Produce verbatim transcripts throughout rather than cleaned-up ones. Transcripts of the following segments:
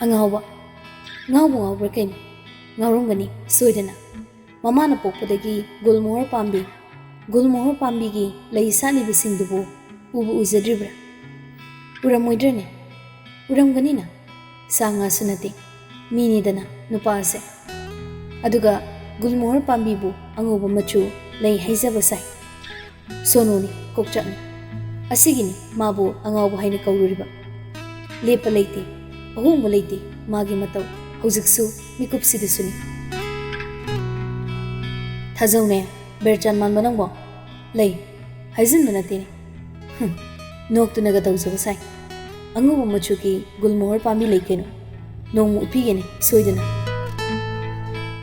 ꯑꯉꯥꯎꯕ꯫ ꯉꯥꯎꯕꯨ ꯉꯥꯎꯕ꯭ꯔꯥ ꯀꯩꯅꯣ? ꯉꯥꯎꯔꯝꯒꯅꯤ, ꯁꯣꯏꯗꯅ꯫ ꯃꯃꯥꯅ ꯄꯣꯛꯄꯗꯒꯤ ꯒꯨꯜꯃꯣꯍꯔ ꯄꯥꯝꯕꯤ, ꯒꯨꯜꯃꯣꯍꯔ ꯄꯥꯝꯕꯤꯒꯤ ꯂꯩ ꯁꯥꯠꯂꯤꯕꯁꯤꯡꯗꯨꯕꯨ ꯎꯕꯨ ꯎꯖꯗ꯭ꯔꯤꯕ꯭ꯔꯥ? ꯎꯔꯝꯃꯣꯏꯗ꯭ꯔꯅꯦ? ꯎꯔꯝꯒꯅꯤꯅ꯫ ꯁꯥ ꯉꯥꯁꯨ ꯅꯠꯇꯦ, ꯃꯤꯅꯤꯗꯅ ꯅꯨꯄꯥꯁꯦ꯫ ꯑꯗꯨꯒ ꯒꯨꯜꯃꯣꯍꯔ ꯄꯥꯝꯕꯤꯕꯨ ꯑꯉꯧꯕ ꯃꯆꯨ ꯂꯩ ꯍꯩꯖꯕ ꯁꯥꯏ꯫ ꯁꯣꯅꯨꯅꯤ, ꯀꯣꯛꯆꯥꯛꯅꯤ꯫ ꯑꯁꯤꯒꯤꯅꯤ ꯃꯥꯕꯨ ꯑꯉꯥꯎꯕ ꯍꯥꯏꯅ ꯀꯧꯔꯨꯔꯤꯕ꯫ ꯂꯦꯞꯄ ꯂꯩꯇꯦ, ꯑꯍꯣꯡꯕ ꯂꯩꯇꯦ ꯃꯥꯒꯤ ꯃꯇꯧ, ꯍꯧꯖꯤꯛꯁꯨ ꯃꯤꯀꯨꯞꯁꯤꯗꯁꯨꯅꯤ꯫ ꯊꯥꯖꯧꯅꯦ, ꯕꯦꯔꯆꯥꯟ ꯃꯥꯟꯕ ꯅꯪꯕꯣ꯫ ꯂꯩ ꯍꯥꯏꯖꯤꯟꯕ ꯅꯠꯇꯦꯅꯦ꯫ ꯍꯨꯝ, ꯅꯣꯛꯇꯨꯅꯒ ꯇꯧꯖꯕ ꯁꯥꯏ꯫ ꯑꯉꯧꯕ ꯃꯆꯨꯒꯤ ꯒꯨꯜꯃꯣꯍꯔ ꯄꯥꯝꯕꯤ ꯂꯩ ꯀꯩꯅꯣ꯫ ꯅꯣꯡꯃ ꯎꯠꯄꯤꯒꯦꯅꯦ, ꯁꯣꯏꯗꯅ꯫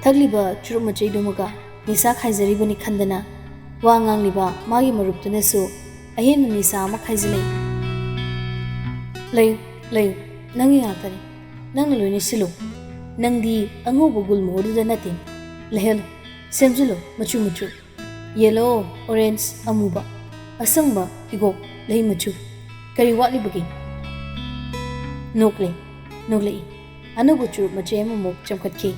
ꯊꯛꯂꯤꯕ ꯆꯨꯔꯨꯞ ꯃꯆꯩꯗꯨꯃꯒ ꯅꯤꯁꯥ ꯈꯥꯏꯖꯔꯤꯕꯅꯤ ꯈꯟꯗꯅ ꯋꯥ ꯉꯥꯡꯂꯤꯕ ꯃꯥꯒꯤ ꯃꯔꯨꯞꯇꯨꯅꯁꯨ ꯑꯍꯦꯟꯕ ꯅꯤꯁꯥ ꯑꯃ ꯈꯥꯏꯖꯤꯜꯂꯛꯏ꯫ ꯂꯩꯌꯨ, ꯂꯩꯌꯨ, ꯅꯪꯒꯤ ꯉꯥꯛꯇꯅꯤ꯫ ꯅꯪꯅ ꯂꯣꯏꯅ ꯁꯤꯜꯂꯨ꯫ ꯅꯪꯗꯤ ꯑꯉꯧꯕ ꯒꯨꯜꯃꯣꯍꯔꯗꯨꯗ ꯅꯠꯇꯦ꯫ ꯂꯩꯍꯜꯂꯨ, ꯁꯦꯝꯖꯤꯜꯂꯨ ꯃꯆꯨ ꯃꯆꯨ꯫ ꯌꯦꯜꯂꯣ, ꯑꯣꯔꯦꯟꯖ, ꯑꯃꯨꯕ, ꯑꯁꯪꯕ, ꯍꯤꯒꯣꯛ, ꯂꯩ ꯃꯆꯨ꯫ ꯀꯔꯤ ꯋꯥꯠꯂꯤꯕꯒꯦ? ꯅꯣꯛꯂꯦ, ꯅꯣꯛꯂꯛꯏ꯫ ꯑꯅꯧꯕ ꯆꯨꯔꯨꯞ ꯃꯆꯩ ꯑꯃꯃꯨꯛ ꯆꯝꯈꯠꯈꯤ꯫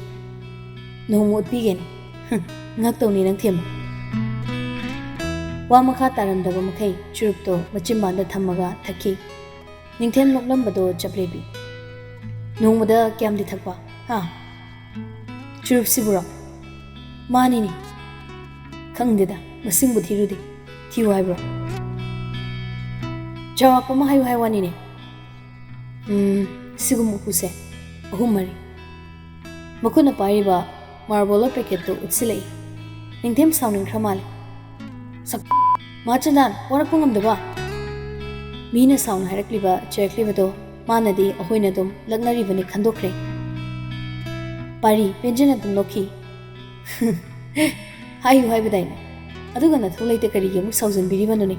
ꯅꯣꯡꯃ ꯎꯠꯄꯤꯒꯦꯅꯦ꯫ ꯍꯨꯝ, ꯉꯛꯇꯧꯅꯤ ꯅꯪ ꯊꯦꯝꯕ꯫ ꯋꯥ ꯃꯈꯥ ꯇꯥꯔꯝꯗꯕ ꯃꯈꯩ ꯆꯨꯔꯨꯞꯇꯣ ꯃꯆꯤꯟꯕꯥꯟꯗ ꯊꯝꯃꯒ ꯊꯛꯈꯤ꯫ ꯅꯤꯡꯊꯦꯝ ꯅꯣꯛꯂꯝꯕꯗꯣ ꯆꯞ ꯂꯦꯞꯄꯤ꯫ ꯅꯣꯡꯃꯗ ꯀꯌꯥꯝꯗꯤ ꯊꯛꯄ? ꯍꯥ? ꯆꯨꯔꯨꯞꯁꯤꯕꯨꯔꯣ? ꯃꯥꯅꯤꯅꯦ꯫ ꯈꯪꯗꯦꯗ, ꯃꯁꯤꯡꯕꯨ ꯊꯤꯔꯨꯗꯦ꯫ ꯊꯤꯌꯨ ꯍꯥꯏꯕ꯭ꯔꯣ? ꯆꯥꯎꯔꯥꯛꯄ ꯑꯃ ꯍꯥꯏꯌꯨ ꯍꯥꯏ ꯋꯥꯅꯤꯅꯦ꯫ ꯎꯝ, ꯁꯤꯒꯨꯝꯕ ꯎꯄꯨꯁꯦ ꯑꯍꯨꯝ ꯃꯔꯤ꯫ ꯃꯈꯨꯠꯅ ꯄꯥꯏꯔꯤꯕ ꯃꯥꯔꯕꯣꯂꯔ ꯄꯦꯀꯦꯠꯇꯨ ꯎꯠꯁꯤꯜꯂꯛꯏ꯫ ꯅꯤꯡꯊꯦꯝ ꯁꯥꯎꯅꯤꯡꯈ꯭ꯔ ꯃꯥꯜꯂꯦ꯫ ꯁꯛ-, ꯃꯥ ꯆꯟꯗꯥꯟ, ꯋꯥꯔꯛꯄ ꯉꯝꯗꯕ? ꯃꯤꯅ ꯁꯥꯎꯅ ꯍꯥꯏꯔꯛꯂꯤꯕ, ꯆꯩꯔꯛꯂꯤꯕꯗꯣ ꯃꯥꯅꯗꯤ ꯑꯩꯈꯣꯏꯅ ꯑꯗꯨꯝ ꯂꯛꯅꯔꯤꯕꯅꯤ ꯈꯟꯗꯣꯛꯈ꯭ꯔꯦ꯫ ꯄꯥꯔꯤ ꯄꯦꯟꯖꯅ ꯑꯗꯨꯝ ꯅꯣꯛꯈꯤ꯫ ꯍꯥꯏꯌꯨ ꯍꯥꯏꯕꯗꯥꯏꯅꯦ? ꯑꯗꯨꯒ ꯅꯊꯧ ꯂꯩꯇ ꯀꯔꯤꯒꯤ ꯑꯃꯨꯛ ꯁꯥꯎꯖꯟꯕꯤꯔꯤꯕꯅꯣꯅꯦ?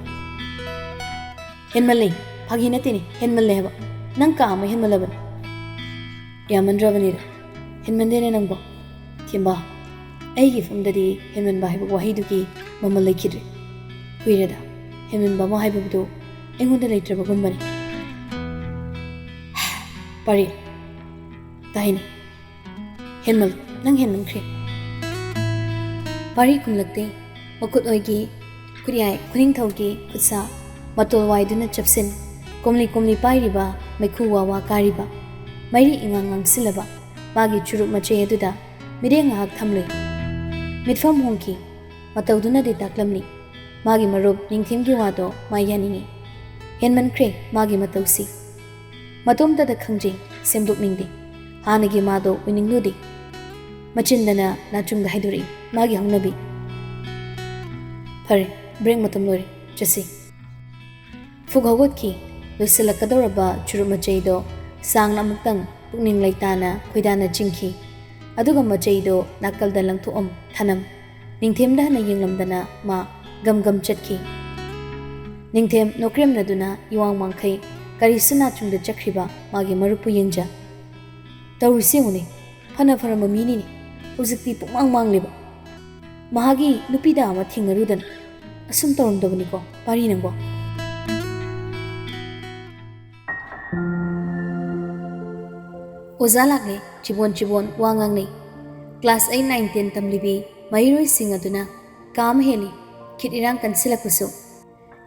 ꯍꯦꯟꯃꯜꯂꯦ꯫ ꯐꯥꯒꯤ ꯅꯠꯇꯦꯅꯦ, ꯍꯦꯟꯃꯜꯂꯦ ꯍꯥꯏꯕ꯫ ꯅꯪ ꯀꯥ ꯑꯃ ꯍꯦꯟꯃꯜꯂꯕꯅꯤ꯫ ꯌꯥꯝꯃꯟꯗ꯭ꯔꯕꯅꯤꯗ꯫ ꯍꯦꯟꯃꯟꯗꯦꯅꯦ ꯅꯪꯕꯣ꯫ ꯊꯦꯝꯕ, ꯑꯩꯒꯤ ꯏꯐꯝꯗꯗꯤ ꯍꯦꯟꯃꯟꯕ ꯍꯥꯏꯕ ꯋꯥꯍꯩꯗꯨꯒꯤ ꯃꯃꯜ ꯂꯩꯈꯤꯗ꯭ꯔꯦ꯫ ꯀꯨꯏꯔꯦꯗ, ꯍꯦꯟꯃꯟꯕ ꯑꯃ ꯍꯥꯏꯕꯗꯨ ꯑꯩꯉꯣꯟꯗ ꯂꯩꯇ꯭ꯔꯕꯒꯨꯝꯕꯅꯤ꯫ ꯄꯥꯔꯤ, ꯇꯥꯏꯅꯦ꯫ ꯍꯦꯟꯃꯜ, ꯅꯪ ꯍꯦꯟꯃꯟꯈ꯭ꯔꯦ꯫ ꯄꯥꯔꯤ ꯈꯨꯝꯂꯛꯇꯦ꯫ ꯃꯈꯨꯠ ꯑꯣꯏꯒꯤ, ꯈꯨꯠꯌꯥꯏ, ꯈꯨꯅꯤꯡꯊꯧꯒꯤ ꯈꯨꯠꯁꯥ, ꯃꯇꯣꯜ ꯋꯥꯏꯗꯨꯅ ꯆꯞꯁꯤꯟ, ꯀꯣꯝꯂꯤ ꯀꯣꯝꯂꯤ ꯄꯥꯏꯔꯤꯕ, ꯃꯩꯈꯨ ꯋꯥ ꯋꯥ ꯀꯥꯔꯤꯕ, ꯃꯩꯔꯤ ꯏꯉꯥꯡ ꯉꯥꯡꯁꯤꯜꯂꯕ ꯃꯥꯒꯤ ꯆꯨꯔꯨꯞ ꯃꯆꯩ ꯑꯗꯨꯗ ꯃꯤꯠꯌꯦꯡ ꯉꯥꯏꯍꯥꯛ ꯊꯝꯂꯨꯏ꯫ ꯃꯤꯠꯐꯝ ꯍꯣꯡꯈꯤ꯫ ꯃꯇꯧꯗꯨꯅꯗꯤ ꯇꯥꯛꯂꯝꯂꯤ꯫ ꯃꯥꯒꯤ ꯃꯔꯨꯞ ꯅꯤꯡꯊꯦꯝꯒꯤ ꯋꯥꯗꯣ ꯃꯥ ꯌꯥꯅꯤꯡꯏ꯫ ꯍꯦꯟꯃꯟꯈ꯭ꯔꯦ ꯃꯥꯒꯤ ꯃꯇꯧꯁꯤ꯫ ꯃꯇꯣꯝꯇꯗ ꯈꯪꯖꯩ, ꯁꯦꯝꯗꯣꯛꯅꯤꯡꯗꯦ꯫ ꯍꯥꯟꯅꯒꯤ ꯃꯥꯗꯣ ꯑꯣꯏꯅꯤꯡꯂꯨꯗꯦ꯫ ꯃꯆꯤꯟꯗꯅ ꯅꯥꯆꯨꯡꯗ ꯍꯥꯏꯗꯣꯔꯛꯏ ꯃꯥꯒꯤ ꯍꯧꯅꯕꯤ꯫ ꯐꯔꯦ, ꯕ꯭ꯔꯦꯛ ꯃꯇꯝ ꯂꯣꯏꯔꯦ, ꯆꯠꯁꯤ꯫ ꯐꯨꯛ ꯍꯧꯒꯠꯈꯤ꯫ ꯂꯣꯏꯁꯤꯜꯂꯛꯀꯗꯧꯔꯕ ꯆꯨꯔꯨꯞ ꯃꯆꯩꯗꯣ ꯁꯥꯡꯅ ꯑꯃꯨꯛꯇꯪ ꯄꯨꯛꯅꯤꯡ ꯂꯩꯇꯥꯅ ꯈꯣꯏꯗꯥꯅ ꯆꯤꯡꯈꯤ꯫ ꯑꯗꯨꯒ ꯃꯆꯩꯗꯣ ꯅꯥꯀꯜꯗ ꯂꯪꯊꯣꯛꯑꯝ ꯊꯅꯝ꯫ ꯅꯤꯡꯊꯦꯝꯗ ꯍꯟꯅ ꯌꯦꯡꯂꯝꯗꯅ ꯃꯥ ꯒꯝ ꯒꯝ ꯆꯠꯈꯤ꯫ ꯅꯤꯡꯊꯦꯝ ꯅꯣꯛꯀ꯭ꯔꯦꯝꯅꯗꯨꯅ ꯏꯋꯥꯡ ꯋꯥꯡꯈꯩ ꯀꯔꯤꯁꯨ ꯅꯥꯆꯨꯡꯗ ꯆꯠꯈ꯭ꯔꯤꯕ ꯃꯥꯒꯤ ꯃꯔꯨꯞꯄꯨ ꯌꯦꯡꯖ꯫ ꯇꯧꯔꯤꯁꯤ ꯌꯦꯡꯉꯨꯅꯦ, ꯐꯅ ꯐꯔꯝꯕ ꯃꯤꯅꯤꯅꯦ, ꯍꯧꯖꯤꯛꯇꯤ ꯄꯨꯡꯃꯥꯡ ꯃꯥꯡꯂꯦꯕ꯫ ꯃꯍꯥꯛꯀꯤ ꯅꯨꯄꯤꯗ ꯑꯃ ꯊꯦꯡꯅꯔꯨꯗꯅ꯫ ꯑꯁꯨꯝ ꯇꯧꯔꯝꯗꯕꯅꯤꯀꯣ ꯄꯥꯔꯤ ꯅꯪꯕꯣ꯫ ꯑꯣꯖꯥ ꯂꯥꯛꯂꯦ꯫ ꯆꯤꯕꯣꯟ ꯆꯤꯕꯣꯟ ꯋꯥ ꯉꯥꯡꯅꯩ꯫ ꯀ꯭ꯂꯥꯁ ꯑꯩꯠ, ꯅꯥꯏꯟ, ꯇꯦꯟ ꯇꯝꯂꯤꯕꯤ ꯃꯍꯩꯔꯣꯏꯁꯤꯡ ꯑꯗꯨꯅ ꯀꯥ ꯑꯃ ꯍꯦꯜꯂꯤ꯫ ꯈꯤꯠ ꯏꯔꯥꯡ ꯀꯟꯁꯤꯜꯂꯛꯄꯁꯨ꯫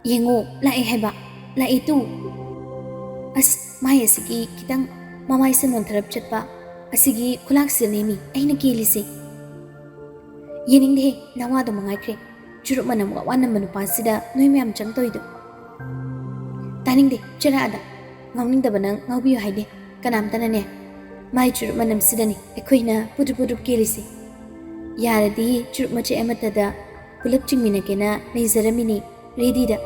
"ꯌꯦꯡꯉꯣ, ꯂꯥꯛꯑꯦ ꯍꯥꯏꯕ, ꯂꯥꯛꯑꯦ ꯇꯨ!" "ꯑꯁ, ꯃꯥꯏ ꯑꯁꯤꯒꯤ ꯈꯤꯇꯪ ꯃꯃꯥꯏꯁꯦ ꯅꯣꯟꯊꯔꯞ ꯆꯠꯄ ꯑꯁꯤꯒꯤ ꯈꯨꯂꯥꯛꯁꯤꯅꯦꯃꯤ ꯑꯩꯅ ꯀꯦꯜꯂꯤꯁꯦ!" "ꯌꯦꯡꯅꯤꯡꯗꯦꯍꯦ, ꯅꯋꯥꯗꯣ ꯃꯉꯥꯏꯈ꯭ꯔꯦ꯫ ꯆꯨꯔꯨꯞ ꯃꯅꯝ ꯋꯥ ꯋꯥ ꯅꯝꯕ ꯅꯨꯄꯥꯁꯤꯗ ꯅꯣꯏ ꯃꯌꯥꯝ ꯆꯪ ꯇꯧꯔꯤꯗꯣ!" "ꯇꯥꯅꯤꯡꯗꯦ, ꯆꯠꯂꯛꯑꯗ꯫ ꯉꯥꯎꯅꯤꯡꯗꯕ ꯅꯪ ꯉꯥꯎꯕꯤꯌꯨ ꯍꯥꯏꯗꯦ ꯀꯅꯥꯝꯇꯅꯅꯦ꯫ ꯃꯥꯏ ꯆꯨꯔꯨꯞ ꯃꯅꯝꯁꯤꯗꯅꯤ ꯑꯩꯈꯣꯏꯅ ꯄꯨꯗ꯭ꯔꯨꯞ ꯄꯨꯗ꯭ꯔꯨꯞ ꯀꯦꯜꯂꯤꯁꯦ꯫ ꯌꯥꯔꯗꯤ ꯆꯨꯔꯨꯞ ꯃꯆꯦꯠ ꯑꯃꯠꯇꯗ ꯄꯨꯂꯞ ꯆꯤꯡꯃꯤꯟꯅꯒꯦꯅ ꯂꯩꯖꯔꯝꯃꯤꯅꯤ ꯔꯦꯗꯤꯗ꯫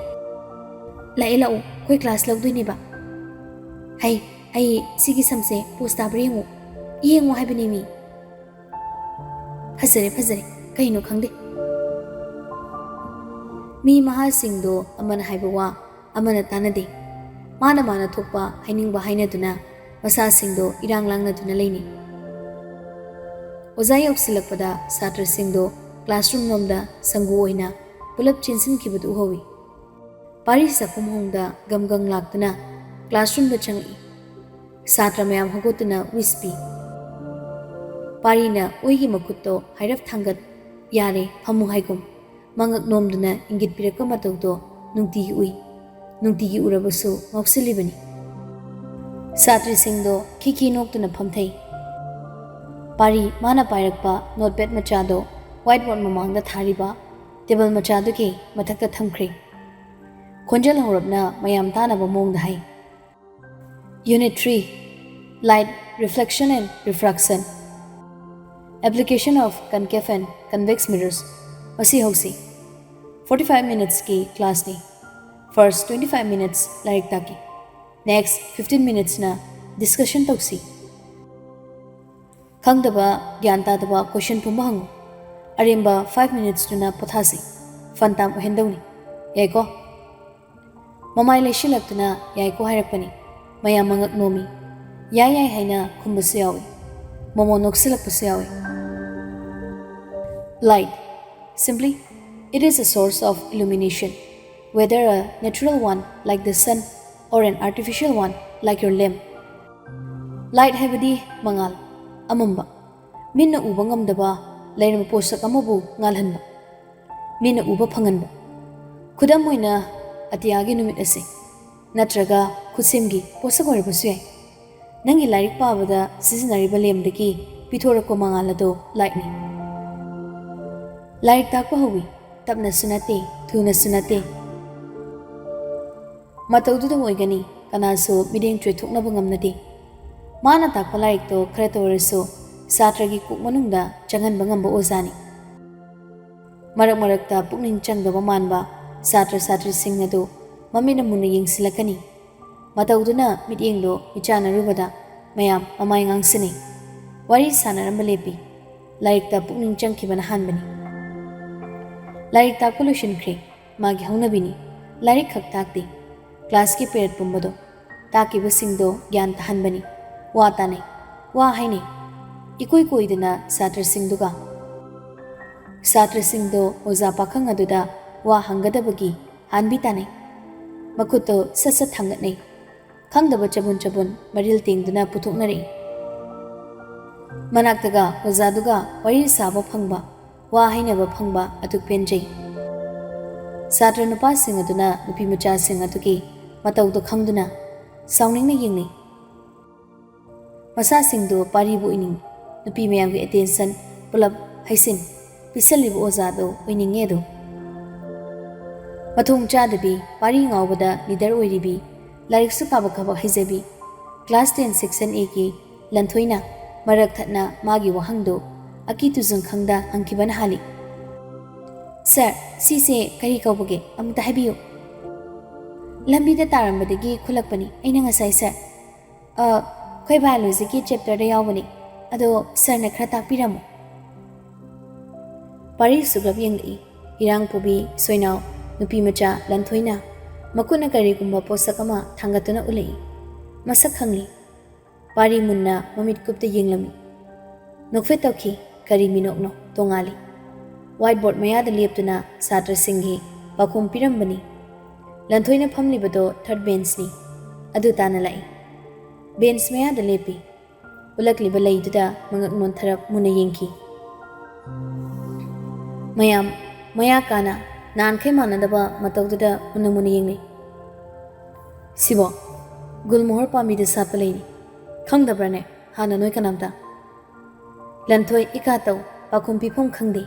ꯂꯥꯛꯑꯦ, ꯂꯥꯛꯑꯣ, ꯑꯩꯈꯣꯏ ꯀ꯭ꯂꯥꯁ ꯂꯧꯗꯣꯏꯅꯦꯕ꯫ ꯍꯩ, ꯑꯩ ꯁꯤꯒꯤ ꯁꯝꯁꯦ ꯄꯣꯁ ꯇꯥꯕ꯭ꯔꯥ ꯌꯦꯡꯉꯣ꯫ ꯌꯦꯡꯉꯣ ꯍꯥꯏꯕꯅꯦ ꯃꯤ꯫ ꯐꯖꯔꯦ, ꯐꯖꯔꯦ, ꯀꯩꯅꯣ ꯈꯪꯗꯦ꯫" ꯃꯤ ꯃꯍꯥꯁꯤꯡꯗꯣ ꯑꯃꯅ ꯍꯥꯏꯕ ꯋꯥ ꯑꯃꯅ ꯇꯥꯅꯗꯦ꯫ ꯃꯥꯅ ꯃꯥꯅ ꯊꯣꯛꯄ ꯍꯥꯏꯅꯤꯡꯕ ꯍꯥꯏꯅꯗꯨꯅ ꯃꯁꯥꯁꯤꯡꯗꯣ ꯏꯔꯥꯡ ꯂꯥꯡꯅꯗꯨꯅ ꯂꯩꯅꯩ꯫ ꯑꯣꯖꯥ ꯌꯧꯁꯤꯜꯂꯛꯄꯗ ꯁꯥꯇ꯭ꯔꯁꯤꯡꯗꯣ ꯀ꯭ꯂꯥꯁꯔꯨꯝ ꯂꯣꯝꯗ ꯁꯪꯒꯨ ꯑꯣꯏꯅ ꯄꯨꯂꯞ ꯆꯦꯟꯁꯤꯟꯈꯤꯕꯗꯨ ꯎꯍꯧꯏ꯫ ꯄꯥꯔꯤ ꯆꯥꯛꯈꯨꯝ ꯍꯣꯡꯗ ꯒꯝ ꯒꯝ ꯂꯥꯛꯇꯨꯅ ꯀ꯭ꯂꯥꯁꯔꯨꯝꯗ ꯆꯪꯉꯛꯏ꯫ ꯁꯥꯇ꯭ꯔ ꯃꯌꯥꯝ ꯍꯧꯒꯠꯇꯨꯅ ꯋꯤꯁ ꯄꯤ꯫ ꯄꯥꯔꯤꯅ ꯎꯏꯒꯤ ꯃꯈꯨꯠꯇꯣ ꯍꯥꯏꯔꯞ ꯊꯥꯡꯒꯠ, "ꯌꯥꯔꯦ, ꯐꯝꯃꯨ" ꯍꯥꯏꯒꯨꯝ ꯃꯉꯛ ꯅꯣꯝꯗꯨꯅ ꯏꯪꯒꯤꯠ ꯄꯤꯔꯛꯄ ꯃꯇꯧꯗꯣ ꯅꯨꯡꯇꯤꯒꯤ ꯎꯏ꯫ ꯅꯨꯡꯇꯤꯒꯤ ꯎꯔꯕꯁꯨ ꯉꯥꯎꯁꯤꯜꯂꯤꯕꯅꯤ꯫ ꯁꯥꯇ꯭ꯔꯤꯁꯤꯡꯗꯣ ꯈꯤꯈꯤ ꯅꯣꯛꯇꯨꯅ ꯐꯝꯊꯩ꯫ ꯄꯥꯔꯤ ꯃꯥꯅ ꯄꯥꯏꯔꯛꯄ ꯅꯣꯠꯄꯦꯗ ꯃꯆꯥꯗꯣ ꯋꯥꯏꯠ ꯕꯣꯔꯗ ꯃꯃꯥꯡꯗ ꯊꯥꯔꯤꯕ ꯇꯦꯕꯜ ꯃꯆꯥꯗꯨꯒꯤ ꯃꯊꯛꯇ ꯊꯝꯈ꯭ꯔꯦ꯫ ꯈꯣꯟꯖꯦꯜ ꯍꯧꯔꯞꯅ ꯃꯌꯥꯝ ꯇꯥꯅꯕ ꯃꯑꯣꯡꯗ ꯍꯥꯏ, "Unit three, Light, Reflection and Refraction, Application of Concave and Convex Mirrors, ꯃꯁꯤ ꯍꯧꯁꯤ꯫ Forty five minutesꯀꯤ classꯅꯤ꯫ First twenty five minutes ꯂꯥꯏꯔꯤꯛ ꯇꯥꯛꯀꯦ꯫ Next fifteen minutesꯅ discussion ꯇꯧꯁꯤ꯫ ꯈꯪꯗꯕ, ꯒ꯭ꯌꯥꯟ ꯇꯥꯗꯕ question ꯄꯨꯝꯕ ꯍꯪꯉꯨ꯫ ꯑꯔꯦꯝꯕ five minutesꯇꯨꯅ ꯄꯣꯊꯥꯁꯤ꯫ Fun time ꯑꯣꯏꯍꯟꯗꯧꯅꯤ꯫ ꯌꯥꯏꯀꯣ?" ꯃꯃꯥꯏ ꯂꯩꯁꯤꯜꯂꯛꯇꯨꯅ "ꯌꯥꯏꯀꯣ" ꯍꯥꯏꯔꯛꯄꯅꯤ꯫ ꯃꯌꯥꯝ ꯃꯉꯛ ꯅꯣꯝꯃꯤ꯫ "ꯌꯥꯏ ꯌꯥꯏ" ꯍꯥꯏꯅ ꯈꯨꯝꯕꯁꯨ ꯌꯥꯎꯏ꯫ ꯃꯣꯃꯣ ꯅꯣꯛꯁꯤꯜꯂꯛꯄꯁꯨ ꯌꯥꯎꯏ꯫ Light, simply, it is a source of illumination, whether a natural one like the sun or an artificial one like your lamp. Light ꯍꯥꯏꯕꯗꯤ ꯃꯉꯥꯜ, ꯑꯃꯝꯕ, ꯃꯤꯠꯅ ꯎꯕ ꯉꯝꯗꯕ ꯂꯩꯔꯝꯕ ꯄꯣꯠꯁꯛ ꯑꯃꯕꯨ ꯉꯥꯜꯍꯟꯕ, ꯃꯤꯠꯅ ꯎꯕ ꯐꯪꯍꯟꯕ꯫ ꯈꯨꯗꯝ ꯑꯣꯏꯅ, ꯑꯇꯤꯌꯥꯒꯤ ꯅꯨꯃꯤꯠ ꯑꯁꯤ, ꯅꯠꯇ꯭ꯔꯒ ꯈꯨꯠꯁꯦꯝꯒꯤ ꯄꯣꯠꯁꯛ ꯑꯣꯏꯔꯕꯁꯨ ꯌꯥꯏ꯫ ꯅꯪꯒꯤ ꯂꯥꯏꯔꯤꯛ ꯄꯥꯕꯗ ꯁꯤꯖꯤꯟꯅꯔꯤꯕ ꯂꯦꯝꯗꯒꯤ ꯄꯤꯊꯣꯔꯛꯄ ꯃꯉꯥꯜ ꯑꯗꯨ lightꯅꯤ꯫ ꯂꯥꯏꯔꯤꯛ ꯇꯥꯛꯄ ꯍꯧꯏ꯫ ꯇꯞꯅꯁꯨ ꯅꯠꯇꯦ, ꯊꯨꯅꯁꯨ ꯅꯠꯇꯦ꯫ ꯃꯇꯧꯗꯨꯗ ꯑꯣꯏꯒꯅꯤ, ꯀꯅꯥꯁꯨ ꯃꯤꯠꯌꯦꯡ ꯆꯣꯏꯊꯣꯛꯅꯕ ꯉꯝꯅꯗꯦ꯫ ꯃꯥꯅ ꯇꯥꯛꯄ ꯂꯥꯏꯔꯤꯛꯇꯣ ꯈꯔꯇ ꯑꯣꯏꯔꯁꯨ ꯁꯥꯇ꯭ꯔꯒꯤ ꯀꯣꯛ ꯃꯅꯨꯡꯗ ꯆꯪꯍꯟꯕ ꯉꯝꯕ ꯑꯣꯖꯥꯅꯤ꯫ ꯃꯔꯛ ꯃꯔꯛꯇ ꯄꯨꯛꯅꯤꯡ ꯆꯪꯗꯕ ꯃꯥꯟꯕ ꯁꯥꯇ꯭ꯔ ꯁꯥꯇ꯭ꯔꯤꯁꯤꯡ ꯑꯗꯨ ꯃꯃꯤꯠꯅ ꯃꯨꯟꯅ ꯌꯦꯡꯁꯤꯜꯂꯛꯀꯅꯤ꯫ ꯃꯇꯧꯗꯨꯅ ꯃꯤꯠꯌꯦꯡꯗꯣ ꯃꯤꯆꯥꯟꯅꯔꯨꯕꯗ ꯃꯌꯥꯝ ꯃꯃꯥꯏ ꯉꯥꯡꯁꯤꯟꯅꯩ꯫ ꯋꯥꯔꯤ ꯁꯥꯟꯅꯔꯝꯕ ꯂꯦꯞꯄꯤ꯫ ꯂꯥꯏꯔꯤꯛꯇ ꯄꯨꯛꯅꯤꯡ ꯆꯪꯈꯤꯕꯅ ꯍꯥꯟꯕꯅꯤ꯫ ꯂꯥꯏꯔꯤꯛ ꯇꯥꯛꯄ ꯂꯣꯏꯁꯤꯟꯈ꯭ꯔꯦ꯫ ꯃꯥꯒꯤ ꯍꯧꯅꯕꯤꯅꯤ꯫ ꯂꯥꯏꯔꯤꯛ ꯈꯛ ꯇꯥꯛꯇꯦ꯫ Classꯀꯤ period ꯄꯨꯝꯕꯗꯣ ꯇꯥꯛꯈꯤꯕꯁꯤꯡꯗꯣ ꯒ꯭ꯌꯥꯟ ꯇꯥꯍꯟꯕꯅꯤ꯫ ꯋꯥ ꯇꯥꯅꯩ꯫ ꯋꯥ ꯍꯥꯏꯅꯩ꯫ ꯏꯀꯣꯏ ꯀꯣꯏꯗꯅ ꯁꯥꯇ꯭ꯔꯁꯤꯡꯗꯨꯒ꯫ ꯁꯥꯇ꯭ꯔꯁꯤꯡꯗꯣ ꯑꯣꯖꯥ ꯄꯥꯈꯪ ꯑꯗꯨꯗ ꯋꯥ ꯍꯪꯒꯗꯕꯒꯤ ꯍꯥꯟꯕꯤ ꯇꯥꯅꯩ꯫ ꯃꯈꯨꯠꯇꯣ ꯁꯠ ꯁꯠ ꯊꯥꯡꯒꯠꯅꯩ꯫ ꯈꯪꯗꯕ ꯆꯕꯨꯟ ꯆꯕꯨꯟ ꯃꯔꯤꯜ ꯇꯦꯡꯗꯨꯅ ꯄꯨꯊꯣꯛꯅꯔꯛꯏ꯫ ꯃꯅꯥꯛꯇꯒ ꯑꯣꯖꯥꯗꯨꯒ ꯋꯥꯔꯤ ꯁꯥꯕ ꯐꯪꯕ, ꯋꯥ ꯍꯥꯏꯅꯕ ꯐꯪꯕ ꯑꯗꯨꯛ ꯄꯦꯟꯖꯩ꯫ ꯁꯥꯇ꯭ꯔ ꯅꯨꯄꯥꯁꯤꯡ ꯑꯗꯨꯅ ꯅꯨꯄꯤ ꯃꯆꯥꯁꯤꯡ ꯑꯗꯨꯒꯤ ꯃꯇꯧꯗꯨ ꯈꯪꯗꯨꯅ ꯁꯥꯎꯅꯤꯡꯅ ꯌꯦꯡꯅꯩ꯫ ꯃꯁꯥꯁꯤꯡꯗꯨ ꯄꯥꯔꯤꯕꯨ ꯑꯣꯏꯅꯤꯡꯏ꯫ ꯅꯨꯄꯤ ꯃꯌꯥꯝꯒꯤ attention ꯄꯨꯂꯞ ꯍꯩꯁꯤꯟ ꯄꯤꯁꯜꯂꯤꯕ ꯑꯣꯖꯥꯗꯨ ꯑꯣꯏꯅꯤꯡꯉꯦ ꯑꯗꯨ꯫ ꯃꯊꯣꯡ ꯆꯥꯗꯕꯤ, ꯄꯥꯔꯤ ꯉꯥꯎꯕꯗ leader ꯑꯣꯏꯔꯤꯕꯤ, ꯂꯥꯏꯔꯤꯛꯁꯨ ꯄꯥꯕ ꯈꯕꯛ ꯍꯩꯖꯕꯤ, class ten section A ꯒꯤ ꯂꯟꯊꯣꯏꯅ ꯃꯔꯛ ꯊꯠꯅ ꯃꯥꯒꯤ ꯋꯥꯍꯪꯗꯨ ꯑꯀꯤ ꯇꯨꯖꯨꯡ ꯈꯪꯗ ꯍꯪꯈꯤꯕꯅ ꯍꯥꯜꯂꯤ꯫ "Sir, ꯁꯤꯁꯦ ꯀꯔꯤ ꯀꯧꯕꯒꯦ? ꯑꯃꯨꯛꯇ ꯍꯥꯏꯕꯤꯌꯨ꯫" "ꯂꯝꯕꯤꯗ ꯇꯥꯔꯝꯕꯗꯒꯤ ꯈꯨꯠꯂꯛꯄꯅꯤ ꯑꯩꯅ ꯉꯁꯥꯏ, sir꯫ ꯑ, ꯑꯩꯈꯣꯏ biology ꯒꯤ chapter ꯗ ꯌꯥꯎꯕꯅꯤ꯫ ꯑꯗꯣ sir ꯅ ꯈꯔ ꯇꯥꯛꯄꯤꯔꯝꯃꯣ꯫" ꯄꯥꯔꯤ ꯁꯨꯛꯂꯞ ꯌꯦꯡꯂꯛꯏ꯫ ꯏꯔꯥꯡ ꯄꯨꯕꯤ ꯁꯣꯏꯅꯥꯎ ꯅꯨꯄꯤ ꯃꯆꯥ ꯂꯟꯊꯣꯏꯅ ꯃꯈꯨꯠꯅ ꯀꯔꯤꯒꯨꯝꯕ ꯄꯣꯠꯁꯛ ꯑꯃ ꯊꯥꯡꯒꯠꯇꯨꯅ ꯎꯠꯂꯛꯏ꯫ ꯃꯁꯛ ꯈꯪꯂꯤ꯫ ꯄꯥꯔꯤ ꯃꯨꯟꯅ ꯃꯃꯤꯠ ꯀꯨꯞꯇ ꯌꯦꯡꯂꯝꯃꯤ꯫ ꯅꯣꯛꯐꯦꯠ ꯇꯧꯈꯤ꯫ ꯀꯔꯤ ꯃꯤꯅꯣꯛꯅꯣ? ꯇꯣꯉꯥꯜꯂꯤ꯫ Whiteboard ꯃꯌꯥꯗ ꯂꯦꯞꯇꯨꯅ ꯁꯥꯇ꯭ꯔꯁꯤꯡꯒꯤ ꯄꯥꯎꯈꯨꯝ ꯄꯤꯔꯝꯕꯅꯤ꯫ ꯂꯟꯊꯣꯏꯅ ꯐꯝꯂꯤꯕꯗꯣ third bench ꯅꯤ꯫ ꯑꯗꯨ ꯇꯥꯟꯅ ꯂꯥꯛꯏ꯫ Bench ꯃꯌꯥꯗ ꯂꯦꯞꯄꯤ꯫ ꯎꯠꯂꯛꯂꯤꯕ ꯂꯩꯗꯨꯗ ꯃꯉꯛ ꯅꯣꯟꯊꯔꯞ ꯃꯨꯟꯅ ꯌꯦꯡꯈꯤ꯫ ꯃꯌꯥꯝ, ꯃꯌꯥ ꯀꯥꯅ ꯅꯍꯥꯟꯈꯩ ꯃꯥꯟꯅꯗꯕ ꯃꯇꯧꯗꯨꯗ ꯃꯨꯟꯅ ꯃꯨꯟꯅ ꯌꯦꯡꯅꯩ꯫ "ꯁꯤꯕꯣ ꯒꯨꯜꯃꯣꯍꯣꯔ ꯄꯥꯝꯕꯤꯗ ꯁꯥꯠꯄ ꯂꯩꯅꯤ꯫ ꯈꯪꯗꯕ꯭ꯔꯅꯦ ꯍꯥꯟꯅ ꯅꯣꯏ ꯀꯅꯥꯝꯇ?" ꯂꯟꯊꯣꯏ ꯏꯀꯥ ꯇꯧ, ꯄꯥꯎꯈꯨꯝ ꯄꯤꯐꯝ ꯈꯪꯗꯦ,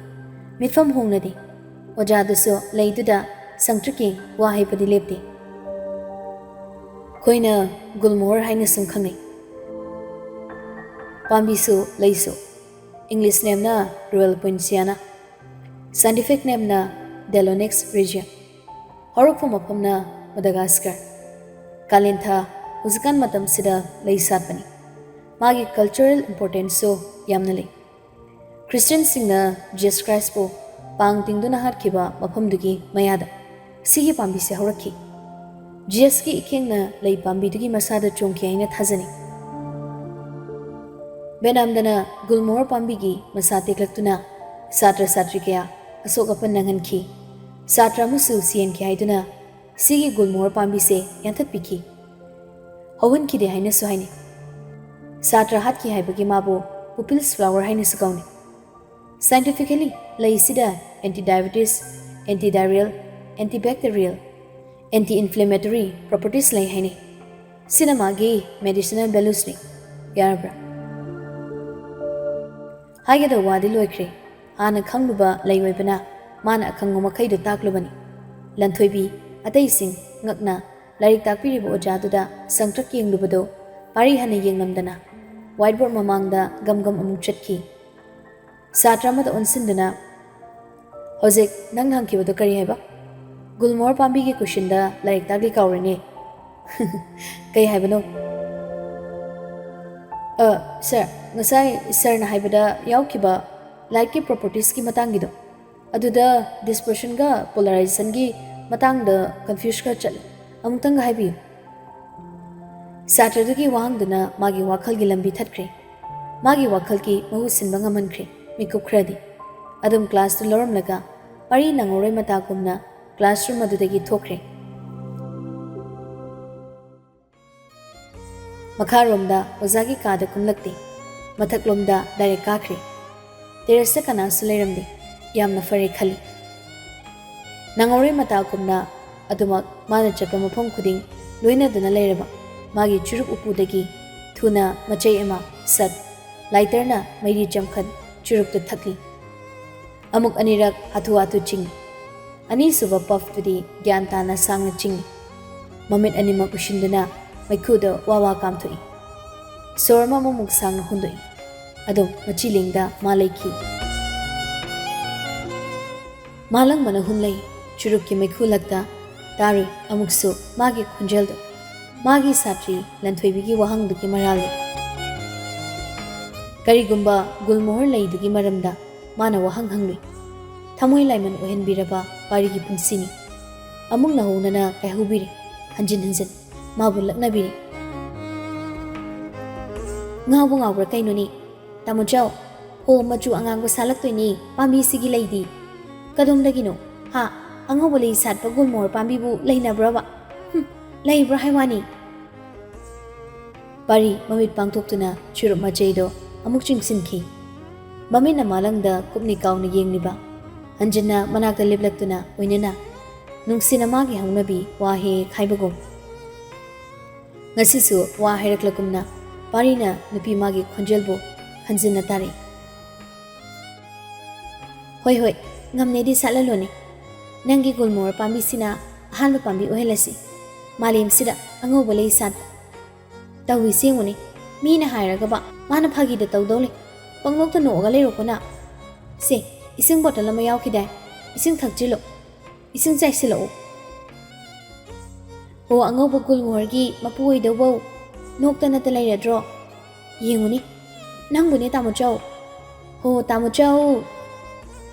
ꯃꯤꯠꯐꯝ ꯍꯣꯡꯅꯗꯦ꯫ ꯑꯣꯖꯥꯗꯨꯁꯨ ꯂꯩꯗꯨꯗ ꯁꯪꯇ꯭ꯔꯤꯛ ꯌꯦꯡ, ꯋꯥ ꯍꯥꯏꯕꯗꯤ ꯂꯦꯞꯇꯦ꯫ "ꯑꯩꯈꯣꯏꯅ ꯒꯨꯜꯃꯣꯍꯣꯔ ꯍꯥꯏꯅ ꯁꯨꯝ ꯈꯪꯅꯩ꯫ ꯄꯥꯝꯕꯤꯁꯨ ꯂꯩꯁꯨ꯫ English name ꯅ Royal Poinciana꯫ Scientific name ꯅ Dallonyx regia꯫ ꯍꯧꯔꯛꯐꯝ ꯃꯐꯝꯅ Madagascar꯫ ꯀꯥꯂꯦꯟꯊꯥ, ꯍꯧꯖꯤꯛꯀꯥꯟ ꯃꯇꯝꯁꯤꯗ ꯂꯩ ꯁꯥꯠꯄꯅꯤ꯫ ꯃꯥꯒꯤ cultural importance ꯁꯨ ꯌꯥꯝꯅ ꯂꯩ꯫ Christian ꯁꯤꯡꯅ Jesus Christ ꯄꯨ ꯄꯥꯡ ꯇꯤꯡꯗꯨꯅ ꯍꯥꯠꯈꯤꯕ ꯃꯐꯝꯗꯨꯒꯤ ꯃꯌꯥꯗ ꯁꯤꯒꯤ ꯄꯥꯝꯕꯤꯁꯦ ꯍꯧꯔꯛꯈꯤ꯫ Jesus ꯀꯤ ꯏꯈꯦꯡꯅ ꯂꯩ ꯄꯥꯝꯕꯤꯗꯨꯒꯤ ꯃꯁꯥꯗ ꯆꯣꯡꯈꯤ ꯍꯥꯏꯅ ꯊꯥꯖꯅꯩ꯫" ꯕꯦꯅꯥꯝꯗꯅ ꯒꯨꯜꯃꯣꯍꯣꯔ ꯄꯥꯝꯕꯤꯒꯤ ꯃꯁꯥ ꯇꯦꯛꯂꯛꯇꯨꯅ ꯁꯥꯇ꯭ꯔ ꯁꯥꯇ꯭ꯔꯤ ꯀꯌꯥ ꯑꯁꯣꯛ ꯑꯄꯟ ꯅꯪꯍꯟꯈꯤ꯫ ꯁꯥꯇ꯭ꯔ ꯑꯃꯁꯨ ꯁꯤꯍꯟꯈꯤ ꯍꯥꯏꯗꯨꯅ ꯁꯤꯒꯤ ꯒꯨꯜꯃꯣꯍꯣꯔ ꯄꯥꯝꯕꯤꯁꯦ ꯌꯥꯟꯊꯠꯄꯤꯈꯤ꯫ ꯍꯧꯍꯟꯈꯤꯗꯦ ꯍꯥꯏꯅꯁꯨ ꯍꯥꯏꯅꯩ꯫ ꯁꯥꯇ꯭ꯔ ꯍꯥꯠꯈꯤ ꯍꯥꯏꯕꯒꯤ ꯃꯥꯕꯨ Popeil's flower ꯍꯥꯏꯅꯁꯨ ꯀꯧꯅꯩ꯫ Scientifically, ꯂꯩꯁꯤꯗ anti diabetes, anti diarrheal, anti bacterial, anti inflammatory properties ꯂꯩ ꯍꯥꯏꯅꯩ꯫ ꯁꯤꯅ ꯃꯥꯒꯤ medicinal values ꯅꯤ꯫ ꯌꯥꯔꯕ꯭ꯔꯥ? ꯍꯥꯏꯒꯗꯧꯕ ꯋꯥꯗꯤ ꯂꯣꯏꯈ꯭ꯔꯦ꯫ ꯍꯥꯟꯅ ꯈꯪꯂꯨꯕ ꯂꯩ ꯑꯣꯏꯕꯅ ꯃꯥꯅ ꯑꯈꯪꯕ ꯃꯈꯩꯗꯨ ꯇꯥꯛꯂꯨꯕꯅꯤ꯫ ꯂꯟꯊꯣꯏꯕꯤ ꯑꯇꯩꯁꯤꯡ ꯉꯛꯅ ꯂꯥꯏꯔꯤꯛ ꯇꯥꯛꯄꯤꯔꯤꯕ ꯑꯣꯖꯥꯗꯨꯗ ꯁꯪꯇ꯭ꯔꯛ ꯌꯦꯡꯂꯨꯕꯗꯨ ꯄꯥꯔꯤ ꯍꯟꯅ ꯌꯦꯡꯂꯝꯗꯅ whiteboard ꯃꯃꯥꯡꯗ ꯒꯝ ꯒꯝ ꯑꯃꯨꯛ ꯆꯠꯈꯤ꯫ ꯁꯥꯇ꯭ꯔ ꯑꯃꯗ ꯑꯣꯟꯁꯤꯟꯗꯨꯅ, "ꯍꯧꯖꯤꯛ ꯅꯪꯅ ꯍꯪꯈꯤꯕꯗꯨ ꯀꯔꯤ ꯍꯥꯏꯕ? ꯒꯨꯜꯃꯣꯍꯣꯔ ꯄꯥꯝꯕꯤꯒꯤ questionꯗ ꯂꯥꯏꯔꯤꯛ ꯇꯥꯛꯂꯤ ꯀꯥꯎꯔꯦꯅꯦ?" "ꯀꯩ ꯍꯥꯏꯕꯅꯣ?" "ꯑ, sir, ꯉꯁꯥꯏ sirꯅ ꯍꯥꯏꯕꯗ ꯌꯥꯎꯈꯤꯕ lightꯀꯤ propertiesꯀꯤ ꯃꯇꯥꯡꯒꯤꯗꯣ, ꯑꯗꯨꯗ dispersionꯒ polarizationꯒꯤ ꯃꯇꯥꯡꯗ confuse ꯈꯔ ꯆꯠꯂꯦ꯫ ꯑꯃꯨꯛꯇꯪꯒ ꯍꯥꯏꯕꯤꯌꯨ꯫" ꯁꯥꯇ꯭ꯔꯗꯨꯒꯤ ꯋꯥꯍꯪꯗꯨꯅ ꯃꯥꯒꯤ ꯋꯥꯈꯜꯒꯤ ꯂꯝꯕꯤ ꯊꯠꯈ꯭ꯔꯦ꯫ ꯃꯥꯒꯤ ꯋꯥꯈꯜꯒꯤ ꯃꯍꯨꯠ ꯁꯤꯟꯕ ꯉꯝꯍꯟꯈ꯭ꯔꯦ ꯃꯤꯀꯨꯞ ꯈꯔꯗꯤ꯫ ꯑꯗꯨꯝ classꯇꯨ ꯂꯧꯔꯝꯂꯒ ꯃꯔꯤ ꯅꯪꯍꯧꯔꯣꯏ ꯃꯇꯥꯒꯨꯝꯅ classroom ꯑꯗꯨꯗꯒꯤ ꯊꯣꯛꯈ꯭ꯔꯦ꯫ ꯃꯈꯥꯔꯣꯝꯗ ꯑꯣꯖꯥꯒꯤ ꯀꯥꯗ ꯀꯨꯝꯂꯛꯇꯦ꯫ ꯃꯊꯛꯂꯣꯝꯗ direct ꯀꯥꯈ꯭ꯔꯦ꯫ Terraceꯇ ꯀꯅꯥꯁꯨ ꯂꯩꯔꯝꯗꯦ꯫ ꯌꯥꯝꯅ ꯐꯔꯦ ꯈꯜꯂꯤ꯫ ꯅꯪꯍꯧꯔꯣꯏ ꯃꯇꯥꯒꯨꯝꯅ ꯑꯗꯨꯃꯛ ꯃꯥꯅ ꯆꯠꯄ ꯃꯐꯝ ꯈꯨꯗꯤꯡ ꯂꯣꯏꯅꯗꯨꯅ ꯂꯩꯔꯕ ꯃꯥꯒꯤ ꯆꯨꯔꯨꯞ ꯎꯄꯨꯗꯒꯤ ꯊꯨꯅ ꯃꯆꯩ ꯑꯃ ꯁꯠ, lighterꯅ ꯃꯩꯔꯤ ꯆꯝꯈꯠ ꯆꯨꯔꯨꯞꯇꯨ ꯊꯛꯂꯤ꯫ ꯑꯃꯨꯛ ꯑꯅꯤꯔꯛ ꯍꯥꯊꯨ ꯍꯥꯊꯨ ꯆꯤꯡꯏ꯫ ꯑꯅꯤꯁꯨꯕ puffꯇꯨꯗꯤ ꯒ꯭ꯌꯥꯟ ꯇꯥꯅ ꯁꯥꯡꯅ ꯆꯤꯡꯏ꯫ ꯃꯃꯤꯠ ꯑꯅꯤꯃꯛ ꯎꯏꯁꯤꯟꯗꯨꯅ ꯃꯩꯈꯨꯗ ꯋꯥ ꯋꯥ ꯀꯥꯝꯊꯣꯛꯏ꯫ ꯁꯣꯔ ꯑꯃ ꯑꯃꯨꯛꯃꯨꯛ ꯁꯥꯡꯅ ꯍꯣꯟꯗꯣꯛꯏ꯫ ꯑꯗꯨꯝ ꯃꯆꯤ ꯂꯦꯡꯗ ꯃꯥ ꯂꯩꯈꯤ꯫ ꯃꯥꯂꯪꯕꯅ ꯍꯨꯝꯂꯩ꯫ ꯆꯨꯔꯨꯞꯀꯤ ꯃꯩꯈꯨ ꯂꯛꯇ ꯇꯥꯔꯨꯏ ꯑꯃꯨꯛꯁꯨ ꯃꯥꯒꯤ ꯈꯣꯟꯖꯦꯜꯗꯨ꯫ ꯃꯥꯒꯤ ꯁꯥꯇ꯭ꯔꯤ ꯂꯟꯊꯣꯏꯕꯤꯒꯤ ꯋꯥꯍꯪꯗꯨꯒꯤ ꯃꯔꯥꯜꯅꯤ꯫ ꯀꯔꯤꯒꯨꯝꯕ ꯒꯨꯜꯃꯣꯍꯣꯔ ꯂꯩꯗꯨꯒꯤ ꯃꯔꯝꯗ ꯃꯥꯅ ꯋꯥꯍꯪ ꯍꯪꯂꯨꯏ꯫ ꯊꯃꯣꯏ ꯂꯥꯏꯃꯟ ꯑꯣꯏꯍꯟꯕꯤꯔꯕ ꯄꯥꯔꯤꯒꯤ ꯄꯨꯟꯁꯤꯅꯤ꯫ ꯑꯃꯨꯛ ꯅꯧꯍꯧꯅꯅ ꯀꯥꯏꯍꯧꯕꯤꯔꯦ꯫ ꯍꯟꯖꯤꯟ ꯍꯟꯖꯤꯟ ꯃꯥꯕꯨ ꯂꯛꯅꯕꯤꯔꯦ꯫ ꯉꯥꯎꯕ ꯉꯥꯎꯕ꯭ꯔꯥ ꯀꯩꯅꯣꯅꯦ? ꯇꯥꯃꯣ ꯆꯧ, ꯍꯣ, ꯃꯆꯨ ꯑꯉꯥꯡꯕ ꯁꯥꯠꯂꯛꯇꯣꯏꯅꯦ ꯄꯥꯝꯕꯤꯁꯤꯒꯤ ꯂꯩꯗꯤ꯫ ꯀꯗꯣꯝꯗꯒꯤꯅꯣ? ꯍꯥ? ꯑꯉꯧꯕ ꯂꯩ ꯁꯥꯠꯄ ꯒꯨꯜꯃꯣꯍꯣꯔ ꯄꯥꯝꯕꯤꯕꯨ ꯂꯩꯅꯕ꯭ꯔꯕ? ꯍꯨꯝ, ꯂꯩꯕ꯭ꯔꯥ ꯍꯥꯏ ꯋꯥꯅꯤ꯫ ꯄꯥꯔꯤ ꯃꯃꯤꯠ ꯄꯥꯡꯊꯣꯛꯇꯨꯅ ꯆꯨꯔꯨꯞ ꯃꯆꯩꯗꯣ ꯑꯃꯨꯛ ꯆꯤꯡꯁꯤꯟꯈꯤ꯫ ꯃꯃꯤꯠꯅ ꯃꯥꯂꯪꯗ ꯀꯨꯞꯅꯤ ꯀꯥꯎꯅ ꯌꯦꯡꯂꯤꯕ, ꯍꯟꯖꯤꯟꯅ ꯃꯅꯥꯛꯇ ꯂꯦꯞꯂꯛꯇꯨꯅ ꯑꯣꯏꯅꯅ ꯅꯨꯡꯁꯤꯅ ꯃꯥꯒꯤ ꯍꯧꯅꯕꯤ ꯋꯥ ꯍꯦꯛ ꯍꯦꯛ ꯍꯥꯏꯕꯒꯨꯝ꯫ ꯉꯁꯤꯁꯨ ꯋꯥ ꯍꯥꯏꯔꯛꯂꯒꯨꯝꯅ ꯄꯥꯔꯤꯅ ꯅꯨꯄꯤ ꯃꯥꯒꯤ ꯈꯣꯟꯖꯦꯜꯕꯨ ꯍꯟꯖꯤꯟꯅ ꯇꯥꯔꯛꯏ꯫ "ꯍꯣꯏ, ꯍꯣꯏ, ꯉꯝꯅꯦꯗꯤ ꯁꯥꯠꯍꯜꯂꯣꯅꯦ꯫ ꯅꯪꯒꯤ ꯒꯨꯜꯃꯣꯍꯔ ꯄꯥꯝꯕꯤꯁꯤꯅ ꯑꯍꯥꯟꯕ ꯄꯥꯝꯕꯤ ꯑꯣꯏꯍꯜꯂꯁꯤ꯫ ꯃꯥꯂꯦꯝꯁꯤꯗ ꯑꯉꯧꯕ ꯂꯩ ꯁꯥꯠꯄ꯫ ꯇꯧꯔꯤꯁꯤ ꯌꯦꯡꯉꯨꯅꯦ, ꯃꯤꯅ ꯍꯥꯏꯔꯒꯕ ꯃꯥꯅ ꯐꯥꯒꯤꯗ ꯇꯧꯗꯧ ꯂꯩ꯫ ꯄꯪꯅꯣꯛꯇ ꯅꯣꯛꯑꯒ ꯂꯩꯔꯣꯀꯣ ꯅꯪ꯫ ꯁꯦ, ꯏꯁꯤꯡ ꯕꯣꯇꯜ ꯑꯃ ꯌꯥꯎꯈꯤꯗꯥꯏ? ꯏꯁꯤꯡ ꯊꯛꯆꯤꯜꯂꯣ꯫ ꯏꯁꯤꯡ ꯆꯥꯏꯁꯤꯜꯂꯛꯎ꯫ ꯑꯣ, ꯑꯉꯧꯕ ꯒꯨꯜꯃꯣꯍꯔꯒꯤ ꯃꯄꯨ ꯑꯣꯏꯗꯧꯕꯧ ꯅꯣꯛꯇꯅꯇ ꯂꯩꯔꯗ꯭ꯔꯣ? ꯌꯦꯡꯉꯨꯅꯦ, ꯅꯪꯕꯨꯅꯦ, ꯇꯥꯃꯣ ꯆꯧ꯫ ꯍꯣ, ꯇꯥꯃꯣ ꯆꯧ!"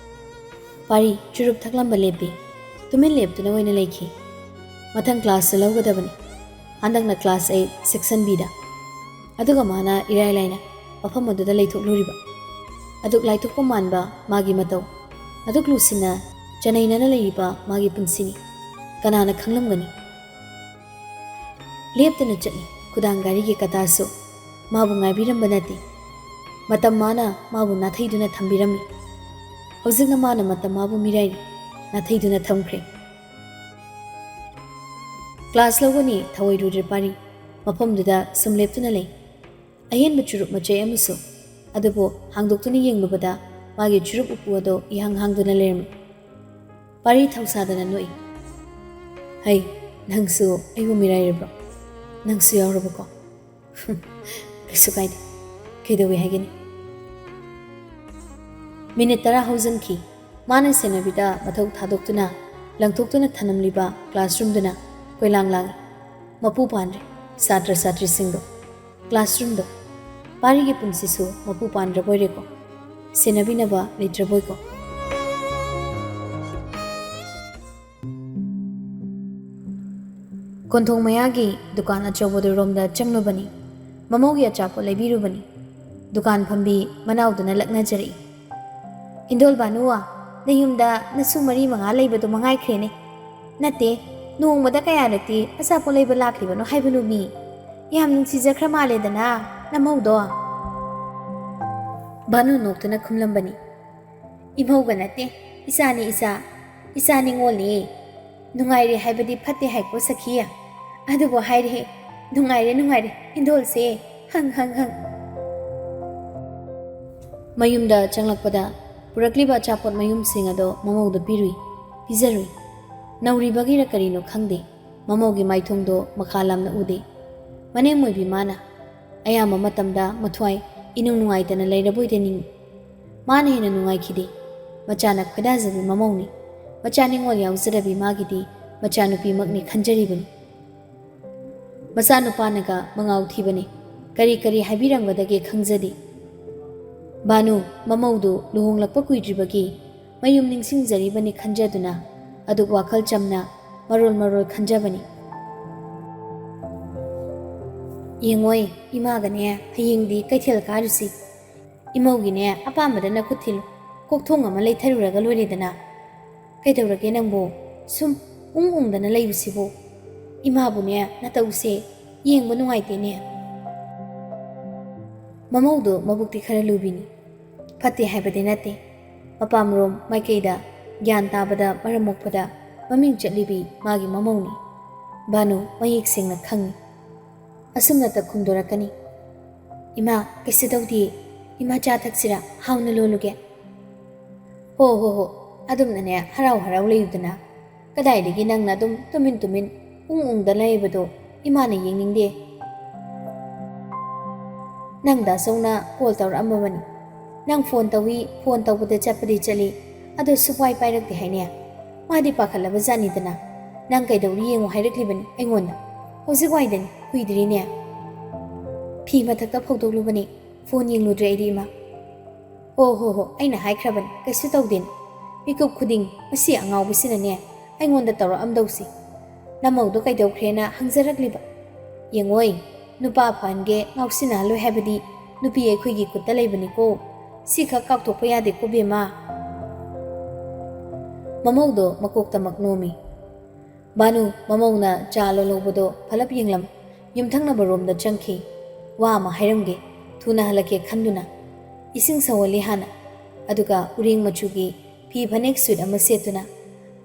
ꯄꯥꯔꯤ ꯆꯨꯔꯨꯞ ꯊꯛꯂꯝꯕ ꯂꯦꯞꯄꯤ꯫ ꯇꯨꯃꯤꯟ ꯂꯦꯞꯇꯨꯅ ꯑꯣꯏꯅ ꯂꯩꯈꯤ꯫ ꯃꯊꯪ ꯀ꯭ꯂꯥꯁꯇ ꯂꯧꯒꯗꯕꯅꯤ꯫ ꯍꯟꯗꯛꯅ ꯀ꯭ꯂꯥꯁ ꯑꯩꯠ, ꯁꯦꯛꯁꯟ ꯕꯤꯗ꯫ ꯑꯗꯨꯒ ꯃꯥꯅ ꯏꯔꯥꯏ ꯂꯥꯏꯅ ꯃꯐꯝ ꯑꯗꯨꯗ ꯂꯩꯊꯣꯛꯂꯨꯔꯤꯕ꯫ ꯑꯗꯨꯛ ꯂꯥꯏꯊꯣꯛꯄ ꯃꯥꯟꯕ ꯃꯥꯒꯤ ꯃꯇꯧ, ꯑꯗꯨꯛ ꯂꯨꯁꯤꯟꯅ ꯆꯅꯩꯅꯅ ꯂꯩꯔꯤꯕ ꯃꯥꯒꯤ ꯄꯨꯟꯁꯤꯅꯤ꯫ ꯀꯅꯥꯅ ꯈꯪꯂꯝꯒꯅꯤ? ꯂꯦꯞꯇꯅ ꯆꯠꯂꯤ ꯈꯨꯗꯥꯡ ꯘꯔꯤꯒꯤ ꯀꯇꯥꯁꯨ꯫ ꯃꯥꯕꯨ ꯉꯥꯏꯕꯤꯔꯝꯕ ꯅꯠꯇꯦ꯫ ꯃꯇꯝ ꯃꯥꯅ ꯃꯥꯕꯨ ꯅꯥꯊꯩꯗꯨꯅ ꯊꯝꯕꯤꯔꯝꯃꯤ꯫ ꯍꯧꯖꯤꯛꯅ ꯃꯥꯅ ꯃꯇꯝ ꯃꯥꯕꯨ ꯃꯤꯔꯥꯏꯔꯤ, ꯅꯥꯊꯩꯗꯨꯅ ꯊꯝꯈ꯭ꯔꯦ꯫ ꯀ꯭ꯂꯥꯁ ꯂꯧꯒꯅꯤ ꯊꯧꯑꯣꯏꯔꯨꯗ꯭ꯔꯦ ꯄꯥꯔꯤ꯫ ꯃꯐꯝꯗꯨꯗ ꯁꯨꯝ ꯂꯦꯞꯇꯨꯅ ꯂꯩ꯫ ꯑꯍꯦꯟꯕ ꯆꯨꯔꯨꯞ ꯃꯆꯩ ꯑꯃꯁꯨ꯫ ꯑꯗꯨꯕꯨ ꯍꯥꯡꯗꯣꯛꯇꯨꯅ ꯌꯦꯡꯂꯨꯕꯗ ꯃꯥꯒꯤ ꯆꯨꯔꯨꯞ ꯎꯄꯨ ꯑꯗꯨ ꯏꯍꯥꯡ ꯍꯥꯡꯗꯨꯅ ꯂꯩꯔꯝꯃꯤ꯫ ꯄꯥꯔꯤ ꯊꯧꯁꯥꯗꯅ ꯅꯣꯛꯏ꯫ "ꯍꯩ, ꯅꯪꯁꯨ ꯑꯩꯕꯨ ꯃꯤꯔꯥꯏꯔꯤꯕ꯭ꯔꯣ? ꯅꯪꯁꯨ ꯌꯥꯎꯔꯕꯀꯣ?" "ꯀꯩꯁꯨ ꯀꯥꯏꯗꯦ꯫ ꯀꯩꯗꯧꯏ ꯍꯥꯏꯒꯅꯤ?" ꯃꯤꯅꯤꯠ ꯇꯔꯥ ꯍꯧꯖꯤꯟꯈꯤ꯫ ꯃꯥꯅ ꯁꯦꯟꯅꯕꯤꯗ ꯃꯊꯧ ꯊꯥꯗꯣꯛꯇꯨꯅ, ꯂꯪꯊꯣꯛꯇꯨꯅ ꯊꯅꯝꯂꯤꯕ ꯀ꯭ꯂꯥꯁꯔꯨꯝꯗꯨꯅ ꯀꯣꯏꯂꯥꯡ ꯂꯥꯡꯏ꯫ ꯃꯄꯨ ꯄꯥꯟꯗ꯭ꯔꯦ꯫ ꯁꯥꯇ꯭ꯔ ꯁꯥꯇ꯭ꯔꯤꯁꯤꯡꯗꯣ꯫ ꯀ꯭ꯂꯥꯁꯔꯨꯝꯗꯣ꯫ ꯄꯥꯔꯤꯒꯤ ꯄꯨꯟꯁꯤꯁꯨ ꯃꯄꯨ ꯄꯥꯟꯗ꯭ꯔꯕꯣꯏꯔꯦꯀꯣ꯫ ꯁꯦꯟꯅꯕꯤꯅꯕ ꯂꯩꯇ꯭ꯔꯕꯣꯏꯀꯣ꯫ ꯀꯣꯟꯊꯣꯡ ꯃꯌꯥꯒꯤ ꯗꯨꯀꯥꯟ ꯑꯆꯧꯕꯗꯨꯔꯣꯝꯗ ꯆꯪꯂꯨꯕꯅꯤ꯫ ꯃꯃꯧꯒꯤ ꯑꯆꯥꯄꯣꯠ ꯂꯩꯕꯤꯔꯨꯕꯅꯤ꯫ ꯗꯨꯀꯥꯟ ꯐꯝꯕꯤ ꯃꯅꯥꯎꯗꯨꯅ ꯂꯛꯅꯖꯔꯛꯏ꯫ "ꯍꯤꯟꯗꯣꯜ ꯚꯥꯅꯨꯋꯥ, ꯅꯌꯨꯝꯗ ꯅꯁꯨ ꯃꯔꯤ ꯃꯉꯥ ꯂꯩꯕꯗꯨ ꯃꯉꯥꯏꯈ꯭ꯔꯦꯅꯦ꯫ ꯅꯠꯇꯦ, ꯅꯣꯡꯃꯗ ꯀꯌꯥꯔꯛꯇꯤ ꯑꯆꯥꯄꯣꯠ ꯂꯩꯕ ꯂꯥꯛꯂꯤꯕꯅꯣ ꯍꯥꯏꯕꯅꯣ ꯃꯤ? ꯌꯥꯝ ꯅꯨꯡꯁꯤꯖꯈ꯭ꯔ ꯃꯥꯜꯂꯦꯗꯅ ꯅꯃꯧꯗꯣ?" ꯚꯥꯅꯨ ꯅꯣꯛꯇꯨꯅ ꯈꯨꯝꯂꯝꯕꯅꯤ꯫ "ꯏꯃꯧꯒ ꯅꯠꯇꯦ, ꯏꯆꯥꯅꯤ ꯏꯆꯥ, ꯏꯆꯥ ꯅꯤꯉꯣꯜꯅꯤ꯫ ꯅꯨꯡꯉꯥꯏꯔꯦ ꯍꯥꯏꯕꯗꯤ ꯐꯠꯇꯦ ꯍꯥꯏꯀꯣ ꯁꯈꯤ꯫ ꯑꯗꯨꯕꯨ ꯍꯥꯏꯔꯦꯍꯦ, ꯅꯨꯡꯉꯥꯏꯔꯦ ꯅꯨꯡꯉꯥꯏꯔꯦ, ꯍꯤꯟꯗꯣꯜꯁꯦ, ꯍꯪ ꯍꯪ ꯍꯪ"꯫ ꯃꯌꯨꯝꯗ ꯆꯪꯂꯛꯄꯗ ꯄꯨꯔꯛꯂꯤꯕ ꯑꯆꯥꯄꯣꯠ ꯃꯌꯨꯝꯁꯤꯡ ꯑꯗꯣ ꯃꯃꯧꯗ ꯄꯤꯔꯨꯏ꯫ ꯄꯤꯖꯔꯨꯏ꯫ ꯅꯧꯔꯤꯕꯒꯤꯔ ꯀꯔꯤꯅꯣ ꯈꯪꯗꯦ, ꯃꯃꯧꯒꯤ ꯃꯥꯏꯊꯣꯡꯗꯣ ꯃꯈꯥ ꯂꯥꯝꯅ ꯎꯗꯦ꯫ ꯃꯅꯦꯝ ꯑꯣꯏꯕꯤ ꯃꯥꯅ ꯑꯌꯥꯝꯕ ꯃꯇꯝꯗ ꯃꯊ꯭ꯋꯥꯏ ꯏꯅꯨꯡ ꯅꯨꯡꯉꯥꯏꯇꯅ ꯂꯩꯔꯕꯣꯏꯗ ꯅꯤꯡꯏ꯫ ꯃꯥꯅ ꯍꯦꯟꯅ ꯅꯨꯡꯉꯥꯏꯈꯤꯗꯦ꯫ ꯃꯆꯥꯅ ꯈꯣꯏꯗꯥꯖꯕꯤ ꯃꯃꯧꯅꯤ꯫ ꯃꯆꯥ ꯅꯤꯉꯣꯜ ꯌꯥꯎꯖꯔꯕꯤ ꯃꯥꯒꯤꯗꯤ ꯃꯆꯥꯅꯨꯄꯤꯃꯛꯅꯤ ꯈꯟꯖꯔꯤꯕꯅꯤ꯫ ꯃꯆꯥꯅꯨꯄꯥꯅꯒ ꯃꯉꯥꯎ ꯊꯤꯕꯅꯤ꯫ ꯀꯔꯤ ꯀꯔꯤ ꯍꯥꯏꯕꯤꯔꯝꯒꯗꯒꯦ ꯈꯪꯖꯗꯦ꯫ ꯚꯥꯅꯨ, ꯃꯃꯧꯗꯨ ꯂꯨꯍꯣꯡꯂꯛꯄ ꯀꯨꯏꯗ꯭ꯔꯤꯕꯒꯤ ꯃꯌꯨꯝ ꯅꯤꯡꯁꯤꯡꯖꯔꯤꯕꯅꯤ ꯈꯟꯖꯗꯨꯅ ꯑꯗꯨꯛ ꯋꯥꯈꯜ ꯆꯝꯅ ꯃꯔꯣꯜ ꯃꯔꯣꯜ ꯈꯟꯖꯕꯅꯤ꯫ "ꯌꯦꯡꯉꯣꯏ, ꯏꯃꯥꯒꯅꯦ ꯍꯌꯦꯡꯗꯤ ꯀꯩꯊꯦꯜ ꯀꯥꯔꯨꯁꯤ꯫ ꯏꯃꯧꯒꯤꯅꯦ ꯑꯄꯥꯝꯕꯗ ꯅꯈꯨꯠ ꯊꯤꯜꯂꯨ꯫ ꯀꯣꯛꯊꯣꯡ ꯑꯃ ꯂꯩꯊꯔꯨꯔꯒ ꯂꯣꯏꯔꯦꯗꯅ꯫ ꯀꯩꯗꯧꯔꯒꯦ ꯅꯪꯕꯨ ꯁꯨꯝ ꯎꯪ ꯎꯪꯗꯅ ꯂꯩꯕꯁꯤꯕꯨ? ꯏꯃꯥꯕꯨꯅꯦ ꯅꯇꯧꯁꯦ ꯌꯦꯡꯕ ꯅꯨꯡꯉꯥꯏꯇꯦꯅꯦ"꯫ ꯃꯃꯧꯗꯣ ꯃꯕꯨꯛꯇꯤ ꯈꯔ ꯂꯨꯕꯤꯅꯤ꯫ ꯐꯠꯇꯦ ꯍꯥꯏꯕꯗꯤ ꯅꯠꯇꯦ꯫ ꯃꯄꯥꯝꯔꯣꯝ ꯃꯥꯏꯀꯩꯗ ꯒ꯭ꯌꯥꯟ ꯇꯥꯕꯗ ꯃꯔꯝ ꯃꯣꯛꯄꯗ ꯃꯃꯤꯡ ꯆꯠꯂꯤꯕꯤ ꯃꯥꯒꯤ ꯃꯃꯧꯅꯤ꯫ ꯚꯥꯅꯨ ꯃꯌꯦꯛ ꯁꯦꯡꯅ ꯈꯪꯏ꯫ ꯑꯁꯨꯝꯅꯇ ꯈꯨꯝꯗꯣꯔꯛꯀꯅꯤ, "ꯏꯃꯥ, ꯀꯩꯁꯨ ꯇꯧꯗꯦ꯫ ꯏꯃꯥ, ꯆꯥ ꯊꯛꯁꯤꯔꯥ? ꯍꯥꯎꯅ ꯂꯣꯜꯂꯨꯒꯦ"꯫ "ꯍꯣ ꯍꯣ ꯍꯣ, ꯑꯗꯨꯝꯅꯅꯦ ꯍꯔꯥꯎ ꯍꯔꯥꯎ ꯂꯩꯌꯨꯗꯅ꯫ ꯀꯗꯥꯏꯗꯒꯤ ꯅꯪꯅ ꯑꯗꯨꯝ ꯇꯨꯃꯤꯟ ꯇꯨꯃꯤꯟ ꯎꯪ ꯎꯪꯗ ꯂꯩꯕꯗꯣ ꯏꯃꯥꯅ ꯌꯦꯡꯅꯤꯡꯗꯦ꯫ ꯅꯪ ꯗꯥꯆꯧꯅ ꯀꯣꯜ ꯇꯧꯔꯛꯑꯝꯃꯕꯅꯤ꯫ ꯅꯪ ꯐꯣꯟ ꯇꯧꯏ, ꯐꯣꯟ ꯇꯧꯕꯗ ꯆꯠꯄꯗꯤ ꯆꯠꯂꯤ, ꯑꯗꯣ ꯁꯨꯛꯄꯥꯏ ꯄꯥꯏꯔꯛꯇꯦ ꯍꯥꯏꯅꯦ꯫ ꯃꯥꯗꯤ ꯄꯥꯈꯠꯂꯕ ꯖꯥꯠꯅꯤꯗꯅ꯫ ꯅꯪ ꯀꯩꯗꯧꯔꯤ ꯌꯦꯡꯉꯨ ꯍꯥꯏꯔꯛꯂꯤꯕꯅꯤ ꯑꯩꯉꯣꯟꯗ꯫ ꯍꯧꯖꯤꯛ ꯋꯥꯏꯗꯅꯤ, ꯀꯨꯏꯗ꯭ꯔꯤꯅꯦ꯫ ꯐꯤ ꯃꯊꯛꯇ ꯐꯧꯗꯣꯛꯂꯨꯕꯅꯤ, ꯐꯣꯟ ꯌꯦꯡꯂꯨꯗ꯭ꯔꯦ ꯑꯩꯗꯤ, ꯏꯃꯥ"꯫ "ꯍꯣ ꯍꯣ ꯍꯣ, ꯑꯩꯅ ꯍꯥꯏꯈ꯭ꯔꯕꯅꯤ, ꯀꯩꯁꯨ ꯇꯧꯗꯦꯅ꯫ ꯃꯤꯀꯨꯞ ꯈꯨꯗꯤꯡ ꯃꯁꯤ ꯑꯉꯥꯎꯕꯁꯤꯅꯅꯦ ꯑꯩꯉꯣꯟꯗ ꯇꯧꯔꯛꯑꯝꯗꯧꯁꯤ꯫ ꯅꯃꯧꯗꯣ ꯀꯩꯗꯧꯈ꯭ꯔꯦꯅ ꯍꯪꯖꯔꯛꯂꯤꯕ꯫ ꯌꯦꯡꯉꯣꯏ, ꯅꯨꯄꯥ ꯐꯍꯟꯒꯦ, ꯉꯥꯎꯁꯤꯟꯅꯍꯜꯂꯣꯏ ꯍꯥꯏꯕꯗꯤ ꯅꯨꯄꯤ ꯑꯩꯈꯣꯏꯒꯤ ꯈꯨꯠꯇ ꯂꯩꯕꯅꯤꯀꯣ꯫ ꯁꯤꯈꯛ ꯀꯥꯎꯊꯣꯛꯄ ꯌꯥꯗꯦꯀꯣ ꯕꯦꯝꯃ"꯫ ꯃꯃꯧꯗꯣ ꯃꯀꯣꯛꯇꯃꯛ ꯅꯣꯝꯃꯤ꯫ ꯚꯥꯅꯨ ꯃꯃꯧꯅ ꯆꯥ ꯂꯣꯜꯍꯧꯕꯗꯣ ꯐꯂꯞ ꯌꯦꯡꯂꯝ, ꯌꯨꯝꯊꯪꯅꯕ ꯔꯣꯝꯗ ꯆꯪꯈꯤ꯫ ꯋꯥ ꯑꯃ ꯍꯥꯏꯔꯝꯒꯦ, ꯊꯨꯅ ꯍꯜꯂꯛꯀꯦ ꯈꯟꯗꯨꯅ꯫ ꯏꯁꯤꯡ ꯁꯧꯍꯜꯂꯤ ꯍꯥꯟꯅ, ꯑꯗꯨꯒ ꯎꯔꯦꯡ ꯃꯆꯨꯒꯤ ꯐꯤ ꯐꯅꯦꯛ ꯁꯨꯠ ꯑꯃ ꯁꯦꯠꯇꯨꯅ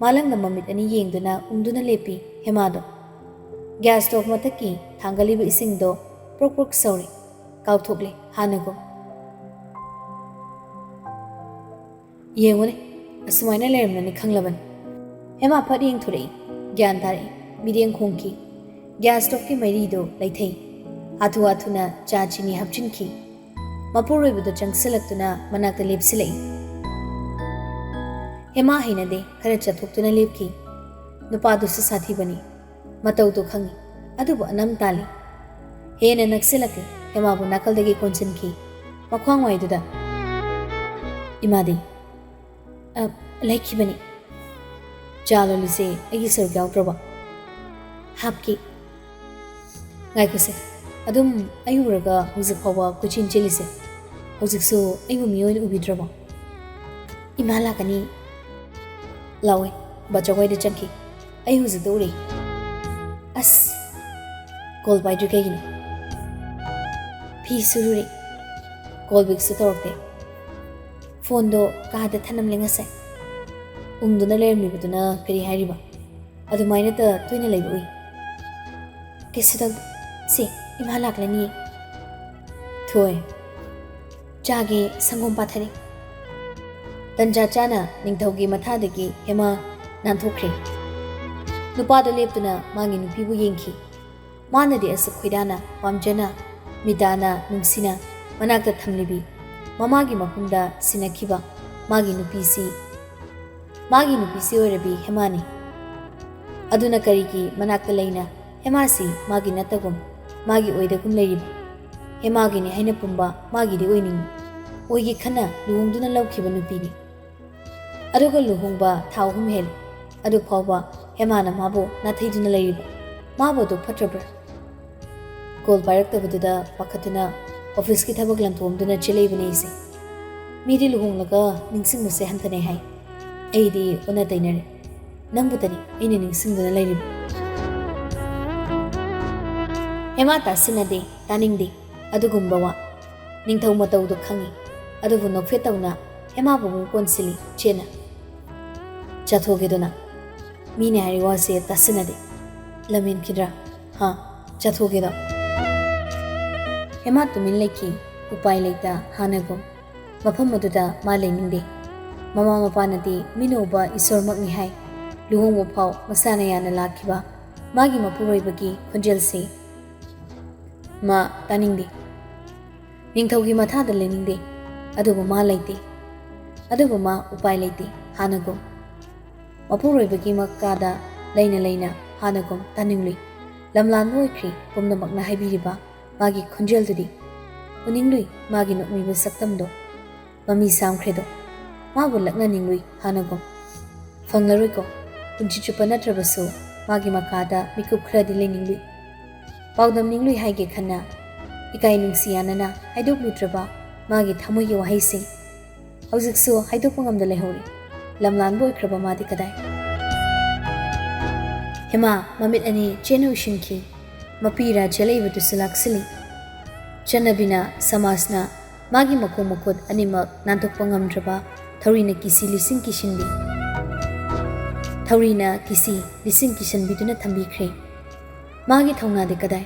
ꯃꯥꯂꯪꯗ ꯃꯃꯤꯠ ꯑꯅꯤ ꯌꯦꯡꯗꯨꯅ ꯎꯪꯗꯨꯅ ꯂꯦꯞꯄꯤ ꯍꯦꯃꯥꯗꯣ꯫ ꯒ꯭ꯌꯥꯁ ꯁ꯭ꯇꯣꯚ ꯃꯊꯛꯀꯤ ꯊꯥꯡꯒꯠꯂꯤꯕ ꯏꯁꯤꯡꯗꯣ ꯄ꯭ꯔꯣꯛ ꯄ꯭ꯔꯣꯛ ꯁꯧꯔꯤ꯫ ꯀꯥꯎꯊꯣꯛꯂꯦ ꯍꯥꯟꯅꯒꯨꯝ꯫ "ꯌꯦꯡꯉꯨꯅꯦ, ꯑꯁꯨꯃꯥꯏꯅ ꯂꯩꯔꯝꯂꯅꯤ ꯈꯪꯂꯕꯅꯤ"꯫ ꯍꯦꯃꯥ ꯐꯠ ꯌꯦꯡꯊꯣꯔꯛꯏ꯫ ꯒ꯭ꯌꯥꯟ ꯇꯥꯔꯛꯏ꯫ ꯃꯤꯠꯌꯦꯡ ꯈꯣꯡꯈꯤ꯫ ꯒ꯭ꯌꯥꯁ ꯁ꯭ꯇꯣꯚꯀꯤ ꯃꯩꯔꯤꯗꯣ ꯂꯩꯊꯩ꯫ ꯍꯥꯊꯨ ꯍꯥꯊꯨꯅ ꯆꯥ ꯆꯤꯅꯤ ꯍꯥꯞꯆꯤꯟꯈꯤ꯫ ꯃꯄꯨꯔꯣꯏꯕꯗꯣ ꯆꯪꯁꯤꯜꯂꯛꯇꯨꯅ ꯃꯅꯥꯛꯇ ꯂꯦꯞꯁꯤꯜꯂꯛꯏ꯫ ꯍꯦꯃꯥ ꯍꯩꯅꯗꯦ, ꯈꯔ ꯆꯠꯊꯣꯛꯇꯨꯅ ꯂꯦꯞꯈꯤ꯫ ꯅꯨꯄꯥꯗꯨꯁꯨ ꯁꯥꯊꯤꯕꯅꯤ꯫ ꯃꯇꯧꯗꯣ ꯈꯪꯏ, ꯑꯗꯨꯕꯨ ꯑꯅꯝ ꯇꯥꯜꯂꯤ꯫ ꯍꯦꯟꯅ ꯅꯛꯁꯤꯜꯂꯛꯂꯦ꯫ ꯍꯦꯃꯥꯕꯨ ꯅꯥꯀꯜꯗꯒꯤ ꯀꯣꯟꯁꯤꯟꯈꯤ꯫ ꯃꯈ꯭ꯋꯥꯡ ꯋꯥꯏꯗꯨꯗ, "ꯏꯃꯥꯗꯤ?" "ꯑ, ꯂꯩꯈꯤꯕꯅꯤ꯫ ꯆꯥ ꯂꯣꯜꯂꯤꯁꯦ ꯑꯩꯒꯤ ꯁꯔꯨꯛ ꯌꯥꯎꯗ꯭ꯔꯕ?" "ꯍꯥꯞꯀꯦ"꯫ "ꯉꯥꯏꯈꯣꯁꯦ, ꯑꯗꯨꯝ ꯑꯩ ꯎꯔꯒ ꯍꯧꯖꯤꯛ ꯐꯥꯎꯕ ꯀꯣꯏꯆꯦꯟ ꯆꯦꯜꯂꯤꯁꯦ, ꯍꯧꯖꯤꯛꯁꯨ ꯑꯩꯕꯨ ꯃꯤꯑꯣꯏꯅ ꯎꯕꯤꯗ꯭ꯔꯕꯣ?" "ꯏꯃꯥ ꯂꯥꯛꯀꯅꯤ"꯫ ꯂꯥꯎꯋꯦ꯫ ꯕꯥꯆꯧ ꯍꯣꯏꯗ ꯆꯪꯈꯤ꯫ "ꯑꯩ ꯍꯧꯖꯤꯛꯇ ꯎꯔꯦ"꯫ "ꯑꯁ"꯫ "ꯀꯣꯜ ꯄꯥꯏꯗ꯭ꯔꯤ ꯀꯩꯒꯤꯅꯣ?" "ꯐꯤ ꯁꯨꯔꯨꯔꯦ"꯫ ꯀꯣꯜ ꯕꯦꯛꯁꯨ ꯇꯧꯔꯛꯇꯦ꯫ "ꯐꯣꯟꯗꯣ ꯀꯥꯗ ꯊꯅꯝꯂꯦ ꯉꯁꯥꯏ"꯫ ꯎꯪꯗꯨꯅ ꯂꯩꯔꯝꯂꯤꯕꯗꯨꯅ ꯀꯔꯤ ꯍꯥꯏꯔꯤꯕ? ꯑꯗꯨꯃꯥꯏꯅꯇ ꯇꯣꯏꯅ ꯂꯩꯕ ꯎꯏ꯫ "ꯀꯩꯁꯨ ꯇꯧꯗꯦ꯫ ꯁꯦ, ꯏꯃꯥ ꯂꯥꯛꯂꯅꯤꯌꯦ"꯫ "ꯊꯣꯏ, ꯆꯥꯒꯦ, ꯁꯪꯒꯣꯝ ꯄꯥꯊꯔꯤ"꯫ ꯇꯟꯖꯥ ꯆꯥꯅ ꯅꯤꯡꯊꯧꯒꯤ ꯃꯊꯥꯗꯒꯤ ꯍꯦꯃꯥ ꯅꯥꯟꯊꯣꯛꯈ꯭ꯔꯦ꯫ ꯅꯨꯄꯥꯗꯣ ꯂꯦꯞꯇꯨꯅ ꯃꯥꯒꯤ ꯅꯨꯄꯤꯕꯨ ꯌꯦꯡꯈꯤ꯫ ꯃꯥꯅꯗꯤ ꯑꯁꯨꯛ ꯈꯣꯏꯗꯥꯅ, ꯄꯥꯝꯖꯅ, ꯃꯤꯇꯥꯅ, ꯅꯨꯡꯁꯤꯅ ꯃꯅꯥꯛꯇ ꯊꯝꯂꯤꯕꯤ, ꯃꯃꯥꯒꯤ ꯃꯐꯝꯗ ꯁꯤꯟꯅꯈꯤꯕ ꯃꯥꯒꯤ ꯅꯨꯄꯤꯁꯤ, ꯃꯥꯒꯤ ꯅꯨꯄꯤꯁꯤ ꯑꯣꯏꯔꯕꯤ ꯍꯦꯃꯥꯅꯤ꯫ ꯑꯗꯨꯅ ꯀꯔꯤꯒꯤ ꯃꯅꯥꯛꯇ ꯂꯩꯅ ꯍꯦꯃꯥꯁꯤ ꯃꯥꯒꯤ ꯅꯠꯇꯒꯨꯝ, ꯃꯥꯒꯤ ꯑꯣꯏꯗꯒꯨꯝ ꯂꯩꯔꯤꯕ? ꯍꯦꯃꯥꯒꯤꯅꯤ ꯍꯥꯏꯅ ꯄꯨꯝꯕ ꯃꯥꯒꯤꯗꯤ ꯑꯣꯏꯅꯤꯡꯏ꯫ ꯑꯣꯏꯒꯦ ꯈꯟꯅ ꯂꯨꯍꯣꯡꯗꯨꯅ ꯂꯧꯈꯤꯕ ꯅꯨꯄꯤꯅꯤ꯫ ꯑꯗꯨꯒ ꯂꯨꯍꯣꯡꯕ ꯊꯥ ꯑꯍꯨꯝ ꯍꯦꯜꯂꯦ꯫ ꯑꯗꯨ ꯐꯥꯎꯕ ꯍꯦꯃꯥꯅ ꯃꯥꯕꯨ ꯅꯥꯊꯩꯗꯨꯅ ꯂꯩꯔꯤꯕ꯫ ꯃꯥꯕꯨ ꯑꯗꯨ ꯐꯠꯇ꯭ꯔꯕ꯭ꯔꯥ? ꯀꯣꯜ ꯄꯥꯏꯔꯛꯇꯕꯗꯨꯗ ꯄꯥꯈꯠꯇꯨꯅ ꯑꯣꯐꯤꯁꯀꯤ ꯊꯕꯛ ꯂꯪꯊꯣꯛꯑꯝꯗꯨꯅ ꯆꯦꯜꯂꯛꯏꯕꯅꯤ ꯑꯩꯁꯦ꯫ ꯃꯤꯗꯤ ꯂꯨꯍꯣꯡꯂꯒ ꯅꯤꯡꯁꯤꯡꯕꯁꯦ ꯍꯟꯊꯅꯩ ꯍꯥꯏ꯫ ꯑꯩꯗꯤ ꯑꯣꯟꯅ ꯇꯩꯅꯔꯦ꯫ ꯅꯪꯕꯨꯇꯅꯤ ꯑꯩꯅ ꯅꯤꯡꯁꯤꯡꯗꯨꯅ ꯂꯩꯔꯤꯕ꯫ ꯍꯦꯃꯥ ꯇꯥꯁꯤꯟꯅꯗꯦ, ꯇꯥꯅꯤꯡꯗꯦ ꯑꯗꯨꯒꯨꯝꯕ ꯋꯥ꯫ ꯅꯤꯡꯊꯧ ꯃꯇꯧꯗꯣ ꯈꯪꯏ꯫ ꯑꯗꯨꯕꯨ ꯅꯣꯛꯐꯦꯠ ꯇꯧꯅ ꯍꯦꯃꯥꯕꯨ ꯑꯃꯨꯛ ꯀꯣꯟꯁꯤꯜꯂꯤ ꯆꯦꯅ꯫ "ꯆꯥꯊꯣꯛꯀꯦꯗꯣ ꯅꯪ꯫ ꯃꯤꯅ ꯍꯥꯏꯔꯤ ꯋꯥꯁꯦ ꯇꯥꯁꯤꯟꯅꯗꯦ꯫ ꯂꯝꯍꯦꯟꯈꯤꯗ꯭ꯔꯥ? ꯍꯥ? ꯆꯥꯊꯣꯛꯀꯦꯗꯣ?" ꯍꯦꯃꯥ ꯇꯨꯃꯤꯟ ꯂꯩꯈꯤ꯫ ꯎꯄꯥꯏ ꯂꯩꯇ ꯍꯥꯟꯅꯒꯨꯝ꯫ ꯃꯐꯝ ꯑꯗꯨꯗ ꯃꯥ ꯂꯩꯅꯤꯡꯗꯦ꯫ ꯃꯃꯥ ꯃꯄꯥꯅꯗꯤ ꯃꯤꯅ ꯎꯕ ꯏꯁꯣꯔꯃꯛꯅꯤ ꯍꯥꯏ꯫ ꯂꯨꯍꯣꯡꯕ ꯐꯥꯎ ꯃꯁꯥꯅ ꯌꯥꯅ ꯂꯥꯛꯈꯤꯕ ꯃꯥꯒꯤ ꯃꯄꯨꯔꯣꯏꯕꯒꯤ ꯈꯣꯟꯖꯦꯜꯁꯤ ꯃꯥ ꯇꯥꯅꯤꯡꯗꯦ꯫ ꯅꯤꯡꯊꯧꯒꯤ ꯃꯊꯥꯗ ꯂꯩꯅꯤꯡꯗꯦ꯫ ꯑꯗꯨꯕꯨ ꯃꯥ ꯂꯩꯇꯦ꯫ ꯑꯗꯨꯕꯨ ꯃꯥ ꯎꯄꯥꯏ ꯂꯩꯇꯦ꯫ ꯍꯥꯟꯅꯒꯨꯝ꯫ ꯃꯄꯨꯔꯣꯏꯕꯒꯤ ꯃꯀꯥꯗ ꯂꯩꯅ ꯂꯩꯅ ꯍꯥꯟꯅꯒꯨꯝ ꯇꯥꯅꯤꯡꯂꯨꯏ꯫ ꯂꯝꯂꯥꯟꯕ ꯑꯣꯏꯈ꯭ꯔꯦ ꯄꯨꯝꯅꯃꯛꯅ ꯍꯥꯏꯕꯤꯔꯤꯕ ꯃꯥꯒꯤ ꯈꯣꯟꯖꯦꯜꯗꯨꯗꯤ꯫ ꯎꯅꯤꯡꯂꯨꯏ ꯃꯥꯒꯤ ꯅꯣꯛꯃꯤꯕ ꯁꯛꯇꯝꯗꯣ꯫ ꯃꯃꯤ ꯁꯥꯝꯈ꯭ꯔꯦꯗꯣ꯫ ꯃꯥꯕꯨ ꯂꯛꯅꯅꯤꯡꯂꯨꯏ ꯍꯥꯟꯅꯒꯨꯝ꯫ ꯐꯪꯂꯔꯣꯏꯀꯣ꯫ ꯄꯨꯟꯁꯤ ꯆꯨꯞꯄ ꯅꯠꯇ꯭ꯔꯕꯁꯨ ꯃꯥꯒꯤ ꯃꯀꯥꯗ ꯃꯤꯀꯨꯞ ꯈꯔꯗꯤ ꯂꯩꯅꯤꯡꯂꯨꯏ꯫ ꯄꯥꯎꯗꯝꯅꯤꯡꯂꯨꯏ ꯍꯥꯏꯒꯦ ꯈꯟꯅ ꯏꯀꯥꯏ ꯅꯨꯡꯁꯤ ꯌꯥꯅꯅ ꯍꯥꯏꯗꯣꯛꯂꯨꯗ꯭ꯔꯕ ꯃꯥꯒꯤ ꯊꯃꯣꯏꯒꯤ ꯋꯥꯍꯩꯁꯤꯡ꯫ ꯍꯧꯖꯤꯛꯁꯨ ꯍꯥꯏꯗꯣꯛꯄ ꯉꯝꯗ ꯂꯩꯍꯧꯔꯤ꯫ ꯂꯝꯂꯥꯟꯕ ꯑꯣꯏꯈ꯭ꯔꯕ ꯃꯥꯗꯤ ꯀꯗꯥꯏ? ꯍꯦꯃꯥ ꯃꯃꯤꯠ ꯑꯅꯤ ꯆꯦꯅ ꯎꯏꯁꯤꯟꯈꯤ꯫ ꯃꯄꯤ ꯏꯔꯥ ꯆꯦꯜꯂꯛꯏꯕꯗꯨꯁꯨ ꯂꯥꯛꯁꯤꯜꯂꯤ꯫ ꯆꯠꯅꯕꯤꯅ, ꯁꯃꯥꯖꯅ ꯃꯥꯒꯤ ꯃꯈꯣꯡ ꯃꯈꯨꯠ ꯑꯅꯤꯃꯛ ꯅꯥꯟꯊꯣꯛꯄ ꯉꯝꯗ꯭ꯔꯕ ꯊꯧꯔꯤꯅ ꯀꯤꯁꯤ ꯂꯤꯁꯤꯡ ꯀꯤꯁꯤꯟꯕꯤ꯫ ꯊꯧꯔꯤꯅ ꯀꯤꯁꯤ ꯂꯤꯁꯤꯡ ꯀꯤꯁꯟꯕꯤꯗꯨꯅ ꯊꯝꯕꯤꯈ꯭ꯔꯦ꯫ ꯃꯥꯒꯤ ꯊꯧꯅꯥꯗꯤ ꯀꯗꯥꯏ?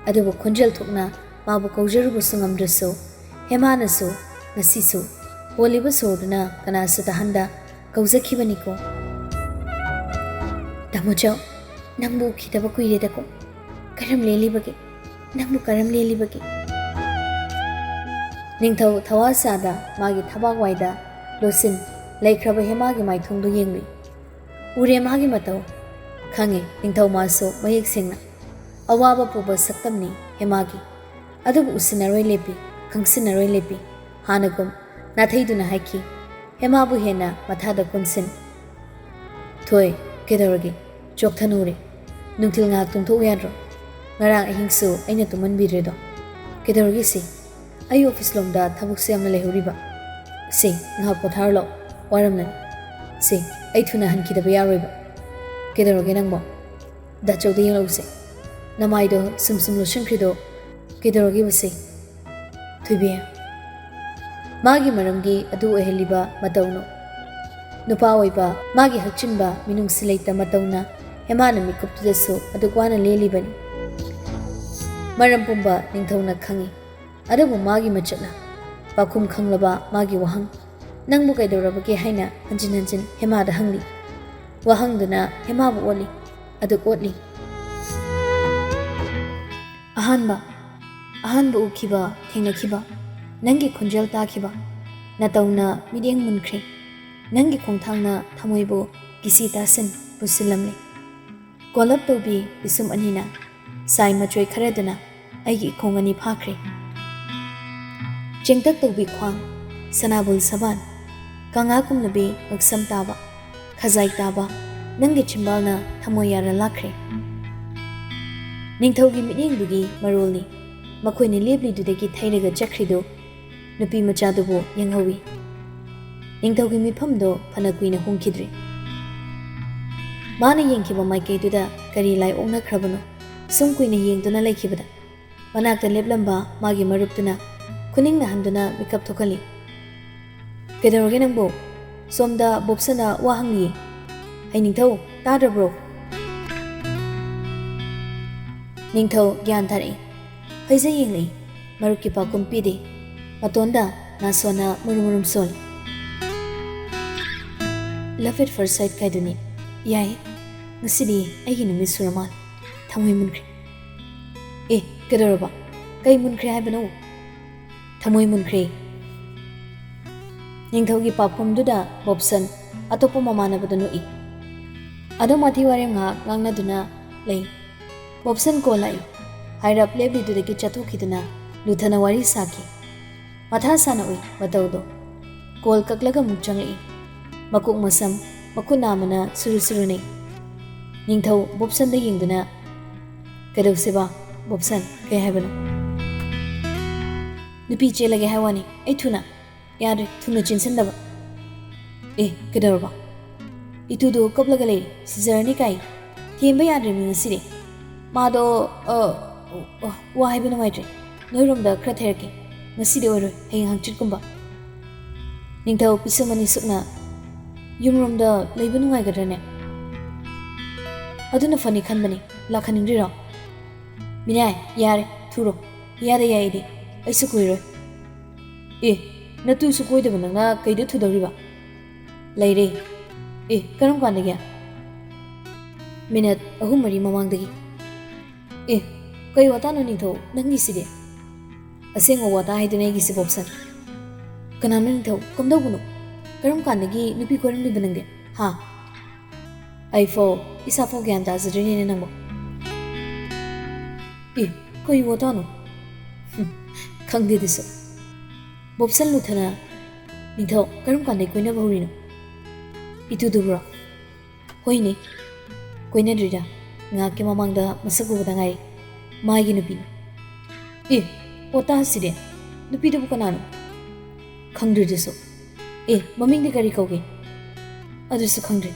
ꯑꯗꯨꯕꯨ ꯈꯣꯟꯖꯦꯜ ꯊꯣꯛꯅ ꯃꯥꯕꯨ ꯀꯧꯖꯔꯨꯕꯁꯨ ꯉꯝꯗ꯭ꯔꯁꯨ, ꯍꯦꯃꯥꯅꯁꯨ ꯉꯁꯤꯁꯨ ꯍꯣꯜꯂꯤꯕ ꯁꯣꯔꯗꯨꯅ ꯀꯅꯥꯁꯨ ꯇꯥꯍꯟꯗ ꯀꯧꯖꯈꯤꯕꯅꯤꯀꯣ꯫ "ꯇꯥꯃꯣ ꯆꯥꯎ, ꯅꯪꯕꯨ ꯎꯈꯤꯗꯕ ꯀꯨꯏꯔꯦꯗꯀꯣ꯫ ꯀꯔꯝ ꯂꯦꯜꯂꯤꯕꯒꯦ? ꯅꯪꯕꯨ ꯀꯔꯝ ꯂꯦꯜꯂꯤꯕꯒꯦ?" ꯅꯤꯡꯊꯧ ꯊꯋꯥ ꯁꯥꯗ ꯃꯥꯒꯤ ꯊꯕꯥꯛ ꯋꯥꯏꯗ ꯂꯣꯠꯁꯤꯟ ꯂꯩꯈ꯭ꯔꯕ ꯍꯦꯃꯥꯒꯤ ꯃꯥꯏꯊꯣꯡꯗꯨ ꯌꯦꯡꯂꯨꯏ꯫ ꯎꯔꯦ ꯃꯥꯒꯤ ꯃꯇꯧ꯫ ꯈꯪꯉꯦ ꯅꯤꯡꯊꯧ ꯃꯥꯁꯨ ꯃꯌꯦꯛ ꯁꯦꯡꯅ꯫ ꯑꯋꯥꯕ ꯄꯨꯕ ꯁꯛꯇꯝꯅꯤ ꯍꯦꯃꯥꯒꯤ꯫ ꯑꯗꯨꯕꯨ ꯎꯁꯤꯟꯅꯔꯣꯏ ꯂꯦꯞꯄꯤ, ꯈꯪꯁꯤꯟꯅꯔꯣꯏ ꯂꯦꯞꯄꯤ꯫ ꯍꯥꯟꯅꯒꯨꯝ ꯅꯥꯊꯩꯗꯨꯅ ꯍꯥꯏꯈꯤ꯫ ꯍꯦꯃꯥꯕꯨ ꯍꯦꯟꯅ ꯃꯊꯥꯗ ꯀꯣꯟꯁꯤꯟ꯫ "ꯊꯣꯏ, ꯀꯩꯗꯧꯔꯒꯦ? ꯆꯣꯛꯊꯅꯨꯔꯦ꯫ ꯅꯨꯡꯊꯤꯜ ꯉꯥꯏꯍꯥꯛ ꯇꯨꯝꯊꯣꯛꯎ ꯌꯥꯗ꯭ꯔꯣ? ꯉꯔꯥꯡ ꯑꯍꯤꯡꯁꯨ ꯑꯩꯅ ꯇꯨꯝꯍꯟꯕꯤꯗ꯭ꯔꯦꯗꯣ꯫ ꯀꯩꯗꯧꯔꯒꯦ ꯁꯤ? ꯑꯩ ꯑꯣꯐꯤꯁ ꯂꯣꯝꯗ ꯊꯕꯛꯁꯨ ꯌꯥꯝꯅ ꯂꯩꯍꯧꯔꯤꯕ꯫ ꯁꯤ, ꯉꯥꯏꯍꯥꯛ ꯄꯣꯊꯥꯔꯨ ꯂꯥꯛꯑꯣ, ꯋꯥꯔꯝꯂꯅꯤ꯫ ꯁꯤ, ꯑꯩ ꯊꯨꯅ ꯍꯟꯈꯤꯗꯕ ꯌꯥꯔꯣꯏꯕ꯫ ꯀꯩꯗꯧꯔꯒꯦ ꯅꯪꯕꯣ? ꯗꯥꯆꯧꯗ ꯌꯦꯡꯂꯛꯎꯁꯦ꯫ ꯅꯃꯥꯏꯗꯣ ꯁꯨꯝ ꯁꯨꯝ ꯂꯣꯠꯁꯤꯟꯈ꯭ꯔꯤꯗꯣ ꯀꯩꯗꯧꯔꯒꯦꯕ ꯁꯤ?" "ꯊꯣꯏꯕꯤ, ꯃꯥꯒꯤ ꯃꯔꯝꯒꯤ ꯑꯗꯨ ꯑꯣꯏꯍꯜꯂꯤꯕ ꯃꯇꯧꯅꯣ? ꯅꯨꯄꯥ ꯑꯣꯏꯕ ꯃꯥꯒꯤ ꯍꯛꯆꯤꯟꯕ ꯃꯤꯅꯨꯡꯁꯤ ꯂꯩꯇ ꯃꯇꯧꯅ ꯍꯦꯃꯥꯅ ꯃꯤꯀꯨꯞꯇꯨꯗꯁꯨ ꯑꯗꯨꯛ ꯋꯥꯅ ꯂꯦꯜꯂꯤꯕꯅꯤ꯫ ꯃꯔꯝ ꯄꯨꯝꯕ ꯅꯤꯡꯊꯧꯅ ꯈꯪꯏ, ꯑꯗꯨꯕꯨ ꯃꯥꯒꯤ ꯃꯆꯠꯅ ꯄꯥꯎꯈꯨꯝ ꯈꯪꯂꯕ ꯃꯥꯒꯤ ꯋꯥꯍꯪ, "ꯅꯪꯕꯨ ꯀꯩꯗꯧꯔꯕꯒꯦ?" ꯍꯥꯏꯅ ꯍꯟꯖꯤꯟ ꯍꯟꯖꯤꯟ ꯍꯦꯃꯥꯗ ꯍꯪꯂꯤ꯫ ꯋꯥꯍꯪꯗꯨꯅ ꯍꯦꯃꯥꯕꯨ ꯑꯣꯠꯂꯤ, ꯑꯗꯨꯛ ꯑꯣꯠꯂꯤ꯫ ꯑꯍꯥꯟꯕ, ꯑꯍꯥꯟꯕ ꯎꯈꯤꯕ, ꯊꯦꯡꯅꯈꯤꯕ, ꯅꯪꯒꯤ ꯈꯣꯟꯖꯦꯜ ꯇꯥꯈꯤꯕ, ꯅꯇꯧꯅ ꯃꯤꯠꯌꯦꯡ ꯃꯨꯟꯈ꯭ꯔꯦ, ꯅꯪꯒꯤ ꯈꯣꯡꯊꯥꯡꯅ ꯊꯃꯣꯏꯕꯨ ꯀꯤꯁꯤ ꯇꯥꯁꯤꯟ ꯄꯨꯁꯤꯜꯂꯝꯂꯦ꯫ ꯀꯣꯂꯞ ꯇꯧꯕꯤ ꯄꯤꯁꯨꯝ ꯑꯅꯤꯅ ꯁꯥꯏ ꯃꯆꯣꯏ ꯈꯔꯗꯨꯅ ꯑꯩꯒꯤ ꯏꯈꯣꯡ ꯑꯅꯤ ꯐꯥꯈ꯭ꯔꯦ꯫ ꯆꯦꯡꯇꯛ ꯇꯧꯕꯤ ꯈ꯭ꯋꯥꯡ, ꯁꯅꯥꯕꯨꯜ ꯁꯕꯥꯟ, ꯀꯪꯂꯥ ꯀꯨꯝꯂꯕꯤ ꯉꯛꯁꯝ ꯇꯥꯕ, ꯈꯖꯥꯏ ꯇꯥꯕ, ꯅꯪꯒꯤ ꯆꯤꯝꯕꯥꯜꯅ ꯊꯃꯣꯏ ꯌꯥꯔ ꯂꯥꯛꯈ꯭ꯔꯦ꯫ ꯅꯤꯡꯊꯧꯒꯤ ꯃꯤꯠꯌꯦꯡꯗꯨꯒꯤ ꯃꯔꯣꯜꯅꯤ꯫ ꯃꯈꯣꯏꯅ ꯂꯦꯞꯂꯤꯗꯨꯗꯒꯤ ꯊꯩꯔꯒ ꯆꯠꯈ꯭ꯔꯤꯗꯨ ꯅꯨꯄꯤ ꯃꯆꯥꯗꯨꯕꯨ ꯌꯦꯡꯍꯧꯏ꯫ ꯅꯤꯡꯊꯧꯒꯤ ꯃꯤꯐꯝꯗꯣ ꯐꯅ ꯀꯨꯏꯅ ꯍꯣꯡꯈꯤꯗ꯭ꯔꯤ꯫ ꯃꯥꯅ ꯌꯦꯡꯈꯤꯕ ꯃꯥꯏꯀꯩꯗꯨꯗ ꯀꯔꯤ ꯂꯥꯏ ꯑꯣꯛꯅꯈ꯭ꯔꯕꯅꯣ? ꯁꯨꯝ ꯀꯨꯏꯅ ꯌꯦꯡꯗꯨꯅ ꯂꯩꯈꯤꯕꯗ, ꯃꯅꯥꯛꯇ ꯂꯦꯞꯂꯝꯕ ꯃꯥꯒꯤ ꯃꯔꯨꯞꯇꯨꯅ ꯈꯨꯅꯤꯡ ꯅꯥꯍꯟꯗꯨꯅ ꯃꯤꯀꯞ ꯊꯣꯛꯍꯜꯂꯤ꯫ "ꯀꯩꯗꯧꯔꯒꯦ ꯅꯪꯕꯨ? ꯁꯣꯝꯗ ꯕꯣꯞꯁꯟꯅ ꯋꯥ ꯍꯪꯂꯤꯌꯦ꯫ ꯍꯩ ꯅꯤꯡꯊꯧ, ꯇꯥꯗ꯭ꯔꯕ꯭ꯔꯣ?" ꯅꯤꯡꯊꯧ ꯒ꯭ꯌꯥꯟ ꯇꯥꯔꯛꯏ꯫ ꯐꯩꯖꯩ ꯌꯦꯡꯂꯛꯏ꯫ ꯃꯔꯨꯞꯀꯤ ꯄꯥꯎꯈꯨꯝ ꯄꯤꯗꯦ꯫ ꯃꯇꯣꯟꯗ ꯅꯥꯁꯣꯟꯅ ꯃꯨꯔꯨꯝ ꯃꯨꯔꯨꯝ ꯁꯣꯜꯂꯤ꯫ Love at first sight ꯀꯥꯏꯗꯨꯅꯤ꯫ ꯌꯥꯏ, ꯉꯁꯤꯗꯤ ꯑꯩꯒꯤ ꯅꯨꯃꯤꯠ ꯁꯨꯔ ꯃꯥꯜꯂꯦ꯫ ꯊꯃꯣꯏ ꯃꯨꯟꯈ꯭ꯔꯦ꯫ "ꯑꯦ, ꯀꯩꯗꯧꯔꯕ? ꯀꯩ ꯃꯨꯟꯈ꯭ꯔꯦ ꯍꯥꯏꯕꯅꯣ?" "ꯊꯃꯣꯏ ꯃꯨꯟꯈ꯭ꯔꯦ꯫" ꯅꯤꯡꯊꯧꯒꯤ ꯄꯥꯎꯈꯨꯝꯗꯨꯗ ꯕꯣꯞꯁꯟ ꯑꯇꯣꯞꯄ ꯃꯃꯥꯟꯅꯕꯗ ꯅꯣꯛꯏ꯫ ꯑꯗꯨꯝ ꯋꯥꯊꯤ ꯋꯥꯔꯦꯝ ꯉꯥꯏꯍꯥꯛ ꯉꯥꯡꯅꯗꯨꯅ ꯂꯩ꯫ ꯕꯣꯞꯁꯟ ꯀꯣꯜ ꯂꯥꯛꯏ꯫ ꯍꯥꯏꯔꯞ ꯂꯦꯞꯂꯤꯗꯨꯗꯒꯤ ꯆꯠꯊꯣꯛꯈꯤꯗꯨꯅ ꯂꯨꯊꯅ ꯋꯥꯔꯤ ꯁꯥꯈꯤ꯫ ꯃꯊꯥ ꯁꯥꯅ ꯎꯏ ꯃꯇꯧꯗꯣ꯫ ꯀꯣꯜ ꯀꯛꯂꯒ ꯑꯃꯨꯛ ꯆꯪꯂꯛꯏ꯫ ꯃꯀꯣꯛ ꯃꯁꯝ, ꯃꯈꯨꯠ ꯅꯥꯝꯃꯅ ꯁꯨꯔꯨ ꯁꯨꯔꯨ ꯅꯩ꯫ ꯅꯤꯡꯊꯧ ꯕꯣꯞꯁꯟꯗ ꯌꯦꯡꯗꯨꯅ, "ꯀꯩꯗꯧꯁꯦꯕ, ꯕꯣꯞꯁꯟ? ꯀꯩ ꯍꯥꯏꯕꯅꯣ?" "ꯅꯨꯄꯤ ꯆꯦꯜꯂꯒꯦ ꯍꯥꯏ ꯋꯥꯅꯤ꯫ ꯑꯩ ꯊꯨꯅ..." "ꯌꯥꯗ꯭ꯔꯦ, ꯊꯨꯅ ꯆꯦꯟꯁꯤꯟꯗꯕ꯫" "ꯑꯦ, ꯀꯩꯗꯧꯔꯕ?" "ꯏꯇꯨꯗꯣ ꯀꯞꯂꯒ ꯂꯩꯔꯦ, ꯁꯤꯖꯔꯅꯤ ꯀꯥꯏ꯫ ꯊꯦꯝꯕ ꯌꯥꯗ꯭ꯔꯦ ꯃꯤ ꯉꯁꯤꯗꯤ꯫ ꯃꯥꯗꯣ, ꯑ, ꯑ, ꯋꯥ ꯍꯥꯏꯕ ꯅꯨꯡꯉꯥꯏꯇ꯭ꯔꯦ꯫ ꯅꯣꯏꯔꯣꯝꯗ ꯈꯔ ꯊꯩꯔꯛꯀꯦ꯫ ꯉꯁꯤꯗꯤ ꯑꯣꯏꯔꯣꯏ, ꯍꯌꯦꯡ ꯍꯪꯆꯤꯠꯀꯨꯝꯕ꯫" ꯅꯤꯡꯊꯧ ꯄꯤꯁꯨꯝ ꯑꯅꯤ ꯁꯨꯞꯅ ꯌꯨꯝꯔꯣꯝꯗ ꯂꯩꯕ ꯅꯨꯡꯉꯥꯏꯒꯗ꯭ꯔꯅꯦ? ꯑꯗꯨꯅ ꯐꯅꯤ ꯈꯟꯕꯅꯤ꯫ ꯂꯥꯛꯍꯟꯅꯤꯡꯗ꯭ꯔꯤꯔꯣ? ꯃꯤꯅꯥꯏ, ꯌꯥꯔꯦ, ꯊꯨꯔꯣ꯫ ꯌꯥꯗ ꯌꯥꯏꯗꯤ꯫ ꯑꯩꯁꯨ ꯀꯨꯏꯔꯣꯏ꯫ ꯑꯦ, ꯅꯇꯨꯁꯨ ꯀꯣꯏꯗꯕ ꯅꯪꯅ ꯀꯩꯗ ꯊꯨꯗꯧꯔꯤꯕ? ꯂꯩꯔꯦ꯫ ꯑꯦ, ꯀꯔꯝ ꯀꯥꯟꯗꯒꯤ? ꯃꯤꯅꯠ ꯑꯍꯨꯝ ꯃꯔꯤ ꯃꯃꯥꯡꯗꯒꯤ꯫ ꯑꯦ, ꯀꯩ ꯋꯥꯇꯥꯅꯣ ꯅꯤꯡꯊꯧ ꯅꯪꯒꯤꯁꯤꯗꯤ? ꯑꯁꯦꯡꯕ ꯋꯥꯇꯥ ꯍꯥꯏꯗꯨꯅ ꯑꯩꯒꯤꯁꯤ, ꯕꯣꯞꯁꯟ꯫ ꯀꯅꯥꯅꯣ ꯅꯤꯡꯊꯧ? ꯀꯝꯗꯧꯕꯅꯣ? ꯀꯔꯝ ꯀꯥꯟꯗꯒꯤ ꯅꯨꯄꯤ ꯀꯣꯏꯔꯝꯂꯤꯕ ꯅꯪꯗꯤ? ꯍꯥ? ꯑꯩꯐꯥꯎ, ꯏꯁꯥꯐꯥꯎ ꯒ꯭ꯌꯥꯟ ꯇꯥꯖꯗ꯭ꯔꯤꯅꯦꯅꯦ ꯅꯪꯕꯣ꯫ ꯑꯦ, ꯀꯩ ꯋꯥꯇꯥꯅꯣ? ꯍꯨꯝ, ꯈꯪꯗꯦ ꯑꯗꯨꯁꯨ꯫ ꯕꯣꯞꯁꯟ ꯂꯨꯊꯅ, ꯅꯤꯡꯊꯧ, ꯀꯔꯝ ꯀꯥꯟꯗꯩ ꯀꯣꯏꯅꯕ ꯍꯧꯔꯤꯅꯣ? ꯏꯇꯨꯗꯨꯕ꯭ꯔꯣ? ꯍꯣꯏꯅꯦ, ꯀꯣꯏꯅꯗ꯭ꯔꯤꯗ꯫ ꯉꯥꯏꯍꯥꯛꯀꯤ ꯃꯃꯥꯡꯗ ꯃꯁꯛ ꯎꯕꯗ ꯉꯥꯏꯔꯤ꯫ ꯃꯥꯒꯤ ꯅꯨꯄꯤꯅꯤ꯫ ꯑꯦ, ꯋꯥꯇꯥꯁꯤꯗꯤ! ꯅꯨꯄꯤꯗꯨꯕꯨ ꯀꯅꯥꯅꯣ? ꯈꯪꯗ꯭ꯔꯤꯗꯨꯁꯨ꯫ ꯑꯦ, ꯃꯃꯤꯡꯗꯤ ꯀꯔꯤ ꯀꯧꯒꯦ? ꯑꯗꯨꯁꯨ ꯈꯪꯗ꯭ꯔꯤ꯫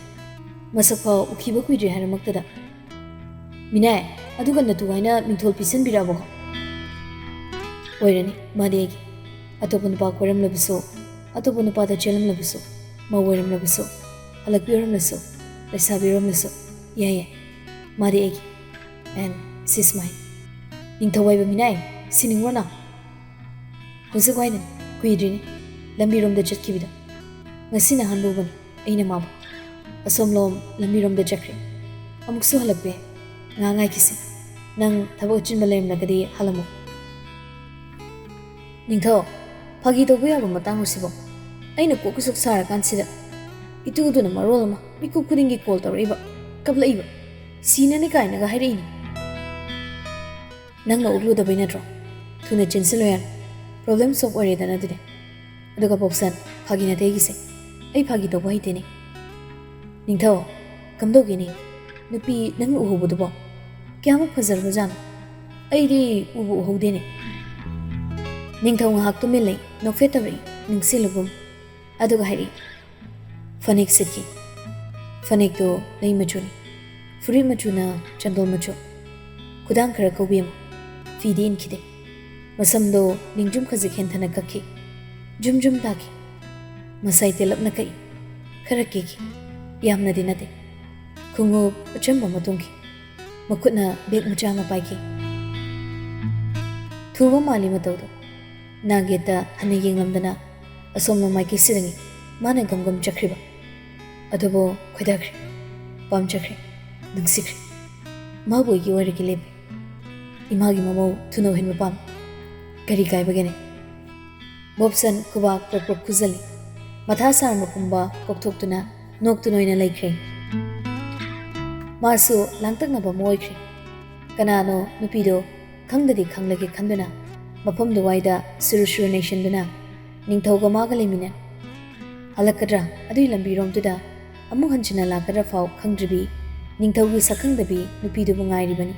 ꯃꯁꯛ ꯐꯥꯎ ꯎꯈꯤꯕ ꯀꯨꯏꯗ꯭ꯔꯤ ꯍꯥꯏꯔꯃꯛꯇꯗ꯫ ꯃꯤꯅꯥꯏ, ꯑꯗꯨꯒ ꯅꯇꯨ ꯍꯥꯏꯅ ꯃꯤꯡꯊꯣꯜ ꯄꯤꯁꯟꯕꯤꯔꯛꯑꯕꯀꯣ? ꯑꯣꯏꯔꯅꯤ, ꯃꯥꯗꯤ ꯑꯩꯒꯤ꯫ ꯑꯇꯣꯞꯄ ꯅꯨꯄꯥ ꯀꯣꯏꯔꯝꯂꯕꯁꯨ, ꯑꯇꯣꯞꯄ ꯅꯨꯄꯥꯗ ꯆꯦꯜꯂꯝꯂꯕꯁꯨ, ꯃꯧ ꯑꯣꯏꯔꯝꯂꯕꯁꯨ, ꯍꯜꯂꯛꯄꯤ ꯑꯣꯏꯔꯝꯂꯁꯨ, ꯂꯩꯁꯥꯕꯤ ꯑꯣꯏꯔꯝꯂꯁꯨ, ꯌꯥꯏ ꯌꯥꯏ, ꯃꯥꯗꯤ ꯑꯩꯒꯤ꯫ And she's mine. ꯅꯤꯡꯊꯧ ꯍꯥꯏꯕ ꯃꯤꯅꯥꯏ, ꯁꯤꯅꯤꯡꯕ꯭ꯔꯣ ꯅꯪ? ꯍꯧꯖꯤꯛ ꯋꯥꯏꯗꯅꯤ, ꯀꯨꯏꯗ꯭ꯔꯤꯅꯤ, ꯂꯝꯕꯤꯔꯣꯝꯗ ꯆꯠꯈꯤꯕꯗꯣ꯫ ꯉꯁꯤꯅ ꯑꯍꯥꯟꯕ ꯎꯕꯅꯤ ꯑꯩꯅ ꯃꯥꯕꯨ꯫ ꯑꯁꯣꯝꯂꯣꯝ ꯂꯝꯕꯤꯔꯣꯝꯗ ꯆꯠꯈ꯭ꯔꯦ꯫ ꯑꯃꯨꯛꯁꯨ ꯍꯜꯂꯛꯄ ꯌꯥꯏ꯫ ꯉꯥꯏꯍꯥꯛ ꯉꯥꯏꯈꯤꯁꯦ꯫ ꯅꯪ ꯊꯕꯛ ꯑꯆꯤꯟꯕ ꯂꯩꯔꯝꯂꯒꯗꯤ ꯍꯜꯂꯝꯃꯨ꯫ ꯅꯤꯡꯊꯧ, ꯐꯥꯒꯤ ꯇꯧꯕ ꯌꯥꯕ ꯃꯇꯥꯡꯂꯣ ꯁꯤꯕꯣ? ꯑꯩꯅ ꯀꯣꯛ ꯀꯁꯨꯛ ꯁꯥꯔꯀꯥꯟꯁꯤꯗ꯫ ꯏꯇꯨꯗꯨꯅ ꯃꯔꯣꯜ ꯑꯃ ꯃꯤꯀꯨꯞ ꯈꯨꯗꯤꯡꯒꯤ ꯀꯣꯜ ꯇꯧꯔꯛꯏꯕ, ꯀꯞꯂꯛꯏꯕ, ꯁꯤꯅꯅꯤ ꯀꯥꯏꯅꯒ ꯍꯥꯏꯔꯛꯏꯅꯤ꯫ ꯅꯪꯅ ꯑꯣꯛꯂꯨꯗꯕꯩ ꯅꯠꯇ꯭ꯔꯣ? ꯊꯨꯅ ꯆꯦꯟꯁꯤꯜꯂꯣ ꯌꯥꯔꯦ꯫ ꯄ꯭ꯔꯣꯕ꯭ꯂꯦꯝ ꯁꯣꯜꯚ ꯑꯣꯏꯔꯦꯗꯅ ꯑꯗꯨꯗꯤ꯫ ꯑꯗꯨꯒ ꯕꯣꯞꯁꯟ, ꯐꯥꯒꯤ ꯅꯠꯇꯦ ꯑꯩꯒꯤꯁꯦ꯫ ꯑꯩ ꯐꯥꯒꯤ ꯇꯧꯕ ꯍꯩꯇꯦꯅꯦ꯫ ꯅꯤꯡꯊꯧ, ꯀꯝꯗꯧꯒꯦꯅꯦ? ꯅꯨꯄꯤ ꯅꯪꯅ ꯎꯍꯧꯕꯗꯨꯕꯣ? ꯀꯌꯥꯃꯨꯛ ꯐꯖꯔꯕꯖꯥꯠꯅꯣ? ꯑꯩꯗꯤ ꯎꯕꯨ ꯎꯍꯧꯗꯦꯅꯦ꯫ ꯅꯤꯡꯊꯧ ꯉꯥꯏꯍꯥꯛ ꯇꯨꯃꯤꯟ ꯂꯩ, ꯅꯣꯛꯐꯦꯠ ꯇꯧꯔꯛꯏ, ꯅꯤꯡꯁꯤꯡꯂꯒꯨꯝ꯫ ꯑꯗꯨꯒ ꯍꯥꯏꯔꯛꯏ, ꯐꯅꯦꯛ ꯁꯦꯠꯈꯤ꯫ ꯐꯅꯦꯛꯇꯣ ꯂꯩ ꯃꯆꯨꯅꯤ꯫ ꯐꯨꯔꯤꯠ ꯃꯆꯨꯅ ꯆꯟꯗꯣꯜ ꯃꯆꯨ꯫ ꯈꯨꯗꯥꯡ ꯈꯔ ꯀꯧꯕꯤ ꯑꯃ꯫ ꯐꯤꯗꯤ ꯏꯟꯈꯤꯗꯦ꯫ ꯃꯁꯝꯗꯣ ꯅꯤꯡꯖꯨꯝ ꯈꯖꯤꯛ ꯍꯦꯟꯊꯅ ꯀꯛꯈꯤ꯫ ꯖꯨꯝ ꯖꯨꯝ ꯇꯥꯈꯤ꯫ ꯃꯁꯥꯏ ꯇꯦꯜꯂꯞꯅ ꯀꯛꯏ꯫ ꯈꯔ ꯀꯤꯈꯤ꯫ ꯌꯥꯝꯅꯗꯤ ꯅꯠꯇꯦ꯫ ꯈꯣꯡꯎꯞ ꯑꯆꯝꯕ ꯑꯃ ꯇꯣꯡꯈꯤ꯫ ꯃꯈꯨꯠꯅ ꯕꯦꯒ ꯃꯆꯥ ꯑꯃ ꯄꯥꯏꯈꯤ꯫ ꯊꯨꯕ ꯃꯥꯜꯂꯤ ꯃꯇꯧꯗꯣ꯫ ꯅꯥꯒꯦꯠꯇ ꯍꯟꯅ ꯌꯦꯡꯂꯝꯗꯅ ꯑꯁꯣꯝꯅ ꯃꯥꯏꯀꯩ ꯁꯤꯔꯪꯉꯤ꯫ ꯃꯥꯅ ꯒꯝ ꯒꯝ ꯆꯠꯈ꯭ꯔꯤꯕ꯫ ꯑꯗꯨꯕꯨ ꯈꯣꯏꯗꯥꯈ꯭ꯔꯦ꯫ ꯄꯥꯝꯖꯈ꯭ꯔꯦ꯫ ꯅꯨꯡꯁꯤꯈ꯭ꯔꯦ꯫ ꯃꯥꯕꯨ ꯑꯩꯒꯤ ꯑꯣꯏꯔꯒꯦ ꯂꯦꯞꯄꯤ꯫ ꯏꯃꯥꯒꯤ ꯃꯃꯧ ꯊꯨꯅꯧꯍꯦꯟꯕ ꯄꯥꯝꯃꯤ꯫ ꯀꯔꯤ ꯀꯥꯏꯕꯒꯦꯅꯦ? ꯕꯣꯕꯁꯟ ꯈꯨꯕꯥꯛ ꯄ꯭ꯔꯣꯛ ꯄ꯭ꯔꯣꯛ ꯈꯨꯖꯜꯂꯤ꯫ ꯃꯊꯥ ꯁꯥꯔꯝꯕ ꯄꯨꯝꯕ ꯀꯣꯛꯊꯣꯛꯇꯨꯅ ꯅꯣꯛꯇꯨꯅ ꯑꯣꯏꯅ ꯂꯩꯈ꯭ꯔꯦ꯫ ꯃꯥꯁꯨ ꯂꯥꯡꯇꯛꯅꯕ ꯑꯃ ꯑꯣꯏꯈ꯭ꯔꯦ꯫ ꯀꯅꯥꯅꯣ ꯅꯨꯄꯤꯗꯣ ꯈꯪꯗꯗꯤ ꯈꯪꯂꯒꯦ ꯈꯟꯗꯨꯅ ꯃꯐꯝꯗꯨꯋꯥꯏꯗ ꯁꯨꯔꯨ ꯁꯨꯔꯨ ꯅꯩꯁꯤꯟꯗꯨꯅ ꯅꯤꯡꯊꯧꯒ ꯃꯥꯒ ꯂꯩꯃꯤꯟꯅꯩ꯫ ꯍꯜꯂꯛꯀꯗ꯭ꯔꯥ ꯑꯗꯨꯏ ꯂꯝꯕꯤꯔꯣꯝꯗꯨꯗ ꯑꯃꯨꯛ ꯍꯟꯖꯤꯟꯅ ꯂꯥꯛꯀꯗ꯭ꯔꯥ ꯐꯥꯎ ꯈꯪꯗ꯭ꯔꯤꯕꯤ ꯅꯤꯡꯊꯧꯒꯤ ꯁꯛꯈꯪꯗꯕꯤ ꯅꯨꯄꯤꯗꯨꯕꯨ ꯉꯥꯏꯔꯤꯕꯅꯤ꯫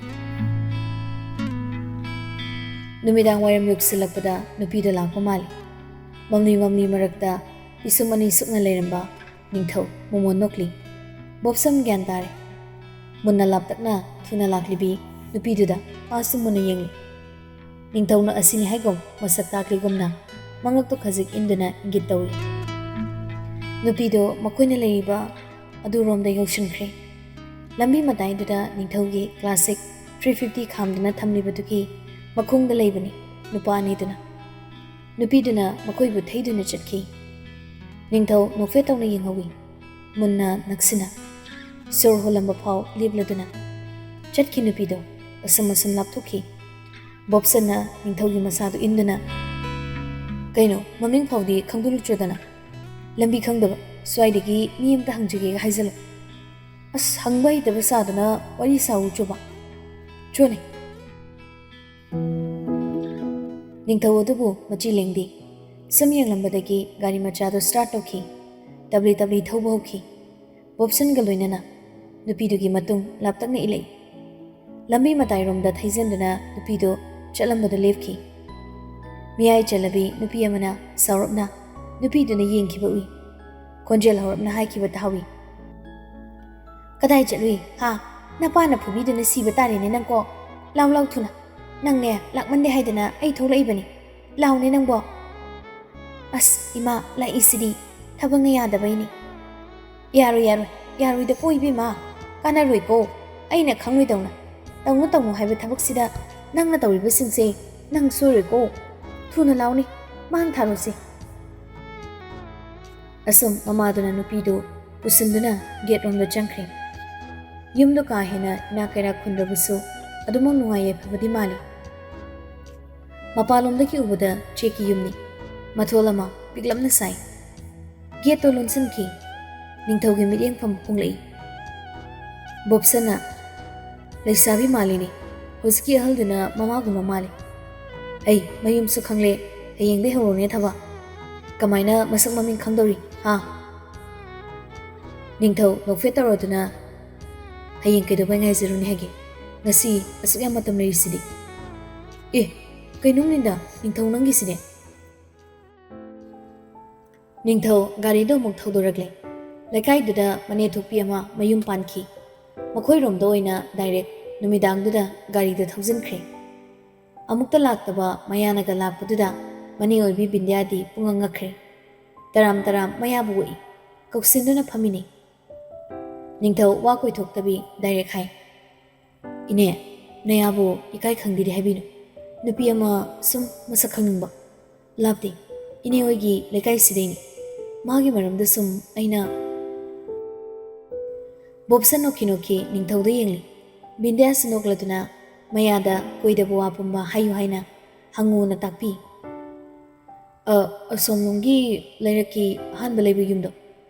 ꯅꯨꯃꯤꯗꯥꯡ ꯋꯥꯏꯔꯝ ꯌꯧꯁꯤꯜꯂꯛꯄꯗ ꯅꯨꯄꯤꯗꯣ ꯂꯥꯛꯄ ꯃꯥꯜꯂꯤ꯫ ꯃꯝꯂꯤ ꯃꯝꯂꯤ ꯃꯔꯛꯇ ꯄꯤꯁꯨꯝ ꯑꯅꯤ ꯁꯨꯞꯅ ꯂꯩꯔꯝꯕ ꯅꯤꯡꯊꯧ ꯃꯣꯃꯣꯟ ꯅꯣꯛꯂꯤ꯫ ꯕꯣꯕꯁꯟ ꯒ꯭ꯌꯥꯟ ꯇꯥꯔꯦ꯫ ꯃꯨꯟꯅ ꯂꯥꯞꯇꯛꯅ ꯊꯨꯅ ꯂꯥꯛꯂꯤꯕꯤ ꯅꯨꯄꯤꯗꯨꯗ ꯃꯥꯁꯨ ꯃꯨꯟꯅ ꯌꯦꯡꯂꯤ꯫ ꯅꯤꯡꯊꯧꯅ ꯑꯁꯤꯅꯤ ꯍꯥꯏꯒꯨꯝ ꯃꯁꯛ ꯇꯥꯛꯂꯤꯒꯨꯝꯅ ꯃꯉꯛꯇꯣ ꯈꯖꯤꯛ ꯏꯟꯗꯨꯅ ꯏꯪꯒꯤꯠ ꯇꯧꯏ꯫ ꯅꯨꯄꯤꯗꯣ ꯃꯈꯣꯏꯅ ꯂꯩꯔꯤꯕ ꯑꯗꯨꯔꯣꯝꯗ ꯌꯧꯁꯤꯟꯈ꯭ꯔꯦ꯫ ꯂꯝꯕꯤ ꯃꯇꯥꯏꯗꯨꯗ ꯅꯤꯡꯊꯧꯒꯤ ꯀ꯭ꯂꯥꯁꯤꯛ ꯊ꯭ꯔꯤ ꯐꯤꯐꯇꯤ ꯈꯥꯝꯗꯨꯅ ꯊꯝꯂꯤꯕꯗꯨꯒꯤ ꯃꯈꯣꯡꯗ ꯂꯩꯕꯅꯤ ꯅꯨꯄꯥ ꯑꯅꯤꯗꯨꯅ꯫ ꯅꯨꯄꯤꯗꯨꯅ ꯃꯈꯣꯏꯕꯨ ꯊꯩꯗꯨꯅ ꯆꯠꯈꯤ꯫ ꯅꯤꯡꯊꯧ ꯅꯣꯛꯐꯦꯠ ꯇꯧꯅ ꯌꯦꯡꯍꯧꯏ꯫ ꯃꯨꯟꯅ ꯅꯛꯁꯤꯟꯅ ꯁꯣꯔ ꯍꯣꯜꯂꯝꯕ ꯐꯥꯎ ꯂꯦꯞꯂꯗꯨꯅ ꯆꯠꯈꯤ ꯅꯨꯄꯤꯗꯣ ꯑꯁꯨꯝ ꯑꯁꯨꯝ ꯂꯥꯞꯊꯣꯛꯈꯤ꯫ ꯕꯣꯕꯁꯟꯅ ꯅꯤꯡꯊꯧꯒꯤ ꯃꯁꯥꯗꯨ ꯏꯟꯗꯨꯅ, "ꯀꯩꯅꯣ, ꯃꯃꯤꯡ ꯐꯥꯎꯗꯤ ꯈꯪꯗꯣꯛꯂꯛꯇ꯭ꯔꯗꯅ? ꯂꯝꯕꯤ ꯈꯪꯗꯕ, ꯁ꯭ꯋꯥꯏꯗꯒꯤ ꯃꯤ ꯑꯝꯇ ꯍꯪꯖꯒꯦꯒ ꯍꯥꯏꯖꯜꯂꯣ꯫ ꯑꯁ, ꯍꯪꯕ ꯍꯩꯇꯕ ꯁꯥꯗꯅ ꯋꯥꯔꯤ ꯁꯥꯎ ꯆꯣꯕ꯫ ꯆꯣꯅꯦ꯫" ꯅꯤꯡꯊꯧ ꯑꯗꯨꯕꯨ ꯃꯆꯤ ꯂꯦꯡꯗꯦ꯫ ꯁꯨꯝ ꯌꯦꯡꯂꯝꯕꯗꯒꯤ ꯒꯥꯔꯤ ꯃꯆꯥꯗꯨ ꯁ꯭ꯇꯥꯔꯠ ꯇꯧꯈꯤ꯫ ꯇꯞꯂꯤ ꯇꯞꯂꯤ ꯊꯧꯕ ꯍꯧꯈꯤ꯫ ꯕꯣꯕꯁꯟꯒ ꯂꯣꯏꯅꯅ ꯅꯨꯄꯤꯗꯨꯒꯤ ꯃꯇꯨꯡ ꯂꯥꯞꯇꯛꯅ ꯏꯜꯂꯛꯏ꯫ ꯂꯝꯕꯤ ꯃꯇꯥꯏꯔꯣꯝꯗ ꯊꯩꯖꯤꯟꯗꯨꯅ ꯅꯨꯄꯤꯗꯨ ꯆꯠꯂꯝꯕꯗꯨ ꯂꯦꯞꯈꯤ꯫ ꯃꯤꯌꯥꯏ ꯆꯜꯂꯕꯤ ꯅꯨꯄꯤ ꯑꯃꯅ ꯁꯥꯎꯔꯞꯅ ꯅꯨꯄꯤꯗꯨꯅ ꯌꯦꯡꯈꯤꯕ ꯎꯏ꯫ ꯈꯣꯟꯖꯦꯜ ꯍꯧꯔꯞꯅ ꯍꯥꯏꯈꯤꯕ ꯇꯥꯍꯧꯏ꯫ "ꯀꯗꯥꯏ ꯆꯠꯂꯨꯏ? ꯍꯥ? ꯅꯄꯥꯅ ꯐꯨꯕꯤꯗꯨꯅ ꯁꯤꯕ ꯇꯥꯔꯦꯅꯦ ꯅꯪꯀꯣ꯫ ꯂꯥꯎ ꯂꯥꯎ ꯊꯨꯅ꯫ ꯅꯪꯅꯦ ꯂꯥꯛꯃꯟꯗꯦ ꯍꯥꯏꯗꯅ ꯑꯩ ꯊꯣꯛꯂꯛꯏꯕꯅꯤ꯫ ꯂꯥꯎꯅꯦ ꯅꯪꯕꯣ꯫" "ꯑꯁ ꯏꯃꯥ, ꯂꯥꯛꯏꯁꯤꯗꯤ꯫ ꯊꯕꯛꯅ ꯌꯥꯗꯕꯩꯅꯤ꯫ ꯌꯥꯔꯣꯏ, ꯌꯥꯔꯣꯏ, ꯌꯥꯔꯣꯏꯗꯀꯣ ꯏꯕꯦꯝꯃ, ꯀꯥꯟꯅꯔꯣꯏꯀꯣ꯫ ꯑꯩꯅ ꯈꯪꯂꯣꯏꯗꯧꯅ ꯇꯧꯅꯨ ꯇꯧꯅꯨ ꯍꯥꯏꯕ ꯊꯕꯛꯁꯤꯗ ꯅꯪꯅ ꯇꯧꯔꯤꯕꯁꯤꯡꯁꯦ ꯅꯪ ꯁꯣꯏꯔꯣꯏꯀꯣ꯫ ꯊꯨꯅ ꯂꯥꯎꯅꯦ, ꯃꯥꯡ ꯊꯥꯔꯣꯁꯦ꯫ ꯑꯁꯨꯝ ꯃꯃꯥꯗꯨꯅ ꯅꯨꯄꯤꯗꯨ ꯄꯨꯁꯤꯟꯗꯨꯅ ꯒꯦꯠ ꯔꯣꯝꯗ ꯆꯪꯈ꯭ꯔꯦ꯫ ꯌꯨꯝꯗꯨ ꯀꯥ ꯍꯦꯟꯅ ꯏꯅꯥꯛ ꯀꯩꯔꯥꯛ ꯈꯨꯟꯗ꯭ꯔꯕꯁꯨ ꯑꯗꯨꯃꯛ ꯅꯨꯡꯉꯥꯏ ꯌꯥꯏꯐꯕꯗꯤ ꯃꯥꯜꯂꯤ꯫ ꯃꯄꯥꯟꯂꯣꯝꯗꯒꯤ ꯎꯕꯗ ꯆꯦꯛꯀꯤ ꯌꯨꯝꯅꯤ꯫ ꯃꯊꯣꯜ ꯑꯃ ꯄꯤꯛꯂꯞꯅ ꯁꯥꯏ꯫ ꯒꯦꯠꯇꯣ ꯂꯣꯟꯁꯤꯟꯈꯤ꯫ ꯅꯤꯡꯊꯧꯒꯤ ꯃꯤꯠꯌꯦꯡꯐꯝ ꯍꯣꯡꯂꯛꯏ꯫ ꯕꯣꯞꯁꯟꯅ, "ꯂꯩꯁꯥꯕꯤ ꯃꯥꯜꯂꯤꯅꯦ꯫ ꯍꯧꯖꯤꯛꯀꯤ ꯑꯍꯜꯗꯨꯅ ꯃꯃꯥꯒꯨꯝꯕ ꯃꯥꯜꯂꯤ꯫ ꯑꯩ ꯃꯌꯨꯝꯁꯨ ꯈꯪꯂꯦ, ꯍꯌꯦꯡꯗꯩ ꯍꯧꯔꯣꯅꯦ ꯊꯕꯛ꯫ ꯀꯃꯥꯏꯅ ꯃꯁꯛ ꯃꯃꯤꯡ ꯈꯪꯗꯧꯔꯤ, ꯍꯥ?" ꯅꯤꯡꯊꯧ ꯅꯣꯛꯐꯦꯠ ꯇꯧꯔꯗꯨꯅ, "ꯍꯌꯦꯡ ꯀꯩꯗꯧꯕꯩ ꯉꯥꯏꯖꯔꯨꯅꯤ ꯍꯥꯏꯒꯦ? ꯉꯁꯤ ꯑꯁꯨꯛ ꯌꯥꯝ ꯃꯇꯝ ꯂꯩꯔꯤꯁꯤꯗꯤ?" "ꯑꯦ, ꯀꯩꯅꯣ ꯃꯤꯅꯤꯗ, ꯅꯤꯡꯊꯧ ꯅꯪꯒꯤꯁꯤꯗꯤ?" ꯅꯤꯡꯊꯧ ꯒꯥꯔꯤꯗꯣ ꯑꯃꯨꯛ ꯊꯧꯗꯣꯔꯛꯂꯦ꯫ ꯂꯩꯀꯥꯏꯗꯨꯗ ꯃꯅꯦ ꯊꯣꯛꯄꯤ ꯑꯃ ꯃꯌꯨꯝ ꯄꯥꯟꯈꯤ꯫ ꯃꯈꯣꯏꯔꯣꯝꯗ ꯑꯣꯏꯅ ꯗꯥꯏꯔꯦꯛ ꯅꯨꯃꯤꯗꯥꯡꯗꯨꯗ ꯒꯥꯔꯤꯗ ꯊꯧꯖꯤꯟꯈ꯭ꯔꯦ꯫ ꯑꯃꯨꯛꯇ ꯂꯥꯛꯇꯕ ꯃꯌꯥꯅꯒ ꯂꯥꯛꯄꯗꯨꯗ ꯃꯅꯦ ꯑꯣꯏꯕꯤ ꯕꯤꯟꯗꯤꯌꯥꯗꯤ ꯄꯨꯡꯉꯛ ꯉꯛꯈ꯭ꯔꯦ꯫ ꯇꯔꯥꯝ ꯇꯔꯥꯝ ꯃꯌꯥꯕꯨ ꯑꯣꯛꯏ꯫ ꯀꯧꯁꯤꯟꯗꯨꯅ ꯐꯝꯃꯤꯅꯤ꯫ ꯅꯤꯡꯊꯧ ꯋꯥ ꯀꯣꯏꯊꯣꯛꯇꯕꯤ ꯗꯥꯏꯔꯦꯛ ꯍꯥꯏ, "ꯏꯅꯦ, ꯅꯌꯥꯕꯨ ꯏꯀꯥꯏ ꯈꯪꯗꯦꯗꯤ ꯍꯥꯏꯕꯤꯅꯨ꯫ ꯅꯨꯄꯤ ꯑꯃ ꯁꯨꯝ ꯃꯁꯛ ꯈꯪꯅꯤꯡꯕ꯫ ꯂꯥꯞꯇꯦ, ꯏꯅꯦ ꯍꯣꯏꯒꯤ ꯂꯩꯀꯥꯏꯁꯤꯗꯩꯅꯤ꯫ ꯃꯥꯒꯤ ꯃꯔꯝꯗ ꯁꯨꯝ ꯑꯩꯅ" ꯕꯣꯞꯁꯟ ꯅꯣꯛꯈꯤ ꯅꯣꯛꯈꯤ ꯅꯤꯡꯊꯧꯗ ꯌꯦꯡꯂꯤ꯫ ꯕꯤꯟꯗꯤꯌꯥꯁꯨ ꯅꯣꯛꯂꯗꯨꯅ ꯃꯌꯥꯗ ꯀꯣꯏꯗꯕ ꯋꯥ ꯄꯨꯝꯕ ꯍꯥꯏꯌꯨ ꯍꯥꯏꯅ ꯍꯪꯉꯨꯅ ꯇꯥꯛꯄꯤ꯫ "ꯑ, ꯑꯁꯣꯝꯂꯣꯝꯒꯤ ꯂꯩꯔꯛꯀꯤ ꯑꯍꯥꯟꯕ ꯂꯩꯕ ꯌꯨꯝꯗꯣ,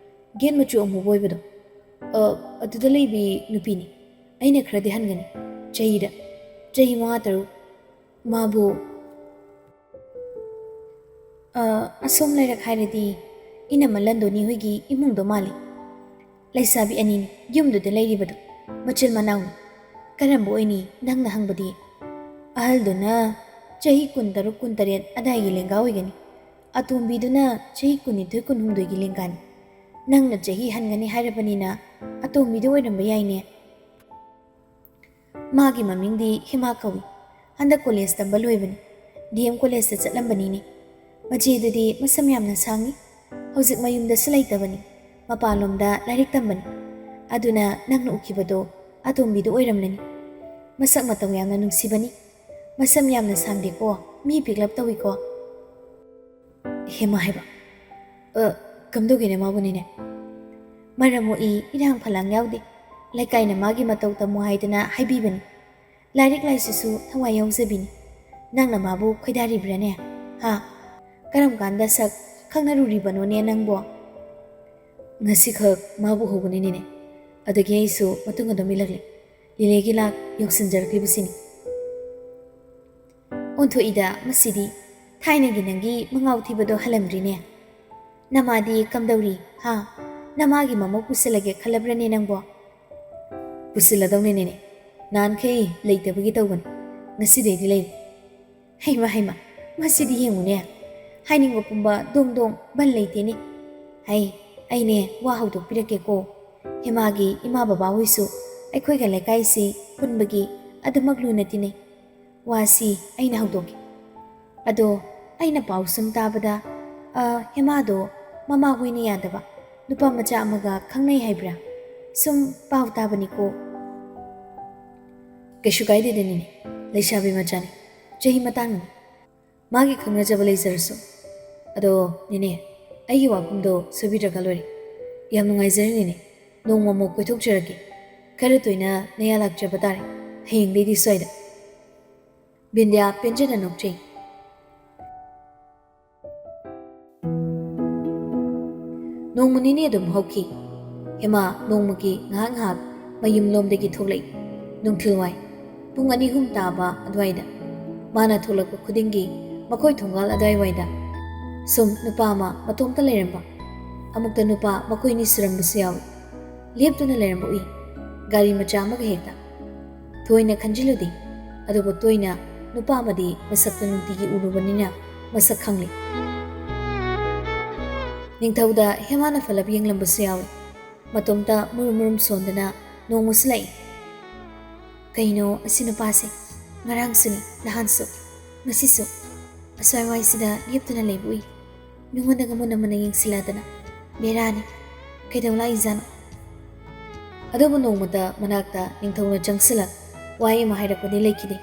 ꯒꯦꯠ ꯃꯆꯨ ꯑꯃꯨꯕ ꯑꯣꯏꯕꯗꯣ, ꯑ, ꯑꯗꯨꯗ ꯂꯩꯕꯤ ꯅꯨꯄꯤꯅꯤ꯫ ꯑꯩꯅ ꯈꯔꯗꯤ ꯍꯟꯒꯅꯤ, ꯆꯍꯤꯗ, ꯆꯍꯤ ꯃꯉꯥ ꯇꯔꯨꯛ꯫ ꯃꯥꯕꯨ, ꯑ, ꯑꯁꯣꯝ ꯂꯩꯔꯛ ꯍꯥꯏꯔꯗꯤ ꯏꯅꯝꯃ ꯂꯟꯗꯣꯅꯤ ꯍꯣꯏꯒꯤ ꯏꯃꯨꯡꯗꯣ ꯃꯥꯜꯂꯤ꯫ ꯂꯩꯁꯥꯕꯤ ꯑꯅꯤꯅꯤ ꯌꯨꯝꯗꯨꯗ ꯂꯩꯔꯤꯕꯗꯣ, ꯃꯆꯤꯟ ꯃꯅꯥꯎꯅꯤ꯫ ꯀꯔꯝꯕ ꯑꯣꯏꯅꯤ ꯅꯪꯅ ꯍꯪꯕꯗꯤ? ꯑꯍꯜꯗꯨꯅ ꯆꯍꯤ ꯀꯨꯟꯇꯔꯨꯛ ꯀꯨꯟꯇꯔꯦꯠ ꯑꯗꯥꯏꯒꯤ ꯂꯦꯡꯒꯥ ꯑꯣꯏꯒꯅꯤ꯫ ꯑꯇꯣꯝꯕꯤꯗꯨꯅ ꯆꯍꯤ ꯀꯨꯟꯅꯤꯊꯣꯏ ꯀꯨꯟꯍꯨꯝꯗꯣꯏꯒꯤ ꯂꯦꯡꯒꯥꯅꯤ꯫ ꯅꯪꯅ ꯆꯍꯤ ꯍꯟꯒꯅꯤ ꯍꯥꯏꯔꯕꯅꯤꯅ ꯑꯇꯣꯝꯕꯤꯗꯨ ꯑꯣꯏꯔꯝꯕ ꯌꯥꯏꯅꯦ꯫ ꯃꯥꯒꯤ ꯃꯃꯤꯡꯗꯤ ꯍꯤꯃꯥ ꯀꯧꯏ꯫ ꯍꯟꯗꯛ ꯀꯣꯂꯦꯖ ꯇꯝꯕ ꯂꯣꯏꯕꯅꯤ꯫ ꯗꯤ ꯑꯦꯝ ꯀꯣꯂꯦꯖꯇ ꯆꯠꯂꯝꯕꯅꯤꯅꯦ꯫ ꯃꯆꯦꯗꯨꯗꯤ ꯃꯁꯝ ꯌꯥꯝꯅ ꯁꯥꯡꯉꯤ꯫ ꯍꯧꯖꯤꯛ ꯃꯌꯨꯝꯗꯁꯨ ꯂꯩꯇꯕꯅꯤ, ꯃꯄꯥꯟꯂꯣꯝꯗ ꯂꯥꯏꯔꯤꯛ ꯇꯝꯕꯅꯤ꯫ ꯑꯗꯨꯅ ꯅꯪꯅ ꯎꯈꯤꯕꯗꯣ ꯑꯇꯣꯝꯕꯤꯗꯨ ꯑꯣꯏꯔꯝꯂꯅꯤ꯫ ꯃꯁꯛ ꯃꯇꯧ ꯌꯥꯝꯅ ꯅꯨꯡꯁꯤꯕꯅꯤ, ꯃꯁꯝ ꯌꯥꯝꯅ ꯁꯥꯡꯗꯦꯀꯣ, ꯃꯤ ꯄꯤꯛꯂꯞ ꯇꯧꯏꯀꯣ꯫ ꯍꯦꯃꯥ ꯍꯥꯏꯕ, "ꯑ, ꯀꯝꯗꯧꯒꯦꯅꯦ ꯃꯥꯕꯨꯅꯤꯅꯦ?" ꯃꯔꯝ ꯃꯣꯛꯏ, ꯏꯔꯥꯡ ꯐꯂꯥꯡ ꯌꯥꯎꯗꯦ꯫ ꯂꯩꯀꯥꯏꯅ ꯃꯥꯒꯤ ꯃꯇꯧ ꯇꯝꯃꯨ ꯍꯥꯏꯗꯅ ꯍꯥꯏꯕꯤꯕꯅꯤ꯫ ꯂꯥꯏꯔꯤꯛ ꯂꯥꯏꯁꯨꯁꯨ ꯊꯋꯥꯏ ꯌꯥꯎꯖꯕꯤꯅꯤ꯫ ꯅꯪꯅ ꯃꯥꯕꯨ ꯈꯣꯏꯗꯥꯔꯤꯕ꯭ꯔꯥꯅꯦ? ꯍꯥ? ꯀꯔꯝ ꯀꯥꯟꯗ ꯁꯛ ꯈꯪꯅꯔꯨꯔꯤꯕꯅꯣꯅꯦ ꯅꯪꯕꯣ? ꯉꯁꯤꯈꯛ ꯃꯥꯕꯨ ꯎꯍꯧꯕꯅꯤꯅꯦ꯫ ꯑꯗꯨꯗꯒꯤ ꯑꯩꯁꯨ ꯃꯇꯨꯡ ꯑꯗꯨꯝ ꯏꯜꯂꯛꯂꯦ꯫ ꯂꯤꯂꯦꯒꯤ ꯂꯥꯛ ꯌꯧꯁꯤꯟꯖꯔꯛꯂꯤꯕꯁꯤꯅꯤ꯫ ꯑꯣꯟꯊꯣꯛꯏꯗ ꯃꯁꯤꯗꯤ꯫ ꯊꯥꯏꯅꯒꯤ ꯅꯪꯒꯤ ꯃꯉꯥꯎ ꯊꯤꯕꯗꯣ ꯍꯜꯂꯝꯗ꯭ꯔꯤꯅꯦ꯫ ꯅꯃꯥꯗꯤ ꯀꯝꯗꯧꯔꯤ, ꯍꯥ? ꯅꯃꯥꯒꯤ ꯃꯃꯧ ꯄꯨꯁꯤꯜꯂꯒꯦ ꯈꯜꯂꯕ꯭ꯔꯅꯦ ꯅꯪꯕꯣ? ꯄꯨꯁꯤꯜꯂꯗꯧꯅꯤꯅꯦ꯫ ꯅꯍꯥꯟꯈꯩ ꯂꯩꯇꯕꯒꯤ ꯇꯧꯕꯅꯤ꯫ ꯉꯁꯤꯗꯩꯗꯤ ꯂꯩꯔꯦ꯫ ꯍꯩꯃ, ꯍꯩꯃ, ꯃꯁꯤꯗꯤ ꯌꯦꯡꯉꯨꯅꯦ꯫ ꯍꯥꯏꯅꯤꯡꯕ ꯄꯨꯝꯕ ꯗꯣꯡ ꯗꯣꯡ ꯕꯟ ꯂꯩꯇꯦꯅꯦ꯫ ꯍꯩ, ꯑꯩꯅꯦ ꯋꯥ ꯍꯧꯗꯣꯛꯄꯤꯔꯛꯀꯦꯀꯣ꯫ ꯍꯦꯃꯥꯒꯤ ꯏꯃꯥ ꯕꯕꯥ ꯍꯣꯏꯁꯨ ꯑꯩꯈꯣꯏꯒ ꯂꯩꯀꯥꯏꯁꯤ ꯄꯨꯟꯕꯒꯤ ꯑꯗꯨꯃꯛ ꯂꯨꯅ ꯇꯤꯟꯅꯩ꯫ ꯋꯥꯁꯤ ꯑꯩꯅ ꯍꯧꯗꯣꯛꯀꯦ꯫ ꯑꯗꯣ ꯑꯩꯅ ꯄꯥꯎ ꯁꯨꯝ ꯇꯥꯕꯗ, ꯑ, ꯍꯦꯃꯥꯗꯣ ꯃꯃꯥ ꯍꯣꯏꯅ ꯌꯥꯗꯕ ꯅꯨꯄꯥ ꯃꯆꯥ ꯑꯃꯒ ꯈꯪꯅꯩ ꯍꯥꯏꯕ꯭ꯔꯥ? ꯁꯨꯝ ꯄꯥꯎ ꯇꯥꯕꯅꯤꯀꯣ꯫ ꯀꯩꯁꯨ ꯀꯥꯏꯗꯦꯗ ꯅꯦꯅꯦ, ꯂꯩꯁꯥꯕꯤ ꯃꯆꯥꯅꯤ, ꯆꯍꯤ ꯃꯇꯥꯡꯅꯤ꯫ ꯃꯥꯒꯤ ꯈꯪꯅꯖꯕ ꯂꯩꯖꯔꯁꯨ꯫ ꯑꯗꯣ ꯅꯦꯅꯦ, ꯑꯩꯒꯤ ꯋꯥꯐꯝꯗꯣ ꯁꯣꯏꯕꯤꯗ꯭ꯔꯒ ꯂꯣꯏꯔꯦ꯫ ꯌꯥꯝ ꯅꯨꯡꯉꯥꯏꯖꯔꯦ ꯅꯦꯅꯦ, ꯅꯣꯡꯃ ꯑꯃꯨꯛ ꯀꯣꯏꯊꯣꯛꯆꯔꯛꯀꯦ꯫ ꯈꯔ ꯇꯣꯏꯅ ꯅꯌꯥ ꯂꯥꯛꯆꯕ ꯇꯥꯔꯦ, ꯍꯌꯦꯡꯗꯩꯗꯤ ꯁꯣꯏꯗ꯫ ꯕꯤꯟꯗ꯭ꯌꯥ ꯄꯦꯟꯖꯅ ꯅꯣꯛꯆꯩ꯫ ꯅꯣꯡꯃ ꯅꯤꯅꯤ ꯑꯗꯨꯝ ꯍꯧꯈꯤ꯫ ꯍꯦꯃꯥ ꯅꯣꯡꯃꯒꯤ ꯉꯥꯏꯍꯥꯛ ꯉꯥꯏꯍꯥꯛ ꯃꯌꯨꯝꯂꯣꯝꯗꯒꯤ ꯊꯣꯛꯂꯛꯏ꯫ ꯅꯨꯡꯊꯤꯜꯋꯥꯏ ꯄꯨꯡ ꯑꯅꯤ ꯑꯍꯨꯝ ꯇꯥꯕ ꯑꯗꯨꯋꯥꯏꯗ꯫ ꯃꯥꯅ ꯊꯣꯛꯂꯛꯄ ꯈꯨꯗꯤꯡꯒꯤ ꯃꯈꯣꯏ ꯊꯣꯡꯒꯥꯜ ꯑꯗꯨꯋꯥꯏꯋꯥꯏꯗ ꯁꯨꯝ ꯅꯨꯄꯥ ꯑꯃ ꯃꯇꯣꯝꯇ ꯂꯩꯔꯝꯕ, ꯑꯃꯨꯛꯇ ꯅꯨꯄꯥ ꯃꯈꯣꯏ ꯑꯅꯤ ꯁꯨꯔꯝꯕꯁꯨ ꯌꯥꯎꯏ꯫ ꯂꯦꯞꯇꯨꯅ ꯂꯩꯔꯝꯕ ꯎꯏ, ꯒꯥꯔꯤ ꯃꯆꯥ ꯑꯃꯒ ꯍꯦꯛꯇ꯫ ꯊꯣꯏꯅ ꯈꯟꯖꯤꯜꯂꯨꯗꯦ, ꯑꯗꯨꯕꯨ ꯇꯣꯏꯅ ꯅꯨꯄꯥ ꯑꯃꯗꯤ ꯃꯁꯛꯇꯨ ꯅꯨꯡꯇꯤꯒꯤ ꯎꯔꯨꯕꯅꯤꯅ ꯃꯁꯛ ꯈꯪꯂꯦ꯫ ꯅꯤꯡꯊꯧꯗ ꯍꯦꯃꯥꯅ ꯐꯂꯞ ꯌꯦꯡꯂꯝꯕꯁꯨ ꯌꯥꯎꯏ꯫ ꯃꯇꯣꯝꯇ ꯃꯨꯔꯨꯝ ꯃꯨꯔꯨꯝ ꯁꯣꯟꯗꯅ ꯅꯣꯡꯃꯁꯨ ꯂꯥꯛꯏ꯫ "ꯀꯩꯅꯣ ꯑꯁꯤ ꯅꯨꯄꯥꯁꯦ? ꯉꯔꯥꯡꯁꯨꯅꯤ, ꯅꯍꯥꯟꯁꯨ, ꯉꯁꯤꯁꯨ ꯑꯁ꯭ꯋꯥꯏ ꯋꯥꯏꯁꯤꯗ ꯂꯦꯞꯇꯨꯅ ꯂꯩꯕ ꯎꯏ꯫ ꯃꯤꯉꯣꯟꯗꯒ ꯃꯨꯟꯅ ꯃꯨꯟꯅ ꯌꯦꯡꯁꯤꯜꯂꯗꯅ꯫ ꯕꯦꯔꯥꯅꯤ꯫ ꯀꯩꯗꯧ ꯂꯥꯛꯏꯖꯥꯠꯅꯣ? ꯑꯗꯨꯕꯨ ꯅꯣꯡꯃꯇ ꯃꯅꯥꯛꯇ ꯅꯤꯡꯊꯧꯅ ꯆꯪꯁꯤꯜꯂꯛ ꯋꯥꯍꯩ ꯑꯃ ꯍꯥꯏꯔꯛꯄꯗꯤ ꯂꯩꯈꯤꯗꯦ꯫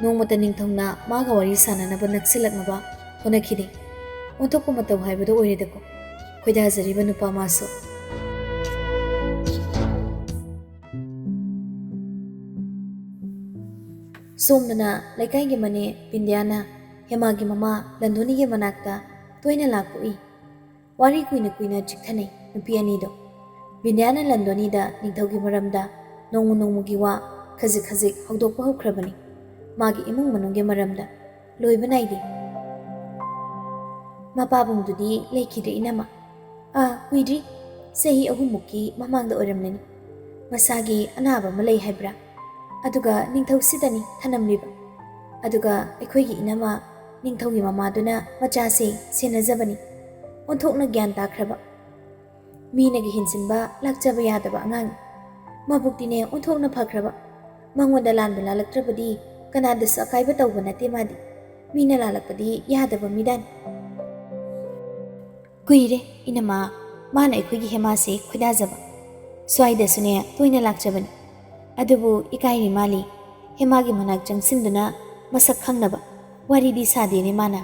ꯅꯣꯡꯃꯇ ꯅꯤꯡꯊꯧꯅ ꯃꯥꯒ ꯋꯥꯔꯤ ꯁꯥꯟꯅꯅꯕ ꯅꯛꯁꯤꯜꯂꯛꯅꯕ ꯍꯣꯠꯅꯈꯤꯗꯦ꯫ ꯑꯣꯟꯊꯣꯛꯄ ꯃꯇꯧ ꯍꯥꯏꯕꯗꯨ ꯑꯣꯏꯔꯦꯗꯀꯣ, ꯈꯣꯏꯗꯥꯖꯔꯤꯕ ꯅꯨꯄꯥ ꯃꯥꯁꯨ꯫ ꯁꯣꯝꯗꯅ ꯂꯩꯀꯥꯏꯒꯤ ꯃꯅꯦ ꯕꯤꯟꯗ꯭ꯌꯥꯅ ꯍꯦꯃꯥꯒꯤ ꯃꯃꯥ ꯂꯟꯗꯣꯅꯤꯒꯤ ꯃꯅꯥꯛꯇ ꯇꯣꯏꯅ ꯂꯥꯛꯄ ꯎꯏ꯫ ꯋꯥꯔꯤ ꯀꯨꯏꯅ ꯀꯨꯏꯅ ꯆꯤꯛꯊꯅꯩ ꯅꯨꯄꯤ ꯑꯅꯤꯗꯣ꯫ ꯕꯤꯟꯗ꯭ꯌꯥꯅ ꯂꯟꯗꯣꯅꯤꯗ ꯅꯤꯡꯊꯧꯒꯤ ꯃꯔꯝꯗ ꯅꯣꯡꯃ ꯅꯣꯡꯃꯒꯤ ꯋꯥ ꯈꯖꯤꯛ ꯈꯖꯤꯛ ꯍꯧꯗꯣꯛꯄ ꯍꯧꯈ꯭ꯔꯕꯅꯤ꯫ ꯃꯥꯒꯤ ꯏꯃꯨꯡ ꯃꯅꯨꯡꯒꯤ ꯃꯔꯝꯗ ꯂꯣꯏꯕ ꯅꯥꯏꯗꯦ꯫ ꯃꯄꯥꯕꯨꯡꯗꯨꯗꯤ ꯂꯩꯈꯤꯗ꯭ꯔꯦ ꯏꯅꯝꯃ꯫ ꯑꯥ, ꯀꯨꯏꯗ꯭ꯔꯤ꯫ ꯆꯍꯤ ꯑꯍꯨꯝꯃꯨꯛꯀꯤ ꯃꯃꯥꯡꯗ ꯑꯣꯏꯔꯝꯂꯅꯤ꯫ ꯃꯁꯥꯒꯤ ꯑꯅꯥꯕ ꯑꯃ ꯂꯩ ꯍꯥꯏꯕ꯭ꯔꯥ? ꯑꯗꯨꯒ ꯅꯤꯡꯊꯧꯁꯤꯗꯅꯤ ꯊꯅꯝꯂꯤꯕ꯫ ꯑꯗꯨꯒ ꯑꯩꯈꯣꯏꯒꯤ ꯏꯅꯝꯃ ꯅꯤꯡꯊꯧꯒꯤ ꯃꯃꯥꯗꯨꯅ ꯃꯆꯥꯁꯦ ꯁꯦꯟꯅꯖꯕꯅꯤ꯫ ꯑꯣꯟꯊꯣꯛꯅ ꯒ꯭ꯌꯥꯟ ꯇꯥꯈ꯭ꯔꯕ꯫ ꯃꯤꯅꯒ ꯍꯦꯟꯖꯤꯟꯕ ꯂꯥꯛꯆꯕ ꯌꯥꯗꯕ ꯑꯉꯥꯡꯅꯤ꯫ ꯃꯕꯨꯛꯇꯤꯅꯦ ꯑꯣꯟꯊꯣꯛꯅ ꯐꯈ꯭ꯔꯕ꯫ ꯃꯉꯣꯟꯗ ꯂꯥꯟꯕ ꯂꯥꯜꯂꯛꯇ꯭ꯔꯕꯗꯤ ꯀꯅꯥꯗꯁꯨ ꯑꯀꯥꯏꯕ ꯇꯧꯕ ꯅꯠꯇꯦ ꯃꯥꯗꯤ꯫ ꯃꯤꯅ ꯂꯥꯜꯂꯛꯄꯗꯤ ꯌꯥꯗꯕ ꯃꯤꯗꯥꯅꯤ꯫ ꯀꯨꯏꯔꯦ ꯏꯅꯝꯃ ꯃꯥꯅ ꯑꯩꯈꯣꯏꯒꯤ ꯍꯦꯃꯥꯁꯦ ꯈꯣꯏꯗꯥꯖꯕ꯫ ꯁ꯭ꯋꯥꯏꯗꯁꯨꯅꯦ ꯇꯣꯏꯅ ꯂꯥꯛꯆꯕꯅꯤ꯫ ꯑꯗꯨꯕꯨ ꯏꯀꯥꯏꯔꯤ ꯃꯥꯜꯂꯤ꯫ ꯍꯦꯃꯥꯒꯤ ꯃꯅꯥꯛ ꯆꯪꯁꯤꯟꯗꯨꯅ ꯃꯁꯛ ꯈꯪꯅꯕ ꯋꯥꯔꯤꯗꯤ ꯁꯥꯗꯦꯅꯦ ꯃꯥꯅ꯫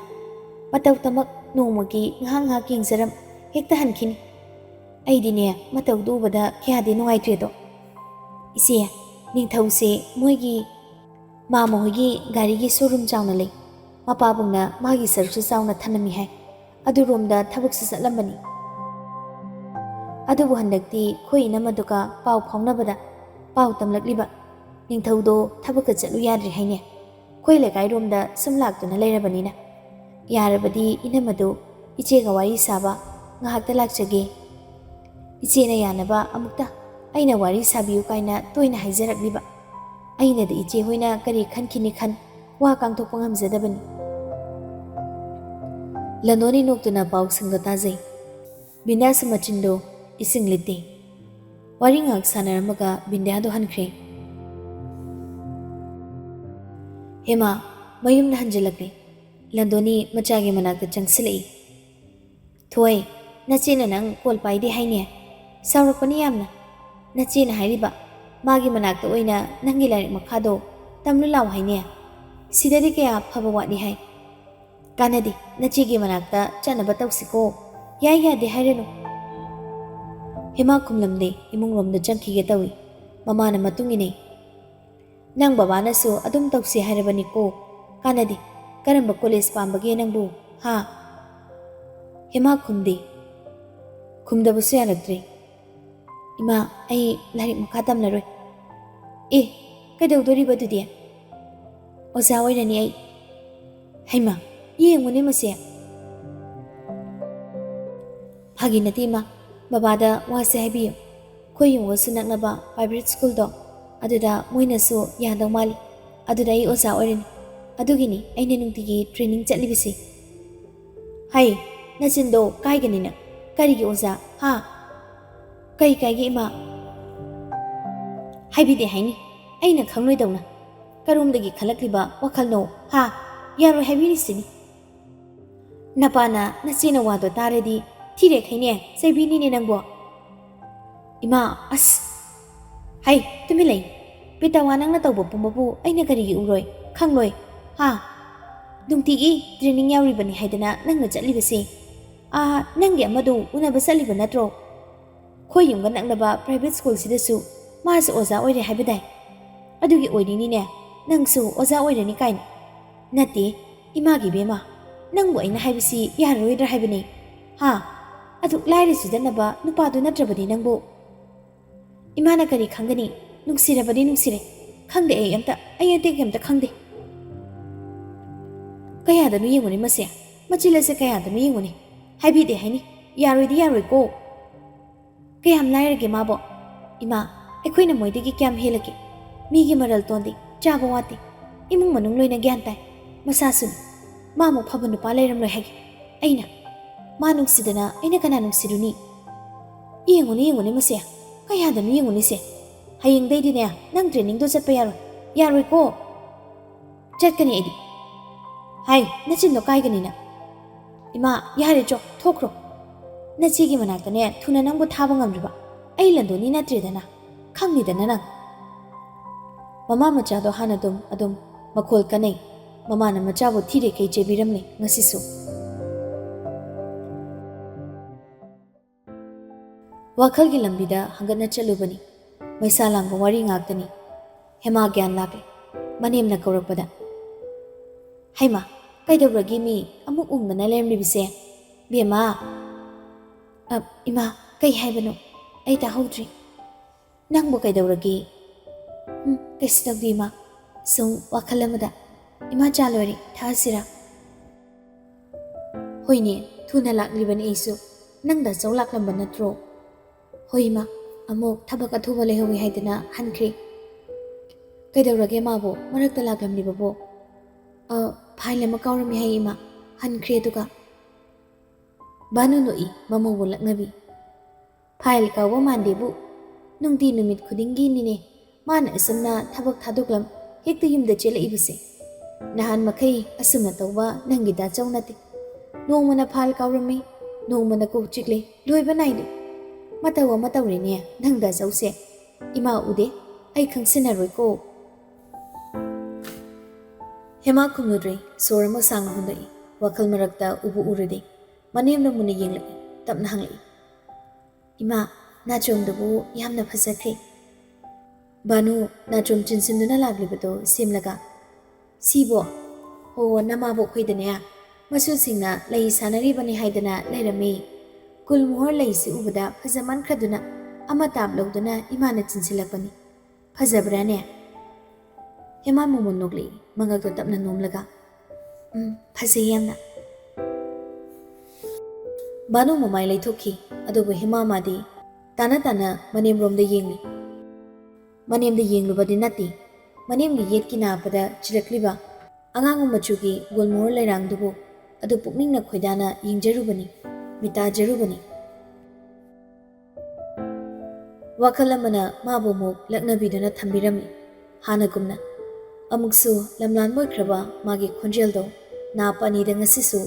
ꯃꯇꯧ ꯇꯃꯛ ꯅꯣꯡꯃꯒꯤ ꯉꯥꯏꯍꯥꯛ ꯉꯥꯏꯍꯥꯛ ꯌꯦꯡꯖꯔꯝ ꯍꯦꯛꯇ ꯍꯟꯈꯤꯅꯤ꯫ ꯑꯩꯗꯤꯅꯦ ꯃꯇꯧꯗꯨ ꯎꯕꯗ ꯀꯌꯥꯗꯤ ꯅꯨꯡꯉꯥꯏꯇ꯭ꯔꯦꯗꯣ꯫ ꯏꯆꯦ, ꯅꯤꯡꯊꯧꯁꯦ ꯃꯣꯏꯒꯤ ꯃꯥꯃ ꯍꯣꯏꯒꯤ ꯒꯥꯔꯤꯒꯤ showroom ꯆꯥꯎꯅ ꯂꯩ꯫ ꯃꯄꯥꯕꯨꯡꯅ ꯃꯥꯒꯤ ꯁꯔꯨꯛꯁꯨ ꯆꯥꯎꯅ ꯊꯅꯝꯃꯤ ꯍꯥꯏ꯫ ꯑꯗꯨꯔꯣꯝꯗ ꯊꯕꯛꯁꯨ ꯆꯠꯂꯝꯕꯅꯤ꯫ ꯑꯗꯨꯕꯨ ꯍꯟꯗꯛꯇꯤ ꯑꯩꯈꯣꯏ ꯏꯅꯝꯃꯗꯨꯒ ꯄꯥꯎ ꯐꯥꯎꯅꯕꯗ ꯄꯥꯎ ꯇꯝꯂꯛꯂꯤꯕ ꯅꯤꯡꯊꯧꯗꯣ ꯊꯕꯛꯀ ꯆꯠꯂꯨ ꯌꯥꯗ꯭ꯔꯦ ꯍꯥꯏꯅꯦ꯫ ꯑꯩꯈꯣꯏ ꯂꯩꯀꯥꯏꯔꯣꯝꯗ ꯁꯨꯝ ꯂꯥꯛꯇꯨꯅ ꯂꯩꯔꯕꯅꯤꯅ꯫ ꯌꯥꯔꯕꯗꯤ ꯏꯅꯝꯃꯗꯨ ꯏꯆꯦꯒ ꯋꯥꯔꯤ ꯁꯥꯕ ꯉꯥꯏꯍꯥꯛꯇ ꯂꯥꯛꯆꯒꯦ꯫ ꯏꯆꯦꯅ ꯌꯥꯅꯕ ꯑꯃꯨꯛꯇ ꯑꯩꯅ ꯋꯥꯔꯤ ꯁꯥꯕꯤꯌꯨ ꯀꯥꯏꯅ ꯇꯣꯏꯅ ꯍꯥꯏꯖꯔꯛꯂꯤꯕ꯫ ꯑꯩꯅꯗꯤ ꯏꯆꯦ ꯍꯣꯏꯅ ꯀꯔꯤ ꯈꯟꯈꯤꯅꯤ ꯈꯟ ꯋꯥ ꯀꯥꯡꯊꯣꯛꯄ ꯉꯝꯖꯗꯕꯅꯤ꯫ ꯂꯟꯗꯣꯅꯤ ꯅꯣꯛꯇꯨꯅ ꯄꯥꯎꯁꯤꯡꯗꯣ ꯇꯥꯖꯩ꯫ ꯕꯤꯟꯗ꯭ꯌꯥꯁꯨ ꯃꯆꯤꯟꯗꯣ ꯏꯁꯤꯡ ꯂꯤꯠꯇꯦ꯫ ꯋꯥꯔꯤ ꯉꯥꯏꯍꯥꯛ ꯁꯥꯟꯅꯔꯝꯃꯒ ꯕꯤꯟꯗ꯭ꯌꯥꯗꯣ ꯍꯟꯈ꯭ꯔꯦ꯫ ꯍꯦꯃꯥ ꯃꯌꯨꯝꯗ ꯍꯟꯖꯤꯜꯂꯛꯂꯦ꯫ ꯂꯟꯗꯣꯅꯤ ꯃꯆꯥꯒꯤ ꯃꯅꯥꯛꯇ ꯆꯪꯁꯤꯜꯂꯛꯏ꯫ ꯍꯣꯏ, ꯅꯆꯦꯅ ꯅꯪ ꯀꯣꯜ ꯄꯥꯏꯗꯦ ꯍꯥꯏꯅꯦ꯫ ꯁꯥꯎꯔꯛꯄꯅꯤ ꯌꯥꯝꯅ꯫ ꯅꯆꯦꯅ ꯍꯥꯏꯔꯤꯕ, ꯃꯥꯒꯤ ꯃꯅꯥꯛꯇ ꯑꯣꯏꯅ ꯅꯪꯒꯤ ꯂꯥꯏꯔꯤꯛ ꯃꯈꯥꯗꯣ ꯇꯝꯂꯨ ꯂꯥꯎ ꯍꯥꯏꯅꯦ꯫ ꯁꯤꯗꯗꯤ ꯀꯌꯥ ꯐꯕ ꯋꯥꯠꯂꯤ ꯍꯥꯏ꯫ ꯀꯥꯟꯅꯗꯦ, ꯅꯆꯦꯒꯤ ꯃꯅꯥꯛꯇ ꯆꯠꯅꯕ ꯇꯧꯁꯤꯀꯣ꯫ ꯌꯥꯏ ꯌꯥꯗꯦ ꯍꯥꯏꯔꯅꯨ꯫ ꯍꯦꯃꯥ ꯈꯨꯝꯂꯝꯗꯦ, ꯏꯃꯨꯡ ꯔꯣꯝꯗ ꯆꯪꯈꯤꯒꯦ ꯇꯧꯏ꯫ ꯃꯃꯥꯅ ꯃꯇꯨꯡ ꯏꯟꯅꯩ꯫ ꯅꯪ ꯕꯕꯥꯅꯁꯨ ꯑꯗꯨꯝ ꯇꯧꯁꯤ ꯍꯥꯏꯔꯕꯅꯤꯀꯣ꯫ ꯀꯥꯟꯅꯗꯦ꯫ ꯀꯔꯝꯕ ꯀꯣꯂꯦꯖ ꯄꯥꯝꯕꯒꯦ ꯅꯪꯕꯨ? ꯍꯥ? ꯍꯦꯃꯥ ꯈꯨꯝꯗꯦ꯫ ꯈꯨꯝꯗꯕꯁꯨ ꯌꯥꯔꯛꯇ꯭ꯔꯦ꯫ ꯏꯃꯥ, ꯑꯩ ꯂꯥꯏꯔꯤꯛ ꯃꯈꯥ ꯇꯝꯂꯔꯣꯏ꯫ ꯑꯦ, ꯀꯩꯗꯧꯗꯣꯔꯤꯕ ꯑꯗꯨꯗꯤ? ꯑꯣꯖꯥ ꯑꯣꯏꯔꯅꯤ ꯑꯩ꯫ ꯍꯩꯃꯥ, ꯌꯦꯡꯉꯨꯅꯦ ꯃꯁꯦ꯫ ꯐꯥꯒꯤ ꯅꯠꯇꯦ ꯏꯃꯥ, ꯕꯕꯥꯗ ꯋꯥꯁꯦ ꯍꯥꯏꯕꯤꯌꯨ꯫ ꯑꯩꯈꯣꯏ ꯌꯨꯝꯒꯁꯨ ꯅꯛꯅꯕ ꯄ꯭ꯔꯥꯏꯚꯦꯠ ꯁ꯭ꯀꯨꯜꯗꯣ, ꯑꯗꯨꯗ ꯃꯣꯏꯅꯁꯨ ꯌꯥꯗꯧ ꯃꯥꯜꯂꯤ꯫ ꯑꯗꯨꯗ ꯑꯩ ꯑꯣꯖꯥ ꯑꯣꯏꯔꯅꯤ꯫ ꯑꯗꯨꯒꯤꯅꯤ ꯑꯩꯅ ꯅꯨꯡꯇꯤꯒꯤ ꯇ꯭ꯔꯦꯅꯤꯡ ꯆꯠꯂꯤꯕꯁꯤ꯫ ꯍꯩ, ꯅꯆꯤꯟꯗꯣ ꯀꯥꯏꯒꯅꯤ ꯅꯪ꯫ ꯀꯔꯤꯒꯤ ꯑꯣꯖꯥ? ꯍꯥ? ꯀꯩ ꯀꯥꯏꯒꯦ ꯏꯃꯥ? ꯍꯥꯏꯕꯤꯗꯦ ꯍꯥꯏꯅꯤ꯫ ꯑꯩꯅ ꯈꯪꯂꯣꯏꯗꯧꯅ꯫ ꯀꯔꯣꯝꯗꯒꯤ ꯈꯜꯂꯛꯂꯤꯕ ꯋꯥꯈꯜꯅꯣ? ꯍꯥ? ꯌꯥꯔꯣꯏ ꯍꯥꯏꯕꯤꯔꯤꯁꯤꯅꯤ꯫ ꯅꯄꯥꯅ ꯅꯆꯦꯅ ꯋꯥꯗꯣ ꯇꯥꯔꯗꯤ ꯊꯤꯔꯦꯈꯩꯅꯦ ꯆꯩꯕꯤꯅꯤꯅꯦ ꯅꯪꯕꯣ꯫ ꯏꯃꯥ, ꯑꯁ! ꯍꯩ, ꯇꯨꯃꯤꯟ ꯂꯩ꯫ ꯄꯤꯇꯥꯋꯥ, ꯅꯪꯅ ꯇꯧꯕ ꯄꯨꯝꯕꯕꯨ ꯑꯩꯅ ꯀꯔꯤꯒꯤ ꯎꯔꯣꯏ, ꯈꯪꯂꯣꯏ? ꯍꯥ? ꯅꯨꯡꯇꯤꯒꯤ ꯇ꯭ꯔꯦꯅꯤꯡ ꯌꯥꯎꯔꯤꯕꯅꯤ ꯍꯥꯏꯗꯅ ꯅꯪꯅ ꯆꯠꯂꯤꯕꯁꯦ? ꯑꯥ, ꯅꯪꯒꯤ ꯑꯃꯗꯨ ꯎꯅꯕ ꯆꯠꯂꯤꯕ ꯅꯠꯇ꯭ꯔꯣ? ꯑꯩꯈꯣꯏ ꯌꯨꯝꯒ ꯅꯛꯅꯕ ꯄ꯭ꯔꯥꯏꯚꯦꯠ ꯁ꯭ꯀꯨꯜꯁꯤꯗꯁꯨ ꯃꯥꯁꯨ ꯑꯣꯖꯥ ꯑꯣꯏꯔꯦ ꯍꯥꯏꯕꯗꯥꯏ? ꯑꯗꯨꯒꯤ ꯑꯣꯏꯔꯤꯅꯤꯅꯦ ꯅꯪꯁꯨ ꯑꯣꯖꯥ ꯑꯣꯏꯔꯅꯤ ꯀꯥꯏꯅ꯫ ꯅꯠꯇꯦ, ꯏꯃꯥꯒꯤ ꯏꯕꯦꯝꯃ, ꯅꯪꯕꯨ ꯑꯩꯅ ꯍꯥꯏꯕꯁꯤ ꯌꯥꯔꯔꯣꯏꯗ꯭ꯔꯥ ꯍꯥꯏꯕꯅꯤ? ꯍꯥ? ꯑꯗꯨꯛ ꯂꯥꯏꯔ ꯆꯤꯗꯅꯕ ꯅꯨꯄꯥꯗꯨ ꯅꯠꯇ꯭ꯔꯕꯗꯤ ꯅꯪꯕꯨ? ꯏꯃꯥꯅ ꯀꯔꯤ ꯈꯪꯒꯅꯤ? ꯅꯨꯡꯁꯤꯔꯕꯗꯤ ꯅꯨꯡꯁꯤꯔꯦ꯫ ꯈꯪꯗꯦ ꯑꯩ ꯑꯝꯇ, ꯑꯩ ꯑꯇꯩꯒꯤ ꯑꯝꯇ ꯈꯪꯗꯦ꯫ ꯀꯌꯥꯗꯅꯣ ꯌꯦꯡꯉꯨꯅꯦ ꯃꯁꯦ, ꯃꯆꯤꯜ ꯑꯁꯦ ꯀꯌꯥꯗꯅꯣ ꯌꯦꯡꯉꯨꯅꯦ꯫ ꯍꯥꯏꯕꯤꯗꯦ ꯍꯥꯏꯅꯤ, ꯌꯥꯔꯣꯏꯗꯤ ꯌꯥꯔꯣꯏꯀꯣ꯫ ꯀꯌꯥꯝ ꯂꯥꯏꯔꯒꯦ ꯃꯥꯕꯣ? ꯏꯃꯥ, ꯑꯩꯈꯣꯏꯅ ꯃꯣꯏꯗꯒꯤ ꯀꯌꯥꯝ ꯍꯦꯜꯂꯒꯦ? ꯃꯤꯒꯤ ꯃꯔꯜ ꯇꯣꯟꯗꯦ, ꯆꯥꯕ ꯋꯥꯠꯇꯦ, ꯏꯃꯨꯡ ꯃꯅꯨꯡ ꯂꯣꯏꯅ ꯒ꯭ꯌꯥꯟ ꯇꯥꯏ꯫ ꯃꯁꯥꯁꯨꯅꯤ꯫ ꯃꯥꯃꯨꯛ ꯐꯕ ꯅꯨꯄꯥ ꯂꯩꯔꯝꯂꯣꯏ ꯍꯥꯏꯒꯦ꯫ ꯑꯩꯅ, ꯃꯥ ꯅꯨꯡꯁꯤꯗꯅ ꯑꯩꯅ ꯀꯅꯥ ꯅꯨꯡꯁꯤꯔꯨꯅꯤ? ꯌꯦꯡꯉꯨꯅꯦ, ꯌꯦꯡꯉꯨꯅꯦ ꯃꯁꯦ, ꯀꯌꯥꯗꯅꯣ ꯌꯦꯡꯉꯨꯅꯦꯁꯦ꯫ ꯍꯌꯦꯡꯗꯩꯗꯤꯅꯦ ꯅꯪ ꯇ꯭ꯔꯦꯅꯤꯡꯗꯣ ꯆꯠꯄ ꯌꯥꯔꯣꯏ꯫ ꯌꯥꯔꯣꯏꯀꯣ? ꯆꯠꯀꯅꯤ ꯑꯩꯗꯤ꯫ ꯍꯥꯏ, ꯅꯆꯤꯟꯗꯣ ꯀꯥꯏꯒꯅꯤ ꯅꯪ꯫ ꯏꯃꯥ, ꯌꯥꯔꯦ ꯆꯣ, ꯊꯣꯛꯈ꯭ꯔꯣ꯫ ꯅꯆꯦꯒꯤ ꯃꯅꯥꯛꯇꯅꯦ ꯊꯨꯅ ꯅꯪꯕꯨ ꯊꯥꯕ ꯉꯝꯗ꯭ꯔꯤꯕ ꯑꯩ ꯂꯟꯗꯣꯟꯅꯤ ꯅꯠꯇ꯭ꯔꯦꯗꯅ, ꯈꯪꯅꯤꯗꯅ ꯅꯪ꯫ ꯃꯃꯥ ꯃꯆꯥꯗꯣ ꯍꯥꯟꯅ ꯑꯗꯨꯝ ꯑꯗꯨꯝ ꯃꯈꯣꯜ ꯀꯟꯅꯩ꯫ ꯃꯃꯥꯅ ꯃꯆꯥꯕꯨ ꯊꯤꯔꯦꯈꯩ ꯆꯩꯕꯤꯔꯝꯂꯦ ꯉꯁꯤꯁꯨ꯫ ꯋꯥꯈꯜꯒꯤ ꯂꯝꯕꯤꯗ ꯍꯪꯒꯠꯅ ꯆꯠꯂꯨꯕꯅꯤ꯫ ꯃꯩꯁꯥ ꯂꯥꯡꯕ ꯋꯥꯔꯤ ꯉꯥꯛꯇꯅꯤ꯫ ꯍꯦꯃꯥ ꯒ꯭ꯌꯥꯟ ꯂꯥꯛꯂꯦ꯫ ꯃꯅꯦꯝꯅ ꯀꯧꯔꯛꯄꯗ, "ꯍꯩꯃꯥ, ꯀꯩꯗꯧꯔꯒꯦ ꯃꯤ ꯑꯃꯨꯛ ꯎꯪꯗꯅ ꯂꯩꯔꯝꯂꯤꯕꯁꯦ? ꯕꯦꯝꯃ!" "ꯑ, ꯏꯃꯥ, ꯀꯩ ꯍꯥꯏꯕꯅꯣ? ꯑꯩ ꯇꯥꯍꯧꯗ꯭ꯔꯤ꯫ ꯅꯪꯕꯨ ꯀꯩꯗꯧꯔꯒꯦ?" "ꯎꯝ, ꯀꯩꯁꯨ ꯇꯧꯗꯦ ꯏꯃꯥ꯫ ꯁꯨꯝ ꯋꯥꯈꯜ ꯑꯃꯗ꯫ ꯏꯃꯥ, ꯆꯥ ꯂꯣꯏꯔꯦ, ꯊꯛꯑꯁꯤꯔꯥ?" "ꯍꯣꯏꯅꯦ, ꯊꯨꯅ ꯂꯥꯛꯂꯤꯕꯅꯤ ꯑꯩꯁꯨ꯫ ꯅꯪꯗ ꯆꯧ ꯂꯥꯛꯂꯝꯕ ꯅꯠꯇ꯭ꯔꯣ?" "ꯍꯣꯏ ꯏꯃꯥ, ꯑꯃꯨꯛ ꯊꯕꯛ ꯑꯊꯨꯕ ꯂꯩꯍꯧꯋꯤ ꯍꯥꯏꯗꯅ ꯍꯟꯈ꯭ꯔꯦ꯫" "ꯀꯩꯗꯧꯔꯒꯦ ꯃꯥꯕꯨ ꯃꯔꯛꯇ ꯂꯥꯛꯂꯝꯂꯤꯕꯕꯨ?" "ꯑ, ꯐꯥꯏꯜ ꯑꯃ ꯀꯥꯎꯔꯝꯃꯤ ꯍꯥꯏ ꯏꯃꯥ, ꯍꯟꯈ꯭ꯔꯦ ꯑꯗꯨꯒ꯫" ꯚꯥꯅꯨ ꯅꯣꯛꯏ, ꯃꯃꯧꯕꯨ ꯂꯛꯅꯕꯤ꯫ "ꯐꯥꯏꯜ ꯀꯥꯎꯕ ꯃꯥꯟꯗꯦꯕꯨ, ꯅꯨꯡꯇꯤ ꯅꯨꯃꯤꯠ ꯈꯨꯗꯤꯡꯒꯤꯅꯤꯅꯦ ꯃꯥꯅ ꯑꯁꯨꯝꯅ ꯊꯕꯛ ꯊꯥꯗꯣꯛꯂꯝ ꯍꯦꯛꯇ ꯌꯨꯝꯗ ꯆꯦꯜꯂꯛꯏꯕꯁꯦ꯫ ꯅꯍꯥꯟ ꯃꯈꯩ ꯑꯁꯨꯝꯅ ꯇꯧꯕ ꯅꯪꯒꯤ ꯗꯥꯆꯧ ꯅꯠꯇꯦ꯫ ꯅꯣꯡꯃꯅ ꯐꯥꯏꯜ ꯀꯥꯎꯔꯝꯃꯤ, ꯅꯣꯡꯃꯅ ꯀꯣꯛ ꯆꯤꯛꯂꯦ, ꯂꯣꯏꯕ ꯅꯥꯏꯗꯦ꯫ ꯃꯇꯧ ꯑꯃ ꯇꯧꯔꯦꯅꯦ ꯅꯪ ꯗꯥꯆꯧꯁꯦ꯫ ꯏꯃꯥ ꯎꯗꯦ, ꯑꯩ ꯈꯪꯁꯤꯟꯅꯔꯣꯏꯀꯣ꯫" ꯍꯦꯃꯥ ꯈꯨꯝꯂꯨꯗ꯭ꯔꯦ, ꯁꯣꯔ ꯑꯃ ꯁꯥꯡꯅ ꯍꯣꯟꯂꯛꯏ꯫ ꯋꯥꯈꯜ ꯃꯔꯛꯇ ꯎꯕꯨ ꯎꯔꯨꯗꯦ꯫ ꯃꯅꯦꯝꯅ ꯃꯨꯟꯅ ꯌꯦꯡꯂꯛꯏ, ꯇꯞꯅ ꯍꯪꯂꯛꯏ, "ꯏꯃꯥ, ꯅꯥꯆꯣꯝꯗꯨꯕꯨ ꯌꯥꯝꯅ ꯐꯖꯈ꯭ꯔꯦ꯫" ꯚꯥꯅꯨ ꯅꯥꯆꯣꯝ ꯆꯤꯟꯁꯤꯟꯗꯨꯅ ꯂꯥꯛꯂꯤꯕꯗꯨ ꯁꯦꯝꯂꯒ, "ꯁꯤꯕꯣ? ꯍꯣ, ꯅꯃꯥꯕꯣꯛ ꯈꯣꯏꯗꯅꯦ ꯃꯁꯨꯁꯤꯡꯅ ꯂꯩ ꯁꯥꯟꯅꯔꯤꯕꯅꯤ ꯍꯥꯏꯗꯅ ꯂꯩꯔꯝꯃꯤ꯫ ꯒꯨꯜꯃꯣꯍꯣꯔ ꯂꯩꯁꯤ ꯎꯕꯗ ꯐꯖꯃꯟꯈ꯭ꯔꯗꯨꯅ ꯑꯃ ꯇꯥꯞ ꯂꯧꯗꯨꯅ ꯏꯃꯥꯅ ꯆꯤꯟꯁꯤꯜꯂꯛꯄꯅꯤ꯫ ꯐꯖꯕ꯭ꯔꯥꯅꯦ?" ꯍꯦꯃꯥ ꯃꯣꯃꯣꯟ ꯅꯣꯛꯂꯛꯏ, ꯃꯉꯛꯇꯣ ꯇꯞꯅ ꯅꯣꯝꯂꯒ, "ꯎꯝ, ꯐꯖꯩ ꯌꯥꯝꯅ꯫" ꯚꯥꯅꯨ ꯃꯃꯥꯏ ꯂꯩꯊꯣꯛꯈꯤ, ꯑꯗꯨꯕꯨ ꯍꯦꯃꯥ ꯃꯥꯗꯤ ꯇꯥꯅ ꯇꯥꯅ ꯃꯅꯦꯝꯔꯣꯝꯗ ꯌꯦꯡꯂꯤ꯫ ꯃꯅꯦꯝꯗ ꯌꯦꯡꯂꯨꯕꯗꯤ ꯅꯠꯇꯦ, ꯃꯅꯦꯝꯒꯤ ꯌꯦꯠꯀꯤ ꯅꯥ ꯐꯗ ꯆꯤꯜꯂꯛꯂꯤꯕ ꯑꯉꯥꯡꯕ ꯃꯆꯨꯒꯤ ꯒꯨꯜꯃꯣꯍꯣꯔ ꯂꯩꯔꯥꯡꯗꯨꯕꯨ ꯑꯗꯨ ꯄꯨꯛꯅꯤꯡꯅ ꯈꯣꯏꯗꯥꯅ ꯌꯦꯡꯖꯔꯨꯕꯅꯤ, ꯃꯤꯇꯥꯖꯔꯨꯕꯅꯤ꯫ ꯋꯥꯈꯜ ꯑꯃꯅ ꯃꯥꯕꯨ ꯑꯃꯨꯛ ꯂꯛꯅꯕꯤꯗꯨꯅ ꯊꯝꯕꯤꯔꯝꯃꯤ꯫ ꯍꯥꯟꯅꯒꯨꯝꯅ ꯑꯃꯨꯛꯁꯨ ꯂꯝꯂꯥꯟ ꯑꯣꯏꯈ꯭ꯔꯕ ꯃꯥꯒꯤ ꯈꯣꯟꯖꯦꯜꯗꯣ ꯅꯥ ꯄꯅꯤꯗ ꯉꯁꯤꯁꯨ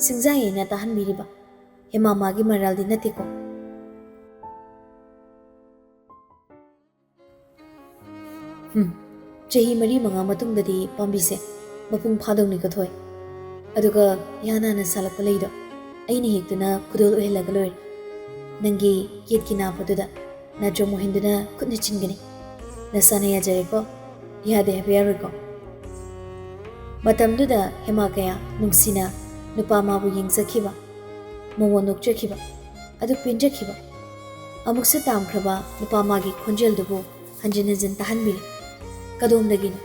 ꯁꯤꯡꯖꯥ ꯌꯩꯅ ꯇꯥꯍꯟꯕꯤꯔꯤꯕ꯫ ꯍꯦꯃꯥ ꯃꯥꯒꯤ ꯃꯔꯥꯜꯗꯤ ꯅꯠꯇꯦꯀꯣ꯫ ꯍꯨꯝ, ꯆꯍꯤ ꯃꯔꯤ ꯃꯉꯥ ꯃꯇꯨꯡꯗꯗꯤ ꯄꯥꯝꯕꯤꯁꯦ ꯃꯄꯨꯡ ꯐꯥꯗꯧꯅꯤꯀꯣ ꯊꯣꯏ꯫ ꯑꯗꯨꯒ ꯏꯍꯥꯟ ꯍꯥꯟꯅ ꯁꯥꯠꯂꯛꯄ ꯂꯩꯗꯣ ꯑꯩꯅ ꯍꯦꯛꯇꯨꯅ ꯈꯨꯗꯣꯜ ꯑꯣꯏꯍꯜꯂꯒ ꯂꯣꯏꯔꯦ꯫ ꯅꯪꯒꯤ ꯀꯦꯠꯀꯤ ꯅꯥꯞ ꯑꯗꯨꯗ ꯅꯥꯆꯣꯝ ꯑꯣꯏꯍꯟꯗꯨꯅ ꯈꯨꯠꯅ ꯆꯤꯡꯒꯅꯤ꯫ ꯅꯁꯥꯅ ꯌꯥꯖꯔꯦꯀꯣ, ꯌꯥꯗꯦ ꯍꯥꯏꯕ ꯌꯥꯔꯣꯏꯀꯣ꯫ ꯃꯇꯝꯗꯨꯗ ꯍꯦꯃꯥ ꯀꯌꯥ ꯅꯨꯡꯁꯤꯅ ꯅꯨꯄꯥ ꯃꯥꯕꯨ ꯌꯦꯡꯖꯈꯤꯕ, ꯃꯉꯣꯟ ꯅꯣꯛꯆꯈꯤꯕ, ꯑꯗꯨ ꯄꯦꯟꯖꯈꯤꯕ꯫ ꯑꯃꯨꯛꯁꯨ ꯇꯥꯝꯈ꯭ꯔꯕ ꯅꯨꯄꯥ ꯃꯥꯒꯤ ꯈꯣꯟꯖꯦꯜꯗꯨꯕꯨ ꯍꯟꯖꯤꯟ ꯍꯟꯖꯤꯟ ꯇꯥꯍꯟꯕꯤꯔꯤ꯫ ꯀꯗꯣꯝꯗꯒꯤꯅꯣ?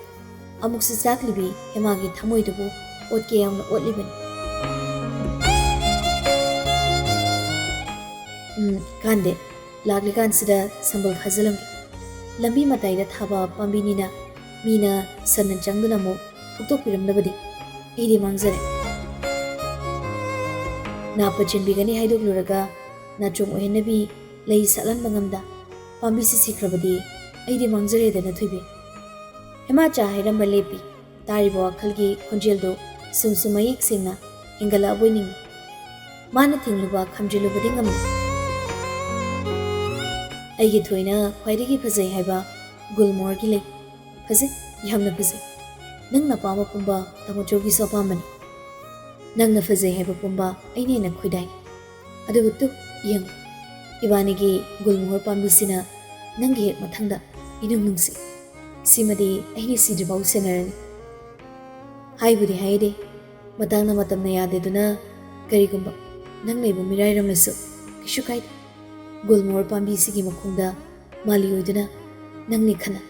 ꯑꯃꯨꯛꯁꯨ ꯆꯥꯛꯂꯤꯕꯤ ꯍꯦꯃꯥꯒꯤ ꯊꯃꯣꯏꯗꯨꯕꯨ ꯑꯣꯠꯀꯦ ꯌꯥꯎꯅ ꯑꯣꯠꯂꯤꯕꯅꯤ꯫ ꯎꯝ, ꯀꯥꯟꯗꯦ꯫ ꯂꯥꯛꯂꯤꯀꯥꯟꯁꯤꯗ ꯁꯝꯕꯜ ꯈꯥꯖꯤꯜꯂꯝꯒꯦ꯫ ꯂꯝꯕꯤ ꯃꯇꯥꯏꯗ ꯊꯥꯕ ꯄꯥꯝꯕꯤꯅꯤꯅ ꯃꯤꯅ ꯁꯟꯅ ꯆꯪꯗꯨꯅ ꯑꯃꯨꯛ ꯐꯨꯛꯇꯣꯛꯄꯤꯔꯝꯅꯕꯗꯤ ꯑꯩꯗꯤ ꯃꯥꯡꯖꯔꯦ꯫ ꯅꯥꯞꯄ ꯆꯦꯟꯕꯤꯒꯅꯤ ꯍꯥꯏꯗꯣꯛꯂꯨꯔꯒ ꯅꯥꯆꯣꯝ ꯑꯣꯏꯍꯟꯅꯕꯤ ꯂꯩ ꯁꯥꯠꯍꯟꯕ ꯉꯝꯗ ꯄꯥꯝꯕꯤꯁꯤ ꯁꯤꯈ꯭ꯔꯕꯗꯤ ꯑꯩꯗꯤ ꯃꯥꯡꯖꯔꯦꯗꯅ ꯊꯣꯏꯕꯤ꯫ ꯍꯦꯃꯥ ꯆꯥ ꯍꯩꯔꯝꯕ ꯂꯦꯞꯄꯤ꯫ ꯇꯥꯔꯤꯕ ꯋꯥꯈꯜꯒꯤ ꯈꯣꯟꯖꯦꯜꯗꯨ ꯁꯨꯝ ꯁꯨꯝ ꯃꯌꯦꯛ ꯁꯦꯡꯅ ꯍꯦꯟꯒꯠꯂꯛꯑꯕꯣꯏ ꯅꯤꯡꯏ꯫ ꯃꯥꯅ ꯊꯤꯡꯂꯨꯕ ꯈꯝꯖꯤꯜꯂꯨꯕꯗꯤ ꯉꯝꯂꯦ꯫ ꯑꯩꯒꯤ ꯊꯣꯏꯅ ꯈ꯭ꯋꯥꯏꯗꯒꯤ ꯐꯖꯩ ꯍꯥꯏꯕ ꯒꯨꯜꯃꯣꯍꯔꯒꯤ ꯂꯩ꯫ ꯐꯖꯩ, ꯌꯥꯝꯅ ꯐꯖꯩ꯫ ꯅꯪꯅ ꯑꯄꯥꯝꯕ ꯄꯨꯝꯕ ꯇꯥꯃꯣꯆꯧꯒꯤꯁꯨ ꯑꯄꯥꯝꯕꯅꯤ꯫ ꯅꯪꯅ ꯐꯖꯩ ꯍꯥꯏꯕ ꯄꯨꯝꯕ ꯑꯩꯅ ꯍꯦꯟꯅ ꯈꯣꯏꯗꯥꯏ꯫ ꯑꯗꯨꯕꯨ ꯇꯨ, ꯌꯦꯡꯉꯨ, ꯏꯕꯥꯅꯤꯒꯤ ꯒꯨꯜꯃꯣꯍꯔ ꯄꯥꯝꯕꯤꯁꯤꯅ ꯅꯪꯒꯤ ꯍꯦꯛ ꯃꯊꯪꯗ ꯏꯅꯨꯡ ꯅꯨꯡꯁꯤ꯫ ꯁꯤꯃꯗꯤ ꯑꯩꯅ ꯁꯤꯗ꯭ꯔꯤꯐꯥꯎ ꯁꯦꯟꯅꯔꯅꯤ꯫ ꯍꯥꯏꯕꯨꯗꯤ ꯍꯥꯏꯔꯦ, ꯃꯇꯥꯡꯅ ꯃꯇꯝꯅ ꯌꯥꯗꯦꯗꯨꯅ ꯀꯔꯤꯒꯨꯝꯕ ꯅꯪ ꯂꯩꯕ ꯃꯤꯔꯥꯏꯔꯝꯂꯁꯨ ꯀꯩꯁꯨ ꯀꯥꯏꯗꯦ꯫ ꯒꯨꯜꯃꯣꯍꯔ ꯄꯥꯝꯕꯤꯁꯤꯒꯤ ꯃꯈꯣꯡꯗ ꯃꯥꯂꯤ ꯑꯣꯏꯗꯨꯅ ꯅꯪꯅꯤ ꯈꯟꯅ,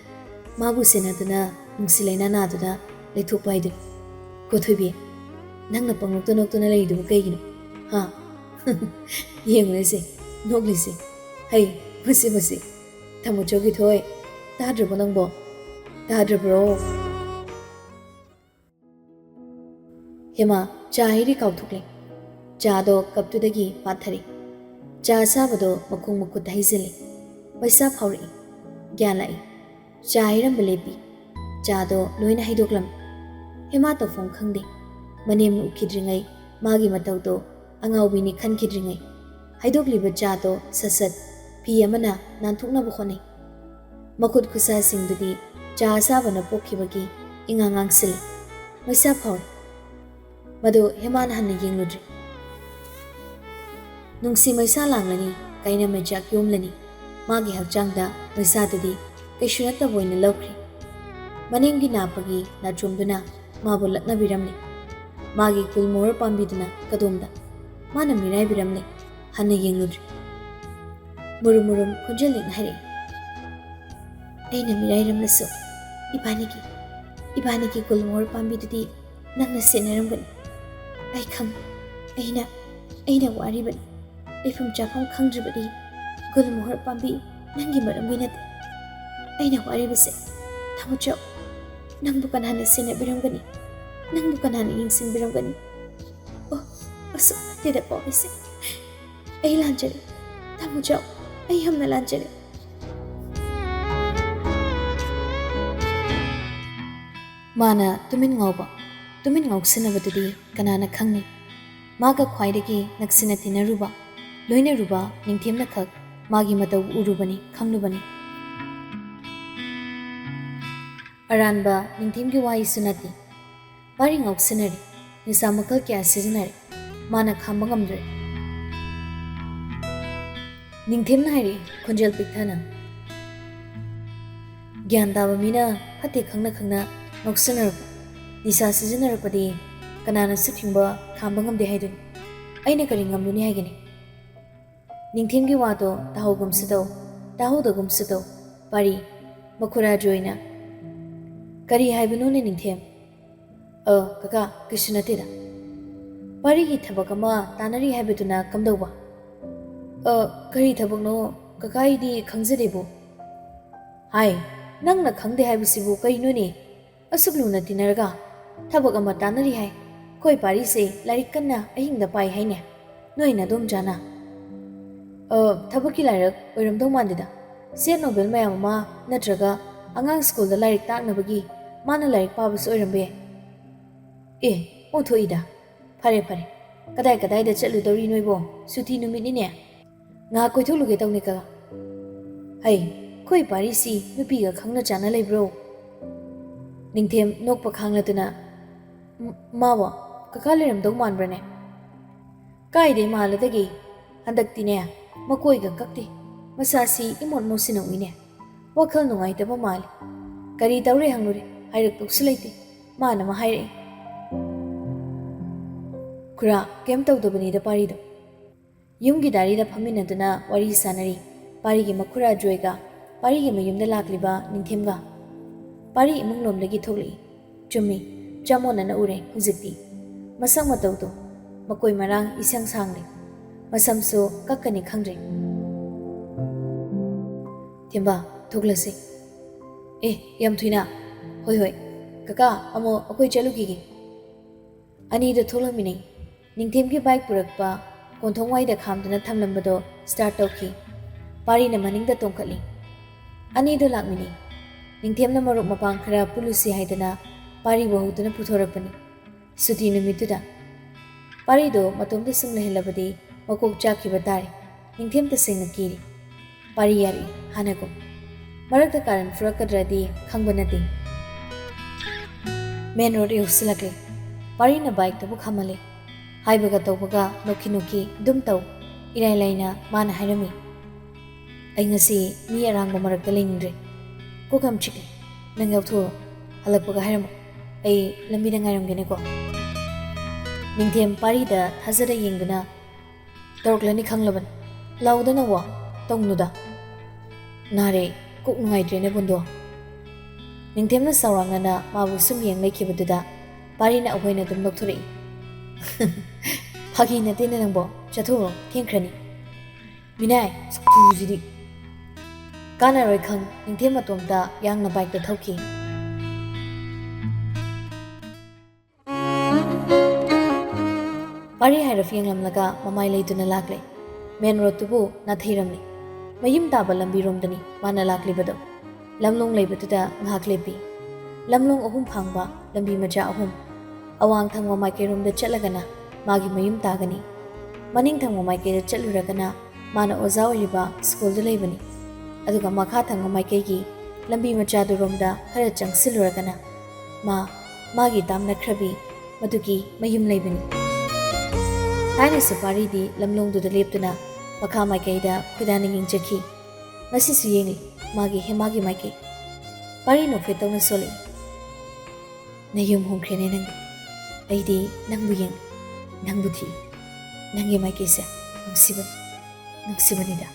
ꯃꯥꯕꯨ ꯁꯦꯟꯅꯗꯨꯅ ꯅꯨꯡꯁꯤ ꯂꯩꯅꯥ ꯅꯥꯗꯨꯅ ꯂꯩꯊꯣꯛꯄ ꯍꯥꯏꯗꯨꯅꯤ꯫ ꯀꯣ ꯊꯣꯏꯕꯤ, ꯅꯪꯅ ꯄꯪꯅꯣꯛꯇ ꯅꯣꯛꯇꯨꯅ ꯂꯩꯔꯤꯗꯨꯕꯨ ꯀꯩꯒꯤꯅꯣ? ꯍꯥ? ꯌꯦꯡꯉꯨꯅꯦꯁꯦ, ꯅꯣꯛꯂꯤꯁꯦ꯫ ꯍꯩ, ꯃꯁꯤ, ꯃꯁꯤ꯫ ꯇꯥꯃꯣꯆꯧꯒꯤ ꯊꯣꯏ, ꯇꯥꯗ꯭ꯔꯕꯣ ꯅꯪꯕꯣ? ꯇꯥꯗ꯭ꯔꯕ꯭ꯔꯣ? ꯍꯦꯃꯥ, ꯆꯥ ꯍꯩꯔꯤ ꯀꯥꯎꯊꯣꯛꯂꯦ꯫ ꯆꯥꯗꯣ ꯀꯞꯇꯨꯗꯒꯤ ꯄꯥꯊꯔꯦ꯫ ꯆꯥ ꯑꯁꯥꯕꯗꯣ ꯃꯈꯣꯡ ꯃꯈꯨꯠꯇ ꯍꯩꯖꯤꯜꯂꯦ꯫ ꯄꯩꯁꯥ ꯐꯥꯎꯔꯛꯏ꯫ ꯒ꯭ꯌꯥꯟ ꯂꯥꯛꯏ꯫ ꯆꯥ ꯍꯩꯔꯝꯕ ꯂꯦꯞꯄꯤ꯫ ꯆꯥꯗꯣ ꯂꯣꯏꯅ ꯍꯩꯗꯣꯛꯂꯝꯃꯤ꯫ ꯍꯦꯃꯥ ꯇꯧꯐꯝ ꯈꯪꯗꯦ꯫ ꯃꯅꯦꯝꯅ ꯎꯈꯤꯗ꯭ꯔꯤꯉꯩ ꯃꯥꯒꯤ ꯃꯇꯧꯗꯣ ꯑꯉꯥꯎꯕꯤꯅꯤ ꯈꯟꯈꯤꯗ꯭ꯔꯤꯉꯩ ꯍꯩꯗꯣꯛꯂꯤꯕ ꯆꯥꯗꯣ ꯁꯠ ꯁꯠ ꯐꯤ ꯑꯃꯅ ꯅꯥꯟꯊꯣꯛꯅꯕ ꯍꯣꯠꯅꯩ꯫ ꯃꯈꯨꯠ ꯈꯨꯠꯁꯥꯁꯤꯡꯗꯨꯗꯤ ꯆꯥ ꯑꯁꯥꯕꯅ ꯄꯣꯛꯈꯤꯕꯒꯤ ꯏꯉꯥꯡ ꯉꯥꯡꯁꯤꯜꯂꯤ꯫ ꯃꯩꯁꯥ ꯐꯥꯎꯔꯦ꯫ ꯃꯗꯨ ꯍꯦꯃꯥꯅ ꯍꯟꯅ ꯌꯦꯡꯂꯨꯗ꯭ꯔꯤ꯫ ꯅꯨꯡꯁꯤ ꯃꯩꯁꯥ ꯂꯥꯡꯂꯅꯤ, ꯀꯥꯏꯅ ꯃꯩꯆꯥꯛ ꯌꯣꯝꯂꯅꯤ꯫ ꯃꯥꯒꯤ ꯍꯛꯆꯥꯡꯗ ꯃꯩꯁꯥꯗꯨꯗꯤ ꯀꯩꯁꯨ ꯅꯠꯇꯕ ꯑꯣꯏꯅ ꯂꯧꯈ꯭ꯔꯦ꯫ ꯃꯅꯤꯡꯒꯤ ꯅꯥꯄꯒꯤ ꯅꯥꯆꯣꯝꯗꯨꯅ ꯃꯥꯕꯨ ꯂꯛꯅꯕꯤꯔꯝꯂꯦ꯫ ꯃꯥꯒꯤ ꯒꯨꯜꯃꯣꯍꯔ ꯄꯥꯝꯕꯤꯗꯨꯅ ꯀꯗꯣꯝꯗ ꯃꯥꯅ ꯃꯤꯔꯥꯏꯕꯤꯔꯝꯂꯦ꯫ ꯍꯟꯅ ꯌꯦꯡꯂꯨꯗ꯭ꯔꯤ꯫ ꯃꯨꯔꯨꯝ ꯃꯨꯔꯨꯝ ꯈꯣꯟꯖꯦꯜ ꯂꯤꯛꯅ ꯍꯥꯏꯔꯛꯏ, "ꯑꯩꯅ ꯃꯤꯔꯥꯏꯔꯝꯂꯁꯨ ꯏꯕꯥꯅꯤꯒꯤ, ꯏꯕꯥꯅꯤꯒꯤ ꯒꯨꯜꯃꯣꯍꯔ ꯄꯥꯝꯕꯤꯗꯨꯗꯤ ꯅꯪꯅ ꯁꯦꯟꯅꯔꯝꯒꯅꯤ꯫ ꯑꯩ ꯈꯪ, ꯑꯩꯅ, ꯑꯩꯅ ꯋꯥꯔꯤꯕꯅꯤ꯫ ꯂꯩꯐꯝ ꯆꯥꯐꯝ ꯈꯪꯗ꯭ꯔꯤꯕꯗꯤ ꯒꯨꯜꯃꯣꯍꯔ ꯄꯥꯝꯕꯤ ꯅꯪꯒꯤ ꯃꯔꯝꯒꯤ ꯅꯠꯇꯦ꯫ ꯑꯩꯅ ꯋꯥꯔꯤꯕꯁꯦ ꯊꯥꯃꯨꯆꯥꯎ, ꯅꯪꯕꯨ ꯀꯅꯥꯅ ꯁꯦꯟꯅꯕꯤꯔꯝꯒꯅꯤ? ꯅꯪꯕꯨ ꯀꯅꯥꯅ ꯌꯦꯡꯁꯤꯟꯕꯤꯔꯝꯒꯅꯤ? ꯑꯣ, ꯑꯁꯨꯛ ꯅꯠꯇꯦꯗꯀꯣ ꯑꯩꯁꯦ꯫ ꯑꯩ ꯂꯥꯟꯖꯔꯦ꯫ ꯊꯥꯃꯨꯆꯥꯎ, ꯑꯩ ꯌꯥꯝꯅ ꯂꯥꯟꯖꯔꯦ꯫" ꯃꯥꯅ ꯇꯨꯃꯤꯟ ꯉꯥꯎꯕ, ꯇꯨꯃꯤꯟ ꯉꯥꯎꯁꯤꯟꯅꯕꯗꯨꯗꯤ ꯀꯅꯥꯅ ꯈꯪꯅꯤ? ꯃꯥꯒ ꯈ꯭ꯋꯥꯏꯗꯒꯤ ꯅꯛꯁꯤꯟꯅ ꯇꯤꯟꯅꯔꯨꯕ, ꯂꯣꯏꯅꯔꯨꯕ ꯅꯤꯡꯊꯦꯝꯅꯈꯛ ꯃꯥꯒꯤ ꯃꯇꯧ ꯎꯔꯨꯕꯅꯤ, ꯈꯪꯂꯨꯕꯅꯤ꯫ ꯑꯔꯥꯟꯕ ꯅꯤꯡꯊꯦꯝꯒꯤ ꯋꯥꯍꯩꯁꯨ ꯅꯠꯇꯦ꯫ ꯃꯥꯔꯤ ꯉꯥꯎꯁꯤꯟꯅꯔꯦ, ꯅꯤꯁꯥ ꯃꯈꯜ ꯀꯌꯥ ꯁꯤꯖꯤꯟꯅꯔꯦ, ꯃꯥꯅ ꯈꯥꯝꯕ ꯉꯝꯗ꯭ꯔꯦ꯫ ꯅꯤꯡꯊꯦꯝꯅ ꯍꯥꯏꯔꯛꯏ, ꯈꯣꯟꯖꯦꯜ ꯄꯤꯛꯊꯅ, "ꯒ꯭ꯌꯥꯟ ꯇꯥꯕ ꯃꯤꯅ ꯐꯠꯇꯦ ꯈꯪꯅ ꯈꯪꯅ ꯉꯥꯎꯁꯤꯟꯅꯔꯛꯄ, ꯅꯤꯁꯥ ꯁꯤꯖꯤꯟꯅꯔꯛꯄꯗꯤ ꯀꯅꯥꯅꯁꯨ ꯊꯤꯡꯕ ꯈꯥꯝꯕ ꯉꯝꯗꯦ ꯍꯥꯏꯗꯨꯅꯤ꯫ ꯑꯩꯅ ꯀꯔꯤ ꯉꯝꯂꯨꯅꯤ ꯍꯥꯏꯒꯅꯤ?" ꯅꯤꯡꯊꯦꯝꯒꯤ ꯋꯥꯗꯣ ꯇꯥꯍꯧꯒꯨꯝꯁꯨ ꯇꯧ, ꯇꯥꯍꯧꯗꯒꯨꯝꯁꯨ ꯇꯧ꯫ ꯄꯥꯔꯤ, ꯃꯈꯨꯔꯥ ꯖꯣꯏꯅ, "ꯀꯔꯤ ꯍꯥꯏꯕꯅꯣꯅꯦ ꯅꯤꯡꯊꯦꯝ?" "ꯑ, ꯀꯀꯥ, ꯀꯩꯁꯨ ꯅꯠꯇꯦꯗ꯫ ꯄꯥꯔꯤꯒꯤ ꯊꯕꯛ ꯑꯃ ꯇꯥꯟꯅꯔꯤ ꯍꯥꯏꯕꯗꯨꯅ ꯀꯝꯗꯧꯕ?" "ꯑ, ꯀꯔꯤ ꯊꯕꯛꯅꯣ ꯀꯀꯥ, ꯑꯩꯗꯤ ꯈꯪꯖꯗꯦꯕꯨ꯫" "ꯍꯥꯏ, ꯅꯪꯅ ꯈꯪꯗꯦ ꯍꯥꯏꯕꯁꯤꯕꯨ ꯀꯩꯅꯣꯅꯦ? ꯑꯁꯨꯛ ꯂꯨꯅ ꯇꯤꯟꯅꯔꯒ ꯊꯕꯛ ꯑꯃ ꯇꯥꯟꯅꯔꯤ ꯍꯥꯏ꯫ ꯑꯩꯈꯣꯏ ꯄꯥꯔꯤꯁꯦ ꯂꯥꯏꯔꯤꯛ ꯀꯟꯅ ꯑꯍꯤꯡꯗ ꯄꯥꯏ ꯍꯥꯏꯅꯦ, ꯅꯣꯏ ꯅꯗꯣꯝꯆꯥꯅ꯫" "ꯑ, ꯊꯕꯛꯀꯤ ꯂꯥꯏꯔꯤꯛ ꯑꯣꯏꯔꯝꯗꯧ ꯃꯥꯟꯗꯦꯗ꯫ ꯁꯦꯠ ꯅꯣꯕꯦꯜ ꯃꯌꯥꯝ ꯑꯃ ꯅꯠꯇ꯭ꯔꯒ ꯑꯉꯥꯡ ꯁ꯭ꯀꯨꯜꯗ ꯂꯥꯏꯔꯤꯛ ꯇꯥꯛꯅꯕꯒꯤ ꯃꯥꯅ ꯂꯥꯏꯔꯤꯛ ꯄꯥꯕꯁꯨ ꯑꯣꯏꯔꯝꯕ ꯌꯥꯏ꯫" "ꯑꯦ, ꯑꯣꯟꯊꯣꯛꯏꯗ꯫ ꯐꯔꯦ, ꯐꯔꯦ꯫ "ꯀꯗꯥꯏ ꯀꯗꯥꯏꯗ ꯆꯠꯂꯨꯗꯧꯔꯤ ꯅꯣꯏꯕꯣ? ꯁꯨꯇꯤ ꯅꯨꯃꯤꯠꯅꯤꯅꯦ꯫ ꯉꯥꯏꯍꯥꯛ ꯀꯣꯏꯊꯣꯛꯂꯨꯒꯦ ꯇꯧꯅꯤ ꯀꯀꯥ꯫ ꯍꯩ, ꯑꯩꯈꯣꯏ ꯄꯥꯔꯤꯁꯤ ꯅꯨꯄꯤꯒ ꯈꯪꯅ ꯆꯥꯟꯅ ꯂꯩꯕ꯭ꯔꯣ?" ꯅꯤꯡꯊꯦꯝ ꯅꯣꯛꯄ ꯈꯥꯡꯂꯗꯨꯅ, "ꯃ-, ꯃꯥꯕꯣ ꯀꯀꯥ ꯂꯩꯔꯝꯗꯧ ꯃꯥꯟꯕ꯭ꯔꯅꯦ?" "ꯀꯥꯏꯗꯩ ꯃꯥꯜꯂꯗꯒꯦ? ꯍꯟꯗꯛꯇꯤꯅꯦ ꯃꯀꯣꯏꯒ ꯀꯛꯇꯦ꯫ ꯃꯁꯥꯁꯤ ꯏꯃꯣꯠ ꯃꯣꯠꯁꯤꯟꯅ ꯎꯏꯅꯦ꯫ ꯋꯥꯈꯜ ꯅꯨꯡꯉꯥꯏꯇꯕ ꯃꯥꯜꯂꯤ꯫ ꯀꯔꯤ ꯇꯧꯔꯦ ꯍꯪꯂꯨꯔꯦ, ꯍꯥꯏꯔꯛꯇꯧꯁꯨ ꯂꯩꯇꯦ꯫ ꯃꯥꯅ ꯑꯃ ꯍꯥꯏꯔꯛꯏ꯫" "ꯈꯨꯔꯥ, ꯀꯩꯝ ꯇꯧꯗꯕꯅꯤꯗ ꯄꯥꯔꯤꯗꯣ꯫" ꯌꯨꯝꯒꯤ ꯗꯥꯏꯔꯤꯗ ꯐꯝꯃꯤꯟꯅꯗꯨꯅ ꯋꯥꯔꯤ ꯁꯥꯟꯅꯔꯤ ꯄꯥꯔꯤꯒꯤ ꯃꯈꯨꯔꯥ ꯖꯣꯏꯒ ꯄꯥꯔꯤꯒꯤ ꯃꯌꯨꯝꯗ ꯂꯥꯛꯂꯤꯕ ꯅꯤꯡꯊꯦꯝꯒ꯫ ꯄꯥꯔꯤ ꯏꯃꯨꯡ ꯂꯣꯝꯗꯒꯤ ꯊꯣꯛꯂꯛꯏ꯫ ꯆꯨꯝꯃꯤ, ꯆꯃꯣꯠꯅꯅ ꯎꯔꯦ ꯍꯧꯖꯤꯛꯇꯤ꯫ ꯃꯁꯛ ꯃꯇꯧꯗꯣ ꯃꯀꯣꯏ ꯃꯔꯥꯡ ꯏꯁꯪ ꯁꯥꯡꯂꯦ꯫ ꯃꯁꯝꯁꯨ ꯀꯛꯀꯅꯤ ꯈꯪꯗ꯭ꯔꯦ꯫ "ꯊꯦꯝꯕ, ꯊꯣꯛꯂꯁꯤ꯫" "ꯑꯦ, ꯌꯥꯝ ꯊꯨꯏꯅ?" "ꯍꯣꯏ, ꯍꯣꯏ꯫ ꯀꯀꯥ, ꯑꯃꯨꯛ ꯑꯩꯈꯣꯏ ꯆꯠꯂꯨꯈꯤꯒꯦ꯫" ꯑꯅꯤꯗꯨ ꯊꯣꯛꯂꯛꯃꯤꯟꯅꯩ꯫ ꯅꯤꯡꯊꯦꯝꯒꯤ ꯕꯥꯏꯛ ꯄꯨꯔꯛꯄ ꯀꯣꯟꯊꯣꯡ ꯋꯥꯏꯗ ꯈꯥꯝꯗꯨꯅ ꯊꯝꯂꯝꯕꯗꯣ ꯁ꯭ꯇꯥꯔꯠ ꯇꯧꯈꯤ꯫ ꯄꯥꯔꯤꯅ ꯃꯅꯤꯡꯗ ꯇꯣꯡꯈꯠꯂꯤ꯫ ꯑꯅꯤꯗꯨ ꯂꯥꯛꯃꯤꯟꯅꯩ꯫ ꯅꯤꯡꯊꯦꯝꯅ ꯃꯔꯨꯞ ꯃꯄꯥꯡ ꯈꯔ ꯄꯨꯜꯂꯨꯁꯤ ꯍꯥꯏꯗꯅ ꯄꯥꯔꯤꯕꯨ ꯍꯧꯗꯨꯅ ꯄꯨꯊꯣꯔꯛꯄꯅꯤ꯫ ꯁꯨꯇꯤ ꯅꯨꯃꯤꯠꯇꯨꯗ ꯄꯥꯔꯤꯗꯣ ꯃꯇꯣꯝꯇ ꯁꯨꯝ ꯂꯩꯍꯜꯂꯕꯗꯤ ꯃꯀꯣꯛ ꯆꯥꯛꯈꯤꯕ ꯇꯥꯔꯦ꯫ ꯅꯤꯡꯊꯦꯝ ꯇꯁꯦꯡꯅ ꯀꯤꯔꯤ꯫ ꯄꯥꯔꯤ ꯌꯥꯔꯛꯏ ꯍꯥꯟꯅꯒꯨꯝ꯫ ꯃꯔꯛꯇ ꯀꯥꯔꯟ ꯐꯨꯔꯛꯀꯗ꯭ꯔꯗꯤ ꯈꯪꯕ ꯅꯠꯇꯦ꯫ ꯃꯦꯟ ꯔꯣꯗ ꯌꯧꯁꯤꯜꯂꯛꯂꯦ꯫ ꯄꯥꯔꯤꯅ ꯕꯥꯏꯛꯇꯨꯕꯨ ꯈꯥꯝꯍꯜꯂꯦ꯫ ꯍꯥꯏꯕꯒ ꯇꯧꯕꯒ ꯅꯣꯛꯈꯤ ꯅꯣꯛꯈꯤ ꯑꯗꯨꯝ ꯇꯧ꯫ ꯏꯔꯥꯏ ꯂꯥꯏꯅ ꯃꯥꯅ ꯍꯥꯏꯔꯝꯃꯤ, "ꯑꯩ ꯉꯁꯤ ꯃꯤ ꯑꯔꯥꯡꯕ ꯃꯔꯛꯇ ꯂꯩꯅꯤꯡꯗ꯭ꯔꯦ꯫ ꯀꯣꯛ ꯌꯥꯝ ꯆꯤꯛꯂꯦ꯫ ꯅꯪ ꯌꯥꯎꯊꯣꯛꯑꯣ꯫ ꯍꯜꯂꯛꯄꯒ ꯍꯥꯏꯔꯝꯃꯣ꯫ ꯑꯩ ꯂꯝꯕꯤꯗ ꯉꯥꯏꯔꯝꯒꯦꯅꯦꯀꯣ꯫" ꯅꯤꯡꯊꯦꯝ ꯄꯥꯔꯤꯗ ꯊꯥꯖꯗ ꯌꯦꯡꯗꯨꯅ, "ꯇꯧꯔꯛꯂꯅꯤ ꯈꯪꯂꯕꯅꯤ꯫ ꯂꯥꯎꯗꯅ ꯋꯥ ꯇꯧꯅꯨꯗ꯫" "ꯅꯥꯔꯦ, ꯀꯣꯛ ꯅꯨꯡꯉꯥꯏꯇ꯭ꯔꯦꯅꯦ ꯕꯨꯟꯗꯣ꯫" ꯅꯤꯡꯊꯦꯝꯅ ꯆꯥꯎꯔꯥꯛꯅꯅ ꯃꯥꯕꯨ ꯁꯨꯝ ꯌꯦꯡ ꯂꯩꯈꯤꯕꯗꯨꯗ ꯄꯥꯔꯤꯅ ꯑꯩꯈꯣꯏꯅ ꯑꯗꯨꯝ ꯅꯣꯛꯊꯣꯔꯛꯏ꯫ "ꯐꯥꯒꯤ ꯅꯠꯇꯦꯅꯦ ꯅꯪꯕꯣ, ꯆꯠꯊꯣꯛꯎꯔꯣ, ꯊꯦꯡꯈ꯭ꯔꯅꯤ꯫" "ꯃꯤꯅꯥꯏ, ꯁꯛꯊꯨꯁꯤꯗꯤ!" ꯀꯥꯟꯅꯔꯣꯏ ꯈꯪ ꯅꯤꯡꯊꯦꯝ ꯃꯇꯣꯝꯇ ꯌꯥꯡꯅ ꯕꯥꯏꯛꯇ ꯊꯧꯈꯤ꯫ ꯄꯥꯔꯤ ꯍꯥꯏꯔꯞ ꯌꯦꯡꯂꯝꯂꯒ ꯃꯃꯥꯏ ꯂꯩꯇꯨꯅ ꯂꯥꯛꯂꯦ꯫ ꯃꯦꯟ ꯔꯣꯗꯇꯨꯕꯨ ꯅꯥꯊꯩꯔꯝꯂꯦ꯫ ꯃꯌꯨꯝ ꯇꯥꯕ ꯂꯝꯕꯤꯔꯣꯝꯗꯅꯤ ꯃꯥꯅ ꯂꯥꯛꯂꯤꯕꯗꯣ꯫ ꯂꯝꯂꯣꯡ ꯂꯩꯕꯗꯨꯗ ꯉꯥꯏꯍꯥꯛ ꯂꯦꯞꯄꯤ꯫ ꯂꯝꯂꯣꯡ ꯑꯍꯨꯝ ꯐꯥꯡꯕ ꯂꯝꯕꯤ ꯃꯆꯥ ꯑꯍꯨꯝ꯫ ꯑꯋꯥꯡ ꯊꯪꯕ ꯃꯥꯏꯀꯩꯔꯣꯝꯗ ꯆꯠꯂꯒꯅ ꯃꯥꯒꯤ ꯃꯌꯨꯝ ꯇꯥꯒꯅꯤ꯫ ꯃꯅꯤꯡ ꯊꯪꯕ ꯃꯥꯏꯀꯩꯗ ꯆꯠꯂꯨꯔꯒꯅ ꯃꯥꯅ ꯑꯣꯖꯥ ꯑꯣꯏꯔꯤꯕ ꯁ꯭ꯀꯨꯜꯗꯨ ꯂꯩꯕꯅꯤ꯫ ꯑꯗꯨꯒ ꯃꯈꯥ ꯊꯪꯕ ꯃꯥꯏꯀꯩꯒꯤ ꯂꯝꯕꯤ ꯃꯆꯥꯗꯨꯔꯣꯝꯗ ꯈꯔ ꯆꯪꯁꯤꯜꯂꯨꯔꯒꯅ ꯃꯥ ꯃꯥꯒꯤ ꯇꯥꯝꯅꯈ꯭ꯔꯕꯤ ꯃꯗꯨꯒꯤ ꯃꯌꯨꯝ ꯂꯩꯕꯅꯤ꯫ ꯊꯥꯏꯅꯁꯨ ꯄꯥꯔꯤꯗꯤ ꯂꯝꯂꯣꯡꯗꯨꯗ ꯂꯦꯞꯇꯨꯅ ꯃꯈꯥ ꯃꯥꯏꯀꯩꯗ ꯈꯣꯏꯗꯥꯅ ꯌꯦꯡꯖꯈꯤ꯫ ꯉꯁꯤꯁꯨ ꯌꯦꯡꯂꯤ ꯃꯥꯒꯤ ꯍꯦꯃꯥꯒꯤ ꯃꯥꯏꯀꯩ꯫ ꯄꯥꯔꯤ ꯅꯣꯛꯐꯦꯠ ꯇꯧꯅ ꯁꯣꯜꯂꯛꯏ꯫ "ꯅꯌꯨꯝ ꯍꯣꯡꯈ꯭ꯔꯦꯅꯦ ꯅꯪꯗꯤ꯫ ꯑꯩꯗꯤ ꯅꯪꯕꯨ ꯌꯦꯡꯂꯤ, ꯅꯪꯕꯨ ꯊꯤ꯫ ꯅꯪꯒꯤ ꯃꯥꯏꯀꯩꯁꯦ ꯅꯨꯡꯁꯤꯕꯅꯤ, ꯅꯨꯡꯁꯤꯕꯅꯤꯗ꯫"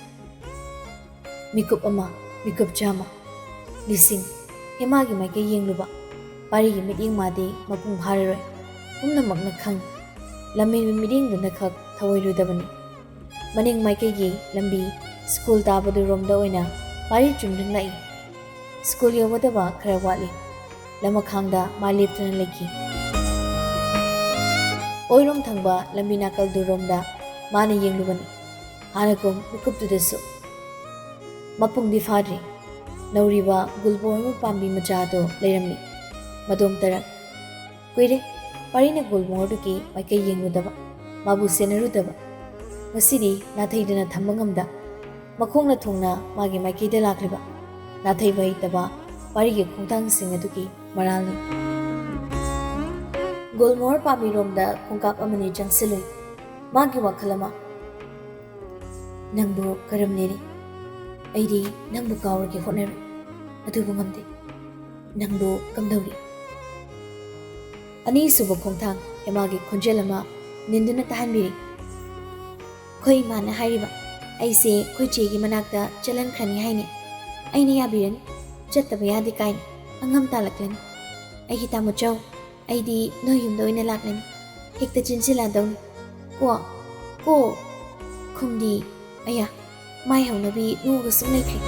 ꯃꯤꯀꯨꯞ ꯑꯃ, ꯃꯤꯀꯨꯞ ꯆꯥꯝꯃ, ꯂꯤꯁꯤꯡ, ꯍꯦꯃꯥꯒꯤ ꯃꯥꯏꯀꯩ ꯌꯦꯡꯂꯨꯕ ꯄꯥꯔꯤꯒꯤ ꯃꯤꯠꯌꯦꯡ ꯃꯥꯗꯤ ꯃꯄꯨꯡ ꯐꯥꯔꯔꯣꯏ꯫ ꯄꯨꯝꯅꯃꯛꯅ ꯈꯪꯏ꯫ ꯂꯝꯍꯦꯟꯕ ꯃꯤꯠꯌꯦꯡꯗꯨꯅꯈꯛ ꯊꯧꯑꯣꯏꯔꯨꯗꯕꯅꯤ꯫ ꯃꯅꯤꯡ ꯃꯥꯏꯀꯩꯒꯤ ꯂꯝꯕꯤ ꯁ꯭ꯀꯨꯜ ꯇꯥꯕꯗꯨꯔꯣꯝꯗ ꯑꯣꯏꯅ ꯄꯥꯔꯤ ꯆꯨꯝꯗꯨꯅ ꯂꯥꯛꯏ꯫ ꯁ꯭ꯀꯨꯜ ꯌꯧꯒꯗꯕ ꯈꯔ ꯋꯥꯠꯂꯤ꯫ ꯂꯃꯈꯥꯡꯗ ꯃꯥ ꯂꯦꯞꯇꯨꯅ ꯂꯩꯈꯤ꯫ ꯑꯣꯏꯔꯣꯝ ꯊꯪꯕ ꯂꯝꯕꯤ ꯅꯥꯀꯜꯗꯨꯔꯣꯝꯗ ꯃꯥꯅ ꯌꯦꯡꯂꯨꯕꯅꯤ꯫ ꯍꯥꯟꯅꯒꯨꯝ ꯃꯤꯀꯨꯞꯇꯨꯗꯁꯨ ꯃꯄꯨꯡꯗꯤ ꯐꯥꯗ꯭ꯔꯤ꯫ ꯅꯧꯔꯤꯕ ꯒꯨꯜꯃꯣꯍꯔ ꯄꯥꯝꯕꯤ ꯃꯆꯥꯗꯣ ꯂꯩꯔꯝꯃꯤ꯫ ꯃꯗꯣꯝ ꯇꯔꯛ꯫ ꯀꯨꯏꯔꯦ ꯄꯥꯔꯤꯅ ꯒꯨꯜꯃꯣꯍꯔꯗꯨꯒꯤ ꯃꯥꯏꯀꯩ ꯌꯦꯡꯂꯨꯗꯕ, ꯃꯥꯕꯨ ꯁꯦꯟꯅꯔꯨꯗꯕ꯫ ꯉꯁꯤꯗꯤ ꯅꯥꯊꯩꯗꯅ ꯊꯝꯕ ꯉꯝꯗ ꯃꯈꯣꯡꯅ ꯊꯨꯡꯅ ꯃꯥꯒꯤ ꯃꯥꯏꯀꯩꯗ ꯂꯥꯛꯂꯤꯕ ꯅꯥꯊꯩꯕ ꯍꯩꯇꯕ ꯄꯥꯔꯤꯒꯤ ꯈꯣꯡꯊꯥꯡꯁꯤꯡ ꯑꯗꯨꯒꯤ ꯃꯔꯥꯜꯅꯤ꯫ ꯒꯨꯜꯃꯣꯍꯔ ꯄꯥꯝꯕꯤꯔꯣꯝꯗ ꯈꯣꯡꯀꯥꯞ ꯑꯃꯅꯤ ꯆꯪꯁꯤꯜꯂꯨꯏ꯫ ꯃꯥꯒꯤ ꯋꯥꯈꯜ ꯑꯃ, "ꯅꯪꯕꯨ ꯀꯔꯝꯂꯤꯔꯤ? ꯑꯩꯗꯤ ꯅꯪꯕꯨ ꯀꯥꯎꯔꯒꯦ ꯍꯣꯠꯅꯔꯤ, ꯑꯗꯨꯕꯨ ꯉꯝꯗꯦ꯫ ꯅꯪꯕꯨ ꯀꯝꯗꯧꯔꯤ?" ꯑꯅꯤꯁꯨꯕ ꯈꯣꯡꯊꯥꯡ ꯍꯦꯃꯥꯒꯤ ꯈꯣꯟꯖꯦꯜ ꯑꯃ ꯅꯤꯟꯗꯨꯅ ꯇꯥꯍꯟꯕꯤꯔꯤ꯫ "ꯑꯩꯈꯣꯏ ꯏꯃꯥꯅ ꯍꯥꯏꯔꯤꯕ, ꯑꯩꯁꯦ ꯑꯩꯈꯣꯏ ꯆꯦꯒꯤ ꯃꯅꯥꯛꯇ ꯆꯠꯍꯟꯈ꯭ꯔꯅꯤ ꯍꯥꯏꯅꯤ꯫ ꯑꯩꯅ ꯌꯥꯕꯤꯔꯅꯤ, ꯆꯠꯇꯕ ꯌꯥꯗꯦ ꯀꯥꯏꯅ ꯑꯉꯝ ꯇꯥꯜꯂꯛꯂꯅꯤ꯫ ꯑꯩꯒꯤ ꯇꯥꯃꯣꯆꯧ, ꯑꯩꯗꯤ ꯅꯣꯏ ꯌꯨꯝꯗ ꯑꯣꯏꯅ ꯂꯥꯛꯂꯅꯤ, ꯍꯦꯛꯇ ꯆꯦꯟꯁꯤꯜꯂꯛꯑꯗꯧꯅꯤ꯫ ꯀꯣ, ꯀꯣ!" ꯈꯨꯝꯗꯤ꯫ ꯑꯌꯥ, ꯃꯥꯏ ꯍꯧꯅꯕꯤ ꯅꯣꯛꯑꯒ ꯁꯨꯝ ꯂꯩꯈ꯭ꯔꯦ꯫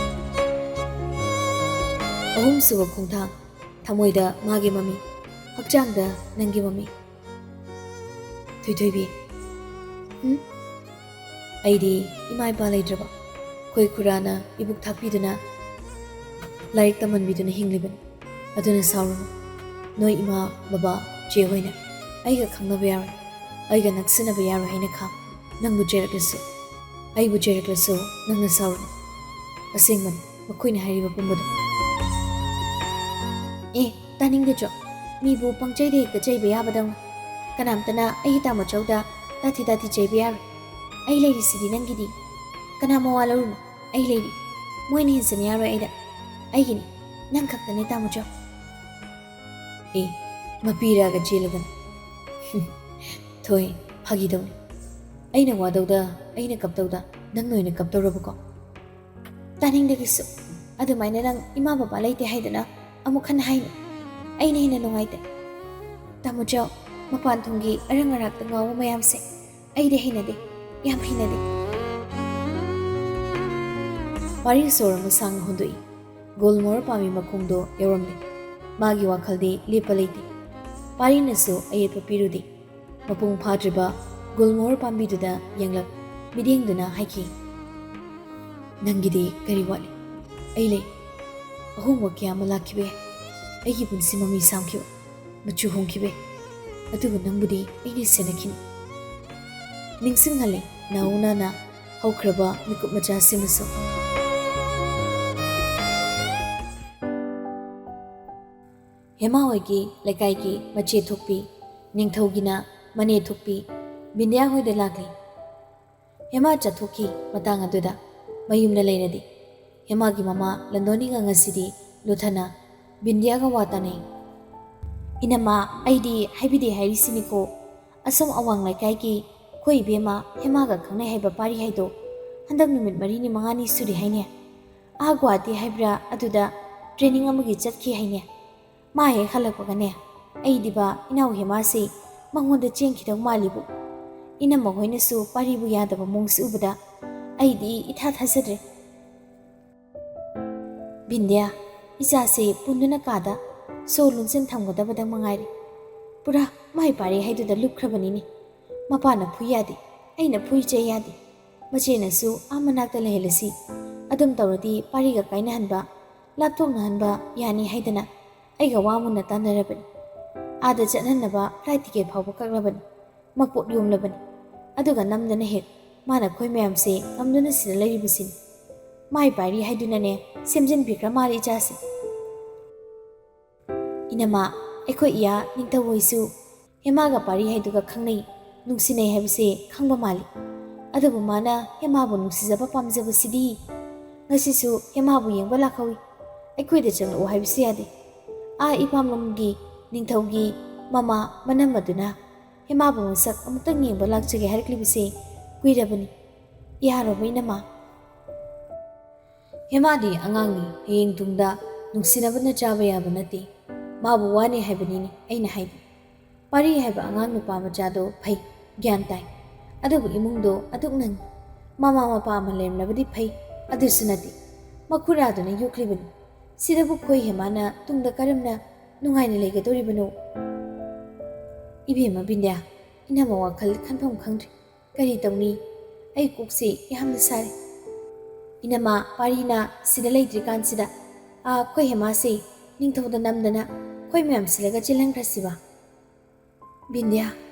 ꯑꯍꯨꯝꯁꯨꯕ ꯈꯣꯡꯊꯥꯡ, ꯊꯃꯣꯏꯗ ꯃꯥꯒꯤ ꯃꯃꯤ, ꯍꯛꯆꯥꯡꯗ ꯅꯪꯒꯤ ꯃꯃꯤ꯫ "ꯊꯣꯏꯊꯣꯏꯕꯤ꯫" "ꯎꯝ?" "ꯑꯩꯗꯤ ꯏꯃꯥ ꯏꯄꯥ ꯂꯩꯇ꯭ꯔꯕ, ꯑꯩꯈꯣꯏ ꯈꯨꯔꯥꯅ ꯏꯕꯨꯛ ꯊꯥꯛꯄꯤꯗꯨꯅ, ꯂꯥꯏꯔꯤꯛ ꯇꯝꯍꯟꯕꯤꯗꯨꯅ ꯍꯤꯡꯂꯤꯕꯅꯤ꯫ ꯑꯗꯨꯅ ꯁꯥꯎꯔꯨꯅꯨ꯫ ꯅꯣꯏ ꯏꯃꯥ, ꯕꯕꯥ, ꯆꯦ ꯍꯣꯏꯅ ꯑꯩꯒ ꯈꯪꯅꯕ ꯌꯥꯔꯣꯏ꯫ ꯑꯩꯒ ꯅꯛꯁꯤꯟꯅꯕ ꯌꯥꯔꯣꯏ ꯍꯥꯏꯅ ꯈꯥꯝ꯫ ꯅꯪꯕꯨ ꯆꯩꯔꯛꯂꯁꯨ, ꯑꯩꯕꯨ ꯆꯩꯔꯛꯂꯁꯨ ꯅꯪꯅ ꯁꯥꯎꯔꯨꯅꯨ꯫ ꯑꯁꯦꯡꯕꯅꯤ ꯃꯈꯣꯏꯅ ꯍꯥꯏꯔꯤꯕ ꯄꯨꯝꯕꯗꯣ꯫ ꯑꯦ, ꯇꯥꯅꯤꯡꯗꯦ ꯆꯣ꯫ ꯃꯤꯕꯨ ꯄꯪꯆꯩꯗ ꯍꯦꯛꯇ ꯆꯩꯕ ꯌꯥꯕꯗꯧꯅ꯫ ꯀꯅꯥꯝꯇꯅ ꯑꯩꯒꯤ ꯇꯥꯃꯣꯆꯧꯗ ꯇꯥꯊꯤ ꯇꯥꯊꯤ ꯆꯩꯕ ꯌꯥꯔꯣꯏ꯫ ꯑꯩ ꯂꯩꯔꯤꯁꯤꯗꯤ ꯅꯪꯒꯤꯗꯤ꯫ ꯀꯅꯥ ꯃꯋꯥ ꯂꯧꯔꯨꯅꯣ? ꯑꯩ ꯂꯩꯔꯤ꯫ ꯃꯣꯏꯅ ꯍꯦꯟꯖꯤꯟ ꯌꯥꯔꯣꯏ ꯑꯩꯗ꯫ ꯑꯩꯒꯤꯅꯤ꯫ ꯅꯪ ꯈꯛꯇꯅꯦ ꯇꯥꯃꯣꯆꯧ꯫ ꯑꯦ, ꯃꯄꯤꯔꯒ ꯆꯦꯜꯂꯗꯅ꯫ ꯊꯣꯏ, ꯐꯥꯒꯤ ꯇꯧꯅꯤ꯫ ꯑꯩꯅ ꯋꯥꯗꯧꯗ, ꯑꯩꯅ ꯀꯞꯇꯧꯗ ꯅꯪꯅ ꯑꯣꯏꯅ ꯀꯞꯇꯧꯔꯕꯀꯣ? ꯇꯥꯅꯤꯡꯗꯦ ꯀꯩꯁꯨ꯫ ꯑꯗꯨꯃꯥꯏꯅ ꯅꯪ ꯏꯃꯥ ꯕꯕꯥ ꯂꯩꯇꯦ ꯍꯥꯏꯗꯅ ꯑꯃꯨꯛ ꯍꯟꯅ ꯍꯥꯏꯅꯨ꯫ ꯑꯩꯅ ꯍꯦꯟꯅ ꯅꯨꯡꯉꯥꯏꯇꯦ꯫ ꯇꯥꯃꯣꯆꯧ, ꯃꯄꯥꯟ ꯊꯣꯡꯒꯤ ꯑꯔꯪ ꯑꯔꯥꯛꯇ ꯉꯥꯎꯕ ꯃꯌꯥꯝꯁꯦ ꯑꯩꯗꯤ ꯍꯩꯅꯗꯦ, ꯌꯥꯝ ꯍꯩꯅꯗꯦ꯫ ꯄꯥꯔꯤ ꯁꯣꯔ ꯑꯃ ꯁꯥꯡꯅ ꯍꯣꯟꯗꯣꯛꯏ꯫ ꯒꯣꯜꯃꯣꯍꯣꯔ ꯄꯥꯝꯕꯤ ꯃꯈꯣꯡꯗꯣ ꯌꯧꯔꯝꯂꯦ꯫ ꯃꯥꯒꯤ ꯋꯥꯈꯜꯗꯤ ꯂꯦꯞꯄ ꯂꯩꯇꯦ꯫ ꯄꯥꯔꯤꯅꯁꯨ ꯑꯌꯦꯠꯄ ꯄꯤꯔꯨꯗꯦ꯫ ꯃꯄꯨꯡ ꯐꯥꯗ꯭ꯔꯤꯕ ꯒꯨꯜꯃꯣꯍꯣꯔ ꯄꯥꯝꯕꯤꯗꯨꯗ ꯌꯦꯡꯂꯛ ꯃꯤꯠꯌꯦꯡꯗꯨꯅ ꯍꯥꯏꯈꯤ, "ꯅꯪꯒꯤꯗꯤ ꯀꯔꯤ ꯋꯥꯠꯂꯤ? ꯑꯩ ꯂꯩ꯫ ꯑꯍꯣꯡꯕ ꯀꯌꯥ ꯑꯃ ꯂꯥꯛꯈꯤꯕ ꯌꯥꯏ꯫ ꯑꯩꯒꯤ ꯄꯨꯟꯁꯤ ꯃꯃꯤ ꯁꯥꯝꯈꯤꯕ, ꯃꯆꯨ ꯍꯣꯡꯈꯤꯕ ꯌꯥꯏ꯫ ꯑꯗꯨꯕꯨ ꯅꯪꯕꯨꯗꯤ ꯑꯩꯅ ꯁꯦꯟꯅꯈꯤꯅꯤ꯫" ꯅꯤꯡꯁꯤꯡꯍꯜꯂꯦ ꯅꯥꯎꯅꯥꯅ ꯍꯧꯈ꯭ꯔꯕ ꯃꯤꯀꯨꯞ ꯃꯆꯥꯁꯤꯃꯁꯨ꯫ ꯍꯦꯃꯥ ꯍꯣꯏꯒꯤ ꯂꯩꯀꯥꯏꯒꯤ ꯃꯆꯦ ꯊꯣꯛꯄꯤ, ꯅꯤꯡꯊꯧꯒꯤꯅ ꯃꯅꯦ ꯊꯣꯛꯄꯤ ꯕꯤꯟꯗꯤꯌꯥ ꯍꯣꯏꯗ ꯂꯥꯛꯂꯤ꯫ ꯍꯦꯃꯥ ꯆꯠꯊꯣꯛꯈꯤ꯫ ꯃꯇꯥꯡ ꯑꯗꯨꯗ ꯃꯌꯨꯝꯗ ꯂꯩꯔꯗꯤ ꯍꯦꯃꯥꯒꯤ ꯃꯃꯥ ꯂꯟꯗꯣꯅꯤꯒ ꯉꯁꯤꯗꯤ ꯂꯨꯊꯅ ꯕꯤꯟꯗꯤꯌꯥꯒ ꯋꯥ ꯇꯥꯅꯩ꯫ "ꯏꯅꯝꯃ, ꯑꯩꯗꯤ ꯍꯥꯏꯕꯤꯗꯦ ꯍꯥꯏꯔꯤꯁꯤꯅꯤꯀꯣ꯫ ꯑꯁꯣꯝ ꯑꯋꯥꯡ ꯂꯩꯀꯥꯏꯒꯤ ꯑꯩꯈꯣꯏ ꯏꯕꯦꯝꯃ ꯍꯦꯃꯥꯒ ꯈꯪꯅꯩ ꯍꯥꯏꯕ ꯄꯥꯔꯤ ꯍꯥꯏꯗꯣ ꯍꯟꯗꯛ ꯅꯨꯃꯤꯠ ꯃꯔꯤꯅꯤ ꯃꯉꯥꯅꯤ ꯁꯨꯔꯤ ꯍꯥꯏꯅꯦ꯫ ꯑꯥ ꯒꯨꯋꯥꯍꯥꯇꯤ ꯍꯥꯏꯕ꯭ꯔꯥ ꯑꯗꯨꯗ ꯇ꯭ꯔꯦꯅꯤꯡ ꯑꯃꯒꯤ ꯆꯠꯈꯤ ꯍꯥꯏꯅꯦ꯫ ꯃꯥ ꯍꯦꯛ ꯍꯜꯂꯛꯄꯒꯅꯦ, ꯑꯩꯗꯤꯕ ꯏꯅꯥꯎ ꯍꯦꯃꯥꯁꯤ ꯃꯉꯣꯟꯗ ꯆꯦꯟꯈꯤꯗꯧ ꯃꯥꯜꯂꯤꯕꯨ꯫ ꯏꯅꯝꯃ ꯍꯣꯏꯅꯁꯨ ꯄꯥꯔꯤꯕꯨ ꯌꯥꯗꯕ ꯃꯑꯣꯡꯁꯤ ꯎꯕꯗ ꯑꯩꯗꯤ ꯏꯊꯥ ꯊꯥꯖꯗ꯭ꯔꯦ꯫ ꯕꯤꯟꯗ꯭ꯌꯥ, ꯏꯆꯥꯁꯤ ꯄꯨꯟꯗꯨꯅ ꯀꯥꯗ ꯁꯣ ꯂꯣꯟꯁꯤꯟ ꯊꯝꯒꯗꯕꯗ ꯃꯉꯥꯏꯔꯦ꯫ ꯄꯨꯔꯥ ꯃꯥꯏ ꯄꯥꯔꯤ ꯍꯥꯏꯗꯨꯗ ꯂꯨꯞꯈ꯭ꯔꯕꯅꯤꯅꯦ꯫ ꯃꯄꯥꯅ ꯐꯨ ꯌꯥꯗꯦ, ꯑꯩꯅ ꯐꯨꯏ ꯆꯩ ꯌꯥꯗꯦ꯫ ꯃꯆꯦꯅꯁꯨ ꯑꯥ ꯃꯅꯥꯛꯇ ꯂꯩꯍꯜꯂꯁꯤ, ꯑꯗꯨꯝ ꯇꯧꯔꯗꯤ ꯄꯥꯔꯤꯒ ꯀꯥꯏꯅꯍꯟꯕ, ꯂꯥꯞꯊꯣꯛꯅꯍꯟꯕ ꯌꯥꯅꯤ ꯍꯥꯏꯗꯅ ꯑꯩꯒ ꯋꯥ ꯃꯨꯟꯅ ꯇꯥꯟꯅꯔꯕꯅꯤ꯫ ꯑꯥꯗ ꯆꯠꯍꯟꯅꯕ ꯐ꯭ꯂꯥꯏꯠ ꯇꯤꯀꯦꯠ ꯐꯥꯎꯕ ꯀꯛꯂꯕꯅꯤ꯫ ꯃꯄꯣꯠ ꯌꯣꯝꯂꯕꯅꯤ꯫ ꯑꯗꯨꯒ ꯅꯝꯗꯅ ꯍꯦꯛ ꯃꯥꯅ ꯑꯩꯈꯣꯏ ꯃꯌꯥꯝꯁꯦ ꯉꯝꯗꯨꯅ ꯁꯤꯗ ꯂꯩꯔꯤꯕꯁꯤꯅꯤ꯫ ꯃꯥꯏ ꯄꯥꯏꯔꯤ ꯍꯥꯏꯗꯨꯅꯅꯦ ꯁꯦꯝꯖꯤꯟꯕꯤꯈ꯭ꯔ ꯃꯥꯜꯂꯦ ꯏꯆꯥꯁꯦ꯫ ꯏꯅꯃ, ꯑꯩꯈꯣꯏ ꯏꯌꯥ ꯅꯤꯡꯊꯧ ꯍꯣꯏꯁꯨ ꯍꯦꯃꯥꯒ ꯄꯥꯔꯤ ꯍꯥꯏꯗꯨꯒ ꯈꯪꯅꯩ, ꯅꯨꯡꯁꯤꯅꯩ ꯍꯥꯏꯕꯁꯦ ꯈꯪꯕ ꯃꯥꯜꯂꯤ꯫ ꯑꯗꯨꯕꯨ ꯃꯥꯅ ꯍꯦꯃꯥꯕꯨ ꯅꯨꯡꯁꯤꯖꯕ ꯄꯥꯝꯖꯕꯁꯤꯗꯤ꯫ ꯉꯁꯤꯁꯨ ꯍꯦꯃꯥꯕꯨ ꯌꯦꯡꯕ ꯂꯥꯛꯍꯧꯏ꯫ ꯑꯩꯈꯣꯏꯗ ꯆꯪꯂꯛꯎ ꯍꯥꯏꯕꯁꯨ ꯌꯥꯗꯦ꯫ ꯑꯥ ꯏꯄꯥꯝꯂꯣꯝꯒꯤ ꯅꯤꯡꯊꯧꯒꯤ ꯃꯃꯥ ꯃꯅꯝ ꯑꯗꯨꯅ ꯍꯦꯃꯥꯕꯨ ꯃꯁꯛ ꯑꯃꯨꯛꯇꯪ ꯌꯦꯡꯕ ꯂꯥꯛꯆꯒꯦ ꯍꯥꯏꯔꯛꯂꯤꯕꯁꯦ ꯀꯨꯏꯔꯕꯅꯤ꯫ ꯌꯥꯔꯕ ꯏꯅꯃ? ꯍꯦꯃꯥꯗꯤ ꯑꯉꯥꯡꯅꯤ, ꯍꯌꯦꯡ ꯇꯨꯡꯗ ꯅꯨꯡꯁꯤꯅꯕꯅ ꯆꯥꯕ ꯌꯥꯕ ꯅꯠꯇꯦ꯫ ꯃꯥꯕꯨ ꯋꯥꯅꯤ ꯍꯥꯏꯕꯅꯤꯅꯦ ꯑꯩꯅ ꯍꯥꯏꯗꯤ꯫ ꯄꯥꯔꯤ ꯍꯥꯏꯕ ꯑꯉꯥꯡ ꯅꯨꯄꯥ ꯃꯆꯥꯗꯣ ꯐꯩ, ꯒ꯭ꯌꯥꯟ ꯇꯥꯏ꯫ ꯑꯗꯨꯕꯨ ꯏꯃꯨꯡꯗꯣ ꯑꯗꯨꯛ ꯅꯪ ꯃꯃꯥ ꯃꯄꯥ ꯑꯃ ꯂꯩꯔꯝꯂꯕꯗꯤ ꯐꯩ, ꯑꯗꯨꯁꯨ ꯅꯠꯇꯦ꯫ ꯃꯈꯨꯔꯥꯗꯨꯅ ꯌꯣꯛꯂꯤꯕꯅꯤ꯫ ꯁꯤꯗꯕꯨ ꯈꯣꯏ ꯍꯦꯃꯥꯅ ꯇꯨꯡꯗ ꯀꯔꯝꯅ ꯅꯨꯡꯉꯥꯏꯅ ꯂꯩꯒꯗꯧꯔꯤꯕꯅꯣ? ꯏꯕꯦꯝꯃ ꯕꯤꯟꯗ꯭ꯌꯥ, ꯏꯅꯝꯃ ꯋꯥꯈꯜ ꯈꯟꯐꯝ ꯈꯪꯗ꯭ꯔꯦ꯫ ꯀꯔꯤ ꯇꯧꯅꯤ? ꯑꯩ ꯀꯣꯛꯁꯦ ꯌꯥꯝꯅ ꯁꯥꯔꯦ꯫ ꯏꯅꯝꯃ ꯄꯥꯔꯤꯅ ꯁꯤꯗ ꯂꯩꯇ꯭ꯔꯤꯀꯥꯟꯁꯤꯗ, ꯑꯥ, ꯑꯩꯈꯣꯏ ꯍꯦꯃꯥꯁꯦ ꯅꯤꯡꯊꯧꯗ ꯅꯝꯗꯅ ꯑꯩꯈꯣꯏ ꯃꯌꯥꯝ ꯁꯤꯜꯂꯒ ꯆꯦꯜꯍꯟꯈ꯭ꯔꯁꯤꯕ? ꯕꯤꯟꯗ꯭ꯌꯥ,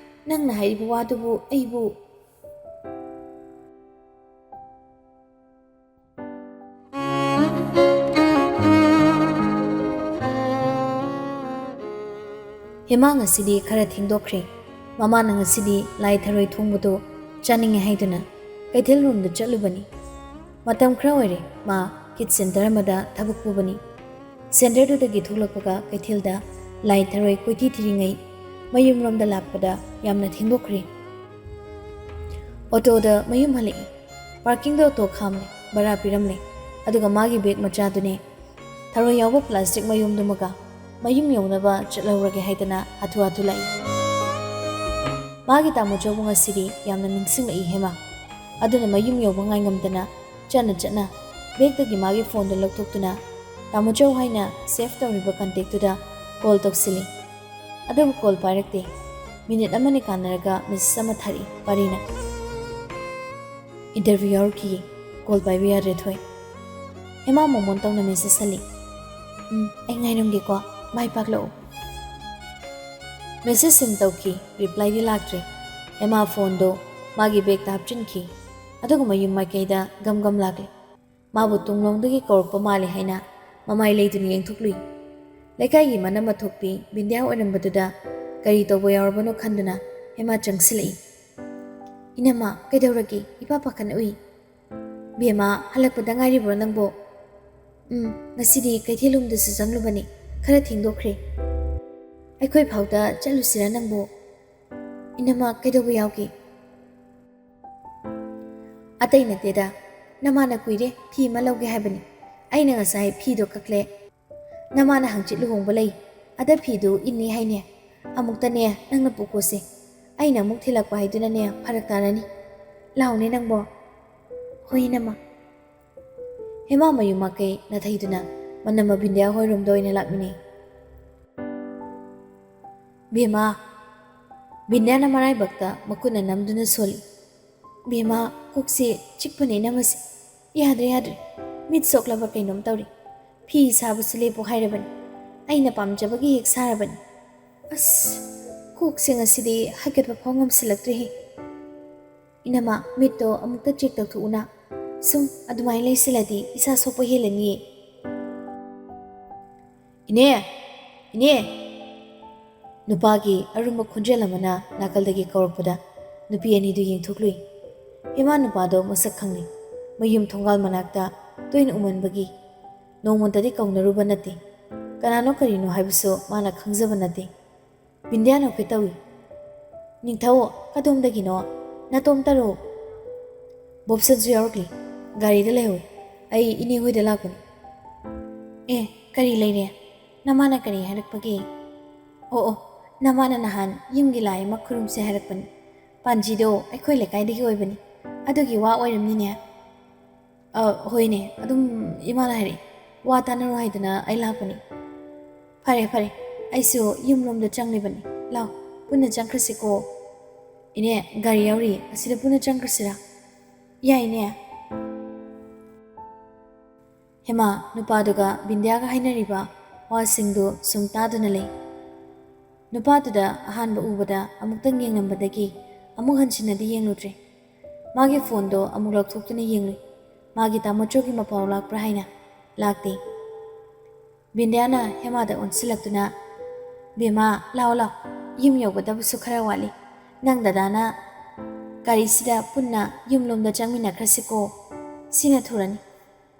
ꯅꯪꯅ ꯍꯥꯏꯔꯤꯕ ꯋꯥꯗꯨꯕꯨ ꯑꯩꯕꯨ ꯍꯦꯃꯥ ꯉꯁꯤꯗꯤ ꯈꯔ ꯊꯦꯡꯗꯣꯛꯈ꯭ꯔꯦ꯫ ꯃꯃꯥꯅ ꯉꯁꯤꯗꯤ ꯂꯥꯏ ꯊꯔꯣꯏ ꯊꯣꯡꯕꯗꯨ ꯆꯥꯅꯤꯡꯉꯦ ꯍꯥꯏꯗꯨꯅ ꯀꯩꯊꯦꯜꯔꯣꯝꯗ ꯆꯠꯂꯨꯕꯅꯤ꯫ ꯃꯇꯝ ꯈꯔ ꯑꯣꯏꯔꯦ ꯃꯥ ꯀꯤꯠ ꯁꯦꯟꯇꯔ ꯑꯃꯗ ꯊꯕꯛ ꯄꯨꯕꯅꯤ꯫ ꯁꯦꯟꯇꯔꯗꯨꯗꯒꯤ ꯊꯣꯛꯂꯛꯄꯒ ꯀꯩꯊꯦꯜꯗ ꯂꯥꯏ ꯊꯔꯣꯏ ꯀꯣꯏꯊꯤ ꯊꯤꯔꯤꯉꯩ ꯃꯌꯨꯝꯔꯣꯝꯗ ꯂꯥꯛꯄꯗ ꯌꯥꯝꯅ ꯊꯦꯡꯗꯣꯛꯈ꯭ꯔꯦ꯫ ꯑꯣꯇꯣꯗ ꯃꯌꯨꯝ ꯍꯜꯂꯛꯏ꯫ ꯄꯥꯔꯀꯤꯡꯗ ꯑꯣꯇꯣ ꯈꯥꯝꯂꯦ, ꯚꯔꯥ ꯄꯤꯔꯝꯂꯦ꯫ ꯑꯗꯨꯒ ꯃꯥꯒꯤ ꯕꯦꯒ ꯃꯆꯥꯗꯨꯅꯦ ꯊꯔꯣꯏ ꯌꯥꯎꯕ ꯄ꯭ꯂꯥꯁꯇꯤꯛ ꯃꯌꯨꯝꯗꯨꯃꯒ ꯃꯌꯨꯝ ꯌꯧꯅꯕ ꯆꯠꯍꯧꯔꯒꯦ ꯍꯥꯏꯗꯅ ꯍꯥꯊꯨ ꯍꯥꯊꯨ ꯂꯥꯛꯏ꯫ ꯃꯥꯒꯤ ꯇꯥꯃꯣ ꯆꯧꯕ ꯉꯁꯤꯗꯤ ꯌꯥꯝꯅ ꯅꯤꯡꯁꯤꯡꯂꯛꯏ ꯍꯦꯃꯥ꯫ ꯑꯗꯨꯅ ꯃꯌꯨꯝ ꯌꯧꯕ ꯉꯥꯏꯉꯝꯗꯅ ꯆꯠꯅ ꯆꯠꯅ ꯕꯦꯒꯇꯒꯤ ꯃꯥꯒꯤ ꯐꯣꯟꯗꯨ ꯂꯧꯊꯣꯛꯇꯨꯅ ꯇꯥꯃꯣ ꯆꯧ ꯍꯥꯏꯅ ꯁꯦꯚ ꯇꯧꯔꯤꯕ ꯀꯟꯇꯦꯛꯇꯨꯗ ꯀꯣꯜ ꯇꯧꯁꯤꯜꯂꯤ꯫ ꯑꯗꯨꯕꯨ ꯀꯣꯜ ꯄꯥꯏꯔꯛꯇꯦ꯫ ꯃꯤꯅꯤꯠ ꯑꯃꯅꯤ ꯀꯥꯟꯅꯔꯒ ꯃꯦꯁꯦꯖ ꯑꯃ ꯊꯥꯔꯛꯏ ꯄꯥꯔꯤꯅ꯫ "ꯏꯟꯇꯔꯚ꯭ꯌꯨ ꯌꯥꯎꯔꯨꯈꯤꯒꯦ, ꯀꯣꯜ ꯄꯥꯏꯕ ꯌꯥꯗ꯭ꯔꯦ ꯊꯣꯏ꯫" ꯍꯦꯃꯥ ꯃꯣꯃꯣꯟ ꯇꯧꯅ ꯃꯦꯁꯦꯖ ꯍꯜꯂꯤ꯫ "ꯎꯝ, ꯑꯩ ꯉꯥꯏꯔꯝꯒꯦꯀꯣ, ꯃꯥꯏ ꯄꯥꯛꯂꯛꯎ꯫" ꯃꯦꯁꯦꯖ ꯁꯦꯟ ꯇꯧꯈꯤ, ꯔꯤꯄ꯭ꯂꯥꯏꯗꯤ ꯂꯥꯛꯇ꯭ꯔꯦ꯫ ꯍꯦꯃꯥ ꯐꯣꯟꯗꯣ ꯃꯥꯒꯤ ꯕꯦꯒꯇ ꯍꯥꯞꯆꯤꯟꯈꯤ꯫ ꯑꯗꯨꯒ ꯃꯌꯨꯝ ꯃꯥꯏꯀꯩꯗ ꯒꯝ ꯒꯝ ꯂꯥꯛꯂꯦ꯫ ꯃꯥꯕꯨ ꯇꯨꯡꯂꯣꯝꯗꯒꯤ ꯀꯧꯔꯛꯄ ꯃꯥꯜꯂꯦ ꯍꯥꯏꯅ ꯃꯃꯥꯏ ꯂꯩꯗꯨꯅ ꯌꯦꯡꯊꯣꯛꯂꯨꯏ꯫ ꯂꯩꯀꯥꯏꯒꯤ ꯃꯅꯝ ꯃꯊꯣꯛꯄꯤ ꯕꯤꯟꯗ꯭ꯌꯥ ꯑꯣꯏꯔꯝꯕꯗꯨꯗ ꯀꯔꯤ ꯇꯧꯕ ꯌꯥꯎꯔꯕꯅꯣ ꯈꯟꯗꯨꯅ ꯍꯦꯃꯥ ꯆꯪꯁꯤꯜꯂꯛꯏ꯫ "ꯏꯅꯝꯃ, ꯀꯩꯗꯧꯔꯒꯦ? ꯏꯄꯥ ꯄꯥꯈꯠꯅ ꯎꯏ꯫" "ꯕꯦꯝꯃ, ꯍꯜꯂꯛꯄꯗ ꯉꯥꯏꯔꯤꯕ꯭ꯔꯣ ꯅꯪꯕꯣ?" "ꯎꯝ, ꯉꯁꯤꯗꯤ ꯀꯩꯊꯦꯜꯂꯣꯝꯗꯁꯨ ꯆꯪꯂꯨꯕꯅꯤ, ꯈꯔ ꯊꯦꯡꯗꯣꯛꯈ꯭ꯔꯦ꯫ ꯑꯩꯈꯣꯏ ꯐꯥꯎꯗ ꯆꯠꯂꯨꯁꯤꯔ ꯅꯪꯕꯨ?" "ꯏꯅꯝꯃ, ꯀꯩꯗꯧꯕ ꯌꯥꯎꯒꯦ?" "ꯑꯇꯩ ꯅꯠꯇꯦꯗ, ꯅꯃꯥꯅ ꯀꯨꯏꯔꯦ ꯐꯤ ꯑꯃ ꯂꯧꯒꯦ ꯍꯥꯏꯕꯅꯤ꯫ ꯑꯩꯅ ꯉꯁꯥꯏ ꯐꯤꯗꯣ ꯀꯛꯂꯦ꯫ ꯅꯃꯥꯅ ꯍꯪꯆꯤꯠ ꯂꯨꯍꯣꯡꯕ ꯂꯩ, ꯑꯗ ꯐꯤꯗꯨ ꯏꯟꯅꯤ ꯍꯥꯏꯅꯦ꯫ ꯑꯃꯨꯛꯇꯅꯦ ꯅꯪꯅ ꯄꯨꯀꯣꯁꯦ꯫ ꯑꯩꯅ ꯑꯃꯨꯛ ꯊꯤꯜꯂꯛꯄ ꯍꯥꯏꯗꯨꯅꯅꯦ ꯐꯔꯛ ꯇꯥꯔꯅꯤ꯫ ꯂꯥꯎꯅꯦ ꯅꯪꯕꯣ꯫" "ꯍꯣꯏ ꯏꯅꯝꯃ꯫" ꯍꯦꯃꯥ ꯃꯌꯨꯝ ꯃꯥꯏꯀꯩ ꯅꯥꯊꯩꯗꯨꯅ ꯃꯅꯝꯃ ꯕꯤꯟꯗ꯭ꯌꯥ ꯍꯣꯏꯔꯣꯝꯗ ꯑꯣꯏꯅ ꯂꯥꯛꯃꯤꯟꯅꯩ꯫ "ꯕꯦꯝꯃ꯫" ꯕꯤꯟꯗ꯭ꯌꯥꯅ ꯃꯔꯥꯏꯕꯛꯇ ꯃꯈꯨꯠꯅ ꯅꯝꯗꯨꯅ ꯁꯣꯜꯂꯤ꯫ "ꯕꯦꯝꯃ, ꯀꯣꯛꯁꯦ ꯆꯤꯛꯄꯅ ꯏꯅꯝꯃꯁꯦ꯫ ꯌꯥꯗ꯭ꯔꯦ, ꯌꯥꯗ꯭ꯔꯦ꯫ ꯃꯤꯠ ꯁꯣꯛꯂꯕ ꯀꯩꯅꯣꯝ ꯇꯧꯔꯦ꯫ ꯐꯤ ꯁꯥꯕꯁꯨ ꯂꯦꯞꯄꯣ ꯍꯥꯏꯔꯕꯅꯤ꯫ ꯑꯩꯅ ꯄꯥꯝꯖꯕꯒꯤ ꯍꯦꯛ ꯁꯥꯔꯕꯅꯤ꯫ ꯑꯁ, ꯀꯣꯛꯁꯦ ꯉꯁꯤꯗꯤ ꯍꯥꯏꯒꯠꯄ ꯐꯥꯎ ꯉꯝꯁꯤꯜꯂꯛꯇ꯭ꯔꯦꯍꯦ꯫ ꯏꯅꯝꯃ, ꯃꯤꯠꯇꯣ ꯑꯃꯨꯛꯇ ꯆꯦꯛ ꯇꯧꯊꯣꯛꯎꯅ꯫ ꯁꯨꯝ ꯑꯗꯨꯃꯥꯏꯅ ꯂꯩꯁꯤꯜꯂꯗꯤ ꯏꯁꯥ ꯁꯣꯛꯄ ꯍꯦꯜꯂꯅꯤꯌꯦ꯫" "ꯏꯅꯦ! ꯏꯅꯦ!" ꯅꯨꯄꯥꯒꯤ ꯑꯔꯨꯝꯕ ꯈꯣꯟꯖꯦꯜ ꯑꯃꯅ ꯅꯥꯀꯜꯗꯒꯤ ꯀꯧꯔꯛꯄꯗ ꯅꯨꯄꯤ ꯑꯅꯤꯗꯨ ꯌꯦꯡꯊꯣꯛꯂꯨꯏ꯫ ꯍꯦꯃꯥ ꯅꯨꯄꯥꯗꯣ ꯃꯁꯛ ꯈꯪꯂꯤ꯫ ꯃꯌꯨꯝ ꯊꯣꯡꯒꯥꯜ ꯃꯅꯥꯛꯇ ꯇꯣꯏꯅ ꯎꯃꯟꯕꯒꯤ ꯅꯣꯡꯃꯇꯗꯤ ꯀꯧꯅꯔꯨꯕ ꯅꯠꯇꯦ꯫ ꯀꯅꯥꯅꯣ ꯀꯔꯤꯅꯣ ꯍꯥꯏꯕꯁꯨ ꯃꯥꯅ ꯈꯪꯖꯕ ꯅꯠꯇꯦ꯫ ꯕꯤꯟꯗ꯭ꯌꯥ ꯅꯣꯛꯐꯦꯠ ꯇꯧꯏ꯫ "ꯅꯤꯡꯊꯧ, ꯀꯗꯣꯝꯗꯒꯤꯅꯣ? ꯅꯇꯣꯝꯇꯔꯣ?" "ꯕꯣꯞꯁꯟꯁꯨ ꯌꯥꯎꯔꯛꯂꯤ꯫ ꯒꯥꯔꯤꯗ ꯂꯩꯍꯧꯏ꯫ ꯑꯩ ꯏꯅꯦ ꯍꯣꯏꯗ ꯂꯥꯛꯄꯅꯤ꯫" "ꯑꯦ, ꯀꯔꯤ ꯂꯩꯔꯦ? ꯅꯃꯥꯅ ꯀꯔꯤ ꯍꯥꯏꯔꯛꯄꯒꯦ?" "ꯑꯣ, ꯑꯣ, ꯅꯃꯥꯅ ꯅꯍꯥꯟ ꯌꯨꯝꯒꯤ ꯂꯥꯏ ꯑꯃ ꯈꯨꯔꯨꯝꯁꯦ ꯍꯥꯏꯔꯛꯄꯅꯤ꯫ ꯄꯥꯟꯖꯤꯗꯣ ꯑꯩꯈꯣꯏ ꯂꯩꯀꯥꯏꯗꯒꯤ ꯑꯣꯏꯕꯅꯤ꯫ ꯑꯗꯨꯒꯤ ꯋꯥ ꯑꯣꯏꯔꯝꯅꯤꯅꯦ꯫" "ꯑ, ꯍꯣꯏꯅꯦ, ꯑꯗꯨꯝ ꯏꯃꯥꯅ ꯍꯥꯏꯔꯛꯏ꯫ ꯋꯥ ꯇꯥꯟꯅꯔꯨ ꯍꯥꯏꯗꯅ ꯑꯩ ꯂꯥꯛꯄꯅꯤ꯫" "ꯐꯔꯦ, ꯐꯔꯦ, ꯑꯩꯁꯨ ꯌꯨꯝꯂꯣꯝꯗ ꯆꯪꯂꯤꯕꯅꯤ꯫ ꯂꯥꯎ, ꯄꯨꯟꯅ ꯆꯪꯈ꯭ꯔꯁꯤꯀꯣ꯫" "ꯏꯅꯦ, ꯒꯥꯔꯤ ꯌꯥꯎꯔꯤ, ꯑꯁꯤꯗ ꯄꯨꯟꯅ ꯆꯪꯈ꯭ꯔꯁꯤꯔꯥ?" "ꯌꯥꯏꯅꯦ꯫" ꯍꯦꯃꯥ ꯅꯨꯄꯥꯗꯨꯒ ꯕꯤꯟꯗ꯭ꯌꯥꯒ ꯍꯥꯏꯅꯔꯤꯕ ꯋꯥꯁꯤꯡꯗꯨ ꯁꯨꯝ ꯇꯥꯗꯨꯅ ꯂꯩ꯫ ꯅꯨꯄꯥꯗꯨꯗ ꯑꯍꯥꯟꯕ ꯎꯕꯗ ꯑꯃꯨꯛꯇꯪ ꯌꯦꯡꯂꯝꯕꯗꯒꯤ ꯑꯃꯨꯛ ꯍꯟꯖꯤꯟꯅꯗꯤ ꯌꯦꯡꯂꯨꯗ꯭ꯔꯦ꯫ ꯃꯥꯒꯤ ꯐꯣꯟꯗꯣ ꯑꯃꯨꯛ ꯂꯧꯊꯣꯛꯇꯨꯅ ꯌꯦꯡꯂꯨꯏ꯫ ꯃꯥꯒꯤ ꯇꯥꯃꯣꯆꯧꯒꯤ ꯃꯄꯥꯎ ꯂꯥꯛꯄ꯭ꯔꯥ ꯍꯥꯏꯅ꯫ ꯂꯥꯛꯇꯦ꯫ ꯕꯤꯟꯗ꯭ꯌꯥꯅ ꯍꯦꯃꯥꯗ ꯑꯣꯟꯁꯤꯜꯂꯛꯇꯨꯅ, "ꯕꯦꯝꯃ, ꯂꯥꯛꯑꯣ, ꯂꯥꯛꯑꯣ, ꯌꯨꯝ ꯌꯧꯒꯗꯕꯁꯨ ꯈꯔ ꯋꯥꯠꯂꯤ꯫ ꯅꯪ ꯗꯗꯥꯅ ꯒꯥꯔꯤꯁꯤꯗ ꯄꯨꯟꯅ ꯌꯨꯝꯂꯣꯝꯗ ꯆꯪꯃꯤꯟꯅꯈ꯭ꯔꯁꯤꯀꯣ꯫ ꯁꯤꯅ ꯊꯨꯔꯅꯤ꯫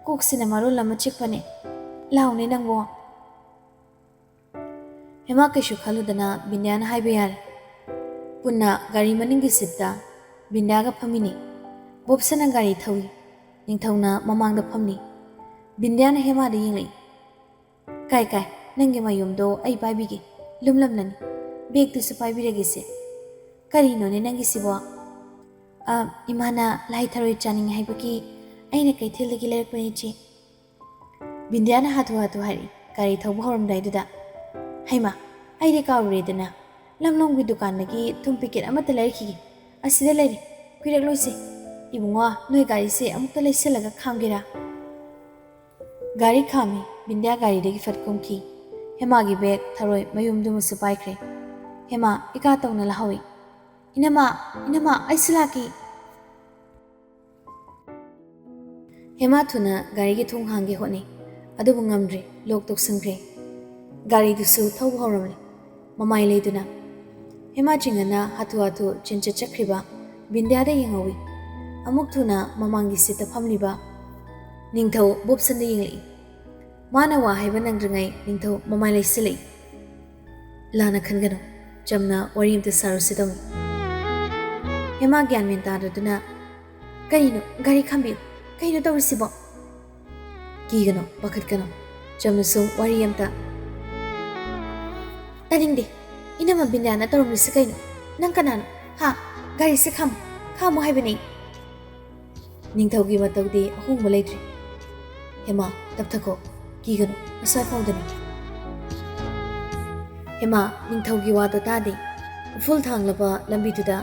ꯀꯣꯛꯁꯤꯅ ꯃꯔꯣꯜ ꯑꯃ ꯆꯤꯛꯄꯅꯦ꯫ ꯂꯥꯛꯑꯣꯅꯦ ꯅꯪꯕꯣ꯫" ꯍꯦꯃꯥ ꯀꯩꯁꯨ ꯈꯜꯂꯨꯗꯅ ꯕꯤꯟꯗ꯭ꯌꯥꯅ ꯍꯥꯏꯕ ꯌꯥꯔꯦ꯫ ꯄꯨꯟꯅ ꯒꯥꯔꯤ ꯃꯅꯤꯡꯒꯤ ꯁꯤꯠꯇ ꯕꯤꯟꯗ꯭ꯌꯥꯒ ꯐꯝꯃꯤꯅꯤ꯫ ꯕꯣꯞꯁꯅ ꯒꯥꯔꯤ ꯊꯧꯏ꯫ ꯅꯤꯡꯊꯧꯅ ꯃꯃꯥꯡꯗ ꯐꯝꯂꯤ꯫ ꯕꯤꯟꯗ꯭ꯌꯥꯅ ꯍꯦꯃꯥꯗ ꯌꯦꯡꯂꯛꯏ꯫ "ꯀꯥꯏ ꯀꯥꯏ, ꯅꯪꯒꯤ ꯃꯌꯨꯝꯗꯣ ꯑꯩ ꯄꯥꯏꯕꯤꯒꯦ꯫ ꯂꯨꯝꯂꯝꯂꯅꯤ꯫ ꯕꯦꯒꯇꯨꯁꯨ ꯄꯥꯏꯕꯤꯔꯒꯦꯁꯦ꯫ ꯀꯔꯤꯅꯣꯅꯦ ꯅꯪꯒꯤꯁꯤꯕꯣ?" "ꯑ, ꯏꯃꯥꯅ ꯂꯥꯏ ꯊꯔꯣꯏ ꯆꯥꯅꯤꯡꯉꯦ ꯍꯥꯏꯕꯒꯤ ꯑꯩꯅ ꯀꯩꯊꯦꯜꯗꯒꯤ ꯂꯩꯔꯛꯄꯅꯦ, ꯏꯆꯦ꯫" ꯕꯤꯟꯗ꯭ꯌꯥꯅ ꯍꯥꯊꯨ ꯍꯥꯊꯨ ꯍꯥꯏꯔꯛꯏ, ꯒꯥꯔꯤ ꯊꯧꯕ ꯍꯧꯔꯝꯗꯥꯏꯗꯨꯗ꯫ "ꯍꯩꯃꯥ, ꯑꯩꯗꯤ ꯀꯥꯎꯔꯨꯔꯦꯗꯅ꯫ ꯂꯝꯂꯣꯡꯒꯤ ꯗꯨꯀꯥꯟꯗꯒꯤ ꯊꯨꯝ ꯄꯤꯀꯦꯠ ꯑꯃꯠꯇ ꯂꯩꯔꯛꯈꯤꯒꯦ꯫ ꯑꯁꯤꯗ ꯂꯩꯔꯦ, ꯀꯨꯏꯔꯛꯂꯣꯏꯁꯦ꯫ ꯏꯕꯨꯡꯉꯣ, ꯅꯣꯏ ꯒꯥꯔꯤꯁꯦ ꯑꯃꯨꯛꯇ ꯂꯩꯁꯜꯂꯒ ꯈꯥꯝꯒꯦꯔꯥ?" ꯒꯥꯔꯤ ꯈꯥꯝꯃꯤ꯫ ꯕꯤꯟꯗ꯭ꯌꯥ ꯒꯥꯔꯤꯗꯒꯤ ꯐꯠ ꯀꯨꯝꯈꯤ꯫ ꯍꯦꯃꯥꯒꯤ ꯕꯦꯒ, ꯊꯔꯣꯏ ꯃꯌꯨꯝꯗꯨꯃꯁꯨ ꯄꯥꯏꯈ꯭ꯔꯦ꯫ ꯍꯦꯃꯥ ꯏꯀꯥ ꯇꯧꯅ ꯂꯥꯍꯧꯏ꯫ "ꯏꯅꯝꯃ, ꯏꯅꯝꯃ, ꯑꯩꯁꯨ ꯂꯥꯛꯀꯦ꯫" ꯍꯦꯃꯥ ꯊꯨꯅ ꯒꯥꯔꯤꯒꯤ ꯊꯣꯡ ꯍꯥꯡꯒꯦ ꯍꯣꯠꯅꯩ, ꯑꯗꯨꯕꯨ ꯉꯝꯗ꯭ꯔꯦ, ꯂꯣꯛ ꯇꯧꯁꯟꯈ꯭ꯔꯦ꯫ ꯒꯥꯔꯤꯗꯨꯁꯨ ꯊꯧꯕ ꯍꯧꯔꯝꯂꯦ꯫ ꯃꯃꯥꯏ ꯂꯩꯗꯨꯅ꯫ ꯍꯦꯃꯥ ꯆꯤꯡꯉꯅ ꯍꯥꯊꯨ ꯍꯥꯊꯨ ꯆꯦꯟꯆꯠ ꯆꯠꯈ꯭ꯔꯤꯕ ꯕꯤꯟꯗ꯭ꯌꯥꯗ ꯌꯦꯡꯍꯧꯏ꯫ ꯑꯃꯨꯛ ꯊꯨꯅ ꯃꯃꯥꯡꯒꯤ ꯁꯤꯠꯇ ꯐꯝꯂꯤꯕ ꯅꯤꯡꯊꯧ ꯕꯣꯞꯁꯟꯗ ꯌꯦꯡꯂꯛꯏ꯫ ꯃꯥꯅ ꯋꯥ ꯍꯥꯏꯕ ꯅꯪꯗ꯭ꯔꯤꯉꯩ ꯅꯤꯡꯊꯧ ꯃꯃꯥꯏ ꯂꯩꯁꯤꯜꯂꯛꯏ꯫ "ꯂꯥꯟꯅ ꯈꯟꯒꯅꯨ, ꯆꯝꯅ ꯋꯥꯔꯤ ꯑꯝꯇ ꯁꯥꯔꯨꯁꯤ ꯇꯧꯅꯤ꯫" ꯍꯦꯃꯥ ꯒ꯭ꯌꯥꯟ ꯃꯦꯟ ꯇꯥꯗꯗꯨꯅ, "ꯀꯔꯤꯅꯣ? ꯒꯥꯔꯤ ꯈꯥꯝꯕꯤꯌꯨ꯫ ꯀꯩꯅꯣ ꯇꯧꯔꯤꯁꯤꯕꯣ?" "ꯀꯤꯒꯅꯨ, ꯄꯥꯈꯠꯀꯅꯨ꯫ ꯆꯝꯅ ꯁꯨꯝ ꯋꯥꯔꯤ ꯑꯝꯇ꯫" "ꯇꯥꯅꯤꯡꯗꯦ꯫ ꯏꯅꯝꯃ ꯕꯤꯟꯗ꯭ꯌꯥꯅ ꯇꯧꯔꯝꯂꯤꯁꯤ ꯀꯩꯅꯣ? ꯅꯪ ꯀꯅꯥꯅꯣ? ꯍꯥ? ꯒꯥꯔꯤꯁꯦ ꯈꯥꯝꯃꯨ, ꯈꯥꯝꯃꯨ ꯍꯥꯏꯕꯅꯦ꯫" ꯅꯤꯡꯊꯧꯒꯤ ꯃꯇꯧꯗꯤ ꯑꯍꯣꯡꯕ ꯂꯩꯇ꯭ꯔꯤ꯫ "ꯍꯦꯃꯥ, ꯇꯞꯊꯈꯣ꯫ ꯀꯤꯒꯅꯨ, ꯉꯁꯥꯏ ꯐꯥꯎꯗꯅꯤ꯫" ꯍꯦꯃꯥ ꯅꯤꯡꯊꯧꯒꯤ ꯋꯥꯗꯣ ꯇꯥꯗꯦ꯫ ꯎꯐꯨꯜ ꯊꯥꯡꯂꯕ ꯂꯝꯕꯤꯗꯨꯗ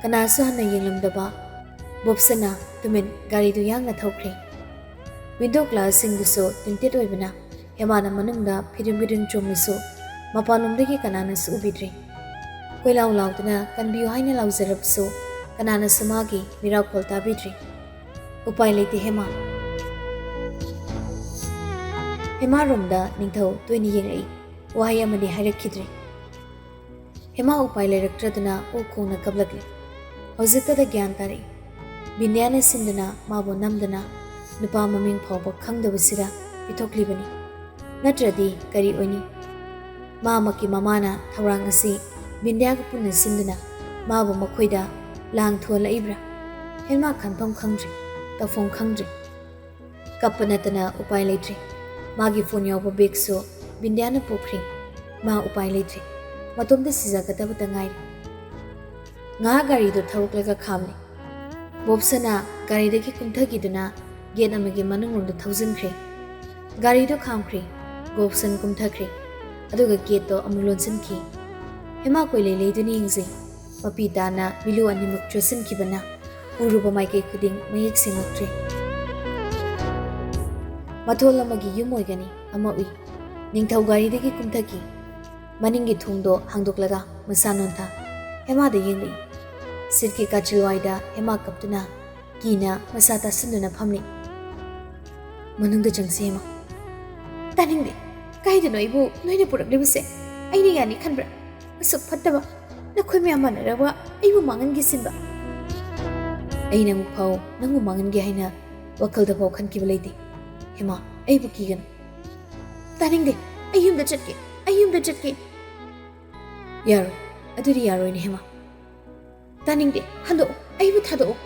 ꯀꯅꯥꯁꯨ ꯍꯟꯅ ꯌꯦꯡꯂꯝꯗꯕ ꯕꯣꯞꯁꯟꯅ ꯇꯨꯃꯤꯟ ꯒꯥꯔꯤꯗꯨ ꯌꯥꯡꯅ ꯊꯧꯈ꯭ꯔꯦ꯫ ꯋꯤꯟꯗꯣ ꯒ꯭ꯂꯥꯁꯁꯤꯡꯗꯨꯁꯨ ꯇꯤꯟꯇꯦꯠ ꯑꯣꯏꯕꯅ ꯍꯦꯃꯥꯅ ꯃꯅꯨꯡꯗ ꯐꯤꯗꯤꯡ ꯐꯤꯗꯤꯡ ꯆꯣꯡꯂꯁꯨ ꯃꯄꯥꯟꯂꯣꯝꯗꯒꯤ ꯀꯅꯥꯅꯁꯨ ꯎꯕꯤꯗ꯭ꯔꯦ꯫ ꯀꯣꯏꯂꯥꯎ ꯂꯥꯎꯗꯨꯅ ꯀꯟꯕꯤꯌꯨ ꯍꯥꯏꯅ ꯂꯥꯎꯖꯔꯕꯁꯨ ꯀꯅꯥꯅꯁꯨ ꯃꯥꯒꯤ ꯃꯤꯔꯥꯎꯈꯣꯜ ꯇꯥꯕꯤꯗ꯭ꯔꯤ꯫ ꯎꯄꯥꯏ ꯂꯩꯇꯦ ꯍꯦꯃꯥ꯫ ꯍꯦꯃꯥꯔꯣꯝꯗ ꯅꯤꯡꯊꯧ ꯇꯣꯏꯅ ꯌꯦꯡꯂꯛꯏ꯫ ꯋꯥꯍꯩ ꯑꯃꯗꯤ ꯍꯥꯏꯔꯛꯈꯤꯗ꯭ꯔꯦ꯫ ꯍꯦꯃꯥ ꯎꯄꯥꯏ ꯂꯩꯔꯛꯇ꯭ꯔꯗꯨꯅ ꯑꯣꯛ ꯈꯣꯡꯅ ꯀꯞꯂꯛꯂꯤ꯫ ꯍꯧꯖꯤꯛꯇꯗ ꯒ꯭ꯌꯥꯟ ꯇꯥꯔꯛꯏ꯫ ꯕꯤꯟꯗ꯭ꯌꯥꯅ ꯁꯤꯟꯗꯨꯅ ꯃꯥꯕꯨ ꯅꯝꯗꯨꯅ ꯅꯨꯄꯥ ꯃꯃꯤꯡ ꯐꯥꯎꯕ ꯈꯪꯗꯕꯁꯤꯗ ꯄꯤꯊꯣꯛꯂꯤꯕꯅꯤ꯫ ꯅꯠꯇ꯭ꯔꯗꯤ ꯀꯔꯤ ꯑꯣꯏꯅꯤ? ꯃꯥꯃꯛꯀꯤ ꯃꯃꯥꯅ ꯊꯧꯔꯥꯡ ꯑꯁꯤ ꯕꯤꯟꯗ꯭ꯌꯥꯒ ꯄꯨꯟꯅ ꯁꯤꯟꯗꯨꯅ ꯃꯥꯕꯨ ꯃꯈꯣꯏꯗ ꯂꯥꯡ ꯊꯨꯍꯜꯂꯛꯏꯕ꯭ꯔꯥ? ꯍꯦꯃꯥ ꯈꯟꯐꯝ ꯈꯪꯗ꯭ꯔꯦ, ꯇꯧꯐꯝ ꯈꯪꯗ꯭ꯔꯦ꯫ ꯀꯞꯄ ꯅꯠꯇꯅ ꯎꯄꯥꯏ ꯂꯩꯇ꯭ꯔꯦ꯫ ꯃꯥꯒꯤ ꯐꯣꯟ ꯌꯥꯎꯕ ꯕꯦꯒꯁꯨ ꯕꯤꯟꯗ꯭ꯌꯥꯅ ꯄꯨꯈ꯭ꯔꯦ꯫ ꯃꯥ ꯎꯄꯥꯏ ꯂꯩꯇ꯭ꯔꯦ꯫ ꯃꯇꯣꯝꯇ ꯁꯤꯖꯒꯗꯕꯇ ꯉꯥꯏꯔꯦ꯫ ꯉꯥꯏꯍꯥꯛ ꯒꯥꯔꯤꯗꯨ ꯊꯧꯔꯛꯂꯒ ꯈꯥꯝꯂꯦ꯫ ꯕꯣꯞꯁꯅ ꯒꯥꯔꯤꯗꯒꯤ ꯀꯨꯝꯊꯈꯤꯗꯨꯅ ꯒꯦꯠ ꯑꯃꯒꯤ ꯃꯅꯨꯡꯂꯣꯝꯗ ꯊꯧꯖꯤꯟꯈ꯭ꯔꯦ꯫ ꯒꯥꯔꯤꯗꯨ ꯈꯥꯝꯈ꯭ꯔꯦ꯫ ꯕꯣꯞꯁꯟ ꯀꯨꯝꯊꯈ꯭ꯔꯦ꯫ ꯑꯗꯨꯒ ꯒꯦꯠꯇꯣ ꯑꯃꯨꯛ ꯂꯣꯟꯁꯤꯟꯈꯤ꯫ ꯍꯦꯃꯥ ꯀꯣꯏꯂꯩ ꯂꯩꯗꯨꯅ ꯌꯦꯡꯖꯩ꯫ ꯃꯄꯤ ꯇꯥꯅ ꯃꯤꯂꯨ ꯑꯅꯤꯃꯛ ꯆꯨꯁꯤꯟꯈꯤꯕꯅ ꯎꯔꯨꯕ ꯃꯥꯏꯀꯩ ꯈꯨꯗꯤꯡ ꯃꯌꯦꯛ ꯁꯦꯡꯂꯛꯇ꯭ꯔꯦ꯫ ꯃꯊꯣꯜ ꯑꯃꯒꯤ ꯌꯨꯝ ꯑꯣꯏꯒꯅꯤ ꯑꯃ ꯎꯏ꯫ ꯅꯤꯡꯊꯧ ꯒꯥꯔꯤꯗꯒꯤ ꯀꯨꯝꯊꯈꯤ꯫ ꯃꯅꯤꯡꯒꯤ ꯊꯣꯡꯗꯣ ꯍꯥꯡꯗꯣꯛꯂꯒ ꯃꯁꯥ ꯅꯣꯟꯊ ꯍꯦꯃꯥꯗ ꯌꯦꯡꯂꯛꯏ꯫ ꯁꯤꯠꯀꯤ ꯀꯥꯆꯤꯜꯋꯥꯏꯗ ꯍꯦꯃꯥ ꯀꯞꯇꯨꯅ ꯀꯤꯅ ꯃꯁꯥ ꯇꯥꯁꯤꯟꯗꯨꯅ ꯐꯝꯂꯤ꯫ ꯃꯅꯨꯡꯗ ꯆꯪꯁꯤ ꯍꯦꯃꯥ꯫ ꯇꯥꯅꯤꯡꯗꯦ꯫ ꯀꯥꯏꯗꯅꯣ ꯑꯩꯕꯨ ꯅꯣꯏꯅ ꯄꯨꯔꯛꯂꯤꯕꯁꯦ? ꯑꯩꯅ ꯌꯥꯅꯤ ꯈꯟꯕ꯭ꯔꯥ? ꯑꯁꯨꯛ ꯐꯠꯇꯕ ꯅꯈꯣꯏ ꯃꯌꯥꯝ ꯃꯥꯟꯅꯔꯒ ꯑꯩꯕꯨ ꯃꯥꯡꯍꯟꯒꯦ ꯁꯤꯟꯕ? ꯑꯩꯅ ꯑꯃꯨꯛ ꯐꯥꯎ ꯅꯪꯕꯨ ꯃꯥꯡꯍꯟꯒꯦ ꯍꯥꯏꯅ ꯋꯥꯈꯜꯗ ꯐꯥꯎ ꯈꯟꯈꯤꯕ ꯂꯩꯇꯦ꯫ ꯍꯦꯃꯥ, ꯑꯩꯕꯨ ꯀꯤꯒꯅꯨ꯫ ꯇꯥꯅꯤꯡꯗꯦ꯫ ꯑꯩ ꯌꯨꯝꯗ ꯆꯠꯀꯦ꯫ ꯑꯩ ꯌꯨꯝꯗ ꯆꯠꯀꯦ꯫ ꯌꯥꯔꯣꯏ꯫ ꯑꯗꯨꯗꯤ ꯌꯥꯔꯣꯏꯅꯦ ꯍꯦꯃꯥ꯫ ꯇꯥꯅꯤꯡꯗꯦ꯫ ꯍꯟꯗꯣꯛꯑꯣ꯫ ꯑꯩꯕꯨ ꯊꯥꯗꯣꯛꯑꯣ꯫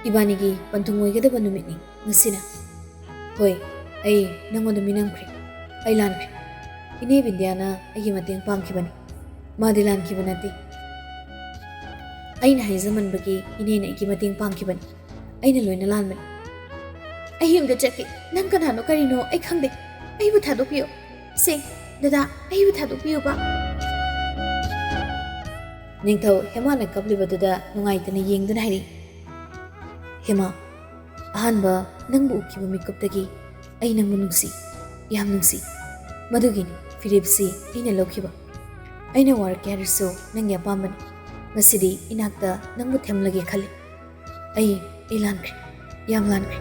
ꯏꯕꯥꯅꯤꯒꯤ ꯄꯟꯊꯨꯡ ꯑꯣꯏꯒꯗꯕ ꯅꯨꯃꯤꯠꯅꯤ ꯉꯁꯤꯅ꯫ ꯍꯣꯏ, ꯑꯩ ꯅꯪꯉꯣꯟꯗ ꯃꯤꯅꯝꯈ꯭ꯔꯦ꯫ ꯑꯩ ꯂꯥꯟꯈ꯭ꯔꯦ꯫ ꯏꯅꯦ ꯕꯤꯟꯗ꯭ꯌꯥꯅ ꯑꯩꯒꯤ ꯃꯇꯦꯡ ꯄꯥꯡꯈꯤꯕꯅꯤ꯫ ꯃꯥꯗꯤ ꯂꯥꯟꯈꯤꯕ ꯅꯠꯇꯦ꯫ ꯑꯩꯅ ꯍꯥꯏꯖꯃꯟꯕꯒꯤ ꯏꯅꯦꯅ ꯑꯩꯒꯤ ꯃꯇꯦꯡ ꯄꯥꯡꯈꯤꯕꯅꯤ꯫ ꯑꯩꯅ ꯂꯣꯏꯅ ꯂꯥꯟꯕꯅꯤ꯫ ꯑꯩ ꯌꯨꯝꯗ ꯆꯠꯀꯦ꯫ ꯅꯪ ꯀꯅꯥꯅꯣ ꯀꯔꯤꯅꯣ ꯑꯩ ꯈꯪꯗꯦ꯫ ꯑꯩꯕꯨ ꯊꯥꯗꯣꯛꯄꯤꯌꯨ꯫ ꯁꯦ, ꯗꯗꯥ, ꯑꯩꯕꯨ ꯊꯥꯗꯣꯛꯄꯤꯌꯨꯕ꯫ ꯅꯤꯡꯊꯧ ꯍꯦꯃꯥꯅ ꯀꯞꯂꯤꯕꯗꯨꯗ ꯅꯨꯡꯉꯥꯏꯇꯅ ꯌꯦꯡꯗꯨꯅ ꯍꯥꯏꯔꯛꯏ, ꯍꯦꯃꯥ, ꯑꯍꯥꯟꯕ ꯅꯪꯕꯨ ꯎꯈꯤꯕ ꯃꯤꯀꯨꯞꯇꯒꯤ ꯑꯩ ꯅꯪꯕꯨ ꯅꯨꯡꯁꯤ, ꯌꯥꯝ ꯅꯨꯡꯁꯤ꯫ ꯃꯗꯨꯒꯤꯅꯤ ꯐꯤꯔꯦꯞꯁꯤ ꯑꯩꯅ ꯂꯧꯈꯤꯕ꯫ ꯑꯩꯅ ꯋꯥꯔꯛꯀꯦ ꯍꯥꯏꯔꯁꯨ ꯅꯪꯒꯤ ꯑꯄꯥꯝꯕꯅꯤ꯫ ꯉꯁꯤꯗꯤ ꯏꯅꯥꯛꯇ ꯅꯪꯕꯨ ꯊꯦꯝꯂꯒꯦ ꯈꯜꯂꯤ꯫ ꯑꯩ ꯑꯩ ꯂꯥꯟꯈ꯭ꯔꯦ, ꯌꯥꯝ ꯂꯥꯟꯈ꯭ꯔꯦ꯫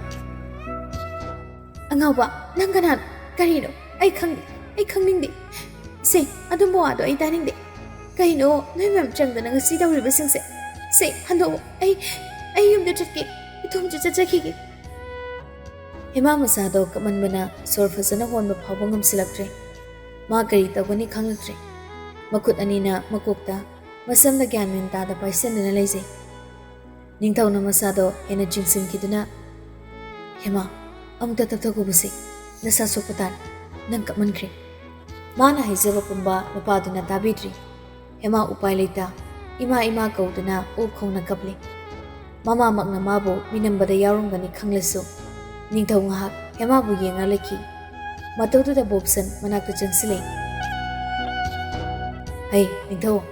ꯑꯉꯥꯎꯕ, ꯅꯪ ꯀꯅꯥꯅꯣ? ꯀꯔꯤꯅꯣ? ꯑꯩ ꯈꯪꯗꯦ, ꯑꯩ ꯈꯪꯅꯤꯡꯗꯦ꯫ ꯁꯦ, ꯑꯗꯨꯝꯕ ꯋꯥꯗꯣ ꯑꯩ ꯇꯥꯅꯤꯡꯗꯦ꯫ ꯀꯩꯅꯣ ꯅꯣꯏ ꯃꯌꯥꯝ ꯆꯪꯗꯅ ꯉꯁꯤ ꯇꯧꯔꯤꯕꯁꯤꯡꯁꯦ? ꯁꯦ, ꯍꯟꯗꯣꯛꯑꯣ꯫ ꯑꯩ ꯑꯩ ꯌꯨꯝꯗ ꯆꯠꯀꯦ꯫ ꯏꯇꯣꯝꯇ ꯆꯠꯆꯈꯤꯒꯦ꯫ ꯍꯦꯃꯥ ꯃꯁꯥꯗꯣ ꯀꯞꯃꯟꯕꯅ ꯁꯣꯔ ꯐꯖꯅ ꯍꯣꯟꯕ ꯐꯥꯎꯕ ꯉꯝꯁꯤꯜꯂꯛꯇ꯭ꯔꯦ꯫ ꯃꯥ ꯀꯔꯤ ꯇꯧꯒꯅꯤ ꯈꯪꯂꯛꯇ꯭ꯔꯦ꯫ ꯃꯈꯨꯠ ꯑꯅꯤꯅ ꯃꯀꯣꯛꯇ, ꯃꯁꯝꯗ ꯒ꯭ꯌꯥꯟ ꯃꯦꯟ ꯇꯥꯗ ꯄꯥꯏꯁꯟꯗꯨꯅ ꯂꯩꯖꯩ꯫ ꯅꯤꯡꯊꯧꯅ ꯃꯁꯥꯗꯣ ꯍꯦꯟꯅ ꯆꯤꯡꯁꯤꯟꯈꯤꯗꯨꯅ, "ꯍꯦꯃꯥ, ꯑꯃꯨꯛꯇ ꯇꯞꯊꯧꯕꯁꯦ, ꯅꯁꯥ ꯁꯣꯛꯄ ꯇꯥꯔꯦ, ꯅꯪ ꯀꯞꯃꯟꯈ꯭ꯔꯦ꯫" ꯃꯥꯅ ꯍꯥꯏꯖꯕ ꯄꯨꯝꯕ ꯅꯨꯄꯥꯗꯨꯅ ꯇꯥꯕꯤꯗ꯭ꯔꯤ꯫ ꯍꯦꯃꯥ ꯎꯄꯥꯏ ꯂꯩꯇ ꯏꯃꯥ ꯏꯃꯥ ꯀꯧꯗꯨꯅ ꯑꯣꯛ ꯈꯣꯡꯅ ꯀꯞꯂꯤ꯫ ꯃꯃꯥꯃꯛꯅ ꯃꯥꯕꯨ ꯃꯤꯅꯝꯕꯗ ꯌꯥꯎꯔꯝꯒꯅꯤ ꯈꯪꯂꯁꯨ, ꯅꯤꯡꯊꯧ ꯉꯥꯏꯍꯥꯛ ꯍꯦꯃꯥꯕꯨ ꯌꯦꯡꯉ ꯂꯩꯈꯤ꯫ ꯃꯇꯧꯗꯨꯗ ꯕꯣꯕꯁꯟ ꯃꯅꯥꯛꯇ ꯆꯪꯁꯤꯜꯂꯛꯏ꯫ "ꯍꯩ, ꯅꯤꯡꯊꯧ,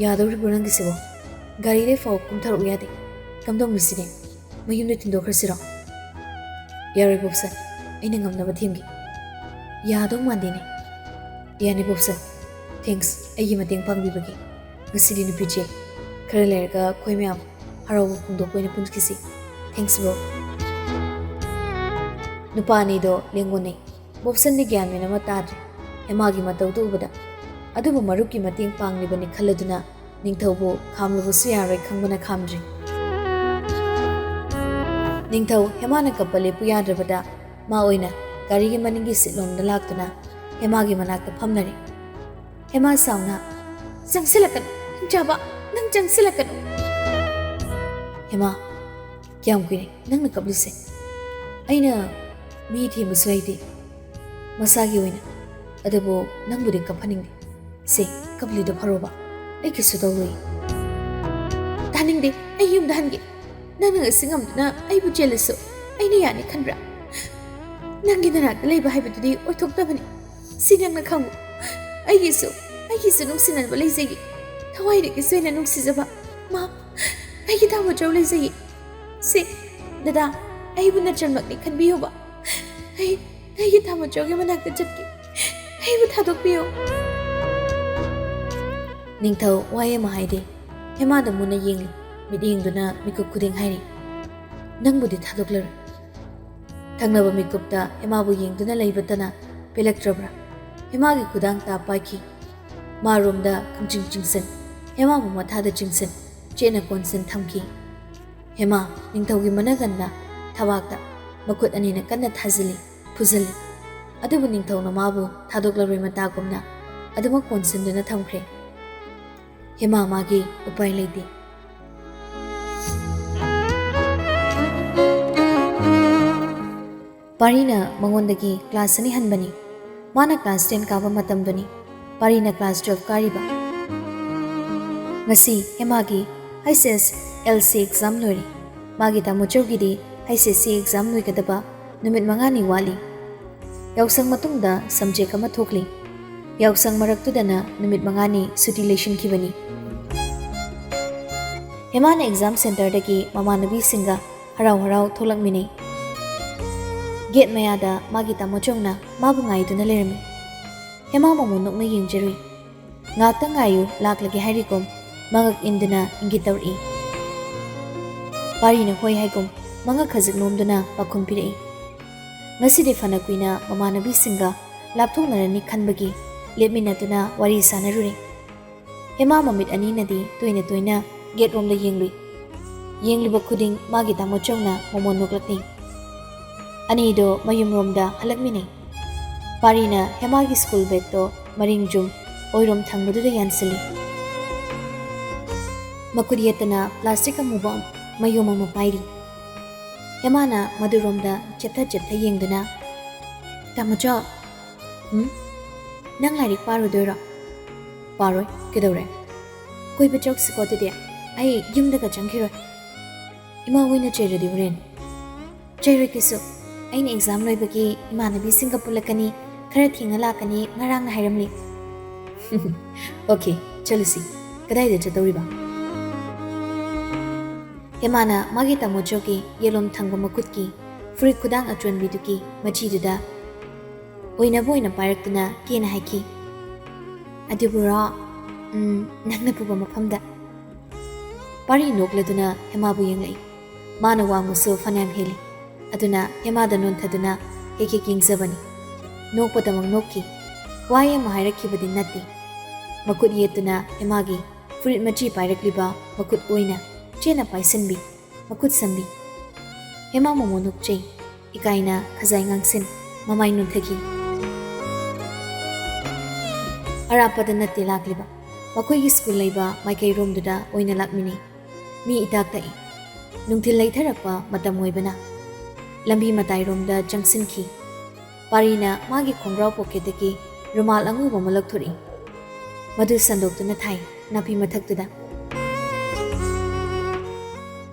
ꯌꯥꯗꯧꯔꯤꯕ꯭ꯔꯣ ꯅꯪꯒꯤꯁꯤꯕꯣ? ꯒꯥꯔꯤꯗꯩ ꯐꯥꯎ ꯀꯨꯝꯊꯔꯛꯎ ꯌꯥꯗꯦ꯫ ꯀꯝꯗꯧꯅꯤ ꯁꯤꯗꯤ? ꯃꯌꯨꯝꯗ ꯊꯤꯟꯗꯣꯛꯈ꯭ꯔꯁꯤꯔꯣ?" "ꯌꯥꯔꯣꯏ ꯕꯣꯕꯁꯟ, ꯑꯩꯅ ꯉꯝꯅꯕ ꯊꯦꯝꯒꯦ꯫" "ꯌꯥꯗꯧ ꯃꯥꯟꯗꯦꯅꯦ꯫" "ꯌꯥꯅꯤ ꯕꯣꯕꯁꯟ, ꯊꯦꯡꯛꯁ ꯑꯩꯒꯤ ꯃꯇꯦꯡ ꯄꯥꯡꯕꯤꯕꯒꯤ꯫ ꯉꯁꯤꯗꯤ ꯅꯨꯄꯤ ꯆꯦꯜꯂꯤ꯫ ꯈꯔ ꯂꯩꯔꯒ ꯑꯩꯈꯣꯏ ꯃꯌꯥꯝ ꯍꯔꯥꯎꯕ ꯐꯣꯡꯗꯣꯛꯄ ꯑꯣꯏꯅ ꯄꯨꯟꯈꯤꯁꯤ꯫ Thanks bro." ꯅꯨꯄꯥ ꯑꯅꯤꯗꯣ ꯂꯦꯡꯉꯣꯟꯅꯩ꯫ ꯕꯣꯕꯁꯟꯗꯤ ꯒ꯭ꯌꯥꯟ ꯃꯦꯟ ꯑꯃ ꯇꯥꯗ꯭ꯔꯦ ꯍꯦꯃꯥꯒꯤ ꯃꯇꯧꯗꯨ ꯎꯕꯗ꯫ ꯑꯗꯨꯕꯨ ꯃꯔꯨꯞꯀꯤ ꯃꯇꯦꯡ ꯄꯥꯡꯂꯤꯕꯅꯤ ꯈꯜꯂꯗꯨꯅ ꯅꯤꯡꯊꯧꯕꯨ ꯈꯥꯝꯂꯨꯕꯁꯨ ꯌꯥꯔꯣꯏ ꯈꯪꯕꯅ ꯈꯥꯝꯗ꯭ꯔꯤ꯫ ꯅꯤꯡꯊꯧ ꯍꯦꯃꯥꯅ ꯀꯞꯄ ꯂꯦꯞꯄꯨ ꯌꯥꯗ꯭ꯔꯕꯗ ꯃꯥ ꯑꯣꯏꯅ ꯒꯥꯔꯤꯒꯤ ꯃꯅꯤꯡꯒꯤ ꯁꯤꯠꯂꯣꯝꯗ ꯂꯥꯛꯇꯨꯅ ꯍꯦꯃꯥꯒꯤ ꯃꯅꯥꯛꯇ ꯐꯝꯅꯔꯦ꯫ ꯍꯦꯃꯥ ꯁꯥꯎꯅ, "ꯆꯪꯁꯤꯜꯂꯛꯀꯅꯨ, ꯍꯤꯡꯆꯥꯕ, ꯅꯪ ꯆꯪꯁꯤꯜꯂꯛꯀꯅꯨ꯫" "ꯍꯦꯃꯥ, ꯀꯌꯥꯝ ꯀꯨꯏꯔꯦ ꯅꯪꯅ ꯀꯞꯂꯤꯁꯦ? ꯑꯩꯅ ꯃꯤ ꯊꯦꯝꯕꯁꯨ ꯍꯩꯇꯦ ꯃꯁꯥꯒꯤ ꯑꯣꯏꯅ, ꯑꯗꯨꯕꯨ ꯅꯪꯕꯨꯗꯤ ꯀꯞꯍꯟꯅꯤꯡꯗꯦ꯫ ꯁꯦ, ꯀꯞꯂꯤꯗꯣ ꯐꯔꯣꯕ, ꯑꯩ ꯀꯩꯁꯨ ꯇꯧꯔꯣꯏ꯫" "ꯇꯥꯅꯤꯡꯗꯦ, ꯑꯩ ꯌꯨꯝꯗ ꯍꯟꯒꯦ꯫ ꯅꯪꯅ ꯉꯁꯤ ꯉꯝꯗꯨꯅ ꯑꯩꯕꯨ ꯆꯦꯜꯂꯁꯨ ꯑꯩꯅ ꯌꯥꯅꯤ ꯈꯟꯕ꯭ꯔꯥ? ꯅꯪꯒꯤ ꯅꯅꯥꯛꯇ ꯂꯩꯕ ꯍꯥꯏꯕꯗꯨꯗꯤ ꯑꯣꯏꯊꯣꯛꯇꯕꯅꯤ꯫ ꯁꯤ ꯅꯪꯅ ꯈꯪꯉꯨ꯫ ꯑꯩꯒꯤꯁꯨ, ꯑꯩꯒꯤꯁꯨ ꯅꯨꯡꯁꯤꯅꯕ ꯂꯩꯖꯩꯌꯦ꯫ ꯊꯋꯥꯏꯗꯒꯤꯁꯨ ꯍꯦꯟꯅ ꯅꯨꯡꯁꯤꯖꯕ꯫ ꯃꯥ, ꯑꯩꯒꯤ ꯇꯥꯃꯣꯆꯧ ꯂꯩꯖꯩꯌꯦ꯫ ꯁꯤ, ꯗꯗꯥ, ꯑꯩꯕꯨ ꯅꯆꯟꯃꯛꯅꯤ ꯈꯟꯕꯤꯌꯨꯕ꯫ ꯑꯩ, ꯑꯩꯒꯤ ꯇꯥꯃꯣꯆꯧꯒꯤ ꯃꯅꯥꯛꯇ ꯆꯠꯀꯦ꯫ ꯑꯩꯕꯨ ꯊꯥꯗꯣꯛꯄꯤꯌꯨ꯫" ꯅꯤꯡꯊꯧ ꯋꯥꯍꯩ ꯑꯃ ꯍꯥꯏꯗꯦ꯫ ꯍꯦꯃꯥꯗ ꯃꯨꯟꯅ ꯌꯦꯡꯂꯤ꯫ ꯃꯤꯠꯌꯦꯡꯗꯨꯅ ꯃꯤꯀꯨꯞ ꯈꯨꯗꯤꯡ ꯍꯥꯏꯔꯤ, "ꯅꯪꯕꯨꯗꯤ ꯊꯥꯗꯣꯛꯂꯔꯣꯏ"꯫ ꯊꯪꯅꯕ ꯃꯤꯀꯨꯞꯇ ꯍꯦꯃꯥꯕꯨ ꯌꯦꯡꯗꯨꯅ ꯂꯩꯕꯇꯅ ꯄꯦꯜꯂꯛꯇ꯭ꯔꯕ꯭ꯔꯥ? ꯍꯦꯃꯥꯒꯤ ꯈꯨꯗꯥꯡ ꯇꯥ ꯄꯥꯏꯈꯤ꯫ ꯃꯥꯔꯣꯝꯗ ꯈꯪꯆꯤꯡ ꯆꯤꯡꯁꯤꯟ, ꯍꯦꯃꯥꯕꯨ ꯃꯊꯥꯗ ꯆꯤꯡꯁꯤꯟ, ꯆꯦꯠꯅ ꯀꯣꯟꯁꯤꯟ ꯊꯝꯈꯤ꯫ ꯍꯦꯃꯥ ꯅꯤꯡꯊꯧꯒꯤ ꯃꯅꯒꯟꯗ ꯊꯕꯥꯛꯇ ꯃꯈꯨꯠ ꯑꯅꯤꯅ ꯀꯟꯅ ꯊꯥꯖꯤꯜꯂꯤ, ꯐꯨꯖꯤꯜꯂꯤ꯫ ꯑꯗꯨꯕꯨ ꯅꯤꯡꯊꯧꯅ ꯃꯥꯕꯨ ꯊꯥꯗꯣꯛꯂꯔꯣꯏ ꯃꯇꯥꯒꯨꯝꯅ ꯑꯗꯨꯃꯛ ꯀꯣꯟꯁꯤꯟꯗꯨꯅ ꯊꯝꯈ꯭ꯔꯦ꯫ ꯍꯦꯃꯥ ꯃꯥꯒꯤ ꯎꯄꯥꯏ ꯂꯩꯇꯦ꯫ ꯄꯥꯔꯤꯅ ꯃꯉꯣꯟꯗꯒꯤ ꯀ꯭ꯂꯥꯁ ꯑꯅꯤ ꯍꯟꯕꯅꯤ꯫ ꯃꯥꯅ ꯀ꯭ꯂꯥꯁ ꯇꯦꯟ ꯀꯥꯕ ꯃꯇꯝꯗꯨꯅꯤ꯫ ꯄꯥꯔꯤꯅ ꯀ꯭ꯂꯥꯁ ꯇꯨꯋꯦꯜꯐ ꯀꯥꯔꯤꯕ꯫ ꯉꯁꯤ ꯍꯦꯃꯥꯒꯤ H S L C exam ꯂꯣꯏꯔꯦ꯫ ꯃꯥꯒꯤ ꯇꯥꯃꯣꯆꯧꯒꯤꯗꯤ ꯍꯩꯆ ꯑꯦꯁ ꯁꯤ ꯑꯦꯛꯖꯥꯝ ꯂꯣꯏꯒꯗꯕ ꯅꯨꯃꯤꯠ ꯃꯉꯥꯅꯤ ꯋꯥꯠꯂꯤ꯫ ꯌꯥꯎꯁꯪ ꯃꯇꯨꯡꯗ ꯁꯕꯖꯦꯛ ꯑꯃ ꯊꯣꯛꯂꯤ꯫ ꯌꯥꯎꯁꯪ ꯃꯔꯛꯇꯨꯗꯅ ꯅꯨꯃꯤꯠ ꯃꯉꯥꯅꯤ ꯁꯨꯇꯤ ꯂꯩꯁꯤꯟꯈꯤꯕꯅꯤ꯫ ꯍꯦꯃꯥꯅ ꯑꯦꯛꯖꯥꯝ ꯁꯦꯟꯇꯔꯗꯒꯤ ꯃꯃꯥꯟꯅꯕꯤꯁꯤꯡꯒ ꯍꯔꯥꯎ ꯍꯔꯥꯎ ꯊꯣꯛꯂꯛꯃꯤꯟꯅꯩ꯫ ꯒꯦꯠ ꯃꯌꯥꯗ ꯃꯥꯒꯤ ꯇꯥꯃꯣꯆꯧꯅ ꯃꯥꯕꯨ ꯉꯥꯏꯗꯨꯅ ꯂꯩꯔꯝꯃꯤ꯫ ꯍꯦꯃꯥ ꯃꯃꯣꯟ ꯅꯣꯛꯅ ꯌꯦꯡꯖꯔꯨꯏ꯫ "ꯉꯥꯛꯇ ꯉꯥꯏꯌꯨ, ꯂꯥꯛꯂꯒꯦ" ꯍꯥꯏꯔꯤꯒꯨꯝ ꯃꯉꯛ ꯏꯟꯗꯨꯅ ꯏꯪꯒꯤꯠ ꯇꯧꯔꯛꯏ꯫ ꯄꯥꯔꯤꯅ ꯍꯣꯏ ꯍꯥꯏꯒꯨꯝ ꯃꯉꯛ ꯈꯖꯤꯛ ꯅꯣꯝꯗꯨꯅ ꯄꯥꯎꯈꯨꯝ ꯄꯤꯔꯛꯏ꯫ ꯉꯁꯤꯗꯤ ꯐꯅ ꯀꯨꯏꯅ ꯃꯃꯥꯟꯅꯕꯤꯁꯤꯡꯒ ꯂꯥꯞꯊꯣꯛꯅꯔꯅꯤ ꯈꯟꯕꯒꯤ ꯂꯦꯞꯃꯤꯟꯅꯗꯨꯅ ꯋꯥꯔꯤ ꯁꯥꯟꯅꯔꯨꯔꯦ꯫ ꯍꯦꯃꯥ ꯃꯃꯤꯠ ꯑꯅꯤꯅꯗꯤ ꯇꯣꯏꯅ ꯇꯣꯏꯅ ꯒꯦꯠꯔꯣꯝꯗ ꯌꯦꯡꯂꯨꯏ꯫ ꯌꯦꯡꯂꯨꯕ ꯈꯨꯗꯤꯡ ꯃꯥꯒꯤ ꯇꯥꯃꯣꯆꯧꯅ ꯃꯃꯣꯟ ꯅꯣꯛꯂꯛꯂꯤ꯫ ꯑꯅꯤꯗꯣ ꯃꯌꯨꯝꯔꯣꯝꯗ ꯍꯜꯂꯛꯃꯤꯟꯅꯩ꯫ ꯄꯥꯔꯤꯅ ꯍꯦꯃꯥꯒꯤ ꯁ꯭ꯀꯨꯜ ꯕꯦꯒꯇꯣ ꯃꯔꯤꯡ ꯖꯨꯝ ꯑꯣꯏꯔꯣꯝ ꯊꯪꯕꯗꯨꯗ ꯌꯥꯟꯁꯤꯜꯂꯤ꯫ ꯃꯈꯨꯠ ꯌꯦꯠꯇꯅ ꯄ꯭ꯂꯥꯁꯇꯤꯛ ꯑꯃꯨꯕ ꯃꯌꯨꯝ ꯑꯃ ꯄꯥꯏꯔꯤ꯫ ꯍꯦꯃꯥꯅ ꯃꯗꯨꯔꯣꯝꯗ ꯆꯦꯞꯊ ꯆꯦꯞꯊ ꯌꯦꯡꯗꯨꯅ, "ꯇꯥꯃꯣꯆꯧ, ꯎꯝ? ꯅꯪ ꯂꯥꯏꯔꯤꯛ ꯄꯥꯔꯨꯗꯣꯏꯔꯣ?" "ꯄꯥꯔꯣꯏ, ꯀꯩꯗꯧꯔꯦ?" "ꯀꯣꯏꯕ ꯆꯧꯁꯤꯀꯣ ꯑꯗꯨꯗꯤ, ꯑꯩ ꯌꯨꯝꯗꯒ ꯆꯪꯈꯤꯔꯣꯏ꯫ ꯏꯃꯥ ꯍꯣꯏꯅ ꯆꯩꯔꯗꯤ ꯍꯣꯔꯦꯟ?" "ꯆꯩꯔꯣꯏ ꯀꯩꯁꯨ, ꯑꯩꯅ ꯑꯦꯛꯖꯥꯝ ꯂꯣꯏꯕꯒꯤ ꯏꯃꯥꯟꯅꯕꯤꯁꯤꯡꯒ ꯄꯨꯜꯂꯛꯀꯅꯤ, ꯈꯔ ꯊꯦꯡꯅ ꯂꯥꯛꯀꯅꯤ, ꯉꯔꯥꯡꯅ ꯍꯥꯏꯔꯝꯂꯤ꯫" "ꯑꯣꯀꯦ, ꯆꯠꯂꯨꯁꯤ꯫ ꯀꯗꯥꯏꯗ ꯆꯠꯇꯧꯔꯤꯕ?" ꯍꯦꯃꯥꯅ ꯃꯥꯒꯤ ꯇꯥꯃꯣꯆꯧꯒꯤ ꯌꯦꯠꯂꯣꯝ ꯊꯪꯕ ꯃꯈꯨꯠꯀꯤ ꯐꯨꯔꯤꯠ ꯈꯨꯗꯥꯡ ꯑꯆꯣꯟꯕꯤꯗꯨꯒꯤ ꯃꯆꯤꯗꯨꯗ ꯑꯣꯏꯅꯕ ꯑꯣꯏꯅ ꯄꯥꯏꯔꯛꯇꯨꯅ ꯀꯦꯅ ꯍꯥꯏꯈꯤ, "ꯑꯗꯨꯕꯨꯔꯣ, "ꯎꯝ, ꯅꯪꯅ ꯄꯨꯕ ꯃꯐꯝꯗ꯫" ꯄꯥꯔꯤ ꯅꯣꯛꯂꯗꯨꯅ ꯍꯦꯃꯥꯕꯨ ꯌꯦꯡꯂꯛꯏ꯫ ꯃꯥꯅ ꯋꯥꯡꯕꯁꯨ ꯐꯅꯌꯥꯝ ꯍꯦꯜꯂꯤ꯫ ꯑꯗꯨꯅ ꯍꯦꯃꯥꯗ ꯅꯣꯟꯊꯗꯨꯅ ꯍꯦꯛ ꯍꯦꯛ ꯌꯦꯡꯖꯕꯅꯤ꯫ ꯅꯣꯛꯄꯗꯃꯛ ꯅꯣꯛꯈꯤ꯫ ꯋꯥꯍꯩ ꯑꯃ ꯍꯥꯏꯔꯛꯈꯤꯕꯗꯤ ꯅꯠꯇꯦ꯫ ꯃꯈꯨꯠ ꯌꯦꯠꯇꯨꯅ ꯍꯦꯃꯥꯒꯤ ꯐꯨꯔꯤꯠ ꯃꯆꯤ ꯄꯥꯏꯔꯛꯂꯤꯕ ꯃꯈꯨꯠ ꯑꯣꯏꯅ ꯆꯦꯠꯅ ꯄꯥꯏꯁꯤꯟꯕꯤ, ꯃꯈꯨꯠ ꯁꯝꯕꯤ꯫ ꯍꯦꯃꯥ ꯃꯣꯃꯣ ꯅꯣꯛꯆꯩ꯫ ꯏꯀꯥꯏꯅ ꯈꯖꯥꯏ ꯉꯥꯡꯁꯤꯟ ꯃꯃꯥꯏ ꯅꯣꯟꯊꯈꯤ꯫ ꯑꯔꯥꯞꯄꯗ ꯅꯠꯇꯦ ꯂꯥꯛꯂꯤꯕ꯫ ꯃꯈꯣꯏꯒꯤ ꯁ꯭ꯀꯨꯜ ꯂꯩꯕ ꯃꯥꯏꯀꯩꯔꯣꯝꯗꯨꯗ ꯑꯣꯏꯅ ꯂꯥꯛꯃꯤꯟꯅꯩ꯫ ꯃꯤ ꯏꯇꯥꯛ ꯇꯛꯏ꯫ ꯅꯨꯡꯊꯤꯜ ꯂꯩꯊꯔꯛꯄ ꯃꯇꯝ ꯑꯣꯏꯕꯅ ꯂꯝꯕꯤ ꯃꯇꯥꯏꯔꯣꯝꯗ ꯆꯪꯁꯤꯟꯈꯤ꯫ ꯄꯥꯔꯤꯅ ꯃꯥꯒꯤ ꯈꯣꯡꯒ꯭ꯔꯥꯎ ꯄꯣꯀꯦꯠꯇꯒꯤ ꯔꯨꯃꯥꯜ ꯑꯉꯧꯕ ꯑꯃ ꯂꯧꯊꯣꯔꯛꯏ꯫ ꯃꯗꯨ ꯁꯟꯗꯣꯛꯇꯨꯅ ꯊꯥꯏ ꯅꯥꯄꯤ ꯃꯊꯛꯇꯨꯗ꯫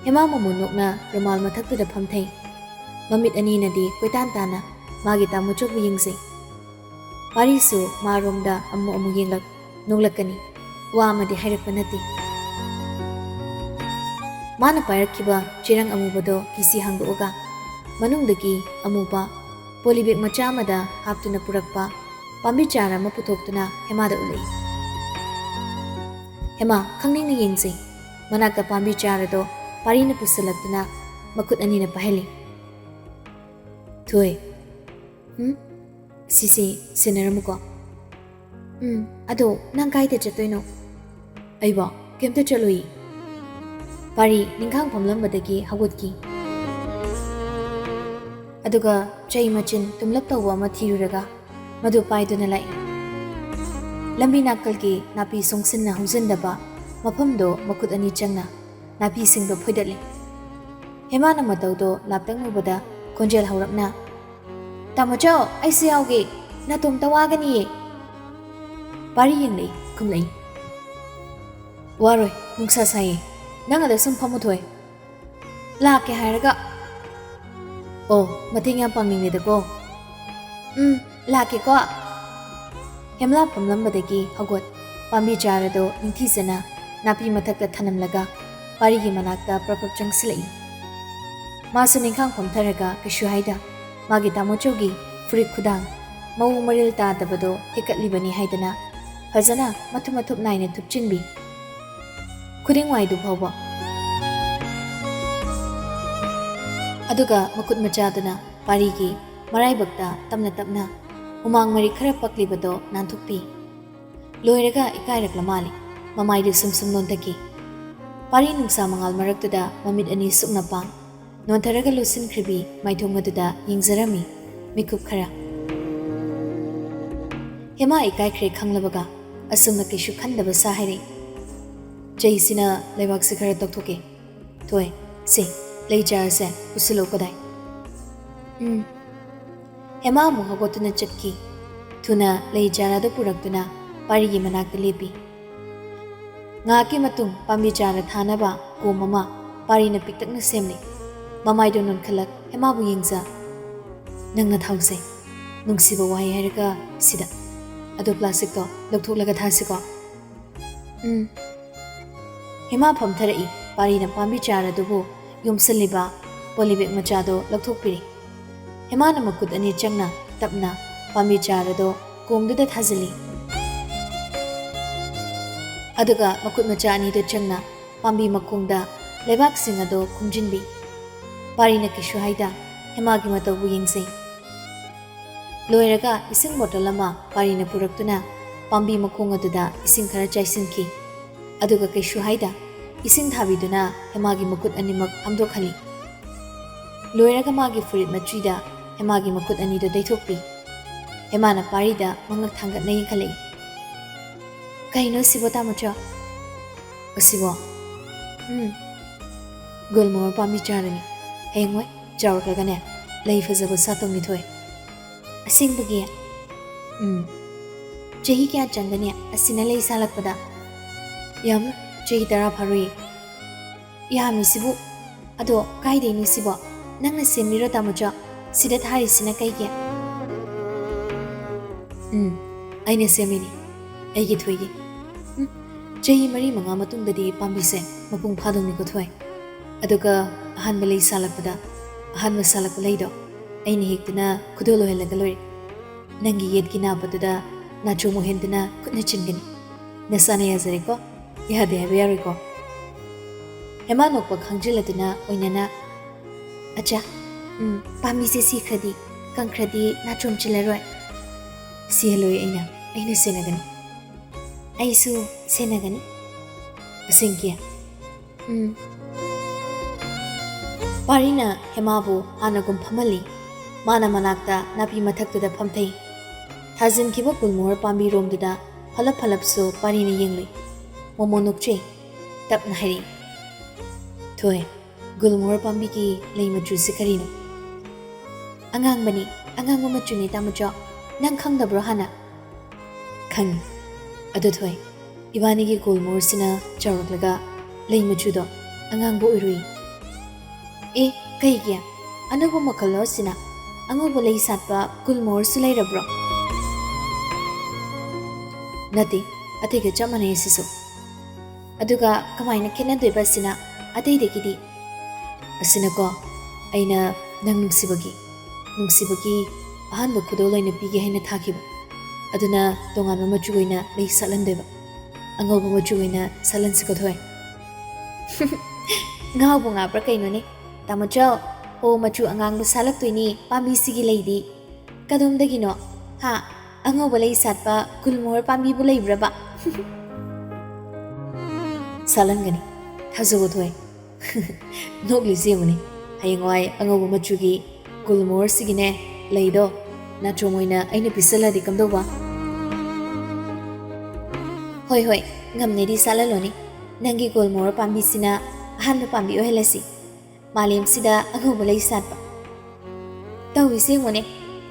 ꯍꯦꯃꯥ ꯃꯣꯃꯣ ꯅꯣꯛꯅ ꯔꯨꯃꯥꯜ ꯃꯊꯛꯇꯨꯗ ꯐꯝꯊꯩ꯫ ꯃꯃꯤꯠ ꯑꯅꯤꯅꯗꯤ ꯀꯣꯏꯇꯥꯟ ꯇꯥꯅ ꯃꯥꯒꯤ ꯇꯥꯃꯣꯆꯧꯕꯨ ꯌꯦꯡꯖꯩ꯫ ꯄꯥꯔꯤꯁꯨ ꯃꯥꯔꯣꯝꯗ ꯑꯃꯨꯛ ꯑꯃꯨꯛ ꯌꯦꯡꯂꯛ ꯅꯣꯛꯂꯛꯀꯅꯤ꯫ ꯋꯥ ꯑꯃꯗꯤ ꯍꯥꯏꯔꯛꯄ ꯅꯠꯇꯦ꯫ ꯃꯥꯅ ꯄꯥꯏꯔꯛꯈꯤꯕ ꯆꯦꯔꯪ ꯑꯃꯨꯕꯗꯣ ꯀꯤꯁꯤ ꯍꯥꯡꯗꯣꯛꯑꯒ ꯃꯅꯨꯡꯗꯒꯤ ꯑꯃꯨꯕ ꯄꯣꯂꯤꯕꯦꯛ ꯃꯆꯥ ꯑꯃꯗ ꯍꯥꯞꯇꯨꯅ ꯄꯨꯔꯛꯄ ꯄꯥꯝꯕꯤ ꯆꯥꯔ ꯑꯃ ꯄꯨꯊꯣꯛꯇꯨꯅ ꯍꯦꯃꯥꯗ ꯎꯠꯂꯛꯏ꯫ ꯍꯦꯃꯥ ꯈꯪꯅꯤꯡꯅ ꯌꯦꯡꯖꯩ꯫ ꯃꯅꯥꯛꯇ ꯄꯥꯝꯕꯤ ꯆꯥꯔꯗꯣ ꯄꯥꯔꯤꯅ ꯄꯨꯁꯤꯜꯂꯛꯇꯨꯅ ꯃꯈꯨꯠ ꯑꯅꯤꯅ ꯄꯥꯏꯍꯜꯂꯤ꯫ "ꯊꯣꯏ, ꯎꯝ? ꯁꯤꯁꯦ ꯁꯦꯟꯅꯔꯝꯃꯨꯀꯣ꯫ ꯎꯝ, ꯑꯗꯣ ꯅꯪ ꯀꯥꯏꯗ ꯆꯠꯇꯣꯏꯅꯣ?" "ꯑꯩꯕꯣ? ꯀꯩꯝꯇ ꯆꯠꯂꯨꯏ꯫" ꯄꯥꯔꯤ ꯅꯤꯡꯈꯥꯡ ꯐꯝꯂꯝꯕꯗꯒꯤ ꯍꯧꯒꯠꯈꯤ꯫ ꯑꯗꯨꯒ ꯆꯩ ꯃꯆꯤꯟ ꯇꯨꯝꯂꯞ ꯇꯧꯕ ꯑꯃ ꯊꯤꯔꯨꯔꯒ ꯃꯗꯨ ꯄꯥꯏꯗꯨꯅ ꯂꯥꯛꯏ꯫ ꯂꯝꯕꯤ ꯅꯥꯀꯜꯒꯤ ꯅꯥꯄꯤ ꯁꯣꯡꯁꯤꯟꯅ ꯍꯧꯖꯤꯟꯗꯕ ꯃꯐꯝꯗꯣ ꯃꯈꯨꯠ ꯑꯅꯤ ꯆꯪꯅ ꯅꯥꯄꯤꯁꯤꯡꯗꯣ ꯐꯣꯏꯗꯠꯂꯤ꯫ ꯍꯦꯃꯥꯅ ꯃꯇꯧꯗꯣ ꯂꯥꯞꯇꯛ ꯎꯕꯗ ꯈꯣꯟꯖꯦꯜ ꯍꯧꯔꯞꯅ, "ꯇꯥꯃꯣꯆꯧ, ꯑꯩꯁꯨ ꯌꯥꯎꯒꯦ꯫ ꯅꯇꯣꯝꯇ ꯋꯥꯒꯅꯤꯌꯦ꯫" ꯄꯥꯔꯤ ꯌꯦꯡꯂꯛꯏ, ꯈꯨꯝꯂꯛꯏ꯫ "ꯋꯥꯔꯣꯏ, ꯅꯨꯡꯁꯥ ꯁꯥꯏꯌꯦ꯫ ꯅꯪ ꯑꯗ ꯁꯨꯝ ꯐꯝꯃꯨ ꯊꯣꯏ꯫ ꯂꯥꯛꯀꯦ ꯍꯥꯏꯔꯒ꯫ ꯑꯣ, ꯃꯇꯦꯡ ꯌꯥꯝ ꯄꯥꯡꯅꯤꯡꯉꯦꯗꯀꯣ꯫ ꯎꯝ, ꯂꯥꯛꯀꯦꯀꯣ꯫" ꯍꯦꯝꯂꯥ ꯐꯝꯂꯝꯕꯗꯒꯤ ꯍꯧꯒꯠ ꯄꯥꯝꯕꯤ ꯆꯥꯔꯗꯣ ꯅꯤꯡꯊꯤꯖꯅ ꯅꯥꯄꯤ ꯃꯊꯛꯇ ꯊꯅꯝꯂꯒ ꯄꯥꯔꯤꯒꯤ ꯃꯅꯥꯛꯇ ꯄ꯭ꯔꯞ ꯄ꯭ꯔꯞ ꯆꯪꯁꯤꯜꯂꯛꯏ꯫ ꯃꯥꯁꯨ ꯅꯤꯡꯈꯥꯡ ꯐꯝꯊꯔꯒ ꯀꯩꯁꯨ ꯍꯥꯏꯗ ꯃꯥꯒꯤ ꯇꯥꯃꯣꯆꯧꯒꯤ ꯐꯨꯔꯤꯠ ꯈꯨꯗꯥꯡ ꯃꯑꯣꯡ ꯃꯔꯤꯜ ꯇꯥꯗꯕꯗꯣ ꯍꯦꯛꯀꯠꯂꯤꯕꯅꯤ ꯍꯥꯏꯗꯅ ꯐꯖꯅ ꯃꯊꯨꯞ ꯃꯊꯨꯞ ꯅꯥꯏꯅ ꯊꯨꯞꯆꯤꯟꯕꯤ꯫ ꯈꯨꯗꯤꯡꯋꯥꯏꯗꯨ ꯐꯥꯎꯕ꯫ ꯑꯗꯨꯒ ꯃꯈꯨꯠ ꯃꯆꯥꯗꯨꯅ ꯄꯥꯔꯤꯒꯤ ꯃꯔꯥꯏꯕꯛꯇ ꯇꯞꯅ ꯇꯞꯅ ꯍꯨꯃꯥꯡ ꯃꯔꯤꯛ ꯈꯔ ꯄꯛꯂꯤꯕꯗꯣ ꯅꯥꯟꯊꯣꯛꯄꯤ꯫ ꯂꯣꯏꯔꯒ ꯏꯀꯥꯏꯔꯛꯂ ꯃꯥꯜꯂꯤ꯫ ꯃꯃꯥꯏꯗꯨ ꯁꯨꯝ ꯁꯨꯝ ꯅꯣꯟꯊꯈꯤ꯫ ꯄꯥꯔꯤ ꯅꯨꯡꯁꯥ ꯃꯉꯥꯜ ꯃꯔꯛꯇꯨꯗ ꯃꯃꯤꯠ ꯑꯅꯤ ꯁꯨꯞꯅ ꯄꯥꯡ ꯅꯣꯟꯊꯔꯒ ꯂꯨꯁꯤꯟꯈ꯭ꯔꯤꯕꯤ ꯃꯥꯏꯊꯣꯡ ꯑꯗꯨꯗ ꯌꯦꯡꯖꯔꯝꯃꯤ, ꯃꯤꯀꯨꯞ ꯈꯔ꯫ ꯍꯦꯃꯥ ꯏꯀꯥꯏꯈ꯭ꯔꯦ ꯈꯪꯂꯕꯒ ꯑꯁꯨꯝꯅ ꯀꯩꯁꯨ ꯈꯟꯗꯕ ꯁꯥ ꯍꯥꯏꯔꯛꯏ꯫ "ꯆꯩꯁꯤꯅ ꯂꯩꯕꯥꯛꯁꯤ ꯈꯔ ꯇꯧꯊꯣꯛꯀꯦ꯫ ꯊꯣꯏ, ꯁꯦ, ꯂꯩ ꯆꯥꯔꯁꯦ, ꯄꯨꯁꯤꯜꯂꯣ ꯀꯗꯥꯏ?" "ꯎꯝ꯫" ꯍꯦꯃꯥ ꯑꯃꯨꯛ ꯍꯧꯒꯠꯇꯨꯅ ꯆꯠꯈꯤ꯫ ꯊꯨꯅ ꯂꯩ ꯆꯥꯔ ꯑꯗꯨ ꯄꯨꯔꯛꯇꯨꯅ ꯄꯥꯔꯤꯒꯤ ꯃꯅꯥꯛꯇ ꯂꯦꯞꯄꯤ꯫ ꯉꯥꯏꯍꯥꯛꯀꯤ ꯃꯇꯨꯡ ꯄꯥꯝꯕꯤ ꯆꯥꯔ ꯊꯥꯅꯕ ꯀꯣꯝ ꯑꯃ ꯄꯥꯔꯤꯅ ꯄꯤꯛꯇꯛꯅ ꯁꯦꯝꯂꯤ꯫ ꯃꯃꯥꯏꯗꯣ ꯅꯣꯟꯈꯠꯂꯛ ꯍꯦꯃꯥꯕꯨ ꯌꯦꯡꯖ꯫ "ꯅꯪꯅ ꯊꯥꯎꯁꯦ꯫ ꯅꯨꯡꯁꯤꯕ ꯋꯥꯍꯩ ꯍꯥꯏꯔꯒ ꯁꯤꯗ꯫ ꯑꯗꯣ ꯄ꯭ꯂꯥꯁꯇꯤꯛꯇꯣ ꯂꯧꯊꯣꯛꯂꯒ ꯊꯥꯁꯤꯀꯣ?" "ꯎꯝ꯫" ꯍꯦꯃꯥ ꯐꯝꯊꯔꯛꯏ꯫ ꯄꯥꯔꯤꯅ ꯄꯥꯝꯕꯤ ꯆꯥꯔ ꯑꯗꯨꯕꯨ ꯌꯣꯝꯁꯤꯜꯂꯤꯕ ꯄꯣꯂꯤꯕꯦꯛ ꯃꯆꯥꯗꯣ ꯂꯧꯊꯣꯛꯄꯤꯔꯤ꯫ ꯍꯦꯃꯥꯅ ꯃꯈꯨꯠ ꯑꯅꯤ ꯆꯪꯅ ꯇꯞꯅ ꯄꯥꯝꯕꯤ ꯆꯥꯔ ꯑꯗꯣ ꯀꯣꯝꯗꯨꯗ ꯊꯥꯖꯤꯜꯂꯤ꯫ ꯑꯗꯨꯒ ꯃꯈꯨꯠ ꯃꯆꯥ ꯑꯅꯤꯗꯨ ꯆꯪꯅ ꯄꯥꯝꯕꯤ ꯃꯈꯣꯡꯗ ꯂꯩꯕꯥꯛꯁꯤꯡ ꯑꯗꯣ ꯈꯨꯝꯖꯤꯟꯕꯤ꯫ ꯄꯥꯔꯤꯅ ꯀꯩꯁꯨ ꯍꯥꯏꯗ ꯍꯦꯃꯥꯒꯤ ꯃꯇꯧꯕꯨ ꯌꯦꯡꯖꯩ꯫ ꯂꯣꯏꯔꯒ ꯏꯁꯤꯡ ꯕꯣꯇꯜ ꯑꯃ ꯄꯥꯔꯤꯅ ꯄꯨꯔꯛꯇꯨꯅ ꯄꯥꯝꯕꯤ ꯃꯈꯣꯡ ꯑꯗꯨꯗ ꯏꯁꯤꯡ ꯈꯔ ꯆꯥꯏꯁꯤꯟꯈꯤ꯫ ꯑꯗꯨꯒ ꯀꯩꯁꯨ ꯍꯥꯏꯗ ꯏꯁꯤꯡ ꯊꯥꯕꯤꯗꯨꯅ ꯍꯦꯃꯥꯒꯤ ꯃꯈꯨꯠ ꯑꯅꯤꯃꯛ ꯍꯥꯝꯗꯣꯛꯍꯜꯂꯤ꯫ ꯂꯣꯏꯔꯒ ꯃꯥꯒꯤ ꯐꯨꯔꯤꯠ ꯃꯆꯨꯗ ꯍꯦꯃꯥꯒꯤ ꯃꯈꯨꯠ ꯑꯅꯤꯗꯨ ꯇꯩꯊꯣꯛꯄꯤ꯫ ꯍꯦꯃꯥꯅ ꯄꯥꯔꯤꯗ ꯃꯉꯛ ꯊꯥꯡꯒꯠꯅ ꯌꯦꯡꯈꯠꯂꯛꯏ꯫ "ꯀꯩꯅꯣ ꯁꯤꯕꯣ, ꯇꯥꯃꯣꯆꯥ?" "ꯑꯁꯤꯕꯣ?" "ꯎꯝ꯫ ꯒꯨꯜꯃꯣꯍꯣꯔ ꯄꯥꯝꯕꯤ ꯆꯥꯔꯅꯤ꯫ ꯍꯌꯦꯡꯋꯥꯏ ꯆꯥꯎꯔꯛꯂꯒꯅꯦ, ꯂꯩ ꯐꯖꯕ ꯁꯥꯠꯇꯧꯅꯤ ꯊꯣꯏ꯫" "ꯑꯁꯦꯡꯕꯒꯤ?" "ꯎꯝ꯫" "ꯆꯍꯤ ꯀꯌꯥ ꯆꯪꯒꯅꯤ ꯑꯁꯤꯅ ꯂꯩ ꯁꯥꯠꯂꯛꯄꯗ?" "ꯌꯥꯝ, ꯆꯍꯤ ꯇꯔꯥ ꯐꯥꯔꯣꯏꯌꯦ꯫" "ꯌꯥꯝꯃꯤꯁꯤꯕꯨ꯫ ꯑꯗꯣ ꯀꯥꯏꯗꯩꯅꯣ ꯁꯤꯕꯣ? ꯅꯪꯅ ꯁꯦꯝꯃꯤꯔꯣ, ꯇꯥꯃꯣꯆꯥ? ꯁꯤꯗ ꯊꯥꯔꯤꯁꯤꯅ ꯀꯩꯒꯤ?" "ꯎꯝ, ꯑꯩꯅ ꯁꯦꯝꯃꯤꯅꯤ, ꯑꯩꯒꯤ ꯊꯣꯏꯒꯤ꯫ ꯎꯝ, ꯆꯍꯤ ꯃꯔꯤ ꯃꯉꯥ ꯃꯇꯨꯡꯗꯗꯤ ꯄꯥꯝꯕꯤꯁꯦ ꯃꯄꯨꯡ ꯐꯥꯗꯧꯅꯤꯀꯣ ꯊꯣꯏ꯫ ꯑꯗꯨꯒ ꯑꯍꯥꯟꯕ ꯂꯩ ꯁꯥꯠꯂꯛꯄꯗ, ꯑꯍꯥꯟꯕ ꯁꯥꯠꯂꯛꯄ ꯂꯩꯗꯣ ꯑꯩꯅ ꯍꯦꯛꯇꯨꯅ ꯈꯨꯗꯣꯜ ꯑꯣꯏꯍꯜꯂꯒ ꯂꯣꯏꯔꯦ꯫ ꯅꯪꯒꯤ ꯌꯦꯠꯀꯤ ꯅꯥꯞꯄꯗꯨꯗ ꯅꯥꯆꯣꯝ ꯑꯣꯏꯍꯟꯗꯨꯅ ꯈꯨꯠꯅ ꯆꯤꯡꯒꯅꯤ꯫ ꯅꯁꯥꯅ ꯌꯥꯖꯔꯦꯀꯣ, ꯌꯥꯗꯦ ꯍꯥꯏꯕ ꯌꯥꯔꯣꯏꯀꯣ꯫ ꯍꯦꯃꯥ ꯅꯣꯛꯄ ꯈꯪꯖꯤꯜꯂꯗꯨꯅ ꯑꯣꯏꯅꯅ, "ꯑꯆꯥ, ꯎꯝ, ꯄꯥꯝꯕꯤꯁꯦ ꯁꯤꯈ꯭ꯔꯗꯤ, ꯀꯪꯈ꯭ꯔꯗꯤ ꯅꯥꯆꯣꯝ ꯆꯤꯜꯂꯔꯣꯏ꯫ ꯁꯤꯍꯜꯂꯣꯏ ꯑꯩꯅ, ꯑꯩꯅ ꯁꯦꯟꯅꯒꯅꯤ꯫ ꯑꯩꯁꯨ ꯁꯦꯟꯅꯒꯅꯤ꯫ ꯑꯁꯦꯡꯀꯤ?" ꯎꯝ꯫ ꯄꯥꯔꯤꯅ ꯍꯦꯃꯥꯕꯨ ꯍꯥꯟꯅꯒꯨꯝ ꯐꯝꯍꯜꯂꯤ꯫ ꯃꯥꯅ ꯃꯅꯥꯛꯇ ꯅꯥꯄꯤ ꯃꯊꯛꯇꯨꯗ ꯐꯝꯊꯩ꯫ ꯊꯥꯖꯤꯟꯈꯤꯕ ꯒꯨꯜꯃꯣꯍꯣꯔ ꯄꯥꯝꯕꯤꯔꯣꯝꯗꯨꯗ ꯐꯂꯞ ꯐꯂꯞꯁꯨ ꯄꯥꯔꯤꯅ ꯌꯦꯡꯂꯨꯏ꯫ ꯃꯣꯃꯣ ꯅꯣꯛꯆꯩ꯫ ꯇꯞꯅ ꯍꯥꯏꯔꯛꯏ, "ꯊꯣꯏ, ꯒꯨꯜꯃꯣꯍꯣꯔ ꯄꯥꯝꯕꯤꯒꯤ ꯂꯩ ꯃꯆꯨꯁꯤ ꯀꯔꯤꯅꯣ?" "ꯑꯉꯥꯡꯕꯅꯤ, ꯑꯉꯥꯡꯕ ꯃꯆꯨꯅꯤ, ꯇꯥꯃꯣꯆꯧ꯫ ꯅꯪ ꯈꯪꯗꯕ꯭ꯔꯣ ꯍꯥꯟꯅ?" "ꯈꯪꯉꯤ꯫ ꯑꯗꯨ ꯊꯣꯏ, ꯏꯕꯥꯅꯤꯒꯤ ꯒꯨꯜꯃꯣꯍꯣꯔꯁꯤꯅ ꯆꯥꯎꯔꯛꯂꯒ ꯂꯩ ꯃꯆꯨꯗꯣ ꯑꯉꯥꯡꯕ ꯑꯣꯏꯔꯨꯏ꯫" "ꯑꯦ, ꯀꯩꯒꯤ? ꯑꯅꯧꯕ ꯃꯈꯜꯂꯣ ꯑꯁꯤꯅ? ꯑꯉꯧꯕ ꯂꯩ ꯁꯥꯠꯄ ꯒꯨꯜꯃꯣꯍꯣꯔꯁꯨ ꯂꯩꯔꯕ꯭ꯔꯣ?" "ꯅꯠꯇꯦ, ꯑꯇꯩꯒ ꯆꯞ ꯃꯥꯟꯅꯩ ꯑꯁꯤꯁꯨ꯫ ꯑꯗꯨꯒ ꯀꯃꯥꯏꯅ ꯈꯦꯠꯅꯗꯣꯏꯕ ꯑꯁꯤꯅ ꯑꯇꯩꯗꯒꯤꯗꯤ?" "ꯑꯁꯤꯅꯀꯣ, ꯑꯩꯅ ꯅꯪ ꯅꯨꯡꯁꯤꯕꯒꯤ, ꯅꯨꯡꯁꯤꯕꯒꯤ ꯑꯍꯥꯟꯕ ꯈꯨꯗꯣꯜ ꯑꯣꯏꯅ ꯄꯤꯒꯦ ꯍꯥꯏꯅ ꯊꯥꯈꯤꯕ꯫ ꯑꯗꯨꯅ ꯇꯣꯉꯥꯟꯕ ꯃꯆꯨ ꯑꯣꯏꯅ ꯂꯩ ꯁꯥꯠꯍꯟꯗꯣꯏꯕ꯫ ꯑꯉꯧꯕ ꯃꯆꯨ ꯑꯣꯏꯅ ꯁꯥꯠꯍꯟꯁꯤꯀꯣ ꯊꯣꯏ?" "ꯉꯥꯎꯕꯨ ꯉꯥꯎꯕ꯭ꯔꯥ ꯀꯩꯅꯣꯅꯦ? ꯇꯥꯃꯣꯆꯧ, ꯑꯣ, ꯃꯆꯨ ꯑꯉꯥꯡꯕ ꯁꯥꯠꯂꯛꯇꯣꯏꯅꯤ ꯄꯥꯝꯕꯤꯁꯤꯒꯤ ꯂꯩꯗꯤ꯫ ꯀꯗꯣꯝꯗꯒꯤꯅꯣ? ꯍꯥ? ꯑꯉꯧꯕ ꯂꯩ ꯁꯥꯠꯄ ꯒꯨꯜꯃꯣꯍꯣꯔ ꯄꯥꯝꯕꯤꯕꯨ ꯂꯩꯕ꯭ꯔꯕ?" "ꯁꯥꯠꯍꯟꯒꯅꯤ, ꯊꯥꯖꯧ ꯊꯣꯏ꯫" ꯅꯣꯛꯂꯤꯁꯤ ꯌꯦꯡꯉꯨꯅꯦ꯫ ꯍꯌꯦꯡꯋꯥꯏ ꯑꯉꯧꯕ ꯃꯆꯨꯒꯤ ꯒꯨꯜꯃꯣꯍꯣꯔꯁꯤꯒꯤꯅꯦ ꯂꯩꯗꯣ ꯅꯥꯆꯣꯝ ꯑꯣꯏꯅ ꯑꯩꯅ ꯄꯤꯁꯜꯂꯗꯤ ꯀꯝꯗꯧꯕ? "ꯍꯣꯏ, ꯍꯣꯏ, ꯉꯝꯅꯦꯗꯤ ꯁꯥꯠꯍꯜꯂꯣꯅꯦ꯫ ꯅꯪꯒꯤ ꯒꯨꯜꯃꯣꯍꯣꯔ ꯄꯥꯝꯕꯤꯁꯤꯅ ꯑꯍꯥꯟꯕ ꯄꯥꯝꯕꯤ ꯑꯣꯏꯍꯜꯂꯁꯤ꯫ ꯃꯥꯂꯦꯝꯁꯤꯗ ꯑꯉꯧꯕ ꯂꯩ ꯁꯥꯠꯄ꯫" ꯇꯧꯔꯤꯁꯦ ꯌꯦꯡꯉꯨꯅꯦ,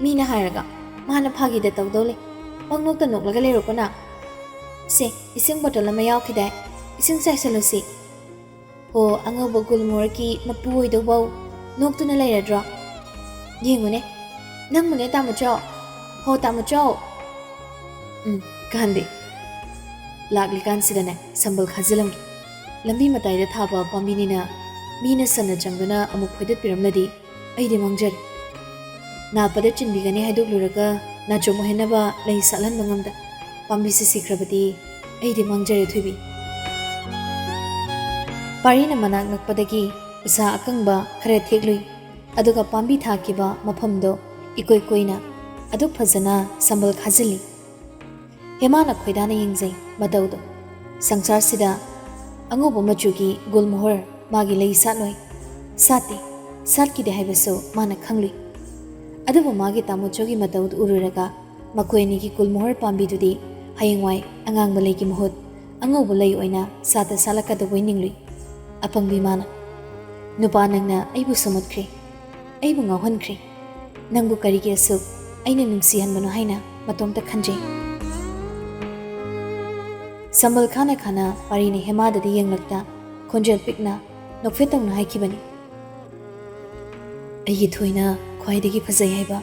ꯃꯤꯅ ꯍꯥꯏꯔꯒ ꯃꯥꯅ ꯐꯥꯒꯤꯗ ꯇꯧꯗꯧ ꯂꯩ꯫ ꯄꯪꯅꯣꯛꯇ ꯅꯣꯛꯂꯒ ꯂꯩꯔꯣꯀꯣ ꯅꯪ꯫ ꯁꯦ, ꯏꯁꯤꯡ ꯕꯣꯇꯜ ꯑꯃ ꯌꯥꯎꯈꯤꯗꯥꯏ? ꯏꯁꯤꯡ ꯆꯥꯏꯁꯜꯂꯨꯁꯤ꯫ ꯍꯣ, ꯑꯉꯧꯕ ꯒꯨꯜꯃꯣꯍꯣꯔꯒꯤ ꯃꯄꯨ ꯑꯣꯏꯗꯧꯕꯧ ꯅꯣꯛꯇꯨꯅ ꯂꯩꯔꯗ꯭ꯔꯣ? ꯌꯦꯡꯉꯨꯅꯦ, ꯅꯪꯕꯨꯅꯦ ꯇꯥꯃꯣꯆꯧ꯫ ꯍꯣ, ꯇꯥꯃꯣꯆꯧ꯫ ꯎꯝ, ꯀꯥꯟꯗꯦ꯫ ꯂꯥꯛꯂꯤꯀꯥꯟꯁꯤꯗꯅꯦ ꯁꯝꯕꯜ ꯈꯥꯖꯤꯜꯂꯝꯒꯦ꯫ ꯂꯝꯕꯤ ꯃꯇꯥꯏꯗ ꯊꯥꯕ ꯄꯥꯝꯕꯤꯅꯤꯅ ꯃꯤꯅ ꯁꯟꯅ ꯆꯪꯗꯨꯅ ꯑꯃꯨꯛ ꯐꯣꯏꯗꯠꯄꯤꯔꯝꯂꯗꯤ ꯑꯩꯗꯤ ꯃꯥꯡꯖꯔꯦ꯫ ꯅꯥꯠꯄꯗ ꯆꯤꯟꯕꯤꯒꯅꯤ ꯍꯥꯏꯗꯣꯛꯂꯨꯔꯒ ꯅꯥꯆꯣꯝ ꯑꯣꯏꯍꯟꯅꯕ ꯂꯩ ꯁꯥꯠꯍꯟꯕ ꯉꯝꯗ ꯄꯥꯝꯕꯤꯁꯤ ꯁꯤꯈ꯭ꯔꯕꯗꯤ ꯑꯩꯗꯤ ꯃꯥꯡꯖꯔꯦ ꯊꯣꯏꯕꯤ꯫ ꯄꯥꯔꯤꯅ ꯃꯅꯥꯛ ꯅꯛꯄꯗꯒꯤ ꯎꯁꯥ ꯑꯀꯪꯕ ꯈꯔ ꯊꯦꯛꯂꯨꯏ꯫ ꯑꯗꯨꯒ ꯄꯥꯝꯕꯤ ꯊꯥꯈꯤꯕ ꯃꯐꯝꯗꯣ ꯏꯀꯣꯏ ꯀꯣꯏꯅ ꯑꯗꯨꯛ ꯐꯖꯅ ꯁꯝꯕꯜ ꯈꯥꯖꯤꯜꯂꯤ꯫ ꯍꯦꯃꯥꯅ ꯈꯣꯏꯗꯥꯅ ꯌꯦꯡꯖꯩ ꯃꯇꯧꯗꯣ꯫ ꯁꯪꯁꯥꯔꯁꯤꯗ ꯑꯉꯧꯕ ꯃꯆꯨꯒꯤ ꯒꯨꯜꯃꯣꯍꯔ ꯃꯥꯒꯤ ꯂꯩ ꯁꯥꯠꯂꯣꯏ? ꯁꯥꯠꯇꯦ, ꯁꯥꯠꯈꯤꯗꯦ ꯍꯥꯏꯕꯁꯨ ꯃꯥꯅ ꯈꯪꯂꯨꯏ꯫ ꯑꯗꯨꯕꯨ ꯃꯥꯒꯤ ꯇꯥꯃꯣꯆꯧꯒꯤ ꯃꯇꯧꯗꯨ ꯎꯔꯨꯔꯒ ꯃꯈꯣꯏ ꯑꯅꯤꯒꯤ ꯒꯨꯜꯃꯣꯍꯔ ꯄꯥꯝꯕꯤꯗꯨꯗꯤ ꯍꯌꯦꯡꯋꯥꯏ ꯑꯉꯥꯡꯕ ꯂꯩꯒꯤ ꯃꯍꯨꯠ ꯑꯉꯧꯕ ꯂꯩ ꯑꯣꯏꯅ ꯁꯥꯠꯇ ꯁꯥꯠꯂꯛꯀꯗꯧꯕꯩ ꯅꯤꯡꯂꯨꯏ꯫ ꯑꯄꯪꯕꯤ ꯃꯥꯅ꯫ "ꯅꯨꯄꯥ ꯅꯪꯅ ꯑꯩꯕꯨ ꯁꯨꯝꯃꯠꯈ꯭ꯔꯦ, ꯑꯩꯕꯨ ꯉꯥꯎꯍꯟꯈ꯭ꯔꯦ꯫ ꯅꯪꯕꯨ ꯀꯔꯤꯒꯤ ꯑꯁꯨꯛ ꯑꯩꯅ ꯅꯨꯡꯁꯤꯍꯟꯕꯅꯣ ꯍꯥꯏꯅ ꯃꯇꯣꯝꯇ ꯈꯟꯖꯩ꯫" ꯁꯝꯕꯜ ꯈꯥꯅ ꯈꯥꯅ ꯄꯥꯔꯤꯅ ꯍꯦꯃꯥꯗꯗꯤ ꯌꯦꯡꯂꯛꯇ ꯈꯣꯟꯖꯦꯜ ꯄꯤꯛꯅ ꯅꯣꯛꯐꯦꯠ ꯇꯧꯅ ꯍꯥꯏꯈꯤꯕꯅꯤ꯫ "ꯑꯩꯒꯤ ꯊꯣꯏꯅ ꯈ꯭ꯋꯥꯏꯗꯒꯤ ꯐꯖꯩ ꯍꯥꯏꯕ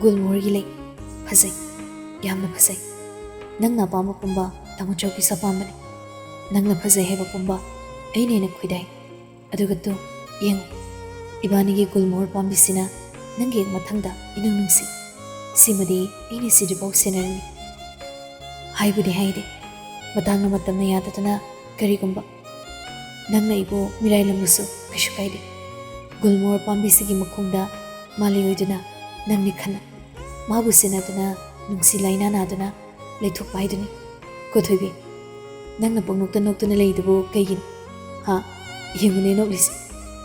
ꯒꯨꯜꯃꯣꯍꯔꯒꯤ ꯂꯩ꯫ ꯐꯖꯩ, ꯌꯥꯝꯅ ꯐꯖꯩ꯫ ꯅꯪꯅ ꯑꯄꯥꯝꯕ ꯄꯨꯝꯕ ꯇꯥꯃꯣꯆꯧꯒꯤꯁꯨ ꯑꯄꯥꯝꯕꯅꯤ꯫ ꯅꯪꯅ ꯐꯖꯩ ꯍꯥꯏꯕ ꯄꯨꯝꯕ ꯑꯩꯅ ꯍꯦꯟꯅ ꯈꯣꯏꯗꯥꯏ꯫ ꯑꯗꯨꯒ ꯇꯨ, ꯌꯦꯡꯉꯨ, ꯏꯕꯥꯅꯤꯒꯤ ꯒꯨꯜꯃꯣꯍꯔ ꯄꯥꯝꯕꯤꯁꯤꯅ ꯅꯪꯒꯤ ꯍꯦꯛ ꯃꯊꯪꯗ ꯏꯅꯨꯡ ꯅꯨꯡꯁꯤ꯫ ꯁꯤꯃꯗꯤ ꯑꯩꯅ ꯁꯤꯗ꯭ꯔꯤꯐꯥꯎ ꯁꯦꯟꯅꯔꯅꯤ꯫" ꯍꯥꯏꯕꯨꯗꯤ ꯍꯥꯏꯗꯦ, ꯃꯇꯥꯡꯅ ꯃꯇꯝꯅ ꯌꯥꯗꯗꯅ ꯀꯔꯤꯒꯨꯝꯕ ꯅꯪꯅ ꯑꯩꯕꯨ ꯃꯤꯔꯥꯏꯂꯝꯂꯁꯨ ꯀꯩꯁꯨ ꯀꯥꯏꯗꯦ꯫ ꯒꯨꯜꯃꯣꯍꯔ ꯄꯥꯝꯕꯤꯁꯤꯒꯤ ꯃꯈꯣꯡꯗ ꯃꯥꯂꯩ ꯑꯣꯏꯗꯨꯅ ꯅꯪꯅ ꯈꯜꯂꯨ꯫ ꯃꯥꯕꯨ ꯁꯦꯟꯅꯗꯨꯅ ꯅꯨꯡꯁꯤ ꯂꯥꯏꯅꯥ ꯅꯥꯗꯨꯅ ꯂꯩꯊꯣꯛꯄ ꯍꯥꯏꯗꯨꯅꯤ꯫ ꯀꯣ ꯊꯣꯏꯕꯤ, ꯅꯪꯅ ꯄꯪꯅꯣꯛꯇ ꯅꯣꯛꯇꯨꯅ ꯂꯩꯗꯨꯕꯨ ꯀꯩꯒꯤꯅꯣ? ꯍꯥ? ꯌꯦꯡꯉꯨꯅꯦ ꯅꯣꯛꯂꯤꯁꯦ꯫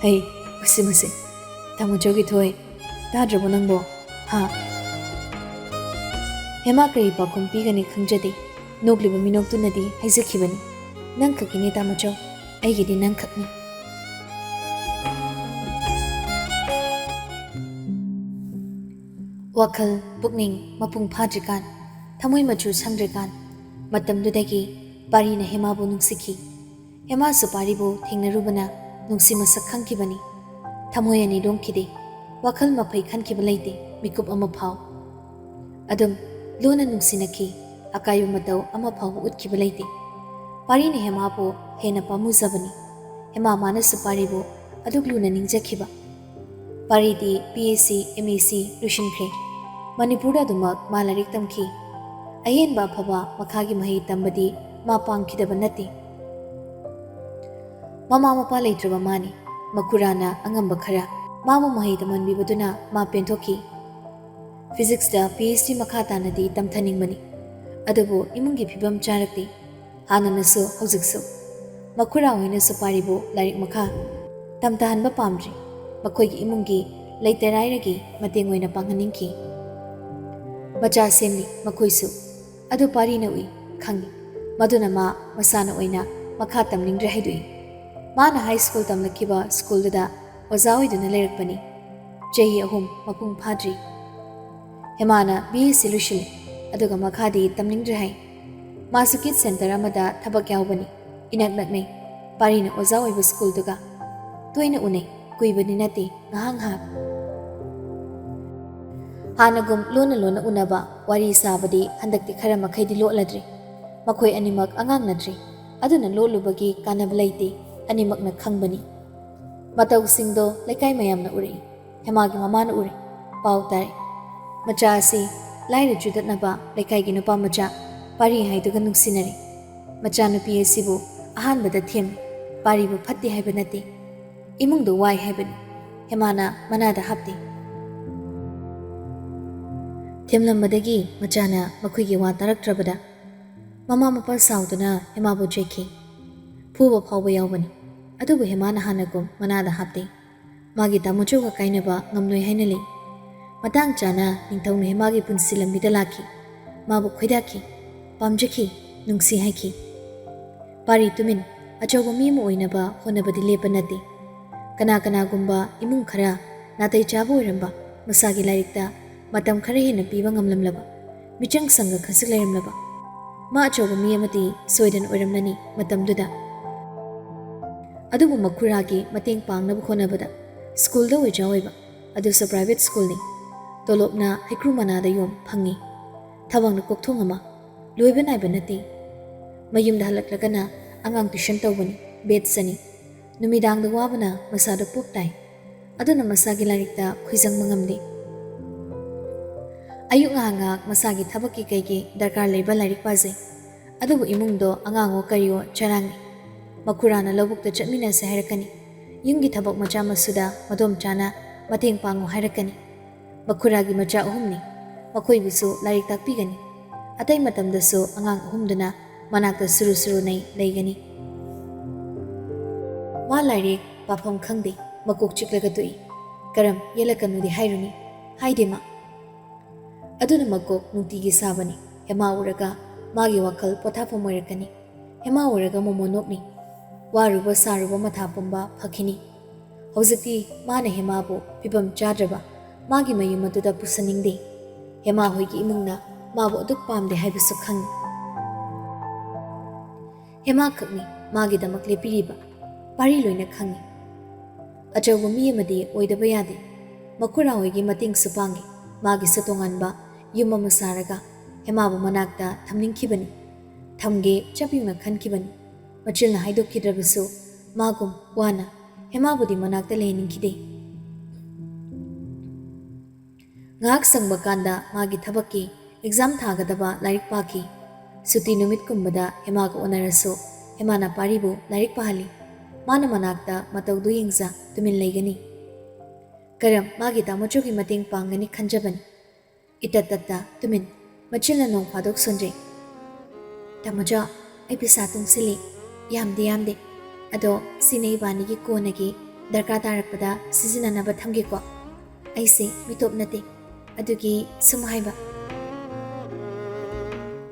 ꯍꯩ, ꯃꯁꯤ, ꯃꯁꯤ꯫ ꯇꯥꯃꯣꯆꯧꯒꯤ ꯊꯣꯏ, ꯇꯥꯗ꯭ꯔꯕꯣ ꯅꯪꯕꯣ? ꯍꯥ? ꯍꯦꯃꯥ ꯀꯔꯤ ꯄꯥꯎꯈꯨꯝ ꯄꯤꯒꯅꯤ ꯈꯪꯖꯗꯦ꯫ ꯅꯣꯛꯂꯤꯕ ꯃꯤꯅꯣꯛꯇꯨꯅꯗꯤ ꯍꯥꯏꯖꯈꯤꯕꯅꯤ, "ꯅꯪꯈꯛꯀꯤꯅꯤ ꯇꯥꯃꯣꯆꯧ, ꯑꯩꯒꯤꯗꯤ ꯅꯪꯈꯛꯅꯤ꯫" ꯋꯥꯈꯜ ꯄꯨꯛꯅꯤꯡ ꯃꯄꯨꯡ ꯐꯥꯗ꯭ꯔꯤꯀꯥꯟ, ꯊꯃꯣꯏ ꯃꯆꯨ ꯁꯪꯗ꯭ꯔꯤꯀꯥꯟ, ꯃꯇꯝꯗꯨꯗꯒꯤ ꯄꯥꯔꯤꯅ ꯍꯦꯃꯥꯕꯨ ꯅꯨꯡꯁꯤꯈꯤ꯫ ꯍꯦꯃꯥꯁꯨ ꯄꯥꯔꯤꯕꯨ ꯊꯦꯡꯅꯔꯨꯕꯅ ꯅꯨꯡꯁꯤ ꯃꯁꯛ ꯈꯪꯈꯤꯕꯅꯤ꯫ ꯊꯃꯣꯏ ꯑꯅꯤ ꯂꯣꯡꯈꯤꯗꯦ꯫ ꯋꯥꯈꯜ ꯃꯐꯩ ꯈꯟꯈꯤꯕ ꯂꯩꯇꯦ, ꯃꯤꯀꯨꯞ ꯑꯃ ꯐꯥꯎ꯫ ꯑꯗꯨꯝ ꯂꯨꯅ ꯅꯨꯡꯁꯤꯅꯈꯤ꯫ ꯑꯀꯥꯏꯕ ꯃꯇꯧ ꯑꯃ ꯐꯥꯎꯕ ꯎꯠꯈꯤꯕ ꯂꯩꯇꯦ꯫ ꯄꯥꯔꯤꯅ ꯍꯦꯃꯥꯕꯨ ꯍꯦꯟꯅ ꯄꯥꯝꯃꯨꯖꯕꯅꯤ꯫ ꯍꯦꯃꯥ ꯃꯥꯅꯁꯨ ꯄꯥꯔꯤꯕꯨ ꯑꯗꯨꯛ ꯂꯨꯅ ꯅꯤꯡꯖꯈꯤꯕ꯫ ꯄꯥꯔꯤꯗꯤ B S C, M S C ꯂꯣꯏꯁꯤꯟꯈ꯭ꯔꯦ꯫ ꯃꯅꯤꯄꯨꯔꯗ ꯑꯗꯨꯃꯛ ꯃꯥ ꯂꯥꯏꯔꯤꯛ ꯇꯝꯈꯤ꯫ ꯑꯍꯦꯟꯕ ꯑꯐꯕ ꯃꯈꯥꯒꯤ ꯃꯍꯩ ꯇꯝꯕꯗꯤ ꯃꯥ ꯄꯥꯝꯈꯤꯗꯕ ꯅꯠꯇꯦ꯫ ꯃꯃꯥ ꯃꯄꯥ ꯂꯩꯇ꯭ꯔꯕ ꯃꯥꯅꯤ꯫ ꯃꯈꯨꯔꯥꯅ ꯑꯉꯝꯕ ꯈꯔ ꯃꯥꯕꯨ ꯃꯍꯩ ꯇꯝꯍꯟꯕꯤꯕꯗꯨꯅ ꯃꯥ ꯄꯦꯟꯊꯣꯛꯈꯤ꯫ ꯐꯤꯖꯤꯛꯁꯇ ꯄꯤ ꯑꯩꯆ ꯗꯤ ꯃꯈꯥ ꯇꯥꯅꯗꯤ ꯇꯝꯊꯅꯤꯡꯕꯅꯤ, ꯑꯗꯨꯕꯨ ꯏꯃꯨꯡꯒꯤ ꯐꯤꯕꯝ ꯆꯥꯔꯛꯇꯦ꯫ ꯍꯥꯟꯅꯅꯁꯨ ꯍꯧꯖꯤꯛꯁꯨ ꯃꯈꯨꯔꯥ ꯍꯣꯏꯅꯁꯨ ꯄꯥꯔꯤꯕꯨ ꯂꯥꯏꯔꯤꯛ ꯃꯈꯥ ꯇꯝꯊꯍꯟꯕ ꯄꯥꯝꯗ꯭ꯔꯤ꯫ ꯃꯈꯣꯏꯒꯤ ꯏꯃꯨꯡꯒꯤ ꯂꯩꯇ ꯂꯥꯏꯔꯒꯤ ꯃꯇꯦꯡ ꯑꯣꯏꯅ ꯄꯥꯡꯍꯟꯅꯤꯡꯈꯤ꯫ ꯃꯆꯥ ꯁꯦꯝꯂꯤ ꯃꯈꯣꯏꯁꯨ꯫ ꯑꯗꯨ ꯄꯥꯔꯤꯅ ꯎꯏ, ꯈꯪꯏ꯫ ꯃꯗꯨꯅ ꯃꯥ ꯃꯁꯥꯅ ꯑꯣꯏꯅ ꯃꯈꯥ ꯇꯝꯅꯤꯡꯗ꯭ꯔꯦ ꯍꯥꯏꯗꯣꯛꯏ꯫ ꯃꯥꯅ ꯍꯥꯏ ꯁ꯭ꯀꯨꯜ ꯇꯝꯂꯛꯈꯤꯕ ꯁ꯭ꯀꯨꯜꯗꯨꯗ ꯑꯣꯖꯥ ꯑꯣꯏꯗꯨꯅ ꯂꯩꯔꯛꯄꯅꯤ꯫ ꯆꯍꯤ ꯑꯍꯨꯝ ꯃꯄꯨꯡ ꯐꯥꯗ꯭ꯔꯤ꯫ ꯍꯦꯃꯥꯅ ꯕꯤ ꯑꯦꯁ ꯁꯤ ꯂꯣꯏꯁꯤꯜꯂꯤ, ꯑꯗꯨꯒ ꯃꯈꯥꯗꯤ ꯇꯝꯅꯤꯡꯗ꯭ꯔꯦ ꯍꯥꯏ꯫ ꯃꯥꯁꯨ ꯀꯤꯠ ꯁꯦꯟꯇꯔ ꯑꯃꯗ ꯊꯕꯛ ꯌꯥꯎꯕꯅꯤ꯫ ꯏꯅꯛ ꯅꯛꯅꯩ꯫ ꯄꯥꯔꯤꯅ ꯑꯣꯖꯥ ꯑꯣꯏꯕ ꯁ꯭ꯀꯨꯜꯗꯨꯒ꯫ ꯇꯣꯏꯅ ꯎꯅꯩ, ꯀꯨꯏꯕꯗꯤ ꯅꯠꯇꯦ, ꯉꯥꯏꯍꯥꯛ ꯉꯥꯏꯍꯥꯛ꯫ ꯍꯥꯟꯅꯒꯨꯝ ꯂꯣꯟꯅ ꯂꯣꯟꯅ ꯎꯅꯕ, ꯋꯥꯔꯤ ꯁꯥꯕꯗꯤ ꯍꯟꯗꯛꯇꯤ ꯈꯔ ꯃꯈꯩꯗꯤ ꯂꯣꯠꯂꯗ꯭ꯔꯦ꯫ ꯃꯈꯣꯏ ꯑꯅꯤꯃꯛ ꯑꯉꯥꯡ ꯅꯠꯇ꯭ꯔꯤ, ꯑꯗꯨꯅ ꯂꯣꯠꯂꯨꯕꯒꯤ ꯀꯥꯟꯅꯕ ꯂꯩꯇꯦ, ꯑꯅꯤꯃꯛꯅ ꯈꯪꯕꯅꯤ꯫ ꯃꯇꯧꯁꯤꯡꯗꯣ ꯂꯩꯀꯥꯏ ꯃꯌꯥꯝꯅ ꯎꯔꯛꯏ꯫ ꯍꯦꯃꯥꯒꯤ ꯃꯃꯥꯅ ꯎꯔꯦ꯫ ꯄꯥꯎ ꯇꯥꯔꯦ꯫ ꯃꯆꯥ ꯑꯁꯤ ꯂꯥꯏꯔ ꯆꯨꯗꯠꯅꯕ ꯂꯩꯀꯥꯏꯒꯤ ꯅꯨꯄꯥ ꯃꯆꯥ ꯄꯥꯔꯤ ꯍꯥꯏꯗꯨꯒ ꯅꯨꯡꯁꯤꯅꯔꯦ꯫ ꯃꯆꯥꯅꯨꯄꯤ ꯑꯁꯤꯕꯨ ꯑꯍꯥꯟꯕꯗ ꯊꯦꯝꯃꯤ꯫ ꯄꯥꯔꯤꯕꯨ ꯐꯠꯇꯦ ꯍꯥꯏꯕ ꯅꯠꯇꯦ, ꯏꯃꯨꯡꯗ ꯋꯥꯏ ꯍꯥꯏꯕꯅꯤ꯫ ꯍꯦꯃꯥꯅ ꯃꯅꯥꯗ ꯍꯥꯞꯇꯦ꯫ ꯊꯦꯝꯂꯝꯕꯗꯒꯤ ꯃꯆꯥꯅ ꯃꯈꯣꯏꯒꯤ ꯋꯥ ꯇꯥꯔꯛꯇ꯭ꯔꯕꯗ ꯃꯃꯥ ꯃꯄꯥ ꯁꯥꯎꯗꯨꯅ ꯍꯦꯃꯥꯕꯨ ꯆꯩꯈꯤ꯫ ꯐꯨꯕ ꯐꯥꯎꯕ ꯌꯥꯎꯕꯅꯤ꯫ ꯑꯗꯨꯕꯨ ꯍꯦꯃꯥꯅ ꯍꯥꯟꯅꯒꯨꯝ ꯃꯅꯥꯗ ꯍꯥꯞꯇꯦ꯫ ꯃꯥꯒꯤ ꯇꯥꯃꯣꯆꯧꯒ ꯀꯥꯏꯅꯕ ꯉꯝꯂꯣꯏ ꯍꯥꯏꯅ ꯂꯩ꯫ ꯃꯇꯥꯡ ꯆꯥꯅ ꯅꯤꯡꯊꯧꯅ ꯍꯦꯃꯥꯒꯤ ꯄꯨꯟꯁꯤ ꯂꯝꯕꯤꯗ ꯂꯥꯛꯈꯤ꯫ ꯃꯥꯕꯨ ꯈꯣꯏꯗꯥꯈꯤ, ꯄꯥꯝꯖꯈꯤ, ꯅꯨꯡꯁꯤ ꯍꯥꯏꯈꯤ꯫ ꯄꯥꯔꯤ ꯇꯨꯃꯤꯟ ꯑꯆꯧꯕ ꯃꯤ ꯑꯃ ꯑꯣꯏꯅꯕ ꯍꯣꯠꯅꯕꯗꯤ ꯂꯦꯞꯄ ꯅꯠꯇꯦ꯫ ꯀꯅꯥ ꯀꯅꯥꯒꯨꯝꯕ ꯏꯃꯨꯡ ꯈꯔ ꯅꯥꯇꯩ ꯆꯥꯕ ꯑꯣꯏꯔꯝꯕ, ꯃꯁꯥꯒꯤ ꯂꯥꯏꯔꯤꯛꯇ ꯃꯇꯝ ꯈꯔ ꯍꯦꯟꯅ ꯄꯤꯕ ꯉꯝꯂꯝꯂꯕ, ꯃꯤꯆꯪ ꯁꯪꯒ ꯈꯖꯤꯛ ꯂꯩꯔꯝꯂꯕ, ꯃꯥ ꯑꯆꯧꯕ ꯃꯤ ꯑꯃꯗꯤ ꯁꯣꯏꯗꯅ ꯑꯣꯏꯔꯝꯂꯅꯤ ꯃꯇꯝꯗꯨꯗ꯫ ꯑꯗꯨꯕꯨ ꯃꯈꯨꯔꯥꯒꯤ ꯃꯇꯦꯡ ꯄꯥꯡꯅꯕ ꯍꯣꯠꯅꯕꯗ ꯁ꯭ꯀꯨꯜꯗ ꯑꯣꯖꯥ ꯑꯣꯏꯕ, ꯑꯗꯨꯁꯨ ꯄ꯭ꯔꯥꯏꯚꯦꯠ ꯁ꯭ꯀꯨꯜꯅꯤ꯫ ꯇꯣꯂꯣꯞꯅ ꯍꯩꯀ꯭ꯔꯨ ꯃꯅꯥꯗ ꯌꯣꯝ ꯐꯪꯉꯤ꯫ ꯊꯕꯛꯅ ꯀꯣꯛꯊꯣꯡ ꯑꯃ, ꯂꯣꯏꯕ ꯅꯥꯏꯕ ꯅꯠꯇꯦ꯫ ꯃꯌꯨꯝꯗ ꯍꯜꯂꯛꯂꯒꯅ ꯑꯉꯥꯡ ꯇ꯭ꯌꯨꯁꯟ ꯇꯧꯕꯅꯤ, ꯕꯦꯠꯁ ꯑꯅꯤ꯫ ꯅꯨꯃꯤꯗꯥꯡꯗ ꯋꯥꯕꯅ ꯃꯁꯥꯗ ꯄꯣꯛ ꯇꯥꯏ꯫ ꯑꯗꯨꯅ ꯃꯁꯥꯒꯤ ꯂꯥꯏꯔꯤꯛꯇ ꯈꯨꯏꯖꯪꯕ ꯉꯝꯗꯦ꯫ ꯑꯌꯨꯛ ꯉꯥꯏꯍꯥꯛ ꯉꯥꯏꯍꯥꯛ ꯃꯁꯥꯒꯤ ꯊꯕꯛꯀꯤ ꯀꯩꯒꯤ ꯗꯔꯀꯥꯔ ꯂꯩꯕ ꯂꯥꯏꯔꯤꯛ ꯄꯥꯖꯩ꯫ ꯑꯗꯨꯕꯨ ꯏꯃꯨꯡꯗꯣ ꯑꯉꯥꯡꯑꯣ ꯀꯔꯤꯑꯣ ꯆꯔꯥꯡꯉꯤ꯫ ꯃꯈꯨꯔꯥꯅ ꯂꯧꯕꯨꯛꯇ ꯆꯠꯃꯤꯟꯅꯁꯦ ꯍꯥꯏꯔꯛꯀꯅꯤ꯫ ꯌꯨꯝꯒꯤ ꯊꯕꯛ ꯃꯆꯥ ꯃꯁꯨꯗ ꯃꯗꯣꯝꯆꯥꯅ ꯃꯇꯦꯡ ꯄꯥꯡꯉꯨ ꯍꯥꯏꯔꯛꯀꯅꯤ꯫ ꯃꯈꯨꯔꯥꯒꯤ ꯃꯆꯥ ꯑꯍꯨꯝꯅꯤ꯫ ꯃꯈꯣꯏꯕꯨꯁꯨ ꯂꯥꯏꯔꯤꯛ ꯇꯥꯛꯄꯤꯒꯅꯤ꯫ ꯑꯇꯩ ꯃꯇꯝꯗꯁꯨ ꯑꯉꯥꯡ ꯑꯍꯨꯝꯗꯨꯅ ꯃꯅꯥꯛꯇ ꯁꯨꯔꯨ ꯁꯨꯔꯨ ꯅꯩ ꯂꯩꯒꯅꯤ꯫ ꯃꯥ ꯂꯥꯏꯔꯤꯛ ꯄꯥꯐꯝ ꯈꯪꯗꯦ, ꯃꯀꯣꯛ ꯆꯤꯛꯂꯒ ꯇꯣꯛꯏ꯫ ꯀꯔꯝ ꯌꯦꯠꯂꯛꯀꯅꯨꯗꯤ ꯍꯥꯏꯔꯨꯅꯤ, ꯍꯥꯏꯗꯦ ꯃꯥ꯫ ꯑꯗꯨꯅ ꯃꯀꯣꯛ ꯅꯨꯡꯇꯤꯒꯤ ꯁꯥꯕꯅꯤ꯫ ꯍꯦꯃꯥ ꯎꯔꯒ ꯃꯥꯒꯤ ꯋꯥꯈꯜ ꯄꯣꯊꯥꯐꯝ ꯑꯣꯏꯔꯛꯀꯅꯤ꯫ ꯍꯦꯃꯥ ꯎꯔꯒ ꯃꯣꯃꯣ ꯅꯣꯛꯅꯤ꯫ ꯋꯥꯔꯨꯕ ꯁꯥꯔꯨꯕ ꯃꯊꯥ ꯄꯨꯝꯕ ꯐꯈꯤꯅꯤ꯫ ꯍꯧꯖꯤꯛꯇꯤ ꯃꯥꯅ ꯍꯦꯃꯥꯕꯨ ꯐꯤꯕꯝ ꯆꯥꯗ꯭ꯔꯕ ꯃꯥꯒꯤ ꯃꯌꯨꯝ ꯑꯗꯨꯗ ꯄꯨꯁꯟꯅꯤꯡꯗꯦ꯫ ꯍꯦꯃꯥ ꯍꯣꯏꯒꯤ ꯏꯃꯨꯡꯅ ꯃꯥꯕꯨ ꯑꯗꯨꯛ ꯄꯥꯝꯗꯦ ꯍꯥꯏꯕꯁꯨ ꯈꯪꯏ꯫ ꯍꯦꯃꯥ ꯈꯛꯅꯤ ꯃꯥꯒꯤꯗꯃꯛ ꯂꯦꯞꯄꯤꯔꯤꯕ꯫ ꯄꯥꯔꯤ ꯂꯣꯏꯅ ꯈꯪꯏ꯫ ꯑꯆꯧꯕ ꯃꯤ ꯑꯃꯗꯤ ꯑꯣꯏꯗꯕ ꯌꯥꯗꯦ꯫ ꯃꯈꯨꯔꯥ ꯍꯣꯏꯒꯤ ꯃꯇꯦꯡꯁꯨ ꯄꯥꯡꯏ꯫ ꯃꯥꯒꯤꯁꯨ ꯇꯣꯉꯥꯟꯕ ꯌꯨꯝ ꯑꯃ ꯁꯥꯔꯒ ꯍꯦꯃꯥꯕꯨ ꯃꯅꯥꯛꯇ ꯊꯝꯅꯤꯡꯈꯤꯕꯅꯤ꯫ ꯊꯝꯒꯦ ꯆꯞ ꯌꯨꯡꯅ ꯈꯟꯈꯤꯕꯅꯤ꯫ ꯃꯆꯤꯜꯅ ꯍꯥꯏꯗꯣꯛꯈꯤꯗ꯭ꯔꯕꯁꯨ ꯃꯥꯒꯨꯝ ꯋꯥꯅ ꯍꯦꯃꯥꯕꯨꯗꯤ ꯃꯅꯥꯛꯇ ꯂꯩꯍꯟꯅꯤꯡꯈꯤꯗꯦ꯫ ꯉꯥꯏꯍꯥꯛ ꯁꯪꯕ ꯀꯥꯟꯗ ꯃꯥꯒꯤ ꯊꯕꯛꯀꯤ ꯑꯦꯛꯖꯥꯝ ꯊꯥꯒꯗꯕ ꯂꯥꯏꯔꯤꯛ ꯄꯥꯈꯤ꯫ ꯁꯨꯇꯤ ꯅꯨꯃꯤꯠꯀꯨꯝꯕꯗ ꯍꯦꯃꯥꯒ ꯎꯅꯔꯁꯨ ꯍꯦꯃꯥꯅ ꯄꯥꯔꯤꯕꯨ ꯂꯥꯏꯔꯤꯛ ꯄꯥꯍꯜꯂꯤ꯫ ꯃꯥꯅ ꯃꯅꯥꯛꯇ ꯃꯇꯧꯗꯨ ꯌꯦꯡꯖ ꯇꯨꯃꯤꯟ ꯂꯩꯒꯅꯤ꯫ ꯀꯔꯝ ꯃꯥꯒꯤ ꯇꯥꯃꯣꯆꯧꯒꯤ ꯃꯇꯦꯡ ꯄꯥꯡꯒꯅꯤ ꯈꯟꯖꯕꯅꯤ꯫ ꯏꯇꯠ ꯇꯠꯇ ꯇꯨꯃꯤꯟ꯫ ꯃꯆꯤꯟꯅ ꯅꯣꯡ ꯐꯥꯗꯣꯛ ꯁꯣꯟꯖꯩ꯫ "ꯇꯥꯃꯣꯆꯧ, ꯑꯩ ꯄꯩꯁꯥ ꯇꯨꯡꯁꯤꯜꯂꯤ꯫ ꯌꯥꯝꯗꯤ ꯌꯥꯝꯗꯦ꯫ ꯑꯗꯣ ꯁꯤꯅ ꯏꯕꯥꯅꯤꯒꯤ ꯀꯣꯟꯅꯒꯤ ꯗꯔꯀꯥꯔ ꯇꯥꯔꯛꯄꯗ ꯁꯤꯖꯤꯟꯅꯅꯕ ꯊꯝꯒꯦꯀꯣ꯫ ꯑꯩꯁꯦ ꯃꯤꯇꯣꯞ ꯅꯠꯇꯦ꯫ ꯑꯗꯨꯒꯤ ꯁꯨꯝ ꯍꯥꯏꯕ꯫"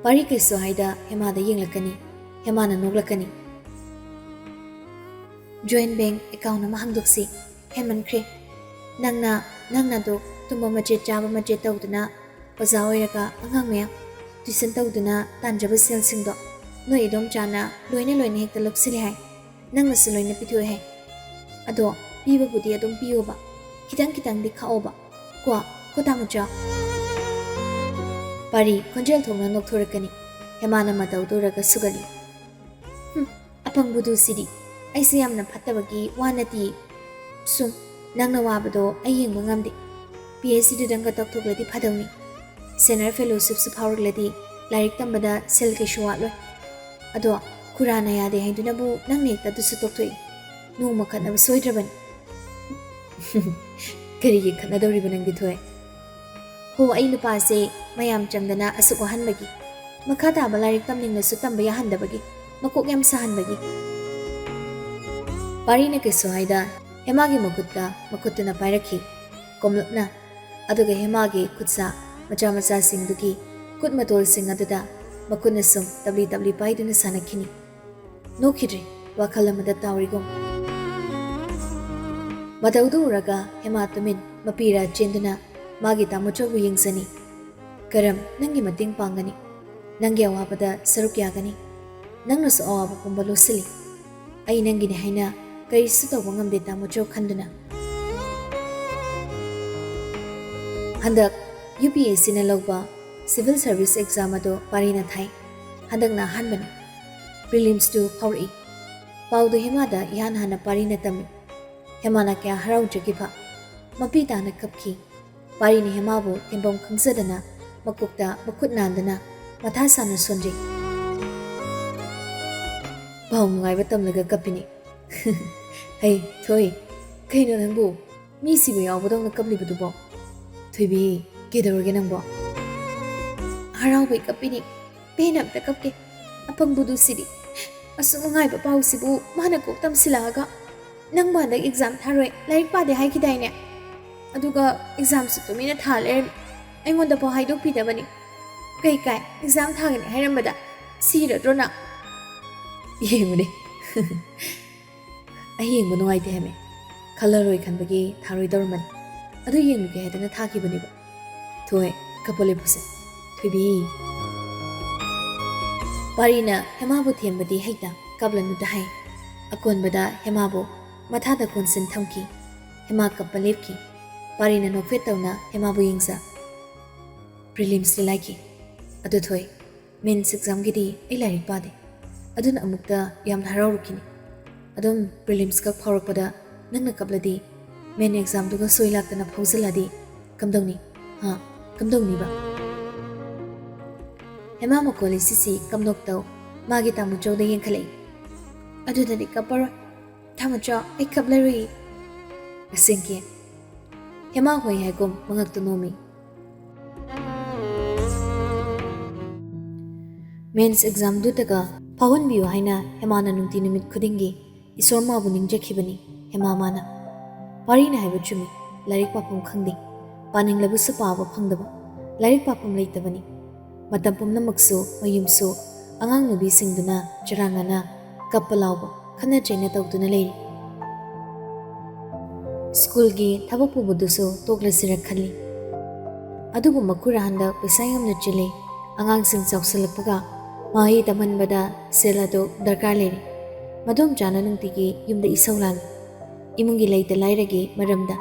ꯄꯥꯔꯤ ꯀꯩꯁꯨ ꯍꯥꯏꯗ ꯍꯦꯃꯥꯗ ꯌꯦꯡꯂꯛꯀꯅꯤ꯫ ꯍꯦꯃꯥꯅ ꯅꯣꯛꯂꯛꯀꯅꯤ꯫ "ꯖꯣꯏꯟ ꯕꯦꯡ ꯑꯦꯀꯥꯎꯟ ꯑꯃ ꯍꯥꯡꯗꯣꯛꯁꯤ꯫ ꯍꯦꯟꯃꯟꯈ꯭ꯔꯦ꯫ ꯅꯪꯅ, ꯅꯪꯅ ꯑꯗꯨ ꯇꯨꯝꯕ ꯃꯆꯦꯠ ꯆꯥꯕ ꯃꯆꯦꯠ ꯇꯧꯗꯨꯅ ꯑꯣꯖꯥ ꯑꯣꯏꯔꯒ ꯑꯉꯥꯡ ꯃꯌꯥꯝ ꯇ꯭ꯌꯨꯁꯟ ꯇꯧꯗꯨꯅ ꯇꯥꯟꯖꯕ ꯁꯦꯜꯁꯤꯡꯗꯣ ꯅꯣꯏ ꯏꯗꯣꯝꯆꯥꯅ ꯂꯣꯏꯅ ꯂꯣꯏꯅ ꯍꯦꯛꯇ ꯂꯧꯁꯤꯜꯂꯦ ꯍꯥꯏ꯫ ꯅꯪꯅꯁꯨ ꯂꯣꯏꯅ ꯄꯤꯊꯣꯛꯑꯦ ꯍꯥꯏ꯫ ꯑꯗꯣ ꯄꯤꯕꯕꯨꯗꯤ ꯑꯗꯨꯝ ꯄꯤꯌꯣꯕ꯫ ꯈꯤꯇꯪ ꯈꯤꯇꯪꯗꯤ ꯈꯥꯛꯑꯣꯕ꯫ ꯀꯣ, ꯀꯣ ꯇꯥꯃꯣꯆꯧ?" ꯄꯥꯔꯤ ꯈꯣꯟꯖꯦꯜ ꯊꯣꯛꯅ ꯅꯣꯛꯊꯣꯔꯛꯀꯅꯤ꯫ ꯍꯦꯃꯥꯅ ꯃꯇꯧꯗꯨ ꯎꯔꯒ ꯁꯨꯒꯠꯂꯤ꯫ "ꯍꯨꯝ, ꯑꯄꯪꯕꯗꯨ ꯁꯤꯗꯤ꯫ ꯑꯩꯁꯦ ꯌꯥꯝꯅ ꯐꯠꯇꯕꯒꯤ ꯋꯥ ꯅꯠꯇꯤꯌꯦ꯫ ꯁꯨꯝ, ꯅꯪꯅ ꯋꯥꯕꯗꯣ ꯑꯩ ꯌꯦꯡꯕ ꯉꯝꯗꯦ꯫ P H ꯗꯤꯗꯪꯒ ꯇꯧꯊꯣꯛꯂꯗꯤ ꯐꯗꯧꯅꯤ꯫ ꯁꯦꯅꯤꯌꯔ ꯐꯦꯂꯣꯁꯤꯞꯁꯨ ꯐꯥꯎꯔꯛꯂꯗꯤ ꯂꯥꯏꯔꯤꯛ ꯇꯝꯕꯗ ꯁꯦꯜ ꯀꯩꯁꯨ ꯋꯥꯠꯂꯣꯏ꯫ ꯑꯗꯣ ꯈꯨꯔꯥꯅ ꯌꯥꯗꯦ ꯍꯥꯏꯗꯨꯅꯕꯨ ꯅꯪꯅ ꯍꯦꯛꯇ ꯑꯗꯨꯁꯨ ꯇꯣꯛꯊꯣꯛꯏ꯫ ꯅꯣꯡꯃ ꯈꯠꯅꯕ ꯁꯣꯏꯗ꯭ꯔꯕꯅꯤ꯫ ꯀꯔꯤꯒꯤ ꯈꯠꯅꯗꯧꯔꯤꯕ ꯅꯪꯗꯤ, ꯊꯣꯏ? ꯍꯣ, ꯑꯩ ꯅꯨꯄꯥꯁꯦ ꯃꯌꯥꯝ ꯆꯪꯗꯅ ꯑꯁꯨꯛ ꯋꯥꯍꯟꯕꯒꯤ, ꯃꯈꯥ ꯇꯥꯕ ꯂꯥꯏꯔꯤꯛ ꯇꯝꯅꯤꯡꯂꯁꯨ ꯇꯝꯕ ꯌꯥꯍꯟꯗꯕꯒꯤ, ꯃꯀꯣꯛ ꯌꯥꯝ ꯁꯥꯍꯟꯕꯒꯤ꯫ ꯄꯥꯔꯤꯅ ꯀꯩꯁꯨ ꯍꯥꯏꯗ ꯍꯦꯃꯥꯒꯤ ꯃꯈꯨꯠꯇ ꯃꯈꯨꯠꯇꯨꯅ ꯄꯥꯏꯔꯛꯈꯤ꯫ ꯀꯣꯝꯂꯞꯅ, ꯑꯗꯨꯒ ꯍꯦꯃꯥꯒꯤ ꯈꯨꯠꯁꯥ ꯃꯆꯥ ꯃꯆꯥꯁꯤꯡꯗꯨꯒꯤ ꯈꯨꯠ ꯃꯇꯣꯜꯁꯤꯡ ꯑꯗꯨꯗ ꯃꯈꯨꯠꯅ ꯁꯨꯝ ꯇꯞꯂꯤ ꯇꯞꯂꯤ ꯄꯥꯏꯗꯨꯅ ꯁꯥꯟꯅꯈꯤꯅꯤ꯫ ꯅꯣꯛꯈꯤꯗ꯭ꯔꯤ, ꯋꯥꯈꯜ ꯑꯃꯗ ꯇꯥꯎꯔꯤꯒꯨꯝ꯫ ꯃꯇꯧꯗꯨ ꯎꯔꯒ ꯍꯦꯃꯥ ꯇꯨꯃꯤꯟ ꯃꯄꯤꯔꯥ ꯆꯦꯟꯗꯨꯅ ꯃꯥꯒꯤ ꯇꯥꯃꯣꯆꯧꯕꯨ ꯌꯦꯡꯖꯅꯤ꯫ "ꯀꯔꯝ ꯅꯪꯒꯤ ꯃꯇꯦꯡ ꯄꯥꯡꯒꯅꯤ? ꯅꯪꯒꯤ ꯑꯋꯥꯕꯗ ꯁꯔꯨꯛ ꯌꯥꯒꯅꯤ꯫ ꯅꯪꯅꯁꯨ ꯑꯋꯥꯕ ꯄꯨꯝꯕ ꯂꯣꯠꯁꯤꯜꯂꯤ꯫ ꯑꯩ ꯅꯪꯒꯤꯅꯤ ꯍꯥꯏꯅ ꯀꯔꯤꯁꯨ ꯇꯧꯕ ꯉꯝꯗꯦ, ꯇꯥꯃꯣꯆꯧ ꯈꯟꯗꯨꯅ꯫" ꯍꯟꯗꯛ ꯌꯨ ꯄꯤ ꯑꯦꯁ ꯁꯤꯅ ꯂꯧꯕ ꯁꯤꯚꯤꯜ ꯁꯔꯚꯤꯁ ꯑꯦꯛꯖꯥꯝ ꯑꯗꯨ ꯄꯥꯔꯤꯅ ꯊꯥꯏ꯫ ꯍꯟꯗꯛꯅ ꯑꯍꯥꯟꯕꯅꯤ꯫ ꯄ꯭ꯔꯤꯂꯤꯝꯁꯇꯨ ꯐꯥꯎꯔꯛꯏ꯫ ꯄꯥꯎꯗꯨ ꯍꯦꯃꯥꯗ ꯏꯍꯥꯟ ꯍꯥꯟꯅ ꯄꯥꯔꯤꯅ ꯇꯝꯃꯤ꯫ ꯍꯦꯃꯥꯅ ꯀꯌꯥ ꯍꯔꯥꯎꯖꯈꯤꯕ꯫ ꯃꯄꯤ ꯇꯥꯅ ꯀꯞꯈꯤ꯫ ꯄꯥꯔꯤꯅ ꯍꯦꯃꯥꯕꯨ ꯊꯦꯝꯐꯝ ꯈꯪꯖꯗꯅ ꯃꯀꯣꯛꯇ ꯃꯈꯨꯠ ꯅꯥꯟꯗꯅ ꯃꯊꯥ ꯁꯥꯅ ꯁꯣꯟꯖꯩ꯫ ꯄꯥꯎ ꯅꯨꯡꯉꯥꯏꯕ ꯇꯝꯂꯒ ꯀꯞꯄꯤꯅꯤ꯫ ꯍꯩ, ꯊꯣꯏ, ꯀꯩꯅꯣ ꯅꯪꯕꯨ? ꯃꯤ ꯁꯤꯕ ꯌꯥꯎꯕꯗꯧꯅ ꯀꯞꯂꯤꯕꯗꯨꯕꯣ? ꯊꯣꯏꯕꯤ, ꯀꯩꯗꯧꯔꯒꯦ ꯅꯪꯕꯣ? ꯍꯔꯥꯎꯕꯩ ꯀꯞꯄꯤꯅꯤ꯫ ꯄꯦꯟꯅ ꯑꯝꯇ ꯀꯞꯀꯦ꯫ ꯑꯄꯪꯕꯗꯨ ꯁꯤꯗꯤ꯫ ꯑꯁꯨꯛ ꯅꯨꯡꯉꯥꯏꯕ ꯄꯥꯎꯁꯤꯕꯨ ꯃꯥꯅ ꯀꯣꯛ ꯇꯝꯁꯤꯜꯂꯛꯑꯒ꯫ ꯅꯪꯕꯨ ꯍꯟꯗꯛ ꯑꯦꯛꯖꯥꯝ ꯊꯥꯔꯣꯏ, ꯂꯥꯏꯔꯤꯛ ꯄꯥꯗꯦ ꯍꯥꯏꯈꯤꯗꯥꯏꯅꯦ? ꯑꯗꯨꯒ ꯑꯦꯛꯖꯥꯝꯁꯨ ꯇꯨꯃꯤꯟꯅ ꯊꯥ ꯂꯩꯔꯝꯃꯤ꯫ ꯑꯩꯉꯣꯟꯗ ꯄꯥꯎ ꯍꯥꯏꯗꯣꯛꯄꯤꯗꯕꯅꯤ꯫ ꯀꯩ ꯀꯥꯏ, ꯑꯦꯛꯖꯥꯝ ꯊꯥꯒꯅꯤ ꯍꯥꯏꯔꯝꯕꯗ ꯁꯤꯔꯗ꯭ꯔꯣ ꯅꯪ? ꯌꯦꯡꯉꯨꯅꯦ꯫ ꯑꯩ ꯌꯦꯡꯕ ꯅꯨꯡꯉꯥꯏꯇꯦ ꯍꯥꯏꯃꯦ꯫ ꯈꯜꯂꯔꯣꯏ ꯈꯟꯕꯒꯤ ꯊꯥꯔꯣꯏ ꯇꯧꯔꯝꯕꯅꯤ꯫ ꯑꯗꯨ ꯌꯦꯡꯂꯨꯒꯦ ꯍꯥꯏꯗꯅ ꯊꯥꯈꯤꯕꯅꯦꯕ꯫ ꯊꯣꯏ, ꯀꯞꯄ ꯂꯦꯞꯄꯨꯁꯦ꯫ ꯊꯣꯏꯕꯤ꯫ ꯄꯥꯔꯤꯅ ꯍꯦꯃꯥꯕꯨ ꯊꯦꯝꯕꯗꯤ ꯍꯩꯇ, "ꯀꯞꯂꯅꯨꯗ" ꯍꯥꯏ꯫ ꯑꯀꯣꯟꯕꯗ ꯍꯦꯃꯥꯕꯨ ꯃꯊꯥꯗ ꯀꯣꯟꯁꯤꯟ ꯊꯝꯈꯤ꯫ ꯍꯦꯃꯥ ꯀꯞꯄ ꯂꯦꯞꯈꯤ꯫ ꯄꯥꯔꯤꯅ ꯅꯣꯛꯐꯦꯠ ꯇꯧꯅ ꯍꯦꯃꯥꯕꯨ ꯌꯦꯡꯖ꯫ ꯄ꯭ꯔꯤꯂꯤꯝꯁꯇꯤ ꯂꯥꯏꯈꯤ꯫ ꯑꯗꯨ ꯊꯣꯏ, ꯃꯦꯟꯁ ꯑꯦꯛꯖꯥꯝꯒꯤꯗꯤ ꯑꯩ ꯂꯥꯏꯔꯤꯛ ꯄꯥꯗꯦ꯫ ꯑꯗꯨꯅ ꯑꯃꯨꯛꯇ ꯌꯥꯝꯅ ꯍꯔꯥꯎꯔꯛꯈꯤꯅꯤ꯫ ꯑꯗꯨꯝ ꯄ꯭ꯔꯤꯂꯤꯝꯁ ꯈꯛ ꯐꯥꯎꯔꯛꯄꯗ ꯅꯪꯅ ꯀꯞꯂꯗꯤ, ꯃꯦꯟ ꯑꯦꯛꯖꯥꯝꯗꯨꯒ ꯁꯣꯏ ꯂꯥꯛꯇꯅ ꯐꯥꯎꯖꯜꯂꯗꯤ ꯀꯝꯗꯧꯅꯤ? ꯍꯥ? ꯀꯝꯗꯧꯅꯤꯕ? ꯍꯦꯃꯥ ꯃꯀꯣꯜ ꯏꯁꯤꯁꯤ ꯀꯝꯅꯣꯛꯇꯧ ꯃꯥꯒꯤ ꯇꯥꯃꯣꯆꯧꯗ ꯌꯦꯡꯈꯠꯂꯛꯏ꯫ "ꯑꯗꯨꯗꯗꯤ ꯀꯞꯄꯔꯣꯏ꯫ ꯇꯥꯃꯣꯆꯧ, ꯑꯩ ꯀꯞꯂꯔꯣꯏꯌꯦ꯫ ꯑꯁꯦꯡꯀꯤ?" ꯍꯦꯃꯥ ꯍꯣꯏ ꯍꯥꯏꯒꯨꯝ ꯃꯉꯛꯇ ꯅꯣꯝꯃꯤ꯫ ꯃꯦꯟꯁ ꯑꯦꯛꯖꯥꯝꯗꯨꯗꯒ ꯐꯥꯎꯍꯟꯕꯤꯌꯨ ꯍꯥꯏꯅ ꯍꯦꯃꯥꯅ ꯅꯨꯡꯇꯤ ꯅꯨꯃꯤꯠ ꯈꯨꯗꯤꯡꯒꯤ ꯏꯁꯣꯔ ꯃꯥꯕꯨ ꯅꯤꯡꯖꯈꯤꯕꯅꯤ ꯍꯦꯃꯥ ꯃꯥꯅ꯫ ꯄꯥꯔꯤꯅ ꯍꯥꯏꯕ ꯆꯨꯝꯃꯤ, ꯂꯥꯏꯔꯤꯛ ꯄꯥꯐꯝ ꯈꯪꯗꯦ꯫ ꯄꯥꯅꯤꯡꯂꯕꯁꯨ ꯄꯥꯕ ꯐꯪꯗꯕ, ꯂꯥꯏꯔꯤꯛ ꯄꯥꯐꯝ ꯂꯩꯇꯕꯅꯤ꯫ ꯃꯇꯝ ꯄꯨꯝꯅꯃꯛꯁꯨ ꯃꯌꯨꯝꯁꯨ ꯑꯉꯥꯡ ꯅꯨꯕꯤꯁꯤꯡꯗꯨꯅ ꯆꯔꯥꯡꯅꯅ ꯀꯞꯄ ꯂꯥꯎꯕ, ꯈꯠꯅ ꯆꯩꯅ ꯇꯧꯗꯨꯅ ꯂꯩꯔꯤ꯫ ꯁ꯭ꯀꯨꯜꯒꯤ ꯊꯕꯛ ꯄꯨꯕꯗꯨꯁꯨ ꯇꯣꯛꯂꯁꯤꯔ ꯈꯜꯂꯤ꯫ ꯑꯗꯨꯕꯨ ꯃꯈꯨꯔꯥ ꯍꯟꯗꯛ ꯄꯩꯁꯥ ꯌꯥꯝꯅ ꯆꯤꯜꯂꯤ꯫ ꯑꯉꯥꯡꯁꯤꯡ ꯆꯥꯎꯁꯤꯜꯂꯛꯄꯒ ꯃꯍꯩ ꯇꯝꯍꯟꯕꯗ ꯁꯦꯜ ꯑꯗꯨ ꯗꯔꯀꯥꯔ ꯂꯩꯔꯤ꯫ ꯃꯗꯣꯝꯆꯥꯅ ꯅꯨꯡꯇꯤꯒꯤ ꯌꯨꯝꯗ ꯏꯁꯧ ꯂꯥꯡꯏ, ꯏꯃꯨꯡꯒꯤ ꯂꯩꯇ ꯂꯥꯏꯔꯒꯤ ꯃꯔꯝꯗ꯫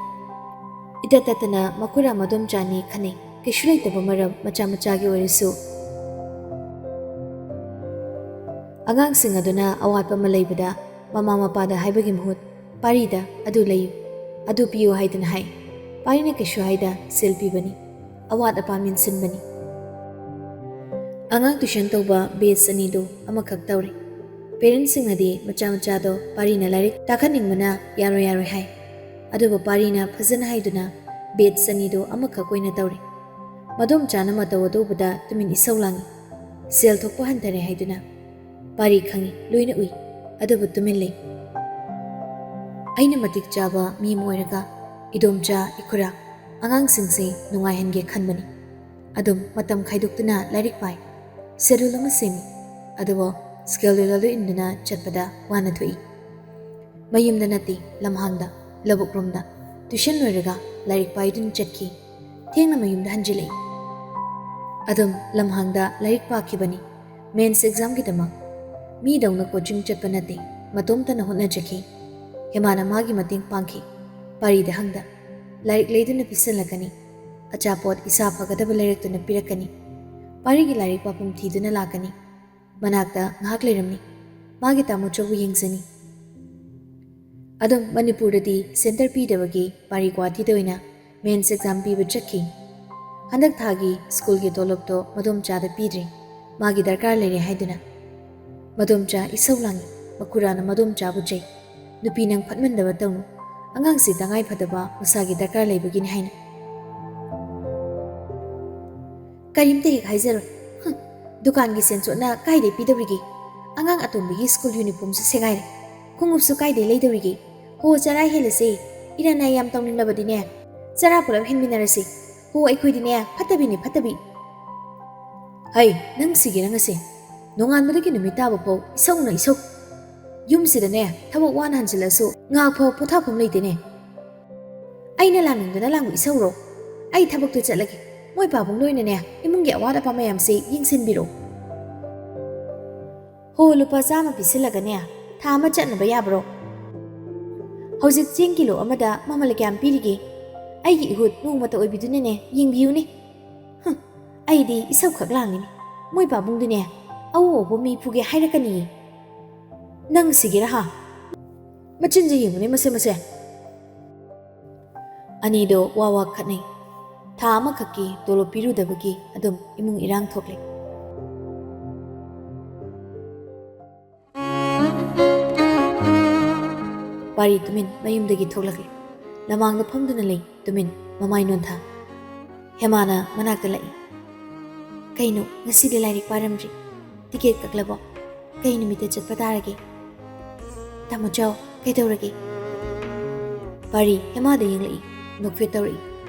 ꯏꯇꯠ ꯇꯠꯇꯅ ꯃꯈꯨꯔꯥ ꯃꯗꯣꯝꯆꯥ ꯑꯅꯤ ꯈꯟꯅꯩ, ꯀꯩꯁꯨ ꯂꯩꯇꯕ ꯃꯔꯝ ꯃꯆꯥ ꯃꯆꯥꯒꯤ ꯑꯣꯏꯔꯁꯨ꯫ ꯑꯉꯥꯡꯁꯤꯡ ꯑꯗꯨꯅ ꯑꯋꯥꯠꯄ ꯑꯃ ꯂꯩꯕꯗ ꯃꯃꯥ ꯃꯄꯥꯗ ꯍꯥꯏꯕꯒꯤ ꯃꯍꯨꯠ ꯄꯥꯔꯤꯗ "ꯑꯗꯨ ꯂꯩꯌꯨ, ꯑꯗꯨ ꯄꯤꯌꯨ" ꯍꯥꯏꯗꯨꯅ ꯍꯥꯏ꯫ ꯄꯥꯔꯤꯅ ꯀꯩꯁꯨ ꯍꯥꯏꯗ ꯁꯦꯜ ꯄꯤꯕꯅꯤ, ꯑꯋꯥꯠ ꯑꯄꯥ ꯃꯦꯟꯁꯤꯟꯕꯅꯤ꯫ ꯑꯉꯥꯡ ꯇ꯭ꯌꯨꯁꯟ ꯇꯧꯕ ꯕꯦꯆ ꯑꯅꯤꯗꯨ ꯑꯃꯈꯛ ꯇꯧꯔꯦ꯫ ꯄꯦꯔꯦꯟꯁꯁꯤꯡꯅꯗꯤ ꯃꯆꯥ ꯃꯆꯥꯗꯣ ꯄꯥꯔꯤꯅ ꯂꯥꯏꯔꯤꯛ ꯇꯥꯛꯍꯟꯅꯤꯡꯕꯅ ꯌꯥꯔꯣꯏ ꯌꯥꯔꯣꯏ ꯍꯥꯏ꯫ ꯑꯗꯨꯕꯨ ꯄꯥꯔꯤꯅ ꯐꯖꯅ ꯍꯥꯏꯗꯨꯅ ꯕꯦꯆ ꯑꯅꯤꯗꯨ ꯑꯃꯈꯛ ꯑꯣꯏꯅ ꯇꯧꯔꯦ꯫ ꯃꯗꯣꯝꯆꯥꯅ ꯃꯇꯧ ꯑꯗꯨ ꯎꯕꯗ ꯇꯨꯃꯤꯟ ꯏꯁꯧ ꯂꯥꯡꯏ꯫ ꯁꯦꯜ ꯊꯣꯛꯄ ꯍꯟꯊꯔꯦ ꯍꯥꯏꯗꯨꯅ꯫ ꯄꯥꯔꯤ ꯈꯪꯏ, ꯂꯣꯏꯅ ꯎꯏ, ꯑꯗꯨꯕꯨ ꯇꯨꯃꯤꯟ ꯂꯩ꯫ ꯑꯩꯅ ꯃꯇꯤꯛ ꯆꯥꯕ ꯃꯤ ꯑꯃ ꯑꯣꯏꯔꯒ ꯏꯗꯣꯝꯆꯥ, ꯏꯈꯨꯔꯥ, ꯑꯉꯥꯡꯁꯤꯡꯁꯤ ꯅꯨꯡꯉꯥꯏꯍꯟꯒꯦ ꯈꯟꯕꯅꯤ꯫ ꯑꯗꯨꯝ ꯃꯇꯝ ꯈꯥꯏꯗꯣꯛꯇꯨꯅ ꯂꯥꯏꯔꯤꯛ ꯄꯥꯏ꯫ ꯁꯦꯗꯨꯜ ꯑꯃ ꯁꯦꯝꯃꯤ꯫ ꯑꯗꯨꯕꯨ ꯁ꯭ꯀꯦꯗꯨꯜ ꯑꯗꯨ ꯏꯟꯗꯨꯅ ꯆꯠꯄꯗ ꯋꯥꯅ ꯊꯣꯛꯏ꯫ ꯃꯌꯨꯝꯗ ꯅꯠꯇꯦ, ꯂꯝꯍꯥꯡꯗ, ꯂꯧꯕꯨꯛ ꯔꯣꯝꯗ꯫ ꯇ꯭ꯌꯨꯁꯟ ꯂꯣꯏꯔꯒ ꯂꯥꯏꯔꯤꯛ ꯄꯥꯏꯗꯨꯅ ꯆꯠꯈꯤ꯫ ꯊꯦꯡꯅ ꯃꯌꯨꯝꯗ ꯍꯟꯖꯤꯜꯂꯛꯏ꯫ ꯑꯗꯨꯝ ꯂꯝꯍꯥꯡꯗ ꯂꯥꯏꯔꯤꯛ ꯄꯥꯈꯤꯕꯅꯤ꯫ ꯃꯦꯟꯁ ꯑꯦꯛꯖꯥꯝꯒꯤꯗꯃꯛ꯫ ꯃꯤꯗꯧꯅ ꯀꯣꯆꯤꯡ ꯆꯠꯄ ꯅꯠꯇꯦ, ꯃꯇꯣꯝꯇꯅ ꯍꯣꯠꯅꯖꯈꯤ꯫ ꯍꯦꯃꯥꯅ ꯃꯥꯒꯤ ꯃꯇꯦꯡ ꯄꯥꯡꯈꯤ꯫ ꯄꯥꯔꯤꯗ ꯍꯪꯗ, "ꯂꯥꯏꯔꯤꯛ ꯂꯩꯗꯨꯅ ꯄꯤꯁꯜꯂꯛꯀꯅꯤ꯫ ꯑꯆꯥꯄꯣꯠ ꯏꯁꯥ ꯐꯒꯗꯕ ꯂꯩꯔꯛꯇꯨꯅ ꯄꯤꯔꯛꯀꯅꯤ꯫ ꯄꯥꯔꯤꯒꯤ ꯂꯥꯏꯔꯤꯛ ꯄꯥꯐꯝ ꯊꯤꯗꯨꯅ ꯂꯥꯛꯀꯅꯤ꯫ ꯃꯅꯥꯛꯇ ꯉꯥꯏꯍꯥꯛ ꯂꯩꯔꯝꯃꯤ꯫ ꯃꯥꯒꯤ ꯇꯥꯃꯣꯆꯧꯕꯨ ꯌꯦꯡꯖꯅꯤ꯫ ꯑꯗꯨꯝ ꯃꯅꯤꯄꯨꯔꯗꯗꯤ ꯁꯦꯟꯇꯔ ꯄꯤꯗꯕꯒꯤ ꯄꯥꯔꯤ ꯒꯨꯋꯥꯍꯥꯇꯤꯗ ꯑꯣꯏꯅ ꯃꯦꯟꯁ ꯑꯦꯛꯖꯥꯝ ꯄꯤꯕ ꯆꯠꯈꯤ꯫ ꯍꯟꯗꯛ ꯊꯥꯒꯤ ꯁ꯭ꯀꯨꯜꯒꯤ ꯇꯣꯂꯣꯞꯇꯣ ꯃꯗꯣꯝꯆꯥꯗ ꯄꯤꯗ꯭ꯔꯤ꯫ ꯃꯥꯒꯤ ꯗꯔꯀꯥꯔ ꯂꯩꯔꯦ ꯍꯥꯏꯗꯨꯅ꯫ ꯃꯗꯣꯝꯆꯥ ꯏꯁꯧ ꯂꯥꯡꯉꯤ꯫ ꯃꯈꯨꯔꯥꯅ ꯃꯗꯣꯝꯆꯥꯕꯨ ꯆꯩ꯫ "ꯅꯨꯄꯤ ꯅꯪ ꯐꯠꯃꯟꯗꯕ ꯇꯧꯅꯨ꯫ ꯑꯉꯥꯡꯁꯤ ꯇꯉꯥꯏ ꯐꯗꯕ ꯃꯁꯥꯒꯤ ꯗꯔꯀꯥꯔ ꯂꯩꯕꯒꯤꯅꯤ" ꯍꯥꯏꯅ꯫ "ꯀꯔꯤꯝꯇ ꯍꯦꯛ ꯍꯥꯏꯖꯔꯣꯏ꯫ ꯍꯨꯝ, ꯗꯨꯀꯥꯟꯒꯤ ꯁꯦꯟꯆꯣꯠꯅ ꯀꯥꯏꯗꯩ ꯄꯤꯗꯧꯔꯤꯒꯦ? ꯑꯉꯥꯡ ꯑꯇꯣꯝꯕꯤꯒꯤ ꯁ꯭ꯀꯨꯜ ꯌꯨꯅꯤꯐꯣꯔꯝꯁꯨ ꯁꯦꯒꯥꯏꯔꯦ, ꯈꯣꯡꯎꯞꯁꯨ ꯀꯥꯏꯗꯩ ꯂꯩꯗꯧꯔꯤꯒꯦ? ꯍꯣ, ꯆꯔꯥ ꯍꯦꯜꯂꯁꯦ꯫ ꯏꯔꯥꯟ ꯅꯥꯏ ꯌꯥꯝ ꯇꯧꯅꯤꯡꯂꯕꯗꯤꯅꯦ, ꯆꯔꯥ ꯄꯨꯂꯞ ꯍꯦꯟꯃꯤꯟꯅꯔꯁꯤ꯫ ꯍꯣ, ꯑꯩꯈꯣꯏꯗꯤꯅꯦ, ꯐꯠꯇꯕꯤꯅꯦ, ꯐꯠꯇꯕꯤ꯫" "ꯍꯩ, ꯅꯪ ꯁꯤꯒꯦ ꯅꯪ ꯑꯁꯦ꯫ ꯅꯣꯡꯉꯥꯟꯕꯗꯒꯤ ꯅꯨꯃꯤꯠ ꯇꯥꯕ ꯐꯥꯎ ꯏꯁꯧꯅ ꯏꯁꯧ꯫ ꯌꯨꯝꯁꯤꯗꯅꯦ, ꯊꯕꯛ ꯋꯥꯅ ꯍꯟꯖꯤꯜꯂꯁꯨ ꯉꯥꯏꯍꯥꯛ ꯐꯥꯎ ꯄꯣꯊꯥꯐꯝ ꯂꯩꯇꯦꯅꯦ꯫ ꯑꯩꯅ ꯂꯥꯛꯅꯤꯡꯗꯅ ꯂꯥꯡꯕ ꯏꯁꯧꯔꯣ? ꯑꯩ ꯊꯕꯛꯇꯨ ꯆꯠꯂꯒꯦ꯫ ꯃꯣꯏ ꯄꯥꯕꯨꯡꯗ ꯑꯣꯏꯅꯅꯦ, ꯏꯃꯨꯡꯒꯤ ꯑꯋꯥꯠ ꯑꯄꯥ ꯃꯌꯥꯝꯁꯦ ꯌꯦꯡꯁꯤꯟꯕꯤꯔꯣ꯫" "ꯍꯣ, ꯂꯨꯄꯥ ꯆꯥꯝꯃ ꯄꯤꯁꯤꯜꯂꯒꯅꯦ, ꯊꯥ ꯑꯃ ꯆꯠꯅꯕ ꯌꯥꯕ꯭ꯔꯣ? ꯍꯧꯖꯤꯛ ꯆꯦꯡ ꯀꯤꯂꯣ ꯑꯃꯗ ꯃꯃꯜ ꯀꯌꯥꯝ ꯄꯤꯔꯤꯒꯦ? ꯑꯩꯒꯤ ꯏꯍꯨꯠ ꯅꯣꯡꯃꯇ ꯑꯣꯏꯕꯤꯗꯨꯅꯅꯦ, ꯌꯦꯡꯕꯤꯌꯨꯅꯦ꯫" ꯍꯨꯝ, ꯑꯩꯗꯤ ꯏꯁꯧ ꯈꯛ ꯂꯥꯡꯉꯤꯅꯦ꯫ ꯃꯣꯏ ꯄꯥꯕꯨꯡꯗꯨꯅꯦ, ꯑꯎ ꯑꯎꯕ ꯃꯤ ꯐꯨꯒꯦ ꯍꯥꯏꯔꯛꯀꯅꯤꯌꯦ꯫ "ꯅꯪ ꯁꯤꯒꯦꯔꯥ ꯍꯥ? ꯃꯆꯤꯟꯁꯦ ꯌꯦꯡꯉꯨꯅꯦ ꯃꯁꯦ ꯃꯁꯦ꯫" ꯑꯅꯤꯗꯣ ꯋꯥ ꯋꯥ ꯈꯠꯅꯩ꯫ ꯊꯥ ꯑꯃꯈꯛꯀꯤ ꯇꯣꯂꯣꯞ ꯄꯤꯔꯨꯗꯕꯒꯤ ꯑꯗꯨꯝ ꯏꯃꯨꯡ ꯏꯔꯥꯡ ꯊꯣꯛꯂꯦ꯫ ꯄꯥꯔꯤ ꯇꯨꯃꯤꯟ ꯃꯌꯨꯝꯗꯒꯤ ꯊꯣꯛꯂꯛꯂꯦ꯫ ꯂꯃꯥꯡꯗ ꯐꯝꯗꯨꯅ ꯂꯩ ꯇꯨꯃꯤꯟ, ꯃꯃꯥꯏ ꯅꯣꯟꯊ꯫ ꯍꯦꯃꯥꯅ ꯃꯅꯥꯛꯇ ꯂꯥꯛꯏ꯫ "ꯀꯩꯅꯣ, ꯉꯁꯤꯗꯤ ꯂꯥꯏꯔꯤꯛ ꯄꯥꯔꯝꯗ꯭ꯔꯤ? ꯇꯤꯀꯦꯠ ꯀꯛꯂꯕꯣ? ꯀꯩ ꯅꯨꯃꯤꯠꯇ ꯆꯠꯄ ꯇꯥꯔꯒꯦ?" "ꯇꯥꯃꯣ ꯆꯥꯎ, ꯀꯩꯗꯧꯔꯒꯦ?" ꯄꯥꯔꯤ ꯍꯦꯃꯥꯗ ꯌꯦꯡꯂꯛꯏ, ꯅꯣꯛꯐꯦꯠ ꯇꯧꯔꯛꯏ꯫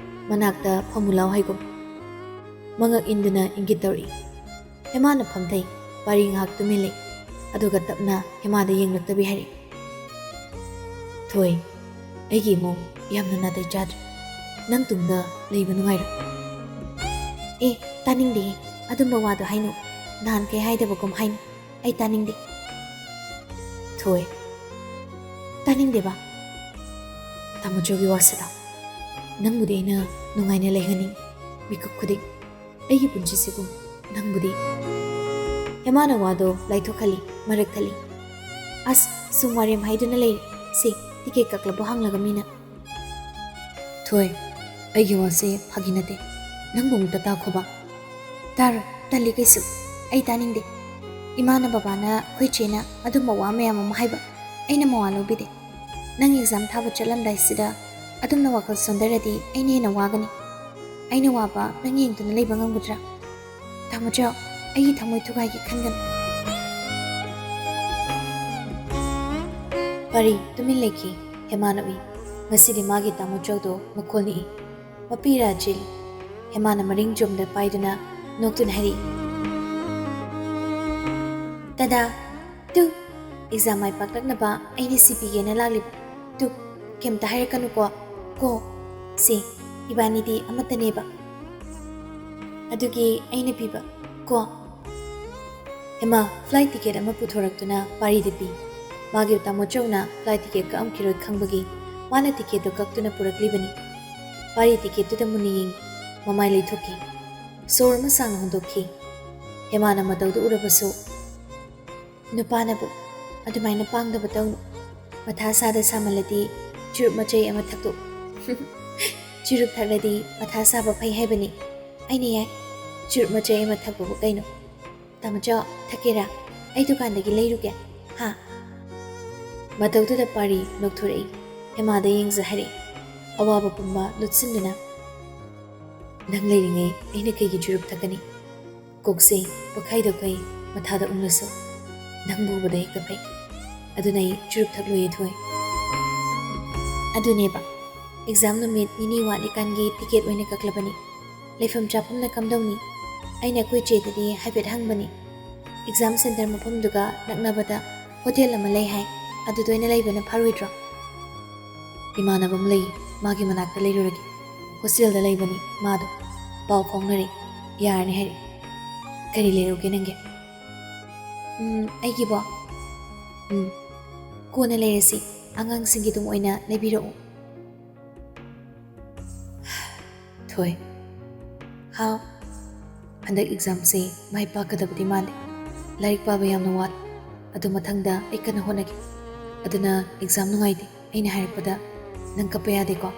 ꯃꯅꯥꯛꯇ ꯐꯝꯃꯨ ꯂꯥꯎ ꯍꯥꯏꯒꯨꯝ꯫ ꯃꯉꯛ ꯏꯟꯗꯨꯅ ꯏꯪꯒꯤꯠ ꯇꯧꯔꯛꯏ꯫ ꯍꯦꯃꯥꯅ ꯐꯝꯊꯩ꯫ ꯄꯥꯔꯤ ꯉꯥꯏꯍꯥꯛ ꯇꯨꯃꯤꯟ ꯂꯩ꯫ ꯑꯗꯨꯒ ꯇꯞꯅ ꯍꯦꯃꯥꯗ ꯌꯦꯡꯂꯛꯇꯕꯤ ꯍꯥꯏꯔꯛꯏ, "ꯊꯣꯏ, ꯑꯩꯒꯤ ꯏꯃꯨꯡ ꯌꯥꯝꯅ ꯅꯥꯇꯩ ꯆꯥꯗ꯭ꯔꯦ꯫ ꯅꯪ ꯇꯨꯡꯗ ꯂꯩꯕ ꯅꯨꯡꯉꯥꯏꯔꯣꯏ꯫" "ꯑꯦ, ꯇꯥꯅꯤꯡꯗꯦ꯫ ꯑꯗꯨꯝꯕ ꯋꯥꯗꯣ ꯍꯥꯏꯅꯨ꯫ ꯅꯍꯥꯟꯈꯩ ꯍꯥꯏꯗꯕꯒꯨꯝ ꯍꯥꯏꯅꯨ꯫ ꯑꯩ ꯇꯥꯅꯤꯡꯗꯦ꯫" "ꯊꯣꯏ, ꯇꯥꯅꯤꯡꯗꯦꯕ꯫ ꯇꯥꯃꯣꯆꯧꯒꯤ ꯋꯥꯁꯤꯗ ꯅꯪꯕꯨꯗꯤ ꯑꯩꯅ ꯅꯨꯡꯉꯥꯏꯅ ꯂꯩꯍꯟꯅꯤꯡ꯫ ꯃꯤꯀꯨꯞ ꯈꯨꯗꯤꯡ ꯑꯩꯒꯤ ꯄꯨꯟꯁꯤꯁꯤꯕꯨ ꯅꯪꯕꯨꯗꯤ꯫" ꯍꯦꯃꯥꯅ ꯋꯥꯗꯣ ꯂꯥꯏꯊꯣꯛꯍꯜꯂꯤ, ꯃꯔꯛ ꯊꯠꯂꯤ꯫ "ꯑꯁ, ꯁꯨꯝ ꯋꯥꯔꯦꯝ ꯍꯥꯏꯗꯨꯅ ꯂꯩꯔꯦ꯫ ꯁꯤ ꯇꯤꯀꯦꯠ ꯀꯛꯂꯕꯣ ꯍꯪꯂꯒ ꯃꯤꯅ꯫" "ꯊꯣꯏ, ꯑꯩꯒꯤ ꯋꯥꯁꯦ ꯐꯥꯒꯤ ꯅꯠꯇꯦ꯫ ꯅꯪꯕꯨ ꯑꯃꯨꯛꯇ ꯇꯥꯈꯣꯕ꯫" "ꯇꯥꯔꯣꯏ, ꯇꯜꯂꯤ ꯀꯩꯁꯨ꯫" ꯑꯩ ꯇꯥꯅꯤꯡꯗꯦ꯫ ꯏꯃꯥꯅ ꯕꯕꯥꯅ ꯑꯩꯈꯣꯏ ꯆꯦꯅ ꯑꯗꯨꯝꯕ ꯋꯥ ꯃꯌꯥꯝ ꯑꯃ ꯍꯥꯏꯕ ꯑꯩꯅ ꯃꯋꯥ ꯂꯧꯕꯤꯗꯦ꯫ ꯅꯪ ꯑꯦꯛꯖꯥꯝ ꯊꯥꯕ ꯆꯠꯂꯝꯗꯥꯏꯁꯤꯗ ꯑꯗꯨꯝꯅ ꯋꯥꯈꯜ ꯁꯣꯟꯊꯔꯗꯤ ꯑꯩꯅ ꯍꯦꯟꯅ ꯋꯥꯒꯅꯤ꯫ ꯑꯩꯅ ꯋꯥꯕ ꯅꯪ ꯌꯦꯡꯗꯨꯅ ꯂꯩꯕ ꯉꯝꯒꯗ꯭ꯔꯥ? ꯇꯥꯃꯣꯆꯧ, ꯑꯩꯒꯤ ꯊꯃꯣꯏ ꯊꯨꯒꯥꯏꯒꯦ ꯈꯟꯒꯅꯨ꯫ ꯄꯥꯔꯤ ꯇꯨꯃꯤꯟ ꯂꯩꯈꯤ꯫ ꯍꯦꯃꯥꯅ ꯎꯏ꯫ ꯉꯁꯤꯗꯤ ꯃꯥꯒꯤ ꯇꯥꯃꯣꯆꯧꯗꯣ ꯃꯈꯣꯜ ꯅꯤꯛꯏ꯫ ꯃꯄꯤ ꯔꯥꯖꯤꯜ꯫ ꯍꯦꯃꯥꯅ ꯃꯔꯤꯡ ꯆꯣꯝꯗ ꯄꯥꯏꯗꯨꯅ ꯅꯣꯛꯇꯨꯅ ꯍꯥꯏꯔꯛꯏ꯫ ꯇꯗꯥ! ꯇꯨ! ꯑꯦꯛꯖꯥꯝ ꯃꯥꯏ ꯄꯥꯛꯂꯛꯅꯕ ꯑꯩꯅ ꯁꯤ ꯄꯤꯒꯦꯅ ꯂꯥꯛꯂꯤꯕ꯫ ꯇꯨ! ꯀꯩꯝꯇ ꯍꯥꯏꯔꯛꯀꯅꯨꯀꯣ꯫ ꯀꯣ! ꯁꯤ, ꯏꯕꯥꯅꯤꯗꯤ ꯑꯃꯠꯇꯅꯦꯕ꯫ ꯑꯗꯨꯒꯤ ꯑꯩꯅ ꯄꯤꯕ꯫ ꯀꯣ! ꯍꯦꯃꯥ flight ticket ꯑꯃ ꯄꯨꯊꯣꯔꯛꯇꯨꯅ ꯄꯥꯔꯤꯗ ꯄꯤ꯫ ꯃꯥꯒꯤ ꯇꯥꯃꯣꯆꯧꯅ flight ticket ꯀꯛꯑꯝꯈꯤꯔꯣꯏ ꯈꯪꯕꯒꯤ ꯃꯥꯅ ticketꯇꯨ ꯀꯛꯇꯨꯅ ꯄꯨꯔꯛꯂꯤꯕꯅꯤ꯫ ꯄꯥꯔꯤ ticketꯇꯨꯗ ꯃꯨꯟꯅ ꯌꯦꯡꯉꯤ꯫ ꯃꯃꯥꯏ ꯂꯩꯊꯣꯛꯈꯤ꯫ ꯁꯣꯔ ꯑꯃ ꯁꯥꯡꯅ ꯍꯣꯟꯗꯣꯛꯈꯤ꯫ ꯍꯦꯃꯥꯅ ꯃꯇꯧꯗꯨ ꯎꯔꯕꯁꯨ, "ꯅꯨꯄꯥꯅꯕꯨ ꯑꯗꯨꯃꯥꯏꯅ ꯄꯥꯡꯗꯕ ꯇꯧꯅꯨ꯫ ꯃꯊꯥ ꯁꯥꯗ ꯁꯥꯃꯜꯂꯗꯤ ꯆꯨꯔꯨꯞ ꯃꯆꯩ ꯑꯃ ꯊꯛꯇꯣꯛꯎ꯫" "ꯆꯨꯔꯨꯞ ꯊꯛꯂꯗꯤ ꯃꯊꯥ ꯁꯥꯕ ꯐꯩ ꯍꯥꯏꯕꯅꯤ꯫ ꯑꯩꯅ ꯌꯥꯏ꯫ ꯆꯨꯔꯨꯞ ꯃꯆꯩ ꯑꯃ ꯊꯛꯄꯕꯨ ꯀꯩꯅꯣ?" "ꯇꯥꯃꯣꯆꯧ, ꯊꯛꯀꯦꯔꯥ? ꯑꯩ ꯗꯨꯀꯥꯟꯗꯒꯤ ꯂꯩꯔꯨꯒꯦ꯫ ꯍꯥ?" ꯃꯇꯧꯗꯨꯗ ꯄꯥꯔꯤ ꯅꯣꯛꯊꯣꯔꯛꯏ꯫ ꯍꯦꯃꯥꯗ ꯌꯦꯡꯖ ꯍꯥꯏꯔꯛꯏ꯫ ꯑꯋꯥꯕ ꯄꯨꯝꯕ ꯂꯨꯠꯁꯤꯟꯗꯨꯅ, "ꯅꯪ ꯂꯩꯔꯤꯉꯩ ꯑꯩꯅ ꯀꯩꯒꯤ ꯆꯨꯔꯨꯞ ꯊꯛꯀꯅꯤ? ꯀꯣꯛꯁꯦ ꯄꯣꯛꯈꯥꯏꯗꯈꯩ ꯃꯊꯥꯗ ꯎꯡꯂꯁꯨ ꯅꯪꯕꯨ ꯎꯕꯗ ꯍꯦꯛꯇ ꯐꯩ꯫ ꯑꯗꯨꯅ ꯑꯩ ꯆꯨꯔꯨꯞ ꯊꯛꯂꯣꯏꯌꯦ ꯊꯣꯏ꯫" ꯑꯗꯨꯅꯦꯕ, exam ꯅꯨꯃꯤꯠ ꯅꯤꯅꯤ ꯋꯥꯠꯂꯤꯀꯥꯟꯒꯤ ticket ꯑꯣꯏꯅ ꯀꯛꯂꯕꯅꯤ꯫ ꯂꯩꯐꯝ ꯆꯥꯐꯝꯅ ꯀꯝꯗꯧꯅꯤ? ꯑꯩꯅ ꯑꯩꯈꯣꯏ ꯆꯦꯗꯗꯤ ꯍꯥꯏꯐꯦꯠ ꯍꯪꯕꯅꯤ꯫ Exam center ꯃꯐꯝꯗꯨꯒ ꯅꯛꯅꯕꯗ hotel ꯑꯃ ꯂꯩ ꯍꯥꯏ, ꯑꯗꯨꯗ ꯑꯣꯏꯅ ꯂꯩꯕꯅ ꯐꯔꯣꯏꯗ꯭ꯔꯣ? "ꯏꯃꯥꯟꯅꯕ ꯑꯃ ꯂꯩ, ꯃꯥꯒꯤ ꯃꯅꯥꯛꯇ ꯂꯩꯔꯨꯔꯒꯦ꯫ Hostelꯗ ꯂꯩꯕꯅꯤ ꯃꯥꯗꯣ꯫ ꯄꯥꯎ ꯐꯥꯎꯅꯔꯦ, ꯌꯥꯔꯅꯤ ꯍꯥꯏꯔꯛꯑꯦ꯫ ꯀꯔꯤ ꯂꯩꯔꯨꯒꯦ ꯅꯪꯒꯤ?" "ꯎꯝ, ꯑꯩꯒꯤꯕꯣ? ꯎꯝ, ꯀꯣꯟꯅ ꯂꯩꯔꯁꯤ, ꯑꯉꯥꯡꯁꯤꯡꯒꯤ ꯑꯗꯨꯝ ꯑꯣꯏꯅ ꯂꯩꯕꯤꯔꯛꯎ꯫" "ꯊꯣꯏ꯫" "ꯍꯥꯎ꯫" "ꯍꯟꯗꯛ examꯁꯦ ꯃꯥꯏ ꯄꯥꯛꯀꯗꯕꯗꯤ ꯃꯥꯟꯗꯦ꯫ ꯂꯥꯏꯔꯤꯛ ꯄꯥꯕ ꯌꯥꯝꯅ ꯋꯥꯠꯂꯤ꯫ ꯑꯗꯨ ꯃꯊꯪꯗ ꯑꯩ ꯀꯟꯅ ꯍꯣꯠꯅꯒꯦ꯫ ꯑꯗꯨꯅ exam ꯅꯨꯡꯉꯥꯏꯇꯦ ꯑꯩꯅ ꯍꯥꯏꯔꯛꯄꯗ ꯅꯪ ꯀꯞꯄ ꯌꯥꯗꯦꯀꯣ?"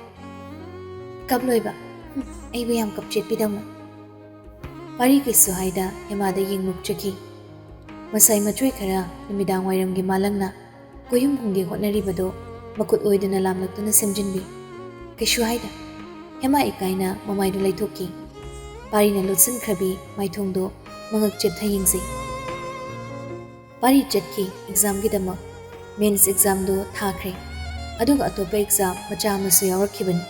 "ꯀꯞꯂꯣꯏꯕ꯫ ꯍꯨꯝ, ꯑꯩꯕꯨ ꯌꯥꯝ ꯀꯞꯆꯦꯠꯄꯤꯗꯧꯅ꯫" ꯄꯥꯔꯤ ꯀꯩꯁꯨ ꯍꯥꯏꯗ ꯍꯦꯃꯥꯗ ꯌꯦꯡꯂꯨꯛꯆꯈꯤ꯫ ꯃꯁꯥꯏ ꯃꯆꯣꯏ ꯈꯔ ꯅꯨꯃꯤꯗꯥꯡ ꯋꯥꯏꯔꯝꯒꯤ ꯃꯥꯂꯪꯅ ꯀꯣꯌꯨꯝ ꯍꯨꯝꯒꯦ ꯍꯣꯠꯅꯔꯤꯕꯗꯣ ꯃꯈꯨꯠ ꯑꯣꯏꯗꯨꯅ ꯂꯥꯝꯂꯛꯇꯨꯅ ꯁꯦꯝꯖꯤꯟꯕꯤ꯫ ꯀꯩꯁꯨ ꯍꯥꯏꯗ꯫ ꯍꯦꯃꯥ ꯏꯀꯥꯏꯅ ꯃꯃꯥꯏꯗꯨ ꯂꯩꯊꯣꯛꯈꯤ꯫ ꯄꯥꯔꯤꯅ ꯂꯣꯠꯁꯤꯟꯈ꯭ꯔꯕꯤ ꯃꯥꯏꯊꯣꯡꯗꯣ ꯃꯉꯛ ꯆꯦꯞꯊ ꯌꯦꯡꯖꯩ꯫ ꯄꯥꯔꯤ ꯆꯠꯈꯤ ꯑꯦꯛꯖꯥꯝꯒꯤꯗꯃꯛ꯫ ꯃꯦꯟꯁ ꯑꯦꯛꯖꯥꯝꯗꯣ ꯊꯥꯈ꯭ꯔꯦ꯫ ꯑꯗꯨꯒ ꯑꯇꯣꯞꯄ ꯑꯦꯛꯖꯥꯝ ꯃꯆꯥ ꯑꯃꯁꯨ ꯌꯥꯎꯔꯛꯈꯤꯕꯅꯤ꯫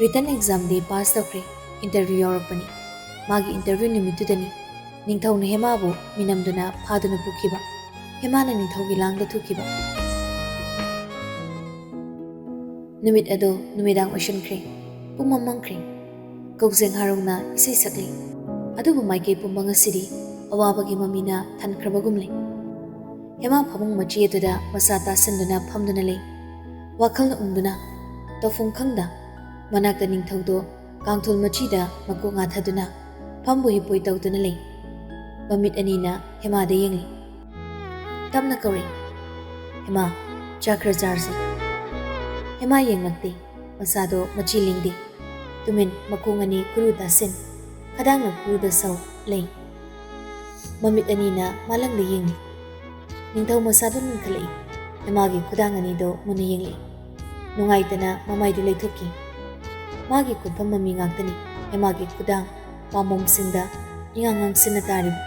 ꯔꯤꯇꯟ ꯑꯦꯛꯖꯥꯝꯗꯤ ꯄꯥꯁ ꯇꯧꯈ꯭ꯔꯦ꯫ ꯏꯟꯇꯔꯚ꯭ꯌꯨ ꯌꯥꯎꯔꯛꯄꯅꯤ꯫ ꯃꯥꯒꯤ ꯏꯟꯇꯔꯚ꯭ꯌꯨ ꯅꯨꯃꯤꯠꯇꯨꯗꯅꯤ ꯅꯤꯡꯊꯧꯅ ꯍꯦꯃꯥꯕꯨ ꯃꯤꯅꯝꯗꯨꯅ ꯐꯥꯗꯨꯅ ꯄꯨꯈꯤꯕ꯫ ꯍꯦꯃꯥꯅ ꯅꯤꯡꯊꯧꯒꯤ ꯂꯥꯡꯗ ꯊꯨꯈꯤꯕ꯫ ꯅꯨꯃꯤꯠ ꯑꯗꯣ ꯅꯨꯃꯤꯗꯥꯡ ꯑꯣꯏꯁꯤꯟꯈ꯭ꯔꯦ꯫ ꯄꯨꯝꯃꯝ ꯃꯝꯈ꯭ꯔꯦ꯫ ꯀꯧꯖꯦꯡ ꯍꯥꯔꯧꯅ ꯏꯁꯩ ꯁꯛꯂꯤ꯫ ꯑꯗꯨꯕꯨ ꯃꯥꯏꯀꯩ ꯄꯨꯝꯕ ꯉꯁꯤꯗꯤ ꯑꯋꯥꯕꯒꯤ ꯃꯃꯤꯅ ꯊꯟꯈ꯭ꯔꯕꯒꯨꯝꯂꯦ꯫ ꯍꯦꯃꯥ ꯐꯃꯨꯡ ꯃꯆꯤ ꯑꯗꯨꯗ ꯃꯁꯥ ꯇꯥꯁꯤꯟꯗꯨꯅ ꯐꯝꯗꯨꯅ ꯂꯩ꯫ ꯋꯥꯈꯜꯅ ꯎꯪꯗꯨꯅ, ꯇꯧꯐꯝ ꯈꯪꯗ, ꯃꯅꯥꯛꯇ ꯅꯤꯡꯊꯧꯗꯣ ꯀꯥꯡꯊꯣꯜ ꯃꯆꯤꯗ ꯃꯀꯣꯛ ꯉꯥꯊꯗꯨꯅ ꯐꯝꯕꯣꯏ ꯍꯤꯞꯄꯣꯏ ꯇꯧꯗꯨꯅ ꯂꯩ꯫ ꯃꯃꯤꯠ ꯑꯅꯤꯅ ꯍꯦꯃꯥꯗ ꯌꯦꯡꯂꯤ꯫ ꯇꯞꯅ ꯀꯧꯔꯛꯏ, "ꯍꯦꯃꯥ, ꯆꯥ ꯈꯔ ꯆꯥꯔꯁꯤ꯫" ꯍꯦꯃꯥ ꯌꯦꯡꯂꯛꯇꯦ꯫ ꯃꯁꯥꯗꯣ ꯃꯆꯤ ꯂꯦꯡꯗꯦ꯫ ꯇꯨꯃꯤꯟ ꯃꯈꯣꯡ ꯑꯅꯤ ꯈꯨꯔꯨ ꯇꯥꯁꯤꯟ, ꯈꯗꯥꯡꯅ ꯈꯨꯔꯨꯗ ꯁꯧ ꯂꯩ꯫ ꯃꯃꯤꯠ ꯑꯅꯤꯅ ꯃꯥꯂꯪꯗ ꯌꯦꯡꯂꯤ꯫ ꯅꯤꯡꯊꯧ ꯃꯁꯥꯗꯨ ꯅꯤꯡꯈꯠꯂꯛꯏ꯫ ꯍꯦꯃꯥꯒꯤ ꯈꯨꯗꯥꯡ ꯑꯅꯤꯗꯣ ꯃꯨꯟꯅ ꯌꯦꯡꯂꯛꯏ꯫ ꯅꯨꯡꯉꯥꯏꯇꯅ ꯃꯃꯥꯏꯗꯨ ꯂꯩꯊꯣꯛꯈꯤ꯫ ꯃꯥꯒꯤ ꯈꯨꯠꯐꯝ ꯃꯃꯤ ꯉꯥꯛꯇꯅꯤ ꯍꯦꯃꯥꯒꯤ ꯈꯨꯗꯥꯡ ꯄꯥꯝꯕꯣꯝꯁꯤꯡꯗ ꯏꯉꯥꯡ ꯉꯥꯡꯁꯤꯟꯅ ꯇꯥꯔꯤꯕ꯫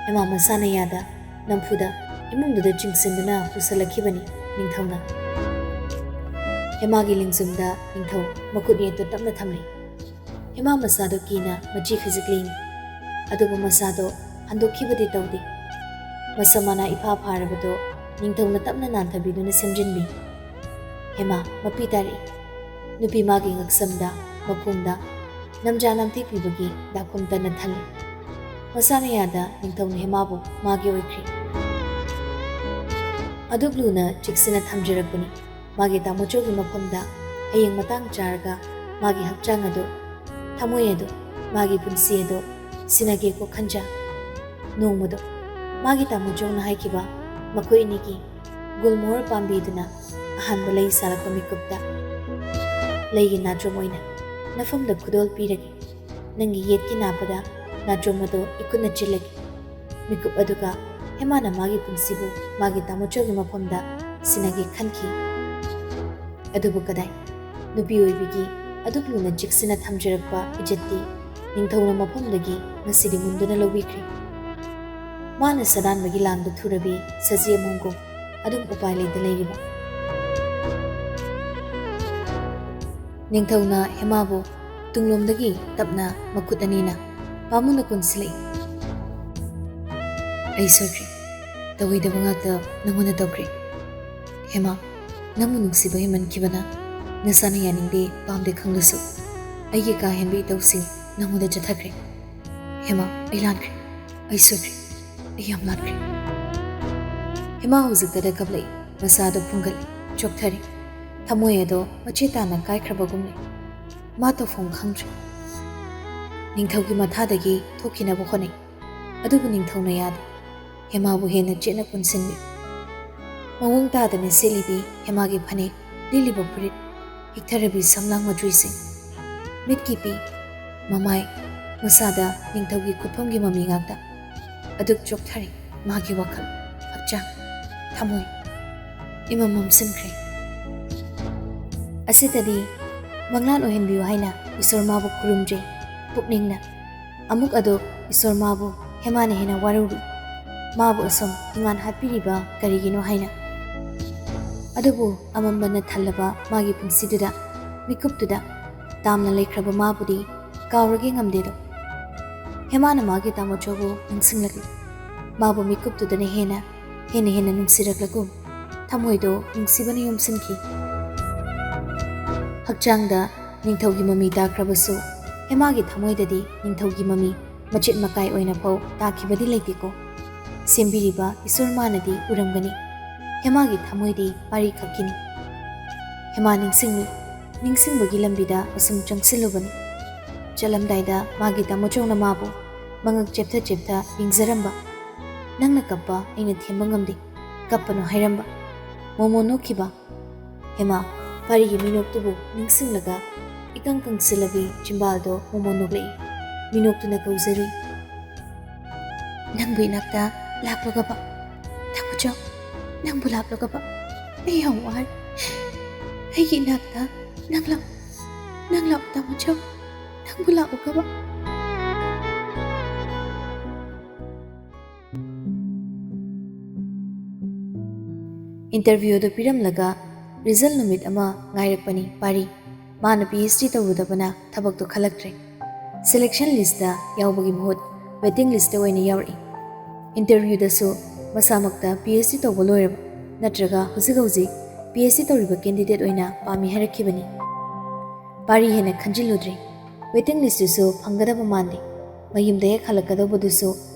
ꯍꯦꯃꯥ ꯃꯁꯥꯅ ꯌꯥꯗ ꯅꯝꯐꯨꯗ ꯏꯃꯨꯡꯗꯨꯗ ꯆꯤꯡꯁꯤꯟꯗꯨꯅ ꯄꯨꯁꯜꯂꯛꯈꯤꯕꯅꯤ ꯅꯤꯡꯊꯧꯅ꯫ ꯍꯦꯃꯥꯒꯤ ꯂꯦꯡꯖꯨꯝꯗ ꯅꯤꯡꯊꯧ ꯃꯈꯨꯠ ꯌꯦꯠꯇꯨ ꯇꯞꯅ ꯊꯝꯂꯤ꯫ ꯍꯦꯃꯥ ꯃꯁꯥꯗꯣ ꯀꯤꯅ ꯃꯆꯤ ꯈꯖꯤꯛ ꯂꯦꯡꯉꯤ꯫ ꯑꯗꯨꯕꯨ ꯃꯁꯥꯗꯣ ꯍꯟꯗꯣꯛꯈꯤꯕꯗꯤ ꯇꯧꯗꯦ꯫ ꯃꯁꯝ ꯃꯅꯥ ꯏꯐꯥ ꯐꯥꯔꯕꯗꯣ ꯅꯤꯡꯊꯧꯅ ꯇꯞꯅ ꯅꯥꯟꯊꯕꯤꯗꯨꯅ ꯁꯦꯝꯖꯤꯟꯕꯤ꯫ ꯍꯦꯃꯥ ꯃꯄꯤ ꯇꯥꯔꯛꯏ꯫ ꯅꯨꯄꯤ ꯃꯥꯒꯤ ꯉꯛꯁꯝꯗ, ꯃꯈꯣꯡꯗ ꯅꯝꯖꯥ ꯅꯝꯊꯦꯛꯄꯤꯕꯒꯤ ꯗꯥꯛꯐꯝ ꯇꯟꯅ ꯊꯜꯂꯤ꯫ ꯃꯁꯥꯅ ꯌꯥꯗ ꯅꯤꯡꯊꯧꯅ ꯍꯦꯃꯥꯕꯨ ꯃꯥꯒꯤ ꯑꯣꯏꯈ꯭ꯔꯦ꯫ ꯑꯗꯨꯛ ꯂꯨꯅ ꯆꯦꯛꯁꯤꯟꯅ ꯊꯝꯖꯔꯛꯄꯅꯤ꯫ ꯃꯥꯒꯤ ꯇꯥꯃꯣꯆꯧꯒꯤ ꯃꯐꯝꯗ ꯍꯌꯦꯡ ꯃꯇꯥꯡ ꯆꯥꯔꯒ ꯃꯥꯒꯤ ꯍꯛꯆꯥꯡ ꯑꯗꯨ, ꯊꯃꯣꯏ ꯑꯗꯨ, ꯃꯥꯒꯤ ꯄꯨꯟꯁꯤ ꯑꯗꯨ ꯁꯤꯟꯅꯒꯦꯀꯣ ꯈꯟꯖ꯫ ꯅꯣꯡꯃꯗꯣ ꯃꯥꯒꯤ ꯇꯥꯃꯣꯆꯧꯅ ꯍꯥꯏꯈꯤꯕ ꯃꯈꯣꯏ ꯑꯅꯤꯒꯤ ꯒꯨꯜꯃꯣꯍꯔ ꯄꯥꯝꯕꯤꯗꯨꯅ ꯑꯍꯥꯟꯕ ꯂꯩ ꯁꯥꯔꯛꯄ ꯃꯤꯀꯨꯞꯇ ꯂꯩꯒꯤ ꯅꯥꯇ꯭ꯔꯨꯝ ꯑꯣꯏꯅ ꯅꯐꯝꯗ ꯈꯨꯗꯣꯜ ꯄꯤꯔꯒꯦ꯫ ꯅꯪꯒꯤ ꯌꯦꯠꯀꯤ ꯅꯥꯄꯗ ꯅꯥꯗ꯭ꯔꯣꯝ ꯑꯗꯣ ꯏꯈꯨꯠꯅ ꯆꯤꯜꯂꯒꯦ꯫ ꯃꯤꯀꯨꯞ ꯑꯗꯨꯒ ꯍꯦꯃꯥꯅ ꯃꯥꯒꯤ ꯄꯨꯟꯁꯤꯕꯨ ꯃꯥꯒꯤ ꯇꯥꯃꯣꯆꯧꯒꯤ ꯃꯐꯝꯗ ꯁꯤꯟꯅꯒꯦ ꯈꯟꯈꯤ꯫ ꯑꯗꯨꯕꯨ ꯀꯗꯥꯏ, ꯅꯨꯄꯤ ꯑꯣꯏꯕꯤꯒꯤ ꯑꯗꯨꯛ ꯂꯨꯅ ꯆꯦꯛꯁꯤꯟꯅ ꯊꯝꯖꯔꯛꯄ ꯏꯖꯠꯇꯤ ꯅꯤꯡꯊꯧꯅ ꯃꯐꯝꯗꯒꯤ ꯉꯁꯤꯗꯤ ꯃꯨꯟꯗꯨꯅ ꯂꯧꯕꯤꯈ꯭ꯔꯦ꯫ ꯃꯥꯅ ꯁꯥꯗꯥꯟꯕꯒꯤ ꯂꯥꯡꯗ ꯊꯨꯔꯕꯤ ꯁꯖꯤ ꯑꯃꯣꯝꯒꯨꯝ ꯑꯗꯨꯝ ꯎꯄꯥꯏ ꯂꯩꯇ ꯂꯩꯔꯤꯕ꯫ ꯅꯤꯡꯊꯧꯅ ꯍꯦꯃꯥꯕꯨ ꯇꯨꯡꯂꯣꯝꯗꯒꯤ ꯇꯞꯅ ꯃꯈꯨꯠ ꯑꯅꯤꯅ ꯄꯥꯝꯃꯨꯅ ꯀꯣꯟꯁꯤꯜꯂꯛꯏ꯫ "ꯑꯩ ꯁꯣꯏꯈ꯭ꯔꯦ꯫ ꯇꯧꯍꯩꯗꯕ ꯉꯥꯛꯇ ꯅꯉꯣꯟꯗ ꯇꯧꯈ꯭ꯔꯦ꯫ ꯍꯦꯃꯥ, ꯅꯪꯕꯨ ꯅꯨꯡꯁꯤꯕ ꯍꯦꯟꯃꯟꯈꯤꯕꯅ ꯅꯁꯥꯅ ꯌꯥꯅꯤꯡꯗꯦ ꯄꯥꯝꯗꯦ ꯈꯪꯂꯁꯨ ꯑꯩꯒꯤ ꯀꯥ ꯍꯦꯟꯕ ꯏꯇꯧꯁꯤꯡ ꯅꯉꯣꯟꯗ ꯆꯠꯊꯈ꯭ꯔꯦ꯫ ꯍꯦꯃꯥ, ꯑꯩ ꯂꯥꯟꯈ꯭ꯔꯦ꯫ ꯑꯩ ꯁꯣꯏꯈ꯭ꯔꯦ꯫ ꯑꯩ ꯌꯥꯝ ꯂꯥꯟꯈ꯭ꯔꯦ꯫" ꯍꯦꯃꯥ ꯍꯧꯖꯤꯛꯇꯗ ꯀꯞꯂꯛꯏ꯫ ꯃꯁꯥꯗꯣ ꯐꯨꯡꯒꯠꯂꯤ꯫ ꯆꯣꯛꯊꯔꯤ꯫ ꯊꯃꯣꯏ ꯑꯗꯣ ꯃꯆꯦ ꯇꯥꯅ ꯀꯥꯏꯈ꯭ꯔꯕꯒꯨꯝꯅꯤ꯫ ꯃꯥ ꯇꯧꯐꯝ ꯈꯪꯗ꯭ꯔꯦ꯫ ꯅꯤꯡꯊꯧꯒꯤ ꯃꯊꯥꯗꯒꯤ ꯊꯣꯛꯈꯤꯅꯕ ꯍꯣꯠꯅꯩ꯫ ꯑꯗꯨꯕꯨ ꯅꯤꯡꯊꯧꯅ ꯌꯥꯗꯦ꯫ ꯍꯦꯃꯥꯕꯨ ꯍꯦꯟꯅ ꯆꯦꯠꯅ ꯀꯨꯟꯁꯤꯟꯕꯤ꯫ ꯃꯑꯣꯡ ꯇꯥꯗꯅ ꯁꯦꯠꯂꯤꯕꯤ ꯍꯦꯃꯥꯒꯤ ꯐꯅꯦꯛ, ꯂꯤꯠꯂꯤꯕ ꯐꯨꯔꯤꯠ, ꯍꯤꯛꯊꯔꯕꯤ ꯁꯝꯂꯥꯡ ꯃꯆꯨꯁꯤꯡ, ꯃꯤꯠꯀꯤ ꯄꯤ, ꯃꯃꯥꯏ, ꯃꯁꯥꯗ ꯅꯤꯡꯊꯧꯒꯤ ꯈꯨꯠꯐꯝꯒꯤ ꯃꯃꯤ ꯉꯥꯛꯇ꯫ ꯑꯗꯨꯛ ꯆꯣꯛꯊꯔꯤ ꯃꯥꯒꯤ ꯋꯥꯈꯜ, ꯍꯛꯆꯥꯡ, ꯊꯃꯣꯏ꯫ ꯏꯃꯝ ꯃꯝꯁꯤꯟꯈ꯭ꯔꯦ꯫ ꯑꯁꯤꯗꯗꯤ ꯃꯪꯂꯥꯟ ꯑꯣꯏꯍꯟꯕꯤꯌꯨ ꯍꯥꯏꯅ ꯏꯁꯣꯔ ꯃꯥꯕꯨ ꯈꯨꯔꯨꯝꯖꯩ ꯄꯨꯛꯅꯤꯡꯅ꯫ ꯑꯃꯨꯛ ꯑꯗꯨ ꯏꯁꯣꯔ ꯃꯥꯕꯨ ꯍꯦꯃꯥꯅ ꯍꯦꯟꯅ ꯋꯥꯔꯧꯔꯤ꯫ ꯃꯥꯕꯨ ꯑꯁꯨꯝ ꯏꯉꯥꯟ ꯍꯥꯠꯄꯤꯔꯤꯕ ꯀꯔꯤꯒꯤꯅꯣ ꯍꯥꯏꯅ꯫ ꯑꯗꯨꯕꯨ ꯑꯃꯝꯕꯅ ꯊꯜꯂꯕ ꯃꯥꯒꯤ ꯄꯨꯟꯁꯤꯗꯨꯗ ꯃꯤꯀꯨꯞꯇꯨꯗ ꯇꯥꯝꯅ ꯂꯩꯈ꯭ꯔꯕ ꯃꯥꯕꯨꯗꯤ ꯀꯥꯎꯔꯒꯦ ꯉꯝꯗꯦꯗꯣ꯫ ꯍꯦꯃꯥꯅ ꯃꯥꯒꯤ ꯇꯥꯃꯣꯆꯧꯕꯨ ꯅꯤꯡꯁꯤꯡꯂꯛꯂꯤ꯫ ꯃꯥꯕꯨ ꯃꯤꯀꯨꯞꯇꯨꯗꯅ ꯍꯦꯟꯅ, ꯍꯦꯟꯅ ꯍꯦꯟꯅ ꯅꯨꯡꯁꯤꯔꯛꯂꯒꯨꯝ ꯊꯃꯣꯏꯗꯣ ꯅꯨꯡꯁꯤꯕꯅ ꯌꯣꯝꯁꯤꯟꯈꯤ꯫ ꯍꯛꯆꯥꯡꯗ ꯅꯤꯡꯊꯧꯒꯤ ꯃꯃꯤ ꯇꯥꯈ꯭ꯔꯕꯁꯨ ꯍꯦꯃꯥꯒꯤ ꯊꯃꯣꯏꯗꯗꯤ ꯅꯤꯡꯊꯧꯒꯤ ꯃꯃꯤ ꯃꯆꯦꯠ ꯃꯀꯥꯏ ꯑꯣꯏꯅ ꯐꯥꯎ ꯇꯥꯈꯤꯕꯗꯤ ꯂꯩꯇꯦꯀꯣ꯫ ꯁꯦꯝꯕꯤꯔꯤꯕ ꯏꯁꯣꯔ ꯃꯥꯅꯗꯤ ꯎꯔꯝꯒꯅꯤ꯫ ꯍꯦꯃꯥꯒꯤ ꯊꯃꯣꯏꯗꯤ ꯄꯥꯔꯤ ꯈꯛꯀꯤꯅꯤ꯫ ꯍꯦꯃꯥ ꯅꯤꯡꯁꯤꯡꯂꯤ꯫ ꯅꯤꯡꯁꯤꯡꯕꯒꯤ ꯂꯝꯕꯤꯗ ꯑꯁꯨꯝ ꯆꯪꯁꯤꯜꯂꯨꯕꯅꯤ꯫ ꯆꯠꯂꯝꯗꯥꯏꯗ ꯃꯥꯒꯤ ꯇꯥꯃꯣꯆꯧꯅ ꯃꯥꯕꯨ ꯃꯉꯛ ꯆꯦꯞꯊ ꯆꯦꯞꯊ ꯌꯦꯡꯖꯔꯝꯕ꯫ "ꯅꯪꯅ ꯀꯞꯄ ꯑꯩꯅ ꯊꯦꯝꯕ ꯉꯝꯗꯦ꯫ ꯀꯞꯄꯅꯨ" ꯍꯥꯏꯔꯝꯕ꯫ ꯃꯣꯃꯣ ꯅꯣꯛꯈꯤꯕ꯫ ꯍꯦꯃꯥ, ꯄꯥꯔꯤꯒꯤ ꯃꯤꯅꯣꯛꯇꯨꯕꯨ ꯅꯤꯡꯁꯤꯡꯂꯒ ꯏꯀꯪ ꯀꯪꯁꯤꯜꯂꯕꯤ ꯆꯤꯝꯕꯥꯜꯗꯣ ꯃꯣꯃꯣ ꯅꯣꯛꯂꯛꯏ꯫ ꯃꯤꯅꯣꯛꯇꯨꯅ ꯀꯧꯖꯔꯤ꯫ "ꯅꯪꯕꯨ ꯏꯅꯥꯛꯇ ꯂꯥꯛꯂꯒꯕ, ꯇꯥꯃꯣꯆꯧ, ꯅꯪꯕꯨ ꯂꯥꯛꯂꯒꯕ꯫ ꯑꯩ ꯌꯥꯝ ꯋꯥꯔꯦ꯫ ꯑꯩꯒꯤ ꯏꯅꯥꯛꯇ ꯅꯪ ꯂꯥꯛ, ꯅꯪ ꯂꯥꯛ, ꯇꯥꯃꯣꯆꯧ, ꯅꯪꯕꯨ ꯂꯥꯛꯂꯒꯕ꯫" ꯏꯟꯇꯔꯚ꯭ꯌꯨ ꯑꯗꯨ ꯄꯤꯔꯝꯂꯒ ꯔꯤꯖꯜ ꯅꯨꯃꯤꯠ ꯑꯃ ꯉꯥꯏꯔꯛꯄꯅꯤ ꯄꯥꯔꯤ꯫ ꯃꯥꯅ ꯄꯤ ꯑꯩꯆ ꯗꯤ ꯇꯧꯔꯨꯗꯕꯅ ꯊꯕꯛꯇꯣ ꯈꯜꯂꯛꯇ꯭ꯔꯦ꯫ ꯁꯦꯂꯦꯛꯁꯟ ꯂꯤꯁꯇ ꯌꯥꯎꯕꯒꯤ ꯃꯍꯨꯠ ꯋꯦꯇꯤꯡ ꯂꯤꯁꯇ ꯑꯣꯏꯅ ꯌꯥꯎꯔꯛꯏ꯫ ꯏꯟꯇꯔꯚ꯭ꯌꯨꯗꯁꯨ ꯃꯁꯥꯃꯛꯇ ꯄꯤ ꯑꯩꯆ ꯗꯤ ꯇꯧꯕ ꯂꯣꯏꯔꯕ ꯅꯠꯇ꯭ꯔꯒ ꯍꯧꯖꯤꯛ ꯍꯧꯖꯤꯛ ꯄꯤ ꯑꯩꯆ ꯗꯤ ꯇꯧꯔꯤꯕ ꯀꯦꯟꯗꯤꯗꯦꯠ ꯑꯣꯏꯅ ꯄꯥꯝꯃꯤ ꯍꯥꯏꯔꯛꯈꯤꯕꯅꯤ꯫ ꯄꯥꯔꯤ ꯍꯦꯟꯅ ꯈꯟꯖꯤꯜꯂꯨꯗ꯭ꯔꯦ꯫ ꯋꯦꯇꯤꯡ ꯂꯤꯁꯇꯨꯁꯨ ꯐꯪꯒꯗꯕ ꯃꯥꯟꯗꯦ꯫ ꯃꯌꯨꯝꯗ ꯍꯦꯛ ꯍꯜꯂꯛꯀꯗꯧꯕꯗꯨꯁꯨ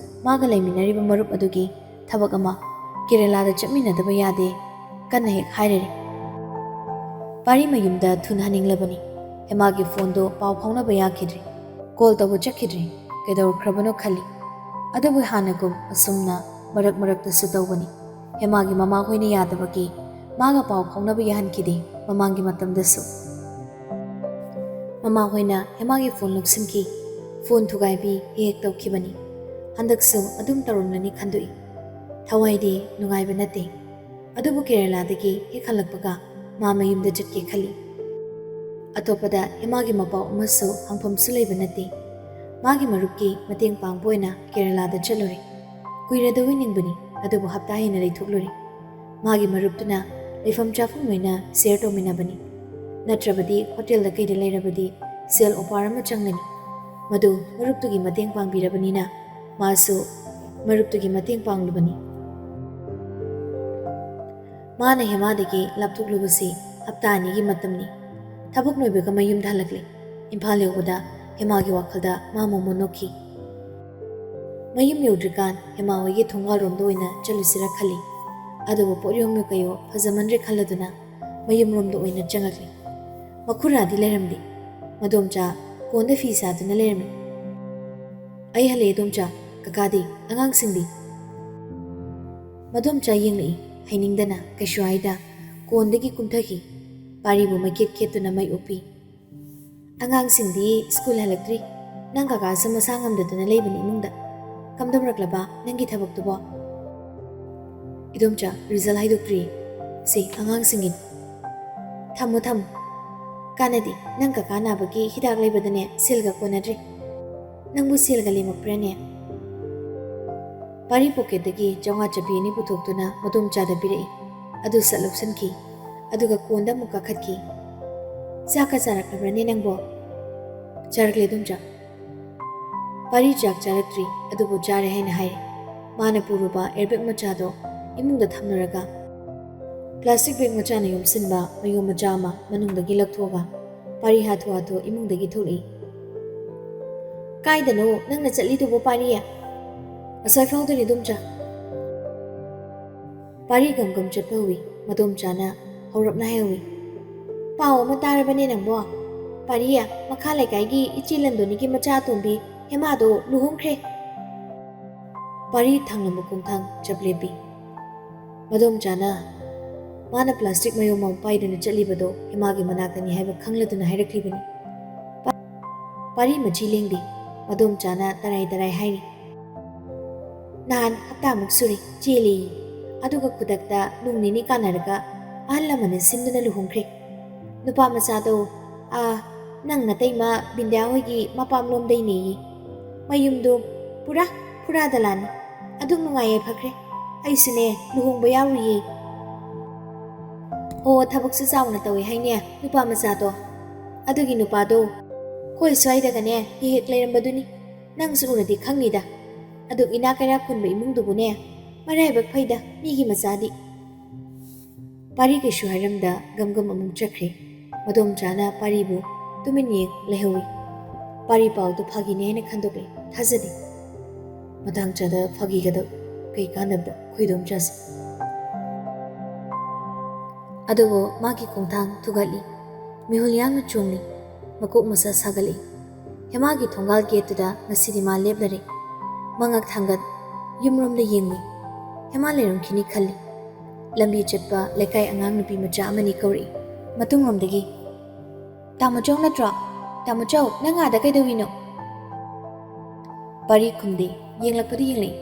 ꯃꯥꯒ ꯂꯩꯃꯤꯟꯅꯔꯤꯕ ꯃꯔꯨꯞ ꯑꯗꯨꯒꯤ ꯊꯕꯛ ꯑꯃ, ꯀꯦꯔꯦꯂꯥꯗ ꯆꯠꯃꯤꯟꯅꯗꯕ ꯌꯥꯗꯦ, ꯀꯟꯅ ꯍꯦꯛ ꯍꯥꯏꯔꯔꯦ꯫ ꯄꯥꯔꯤ ꯃꯌꯨꯝꯗ ꯊꯨꯅ ꯍꯟꯅꯤꯡꯂꯕꯅꯤ꯫ ꯍꯦꯃꯥꯒꯤ ꯐꯣꯟꯗꯣ ꯄꯥꯎ ꯐꯥꯎꯅꯕ ꯌꯥꯈꯤꯗ꯭ꯔꯦ꯫ ꯀꯣꯜ ꯇꯧꯕ ꯆꯠꯈꯤꯗ꯭ꯔꯦ꯫ ꯀꯩꯗꯧꯈ꯭ꯔꯕꯅꯣ ꯈꯜꯂꯤ꯫ ꯑꯗꯨꯕꯨ ꯍꯥꯟꯅꯒꯨꯝ ꯑꯁꯨꯝꯅ ꯃꯔꯛ ꯃꯔꯛꯇꯁꯨ ꯇꯧꯕꯅꯤ꯫ ꯍꯦꯃꯥꯒꯤ ꯃꯃꯥꯍꯣꯏꯅ ꯌꯥꯗꯕꯒꯤ ꯃꯥꯒ ꯄꯥꯎ ꯐꯥꯎꯅꯕ ꯌꯥꯍꯟꯈꯤꯗꯦ ꯃꯃꯥꯡꯒꯤ ꯃꯇꯝꯗꯁꯨ꯫ ꯃꯃꯥꯍꯣꯏꯅ ꯍꯦꯃꯥꯒꯤ ꯐꯣꯟ ꯂꯧꯁꯤꯟꯈꯤ꯫ ꯐꯣꯟ ꯊꯨꯒꯥꯏꯕꯤ ꯍꯦꯛ ꯍꯦꯛ ꯇꯧꯈꯤꯕꯅꯤ꯫ ꯍꯟꯗꯛꯁꯨ ꯑꯗꯨꯝ ꯇꯧꯔꯝꯂꯅꯤ ꯈꯟꯗꯣꯛꯏ꯫ ꯊꯋꯥꯏꯗꯤ ꯅꯨꯡꯉꯥꯏꯕ ꯅꯠꯇꯦ꯫ ꯑꯗꯨꯕꯨ ꯀꯦꯔꯦꯂꯥꯗꯒꯤ ꯍꯦꯛ ꯍꯜꯂꯛꯄꯒ ꯃꯥ ꯃꯌꯨꯝꯗ ꯆꯠꯀꯦ ꯈꯜꯂꯤ꯫ ꯑꯇꯣꯞꯄꯗ ꯍꯦꯃꯥꯒꯤ ꯃꯄꯥꯎ ꯑꯃꯁꯨ ꯍꯪꯐꯝꯁꯨ ꯂꯩꯕ ꯅꯠꯇꯦ꯫ ꯃꯥꯒꯤ ꯃꯔꯨꯞꯀꯤ ꯃꯇꯦꯡ ꯄꯥꯡꯕ ꯑꯣꯏꯅ ꯀꯦꯔꯦꯂꯥꯗ ꯆꯠꯂꯨꯔꯦ꯫ ꯀꯨꯏꯔꯗꯧꯏ ꯅꯤꯡꯕꯅꯤ, ꯑꯗꯨꯕꯨ ꯍꯞꯇꯥ ꯍꯦꯟꯅ ꯂꯩꯊꯣꯛꯂꯨꯔꯦ꯫ ꯃꯥꯒꯤ ꯃꯔꯨꯞꯇꯨꯅ ꯂꯩꯐꯝ ꯆꯥꯐꯝ ꯂꯣꯏꯅ ꯁꯦꯌꯔ ꯇꯧꯃꯤꯟꯅꯕꯅꯤ꯫ ꯅꯠꯇ꯭ꯔꯕꯗꯤ ꯍꯣꯇꯦꯜꯗ ꯀꯩꯗ ꯂꯩꯔꯕꯗꯤ ꯁꯦꯜ ꯑꯣꯐꯔ ꯑꯃ ꯆꯪꯒꯅꯤ꯫ ꯃꯗꯨ ꯃꯔꯨꯞꯇꯨꯒꯤ ꯃꯇꯦꯡ ꯄꯥꯡꯕꯤꯔꯕꯅꯤꯅ ꯃꯥꯁꯨ ꯃꯔꯨꯞꯇꯨꯒꯤ ꯃꯇꯦꯡ ꯄꯥꯡꯂꯨꯕꯅꯤ꯫ ꯃꯥꯅ ꯍꯦꯃꯥꯗꯒꯤ ꯂꯥꯞꯊꯣꯛꯂꯨꯕꯁꯤ ꯍꯞꯇꯥ ꯑꯅꯤꯒꯤ ꯃꯇꯝꯅꯤ꯫ ꯊꯕꯛ ꯂꯣꯏꯕꯒ ꯃꯌꯨꯝꯗ ꯍꯜꯂꯛꯂꯦ꯫ ꯏꯝꯐꯥꯜ ꯌꯧꯕꯗ ꯍꯦꯃꯥꯒꯤ ꯋꯥꯈꯜꯗ ꯃꯥ ꯃꯣꯃꯣꯟ ꯅꯣꯛꯈꯤ꯫ ꯃꯌꯨꯝ ꯌꯧꯗ꯭ꯔꯤꯀꯥꯟ ꯍꯦꯃꯥ ꯍꯣꯏꯒꯤ ꯊꯣꯡꯒꯥꯜꯔꯣꯝꯗ ꯑꯣꯏꯅ ꯆꯠꯂꯨꯁꯤꯔ ꯈꯜꯂꯤ꯫ ꯑꯗꯨꯕꯨ ꯄꯣꯠ ꯌꯣꯝꯃꯤ ꯀꯩꯌꯣ ꯐꯖꯃꯟꯗ꯭ꯔꯦ ꯈꯜꯂꯗꯨꯅ ꯃꯌꯨꯝꯔꯣꯝꯗ ꯑꯣꯏꯅ ꯆꯪꯉꯛꯂꯤ꯫ ꯃꯈꯨꯔꯥꯗꯤ ꯂꯩꯔꯝꯗꯦ꯫ ꯃꯗꯣꯝꯆꯥ ꯀꯣꯟꯗ ꯐꯤ ꯁꯥꯗꯨꯅ ꯂꯩꯔꯝꯃꯤ꯫ "ꯑꯩ ꯍꯜꯂꯛꯑꯦ ꯏꯗꯣꯝꯆꯥ꯫ ꯀꯀꯥꯗꯤ? ꯑꯉꯥꯡꯁꯤꯡꯗꯤ?" ꯃꯗꯣꯝꯆꯥ ꯌꯦꯡꯂꯛꯏ꯫ ꯍꯩꯅꯤꯡꯗꯅ ꯀꯩꯁꯨ ꯍꯥꯏꯗ ꯀꯣꯟꯗꯒꯤ ꯀꯨꯝꯊꯈꯤ꯫ ꯄꯥꯔꯤꯕꯨ ꯃꯩꯈꯦꯠ ꯈꯦꯠꯇꯨꯅ ꯃꯩ ꯎꯞꯄꯤ꯫ "ꯑꯉꯥꯡꯁꯤꯡꯗꯤ ꯁ꯭ꯀꯨꯜ ꯍꯜꯂꯛꯇ꯭ꯔꯤ꯫ ꯅꯪ ꯀꯀꯥꯁꯨ ꯃꯁꯥ ꯉꯝꯗꯗꯅ ꯂꯩꯕꯅꯤ ꯏꯃꯨꯡꯗ꯫ ꯀꯝꯗꯧꯔꯛꯂꯕ ꯅꯪꯒꯤ ꯊꯕꯛꯇꯨꯕꯣ? ꯏꯗꯣꯝꯆꯥ, ꯔꯤꯖꯜ ꯍꯥꯏꯗꯣꯛꯇ꯭ꯔꯤ꯫ ꯁꯤ ꯑꯉꯥꯡꯁꯤꯡꯒꯤꯅꯤ꯫ ꯊꯝꯃꯨ, ꯊꯝꯃꯨ꯫ ꯀꯥꯟꯅꯗꯦ, ꯅꯪ ꯀꯀꯥ ꯅꯥꯕꯒꯤ ꯍꯤꯗꯥꯛ ꯂꯩꯕꯗꯅꯦ ꯁꯦꯜꯒ ꯀꯣꯟꯅꯗ꯭ꯔꯦ꯫ ꯅꯪꯕꯨ ꯁꯦꯜꯒ ꯂꯦꯝꯃꯛꯄ꯭ꯔꯥꯅꯦ? ꯄꯥꯔꯤ ꯄꯣꯀꯦꯠꯇꯒꯤ ꯆꯥꯝꯃꯉꯥ ꯆꯞꯄꯤ ꯑꯅꯤ ꯄꯨꯊꯣꯛꯇꯨꯅ ꯃꯗꯣꯝꯆꯥꯗ ꯄꯤꯔꯛꯏ꯫ ꯑꯗꯨ ꯁꯠ ꯂꯧꯁꯤꯟꯈꯤ꯫ ꯑꯗꯨꯒ ꯀꯣꯟꯗ ꯑꯃꯨꯛ ꯀꯥꯈꯠꯈꯤ꯫ "ꯆꯥꯛꯀ ꯆꯥꯔꯛꯂꯕ꯭ꯔꯅꯦ ꯅꯪꯕꯣ?" "ꯆꯥꯔꯛꯂꯦ, ꯏꯗꯣꯝꯆꯥ꯫" ꯄꯥꯔꯤ ꯆꯥꯛ ꯆꯥꯔꯛꯇ꯭ꯔꯤ, ꯑꯗꯨꯕꯨ ꯆꯥꯔꯦ ꯍꯥꯏꯅ ꯍꯥꯏꯔꯦ꯫ ꯃꯥꯅ ꯄꯨꯔꯨꯕ ꯑꯦꯌꯔꯕꯦꯒ ꯃꯆꯥꯗꯣ ꯏꯃꯨꯡꯗ ꯊꯝꯂꯨꯔꯒ, ꯄ꯭ꯂꯥꯁꯇꯤꯛ ꯕꯦꯒ ꯃꯆꯥꯅ ꯌꯣꯝꯁꯤꯟꯕ ꯃꯌꯣꯝ ꯃꯆꯥ ꯑꯃ ꯃꯅꯨꯡꯗꯒꯤ ꯂꯧꯊꯣꯛꯑꯒ, ꯄꯥꯔꯤ ꯍꯥꯊꯨ ꯍꯥꯊꯨ ꯏꯃꯨꯡꯗꯒꯤ ꯊꯣꯛꯂꯛꯏ꯫ "ꯀꯥꯏꯗꯅꯣ ꯅꯪꯅ ꯆꯠꯂꯤꯗꯨꯕꯣ, ꯄꯥꯔꯤ?" "ꯑꯁ꯭ꯋꯥꯏ ꯐꯥꯎꯗꯅꯤ, ꯏꯗꯣꯝꯆꯥ꯫" ꯄꯥꯔꯤ ꯒꯝ ꯒꯝ ꯆꯠꯄ ꯍꯧꯏ꯫ ꯃꯗꯣꯝꯆꯥꯅ ꯍꯧꯔꯞꯅ ꯍꯥꯏꯍꯧꯏ, "ꯄꯥꯎ ꯑꯃ ꯇꯥꯔꯕꯅꯦ ꯅꯪꯕꯣ? ꯄꯥꯔꯤ, ꯃꯈꯥ ꯂꯩꯀꯥꯏꯒꯤ ꯏꯆꯦ ꯂꯟꯗꯣꯅꯤꯒꯤ ꯃꯆꯥ ꯑꯇꯣꯝꯕꯤ ꯍꯦꯃꯥꯗꯣ ꯂꯨꯍꯣꯡꯈ꯭ꯔꯦ꯫" ꯄꯥꯔꯤ ꯊꯥꯡꯂꯝꯕ ꯈꯣꯡꯊꯥꯡ ꯆꯞ ꯂꯦꯞꯄꯤ꯫ ꯃꯗꯣꯝꯆꯥꯅ ꯃꯥꯅ ꯄ꯭ꯂꯥꯁꯇꯤꯛ ꯃꯌꯣꯝ ꯑꯃ ꯄꯥꯏꯗꯨꯅ ꯆꯠꯂꯤꯕꯗꯣ ꯍꯦꯃꯥꯒꯤ ꯃꯅꯥꯛꯇꯅꯤ ꯍꯥꯏꯕ ꯈꯪꯂꯗꯨꯅ ꯍꯥꯏꯔꯛꯂꯤꯕꯅꯤ꯫ ꯄꯥ-, ꯄꯥꯔꯤ ꯃꯆꯤ ꯂꯦꯡꯗꯦ꯫ ꯃꯗꯣꯝꯆꯥꯅ ꯇꯔꯥꯏ ꯇꯔꯥꯏ ꯍꯥꯏꯔꯤ, "ꯅꯍꯥꯟ ꯍꯞꯇꯥꯃꯨꯛ ꯁꯨꯔꯦ ꯆꯦꯜꯂꯦꯌꯦ꯫ ꯑꯗꯨꯒ ꯈꯨꯗꯛꯇ ꯅꯣꯡ ꯅꯤꯅꯤ ꯀꯥꯟꯅꯔꯒ ꯑꯍꯜ ꯂꯃꯟꯅ ꯁꯤꯟꯗꯨꯅ ꯂꯨꯍꯣꯡꯈ꯭ꯔꯦ꯫ ꯅꯨꯄꯥ ꯃꯆꯥꯗꯣ, ꯑꯥ, ꯅꯪ ꯅꯇꯩꯃ ꯕꯤꯟꯗ꯭ꯌꯥ ꯍꯣꯏꯒꯤ ꯃꯄꯥꯝꯂꯣꯝꯗꯩꯅꯦꯌꯦ꯫ ꯃꯌꯨꯝꯗꯣ ꯄꯨꯔꯥ ꯐꯨꯔꯥ ꯗꯂꯥꯟꯅꯤ꯫ ꯑꯗꯨꯛ ꯅꯨꯡꯉꯥꯏ ꯌꯥꯏꯐꯈ꯭ꯔꯦ꯫ ꯑꯩꯁꯨꯅꯦ ꯂꯨꯍꯣꯡꯕ ꯌꯥꯎꯔꯨꯏꯌꯦ꯫ ꯑꯣ, ꯊꯕꯛꯁꯨ ꯆꯥꯎꯅ ꯇꯧꯋꯦ ꯍꯥꯏꯅꯦ ꯅꯨꯄꯥ ꯃꯆꯥꯗꯣ꯫ ꯑꯗꯨꯒꯤ ꯅꯨꯄꯥꯗꯣ ꯑꯩꯈꯣꯏ ꯁ꯭ꯋꯥꯏꯗꯒꯅꯦ ꯍꯦꯛ ꯍꯦꯛ ꯂꯩꯔꯝꯕꯗꯨꯅꯤ꯫ ꯅꯪꯁꯨ ꯎꯔꯗꯤ ꯈꯪꯅꯤꯗ꯫ ꯑꯗꯨꯛ ꯏꯅꯥꯛ ꯀꯩꯔꯥꯛ ꯈꯨꯟꯕ ꯏꯃꯨꯡꯗꯨꯕꯨꯅꯦ ꯃꯔꯥꯏꯕꯛ ꯐꯩꯗ ꯃꯤꯒꯤ ꯃꯆꯥꯗꯤ꯫" ꯄꯥꯔꯤ ꯀꯩꯁꯨ ꯍꯥꯏꯔꯝꯗ ꯒꯝ ꯒꯝ ꯑꯃꯨꯛ ꯆꯠꯈ꯭ꯔꯦ꯫ ꯃꯗꯣꯝꯆꯥꯅ ꯄꯥꯔꯤꯕꯨ ꯇꯨꯃꯤꯟ ꯌꯦꯡ ꯂꯩꯍꯧꯏ꯫ ꯄꯥꯔꯤ ꯄꯥꯎꯗꯨ ꯐꯥꯒꯤꯅꯦ ꯍꯥꯏꯅ ꯈꯟꯗꯣꯛꯂꯦ꯫ ꯊꯥꯖꯗꯦ꯫ ꯃꯇꯥꯡ ꯆꯥꯗ ꯐꯥꯒꯤꯒꯗ ꯀꯩ ꯀꯥꯟꯅꯕꯗ ꯈꯣꯏꯗꯣꯝꯆꯥꯁꯦ꯫ ꯑꯗꯨꯕꯨ ꯃꯥꯒꯤ ꯈꯣꯡꯊꯥꯡ ꯊꯨꯒꯠꯂꯤ꯫ ꯃꯤꯍꯨꯜ ꯌꯥꯡꯅ ꯆꯣꯡꯂꯤ꯫ ꯃꯀꯣꯛ ꯃꯁꯥ ꯁꯥꯒꯠꯂꯤ꯫ ꯍꯦꯃꯥꯒꯤ ꯊꯣꯡꯒꯥꯜ ꯒꯦꯠꯇꯨꯗ ꯉꯁꯤꯗꯤ ꯃꯥ ꯂꯦꯞꯂꯔꯦ꯫ ꯃꯉꯛ ꯊꯥꯡꯒꯠ ꯌꯨꯝꯔꯣꯝꯗ ꯌꯦꯡꯂꯤ꯫ ꯍꯦꯃꯥ ꯂꯩꯔꯝꯈꯤꯅꯤ ꯈꯜꯂꯤ꯫ ꯂꯝꯕꯤ ꯆꯠꯄ ꯂꯩꯀꯥꯏ ꯑꯉꯥꯡ ꯅꯨꯄꯤ ꯃꯆꯥ ꯑꯃꯅꯤ ꯀꯧꯔꯛꯏ꯫ ꯃꯇꯨꯡꯂꯣꯝꯗꯒꯤ, "ꯇꯥꯃꯣꯆꯧ ꯅꯠꯇ꯭ꯔꯣ? ꯇꯥꯃꯣꯆꯧ, ꯅꯪ ꯑꯥꯗ ꯀꯩꯗꯧꯏꯅꯣ?" ꯄꯥꯔꯤ ꯈꯨꯝꯗꯦ꯫ ꯌꯦꯡꯂꯛꯄꯗꯤ ꯌꯦꯡꯂꯛꯏ꯫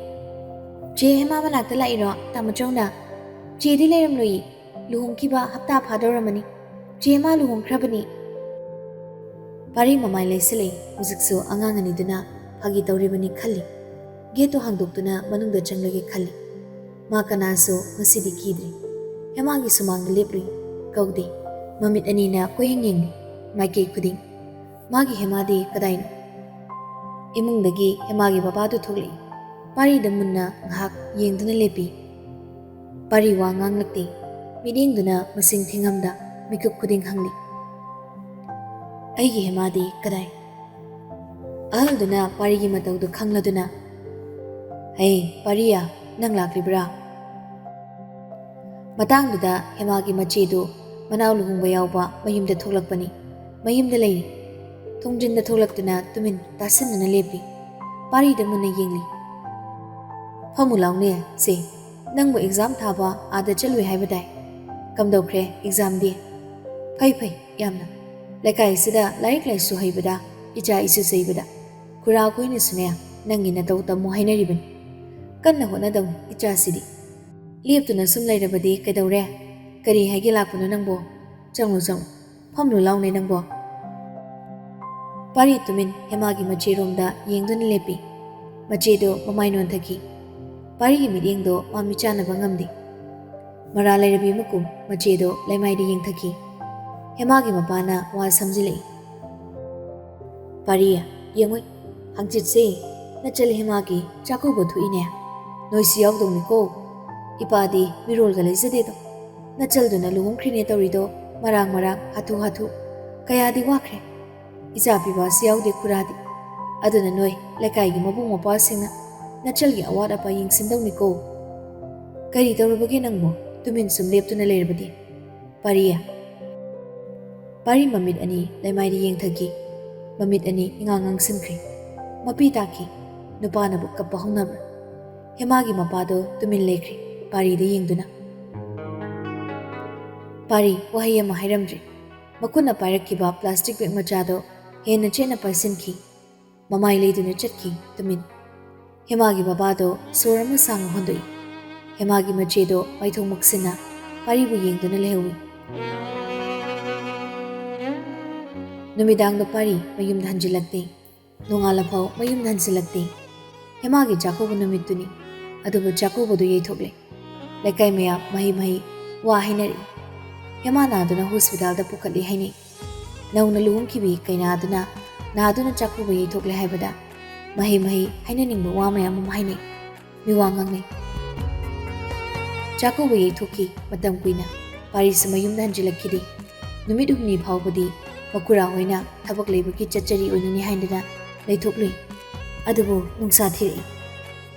"ꯆꯦ ꯍꯦꯃꯥ ꯃꯅꯥꯛꯇ ꯂꯥꯛꯏꯔꯣ, ꯇꯥꯃꯣꯆꯧꯅ?" "ꯆꯦꯗꯤ ꯂꯩꯔꯝꯂꯣꯏꯌꯦ꯫ ꯂꯨꯍꯣꯡꯈꯤꯕ ꯍꯞꯇꯥ ꯐꯥꯗꯧꯔꯝꯃꯅꯤ꯫ ꯆꯦ ꯍꯦꯃꯥ ꯂꯨꯍꯣꯡꯈ꯭ꯔꯕꯅꯤ꯫" ꯄꯥꯔꯤ ꯃꯃꯥꯏ ꯂꯩꯁꯤꯜꯂꯛꯏ꯫ ꯍꯧꯖꯤꯛꯁꯨ ꯑꯉꯥꯡ ꯑꯅꯤꯗꯨꯅ ꯐꯥꯒꯤ ꯇꯧꯔꯤꯕꯅꯤ ꯈꯜꯂꯤ꯫ ꯒꯦꯠꯇꯨ ꯍꯥꯡꯗꯣꯛꯇꯨꯅ ꯃꯅꯨꯡꯗ ꯆꯪꯂꯒꯦ ꯈꯜꯂꯤ꯫ ꯃꯥ ꯀꯅꯥꯁꯨ ꯉꯁꯤꯗꯤ ꯀꯤꯗ꯭ꯔꯤ꯫ ꯍꯦꯃꯥꯒꯤ ꯁꯨꯃꯥꯡꯗ ꯂꯦꯞꯂꯨꯏ꯫ ꯀꯧꯗꯦ꯫ ꯃꯃꯤꯠ ꯑꯅꯤꯅ ꯀꯣꯏꯌꯦꯡ ꯌꯦꯡꯂꯤ꯫ ꯃꯥꯏꯀꯩ ꯈꯨꯗꯤꯡ꯫ ꯃꯥꯒꯤ ꯍꯦꯃꯥꯗꯤ ꯀꯗꯥꯏꯅꯣ? ꯏꯃꯨꯡꯗꯒꯤ ꯍꯦꯃꯥꯒꯤ ꯕꯕꯥꯗꯨ ꯊꯣꯛꯂꯛꯏ꯫ ꯄꯥꯔꯤꯗ ꯃꯨꯟꯅ ꯉꯥꯏꯍꯥꯛ ꯌꯦꯡꯗꯨꯅ ꯂꯦꯞꯄꯤ꯫ ꯄꯥꯔꯤ ꯋꯥ ꯉꯥꯡꯂꯛꯇꯦ꯫ ꯃꯤꯠꯌꯦꯡꯗꯨꯅ ꯃꯁꯤꯡ ꯊꯤꯉꯝꯗ ꯃꯤꯀꯨꯞ ꯈꯨꯗꯤꯡ ꯍꯪꯂꯤ꯫ "ꯑꯩꯒꯤ ꯍꯦꯃꯥꯗꯤ ꯀꯗꯥꯏ?" ꯑꯍꯜꯗꯨꯅ ꯄꯥꯔꯤꯒꯤ ꯃꯇꯧꯗꯨ ꯈꯪꯂꯗꯨꯅ, "ꯍꯩ, ꯄꯥꯔꯤꯌꯥ, ꯅꯪ ꯂꯥꯛꯂꯤꯕ꯭ꯔꯥ?" ꯃꯇꯥꯡꯗꯨꯗ ꯍꯦꯃꯥꯒꯤ ꯃꯆꯦꯗꯨ ꯃꯅꯥꯎ ꯂꯨꯍꯣꯡꯕ ꯌꯥꯎꯕ ꯃꯌꯨꯝꯗ ꯊꯣꯛꯂꯛꯄꯅꯤ꯫ ꯃꯌꯨꯝꯗ ꯂꯩꯔꯤ꯫ ꯊꯣꯡꯖꯤꯟꯗ ꯊꯣꯛꯂꯛꯇꯨꯅ ꯇꯨꯃꯤꯟ ꯇꯥꯁꯤꯟꯗꯨꯅ ꯂꯦꯞꯄꯤ꯫ ꯄꯥꯔꯤꯗ ꯃꯨꯟꯅ ꯌꯦꯡꯂꯤ꯫ "ꯐꯝꯃꯨ ꯂꯥꯎꯅꯦ, ꯁꯦ꯫ ꯅꯪꯕꯨ ꯑꯦꯛꯖꯥꯝ ꯊꯥꯕ ꯑꯥꯗ ꯆꯠꯂꯨꯏ ꯍꯥꯏꯕꯗꯥꯏ? ꯀꯝꯗꯧꯈ꯭ꯔꯦ ꯑꯦꯛꯖꯥꯝꯗꯤ?" "ꯐꯩ, ꯐꯩ, ꯌꯥꯝꯅ꯫ ꯂꯩꯀꯥꯏꯁꯤꯗ ꯂꯥꯏꯔꯤꯛ ꯂꯥꯏꯁꯨ ꯍꯩꯕꯗ ꯏꯆꯥ ꯏꯁꯨ ꯆꯩꯕꯗ ꯈꯨꯔꯥ ꯑꯩꯈꯣꯏꯅꯁꯨꯅꯦ ꯅꯪꯒꯤ ꯅꯇꯧ ꯇꯝꯃꯨ ꯍꯥꯏꯅꯔꯤꯕꯅꯤ꯫ ꯀꯟꯅ ꯍꯣꯠꯅꯗꯧꯅꯤ ꯏꯆꯥꯁꯤꯗꯤ꯫ ꯂꯦꯞꯇꯨꯅ ꯁꯨꯝ ꯂꯩꯔꯕꯗꯤ ꯀꯩꯗꯧꯔꯦ? ꯀꯔꯤ ꯍꯥꯏꯒꯦ ꯂꯥꯛꯄꯅꯣ ꯅꯪꯕꯣ? ꯆꯪꯂꯨ, ꯆꯪꯂꯨ꯫ ꯐꯝꯂꯨ ꯂꯥꯎꯅꯦ ꯅꯪꯕꯣ꯫" ꯄꯥꯔꯤ ꯇꯨꯃꯤꯟ ꯍꯦꯃꯥꯒꯤ ꯃꯆꯦꯔꯣꯝꯗ ꯌꯦꯡꯗꯨꯅ ꯂꯦꯞꯄꯤ꯫ ꯃꯆꯦꯗꯣ ꯃꯃꯥꯏ ꯅꯣꯟꯊꯈꯤ꯫ ꯄꯥꯔꯤꯒꯤ ꯃꯤꯠꯌꯦꯡꯗꯣ ꯃꯥ ꯃꯤꯆꯥꯟꯅꯕ ꯉꯝꯗꯦ꯫ ꯃꯔꯥ ꯂꯩꯔꯕꯤ ꯃꯀꯨꯝ ꯃꯆꯦꯗꯣ ꯂꯩꯃꯥꯏꯗ ꯌꯦꯡꯊꯈꯤ꯫ ꯍꯦꯃꯥꯒꯤ ꯃꯄꯥꯅ ꯋꯥ ꯁꯝꯖꯤꯜꯂꯛꯏ꯫ "ꯄꯥꯔꯤ, ꯌꯦꯡꯉꯨ, ꯍꯪꯆꯤꯠꯁꯦ ꯅꯆꯜ ꯍꯦꯃꯥꯒꯤ ꯆꯥꯛꯀꯧꯕ ꯊꯣꯛꯏꯅꯦ꯫ ꯅꯣꯏꯁꯨ ꯌꯥꯎꯗꯧꯅꯤꯀꯣ꯫ ꯏꯄꯥꯗꯤ ꯃꯤꯔꯣꯜꯒ ꯂꯩꯖꯗꯦꯗꯣ꯫ ꯅꯆꯜꯗꯨꯅ ꯂꯨꯍꯣꯡꯈ꯭ꯔꯤꯅꯦ ꯇꯧꯔꯤꯗꯣ, ꯃꯔꯥꯡ ꯃꯔꯥꯡ, ꯍꯥꯊꯨ ꯍꯥꯊꯨ꯫ ꯀꯌꯥꯗꯤ ꯋꯥꯈ꯭ꯔꯦ꯫ ꯏꯆꯥ ꯄꯤꯕꯁꯨ ꯌꯥꯎꯗꯦ ꯈꯨꯔꯥꯗꯤ꯫ ꯑꯗꯨꯅ ꯅꯣꯏ ꯂꯩꯀꯥꯏꯒꯤ ꯃꯕꯨꯡ ꯃꯧꯄ꯭ꯋꯥꯁꯤꯡꯅ ꯅꯆꯜꯒꯤ ꯑꯋꯥꯠ ꯑꯄꯥ ꯌꯦꯡꯁꯤꯟꯗꯧꯅꯤꯀꯣ꯫ ꯀꯔꯤ ꯇꯧꯔꯕꯒꯦ ꯅꯪꯕꯨ ꯇꯨꯃꯤꯟ ꯁꯨꯝ ꯂꯦꯞꯇꯨꯅ ꯂꯩꯔꯕꯗꯤ? ꯄꯥꯔꯤ꯫" ꯄꯥꯔꯤ ꯃꯃꯤꯠ ꯑꯅꯤ ꯂꯩꯃꯥꯏꯗ ꯌꯦꯡꯊꯈꯤ꯫ ꯃꯃꯤꯠ ꯑꯅꯤ ꯏꯉꯥꯡ ꯉꯥꯡꯁꯤꯟꯈ꯭ꯔꯦ꯫ ꯃꯄꯤ ꯇꯥꯈꯤ꯫ ꯅꯨꯄꯥꯅꯕꯨ ꯀꯞꯄ ꯍꯧꯅꯕ꯭ꯔꯥ? ꯍꯦꯃꯥꯒꯤ ꯃꯄꯥꯗꯣ ꯇꯨꯃꯤꯟ ꯂꯩꯈ꯭ꯔꯦ, ꯄꯥꯔꯤꯗ ꯌꯦꯡꯗꯨꯅ꯫ ꯄꯥꯔꯤ ꯋꯥꯍꯩ ꯑꯃ ꯍꯥꯏꯔꯝꯗ꯭ꯔꯦ꯫ ꯃꯈꯨꯠꯅ ꯄꯥꯏꯔꯛꯈꯤꯕ ꯄ꯭ꯂꯥꯁꯇꯤꯛ ꯕꯦꯒ ꯃꯆꯥꯗꯣ ꯍꯦꯟꯅ ꯆꯦꯠꯅ ꯄꯥꯏꯁꯤꯟꯈꯤ꯫ ꯃꯃꯥꯏ ꯂꯩꯗꯨꯅ ꯆꯠꯈꯤ ꯇꯨꯃꯤꯟ꯫ ꯍꯦꯃꯥꯒꯤ ꯕꯕꯥꯗꯣ ꯁꯣꯔ ꯑꯃ ꯁꯥꯡꯅ ꯍꯣꯟꯗꯣꯛꯏ꯫ ꯍꯦꯃꯥꯒꯤ ꯃꯆꯦꯗꯣ ꯃꯥꯏꯊꯣꯡ ꯃꯛꯁꯤꯟꯅ ꯄꯥꯔꯤꯕꯨ ꯌꯦꯡꯗꯨꯅ ꯂꯩꯍꯧꯏ꯫ ꯅꯨꯃꯤꯗꯥꯡꯗ ꯄꯥꯔꯤ ꯃꯌꯨꯝꯗ ꯍꯟꯖꯤꯜꯂꯛꯇꯦ꯫ ꯅꯣꯡꯉꯥꯜꯂꯐꯥꯎ ꯃꯌꯨꯝꯗ ꯍꯟꯖꯤꯜꯂꯛꯇꯦ꯫ ꯍꯦꯃꯥꯒꯤ ꯆꯥꯛꯀꯧꯕ ꯅꯨꯃꯤꯠꯇꯨꯅꯤ꯫ ꯑꯗꯨꯕꯨ ꯆꯥꯛꯀꯧꯕꯗꯨ ꯌꯩꯊꯣꯛꯂꯦ꯫ ꯂꯩꯀꯥꯏ ꯃꯌꯥꯝ ꯃꯍꯩ ꯃꯍꯩ ꯋꯥ ꯍꯥꯏꯅꯔꯛꯏ꯫ ꯍꯦꯃꯥ ꯅꯥꯗꯨꯅ ꯍꯣꯁꯄꯤꯇꯥꯜꯗ ꯄꯨꯈꯠꯂꯤ ꯍꯥꯏꯅꯩ꯫ ꯅꯧꯅ ꯂꯨꯍꯣꯡꯈꯤꯕꯤ ꯀꯩꯅꯥꯗꯨꯅ ꯅꯥꯗꯨꯅ ꯆꯥꯛꯀꯧꯕ ꯌꯩꯊꯣꯛꯂꯦ ꯍꯥꯏꯕꯗ ꯃꯍꯩ ꯃꯍꯩ ꯍꯥꯏꯅꯅꯤꯡꯕ ꯋꯥ ꯃꯌꯥꯝ ꯑꯃ ꯍꯥꯏꯅꯩ꯫ ꯃꯤꯋꯥ ꯉꯥꯡꯅꯩ꯫ ꯆꯥꯛꯀꯧꯕ ꯌꯩꯊꯣꯛꯈꯤ꯫ ꯃꯇꯝ ꯀꯨꯏꯅ ꯄꯥꯔꯤꯁꯨ ꯃꯌꯨꯝꯗ ꯍꯟꯖꯤꯜꯂꯛꯈꯤꯗꯦ꯫ ꯅꯨꯃꯤꯠ ꯍꯨꯝꯅꯤ ꯐꯥꯎꯕꯗꯤ ꯃꯈꯨꯔꯥ ꯍꯣꯏꯅ ꯊꯕꯛ ꯂꯩꯕꯒꯤ ꯆꯠꯆꯔꯤ ꯑꯣꯏꯅꯤꯡꯉꯤ ꯍꯥꯏꯗꯅ ꯂꯩꯊꯣꯛꯂꯨꯏ꯫ ꯑꯗꯨꯕꯨ ꯅꯨꯡꯁꯥ ꯊꯤꯔꯛꯏ꯫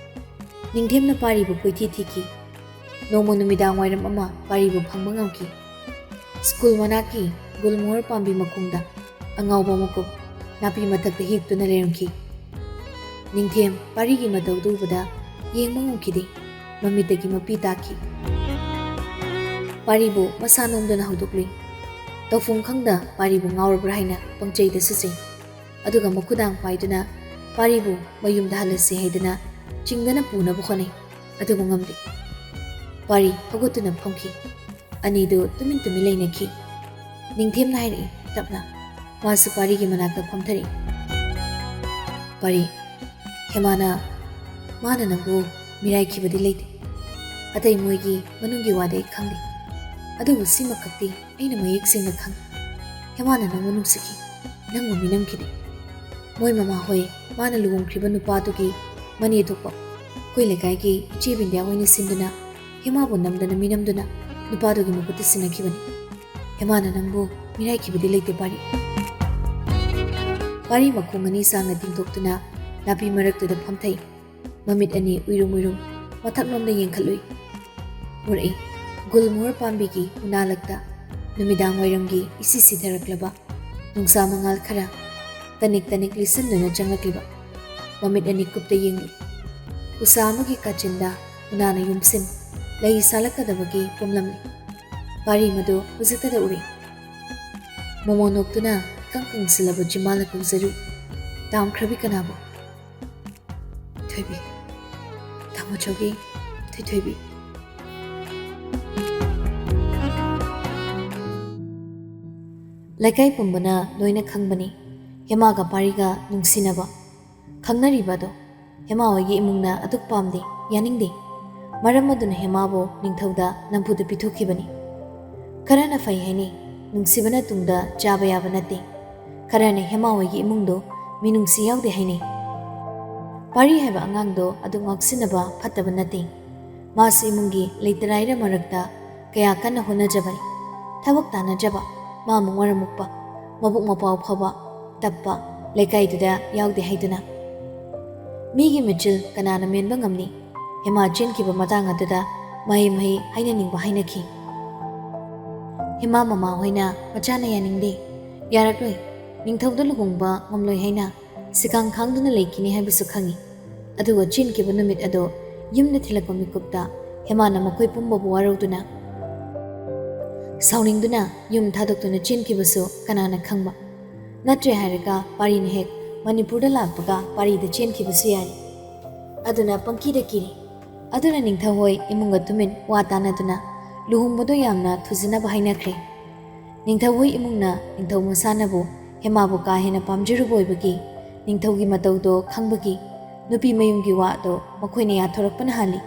ꯅꯤꯡꯊꯦꯝꯅ ꯄꯥꯔꯤꯕꯨ ꯀꯣꯏꯊꯤ ꯊꯤꯈꯤ꯫ ꯅꯣꯡꯃ ꯅꯨꯃꯤꯗꯥꯡ ꯋꯥꯏꯔꯝ ꯑꯃ ꯄꯥꯔꯤꯕꯨ ꯐꯪꯕ ꯉꯝꯈꯤ꯫ ꯁ꯭ꯀꯨꯜ ꯃꯅꯥꯛꯀꯤ ꯒꯨꯜꯃꯣꯍꯔ ꯄꯥꯝꯕꯤ ꯃꯈꯣꯡꯗ ꯑꯉꯥꯎꯕ ꯃꯀꯨꯞ ꯅꯥꯄꯤ ꯃꯊꯛꯇ ꯍꯤꯞꯇꯨꯅ ꯂꯩꯔꯝꯈꯤ꯫ ꯅꯤꯡꯊꯦꯝ ꯄꯥꯔꯤꯒꯤ ꯃꯇꯧꯗꯨ ꯎꯕꯗ ꯌꯦꯡꯕ ꯉꯝꯈꯤꯗꯦ꯫ ꯃꯃꯤꯠꯇꯒꯤ ꯃꯄꯤ ꯇꯥꯈꯤ꯫ ꯄꯥꯔꯤꯕꯨ ꯃꯁꯥ ꯅꯣꯝꯗꯨꯅ ꯍꯧꯗꯣꯛꯂꯨꯏ꯫ ꯇꯧꯐꯝ ꯈꯪꯗ ꯄꯥꯔꯤꯕꯨ ꯉꯥꯎꯔꯕ꯭ꯔꯥ ꯍꯥꯏꯅ ꯄꯪꯆꯩꯗ ꯁꯨꯆꯩ꯫ ꯑꯗꯨꯒ ꯃꯈꯨꯗꯥꯡ ꯄꯥꯏꯗꯨꯅ ꯄꯥꯔꯤꯕꯨ ꯃꯌꯨꯝꯗ ꯍꯜꯂꯁꯤ ꯍꯥꯏꯗꯨꯅ ꯆꯤꯡꯗꯅ ꯄꯨꯅꯕ ꯍꯣꯠꯅꯩ꯫ ꯑꯗꯨꯕꯨ ꯉꯝꯗꯦ꯫ ꯄꯥꯔꯤ ꯍꯧꯒꯠꯇꯨꯅ ꯐꯝꯈꯤ꯫ ꯑꯅꯤꯗꯨ ꯇꯨꯃꯤꯟ ꯇꯨꯃꯤꯟ ꯂꯩꯅꯈꯤ꯫ ꯅꯤꯡꯊꯦꯝꯅ ꯍꯥꯏꯔꯛꯏ ꯇꯞꯅ꯫ ꯃꯥꯁꯨ ꯄꯥꯔꯤꯒꯤ ꯃꯅꯥꯛꯇ ꯐꯝꯊꯔꯛꯏ꯫ ꯄꯥꯔꯤ, ꯍꯦꯃꯥꯅ, ꯃꯥꯅ ꯅꯪꯕꯨ ꯃꯤꯔꯥꯏꯈꯤꯕꯗꯤ ꯂꯩꯇꯦ꯫ ꯑꯇꯩ ꯃꯣꯏꯒꯤ ꯃꯅꯨꯡꯒꯤ ꯋꯥꯗꯤ ꯑꯩ ꯈꯪꯗꯦ꯫ ꯑꯗꯨꯕꯨ ꯁꯤꯃꯈꯛꯇꯤ ꯑꯩꯅ ꯃꯌꯦꯛ ꯁꯦꯡꯅ ꯈꯪꯏ꯫ ꯍꯦꯃꯥꯅ ꯅꯪꯕꯨ ꯅꯨꯡꯁꯤꯈꯤ, ꯅꯪꯕꯨ ꯃꯤꯅꯝꯈꯤꯗꯦ꯫ ꯃꯣꯏ ꯃꯃꯥ ꯍꯣꯏ ꯃꯥꯅ ꯂꯨꯍꯣꯡꯈ꯭ꯔꯤꯕ ꯅꯨꯄꯥꯗꯨꯒꯤ ꯃꯅꯦ ꯊꯣꯛꯄ ꯑꯩꯈꯣꯏ ꯂꯩꯀꯥꯏꯒꯤ ꯏꯆꯦ ꯕꯤꯟꯗ꯭ꯌꯥ ꯍꯣꯏꯅ ꯁꯤꯟꯗꯨꯅ ꯍꯦꯃꯥꯕꯨ ꯅꯝꯗꯅ ꯃꯤꯅꯝꯗꯨꯅ ꯅꯨꯄꯥꯗꯨꯒꯤ ꯃꯈꯨꯠꯇ ꯁꯤꯟꯅꯈꯤꯕꯅꯤ꯫ ꯍꯦꯃꯥꯅ ꯅꯪꯕꯨ ꯃꯤꯔꯥꯏꯈꯤꯕꯗꯤ ꯂꯩꯇꯦ ꯄꯥꯔꯤ꯫ ꯄꯥꯔꯤ ꯃꯈꯣꯡ ꯑꯅꯤ ꯁꯥꯡꯅ ꯇꯤꯡꯊꯣꯛꯇꯨꯅ ꯅꯥꯄꯤ ꯃꯔꯛꯇꯨꯗ ꯐꯝꯊꯩ꯫ ꯃꯃꯤꯠ ꯑꯅꯤ ꯎꯏꯔꯨꯝ ꯎꯏꯔꯨꯝ ꯃꯊꯛꯂꯣꯝꯗ ꯌꯦꯡꯈꯠꯂꯨꯏ꯫ ꯎꯔꯛꯏ ꯒꯨꯜꯃꯣꯍꯔ ꯄꯥꯝꯕꯤꯒꯤ ꯎꯅꯥꯂꯛꯇ ꯅꯨꯃꯤꯗꯥꯡ ꯋꯥꯏꯔꯝꯒꯤ ꯏꯁꯤ ꯁꯤꯊꯔꯛꯂꯕ ꯅꯨꯡꯁꯥ ꯃꯉꯥꯜ ꯈꯔ ꯇꯅꯤꯛ ꯇꯅꯤꯛ ꯂꯤꯁꯤꯟꯗꯨꯅ ꯆꯪꯂꯛꯂꯤꯕ꯫ ꯃꯃꯤꯠ ꯑꯅꯤ ꯀꯨꯞꯇ ꯌꯦꯡꯂꯤ꯫ ꯎꯁꯥ ꯑꯃꯒꯤ ꯀꯥꯆꯤꯟꯗ ꯎꯅꯥꯅ ꯌꯨꯝꯁꯤꯟ ꯂꯩ ꯁꯥꯠꯂꯛꯀꯗꯕꯒꯤ ꯄꯣꯝꯂꯝꯂꯤ꯫ ꯄꯥꯔꯤ ꯃꯗꯨ ꯍꯧꯖꯤꯛꯇꯗ ꯎꯔꯛꯏ꯫ ꯃꯣꯃꯣ ꯅꯣꯛꯇꯨꯅ ꯏꯀꯪ ꯀꯪꯁꯤꯜꯂꯕ ꯆꯤꯝꯕꯥꯜꯅ ꯀꯧꯖꯔꯨꯏ꯫ ꯇꯥꯝꯈ꯭ꯔꯕꯤ ꯀꯅꯥꯕꯨ? ꯊꯣꯏꯕꯤ꯫ ꯇꯥꯃꯣꯆꯧꯒꯤ ꯊꯣꯏꯊꯣꯏꯕꯤ꯫ ꯂꯩꯀꯥꯏ ꯄꯨꯝꯕꯅ ꯂꯣꯏꯅ ꯈꯪꯕꯅꯤ ꯍꯦꯃꯥꯒ ꯄꯥꯔꯤꯒ ꯅꯨꯡꯁꯤꯅꯕ꯫ ꯈꯪꯅꯔꯤꯕ ꯑꯗꯣ ꯍꯦꯃꯥ ꯍꯣꯏꯒꯤ ꯏꯃꯨꯡꯅ ꯑꯗꯨꯛ ꯄꯥꯝꯗꯦ, ꯌꯥꯅꯤꯡꯗꯦ꯫ ꯃꯔꯝ ꯑꯗꯨꯅ ꯍꯦꯃꯥꯕꯨ ꯅꯤꯡꯊꯧꯗ ꯅꯝꯐꯨꯗ ꯄꯤꯊꯣꯛꯈꯤꯕꯅꯤ꯫ ꯈꯔꯅ ꯐꯩ ꯍꯥꯏꯅꯩ, ꯅꯨꯡꯁꯤꯕꯅ ꯇꯨꯡꯗ ꯆꯥꯕ ꯌꯥꯕ ꯅꯠꯇꯦ꯫ ꯈꯔꯅ ꯍꯦꯃꯥ ꯍꯣꯏꯒꯤ ꯏꯃꯨꯡꯗꯨ ꯃꯤꯅꯨꯡꯁꯤ ꯌꯥꯎꯗꯦ ꯍꯥꯏꯅꯩ꯫ ꯄꯥꯔꯤ ꯍꯥꯏꯕ ꯑꯉꯥꯡꯗꯣ ꯑꯗꯨ ꯉꯥꯎꯁꯤꯟꯅꯕ ꯐꯠꯇꯕ ꯅꯠꯇꯦ꯫ ꯃꯥꯁꯨ ꯏꯃꯨꯡꯒꯤ ꯂꯩꯇ ꯂꯥꯏꯔ ꯃꯔꯛꯇ ꯀꯌꯥ ꯀꯟꯅ ꯍꯣꯠꯅꯖꯕꯅꯤ꯫ ꯊꯕꯛ ꯇꯥꯟꯅꯖꯕ, ꯃꯥ ꯑꯃꯨꯛ ꯃꯔꯝ ꯃꯣꯛꯄ, ꯃꯕꯨꯛ ꯃꯄꯥꯎ ꯐꯕ, ꯇꯞꯄ, ꯂꯩꯀꯥꯏꯗꯨꯗ ꯌꯥꯎꯗꯦ ꯍꯥꯏꯗꯨꯅ꯫ ꯃꯤꯒꯤ ꯃꯤꯆꯤꯜ ꯀꯅꯥꯅ ꯃꯦꯟꯕ ꯉꯝꯅꯤ? ꯍꯦꯃꯥ ꯆꯦꯟꯈꯤꯕ ꯃꯇꯥꯡ ꯑꯗꯨꯗ ꯃꯍꯩ ꯃꯍꯩ ꯍꯥꯏꯅꯅꯤꯡꯕ ꯍꯥꯏꯅꯈꯤ꯫ ꯍꯦꯃꯥ ꯃꯃꯥ ꯍꯣꯏꯅ ꯃꯆꯥꯅ ꯌꯥꯅꯤꯡꯗꯦ, ꯌꯥꯔꯛꯂꯣꯏ, ꯅꯤꯡꯊꯧꯗ ꯂꯨꯍꯣꯡꯕ ꯉꯝꯂꯣꯏ ꯍꯥꯏꯅ ꯁꯤꯀꯥꯡ ꯈꯥꯡꯗꯨꯅ ꯂꯩꯈꯤꯅꯤ ꯍꯥꯏꯕꯁꯨ ꯈꯪꯏ꯫ ꯑꯗꯨꯒ ꯆꯦꯟꯈꯤꯕ ꯅꯨꯃꯤꯠ ꯑꯗꯣ ꯌꯨꯝꯗ ꯊꯤꯜꯂꯛꯄ ꯃꯤꯀꯨꯞꯇ ꯍꯦꯃꯥꯅ ꯃꯈꯣꯏ ꯄꯨꯝꯕꯕꯨ ꯋꯥꯔꯧꯗꯨꯅ, ꯁꯥꯎꯅꯤꯡꯗꯨꯅ ꯌꯨꯝ ꯊꯥꯗꯣꯛꯇꯨꯅ ꯆꯦꯟꯈꯤꯕꯁꯨ ꯀꯅꯥꯅ ꯈꯪꯕ? ꯅꯠꯇ꯭ꯔꯦ ꯍꯥꯏꯔꯒ ꯄꯥꯔꯤꯅ ꯍꯦꯛ ꯃꯅꯤꯄꯨꯔꯗ ꯂꯥꯛꯄꯒ ꯄꯥꯔꯤꯗ ꯆꯦꯟꯈꯤꯕꯁꯨ ꯌꯥꯏ꯫ ꯑꯗꯨꯅ ꯄꯪꯀꯤꯗ ꯀꯤꯔꯤ꯫ ꯑꯗꯨꯅ ꯅꯤꯡꯊꯧ ꯍꯣꯏ ꯏꯃꯨꯡꯒ ꯇꯨꯃꯤꯟ ꯋꯥ ꯇꯥꯅꯗꯨꯅ ꯂꯨꯍꯣꯡꯕꯗꯣ ꯌꯥꯝꯅ ꯊꯨꯖꯅꯕ ꯍꯥꯏꯅꯈ꯭ꯔꯦ꯫ ꯅꯤꯡꯊꯧ ꯍꯣꯏ ꯏꯃꯨꯡꯅ ꯅꯤꯡꯊꯧ ꯃꯁꯥꯅꯕꯨ ꯍꯦꯃꯥꯕꯨ ꯀꯥ ꯍꯦꯟꯅ ꯄꯥꯝꯖꯔꯨꯕ ꯑꯣꯏꯕꯒꯤ ꯅꯤꯡꯊꯧꯒꯤ ꯃꯇꯧꯗꯣ ꯈꯪꯕꯒꯤ ꯅꯨꯄꯤ ꯃꯌꯨꯝꯒꯤ ꯋꯥꯗꯣ ꯃꯈꯣꯏꯅ ꯌꯥꯊꯣꯔꯛꯄꯅ ꯍꯥꯜꯂꯤ꯫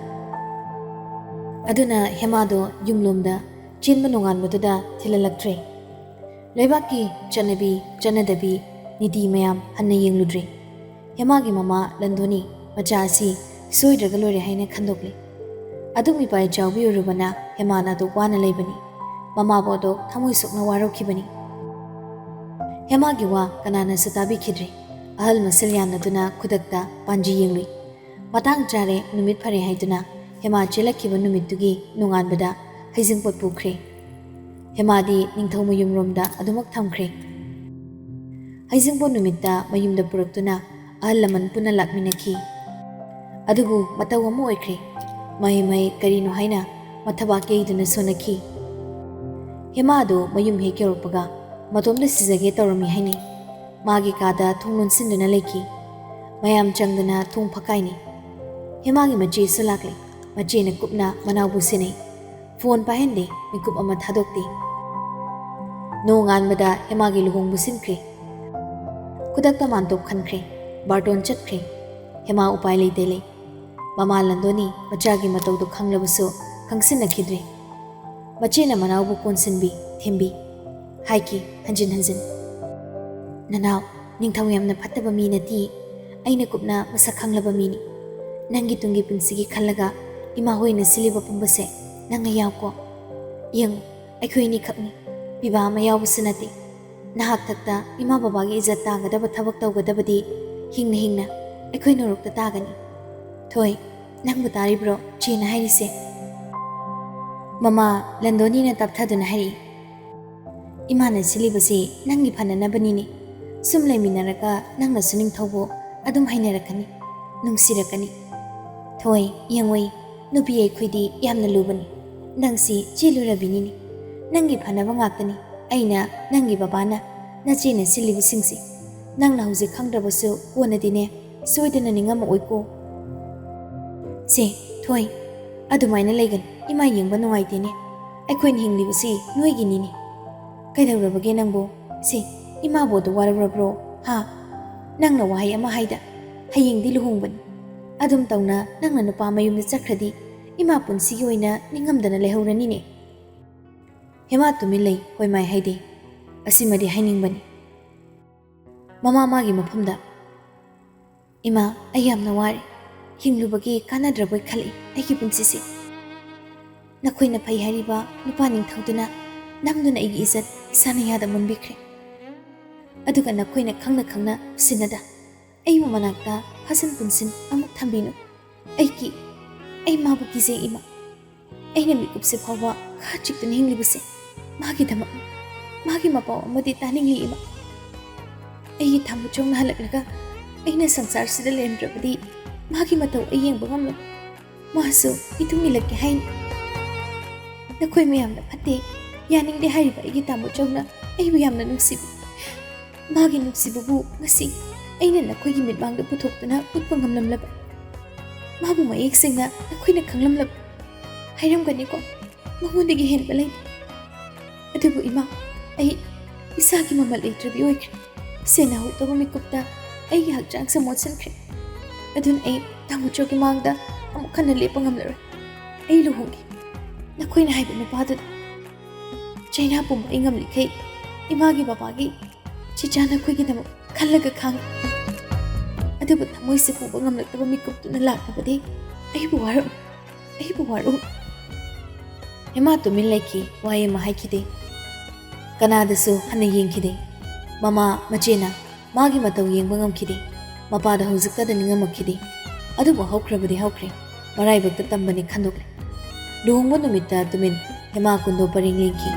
ꯑꯗꯨꯅ ꯍꯦꯃꯥꯗꯣ ꯌꯨꯝꯂꯣꯝꯗ ꯆꯦꯟꯕ ꯅꯣꯡꯉꯥꯟꯕꯗꯨꯗ ꯊꯤꯜꯍꯜꯂꯛꯇ꯭ꯔꯦ꯫ ꯂꯩꯕꯥꯛꯀꯤ ꯆꯠꯅꯕꯤ ꯆꯠꯅꯗꯕꯤ ꯅꯤꯇꯤ ꯃꯌꯥꯝ ꯍꯟꯅ ꯌꯦꯡꯂꯨꯗ꯭ꯔꯦ꯫ ꯍꯦꯃꯥꯒꯤ ꯃꯃꯥ ꯂꯟꯗꯣꯅꯤ ꯃꯆꯥ ꯑꯁꯤ ꯁꯣꯏꯗ꯭ꯔꯒ ꯂꯣꯏꯔꯦ ꯍꯥꯏꯅ ꯈꯟꯗꯣꯛꯂꯦ꯫ ꯑꯗꯨꯝ ꯏꯄꯥ ꯏꯆꯥꯎꯕꯤ ꯑꯣꯏꯔꯨꯕꯅ ꯍꯦꯃꯥꯅ ꯑꯗꯨꯛ ꯋꯥꯅ ꯂꯩꯕꯅꯤ꯫ ꯃꯃꯥꯕꯨ ꯑꯗꯨꯛ ꯊꯃꯣꯏ ꯁꯣꯛꯅ ꯋꯥꯔꯧꯈꯤꯕꯅꯤ꯫ ꯍꯦꯃꯥꯒꯤ ꯋꯥ ꯀꯅꯥꯅꯁꯨ ꯇꯥꯕꯤꯈꯤꯗ꯭ꯔꯦ꯫ ꯑꯍꯜ ꯃꯁꯦꯜ ꯌꯥꯅꯗꯨꯅ ꯈꯨꯗꯛꯇ ꯄꯥꯟꯖꯤ ꯌꯦꯡꯂꯨꯏ꯫ ꯃꯇꯥꯡ ꯆꯥꯔꯦ, ꯅꯨꯃꯤꯠ ꯐꯔꯦ ꯍꯥꯏꯗꯨꯅ ꯍꯦꯃꯥ ꯆꯦꯜꯂꯛꯈꯤꯕ ꯅꯨꯃꯤꯠꯇꯨꯒꯤ ꯅꯣꯡꯉꯥꯟꯕꯗ ꯍꯩꯖꯤꯡꯄꯣꯠ ꯄꯨꯈ꯭ꯔꯦ꯫ ꯍꯦꯃꯥꯗꯤ ꯅꯤꯡꯊꯧ ꯃꯌꯨꯝꯔꯣꯝꯗ ꯑꯗꯨꯃꯛ ꯊꯝꯈ꯭ꯔꯦ꯫ ꯍꯩꯖꯤꯡꯄꯣꯠ ꯅꯨꯃꯤꯠꯇ ꯃꯌꯨꯝꯗ ꯄꯨꯔꯛꯇꯨꯅ ꯑꯍꯜ ꯂꯃꯟ ꯄꯨꯟꯅ ꯂꯥꯛꯃꯤꯟꯅꯈꯤ꯫ ꯑꯗꯨꯕꯨ ꯃꯇꯧ ꯑꯃ ꯑꯣꯏꯈ꯭ꯔꯦ꯫ ꯃꯍꯩ ꯃꯍꯩ ꯀꯔꯤꯅꯣ ꯍꯥꯏꯅ ꯃꯊꯕꯥꯛ ꯌꯩꯗꯨꯅ ꯁꯣꯟꯅꯈꯤ꯫ ꯍꯦꯃꯥꯗꯨ ꯃꯌꯨꯝ ꯍꯦꯛ ꯌꯧꯔꯛꯄꯒ ꯃꯇꯣꯝꯇ ꯁꯤꯖꯒꯦ ꯇꯧꯔꯝꯃꯤ ꯍꯥꯏꯅꯩ꯫ ꯃꯥꯒꯤ ꯀꯥꯗ ꯊꯣꯡ ꯂꯣꯟꯁꯤꯟꯗꯨꯅ ꯂꯩꯈꯤ꯫ ꯃꯌꯥꯝ ꯆꯪꯗꯨꯅ ꯊꯣꯡ ꯐꯛꯀꯥꯏꯅꯩ꯫ ꯍꯦꯃꯥꯒꯤ ꯃꯆꯦꯁꯨ ꯂꯥꯛꯂꯦ꯫ ꯃꯆꯦꯅ ꯀꯨꯞꯅ ꯃꯅꯥꯎꯕꯨ ꯁꯦꯟꯅꯩ꯫ ꯐꯣꯟ ꯄꯥꯏꯍꯟꯗꯦ꯫ ꯃꯤꯀꯨꯞ ꯑꯃ ꯊꯥꯗꯣꯛꯇꯦ꯫ ꯅꯣꯡꯉꯥꯟꯕꯗ ꯍꯦꯃꯥꯒꯤ ꯂꯨꯍꯣꯡꯕ ꯁꯤꯟꯈ꯭ꯔꯦ꯫ ꯈꯨꯗꯛꯇ ꯃꯥꯟꯇꯣꯞ ꯈꯟꯈ꯭ꯔꯦ꯫ ꯕꯥꯔꯇꯣꯟ ꯆꯠꯈ꯭ꯔꯦ꯫ ꯍꯦꯃꯥ ꯎꯄꯥꯏ ꯂꯩꯇꯦ ꯂꯩ꯫ ꯃꯃꯥ ꯂꯟꯗꯣꯅꯤ ꯃꯆꯥꯒꯤ ꯃꯇꯧꯗꯨ ꯈꯪꯂꯕꯁꯨ ꯈꯪꯁꯤꯟꯅꯈꯤꯗ꯭ꯔꯦ꯫ ꯃꯆꯦꯅ ꯃꯅꯥꯎꯕꯨ ꯀꯣꯟꯁꯤꯟꯕꯤ, ꯊꯦꯝꯕꯤ꯫ ꯍꯥꯏꯈꯤ ꯍꯟꯖꯤꯟ ꯍꯟꯖꯤꯟ, "ꯅꯅꯥꯎ, ꯅꯤꯡꯊꯧ ꯌꯥꯝꯅ ꯐꯠꯇꯕ ꯃꯤ ꯅꯠꯇꯦ꯫ ꯑꯩꯅ ꯀꯨꯞꯅ ꯃꯁꯛ ꯈꯪꯂꯕ ꯃꯤꯅꯤ꯫ ꯅꯪꯒꯤ ꯇꯨꯡꯒꯤ ꯄꯨꯟꯁꯤꯒꯤ ꯈꯜꯂꯒ ꯏꯃꯥ ꯍꯣꯏꯅ ꯁꯤꯜꯂꯤꯕ ꯄꯨꯝꯕꯁꯦ ꯅꯪꯅ ꯌꯥꯎꯀꯣ꯫ ꯌꯦꯡꯉꯨ, ꯑꯩꯈꯣꯏ ꯑꯅꯤꯈꯛꯅꯤ꯫ ꯄꯤꯕꯥ ꯑꯃ ꯌꯥꯎꯕꯁꯨ ꯅꯠꯇꯦ꯫ ꯅꯍꯥꯛ ꯊꯛꯇ ꯏꯃꯥ ꯕꯕꯥꯒꯤ ꯏꯖꯠ ꯇꯥꯒꯗꯕ ꯊꯕꯛ ꯇꯧꯒꯗꯕꯗꯤ ꯍꯤꯡꯅ ꯍꯤꯡꯅ ꯑꯩꯈꯣꯏ ꯅꯣꯔꯣꯛꯇ ꯇꯥꯒꯅꯤ꯫ ꯊꯣꯏ, ꯅꯪꯕꯨ ꯇꯥꯔꯤꯕ꯭ꯔꯣ ꯆꯦꯅ ꯍꯥꯏꯔꯤꯁꯦ?" ꯃꯃꯥ ꯂꯟꯗꯣꯅꯤꯅ ꯇꯞꯊꯗꯨꯅ ꯍꯥꯏꯔꯛꯏ, "ꯏꯃꯥꯅ ꯁꯤꯜꯂꯤꯕꯁꯤ ꯅꯪꯒꯤ ꯐꯅꯅꯕꯅꯤꯅꯦ꯫ ꯁꯨꯝ ꯂꯩꯃꯤꯟꯅꯔꯒ ꯅꯪꯅꯁꯨ ꯅꯤꯡꯊꯧꯕꯨ ꯑꯗꯨꯝ ꯍꯩꯅꯔꯛꯀꯅꯤ, ꯅꯨꯡꯁꯤꯔꯛꯀꯅꯤ꯫ ꯊꯣꯏ, ꯌꯦꯡꯉꯨꯏ, ꯅꯨꯄꯤ ꯑꯩꯈꯣꯏꯗꯤ ꯌꯥꯝꯅ ꯂꯨꯕꯅꯤ꯫ ꯅꯪꯁꯤ ꯆꯦꯜꯂꯨꯔꯕꯤꯅꯤꯅꯦ꯫ ꯅꯪꯒꯤ ꯐꯅꯕ ꯉꯥꯛꯇꯅꯤ ꯑꯩꯅ, ꯅꯪꯒꯤ ꯕꯕꯥꯅ, ꯅꯆꯦꯅ ꯁꯤꯜꯂꯤꯕꯁꯤꯡꯁꯤ꯫ ꯅꯪꯅ ꯍꯧꯖꯤꯛ ꯈꯪꯗ꯭ꯔꯕꯁꯨ ꯀꯣꯟꯅꯗꯤꯅꯦ ꯁꯣꯏꯗꯅ ꯅꯤꯡꯉꯝꯃꯛꯑꯣꯏꯀꯣ꯫ ꯁꯦ, ꯊꯣꯏ, ꯑꯗꯨꯃꯥꯏꯅ ꯂꯩꯒꯅꯨ꯫ ꯏꯃꯥ ꯌꯦꯡꯕ ꯅꯨꯡꯉꯥꯏꯇꯦꯅꯦ꯫ ꯑꯩꯈꯣꯏꯅ ꯍꯤꯡꯂꯤꯕꯁꯤ ꯅꯣꯏꯒꯤꯅꯤꯅꯦ꯫ ꯀꯩꯗꯧꯔꯕꯒꯦ ꯅꯪꯕꯨ? ꯁꯦ, ꯏꯃꯥꯕꯨ ꯑꯗꯨ ꯋꯥꯔꯧꯔꯕ꯭ꯔꯣ? ꯍꯥ? ꯅꯪꯅ ꯋꯥꯍꯩ ꯑꯃ ꯍꯥꯏꯗ, ꯍꯌꯦꯡꯗꯤ ꯂꯨꯍꯣꯡꯕꯅꯤ꯫ ꯑꯗꯨꯝ ꯇꯧꯅ ꯅꯪꯅ ꯅꯨꯄꯥ ꯃꯌꯨꯝꯗ ꯆꯠꯈ꯭ꯔꯗꯤ ꯏꯃꯥ ꯄꯨꯟꯁꯤꯒꯤ ꯑꯣꯏꯅ ꯅꯤꯡꯉꯝꯗꯅ ꯂꯩꯍꯧꯔꯅꯤꯅꯦ꯫" ꯍꯦꯃꯥ ꯇꯨꯃꯤꯟ ꯂꯩ, ꯍꯣꯏ ꯃꯥꯏ ꯍꯥꯏꯗꯦ꯫ ꯑꯁꯤꯃꯗꯤ ꯍꯥꯏꯅꯤꯡꯕꯅꯤ꯫ ꯃꯃꯥ ꯃꯥꯒꯤ ꯃꯐꯝꯗ, "ꯏꯃꯥ, ꯑꯩ ꯌꯥꯝꯅ ꯋꯥꯔꯦ꯫ ꯍꯤꯡꯂꯨꯕꯒꯤ ꯀꯥꯟꯅꯗ꯭ꯔꯕꯣꯏ ꯈꯜꯂꯛꯏ ꯑꯩꯒꯤ ꯄꯨꯟꯁꯤꯁꯦ꯫ ꯅꯈꯣꯏꯅ ꯐꯩ ꯍꯥꯏꯔꯤꯕ ꯅꯨꯄꯥ ꯅꯤꯡꯊꯧꯗꯨꯅ ꯅꯝꯗꯨꯅ ꯑꯩꯒꯤ ꯏꯖꯠ ꯏꯁꯥꯅ ꯌꯥꯗ ꯃꯨꯟꯕꯤꯈ꯭ꯔꯦ꯫ ꯑꯗꯨꯒ ꯅꯈꯣꯏꯅ ꯈꯪꯅ ꯈꯪꯅ ꯎꯁꯤꯟꯅꯗ ꯑꯩꯕꯨ ꯃꯅꯥꯛꯇ ꯐꯥꯖꯤꯟ ꯄꯨꯟꯁꯤꯟ ꯑꯃꯨꯛ ꯊꯝꯕꯤꯅꯨ꯫ ꯑꯩꯒꯤ, ꯑꯩ ꯃꯥꯕꯨ ꯀꯤꯖꯩ ꯏꯃꯥ꯫ ꯑꯩꯅ ꯃꯤꯀꯨꯞꯁꯦ ꯐꯥꯎꯕ ꯈꯥ ꯆꯤꯛꯇꯨꯅ ꯍꯤꯡꯂꯤꯕꯁꯦ ꯃꯥꯒꯤꯗꯃꯛꯅꯤ꯫ ꯃꯥꯒꯤ ꯃꯄꯥꯎ ꯑꯃꯗꯤ ꯇꯥꯅꯤꯡꯂꯤ ꯏꯃꯥ꯫ ꯑꯩꯒꯤ ꯊꯥꯃꯨꯆꯧꯅ ꯍꯜꯂꯛꯂꯒ ꯑꯩꯅ ꯁꯪꯁꯥꯔꯁꯤꯗ ꯂꯩꯔꯝꯗ꯭ꯔꯕꯗꯤ ꯃꯥꯒꯤ ꯃꯇꯧ ꯑꯩ ꯌꯦꯡꯕ ꯉꯝꯂꯣꯏ꯫ ꯃꯥꯁꯨ ꯏꯇꯨꯡ ꯏꯜꯂꯛꯀꯦ ꯍꯥꯏꯅꯤ꯫ ꯅꯈꯣꯏ ꯃꯌꯥꯝꯅ ꯐꯠꯇꯦ, ꯌꯥꯅꯤꯡꯗꯦ ꯍꯥꯏꯔꯤꯕ ꯑꯩꯒꯤ ꯇꯥꯃꯣꯆꯧꯅ ꯑꯩꯕꯨ ꯌꯥꯝꯅ ꯅꯨꯡꯁꯤꯕꯤ꯫ ꯃꯥꯒꯤ ꯅꯨꯡꯁꯤꯕꯕꯨ ꯉꯁꯤ ꯑꯩꯅ ꯅꯈꯣꯏꯒꯤ ꯃꯤꯠꯃꯥꯡꯗ ꯄꯨꯊꯣꯛꯇꯨꯅ ꯎꯠꯄ ꯉꯝꯂꯝꯂꯕ? ꯃꯥꯕꯨ ꯃꯌꯦꯛ ꯁꯦꯡꯅ ꯅꯈꯣꯏꯅ ꯈꯪꯂꯝꯂꯕ? ꯍꯥꯏꯔꯝꯒꯅꯤꯀꯣ, ꯃꯉꯣꯟꯗꯒꯤ ꯍꯦꯟꯕ ꯂꯩꯇꯦ꯫ ꯑꯗꯨꯕꯨ ꯏꯃꯥ, ꯑꯩ ꯏꯁꯥꯒꯤ ꯃꯃꯜ ꯂꯩꯇ꯭ꯔꯕꯤ ꯑꯣꯏꯈ꯭ꯔꯦ꯫ ꯁꯦꯟꯅꯍꯧꯗꯕ ꯃꯤꯀꯨꯞꯇ ꯑꯩꯒꯤ ꯍꯛꯆꯥꯡꯁꯦ ꯃꯣꯠꯁꯤꯟꯈ꯭ꯔꯦ꯫ ꯑꯗꯨꯅ ꯑꯩ ꯇꯥꯃꯣꯆꯧꯒꯤ ꯃꯥꯡꯗ ꯑꯃꯨꯛ ꯍꯟꯅ ꯂꯦꯞꯄ ꯉꯝꯂꯔꯣꯏ꯫ ꯑꯩ ꯂꯨꯍꯣꯡꯒꯦ꯫ ꯅꯈꯣꯏꯅ ꯍꯥꯏꯕ ꯅꯨꯄꯥꯗꯨꯗ꯫ ꯆꯩꯅꯥ ꯄꯨꯝꯕ ꯑꯩ ꯉꯝꯂꯤꯈꯩ ꯏꯃꯥꯒꯤ ꯕꯕꯥꯒꯤ ꯆꯤꯆꯥ ꯅꯈꯣꯏꯒꯤꯗꯃꯛ ꯈꯜꯂꯒ ꯈꯥꯡꯉꯤ꯫ ꯑꯗꯨꯕꯨ ꯊꯃꯣꯏꯁꯦ ꯄꯨꯕ ꯉꯝꯂꯛꯇꯕ ꯃꯤꯀꯨꯞꯇꯨꯅ ꯂꯥꯛꯂꯕꯗꯤ ꯑꯩꯕꯨ ꯋꯥꯔꯛꯎ, ꯑꯩꯕꯨ ꯋꯥꯔꯛꯎ꯫ ꯍꯦꯃꯥ ꯇꯨꯃꯤꯟ ꯂꯩꯈꯤ, ꯋꯥꯍꯩ ꯑꯃ ꯍꯥꯏꯈꯤꯗꯦ꯫ ꯀꯅꯥꯗꯁꯨ ꯍꯟꯅ ꯌꯦꯡꯈꯤꯗꯦ꯫ ꯃꯃꯥ, ꯃꯆꯦꯅ ꯃꯥꯒꯤ ꯃꯇꯧ ꯌꯦꯡꯕ ꯉꯝꯈꯤꯗꯦ꯫ ꯃꯄꯥꯗ ꯍꯧꯖꯤꯛꯇꯗ ꯅꯤꯡꯉꯝꯃꯛꯈꯤꯗꯦ꯫ ꯑꯗꯨꯕꯨ ꯍꯧꯈ꯭ꯔꯕꯗꯤ ꯍꯧꯈ꯭ꯔꯦ꯫ ꯃꯔꯥꯏꯕꯛꯇ ꯇꯝꯕꯅꯤ ꯈꯟꯗꯣꯛꯂꯦ꯫ ꯂꯨꯍꯣꯡꯕ ꯅꯨꯃꯤꯠꯇ ꯇꯨꯃꯤꯟ ꯍꯦꯃꯥ ꯀꯨꯟꯗꯣ ꯄꯔꯦꯡ ꯂꯦꯡꯈꯤ꯫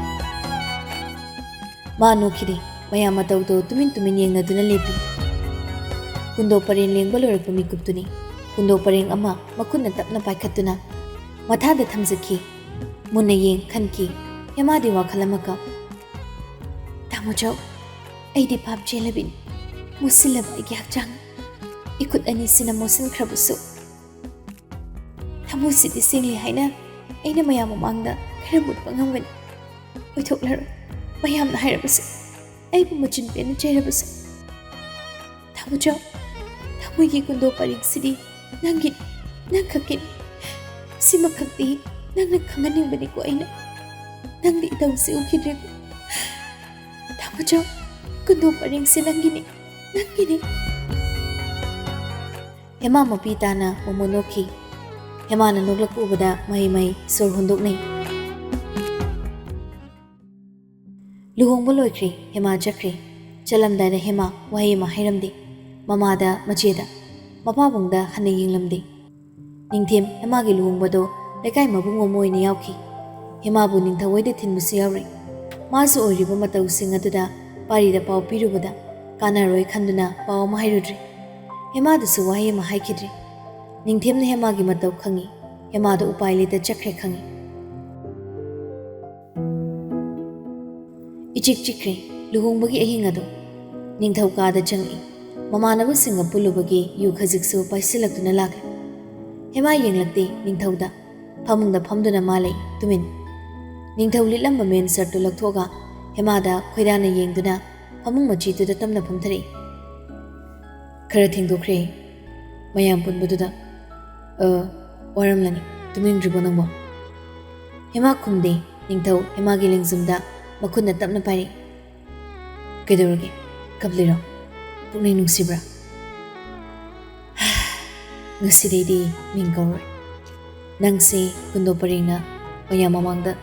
ꯃꯥ ꯅꯣꯛꯈꯤꯗꯦ꯫ ꯃꯌꯥꯝ ꯃꯇꯧꯗꯣ ꯇꯨꯃꯤꯟ ꯇꯨꯃꯤꯟ ꯌꯦꯡꯅꯗꯨꯅ ꯂꯦꯞꯄꯤ꯫ ꯀꯨꯟꯗꯣ ꯄꯔꯦꯡ ꯂꯦꯡꯕ ꯂꯣꯏꯔꯛꯄ ꯃꯤꯀꯨꯞꯇꯨꯅꯤ꯫ ꯀꯨꯟꯗꯣ ꯄꯔꯦꯡ ꯑꯃ ꯃꯈꯨꯠꯅ ꯇꯞꯅ ꯄꯥꯏꯈꯠꯇꯨꯅ ꯃꯊꯥꯗ ꯊꯝꯖꯈꯤ꯫ ꯃꯨꯟꯅ ꯌꯦꯡ ꯈꯟꯈꯤ꯫ ꯍꯦꯃꯥꯗꯤ ꯋꯥꯈꯜ ꯑꯃꯈꯛ꯫ ꯇꯥꯃꯣꯆꯧ, ꯑꯩꯗꯤ ꯚꯥꯞ ꯆꯦꯜꯂꯕꯤꯅꯤ꯫ ꯃꯨꯁꯤꯜꯂꯕ ꯑꯩꯒꯤ ꯍꯛꯆꯥꯡ, ꯏꯈꯨꯠ ꯑꯅꯤꯁꯤꯅ ꯃꯣꯠꯁꯤꯟꯈ꯭ꯔꯕꯁꯨ, ꯊꯃꯣꯏꯁꯤꯗꯤ ꯁꯦꯡꯂꯤ ꯍꯥꯏꯅ ꯑꯩꯅ ꯃꯌꯥꯝ ꯃꯃꯥꯡꯗ ꯈꯔ ꯃꯨꯠꯄ ꯉꯝꯒꯅꯤ꯫ ꯑꯣꯏꯊꯣꯛꯂꯔꯣꯏ꯫ ꯃꯌꯥꯝꯅ ꯍꯥꯏꯔꯕꯁꯨ, ꯑꯩꯕꯨ ꯃꯆꯤꯟ ꯄꯦꯟꯅ ꯆꯩꯔꯕꯁꯨ꯫ ꯇꯥꯃꯣꯆꯧ, ꯊꯃꯣꯏꯒꯤ ꯀꯨꯟꯗꯣ ꯄꯔꯦꯡꯁꯤꯗꯤ ꯅꯪꯒꯤꯅꯤ, ꯅꯪ ꯈꯛꯀꯤꯅꯤ꯫ ꯁꯤꯃꯈꯛꯇꯤ ꯅꯪꯅ ꯈꯪꯍꯟꯅꯤꯡꯕꯅꯤꯀꯣ ꯑꯩꯅ꯫ ꯅꯪꯗꯤ ꯏꯇꯧꯁꯤ ꯎꯈꯤꯗ꯭ꯔꯦꯀꯣ꯫ ꯇꯥꯃꯣꯆꯧ, ꯀꯨꯟꯗꯣ ꯄꯔꯦꯡꯁꯤ ꯅꯪꯒꯤꯅꯤ, ꯅꯪꯒꯤꯅꯤ꯫ ꯍꯦꯃꯥ ꯃꯄꯤ ꯇꯥꯅ ꯃꯣꯃꯣꯟ ꯅꯣꯛꯈꯤ꯫ ꯍꯦꯃꯥꯅ ꯅꯣꯛꯂꯛꯄ ꯎꯕꯗ ꯃꯍꯩ ꯃꯍꯩ ꯁꯣꯔ ꯍꯣꯟꯗꯣꯛꯅꯩ꯫ ꯂꯨꯍꯣꯡꯕ ꯂꯣꯏꯈ꯭ꯔꯦ, ꯍꯦꯃꯥ ꯆꯠꯈ꯭ꯔꯦ꯫ ꯆꯠꯂꯝꯗꯥꯏꯗ ꯍꯦꯃꯥ ꯋꯥꯍꯩ ꯑꯃ ꯍꯥꯏꯔꯝꯗꯦ꯫ ꯃꯃꯥꯗ, ꯃꯆꯦꯗ, ꯃꯄꯥꯕꯨꯡꯗ ꯍꯟꯅ ꯌꯦꯡꯂꯝꯗꯦ꯫ ꯅꯤꯡꯊꯦꯝ ꯍꯦꯃꯥꯒꯤ ꯂꯨꯍꯣꯡꯕꯗꯣ ꯂꯩꯀꯥꯏ ꯃꯕꯨꯡ ꯑꯃ ꯑꯣꯏꯅ ꯌꯥꯎꯈꯤ꯫ ꯍꯦꯃꯥꯕꯨ ꯅꯤꯡꯊꯧ ꯍꯣꯏꯗ ꯊꯤꯟꯕꯁꯨ ꯌꯥꯎꯔꯤ꯫ ꯃꯥꯁꯨ ꯑꯣꯏꯔꯤꯕ ꯃꯇꯧꯁꯤꯡ ꯑꯗꯨꯗ ꯄꯥꯔꯤꯗ ꯄꯥꯎ ꯄꯤꯔꯨꯕꯗ ꯀꯥꯟꯅꯔꯣꯏ ꯈꯟꯗꯨꯅ ꯄꯥꯎ ꯑꯃ ꯍꯥꯏꯔꯨꯗ꯭ꯔꯦ꯫ ꯍꯦꯃꯥꯗꯁꯨ ꯋꯥꯍꯩ ꯑꯃ ꯍꯥꯏꯈꯤꯗ꯭ꯔꯦ꯫ ꯅꯤꯡꯊꯦꯝꯅ ꯍꯦꯃꯥꯒꯤ ꯃꯇꯧ ꯈꯪꯉꯤ꯫ ꯍꯦꯃꯥꯗꯣ ꯎꯄꯥꯏ ꯂꯩꯇ ꯆꯠꯈ꯭ꯔꯦ ꯈꯪꯉꯤ꯫ ꯏꯆꯤꯛ ꯆꯤꯛꯈ꯭ꯔꯦ ꯂꯨꯍꯣꯡꯕꯒꯤ ꯑꯍꯤꯡ ꯑꯗꯣ꯫ ꯅꯤꯡꯊꯧ ꯀꯥꯗ ꯆꯪꯂꯛꯏ꯫ ꯃꯃꯥꯟꯅꯕꯁꯤꯡꯒ ꯄꯨꯜꯂꯨꯕꯒꯤ ꯌꯨ ꯈꯖꯤꯛꯁꯨ ꯄꯥꯏꯁꯤꯜꯂꯛꯇꯨꯅ ꯂꯥꯛꯂꯦ꯫ ꯍꯦꯃꯥ ꯌꯦꯡꯂꯛꯇꯦ ꯅꯤꯡꯊꯧꯗ꯫ ꯐꯃꯨꯡꯗ ꯐꯝꯗꯨꯅ ꯃꯥ ꯂꯩ ꯇꯨꯃꯤꯟ꯫ ꯅꯤꯡꯊꯧ ꯂꯤꯠꯂꯝꯕ ꯃꯦꯟ ꯁꯔꯠꯇꯨ ꯂꯧꯊꯣꯛꯑꯒ ꯍꯦꯃꯥꯗ ꯈꯣꯏꯔꯥꯅ ꯌꯦꯡꯗꯨꯅ ꯐꯃꯨꯡ ꯃꯆꯤꯗꯨꯗ ꯇꯞꯅ ꯐꯝꯊꯔꯛꯏ꯫ "ꯈꯔ ꯊꯦꯡꯗꯣꯛꯈ꯭ꯔꯦ ꯃꯌꯥꯝ ꯄꯨꯟꯕꯗꯨꯗ꯫ ꯑ, ꯋꯥꯔꯝꯂꯅꯤ꯫ ꯇꯨꯝꯅꯤꯡꯗ꯭ꯔꯤꯕꯣ ꯅꯪꯕꯣ?" ꯍꯦꯃꯥ ꯈꯨꯝꯗꯦ꯫ ꯅꯤꯡꯊꯧ ꯍꯦꯃꯥꯒꯤ ꯂꯦꯡꯖꯨꯝꯗ ꯃꯈꯨꯠꯅ ꯇꯞꯅ ꯄꯥꯏꯔꯛꯏ꯫ "ꯀꯩꯗꯧꯔꯒꯦ? ꯀꯞꯂꯤꯔꯣ? ꯄꯨꯛꯅꯤꯡ ꯅꯨꯡꯁꯤꯕ꯭ꯔꯥ?" "ꯉꯁꯤꯗꯩꯗꯤ ꯃꯤꯡ ꯀꯧꯔꯣꯏ꯫ ꯅꯪꯁꯦ ꯀꯨꯟꯗꯣ ꯄꯔꯦꯡꯅ ꯃꯌꯥꯝ ꯃꯃꯥꯡꯗ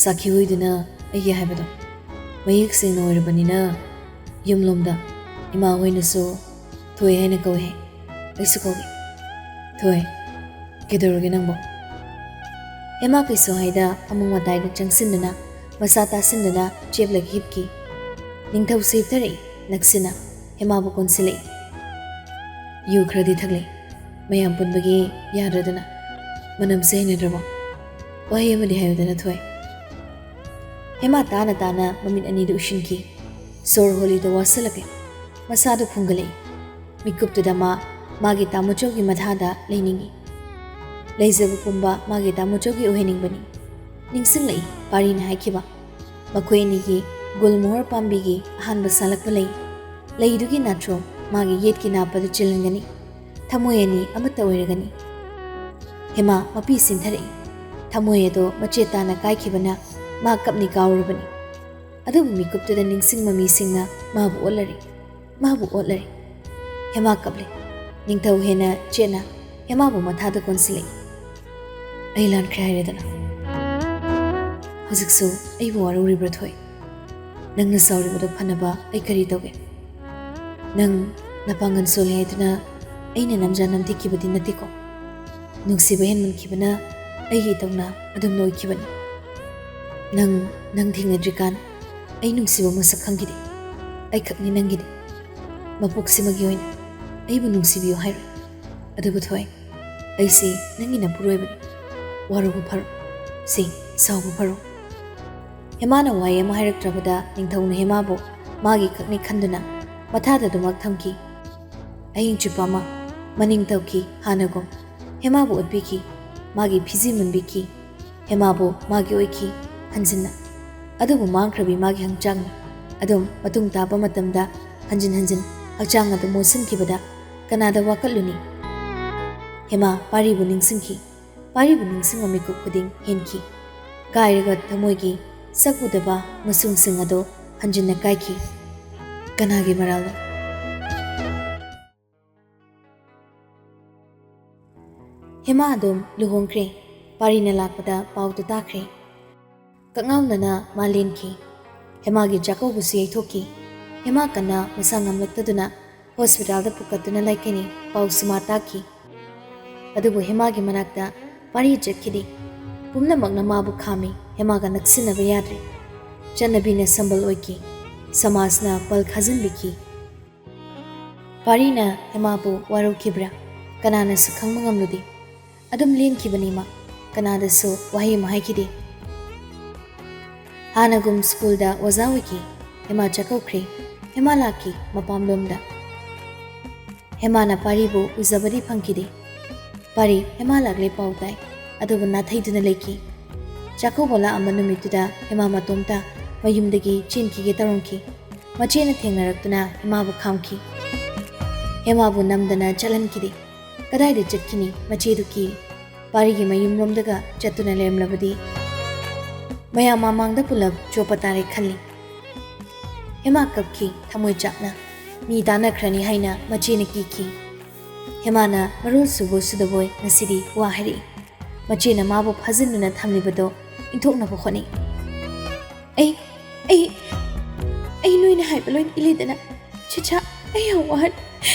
ꯁꯥꯈꯤ ꯑꯣꯏꯗꯨꯅ ꯑꯩꯒꯤ ꯍꯥꯏꯕꯗꯣ ꯃꯌꯦꯛ ꯁꯦꯡꯅ ꯑꯣꯏꯔꯕꯅꯤꯅ ꯌꯨꯝꯂꯣꯝꯗ ꯏꯃꯥ ꯍꯣꯏꯅꯁꯨ ꯊꯣꯏ ꯍꯥꯏꯅ ꯀꯧꯏ ꯍꯥꯏ꯫ ꯑꯩꯁꯨ ꯀꯧꯏ꯫ ꯊꯣꯏ, ꯀꯩꯗꯧꯔꯒꯦ ꯅꯪꯕꯣ?" ꯍꯦꯃꯥ ꯀꯩꯁꯨ ꯍꯥꯏꯗ ꯐꯃꯨꯡ ꯃꯇꯥꯏꯗ ꯆꯪꯁꯤꯟꯗꯨꯅ ꯃꯁꯥ ꯇꯥꯁꯤꯟꯗꯨꯅ ꯆꯦꯞꯂꯒ ꯍꯤꯞꯈꯤ꯫ ꯅꯤꯡꯊꯧꯁꯨ ꯍꯤꯞꯊꯔꯛꯏ꯫ ꯅꯛꯁꯤꯟꯅ ꯍꯦꯃꯥꯕꯨ ꯀꯣꯟꯁꯤꯜꯂꯛꯏ꯫ "ꯌꯨ ꯈꯔꯗꯤ ꯊꯛꯂꯦ꯫ ꯃꯌꯥꯝ ꯄꯨꯟꯕꯒꯤ ꯌꯥꯗ꯭ꯔꯗꯅ꯫ ꯃꯅꯝꯁꯦ ꯍꯩꯅꯗ꯭ꯔꯕꯣ? ꯋꯥꯍꯩ ꯑꯃꯗꯤ ꯍꯥꯏꯌꯨꯗꯅ ꯊꯣꯏ?" ꯍꯦꯃꯥ ꯇꯥꯅ ꯇꯥꯅ ꯃꯃꯤꯠ ꯑꯅꯤꯗꯨ ꯎꯏꯁꯤꯟꯈꯤ꯫ ꯁꯣꯔ ꯍꯣꯜꯂꯤꯗꯨ ꯋꯥꯁꯤꯜꯂꯛꯂꯦ꯫ ꯃꯁꯥꯗꯨ ꯐꯨꯡꯒꯠꯂꯛꯏ꯫ ꯃꯤꯀꯨꯞꯇꯨꯗ ꯃꯥ ꯃꯥꯒꯤ ꯇꯥꯃꯣꯆꯧꯒꯤ ꯃꯊꯥꯗ ꯂꯩꯅꯤꯡꯏ꯫ ꯂꯩꯖꯕ ꯄꯨꯝꯕ ꯃꯥꯒꯤ ꯇꯥꯃꯣꯆꯧꯒꯤ ꯑꯣꯏꯍꯟꯅꯤꯡꯕꯅꯤ꯫ ꯅꯤꯡꯁꯤꯡꯂꯛꯏ ꯄꯥꯔꯤꯅ ꯍꯥꯏꯈꯤꯕ꯫ ꯃꯈꯣꯏ ꯑꯅꯤꯒꯤ ꯒꯨꯜꯃꯣꯍꯔ ꯄꯥꯝꯕꯤꯒꯤ ꯑꯍꯥꯟꯕ ꯁꯥꯠꯂꯛꯄ ꯂꯩ꯫ ꯂꯩꯗꯨꯒꯤ ꯅꯥꯇ꯭ꯔꯣ ꯃꯥꯒꯤ ꯌꯦꯠꯀꯤ ꯅꯥꯞꯄꯗ ꯆꯤꯜꯍꯟꯒꯅꯤ꯫ ꯊꯃꯣꯏ ꯑꯅꯤ ꯑꯃꯠꯇ ꯑꯣꯏꯔꯒꯅꯤ꯫ ꯍꯦꯃꯥ ꯃꯄꯤ ꯁꯤꯟꯊꯔꯛꯏ꯫ ꯊꯃꯣꯏ ꯑꯗꯣ ꯃꯆꯦꯠ ꯇꯥꯅ ꯀꯥꯏꯈꯤꯕꯅ ꯃꯥ ꯀꯞꯅꯤ ꯀꯥꯎꯔꯕꯅꯤ꯫ ꯑꯗꯨꯕꯨ ꯃꯤꯀꯨꯞꯇꯨꯗ ꯅꯤꯡꯁꯤꯡ ꯃꯃꯤꯁꯤꯡꯅ ꯃꯥꯕꯨ ꯑꯣꯠꯂꯔꯤ꯫ ꯃꯥꯕꯨ ꯑꯣꯠꯂꯔꯤ꯫ ꯍꯦꯃꯥ ꯀꯞꯂꯤ꯫ ꯅꯤꯡꯊꯧ ꯍꯦꯟꯅ ꯆꯦꯠꯅ ꯍꯦꯃꯥꯕꯨ ꯃꯊꯥꯗ ꯀꯣꯟꯁꯤꯜꯂꯛꯏ꯫ "ꯑꯩ ꯂꯥꯟꯈ꯭ꯔꯦ ꯍꯥꯏꯔꯦꯗꯅ꯫ ꯍꯧꯖꯤꯛꯁꯨ ꯑꯩꯕꯨ ꯋꯥꯔꯧꯔꯤꯕ꯭ꯔꯥ ꯊꯣꯏ? ꯅꯪꯅ ꯁꯥꯎꯔꯤꯕꯗꯣ ꯐꯅꯕ ꯑꯩ ꯀꯔꯤ ꯇꯧꯒꯦ? ꯅꯪ ꯅꯄꯥꯡꯒꯜ ꯁꯣꯜꯂꯤ ꯍꯥꯏꯗꯨꯅ ꯑꯩꯅ ꯅꯝꯖ ꯅꯝꯊꯤꯈꯤꯕꯗꯤ ꯅꯠꯇꯦꯀꯣ꯫ ꯅꯨꯡꯁꯤꯕ ꯍꯦꯟꯃꯟꯈꯤꯕꯅ ꯑꯩꯒꯤ ꯏꯇꯧꯅ ꯑꯗꯨꯝ ꯂꯣꯏꯈꯤꯕꯅꯤ꯫ ꯅꯪ, ꯅꯪ ꯊꯦꯡꯅꯗ꯭ꯔꯤꯀꯥꯟ ꯑꯩ ꯅꯨꯡꯁꯤꯕ ꯃꯁꯛ ꯈꯪꯈꯤꯗꯦ꯫ ꯑꯩꯈꯛꯅꯤ ꯅꯪꯒꯤꯗꯤ꯫ ꯃꯄꯣꯛꯁꯤꯃꯒꯤ ꯑꯣꯏꯅ ꯑꯩꯕꯨ ꯅꯨꯡꯁꯤꯕꯤꯌꯨ ꯍꯥꯏꯔꯣꯏ꯫ ꯑꯗꯨꯕꯨ ꯊꯣꯏ, ꯑꯩꯁꯦ ꯅꯪꯒꯤ ꯅꯄꯨꯔꯣꯏꯕꯅꯤ꯫ ꯋꯥꯔꯧꯕ ꯐꯔꯣ꯫ ꯁꯦ, ꯁꯥꯎꯕ ꯐꯔꯣ꯫" ꯍꯦꯃꯥꯅ ꯋꯥꯍꯩ ꯑꯃ ꯍꯥꯏꯔꯛꯇ꯭ꯔꯕꯗ ꯅꯤꯡꯊꯧꯅ ꯍꯦꯃꯥꯕꯨ ꯃꯥꯒꯤ ꯈꯛꯅꯤ ꯈꯟꯗꯨꯅ ꯃꯊꯥꯗ ꯑꯗꯨꯃꯛ ꯊꯝꯈꯤ꯫ ꯑꯍꯤꯡ ꯆꯨꯞꯄ ꯑꯃ ꯃꯅꯤꯡ ꯇꯧꯈꯤ꯫ ꯍꯥꯟꯅꯒꯨꯝ ꯍꯦꯃꯥꯕꯨ ꯑꯣꯠꯄꯤꯈꯤ꯫ ꯃꯥꯒꯤ ꯐꯤꯖꯤ ꯃꯨꯟꯕꯤꯈꯤ꯫ ꯍꯦꯃꯥꯕꯨ ꯃꯥꯒꯤ ꯑꯣꯏꯈꯤ ꯍꯟꯖꯤꯟꯅ꯫ ꯑꯗꯨꯕꯨ ꯃꯥꯡꯈ꯭ꯔꯕꯤ ꯃꯥꯒꯤ ꯍꯛꯆꯥꯡꯅꯤ꯫ ꯑꯗꯨꯝ ꯃꯇꯨꯡ ꯇꯥꯕ ꯃꯇꯝꯗ ꯍꯟꯖꯤꯟ ꯍꯟꯖꯤꯟ ꯍꯛꯆꯥꯡ ꯑꯗꯨ ꯃꯣꯠꯁꯤꯟꯈꯤꯕꯗ ꯀꯅꯥꯗ ꯋꯥꯀꯠꯂꯨꯅꯤ? ꯍꯦꯃꯥ ꯄꯥꯔꯤꯕꯨ ꯅꯤꯡꯁꯤꯡꯈꯤ꯫ ꯄꯥꯔꯤꯕꯨ ꯅꯤꯡꯁꯤꯡꯕ ꯃꯤꯀꯨꯞ ꯈꯨꯗꯤꯡ ꯍꯦꯟꯈꯤ꯫ ꯀꯥꯏꯔꯒ ꯊꯃꯣꯏꯒꯤ ꯁꯛ ꯎꯗꯕ ꯃꯁꯨꯡꯁꯤꯡ ꯑꯗꯨ ꯍꯟꯖꯤꯟꯅ ꯀꯥꯏꯈꯤ꯫ ꯀꯅꯥꯒꯤ ꯃꯔꯥꯜꯅꯣ? ꯍꯦꯃꯥ ꯑꯗꯨꯝ ꯂꯨꯍꯣꯡꯈ꯭ꯔꯦ꯫ ꯄꯥꯔꯤꯅ ꯂꯥꯛꯄꯗ ꯄꯥꯎꯗꯨ ꯇꯥꯈ꯭ꯔꯦ꯫ ꯀꯛꯉꯥꯎꯅꯅ ꯃꯥ ꯂꯦꯟꯈꯤ꯫ ꯍꯦꯃꯥꯒꯤ ꯆꯥꯛꯀꯧꯕꯁꯨ ꯌꯩꯊꯣꯛꯈꯤ꯫ ꯍꯦꯃꯥ ꯀꯟꯅ ꯃꯁꯥ ꯉꯝꯂꯛꯇꯗꯨꯅ ꯍꯣꯁꯄꯤꯇꯥꯜꯗ ꯄꯨꯈꯠꯇꯨꯅ ꯂꯥꯏꯀꯠꯅꯩ꯫ ꯄꯥꯎꯁꯨ ꯃꯥ ꯇꯥꯈꯤ꯫ ꯑꯗꯨꯕꯨ ꯍꯦꯃꯥꯒꯤ ꯃꯅꯥꯛꯇ ꯄꯥꯔꯤ ꯆꯠꯈꯤꯗꯦ꯫ ꯄꯨꯝꯅꯃꯛꯅ ꯃꯥꯕꯨ ꯈꯥꯝꯃꯤ꯫ ꯍꯦꯃꯥꯒ ꯅꯛꯁꯤꯟꯅꯕ ꯌꯥꯗ꯭ꯔꯦ꯫ ꯆꯠꯅꯕꯤꯅ ꯁꯝꯕꯜ ꯑꯣꯏꯈꯤ꯫ ꯁꯃꯥꯖꯅ ꯄꯜ ꯈꯥꯖꯤꯟꯕꯤꯈꯤ꯫ ꯄꯥꯔꯤꯅ ꯍꯦꯃꯥꯕꯨ ꯋꯥꯔꯧꯈꯤꯕ꯭ꯔꯥ? ꯀꯅꯥꯅꯁꯨ ꯈꯪꯕ ꯉꯝꯂꯨꯗꯦ꯫ ꯑꯗꯨꯝ ꯂꯦꯟꯈꯤꯕꯅꯤ ꯃꯥ꯫ ꯀꯅꯥꯗꯁꯨ ꯋꯥꯍꯩ ꯑꯃ ꯍꯥꯏꯈꯤꯗꯦ꯫ ꯍꯥꯟꯅꯒꯨꯝ ꯁ꯭ꯀꯨꯜꯗ ꯑꯣꯖꯥ ꯑꯣꯏꯈꯤ꯫ ꯍꯦꯃꯥ ꯆꯥꯛꯀꯧꯈ꯭ꯔꯦ꯫ ꯍꯦꯃꯥ ꯂꯥꯛꯈꯤ ꯃꯄꯥꯝꯂꯣꯝꯗ꯫ ꯍꯦꯃꯥꯅ ꯄꯥꯔꯤꯕꯨ ꯎꯖꯕꯗꯤ ꯐꯪꯈꯤꯗꯦ꯫ ꯄꯥꯔꯤ ꯍꯦꯃꯥ ꯂꯥꯛꯂꯦ ꯄꯥꯎ ꯇꯥꯏ꯫ ꯑꯗꯨꯕꯨ ꯅꯥꯊꯩꯗꯨꯅ ꯂꯩꯈꯤ꯫ ꯆꯥꯛꯀꯧꯕ ꯂꯥꯛꯑꯝꯕ ꯅꯨꯃꯤꯠꯇꯨꯗ ꯍꯦꯃꯥ ꯃꯇꯣꯝꯇ ꯃꯌꯨꯝꯗꯒꯤ ꯆꯦꯟꯈꯤꯒꯦ ꯇꯧꯔꯝꯈꯤ꯫ ꯃꯆꯦꯅ ꯊꯦꯡꯅꯔꯛꯇꯨꯅ ꯍꯦꯃꯥꯕꯨ ꯈꯥꯝꯈꯤ꯫ ꯍꯦꯃꯥꯕꯨ ꯅꯝꯗꯅ ꯆꯠꯍꯟꯈꯤꯗꯦ꯫ ꯀꯗꯥꯏꯗ ꯆꯠꯈꯤꯅꯤ? ꯃꯆꯦꯗꯨ ꯀꯤ꯫ ꯄꯥꯔꯤꯒꯤ ꯃꯌꯨꯝꯂꯣꯝꯗꯒ ꯆꯠꯇꯨꯅ ꯂꯩꯔꯝꯂꯕꯗꯤ ꯃꯌꯥꯝ ꯃꯃꯥꯡꯗ ꯄꯨꯂꯞ ꯆꯣꯞꯄ ꯇꯥꯔꯦ ꯈꯜꯂꯤ꯫ ꯍꯦꯃꯥ ꯀꯞꯈꯤ ꯊꯃꯣꯏ ꯆꯥꯛꯅ꯫ ꯃꯤ ꯇꯥꯅꯈ꯭ꯔꯅꯤ ꯍꯥꯏꯅ ꯃꯆꯦꯅ ꯀꯤꯈꯤ꯫ ꯍꯦꯃꯥꯅ ꯃꯔꯣꯜ ꯁꯨꯕꯣꯏ ꯁꯨꯗꯕꯣꯏ ꯉꯁꯤꯗꯤ ꯋꯥ ꯍꯥꯏꯔꯛꯏ꯫ ꯃꯆꯦꯅ ꯃꯥꯕꯨ ꯐꯥꯖꯤꯟꯗꯨꯅ ꯊꯝꯂꯤꯕꯗꯣ ꯏꯟꯊꯣꯛꯅꯕ ꯍꯣꯠꯅꯩ꯫ ꯑꯩ, ꯑꯩ, ꯑꯩ ꯅꯣꯏꯅ ꯍꯥꯏꯕ ꯂꯣꯏ ꯏꯜꯂꯤꯗꯅ꯫ ꯆꯤꯆꯥ, ꯑꯩ ꯌꯥꯝ ꯋꯥꯔꯦ꯫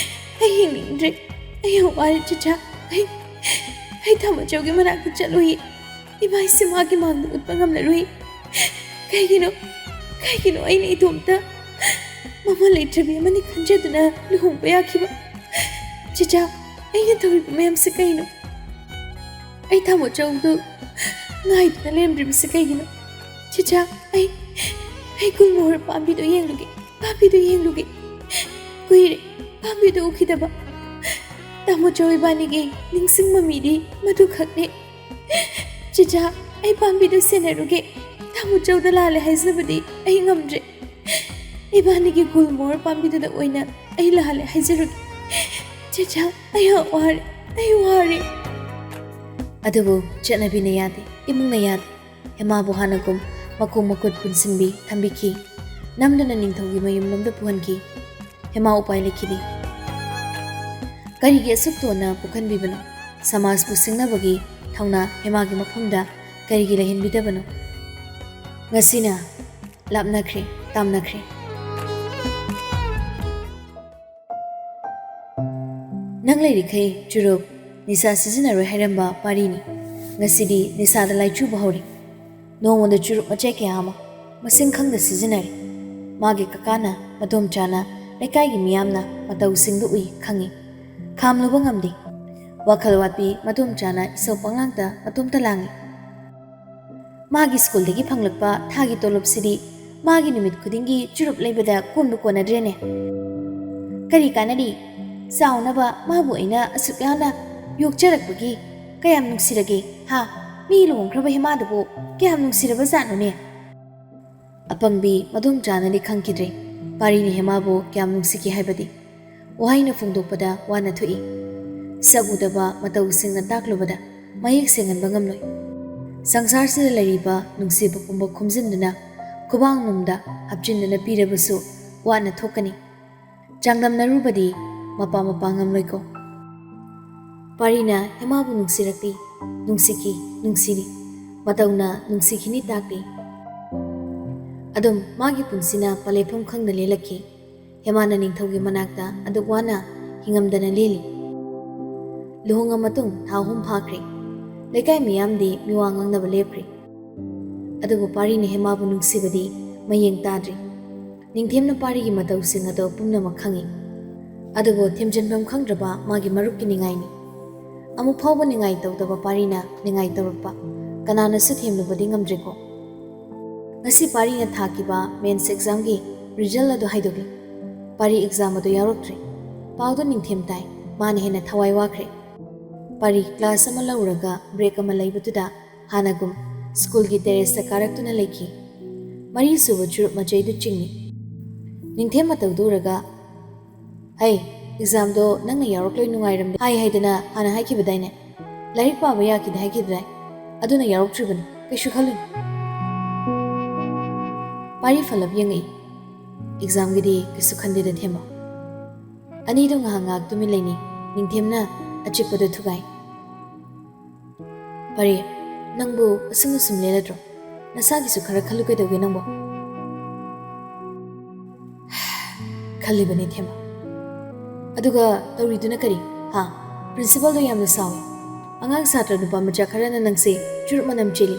ꯑꯩ ꯍꯤꯡꯅꯤꯡꯗ꯭ꯔꯦ꯫ ꯑꯩ ꯌꯥꯝ ꯋꯥꯔꯦ ꯆꯤꯆꯥ꯫ ꯑꯩ, ꯑꯩ ꯊꯥꯃꯆꯧꯒꯤ ꯃꯅꯥꯛꯇ ꯆꯠꯂꯨꯏ꯫ ꯏꯃꯥ ꯏꯆꯦ ꯃꯥꯒꯤ ꯃꯥꯡꯗ ꯎꯠꯄ ꯉꯝꯂꯔꯨꯏ꯫ ꯀꯩꯒꯤꯅꯣ, ꯀꯩꯒꯤꯅꯣ ꯑꯩꯅ ꯏꯇꯣꯝꯇ ꯃꯃꯜ ꯂꯩꯇ꯭ꯔꯕꯤ ꯑꯃꯅꯤ ꯈꯟꯖꯗꯨꯅ ꯂꯨꯍꯣꯡꯕ ꯌꯥꯈꯤꯕ? ꯆꯤꯆꯥ, ꯑꯩꯅ ꯇꯧꯔꯤꯕ ꯃꯌꯥꯝꯁꯦ ꯀꯩꯅꯣ? ꯑꯩ ꯊꯥꯃꯆꯧꯗꯨ ꯉꯥꯏꯗꯨꯅ ꯂꯩꯔꯝꯗ꯭ꯔꯤꯕꯁꯦ ꯀꯩꯒꯤꯅꯣ? ꯆꯤꯆꯥ, ꯑꯩ, ꯑꯩ ꯒꯨꯜꯃꯣꯍꯔ ꯄꯥꯝꯕꯤꯗꯣ ꯌꯦꯡꯂꯨꯒꯦ꯫ ꯄꯥꯝꯕꯤꯗꯨ ꯌꯦꯡꯂꯨꯒꯦ꯫ ꯀꯨꯏꯔꯦ ꯄꯥꯝꯕꯤꯗꯨ ꯎꯈꯤꯗꯕ꯫ ꯇꯥꯃꯣ ꯆꯧ ꯏꯕꯥꯅꯤꯒꯤ ꯅꯤꯡꯁꯤꯡꯕ ꯃꯤꯗꯤ ꯃꯗꯨ ꯈꯛꯅꯤ꯫ ꯆꯤꯆꯥ, ꯑꯩ ꯄꯥꯝꯕꯤꯗꯨ ꯁꯦꯟꯅꯔꯨꯒꯦ꯫ ꯇꯥꯃꯣ ꯆꯧꯗ ꯂꯥꯜꯂꯦ ꯍꯥꯏꯖꯕꯗꯤ ꯑꯩ ꯉꯝꯗ꯭ꯔꯦ꯫ ꯏꯕꯥꯅꯤꯒꯤ ꯒꯨꯜꯃꯣꯍꯔ ꯄꯥꯝꯕꯤꯗꯨꯗ ꯑꯣꯏꯅ ꯑꯩ ꯂꯥꯜꯂꯦ ꯍꯥꯏꯖꯔꯨꯒꯦ꯫ ꯆꯤꯆꯥ, ꯑꯩ ꯋꯥꯔꯦ, ꯑꯩ ꯋꯥꯔꯦ꯫ ꯑꯗꯨꯕꯨ ꯆꯠꯅꯕꯤꯅ ꯌꯥꯗꯦ, ꯏꯃꯨꯡꯅ ꯌꯥꯗꯦ꯫ ꯍꯦꯃꯥꯕꯨ ꯍꯥꯟꯅꯒꯨꯝ ꯃꯈꯣꯡ ꯃꯈꯨꯠ ꯄꯨꯟꯁꯤꯟꯕꯤ ꯊꯝꯕꯤꯈꯤ꯫ ꯅꯝꯗꯨꯅ ꯅꯤꯡꯊꯧꯒꯤ ꯃꯌꯨꯝꯂꯣꯝꯗ ꯄꯨꯍꯟꯈꯤ꯫ ꯍꯦꯃꯥ ꯎꯄꯥꯏ ꯂꯩꯈꯤꯗꯦ꯫ ꯀꯔꯤꯒꯤ ꯑꯁꯨꯛ ꯇꯣꯟꯅ ꯄꯣꯛꯍꯟꯕꯤꯕꯅꯣ? ꯁꯃꯥꯖꯄꯨ ꯁꯤꯡꯅꯕꯒꯤ ꯊꯧꯅꯥ ꯍꯦꯃꯥꯒꯤ ꯃꯐꯝꯗ ꯀꯔꯤꯒꯤ ꯂꯩꯍꯟꯕꯤꯗꯕꯅꯣ? ꯉꯁꯤꯅ ꯂꯥꯞꯅꯈ꯭ꯔꯦ, ꯇꯥꯝꯅꯈ꯭ꯔꯦ꯫ ꯅꯪ ꯂꯩꯔꯤꯈꯩ ꯆꯨꯔꯨꯞ, ꯅꯤꯁꯥ ꯁꯤꯖꯤꯟꯅꯔꯣꯏ ꯍꯥꯏꯔꯝꯕ ꯄꯥꯔꯤꯅꯤ ꯉꯁꯤꯗꯤ ꯅꯤꯁꯥꯗ ꯂꯥꯏꯆꯨꯕ ꯍꯧꯔꯦ꯫ ꯅꯣꯡꯃꯗ ꯆꯨꯔꯨꯞ ꯃꯆꯦꯠ ꯀꯌꯥ ꯑꯃ ꯃꯁꯤꯡ ꯈꯪꯗ ꯁꯤꯖꯤꯟꯅꯔꯦ꯫ ꯃꯥꯒꯤ ꯀꯀꯥꯅ, ꯃꯗꯣꯝꯆꯥꯅ, ꯂꯩꯀꯥꯏꯒꯤ ꯃꯤꯌꯥꯝꯅ ꯃꯇꯧꯁꯤꯡꯗꯨ ꯎꯏ ꯈꯪꯏ꯫ ꯈꯥꯝꯂꯨꯕ ꯉꯝꯗꯦ꯫ ꯋꯥꯈꯜ ꯋꯥꯠꯄꯤ ꯃꯗꯣꯝꯆꯥꯅ ꯏꯁꯧ ꯄꯪꯂꯥꯡꯗ ꯃꯇꯣꯝꯇ ꯂꯥꯡꯏ꯫ ꯃꯥꯒꯤ ꯁ꯭ꯀꯨꯜꯗꯒꯤ ꯐꯪꯂꯛꯄ ꯊꯥꯒꯤ ꯇꯣꯂꯣꯞꯁꯤꯗꯤ ꯃꯥꯒꯤ ꯅꯨꯃꯤꯠ ꯈꯨꯗꯤꯡꯒꯤ ꯆꯨꯔꯨꯞ ꯂꯩꯕꯗ ꯀꯣꯟꯕꯨ ꯀꯣꯟꯅꯗ꯭ꯔꯦꯅꯦ꯫ ꯀꯔꯤ ꯀꯥꯟꯅꯔꯤ? ꯆꯥꯎꯅꯕ ꯃꯥꯕꯨ ꯑꯩꯅ ꯑꯁꯨꯛ ꯌꯥꯝꯅ ꯌꯣꯛꯆꯔꯛꯄꯒꯤ ꯀꯌꯥꯝ ꯅꯨꯡꯁꯤꯔꯒꯦ, ꯍꯥ? ꯃꯤ ꯂꯨꯍꯣꯡꯈ꯭ꯔꯕ ꯍꯦꯃꯥꯗꯨꯕꯨ ꯀꯌꯥꯝ ꯅꯨꯡꯁꯤꯔꯕ ꯖꯥꯠꯅꯣꯅꯦ? ꯑꯄꯪꯕꯤ ꯃꯗꯣꯝꯆꯥꯅꯗꯤ ꯈꯪꯈꯤꯗ꯭ꯔꯦ ꯄꯥꯔꯤꯅ ꯍꯦꯃꯥꯕꯨ ꯀꯌꯥꯝ ꯅꯨꯡꯁꯤꯈꯤ ꯍꯥꯏꯕꯗꯤ꯫ ꯋꯥꯍꯩꯅ ꯐꯣꯡꯗꯣꯛꯄꯗ ꯋꯥꯅ ꯊꯣꯛꯏ꯫ ꯁꯛ ꯎꯗꯕ ꯃꯇꯧꯁꯤꯡꯅ ꯇꯥꯛꯂꯨꯕꯗ ꯃꯌꯦꯛ ꯁꯦꯡꯍꯟꯕ ꯉꯝꯂꯣꯏ꯫ ꯁꯪꯁꯥꯔꯁꯤꯗ ꯂꯩꯔꯤꯕ ꯅꯨꯡꯁꯤꯕ ꯄꯨꯝꯕ ꯈꯣꯝꯖꯤꯟꯗꯨꯅ ꯈꯨꯕꯥꯡ ꯅꯨꯡꯗ ꯍꯥꯞꯆꯤꯟꯗꯨꯅ ꯄꯤꯔꯕꯁꯨ ꯋꯥꯅ ꯊꯣꯛꯀꯅꯤ꯫ ꯆꯥꯡꯗꯝꯅꯔꯨꯕꯗꯤ ꯃꯄꯥ ꯃꯄꯥ ꯉꯝꯂꯣꯏꯀꯣ꯫ ꯄꯥꯔꯤꯅ ꯍꯦꯃꯥꯕꯨ ꯅꯨꯡꯁꯤꯔꯛꯂꯤ, ꯅꯨꯡꯁꯤꯈꯤ, ꯅꯨꯡꯁꯤꯔꯤ꯫ ꯃꯇꯧꯅ ꯅꯨꯡꯁꯤꯈꯤꯅꯤ ꯇꯥꯛꯂꯤ꯫ ꯑꯗꯨꯝ ꯃꯥꯒꯤ ꯄꯨꯟꯁꯤꯅ ꯄꯂꯦꯐꯝ ꯈꯪꯅ ꯂꯦꯜꯂꯛꯈꯤ꯫ ꯍꯦꯃꯥꯅ ꯅꯤꯡꯊꯧꯒꯤ ꯃꯅꯥꯛꯇ ꯑꯗꯨꯛ ꯋꯥꯅ ꯍꯤꯡꯉꯝꯗꯅ ꯂꯦꯜꯂꯤ꯫ ꯂꯨꯍꯣꯡꯉ ꯃꯇꯨꯡ ꯊꯥ ꯑꯍꯨꯝ ꯐꯥꯈ꯭ꯔꯦ꯫ ꯂꯩꯀꯥꯏ ꯃꯤꯌꯥꯝꯗꯤ ꯃꯤꯋꯥ ꯉꯥꯡꯅꯕ ꯂꯦꯞꯈ꯭ꯔꯦ꯫ ꯑꯗꯨꯕꯨ ꯄꯥꯔꯤꯅ ꯍꯦꯃꯥꯕꯨ ꯅꯨꯡꯁꯤꯕꯗꯤ ꯃꯌꯦꯡ ꯇꯥꯗ꯭ꯔꯤ꯫ ꯅꯤꯡꯊꯦꯝꯅ ꯄꯥꯔꯤꯒꯤ ꯃꯇꯧꯁꯤꯡ ꯑꯗꯣ ꯄꯨꯝꯅꯃꯛ ꯈꯪꯏ꯫ ꯑꯗꯨꯕꯨ ꯊꯦꯝꯖꯤꯟꯐꯝ ꯈꯪꯗ꯭ꯔꯕ ꯃꯥꯒꯤ ꯃꯔꯨꯞꯀꯤ ꯅꯤꯡꯉꯥꯏꯅꯤ꯫ ꯑꯃꯨꯛ ꯐꯥꯎꯕ ꯅꯤꯡꯉꯥꯏ ꯇꯧꯗꯕ ꯄꯥꯔꯤꯅ ꯅꯤꯡꯉꯥꯏ ꯇꯧꯔꯛꯄ ꯀꯅꯥꯅꯁꯨ ꯊꯦꯝꯂꯨꯕꯗꯤ ꯉꯝꯗ꯭ꯔꯦꯀꯣ꯫ ꯉꯁꯤ ꯄꯥꯔꯤꯅ ꯊꯥꯈꯤꯕ ꯃꯦꯟꯁ ꯑꯦꯛꯖꯥꯝꯒꯤ ꯔꯤꯖꯜ ꯑꯗꯨ ꯍꯥꯏꯗꯣꯛꯂꯤ꯫ ꯄꯥꯔꯤ ꯑꯦꯛꯖꯥꯝ ꯑꯗꯨ ꯌꯥꯎꯔꯛꯇ꯭ꯔꯦ꯫ ꯄꯥꯎꯗꯨ ꯅꯤꯡꯊꯦꯝ ꯇꯥꯏ꯫ ꯃꯥꯅ ꯍꯦꯟꯅ ꯊꯋꯥꯏ ꯋꯥꯈ꯭ꯔꯦ꯫ ꯄꯥꯔꯤ ꯀ꯭ꯂꯥꯁ ꯑꯃ ꯂꯧꯔꯒ ꯕ꯭ꯔꯦꯛ ꯑꯃ ꯂꯩꯕꯗꯨꯗ ꯍꯥꯟꯅꯒꯨꯝ ꯁ꯭ꯀꯨꯜꯒꯤ ꯇꯦꯔꯦꯁꯇ ꯀꯥꯔꯛꯇꯨꯅ ꯂꯩꯈꯤ꯫ ꯃꯔꯤꯁꯨꯕ ꯆꯨꯔꯨꯞ ꯃꯆꯩꯗꯨ ꯆꯤꯡꯏ꯫ ꯅꯤꯡꯊꯦꯝ ꯃꯇꯧꯗꯨ ꯎꯔꯒ, "ꯍꯩ, ꯑꯦꯛꯖꯥꯝꯗꯣ ꯅꯪꯅ ꯌꯥꯎꯔꯛꯂꯣꯏ ꯅꯨꯡꯉꯥꯏꯔꯝꯗꯦ ꯍꯥꯏ ꯍꯥꯏꯗꯅ ꯍꯥꯟꯅ ꯍꯥꯏꯈꯤꯕꯗꯥꯏꯅꯦ? ꯂꯥꯏꯔꯤꯛ ꯄꯥꯕ ꯌꯥꯈꯤꯗꯦ ꯍꯥꯏꯈꯤꯕꯗꯥꯏ? ꯑꯗꯨꯅ ꯌꯥꯎꯔꯛꯇ꯭ꯔꯤꯕꯅꯤ, ꯀꯩꯁꯨ ꯈꯜꯂꯨꯅꯨ꯫" ꯄꯥꯔꯤ ꯐꯂꯞ ꯌꯦꯡꯉꯛꯏ꯫ "ꯑꯦꯛꯖꯥꯝꯒꯤꯗꯤ ꯀꯩꯁꯨ ꯈꯟꯗꯦꯗ ꯊꯦꯝꯕ꯫" ꯑꯅꯤꯗꯣ ꯉꯥꯏꯍꯥꯛ ꯉꯥꯏꯍꯥꯛ ꯇꯨꯃꯤꯟ ꯂꯩꯅꯩ꯫ ꯅꯤꯡꯊꯦꯝꯅ ꯑꯆꯤꯛꯄꯗꯨ ꯊꯨꯒꯥꯏ꯫ "ꯄꯥꯔꯤ, ꯅꯪꯕꯨ ꯑꯁꯨꯝ ꯑꯁꯨꯝ ꯂꯦꯜꯂꯗ꯭ꯔꯣ? ꯅꯁꯥꯒꯤꯁꯨ ꯈꯔ ꯈꯜꯂꯨ ꯀꯩꯗꯧꯒꯦ ꯅꯪꯕꯣ?" "ꯈꯜꯂꯤꯕꯅꯤ ꯊꯦꯝꯕ꯫ ꯑꯗꯨꯒ ꯇꯧꯔꯤꯗꯨꯅ ꯀꯔꯤ? ꯍꯥ? ꯄ꯭ꯔꯤꯟꯁꯤꯄꯥꯜꯗꯣ ꯌꯥꯝꯅ ꯁꯥꯎꯏ꯫ ꯑꯉꯥꯡ ꯁꯥꯇ꯭ꯔ ꯅꯨꯄꯥ ꯃꯆꯥ ꯈꯔꯅ ꯅꯪꯁꯦ ꯆꯨꯔꯨꯞ ꯃꯅꯝ ꯆꯦꯜꯂꯤ,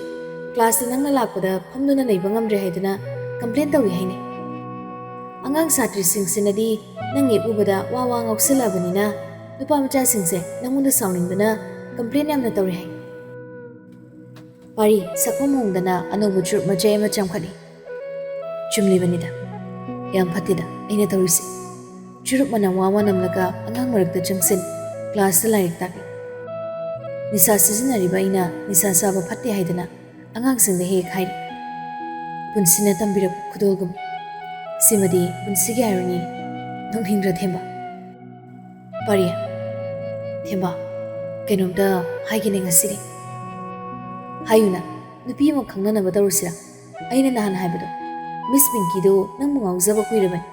ꯀ꯭ꯂꯥꯁꯇ ꯅꯪꯅ ꯂꯥꯛꯄꯗ ꯐꯝꯗꯨꯅ ꯂꯩꯕ ꯉꯝꯗ꯭ꯔꯦ ꯍꯥꯏꯗꯨꯅ ꯀꯝꯄ꯭ꯂꯦꯟ ꯇꯧꯏ ꯍꯥꯏꯅꯦ꯫ ꯑꯉꯥꯡ ꯁꯥꯇ꯭ꯔꯤꯁꯤꯡꯁꯤꯅꯗꯤ ꯅꯪ ꯍꯦꯛ ꯎꯕꯗ ꯋꯥ ꯋꯥ ꯉꯥꯎꯁꯤꯜꯂꯛꯑꯕꯅꯤꯅ ꯅꯨꯄꯥ ꯃꯆꯥꯁꯤꯡꯁꯦ ꯅꯪꯉꯣꯟꯗ ꯁꯥꯎꯅꯤꯡꯗꯨꯅ ꯀꯝꯄ꯭ꯂꯦꯟ ꯌꯥꯝꯅ ꯇꯧꯔꯦ ꯍꯥꯏ꯫" ꯄꯥꯔꯤ ꯁꯛꯐꯝ ꯍꯣꯡꯗꯅ ꯑꯅꯧꯕ ꯆꯨꯔꯨꯞ ꯃꯆꯩ ꯑꯃ ꯆꯥꯝꯈꯠꯂꯤ꯫ "ꯆꯨꯝꯂꯤꯕꯅꯤꯗ꯫ ꯌꯥꯝ ꯐꯠꯇꯦꯗ ꯑꯩꯅ ꯇꯧꯔꯤꯁꯦ꯫ ꯆꯨꯔꯨꯞ ꯃꯅꯝ ꯋꯥ ꯋꯥ ꯅꯝꯂꯒ ꯑꯉꯥꯡ ꯃꯔꯛꯇ ꯆꯪꯁꯤꯟ, ꯀ꯭ꯂꯥꯁꯇ ꯂꯥꯏꯔꯤꯛ ꯇꯥꯛꯂꯤ꯫ ꯅꯤꯁꯥ ꯁꯤꯖꯤꯟꯅꯔꯤꯕ ꯑꯩꯅ ꯅꯤꯁꯥ ꯆꯥꯕ ꯐꯠꯇꯦ ꯍꯥꯏꯗꯅ ꯑꯉꯥꯡꯁꯤꯡꯗ ꯍꯦꯛ ꯍꯦꯛ ꯍꯥꯏꯔꯤ꯫ ꯄꯨꯟꯁꯤꯅ ꯇꯝꯕꯤꯔꯛꯄ ꯈꯨꯗꯣꯜꯒꯨꯝ꯫ ꯁꯤꯃꯗꯤ ꯄꯨꯟꯁꯤꯒꯤ ꯏꯔꯣꯏꯅꯤ꯫" ꯅꯣꯛꯅꯤꯡꯗ꯭ꯔ ꯊꯦꯝꯕ? "ꯄꯥꯔꯤ, ꯊꯦꯝꯕ, ꯀꯩꯅꯣꯝꯇ ꯍꯥꯏꯒꯦꯅꯦ ꯉꯁꯤꯗꯤ꯫" "ꯍꯥꯏꯌꯨꯅ, ꯅꯨꯄꯤ ꯑꯃ ꯈꯪꯅꯅꯕ ꯇꯧꯔꯨꯁꯤꯔꯥ? ꯑꯩꯅ ꯅꯍꯥꯟ ꯍꯥꯏꯕꯗꯣ, ꯃꯤꯁ ꯄꯤꯡꯀꯤꯗꯣ ꯅꯪꯕꯨ ꯉꯥꯎꯖꯕ ꯀꯨꯏꯔꯕꯅꯤ꯫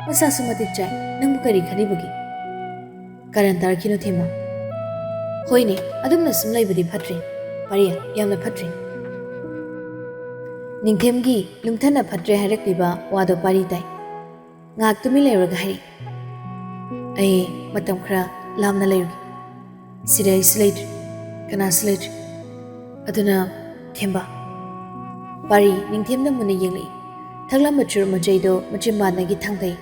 ꯃꯁꯥꯁꯨ ꯃꯇꯤꯛ ꯆꯥꯏ, ꯅꯪꯕꯨ ꯀꯔꯤ ꯈꯜꯂꯤꯕꯒꯦ?" "ꯀꯔꯟ ꯇꯥꯔꯛꯈꯤꯅꯨ ꯊꯦꯝꯕ꯫" "ꯍꯣꯏꯅꯦ, ꯑꯗꯨꯝꯅ ꯁꯨꯝ ꯂꯩꯕꯗꯤ ꯐꯠꯇ꯭ꯔꯦ, ꯄꯥꯔꯤ, ꯌꯥꯝꯅ ꯐꯠꯇ꯭ꯔꯦ꯫" ꯅꯤꯡꯊꯦꯝꯒꯤ ꯂꯨꯝꯊꯅ ꯐꯠꯇ꯭ꯔꯦ ꯍꯥꯏꯔꯛꯂꯤꯕ ꯋꯥꯗꯣ ꯄꯥꯔꯤ ꯇꯥꯏ꯫ ꯉꯥꯏꯍꯥꯛ ꯇꯨꯃꯤꯟ ꯂꯩꯔꯨꯔꯒ ꯍꯥꯏꯔꯛꯏ, "ꯑꯩ ꯃꯇꯝ ꯈꯔ ꯂꯥꯞꯅ ꯂꯩꯔꯨꯒꯦ꯫ ꯁꯤꯗ ꯑꯩꯁꯨ ꯂꯩꯇ꯭ꯔꯦ, ꯀꯅꯥꯁꯨ ꯂꯩꯇ꯭ꯔꯦ꯫ ꯑꯗꯨꯅ ꯊꯦꯝꯕ꯫" ꯄꯥꯔꯤ ꯅꯤꯡꯊꯦꯝꯅ ꯃꯨꯟꯅ ꯌꯦꯡꯂꯛꯏ꯫ ꯊꯛꯂꯝꯕ ꯆꯨꯔꯨꯞ ꯃꯆꯩꯗꯣ ꯃꯆꯤꯟꯕꯥꯟꯗꯒꯤ ꯊꯥꯡꯊꯩ꯫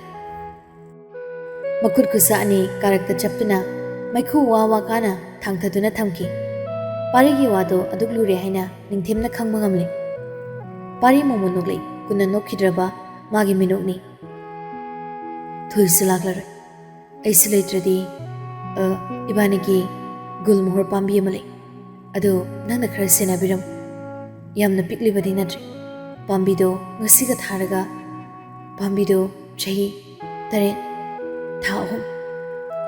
ꯃꯈꯨꯠ ꯈꯨꯠꯁꯥ ꯑꯅꯤ ꯀꯥꯔꯛꯇ ꯆꯞꯇꯨꯅ ꯃꯩꯈꯨ ꯋꯥ ꯋꯥ ꯀꯥꯅ ꯊꯥꯡꯊꯗꯨꯅ ꯊꯝꯈꯤ꯫ ꯄꯥꯔꯤꯒꯤ ꯋꯥꯗꯣ ꯑꯗꯨꯛ ꯂꯨꯔꯦ ꯍꯥꯏꯅ ꯅꯤꯡꯊꯦꯝꯅ ꯈꯪꯕ ꯉꯝꯂꯦ꯫ ꯄꯥꯔꯤ ꯃꯣꯃꯣꯟ ꯅꯣꯛꯂꯛꯏ꯫ ꯀꯨꯟꯅ ꯅꯣꯛꯈꯤꯗ꯭ꯔꯕ ꯃꯥꯒꯤ ꯃꯤꯅꯣꯛꯅꯤ꯫ ꯊꯣꯏꯁꯨ ꯂꯥꯛꯂꯔꯣꯏ꯫ ꯑꯩꯁꯨ ꯂꯩꯇ꯭ꯔꯗꯤ, ꯑ, ꯏꯕꯥꯅꯤꯒꯤ ꯒꯨꯜꯃꯣꯍꯣꯔ ꯄꯥꯝꯕꯤ ꯑꯃ ꯂꯩ꯫ ꯑꯗꯨ ꯅꯪꯅ ꯈꯔ ꯁꯦꯟꯅꯕꯤꯔꯝꯃꯨ꯫ ꯌꯥꯝꯅ ꯄꯤꯛꯂꯤꯕꯗꯤ ꯅꯠꯇ꯭ꯔꯦ꯫ ꯄꯥꯝꯕꯤꯗꯣ ꯉꯁꯤꯒ ꯊꯥꯔꯒ ꯄꯥꯝꯕꯤꯗꯣ ꯆꯍꯤ ꯇꯔꯦꯠ, ꯊꯥ ꯑꯍꯨꯝ,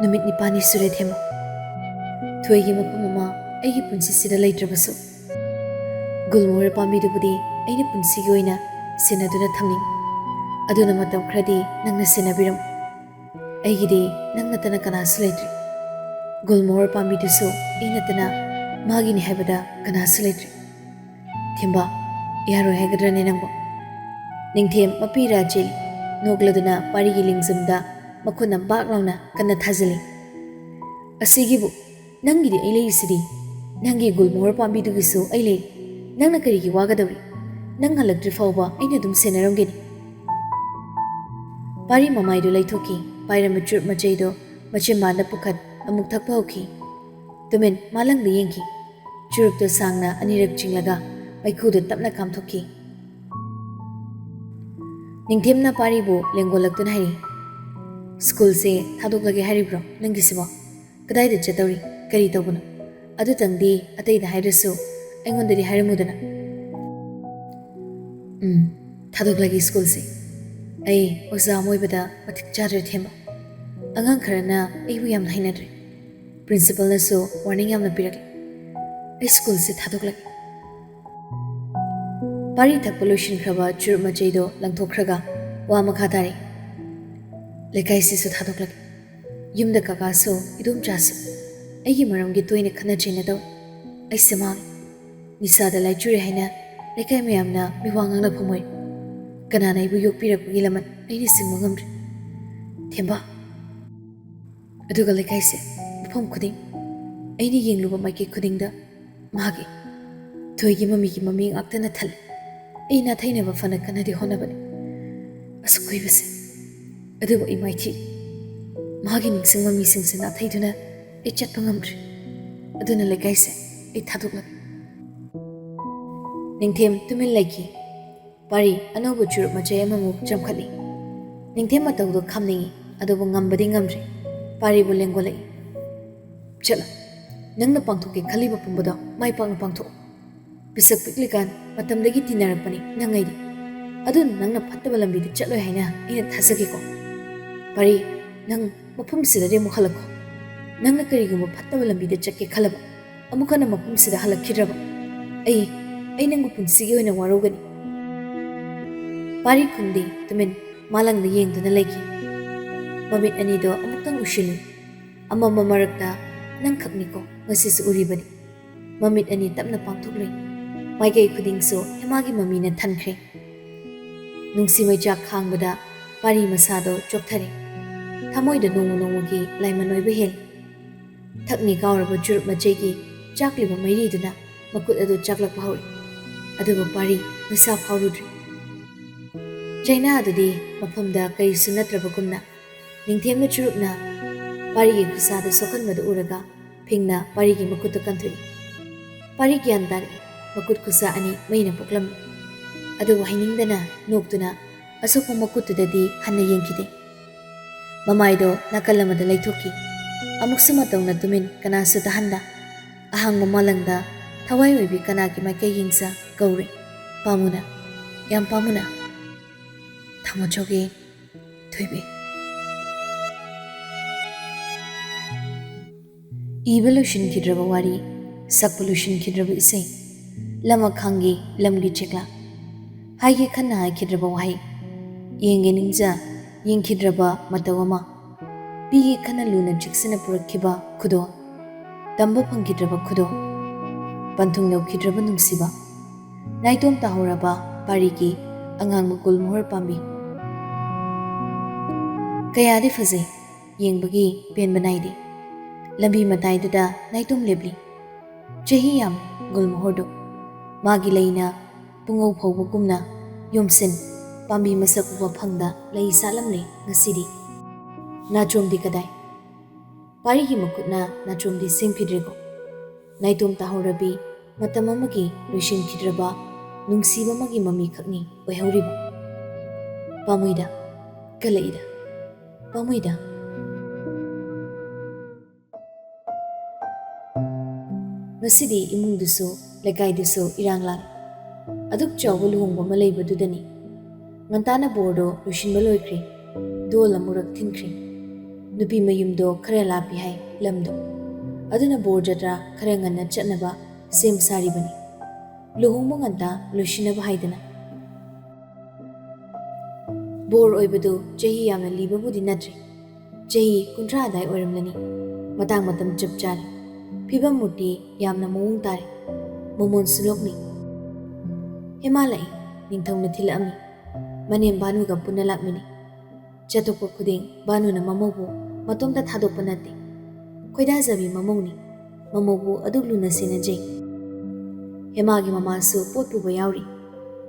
ꯅꯨꯃꯤꯠ ꯅꯤꯄꯥꯜꯅꯤ ꯁꯨꯔꯦ, ꯊꯦꯝꯕ꯫ ꯊꯣꯏꯒꯤ ꯃꯐꯝ ꯑꯃ ꯑꯩꯒꯤ ꯄꯨꯟꯁꯤꯁꯤꯗ ꯂꯩꯇ꯭ꯔꯕꯁꯨ, ꯒꯨꯜꯃꯣꯍꯣꯔ ꯄꯥꯝꯕꯤꯗꯨꯕꯨꯗꯤ ꯑꯩꯅ ꯄꯨꯟꯁꯤꯒꯤ ꯑꯣꯏꯅ ꯁꯦꯟꯅꯗꯨꯅ ꯊꯝꯅꯤꯡꯏ꯫ ꯑꯗꯨꯅ ꯃꯇꯝ ꯈꯔꯗꯤ ꯅꯪꯅ ꯁꯦꯟꯅꯕꯤꯔꯝꯃꯨ꯫ ꯑꯩꯒꯤꯗꯤ ꯅꯪ ꯅꯠꯇꯅ ꯀꯅꯥꯁꯨ ꯂꯩꯇ꯭ꯔꯦ꯫ ꯒꯨꯜꯃꯣꯍꯣꯔ ꯄꯥꯝꯕꯤꯗꯨꯁꯨ ꯑꯩ ꯅꯠꯇꯅ ꯃꯥꯒꯤꯅꯤ ꯍꯥꯏꯕꯗ ꯀꯅꯥꯁꯨ ꯂꯩꯇ꯭ꯔꯦ꯫ ꯊꯦꯝꯕ, ꯌꯥꯔꯣꯏ ꯍꯥꯏꯒꯗ꯭ꯔꯅꯦ ꯅꯪꯕꯣ? ꯅꯤꯡꯊꯦꯝ ꯃꯄꯤ ꯏꯔꯥ ꯆꯦꯜꯂꯤ꯫ ꯅꯣꯛꯂꯗꯨꯅ ꯄꯥꯔꯤꯒꯤ ꯂꯦꯡꯖꯨꯝꯗ ꯃꯈꯨꯠꯅ ꯕꯥꯛ ꯂꯥꯎꯅ ꯀꯟꯅ ꯊꯥꯖꯤꯜꯂꯤ꯫ "ꯑꯁꯤꯒꯤꯕꯨ, ꯅꯪꯒꯤꯗꯤ ꯑꯩ ꯂꯩꯔꯤꯁꯤꯗꯤ꯫ ꯅꯪꯒꯤ ꯒꯨꯜꯃꯣꯍꯣꯔ ꯄꯥꯝꯕꯤꯗꯨꯒꯤꯁꯨ ꯑꯩ ꯂꯩ꯫ ꯅꯪꯅ ꯀꯔꯤꯒꯤ ꯋꯥꯒꯗꯧꯔꯤ? ꯅꯪ ꯍꯜꯂꯛꯇ꯭ꯔꯤ ꯐꯥꯎꯕ ꯑꯩꯅ ꯑꯗꯨꯝ ꯁꯦꯟꯅꯔꯝꯒꯅꯤ꯫" ꯄꯥꯔꯤ ꯃꯃꯥꯏꯗꯨ ꯂꯩꯊꯣꯛꯈꯤ꯫ ꯄꯥꯏꯔꯝꯕ ꯆꯨꯔꯨꯞ ꯃꯆꯩꯗꯨ ꯃꯆꯤꯟꯕꯥꯟꯗ ꯄꯨꯈꯠ ꯑꯃꯨꯛ ꯊꯛꯄ ꯍꯧꯈꯤ꯫ ꯇꯨꯃꯤꯟ ꯃꯥꯂꯪꯗ ꯌꯦꯡꯈꯤ꯫ ꯆꯨꯔꯨꯞꯇꯨ ꯁꯥꯡꯅ ꯑꯅꯤꯔꯛ ꯆꯤꯡꯂꯒ ꯃꯩꯈꯨꯗꯨ ꯇꯞꯅ ꯀꯥꯝꯊꯣꯛꯈꯤ꯫ ꯅꯤꯡꯊꯦꯝꯅ ꯄꯥꯔꯤꯕꯨ ꯂꯦꯡꯒꯣꯜꯂꯛꯇꯨꯅ ꯍꯥꯏꯔꯤ, "ꯁ꯭ꯀꯨꯜꯁꯦ ꯊꯥꯗꯣꯛꯂꯒꯦ ꯍꯥꯏꯔꯤꯕ꯭ꯔꯣ ꯅꯪꯒꯤꯁꯤꯕꯣ? ꯀꯗꯥꯏꯗ ꯆꯠꯇꯧꯔꯤ? ꯀꯔꯤ ꯇꯧꯕꯅꯣ? ꯑꯗꯨꯇꯪꯗꯤ ꯑꯇꯩꯗ ꯍꯥꯏꯔꯁꯨ ꯑꯩꯉꯣꯟꯗꯗꯤ ꯍꯥꯏꯔꯝꯃꯨꯗꯅ꯫" "ꯎꯝ, ꯊꯥꯗꯣꯛꯂꯒꯦ ꯁ꯭ꯀꯨꯜꯁꯦ꯫ ꯑꯩ ꯑꯣꯖꯥ ꯑꯃ ꯑꯣꯏꯕꯗ ꯃꯇꯤꯛ ꯆꯥꯗ꯭ꯔꯦ, ꯊꯦꯝꯕ꯫ ꯑꯉꯥꯡ ꯈꯔꯅ ꯑꯩꯕꯨ ꯌꯥꯝꯅ ꯍꯩꯅꯗ꯭ꯔꯦ꯫ ꯄ꯭ꯔꯤꯟꯁꯤꯄꯜꯅꯁꯨ ꯋꯥꯔꯅꯤꯡ ꯌꯥꯝꯅ ꯄꯤꯔꯛꯂꯦ꯫ ꯑꯩ ꯁ꯭ꯀꯨꯜꯁꯦ ꯊꯥꯗꯣꯛꯂꯒꯦ꯫" ꯄꯥꯔꯤ ꯊꯛꯄ ꯂꯣꯏꯁꯤꯟꯈ꯭ꯔꯕ ꯆꯨꯔꯨꯞ ꯃꯆꯩꯗꯣ ꯂꯪꯊꯣꯛꯈ꯭ꯔꯒ ꯋꯥ ꯃꯈꯥ ꯇꯥꯔꯛꯏ, "ꯂꯩꯀꯥꯏꯁꯤꯁꯨ ꯊꯥꯗꯣꯛꯂꯒꯦ꯫ ꯌꯨꯝꯗ ꯀꯀꯥꯁꯨ, ꯏꯗꯣꯝꯆꯥꯁꯨ ꯑꯩꯒꯤ ꯃꯔꯝꯒꯤ ꯇꯣꯏꯅ ꯈꯠꯅ ꯆꯩꯅ ꯇꯧꯏ꯫ ꯑꯩꯁꯦ ꯃꯥꯡꯉꯦ꯫ ꯅꯤꯁꯥꯗ ꯂꯥꯏꯆꯨꯔꯦ ꯍꯥꯏꯅ ꯂꯩꯀꯥꯏ ꯃꯌꯥꯝꯅ ꯃꯤꯋꯥ ꯉꯥꯡꯅꯐꯝ ꯑꯣꯏꯔꯦ꯫ ꯀꯅꯥꯅ ꯑꯩꯕꯨ ꯌꯣꯛꯄꯤꯔꯛꯄꯒꯤ ꯂꯃꯟ ꯑꯩꯅ ꯁꯤꯡꯕ ꯉꯝꯗ꯭ꯔꯦ, ꯊꯦꯝꯕ꯫ ꯑꯗꯨꯒ ꯂꯩꯀꯥꯏꯁꯦ, ꯃꯐꯝ ꯈꯨꯗꯤꯡ, ꯑꯩꯅ ꯌꯦꯡꯂꯨꯕ ꯃꯥꯏꯀꯩ ꯈꯨꯗꯤꯡꯗ ꯃꯥꯒꯤ, ꯊꯣꯏꯒꯤ ꯃꯃꯤꯒꯤ ꯃꯃꯤ ꯉꯥꯛꯇꯅ ꯊꯜꯂꯤ꯫ ꯑꯩ ꯅꯥꯊꯩꯅꯕ ꯐꯅ ꯀꯟꯅꯗꯤ ꯍꯣꯠꯅꯕꯅꯤ꯫ ꯑꯁꯨꯛ ꯀꯨꯏꯕꯁꯦ, ꯑꯗꯨꯕꯨ ꯑꯩ ꯃꯥꯏꯊꯤ꯫ ꯃꯥꯒꯤ ꯅꯤꯡꯁꯤꯡ ꯃꯃꯤꯁꯤꯡꯁꯦ ꯅꯥꯊꯩꯗꯨꯅ ꯑꯩ ꯆꯠꯄ ꯉꯝꯗ꯭ꯔꯦ꯫ ꯑꯗꯨꯅ ꯂꯩꯀꯥꯏꯁꯦ ꯑꯩ ꯊꯥꯗꯣꯛꯂꯒꯦ꯫" ꯅꯤꯡꯊꯦꯝ ꯇꯨꯃꯤꯟ ꯂꯩꯈꯤ꯫ ꯄꯥꯔꯤ ꯑꯅꯧꯕ ꯆꯨꯔꯨꯞ ꯃꯆꯩ ꯑꯃꯃꯨꯛ ꯆꯝꯈꯠꯂꯤ꯫ ꯅꯤꯡꯊꯦꯝ ꯃꯇꯧꯗꯣ ꯈꯝꯅꯤꯡꯏ, ꯑꯗꯨꯕꯨ ꯉꯝꯕꯗꯤ ꯉꯝꯗ꯭ꯔꯦ꯫ ꯄꯥꯔꯤꯕꯨ ꯂꯦꯡꯒꯣꯠꯂꯛꯏ꯫ "ꯆꯠꯂꯣ, ꯅꯪꯅ ꯄꯥꯡꯊꯣꯛꯀꯦ ꯈꯜꯂꯤꯕ ꯄꯨꯝꯕꯗꯣ ꯃꯥꯏ ꯄꯥꯛꯅ ꯄꯥꯡꯊꯣꯛꯑꯣ꯫ ꯄꯤꯁꯛ ꯄꯤꯛꯂꯤꯀꯥꯟ ꯃꯇꯝꯗꯒꯤ ꯇꯤꯟꯅꯔꯛꯄꯅꯤ ꯅꯪ ꯑꯩꯗꯤ꯫ ꯑꯗꯨꯅ ꯅꯪꯅ ꯐꯠꯇꯕ ꯂꯝꯕꯤꯗ ꯆꯠꯂꯣꯏ ꯍꯥꯏꯅ ꯑꯩꯅ ꯊꯥꯖꯒꯦꯀꯣ꯫ ꯄꯥꯔꯤ, ꯅꯪ ꯃꯐꯝꯁꯤꯗꯗꯤ ꯑꯃꯨꯛ ꯍꯜꯂꯛꯈꯣ꯫ ꯅꯪꯅ ꯀꯔꯤꯒꯨꯝꯕ ꯐꯠꯇꯕ ꯂꯝꯕꯤꯗ ꯆꯠꯀꯦ ꯈꯜꯂꯕ, ꯑꯃꯨꯛ ꯍꯟꯅ ꯃꯐꯝꯁꯤꯗ ꯍꯜꯂꯛꯈꯤꯗ꯭ꯔꯕ, ꯑꯩ, ꯑꯩ ꯅꯪꯕꯨ ꯄꯨꯟꯁꯤꯒꯤ ꯑꯣꯏꯅ ꯋꯥꯔꯧꯒꯅꯤ꯫" ꯄꯥꯔꯤ ꯈꯨꯝꯗꯦ, ꯇꯨꯃꯤꯟ ꯃꯥꯂꯪꯗ ꯌꯦꯡꯗꯨꯅ ꯂꯩꯈꯤ꯫ ꯃꯃꯤꯠ ꯑꯅꯤꯗꯣ ꯑꯃꯨꯛꯇꯪ ꯎꯁꯤꯜꯂꯨ꯫ ꯑꯃꯝꯕ ꯃꯔꯛꯇ ꯅꯪꯈꯛꯅꯤꯀꯣ ꯉꯁꯤꯁꯨ ꯎꯔꯤꯕꯗꯤ꯫ ꯃꯃꯤꯠ ꯑꯅꯤ ꯇꯞꯅ ꯄꯥꯡꯊꯣꯛꯂꯨꯏ꯫ ꯃꯥꯏꯀꯩ ꯈꯨꯗꯤꯡꯁꯨ ꯍꯦꯃꯥꯒꯤ ꯃꯃꯤꯅ ꯊꯟꯈ꯭ꯔꯦ꯫ ꯅꯨꯡꯁꯤ ꯃꯩꯆꯥꯛ ꯈꯥꯡꯕꯗ ꯄꯥꯔꯤ ꯃꯁꯥꯗꯣ ꯆꯣꯛꯊꯔꯦ꯫ ꯊꯃꯣꯏꯗ ꯅꯣꯡꯃ ꯅꯣꯡꯃꯒꯤ ꯂꯥꯏꯃꯟ ꯑꯣꯏꯕ ꯍꯦꯜꯂꯤ꯫ ꯊꯛꯅꯤ ꯀꯥꯎꯔꯕ ꯆꯨꯔꯨꯞ ꯃꯆꯩꯒꯤ ꯆꯥꯛꯂꯤꯕ ꯃꯩꯔꯤꯗꯨꯅ ꯃꯈꯨꯠ ꯑꯗꯨ ꯆꯥꯛꯂꯛꯄ ꯍꯧꯔꯛꯏ꯫ ꯑꯗꯨꯕꯨ ꯄꯥꯔꯤ ꯃꯩꯁꯥ ꯐꯥꯎꯔꯨꯗ꯭ꯔꯤ꯫ ꯆꯩꯅꯥ ꯑꯗꯨꯗꯤ ꯃꯐꯝꯗ ꯀꯔꯤꯁꯨ ꯅꯠꯇ꯭ꯔꯕꯒꯨꯝꯅ ꯅꯤꯡꯊꯦꯝꯕ ꯆꯨꯔꯨꯞꯅ ꯄꯥꯔꯤꯒꯤ ꯈꯨꯠꯁꯥꯗ ꯁꯣꯛꯍꯟꯕꯗꯨ ꯎꯔꯒ ꯐꯤꯡꯅ ꯄꯥꯔꯤꯒꯤ ꯃꯈꯨꯠꯇ ꯀꯟꯊꯣꯛꯏ꯫ ꯄꯥꯔꯤ ꯒ꯭ꯌꯥꯟ ꯇꯥꯔꯛꯏ꯫ ꯃꯈꯨꯠ ꯈꯨꯠꯁꯥ ꯑꯅꯤ ꯃꯩꯅ ꯄꯣꯛꯂꯝꯃꯤ꯫ ꯑꯗꯨꯕꯨ ꯍꯩꯅꯤꯡꯗꯅ ꯅꯣꯛꯇꯨꯅ ꯑꯁꯣꯛꯄ ꯃꯈꯨꯠꯇꯨꯗꯗꯤ ꯍꯟꯅ ꯌꯦꯡꯈꯤꯗꯦ꯫ ꯃꯃꯥꯏꯗꯣ ꯅꯥꯀꯜ ꯑꯃꯗ ꯂꯩꯊꯣꯛꯈꯤ꯫ ꯑꯃꯨꯛꯁꯨ ꯃꯇꯧꯅ ꯇꯨꯃꯤꯟ, ꯀꯅꯥꯁꯨ ꯇꯥꯍꯟꯗ꯫ ꯑꯍꯥꯡꯕ ꯃꯥꯂꯪꯗ ꯊꯋꯥꯏ ꯑꯣꯏꯕꯤ ꯀꯅꯥꯒꯤ ꯃꯥꯏꯀꯩ ꯌꯦꯡꯖ ꯀꯧꯔꯦ꯫ "ꯄꯥꯝꯃꯨꯅ, ꯌꯥꯝ ꯄꯥꯝꯃꯨꯅ꯫ ꯊꯝꯃꯣ ꯆꯧꯒꯦ, ꯊꯣꯏꯕꯤ꯫" ꯏꯕ ꯂꯣꯏꯁꯤꯟꯈꯤꯗ꯭ꯔꯕ ꯋꯥꯔꯤ, ꯁꯛꯄ ꯂꯣꯏꯁꯤꯟꯈꯤꯗ꯭ꯔꯕ ꯏꯁꯩ, ꯂꯃꯈꯥꯡꯒꯤ ꯂꯝꯒꯤ ꯆꯦꯛꯂꯥ, ꯍꯥꯏꯒꯦ ꯈꯟꯅ ꯍꯥꯏꯈꯤꯗ꯭ꯔꯕ ꯋꯥꯍꯩ, ꯌꯦꯡꯒꯦ ꯅꯤꯡꯖ ꯌꯦꯡꯈꯤꯗ꯭ꯔꯕ ꯃꯇꯧ ꯑꯃ, ꯄꯤꯒꯦ ꯈꯟꯅ ꯂꯨꯅ ꯆꯦꯛꯁꯤꯟꯅ ꯄꯨꯔꯛꯈꯤꯕ ꯈꯨꯗꯣꯜ, ꯇꯝꯕ ꯐꯪꯈꯤꯗ꯭ꯔꯕ ꯈꯨꯗꯣꯜ, ꯄꯟꯊꯨꯡ ꯌꯧꯈꯤꯗ꯭ꯔꯕ ꯅꯨꯡꯁꯤꯕ, ꯅꯥꯏꯇꯣꯝ ꯇꯥꯍꯧꯔꯕ ꯄꯥꯔꯤꯒꯤ ꯑꯉꯥꯡꯕ ꯒꯨꯜꯃꯣꯍꯣꯔ ꯄꯥꯝꯕꯤ꯫ ꯀꯌꯥꯗꯤ ꯐꯖꯩ, ꯌꯦꯡꯕꯒꯤ ꯄꯦꯟꯕ ꯅꯥꯏꯗꯦ꯫ ꯂꯝꯕꯤ ꯃꯇꯥꯏꯗꯨꯗ ꯅꯥꯏꯇꯣꯝ ꯂꯦꯞꯂꯤ꯫ ꯆꯍꯤ ꯌꯥꯝ ꯒꯨꯜꯃꯣꯍꯣꯔꯗꯨ꯫ ꯃꯥꯒꯤ ꯂꯩꯅ ꯄꯨꯡꯉꯧ ꯐꯧꯕꯒꯨꯝꯅ ꯌꯣꯝꯁꯤꯟ ꯄꯥꯝꯕꯤ ꯃꯁꯛ ꯎꯕ ꯐꯪꯗ ꯂꯩ ꯁꯥꯠꯂꯝꯂꯦ ꯉꯁꯤꯗꯤ꯫ ꯅꯥꯆꯣꯝꯗꯤ ꯀꯗꯥꯏ? ꯄꯥꯔꯤꯒꯤ ꯃꯈꯨꯠꯅ ꯅꯥꯆꯣꯝꯗꯤ ꯁꯦꯝꯈꯤꯗ꯭ꯔꯦꯀꯣ꯫ ꯅꯥꯏꯇꯣꯝ ꯇꯥꯍꯧꯔꯕꯤ ꯃꯇꯝ ꯑꯃꯒꯤ ꯂꯣꯏꯁꯤꯟꯈꯤꯗ꯭ꯔꯕ ꯅꯨꯡꯁꯤꯕ ꯑꯃꯒꯤ ꯃꯃꯤꯈꯛꯅꯤ ꯑꯣꯏꯍꯧꯔꯤꯕ꯫ ꯄꯥꯝꯃꯨꯏꯗ, ꯀꯜꯂꯛꯏꯗ, ꯄꯥꯝꯃꯨꯏꯗ꯫ ꯉꯁꯤꯗꯤ ꯏꯃꯨꯡꯗꯨꯁꯨ ꯂꯩꯀꯥꯏꯗꯨꯁꯨ ꯏꯔꯥꯡ ꯂꯥꯡꯏ꯫ ꯑꯗꯨꯛ ꯆꯥꯎꯕ ꯂꯨꯍꯣꯡꯕ ꯑꯃ ꯂꯩꯕꯗꯨꯗꯅꯤ꯫ ꯉꯟꯇꯥꯅ ꯕꯣꯔꯗꯣ ꯂꯣꯏꯁꯤꯟꯕ ꯂꯣꯏꯈ꯭ꯔꯦ꯫ ꯙꯣꯜ ꯑꯃꯨꯔꯛ ꯊꯤꯟꯈ꯭ꯔꯦ꯫ ꯅꯨꯄꯤ ꯃꯌꯨꯝꯗꯣ ꯈꯔ ꯂꯥꯞꯄꯤ ꯍꯥꯏ ꯂꯝꯗꯣ꯫ ꯑꯗꯨꯅ ꯕꯣꯔ ꯖꯇ꯭ꯔꯥ ꯈꯔ ꯉꯟꯅ ꯆꯠꯅꯕ ꯁꯦꯝ ꯁꯥꯔꯤꯕꯅꯤ꯫ ꯂꯨꯍꯣꯡꯕ ꯉꯟꯇꯥ ꯂꯣꯏꯁꯤꯟꯅꯕ ꯍꯥꯏꯗꯅ꯫ ꯕꯣꯔ ꯑꯣꯏꯕꯗꯨ ꯆꯍꯤ ꯌꯥꯝꯅ ꯂꯤꯕꯕꯨꯗꯤ ꯅꯠꯇ꯭ꯔꯤ꯫ ꯆꯍꯤ ꯀꯨꯟꯊ꯭ꯔꯥ ꯑꯗꯥꯏ ꯑꯣꯏꯔꯝꯂꯅꯤ꯫ ꯃꯇꯥꯡ ꯃꯇꯝ ꯆꯞ ꯆꯥꯔꯦ꯫ ꯐꯤꯕꯝ ꯃꯨꯔꯇꯤ ꯌꯥꯝꯅ ꯃꯑꯣꯡ ꯇꯥꯔꯦ꯫ ꯃꯃꯣꯟꯁꯨ ꯂꯣꯛꯅꯤ꯫ ꯍꯦꯃꯥ ꯂꯥꯛꯏ꯫ ꯅꯤꯡꯊꯧꯅ ꯊꯤꯜꯂꯛꯑꯝꯃꯤ꯫ ꯃꯅꯦꯝ ꯚꯥꯅꯨꯒ ꯄꯨꯟꯅ ꯂꯥꯛꯃꯤꯟꯅꯩ꯫ ꯆꯠꯊꯣꯛꯄ ꯈꯨꯗꯤꯡ ꯚꯥꯅꯨꯅ ꯃꯃꯧꯕꯨ ꯃꯇꯣꯝꯇ ꯊꯥꯗꯣꯛꯄ ꯅꯠꯇꯦ꯫ ꯈꯣꯏꯗꯥꯖꯕꯤ ꯃꯃꯧꯅꯤ꯫ ꯃꯃꯧꯕꯨ ꯑꯗꯨꯛ ꯂꯨꯅ ꯁꯦꯟꯅꯖꯩ꯫ ꯍꯦꯃꯥꯒꯤ ꯃꯃꯥꯁꯨ ꯄꯣꯠ ꯄꯨꯕ ꯌꯥꯎꯔꯤ꯫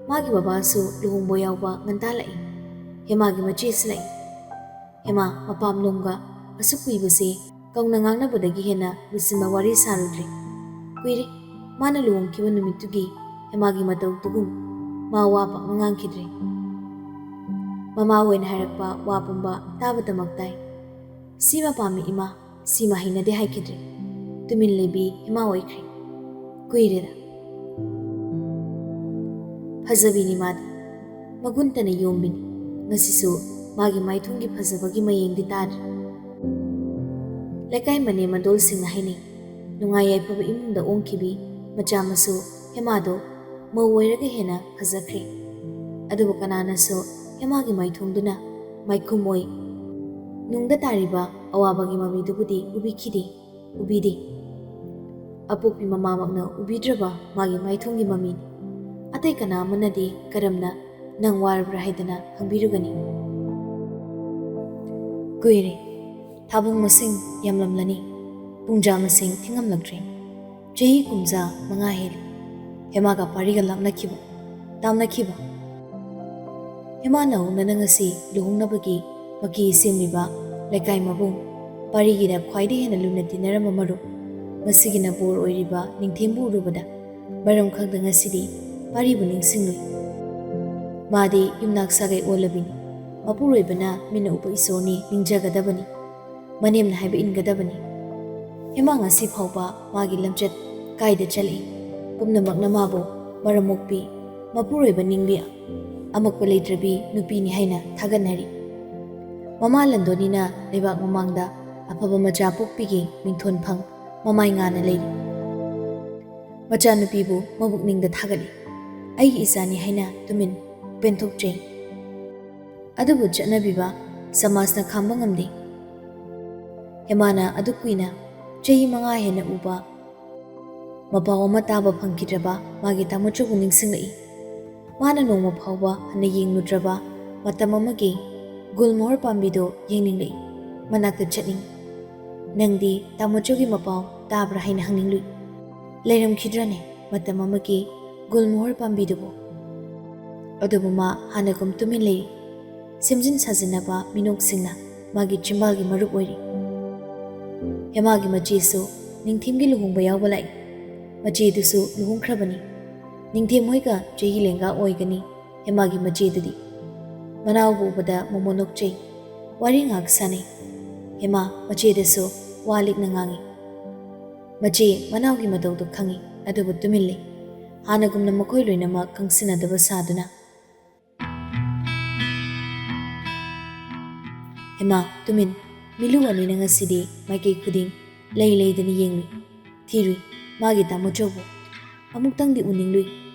ꯃꯥꯒꯤ ꯕꯕꯥꯁꯨ ꯂꯨꯍꯣꯡꯕ ꯌꯥꯎꯕ ꯉꯟꯇꯥ ꯂꯥꯛꯏ꯫ ꯍꯦꯃꯥꯒꯤ ꯃꯆꯦꯁꯨ ꯂꯥꯛꯏ꯫ ꯍꯦꯃꯥ ꯃꯄꯥꯝꯂꯣꯝꯒ ꯑꯁꯨꯛ ꯀꯨꯏꯕꯁꯦ ꯀꯧꯅ ꯉꯥꯡꯅꯕꯗꯒꯤ ꯍꯦꯟꯅ ꯂꯨꯆꯤꯟꯕ ꯋꯥꯔꯤ ꯁꯥꯔꯨꯗ꯭ꯔꯦ꯫ ꯀꯨꯏꯔꯦ ꯃꯥꯅ ꯂꯨꯍꯣꯡꯈꯤꯕ ꯅꯨꯃꯤꯠꯇꯨꯒꯤ ꯍꯦꯃꯥꯒꯤ ꯃꯇꯧꯗꯨꯒꯨꯝ ꯃꯥ ꯋꯥ ꯄꯥꯛꯅ ꯉꯥꯡꯈꯤꯗ꯭ꯔꯦ꯫ ꯃꯃꯥ ꯑꯣꯏꯅ ꯍꯥꯏꯔꯛꯄ ꯋꯥ ꯄꯨꯝꯕ ꯇꯥꯕꯗꯃꯛ ꯇꯥꯏ꯫ "ꯁꯤꯃ ꯄꯥꯝꯃꯤ ꯏꯃꯥ, ꯁꯤꯃ ꯍꯩꯅꯗꯦ" ꯍꯥꯏꯈꯤꯗ꯭ꯔꯦ꯫ ꯇꯨꯃꯤꯟ ꯂꯩꯕꯤ ꯍꯦꯃꯥ ꯑꯣꯏꯈ꯭ꯔꯦ꯫ ꯀꯨꯏꯔꯦꯗ꯫ ꯐꯖꯕꯤꯅꯤ ꯃꯥꯗꯤ꯫ ꯃꯒꯨꯟꯇꯅ ꯌꯣꯝꯕꯤꯅꯤ꯫ ꯉꯁꯤꯁꯨ ꯃꯥꯒꯤ ꯃꯥꯏꯊꯣꯡꯒꯤ ꯐꯖꯕꯒꯤ ꯃꯌꯦꯡꯗꯤ ꯇꯥꯗ꯭ꯔꯦ꯫ ꯂꯩꯀꯥꯏ ꯃꯅꯦꯝ ꯃꯗꯣꯜꯁꯤꯡꯅ ꯍꯥꯏꯅꯩ, ꯅꯨꯡꯉꯥꯏ ꯌꯥꯏꯐꯕ ꯏꯃꯨꯡꯗ ꯑꯣꯡꯈꯤꯕꯤ ꯃꯆꯥ ꯃꯁꯨ ꯍꯦꯃꯥꯗꯣ ꯃꯧ ꯑꯣꯏꯔꯒ ꯍꯦꯟꯅ ꯐꯖꯈ꯭ꯔꯦ꯫ ꯑꯗꯨꯕꯨ ꯀꯅꯥꯅꯁꯨ ꯍꯦꯃꯥꯒꯤ ꯃꯥꯏꯊꯣꯡꯗꯨꯅ ꯃꯥꯏꯈꯨꯝ ꯑꯣꯏ꯫ ꯅꯨꯡꯗ ꯇꯥꯔꯤꯕ ꯑꯋꯥꯕꯒꯤ ꯃꯃꯤꯗꯨꯕꯨꯗꯤ ꯎꯕꯤꯈꯤꯗꯦ, ꯎꯕꯤꯗꯦ꯫ ꯑꯄꯣꯛꯄꯤ ꯃꯃꯥꯃꯛꯅ ꯎꯕꯤꯗ꯭ꯔꯕ ꯃꯥꯒꯤ ꯃꯥꯏꯊꯣꯡꯒꯤ ꯃꯃꯤꯅꯤ꯫ ꯑꯇꯩ ꯀꯅꯥ ꯑꯃꯅꯗꯤ ꯀꯔꯝꯅ "ꯅꯪ ꯋꯥꯔꯕ꯭ꯔꯥ?" ꯍꯥꯏꯗꯅ ꯍꯪꯕꯤꯔꯨꯒꯅꯤ? ꯀꯨꯏꯔꯦ꯫ ꯊꯥꯕꯨꯡ ꯃꯁꯤꯡ ꯌꯥꯝꯂꯝꯂꯅꯤ꯫ ꯄꯨꯡꯖꯥ ꯃꯁꯤꯡ ꯊꯤꯉꯝꯂꯛꯇ꯭ꯔꯦ꯫ ꯆꯍꯤ ꯀꯨꯝꯖꯥ ꯃꯉꯥ ꯍꯦꯜꯂꯤ꯫ ꯍꯦꯃꯥꯒ ꯄꯥꯔꯤꯒ ꯂꯥꯞꯅꯈꯤꯕ, ꯇꯥꯝꯅꯈꯤꯕ꯫ ꯍꯦꯃꯥꯅ ꯎꯅꯅ ꯉꯁꯤ ꯂꯨꯍꯣꯡꯅꯕꯒꯤ ꯃꯀꯤ ꯁꯦꯝꯂꯤꯕ ꯂꯩꯀꯥꯏ ꯃꯕꯨꯡ, ꯄꯥꯔꯤꯒꯤꯅ ꯈ꯭ꯋꯥꯏꯗꯒꯤ ꯍꯦꯟꯅ ꯂꯨꯅ ꯇꯤꯟꯅꯔꯝꯕ ꯃꯔꯨꯞ, ꯉꯁꯤꯒꯤꯅ ꯕꯣꯔ ꯑꯣꯏꯔꯤꯕ ꯅꯤꯡꯊꯦꯝꯕꯨ ꯎꯔꯨꯕꯗ ꯃꯔꯝ ꯈꯪꯗ ꯉꯁꯤꯗꯤ ꯄꯥꯔꯤꯕꯨ ꯅꯤꯡꯁꯤꯡꯂꯨꯏ꯫ ꯃꯥꯗꯤ ꯌꯨꯝꯅꯥꯛ ꯁꯥꯒꯩ ꯑꯣꯜꯂꯕꯤꯅꯤ꯫ ꯃꯄꯨꯔꯣꯏꯕꯅ ꯃꯤꯠꯅ ꯎꯕ ꯏꯁꯣꯔꯅꯤ ꯅꯤꯡꯖꯒꯗꯕꯅꯤ꯫ ꯃꯅꯦꯝꯅ ꯍꯥꯏꯕ ꯏꯟꯒꯗꯕꯅꯤ꯫ ꯍꯦꯃꯥ ꯉꯁꯤ ꯐꯥꯎꯕ ꯃꯥꯒꯤ ꯂꯝꯆꯠ ꯀꯥꯏꯗ ꯆꯠꯂꯤ꯫ ꯄꯨꯝꯅꯃꯛꯅ ꯃꯥꯕꯨ ꯃꯔꯝ ꯃꯣꯛꯄꯤ, ꯃꯄꯨꯔꯣꯏꯕ ꯅꯤꯡꯕꯤ, ꯑꯃꯛꯄ ꯂꯩꯇ꯭ꯔꯕꯤ ꯅꯨꯄꯤꯅꯤ ꯍꯥꯏꯅ ꯊꯥꯒꯠꯅꯔꯤ꯫ ꯃꯃꯥ ꯂꯟꯗꯣꯅꯤꯅ ꯂꯩꯕꯥꯛ ꯃꯃꯥꯡꯗ ꯑꯐꯕ ꯃꯆꯥ ꯄꯣꯛꯄꯤꯒꯤ ꯃꯤꯡꯊꯣꯟ ꯐꯪ ꯃꯃꯥꯏ ꯉꯥꯅ ꯂꯩꯔꯤ꯫ ꯃꯆꯥꯅꯨꯄꯤꯕꯨ ꯃꯕꯨꯛꯅꯤꯡꯗ ꯊꯥꯒꯠꯂꯤ꯫ ꯑꯩꯒꯤ ꯏꯆꯥꯅꯤ ꯍꯥꯏꯅ ꯇꯨꯃꯤꯟ ꯄꯦꯟꯊꯣꯛꯆꯩ꯫ ꯑꯗꯨꯕꯨ ꯆꯠꯅꯕꯤꯕ ꯁꯃꯥꯖꯅ ꯈꯥꯝꯕ ꯉꯝꯗꯦ꯫ ꯍꯦꯃꯥꯅ ꯑꯗꯨꯛ ꯀꯨꯏꯅ ꯆꯍꯤ ꯃꯉꯥ ꯍꯦꯟꯅ ꯎꯕ ꯃꯄꯥꯎ ꯑꯃ ꯇꯥꯕ ꯐꯪꯈꯤꯗ꯭ꯔꯕ ꯃꯥꯒꯤ ꯇꯥꯃꯣꯆꯧꯕꯨ ꯅꯤꯡꯁꯤꯡꯂꯛꯏ꯫ ꯃꯥꯅ ꯅꯣꯡꯃ ꯐꯥꯎꯕ ꯍꯟꯅ ꯌꯦꯡꯂꯨꯗ꯭ꯔꯕ ꯃꯇꯝ ꯑꯃꯒꯤ ꯒꯨꯜꯃꯣꯍꯔ ꯄꯥꯝꯕꯤꯗꯨ ꯌꯦꯡꯅꯤꯡꯂꯛꯏ꯫ ꯃꯅꯥꯛꯇ ꯆꯠꯅꯤꯡꯏ꯫ "ꯅꯪꯗꯤ ꯇꯥꯃꯣꯆꯧꯒꯤ ꯃꯄꯥꯎ ꯇꯥꯕ꯭ꯔꯥ?" ꯍꯥꯏꯅ ꯍꯪꯅꯤꯡꯂꯨꯏ꯫ "ꯂꯩꯔꯝꯈꯤꯗ꯭ꯔꯅꯦ ꯃꯇꯝ ꯑꯃꯒꯤ ꯒꯨꯜꯃꯣꯍꯔ ꯄꯥꯝꯕꯤꯗꯨꯕꯨ?" ꯑꯗꯨꯕꯨ ꯃꯥ ꯍꯥꯟꯅꯒꯨꯝ ꯇꯨꯃꯤꯟ ꯂꯩꯔꯤ꯫ ꯁꯦꯝꯖꯤꯟ ꯁꯥꯖꯤꯟꯅꯕ ꯃꯤꯅꯣꯛꯁꯤꯡꯅ ꯃꯥꯒꯤ ꯆꯤꯝꯕꯥꯜꯒꯤ ꯃꯔꯨꯞ ꯑꯣꯏꯔꯤ꯫ ꯍꯦꯃꯥꯒꯤ ꯃꯆꯦꯁꯨ ꯅꯤꯡꯊꯦꯝꯒꯤ ꯂꯨꯍꯣꯡꯕ ꯌꯥꯎꯕ ꯂꯥꯛꯏ꯫ ꯃꯆꯦꯗꯨꯁꯨ ꯂꯨꯍꯣꯡꯈ꯭ꯔꯕꯅꯤ꯫ ꯅꯤꯡꯊꯦꯝ ꯍꯣꯏꯒ ꯆꯍꯤ ꯂꯦꯡꯒꯥ ꯑꯣꯏꯒꯅꯤ ꯍꯦꯃꯥꯒꯤ ꯃꯆꯦꯗꯨꯗꯤ꯫ ꯃꯅꯥꯎꯕꯨ ꯎꯕꯗ ꯃꯣꯃꯣꯟ ꯅꯣꯛꯆꯩ꯫ ꯋꯥꯔꯤ ꯉꯥꯏꯍꯥꯛ ꯁꯥꯟꯅꯩ꯫ ꯍꯦꯃꯥ ꯃꯆꯦꯗꯁꯨ ꯋꯥ ꯂꯤꯛꯅ ꯉꯥꯡꯏ꯫ ꯃꯆꯦ ꯃꯅꯥꯎꯒꯤ ꯃꯇꯧꯗꯨ ꯈꯪꯏ, ꯑꯗꯨꯕꯨ ꯇꯨꯃꯤꯟ ꯂꯩ꯫ ꯍꯥꯟꯅꯒꯨꯝꯅ ꯃꯈꯣꯏ ꯂꯣꯏꯅꯃꯛ ꯈꯪꯁꯤꯟꯅꯗꯕ ꯁꯥꯗꯨꯅ꯫ ꯍꯦꯃꯥ, ꯇꯨꯃꯤꯟ꯫ ꯃꯤꯂꯨ ꯑꯅꯤꯅ ꯉꯁꯤꯗꯤ ꯃꯥꯏꯀꯩ ꯈꯨꯗꯤꯡ ꯂꯩ ꯂꯩꯗꯅ ꯌꯦꯡꯂꯨꯏ꯫ ꯊꯤꯔꯨꯏ, ꯃꯥꯒꯤ ꯇꯥꯃꯣꯆꯧꯕꯨ꯫ ꯑꯃꯨꯛꯇꯪꯗꯤ ꯎꯅꯤꯡꯂꯨꯏ꯫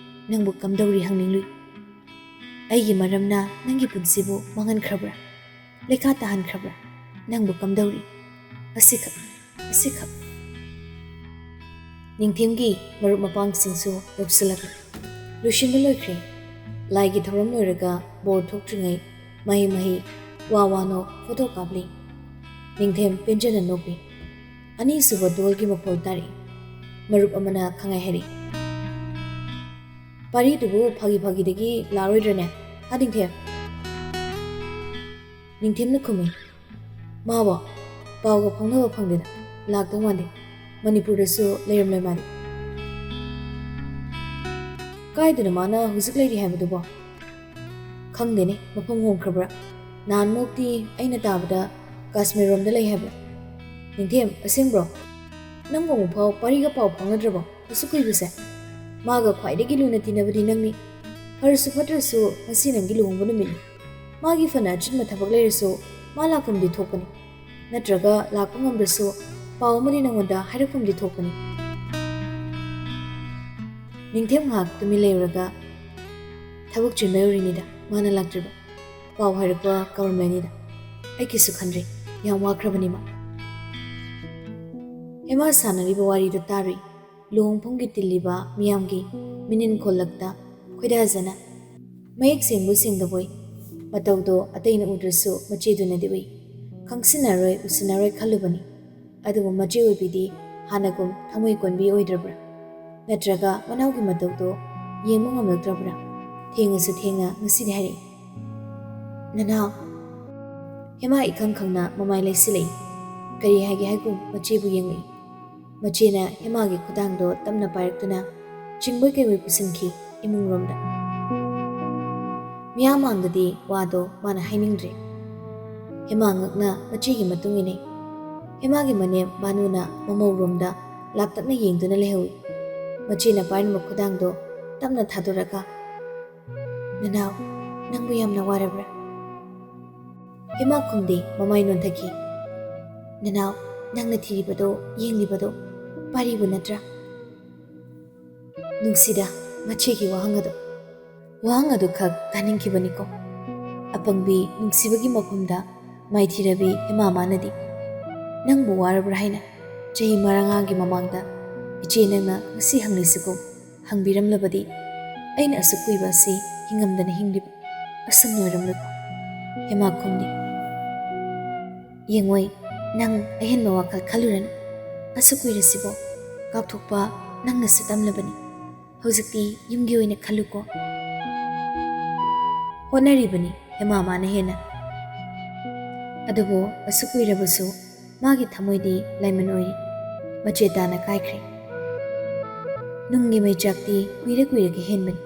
ꯅꯪꯕꯨ ꯀꯝꯗꯧꯔꯤ ꯍꯪꯅꯤꯡꯂꯨꯏ꯫ ꯑꯩꯒꯤ ꯃꯔꯝꯅ ꯅꯪꯒꯤ ꯄꯨꯟꯁꯤꯕꯨ ꯃꯥꯡꯍꯟꯈ꯭ꯔꯕ꯭ꯔꯥ? ꯂꯩꯈꯥ ꯇꯥꯍꯟꯈ꯭ꯔꯕ꯭ꯔꯥ? ꯅꯪꯕꯨ ꯀꯝꯗꯧꯔꯤ? ꯑꯁꯤꯈꯛ, ꯑꯁꯤꯈꯛ꯫ ꯅꯤꯡꯊꯦꯝꯒꯤ ꯃꯔꯨꯞ ꯃꯄꯥꯡꯁꯤꯡꯁꯨ ꯌꯧꯁꯤꯜꯂꯛꯂꯦ꯫ ꯂꯣꯏꯁꯤꯟꯕ ꯂꯣꯏꯈ꯭ꯔꯦ꯫ ꯂꯥꯏꯒꯤ ꯊꯧꯔꯝ ꯂꯣꯏꯔꯒ ꯕꯣꯔ ꯊꯣꯛꯇ꯭ꯔꯤꯉꯩ ꯃꯍꯩ ꯃꯍꯩ, ꯋꯥ ꯋꯥ ꯅꯣꯛ, ꯐꯣꯇꯣ ꯀꯥꯞꯂꯤ꯫ ꯅꯤꯡꯊꯦꯝ ꯄꯦꯟꯖꯅ ꯅꯣꯛꯂꯤ꯫ ꯑꯅꯤꯁꯨꯕ ꯗꯣꯜꯒꯤ ꯃꯈꯣꯜ ꯇꯥꯔꯛꯏ꯫ ꯃꯔꯨꯞ ꯑꯃꯅ ꯈꯪꯍꯥꯏ ꯍꯥꯏꯔꯛꯏ꯫ "ꯄꯥꯔꯤꯗꯨꯕꯨ ꯐꯥꯒꯤ ꯐꯥꯒꯤꯗꯒꯤ ꯂꯥꯛꯑꯔꯣꯏꯗ꯭ꯔꯅꯦ, ꯍꯥ ꯅꯤꯡꯊꯦꯝ?" ꯅꯤꯡꯊꯦꯝꯅ ꯈꯨꯝꯃꯤ꯫ "ꯃꯥꯕꯣ ꯄꯥꯎꯒ ꯐꯥꯎꯅꯕ ꯐꯪꯗꯦꯗ, ꯂꯥꯛꯇꯧ ꯃꯥꯟꯗꯦ꯫ ꯃꯅꯤꯄꯨꯔꯗꯁꯨ ꯂꯩꯔꯝꯂꯣꯏ ꯃꯥꯗꯤ꯫" ꯀꯥꯏꯗꯅꯣ ꯃꯥꯅ ꯍꯧꯖꯤꯛ ꯂꯩꯔꯤ ꯍꯥꯏꯕꯗꯨꯕꯣ? ꯈꯪꯗꯦꯅꯦ, ꯃꯐꯝ ꯍꯣꯡꯈ꯭ꯔꯕ꯭ꯔꯥ? ꯅꯍꯥꯟꯃꯨꯛꯇꯤ ꯑꯩꯅ ꯇꯥꯕꯗ ꯀꯥꯁꯃꯤꯔ ꯔꯣꯝꯗ ꯂꯩ ꯍꯥꯏꯕ꯫ ꯅꯤꯡꯊꯦꯝ, ꯑꯁꯦꯡꯕ꯭ꯔꯣ? ꯅꯪꯕꯨ ꯑꯃꯨꯛꯐꯥꯎ ꯄꯥꯔꯤꯒ ꯄꯥꯎ ꯐꯥꯎꯅꯗ꯭ꯔꯕꯣ ꯑꯁꯨꯛ ꯀꯨꯏꯕꯁꯦ? ꯃꯥꯒ ꯈ꯭ꯋꯥꯏꯗꯒꯤ ꯂꯨꯅ ꯇꯤꯟꯅꯕꯗꯤ ꯅꯪꯅꯤ꯫ ꯐꯔꯁꯨ ꯐꯠꯇ꯭ꯔꯁꯨ ꯉꯁꯤ ꯅꯪꯒꯤ ꯂꯨꯍꯣꯡꯕ ꯅꯨꯃꯤꯠꯅꯤ꯫ ꯃꯥꯒꯤ ꯐꯅ ꯑꯆꯤꯟꯕ ꯊꯕꯛ ꯂꯩꯔꯁꯨ ꯃꯥ ꯂꯥꯛꯐꯝꯗꯤ ꯊꯣꯛꯄꯅꯤ꯫ ꯅꯠꯇ꯭ꯔꯒ ꯂꯥꯛꯄ ꯉꯝꯗ꯭ꯔꯁꯨ ꯄꯥꯎ ꯑꯃꯗꯤ ꯅꯪꯉꯣꯟꯗ ꯍꯥꯏꯔꯛꯐꯝꯗꯤ ꯊꯣꯛꯄꯅꯤ꯫ ꯅꯤꯡꯊꯦꯝ ꯉꯥꯏꯍꯥꯛ ꯇꯨꯃꯤꯟ ꯂꯩꯔꯨꯔꯒ, "ꯊꯕꯛ ꯆꯤꯟꯕꯩ ꯑꯣꯏꯔꯤꯅꯤꯗ, ꯃꯥꯅ ꯂꯥꯛꯇ꯭ꯔꯤꯕ꯫ ꯄꯥꯎ ꯍꯥꯏꯔꯛꯄ ꯀꯧꯔꯝꯂꯅꯤꯗ꯫ ꯑꯩꯒꯤꯁꯨ ꯈꯟꯗ꯭ꯔꯤ, ꯌꯥꯝ ꯋꯥꯈ꯭ꯔꯕꯅꯤ ꯃꯥ꯫" ꯍꯦꯃꯥ ꯁꯥꯟꯅꯔꯤꯕ ꯋꯥꯔꯤꯗꯨ ꯇꯥꯔꯨꯏ꯫ ꯂꯨꯍꯣꯡꯐꯝꯒꯤ ꯇꯤꯜꯂꯤꯕ ꯃꯤꯌꯥꯝꯒꯤ ꯃꯤꯅꯤꯟ ꯈꯣꯜꯂꯛꯇ ꯈꯣꯏꯗꯥꯖꯅ, ꯃꯌꯦꯛ ꯁꯦꯡꯕꯣꯏ ꯁꯦꯡꯗꯕꯣꯏ, ꯃꯇꯧꯗꯣ ꯑꯇꯩꯅ ꯎꯗ꯭ꯔꯁꯨ ꯃꯆꯦꯗꯨꯅꯗꯤ ꯎꯏ꯫ ꯈꯪꯁꯤꯟꯅꯔꯣꯏ, ꯎꯁꯤꯟꯅꯔꯣꯏ ꯈꯜꯂꯨꯕꯅꯤ꯫ ꯑꯗꯨꯕꯨ ꯃꯆꯦ ꯑꯣꯏꯕꯤꯗꯤ ꯍꯥꯟꯅꯒꯨꯝ ꯊꯃꯣꯏ ꯀꯣꯟꯕꯤ ꯑꯣꯏꯗ꯭ꯔꯕ꯭ꯔꯥ? ꯅꯠꯇ꯭ꯔꯒ ꯃꯅꯥꯎꯒꯤ ꯃꯇꯧꯗꯣ ꯌꯦꯡꯕ ꯉꯝꯂꯛꯇ꯭ꯔꯕ꯭ꯔꯥ? ꯊꯦꯡꯉꯁꯨ ꯊꯦꯡꯅ ꯉꯁꯤꯗꯤ ꯍꯥꯏꯔꯛꯏ, "ꯅꯅꯥꯎ!" ꯍꯦꯃꯥ ꯏꯈꯪ ꯈꯪꯅ ꯃꯃꯥꯏ ꯂꯩꯁꯤꯜꯂꯛꯏ꯫ ꯀꯔꯤ ꯍꯥꯏꯒꯦ ꯍꯥꯏꯒꯨꯝ ꯃꯆꯦꯕꯨ ꯌꯦꯡꯂꯛꯏ꯫ ꯃꯆꯦꯅ ꯍꯦꯃꯥꯒꯤ ꯈꯨꯗꯥꯡꯗꯣ ꯇꯞꯅ ꯄꯥꯏꯔꯛꯇꯨꯅ ꯆꯤꯡꯕꯣꯏ ꯀꯩꯕꯣꯏ ꯄꯨꯁꯤꯟꯈꯤ ꯏꯃꯨꯡꯔꯣꯝꯗ꯫ ꯃꯤꯌꯥꯝ ꯃꯥꯡꯗꯗꯤ ꯋꯥꯗꯣ ꯃꯥꯅ ꯍꯥꯏꯅꯤꯡꯗ꯭ꯔꯦ꯫ ꯍꯦꯃꯥ ꯉꯛꯅ ꯃꯆꯦꯒꯤ ꯃꯇꯨꯡ ꯏꯟꯅꯩ꯫ ꯍꯦꯃꯥꯒꯤ ꯃꯅꯦꯝ ꯚꯥꯅꯨꯅ ꯃꯃꯧꯔꯣꯝꯗ ꯂꯥꯞꯇꯛꯅ ꯌꯦꯡꯗꯨꯅ ꯂꯩꯍꯧꯏ꯫ ꯃꯆꯦꯅ ꯄꯥꯏꯔꯝꯕ ꯈꯨꯗꯥꯡꯗꯣ ꯇꯞꯅ ꯊꯥꯗꯣꯔꯒ, "ꯅꯅꯥꯎ, ꯅꯪꯕꯨ ꯌꯥꯝꯅ ꯋꯥꯔꯕ꯭ꯔꯥ?" ꯍꯦꯃꯥ ꯈꯨꯝꯗꯦ, ꯃꯃꯥꯏ ꯅꯣꯟꯊꯈꯤ꯫ "ꯅꯅꯥꯎ, ꯅꯪꯅ ꯊꯤꯔꯤꯕꯗꯣ, ꯌꯦꯡꯂꯤꯕꯗꯣ ꯄꯥꯔꯤꯕꯨ ꯅꯠꯇ꯭ꯔꯥ?" ꯅꯨꯡꯁꯤꯗ ꯃꯆꯦꯒꯤ ꯋꯥꯍꯪ ꯑꯗꯣ꯫ ꯋꯥꯍꯪ ꯑꯗꯨꯈꯛ ꯇꯥꯅꯤꯡꯈꯤꯕꯅꯤꯀꯣ꯫ ꯑꯄꯪꯕꯤ ꯅꯨꯡꯁꯤꯕꯒꯤ ꯃꯐꯝꯗ ꯃꯥꯏꯊꯤꯔꯕꯤ ꯍꯦꯃꯥ ꯃꯥꯅꯗꯤ, "ꯅꯪꯕꯨ ꯋꯥꯔꯕ꯭ꯔꯥ ꯍꯥꯏꯅ ꯆꯍꯤ ꯃꯔꯥꯉꯥꯒꯤ ꯃꯃꯥꯡꯗ ꯏꯆꯦ ꯅꯪꯅ ꯉꯁꯤ ꯍꯪꯂꯤꯁꯤꯒꯨꯝ ꯍꯪꯕꯤꯔꯝꯂꯕꯗꯤ ꯑꯩꯅ ꯑꯁꯨꯛ ꯀꯨꯏꯕ ꯑꯁꯤ ꯍꯤꯡꯉꯝꯗꯅ ꯍꯤꯡꯂꯤꯕ ꯑꯁꯨꯝꯅ ꯑꯣꯏꯔꯝꯂꯣꯏꯀꯣ?" ꯍꯦꯃꯥ ꯈꯨꯝꯂꯤ꯫ "ꯌꯦꯡꯉꯣꯏ, ꯅꯪ ꯑꯍꯦꯟꯕ ꯋꯥꯈꯜ ꯈꯜꯂꯨꯔꯅꯨ꯫ ꯑꯁꯨꯛ ꯀꯨꯏꯔꯁꯤꯕꯣ ꯀꯥꯎꯊꯣꯛꯄ ꯅꯪꯅꯁꯨ ꯇꯝꯂꯕꯅꯤ꯫ ꯍꯧꯖꯤꯛꯇꯤ ꯌꯨꯝꯒꯤ ꯑꯣꯏꯅ ꯈꯜꯂꯨꯀꯣ꯫" ꯍꯣꯠꯅꯔꯤꯕꯅꯤ ꯍꯦꯃꯥ ꯃꯥꯅ ꯍꯦꯟꯅ꯫ ꯑꯗꯨꯕꯨ ꯑꯁꯨꯛ ꯀꯨꯏꯔꯕꯁꯨ ꯃꯥꯒꯤ ꯊꯃꯣꯏꯗꯤ ꯂꯥꯏꯃꯟ ꯑꯣꯏꯔꯤ꯫ ꯃꯆꯦ ꯇꯥꯅ ꯀꯥꯏꯈ꯭ꯔꯦ꯫ ꯅꯨꯡꯒꯤ ꯃꯩꯆꯥꯛꯇꯤ ꯀꯨꯏꯔ ꯀꯨꯏꯔꯒ ꯍꯦꯟꯕꯅꯤ꯫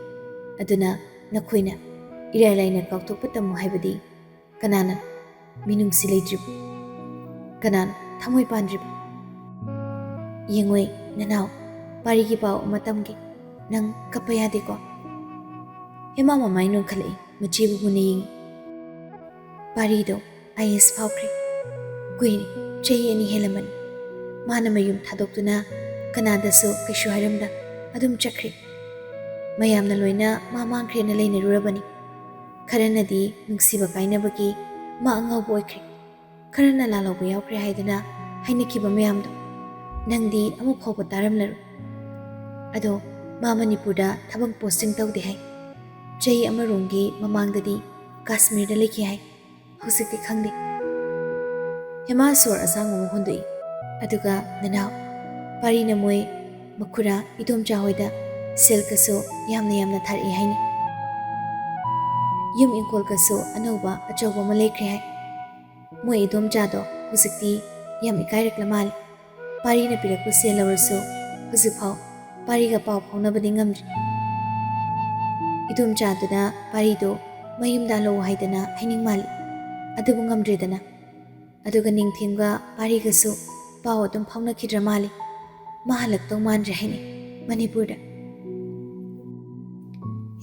ꯑꯗꯨꯅ ꯅꯈꯣꯏꯅ ꯏꯔꯥꯏ ꯂꯥꯏꯅ ꯀꯥꯎꯊꯣꯛꯄ ꯇꯝꯃꯨ ꯍꯥꯏꯕꯗꯤ ꯀꯅꯥꯅ ꯃꯤꯅꯨꯡꯁꯤ ꯂꯩꯇ꯭ꯔꯤꯕ? ꯀꯅꯥꯅ ꯊꯃꯣꯏ ꯄꯥꯟꯗ꯭ꯔꯤꯕ? ꯌꯦꯡꯉꯣꯏ ꯅꯅꯥꯎ, ꯄꯥꯔꯤꯒꯤ ꯄꯥꯎ ꯑꯃ ꯇꯝꯒꯦ꯫ ꯅꯪ ꯀꯞꯄ ꯌꯥꯗꯦꯀꯣ꯫ ꯍꯦꯃꯥ ꯃꯃꯥꯏ ꯅꯣꯟꯈꯠꯂꯛꯏ꯫ ꯃꯆꯦꯕꯨ ꯃꯨꯟꯅ ꯌꯦꯡꯉꯤ꯫ ꯄꯥꯔꯤꯗꯣ ꯑꯥꯏ ꯑꯦꯁ ꯐꯥꯎꯈ꯭ꯔꯦ꯫ ꯀꯨꯏꯔꯦ, ꯆꯍꯤ ꯑꯅꯤ ꯍꯦꯜꯂꯝꯃꯅꯤ꯫ ꯃꯥꯅ ꯃꯌꯨꯝ ꯊꯥꯗꯣꯛꯇꯨꯅ ꯀꯅꯥꯗꯁꯨ ꯀꯩꯁꯨ ꯍꯥꯏꯔꯝꯗ ꯑꯗꯨꯝ ꯆꯠꯈ꯭ꯔꯦ꯫ ꯃꯌꯥꯝꯅ ꯂꯣꯏꯅ ꯃꯥ ꯃꯥꯡꯈ꯭ꯔꯦꯅ ꯂꯩꯅꯔꯨꯔꯕꯅꯤ꯫ ꯈꯔꯅꯗꯤ ꯅꯨꯡꯁꯤꯕ ꯀꯥꯏꯅꯕꯒꯤ ꯃꯥ ꯑꯉꯥꯎꯕ ꯑꯣꯏꯈ꯭ꯔꯦ꯫ ꯈꯔꯅ ꯂꯥꯜꯍꯧꯕ ꯌꯥꯎꯈ꯭ꯔꯦ ꯍꯥꯏꯗꯅ ꯍꯥꯏꯅꯈꯤꯕ ꯃꯌꯥꯝꯗꯣ ꯅꯪꯗꯤ ꯑꯃꯨꯛ ꯐꯥꯎꯕ ꯇꯥꯔꯝꯂꯔꯣꯏ꯫ ꯑꯗꯣ ꯃꯥ ꯃꯅꯤꯄꯨꯔꯗ ꯊꯕꯛ ꯄꯣꯁꯇꯤꯡ ꯇꯧꯗꯦ ꯍꯥꯏ꯫ ꯆꯍꯤ ꯑꯃꯔꯣꯝꯒꯤ ꯃꯃꯥꯡꯗꯗꯤ ꯀꯥꯁꯃꯤꯔꯗ ꯂꯩꯈꯤ ꯍꯥꯏ꯫ ꯍꯧꯖꯤꯛꯇꯤ ꯈꯪꯗꯦ꯫ ꯍꯦꯃꯥ ꯁꯣꯔ ꯑꯁꯥꯡꯕ ꯑꯃ ꯍꯣꯟꯗꯣꯛꯏ꯫ ꯑꯗꯨꯒ ꯅꯅꯥꯎ, ꯄꯥꯔꯤꯅ ꯃꯣꯏ ꯃꯈꯨꯔꯥ ꯏꯗꯣꯝꯆꯥ ꯍꯣꯏꯗ ꯁꯦꯜꯒꯁꯨ ꯌꯥꯝꯅ ꯌꯥꯝꯅ ꯊꯥꯔꯛꯏ ꯍꯥꯏꯅꯤ꯫ ꯌꯨꯝ ꯏꯪꯈꯣꯜꯒꯁꯨ ꯑꯅꯧꯕ ꯑꯆꯧꯕ ꯑꯃ ꯂꯩꯈ꯭ꯔꯦ ꯍꯥꯏ꯫ ꯃꯣꯏ ꯏꯗꯣꯝꯆꯥꯗꯣ ꯍꯧꯖꯤꯛꯇꯤ ꯌꯥꯝ ꯏꯀꯥꯏꯔꯛꯂ ꯃꯥꯜꯂꯦ꯫ ꯄꯥꯔꯤꯅ ꯄꯤꯔꯛꯄ ꯁꯦꯜ ꯂꯧꯔꯁꯨ ꯍꯧꯖꯤꯛꯐꯥꯎ ꯄꯥꯔꯤꯒ ꯄꯥꯎ ꯐꯥꯎꯅꯕꯗꯤ ꯉꯝꯗ꯭ꯔꯤ꯫ ꯏꯗꯣꯝꯆꯥꯗꯨꯅ ꯄꯥꯔꯤꯗꯣ ꯃꯌꯨꯝꯗ ꯍꯜꯂꯛꯎ ꯍꯥꯏꯗꯅ ꯍꯥꯏꯅꯤꯡ ꯃꯥꯜꯂꯤ꯫ ꯑꯗꯨꯕꯨ ꯉꯝꯗ꯭ꯔꯦꯗꯅ꯫ ꯑꯗꯨꯒ ꯅꯤꯡꯊꯦꯝꯒ ꯄꯥꯔꯤꯒꯁꯨ ꯄꯥꯎ ꯑꯗꯨꯝ ꯐꯥꯎꯅꯈꯤꯗ꯭ꯔ ꯃꯥꯜꯂꯤ꯫ ꯃꯥ ꯍꯜꯂꯛꯇꯧ ꯃꯥꯟꯗ꯭ꯔꯦ ꯍꯥꯏꯅꯤ ꯃꯅꯤꯄꯨꯔꯗ꯫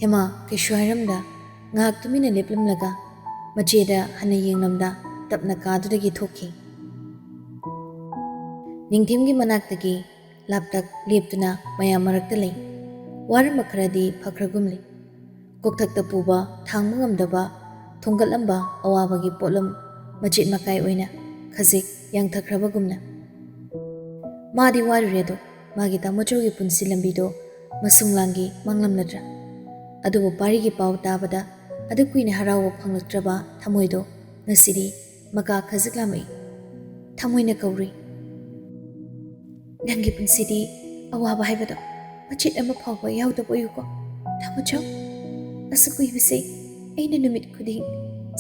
ꯍꯦꯃꯥ ꯀꯩꯁꯨ ꯍꯥꯏꯔꯝꯗ ꯉꯥꯏꯍꯥꯛ ꯇꯨꯃꯤꯟꯅ ꯂꯦꯞꯂꯝꯂꯒ ꯃꯆꯦꯗ ꯍꯟꯅ ꯌꯦꯡꯂꯝꯗ ꯇꯞꯅ ꯀꯥꯗꯨꯗꯒꯤ ꯊꯣꯛꯈꯤ꯫ ꯅꯤꯡꯊꯦꯝꯒꯤ ꯃꯅꯥꯛꯇꯒꯤ ꯂꯥꯞꯇꯛ ꯂꯦꯞꯇꯨꯅ ꯃꯌꯥꯝ ꯃꯔꯛꯇ ꯂꯩ꯫ ꯋꯥꯔꯝꯕ ꯈꯔꯗꯤ ꯐꯈ꯭ꯔꯒꯨꯝꯂꯤ꯫ ꯀꯣꯛꯊꯛꯇ ꯄꯨꯕ ꯊꯥꯡꯕ ꯉꯝꯗꯕ ꯊꯣꯡꯒꯠꯂꯝꯕ ꯑꯋꯥꯕꯒꯤ ꯄꯣꯠꯂꯨꯝ ꯃꯆꯦꯠ ꯃꯀꯥꯏ ꯑꯣꯏꯅ ꯈꯖꯤꯛ ꯌꯥꯡꯊꯈ꯭ꯔꯕꯒꯨꯝꯅ꯫ ꯃꯥꯗꯤ ꯋꯥꯔꯨꯔꯦ ꯑꯗꯣ ꯃꯥꯒꯤ ꯇꯥꯃꯣꯆꯧꯒꯤ ꯄꯨꯟꯁꯤ ꯂꯝꯕꯤꯗꯣ ꯃꯁꯨꯡ ꯂꯥꯡꯒꯤ ꯃꯥꯡꯂꯝꯂꯗ꯭ꯔꯥ? ꯑꯗꯨꯕꯨ ꯄꯥꯔꯤꯒꯤ ꯄꯥꯎ ꯇꯥꯕꯗ ꯑꯗꯨ ꯀꯨꯏꯅ ꯍꯔꯥꯎꯕ ꯐꯪꯂꯛꯇ꯭ꯔꯕ ꯊꯃꯣꯏꯗꯣ ꯉꯁꯤꯗꯤ ꯃꯀꯥ ꯈꯖꯤꯛ ꯂꯥꯝꯃꯛꯏ꯫ ꯊꯃꯣꯏꯅ ꯀꯧꯔꯤ꯫ ꯅꯪꯒꯤ ꯄꯨꯟꯁꯤꯗꯤ ꯑꯋꯥꯕ ꯍꯥꯏꯕꯗꯣ ꯃꯆꯦꯠ ꯑꯃ ꯐꯥꯎꯕ ꯌꯥꯎꯗꯕ ꯑꯣꯏꯌꯨꯀꯣ, ꯊꯃꯣꯆꯧ꯫ ꯑꯁꯨꯛ ꯀꯨꯏꯕꯁꯦ ꯑꯩꯅ ꯅꯨꯃꯤꯠ ꯈꯨꯗꯤꯡ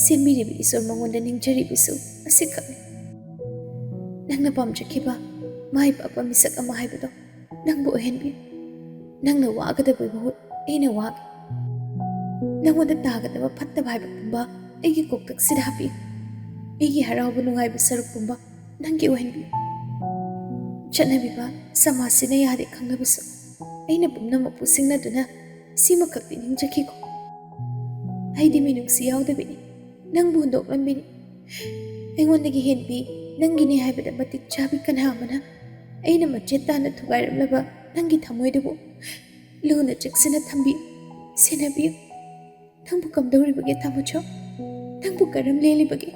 ꯁꯦꯝꯕꯤꯔꯤꯕ ꯏꯁꯣꯔ ꯃꯉꯣꯟꯗ ꯅꯤꯡꯖꯔꯤꯕꯁꯨ ꯑꯁꯤꯈꯛꯅꯤ꯫ ꯅꯪꯅ ꯄꯥꯝꯖꯈꯤꯕ ꯃꯥꯏ ꯄꯥꯛꯄ ꯃꯤꯁꯛ ꯑꯃ ꯍꯥꯏꯕꯗꯣ ꯅꯪꯕꯨ ꯑꯣꯏꯍꯟꯕꯤꯌꯨ꯫ ꯅꯪꯅ ꯋꯥꯒꯗꯕꯒꯤ ꯃꯍꯨꯠ ꯑꯩꯅ ꯋꯥꯒꯦ꯫ ꯅꯪꯉꯣꯟꯗ ꯇꯥꯒꯗꯕ ꯐꯠꯇꯕ ꯍꯥꯏꯕ ꯄꯨꯝꯕ ꯑꯩꯒꯤ ꯀꯣꯛꯇꯛꯁꯤꯗ ꯍꯥꯞꯄꯤꯌꯨ꯫ ꯑꯩꯒꯤ ꯍꯔꯥꯎꯕ ꯅꯨꯡꯉꯥꯏꯕ ꯁꯔꯨꯛ ꯄꯨꯝꯕ ꯅꯪꯒꯤ ꯑꯣꯏꯍꯟꯕꯤꯌꯨ꯫ ꯆꯠꯅꯕꯤꯕ ꯁꯃꯥꯖꯁꯤꯅ ꯌꯥꯗꯦ ꯈꯪꯂꯕꯁꯨ, ꯑꯩꯅ ꯄꯨꯝꯅꯃꯛꯄꯨ ꯁꯤꯡꯅꯗꯨꯅ ꯁꯤꯃꯈꯛꯇꯤ ꯅꯤꯡꯖꯈꯤꯀꯣ꯫ ꯑꯩꯗꯤ ꯃꯤꯅꯨꯡꯁꯤ ꯌꯥꯎꯗꯕꯤꯅꯤ, ꯅꯪꯕꯨ ꯍꯨꯟꯗꯣꯛꯂꯝꯕꯤꯅꯤ꯫ ꯑꯩꯉꯣꯟꯗꯒꯤ ꯍꯦꯟꯕꯤ ꯅꯪꯒꯤꯅꯤ ꯍꯥꯏꯕꯗ ꯃꯇꯤꯛ ꯆꯥꯕꯤ ꯀꯅꯥ ꯑꯃꯅ ꯑꯩꯅ ꯃꯆꯦꯠ ꯇꯥꯅ ꯊꯨꯒꯥꯏꯔꯝꯂꯕ ꯅꯪꯒꯤ ꯊꯃꯣꯏꯗꯨꯕꯨ ꯂꯨꯅ ꯆꯦꯛꯁꯤꯟꯅ ꯊꯝꯕꯤꯌꯨ, ꯁꯦꯟꯅꯕꯤꯌꯨ꯫ ꯅꯪꯕꯨ ꯀꯝꯗꯧꯔꯤꯕꯒꯦ, ꯇꯥꯃꯣꯆꯧ? ꯅꯪꯕꯨ ꯀꯔꯝ ꯂꯦꯜꯂꯤꯕꯒꯦ?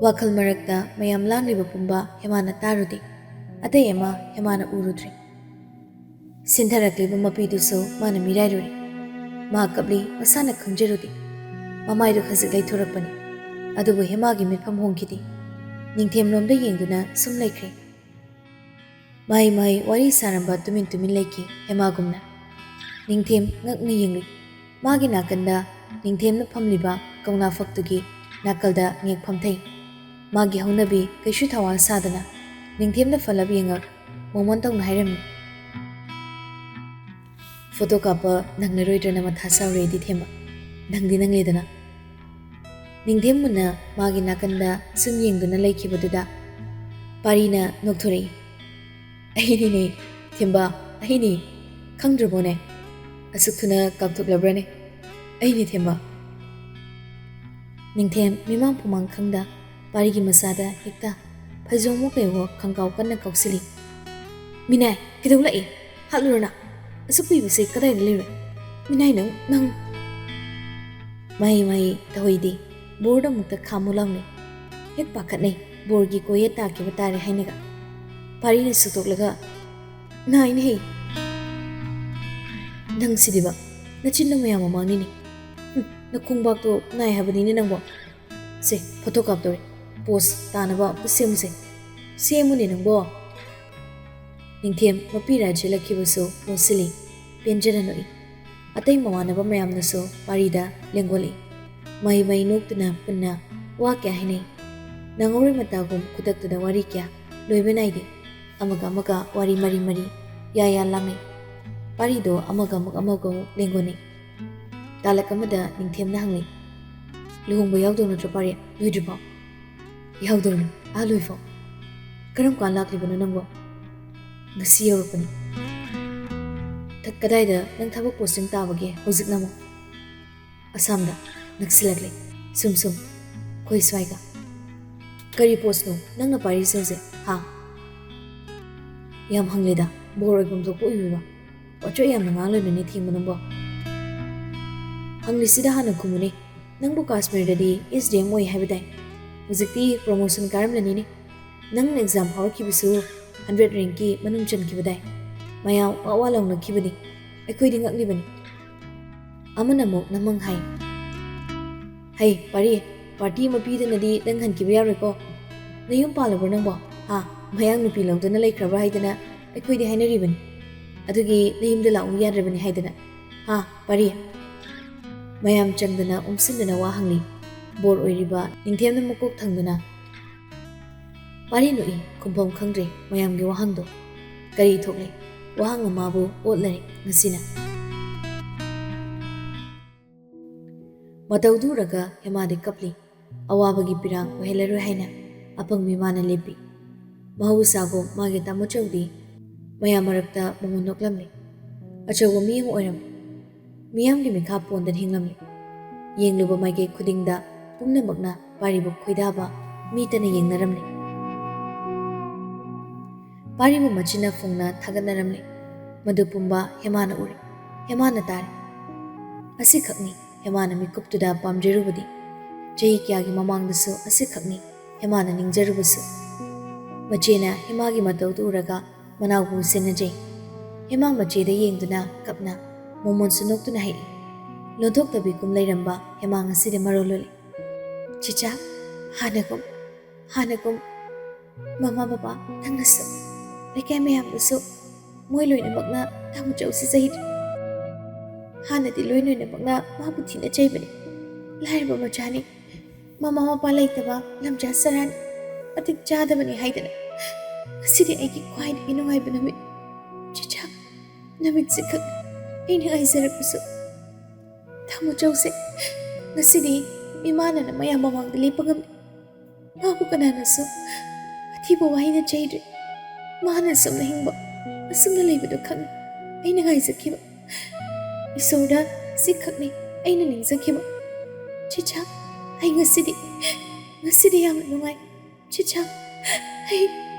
ꯋꯥꯈꯜ ꯃꯔꯛꯇ ꯃꯌꯥꯝ ꯂꯥꯡꯂꯤꯕ ꯄꯨꯝꯕ ꯍꯦꯃꯥꯅ ꯇꯥꯔꯨꯗꯦ꯫ ꯑꯇꯩ ꯑꯃ ꯍꯦꯃꯥꯅ ꯎꯔꯨꯗ꯭ꯔꯦ꯫ ꯁꯤꯟꯊꯔꯛꯂꯤꯕ ꯃꯄꯤꯗꯨꯁꯨ ꯃꯥꯅ ꯃꯤꯔꯥꯏꯔꯨꯔꯦ꯫ ꯃꯍꯥꯛ ꯀꯞꯂꯤ ꯃꯁꯥꯅ ꯈꯪꯖꯔꯨꯗꯦ꯫ ꯃꯃꯥꯏꯗꯨ ꯈꯖꯤꯛ ꯂꯩꯊꯣꯔꯛꯄꯅꯤ꯫ ꯑꯗꯨꯕꯨ ꯍꯦꯃꯥꯒꯤ ꯃꯤꯠꯐꯝ ꯍꯣꯡꯈꯤꯗꯦ꯫ ꯅꯤꯡꯊꯦꯝꯂꯣꯝꯗ ꯌꯦꯡꯗꯨꯅ ꯁꯨꯝ ꯂꯩꯈ꯭ꯔꯦ꯫ ꯃꯍꯩ ꯃꯍꯩ ꯋꯥꯔꯤ ꯁꯥꯔꯝꯕ ꯇꯨꯃꯤꯟ ꯇꯨꯃꯤꯟ ꯂꯩꯈꯤ ꯍꯦꯃꯥꯒꯨꯝꯅ꯫ ꯅꯤꯡꯊꯦꯝ ꯉꯛꯅ ꯌꯦꯡꯂꯨꯏ꯫ ꯃꯥꯒꯤ ꯅꯥꯀꯟꯗ ꯅꯤꯡꯊꯦꯝꯅ ꯐꯝꯂꯤꯕ ꯀꯧꯅꯥ ꯐꯛꯇꯨꯒꯤ ꯅꯥꯀꯜꯗ ꯉꯦꯛ ꯐꯝꯊꯩ꯫ ꯃꯥꯒꯤ ꯍꯧꯅꯕꯤ ꯀꯩꯁꯨ ꯊꯋꯥ ꯁꯥꯗꯅ ꯅꯤꯡꯊꯦꯝꯅ ꯐꯂꯞ ꯌꯦꯡꯉꯛ ꯃꯣꯃꯣꯟ ꯇꯧꯅ ꯍꯥꯏꯔꯝꯃꯤ꯫ "ꯐꯣꯇꯣ ꯀꯥꯞꯄ ꯅꯪꯂꯔꯣꯏꯗ꯭ꯔꯅ ꯃꯊꯥ ꯁꯥꯎꯔꯦ ꯑꯩꯗꯤ ꯊꯦꯝꯕ꯫ ꯅꯪꯗꯤ ꯅꯪꯂꯦꯗꯅ꯫" ꯅꯤꯡꯊꯦꯝ ꯃꯨꯟꯅ ꯃꯥꯒꯤ ꯅꯥꯀꯟꯗ ꯁꯨꯝ ꯌꯦꯡꯗꯨꯅ ꯂꯩꯈꯤꯕꯗꯨꯗ ꯄꯥꯔꯤꯅ ꯅꯣꯛꯊꯣꯔꯛꯏ꯫ "ꯑꯩꯅꯤꯅꯦ ꯊꯦꯝꯕ, ꯑꯩꯅꯤ꯫ ꯈꯪꯗ꯭ꯔꯕꯣꯅꯦ? ꯑꯁꯨꯛ ꯊꯨꯅ ꯀꯥꯎꯊꯣꯛꯂꯕ꯭ꯔꯅꯦ? ꯑꯩꯅꯤ ꯊꯦꯝꯕ꯫" ꯅꯤꯡꯊꯦꯝ ꯃꯤꯃꯥꯡ ꯄꯨꯃꯥꯡ ꯈꯪꯗ ꯄꯥꯔꯤꯒꯤ ꯃꯆꯥꯗ ꯍꯦꯛꯇ ꯐꯩꯖꯣꯝꯃꯨ ꯀꯩꯋꯣ ꯈꯪꯒꯥꯎ ꯀꯟꯅ ꯀꯥꯎꯁꯤꯜꯂꯤ꯫ "ꯃꯤꯅꯥꯏ, ꯀꯩꯗꯧ ꯂꯥꯛꯏ? ꯍꯥꯠꯂꯨꯔꯣ ꯅꯪ? ꯑꯁꯨꯛ ꯀꯨꯏꯕꯁꯦ ꯀꯗꯥꯏꯗ ꯂꯩꯔꯨꯏ? ꯃꯤꯅꯥꯏ ꯅꯪ, ꯅꯪ!" ꯃꯍꯩ ꯃꯍꯩ ꯇꯧꯍꯩꯗꯦ꯫ ꯕꯣꯔꯗ ꯑꯃꯨꯛꯇ ꯈꯥꯝꯃꯨ ꯂꯥꯎꯅꯦ꯫ ꯍꯦꯛ ꯄꯥꯈꯠꯅꯩ, ꯕꯣꯔꯒꯤ ꯀꯣꯌꯦꯠ ꯇꯥꯈꯤꯕ ꯇꯥꯔꯦ ꯍꯥꯏꯅꯒ꯫ ꯄꯥꯔꯤꯅ ꯁꯨꯛꯇꯣꯛꯂꯒ, "ꯅꯥꯏꯅꯦꯍꯦ꯫ ꯅꯪ ꯁꯤꯗꯤꯕ, ꯅꯆꯤꯟꯅ ꯃꯌꯥꯝ ꯃꯃꯥꯡꯅꯤꯅꯦ꯫ ꯍꯨꯝ, ꯅꯈꯣꯡꯕꯥꯛꯇꯣ ꯅꯥꯏ ꯍꯥꯏꯕꯅꯤꯅꯦ ꯅꯪꯕꯣ꯫ ꯁꯦ, ꯐꯣꯇꯣ ꯀꯥꯞꯇꯧꯔꯦ꯫ ꯄꯣꯁ ꯇꯥꯅꯕ ꯑꯝꯇ ꯁꯦꯝꯃꯨꯁꯦ꯫ ꯁꯦꯝꯃꯨꯅꯦ ꯅꯪꯕꯣ꯫" ꯅꯤꯡꯊꯦꯝ ꯃꯄꯤ ꯔꯥꯏ ꯆꯦꯜꯂꯛꯈꯤꯕꯁꯨ ꯂꯣꯠꯁꯤꯜꯂꯤ꯫ ꯄꯦꯟꯖꯅ ꯅꯣꯛꯏ꯫ ꯑꯇꯩ ꯃꯃꯥꯟꯅꯕ ꯃꯌꯥꯝꯅꯁꯨ ꯄꯥꯔꯤꯗ ꯂꯦꯡꯒꯣꯜꯂꯤ꯫ ꯃꯍꯩ ꯃꯍꯩ ꯅꯣꯛꯇꯨꯅ ꯄꯨꯟꯅ ꯋꯥ ꯀꯌꯥ ꯍꯥꯏꯅꯩ꯫ ꯅꯪꯍꯧꯔꯣꯏ ꯃꯇꯥꯒꯨꯝ ꯈꯨꯗꯛꯇꯨꯗ ꯋꯥꯔꯤ ꯀꯌꯥ ꯂꯣꯏꯕ ꯅꯥꯏꯗꯦ꯫ ꯑꯃꯒ ꯑꯃꯒ ꯋꯥꯔꯤ ꯃꯔꯤ ꯃꯔꯤ꯫ ꯌꯥ ꯌꯥ ꯂꯥꯡꯅꯩ꯫ ꯄꯥꯔꯤꯗꯣ ꯑꯃꯒ ꯑꯃꯨꯛ ꯑꯃꯒ ꯑꯃꯨꯛ ꯂꯦꯡꯒꯣꯟꯅꯩ꯫ ꯇꯥꯂꯛ ꯑꯃꯗ ꯅꯤꯡꯊꯦꯝꯅ ꯍꯪꯂꯤ, "ꯂꯨꯍꯣꯡꯕ ꯌꯥꯎꯗꯧ ꯅꯠꯇ꯭ꯔꯣ ꯄꯥꯔꯤ? ꯂꯣꯏꯗ꯭ꯔꯤꯕꯣ?" "ꯌꯥꯎꯗꯧꯔꯤꯅꯤ, ꯑꯥ ꯂꯣꯏꯐꯥꯎ꯫ ꯀꯔꯝ ꯀꯥꯟ ꯂꯥꯛꯂꯤꯕꯅꯣ ꯅꯪꯕꯣ?" "ꯉꯁꯤ ꯌꯧꯔꯛꯄꯅꯤ꯫" "ꯊ-, ꯀꯗꯥꯏꯗ ꯅꯪ ꯊꯕꯛ posting ꯇꯥꯕꯒꯦ ꯍꯧꯖꯤꯛꯅ ꯑꯃꯨꯛ?" "ꯑꯁꯥꯝꯗ ꯅꯛꯁꯤꯜꯂꯛꯂꯦ꯫ ꯁꯨꯝ ꯁꯨꯝ ꯑꯩꯈꯣꯏ ꯁ꯭ꯋꯥꯏꯒ꯫" "ꯀꯔꯤ postꯅꯣ ꯅꯪꯅ ꯄꯥꯏꯔꯤꯁꯦ ꯍꯧꯖꯤꯛ, ꯍꯥ?" "ꯌꯥꯝ ꯍꯪꯂꯦꯗ, ꯕꯣꯔ ꯑꯣꯏꯐꯝ ꯊꯣꯛꯄ ꯑꯣꯏꯕꯤꯕ꯫ ꯋꯥꯆꯣꯠ ꯌꯥꯝꯅ ꯉꯥꯡꯂꯅꯨꯅꯦ ꯊꯦꯡꯕ ꯅꯪꯕꯣ꯫ ꯍꯪꯂꯤꯁꯤꯗ ꯍꯥꯟꯅ ꯈꯨꯝꯃꯨꯅꯦ, ꯅꯪꯕꯨ ꯀꯥꯁꯃꯤꯔꯗꯗꯤ S D M ꯑꯣꯏ ꯍꯥꯏꯕ ꯇꯥꯏ꯫ ꯍꯧꯖꯤꯛꯇꯤ promotion ꯀꯥꯔꯝꯂꯅꯤꯅꯦ꯫ ꯅꯪ exam ꯐꯥꯎꯔꯛꯈꯤꯕꯁꯨ hundred rankꯀꯤ ꯃꯅꯨꯡ ꯆꯟꯈꯤꯕꯗꯥꯏ꯫ ꯃꯌꯥꯝ ꯋꯥ ꯋꯥ ꯂꯥꯎꯅꯈꯤꯕꯅꯤ꯫ ꯑꯩꯈꯣꯏꯗꯤ ꯉꯛꯂꯤꯕꯅꯤ꯫" ꯑꯃꯅ ꯑꯃꯨꯛ ꯅꯝꯍꯪ ꯍꯥꯏ, "ꯍꯩ, ꯄꯥꯔꯤ, party ꯑꯃ ꯄꯤꯗꯅꯗꯤ ꯅꯪ ꯍꯟꯈꯤꯕ ꯌꯥꯔꯣꯏꯀꯣ꯫ ꯅꯌꯨꯝ ꯄꯥꯜꯂꯕ꯭ꯔꯣ ꯅꯪꯕꯣ? ꯍꯥ? ꯃꯌꯥꯡ ꯅꯨꯄꯤ ꯂꯧꯗꯅ ꯂꯩꯈ꯭ꯔꯕ꯭ꯔꯥ ꯍꯥꯏꯗꯅ ꯑꯩꯈꯣꯏꯗꯤ ꯍꯥꯏꯅꯔꯤꯕꯅꯤ꯫ ꯑꯗꯨꯒꯤ ꯅꯌꯨꯝꯗ ꯂꯥꯛꯎ ꯌꯥꯗ꯭ꯔꯕꯅꯤ ꯍꯥꯏꯗꯅ꯫ ꯍꯥ, ꯄꯥꯔꯤ?" ꯃꯌꯥꯝ ꯆꯪꯗꯅ ꯎꯝꯁꯤꯟꯗꯅ ꯋꯥ ꯍꯪꯂꯤ꯫ ꯕꯣꯔ ꯑꯣꯏꯔꯤꯕ ꯅꯤꯡꯊꯦꯝꯅ ꯃꯀꯣꯛ ꯊꯪꯗꯨꯅ, ꯄꯥꯔꯤ ꯅꯣꯛꯏ, ꯈꯨꯝꯐꯝ ꯈꯪꯗ꯭ꯔꯦ ꯃꯌꯥꯝꯒꯤ ꯋꯥꯍꯪꯗꯣ꯫ ꯀꯔꯤ ꯊꯣꯛꯂꯦ? ꯋꯥꯍꯪ ꯑꯃꯕꯨ ꯑꯣꯠꯂꯔꯦ ꯉꯁꯤꯅ꯫ ꯃꯇꯧꯗꯨ ꯎꯔꯒ ꯍꯦꯃꯥꯗꯤ ꯀꯞꯂꯤ꯫ ꯑꯋꯥꯕꯒꯤ ꯄꯤꯔꯥꯡ ꯑꯣꯏꯍꯜꯂꯔꯣꯏ ꯍꯥꯏꯅ ꯑꯄꯪꯕꯤ ꯃꯥꯅ ꯂꯦꯞꯄꯤ꯫ ꯃꯍꯧꯁꯥꯒꯨꯝ ꯃꯥꯒꯤ ꯇꯥꯃꯣꯆꯧꯗꯤ ꯃꯌꯥꯝ ꯃꯔꯛꯇ ꯃꯉꯣꯟ ꯅꯣꯛꯂꯝꯂꯤ꯫ ꯑꯆꯧꯕ ꯃꯤ ꯑꯃ ꯑꯣꯏꯔꯝꯂꯤ꯫ ꯃꯤꯌꯥꯝꯒꯤ ꯃꯤꯈꯥ ꯄꯣꯟꯗꯅ ꯍꯤꯡꯂꯝꯂꯤ꯫ ꯌꯦꯡꯂꯨꯕ ꯃꯥꯏꯀꯩ ꯈꯨꯗꯤꯡꯗ ꯄꯨꯝꯅꯃꯛꯅ ꯄꯥꯔꯤꯕꯨ ꯈꯣꯏꯗꯥꯕ ꯃꯤꯇꯅ ꯌꯦꯡꯅꯔꯝꯂꯤ꯫ ꯄꯥꯔꯤꯕꯨ ꯃꯆꯤꯟꯅ ꯐꯣꯡꯅ ꯊꯥꯒꯠꯅꯔꯝꯂꯤ꯫ ꯃꯗꯨ ꯄꯨꯝꯕ ꯍꯦꯃꯥꯅ ꯎꯔꯦ, ꯍꯦꯃꯥꯅ ꯇꯥꯔꯦ꯫ ꯑꯁꯤꯈꯛꯅꯤ ꯍꯦꯃꯥꯅ ꯃꯤꯀꯨꯞꯇꯨꯗ ꯄꯥꯝꯖꯔꯨꯕꯗꯤ꯫ ꯆꯍꯤ ꯀꯌꯥꯒꯤ ꯃꯃꯥꯡꯗꯁꯨ ꯑꯁꯤꯈꯛꯅꯤ ꯍꯦꯃꯥꯅ ꯅꯤꯡꯖꯔꯨꯕꯁꯨ꯫ ꯃꯆꯦꯅ ꯍꯦꯃꯥꯒꯤ ꯃꯇꯧꯗꯨ ꯎꯔꯒ ꯃꯅꯥꯎꯕꯨ ꯁꯦꯟꯅꯖꯩ꯫ ꯍꯦꯃꯥ ꯃꯆꯦꯗ ꯌꯦꯡꯗꯨꯅ ꯀꯞꯅ ꯃꯣꯃꯣꯟꯁꯨ ꯅꯣꯛꯇꯨꯅ ꯍꯥꯏꯔꯛꯏ꯫ ꯂꯣꯟꯊꯣꯛꯇꯕꯤ ꯀꯨꯝ ꯂꯩꯔꯝꯕ ꯍꯦꯃꯥ ꯉꯁꯤꯗꯤ ꯃꯔꯣꯜ ꯂꯣꯜꯂꯤ꯫ "ꯆꯤꯆꯥ, ꯍꯥꯟꯅꯒꯨꯝ, ꯍꯥꯟꯅꯒꯨꯝ ꯃꯃꯥ ꯕꯕꯥ ꯅꯪꯅꯁꯨ, ꯂꯩꯀꯥꯏ ꯃꯌꯥꯝꯗꯁꯨ ꯃꯣꯏ ꯂꯣꯏꯅꯃꯛꯅ ꯇꯥꯃꯣ ꯆꯧꯁꯤ ꯆꯩꯗ꯭ꯔꯦ꯫ ꯍꯥꯟꯅꯗꯤ ꯂꯣꯏ ꯂꯣꯏꯅꯃꯛꯅ ꯃꯥꯕꯨ ꯊꯤꯅ ꯆꯩꯕꯅꯤ꯫ ꯂꯥꯏꯔꯕ ꯃꯆꯥꯅꯤ, ꯃꯃꯥ ꯃꯄꯥ ꯂꯩꯇꯕ ꯂꯝꯖꯥ ꯆꯔꯥꯅꯤ, ꯃꯇꯤꯛ ꯆꯥꯗꯕꯅꯤ ꯍꯥꯏꯗꯅ꯫ ꯉꯁꯤꯗꯤ ꯑꯩꯒꯤ ꯈ꯭ꯋꯥꯏꯗꯒꯤ ꯅꯨꯡꯉꯥꯏꯕ ꯅꯨꯃꯤꯠ꯫ ꯆꯤ-, ꯅꯨꯃꯤꯠꯁꯤ ꯈꯛ ꯑꯩꯅ ꯉꯥꯏꯖꯔꯛꯄꯁꯨ꯫ ꯇꯥꯃꯣ ꯆꯧꯁꯦ, ꯉꯁꯤꯗꯤ ꯏꯃꯥꯅꯅ ꯃꯌꯥꯝ ꯃꯃꯥꯡꯗ ꯂꯦꯞꯄ ꯉꯝꯃꯤ꯫ ꯃꯥꯕꯨ ꯀꯅꯥꯅꯁꯨ ꯑꯊꯤꯕ ꯋꯥꯍꯩꯅ ꯆꯩꯗ꯭ꯔꯤ꯫ ꯃꯥꯅ ꯑꯁꯨꯝꯅ ꯍꯤꯡꯕ, ꯑꯁꯨꯝꯅ ꯂꯩꯕꯗꯨ ꯈꯛꯅꯤ ꯑꯩꯅ ꯉꯥꯏꯖꯈꯤꯕ꯫ ꯏꯁꯣꯔꯗ ꯁꯤ ꯈꯛꯅꯤ ꯑꯩꯅ ꯅꯤꯡꯖꯈꯤꯕ꯫ ꯆꯤꯆꯥ, ꯑꯩ ꯉꯁꯤꯗꯤ, ꯉꯁꯤꯗꯤ ꯌꯥꯝꯅ ꯅꯨꯡꯉꯥꯏ꯫ ꯆꯤꯆꯥ, ꯑꯩ,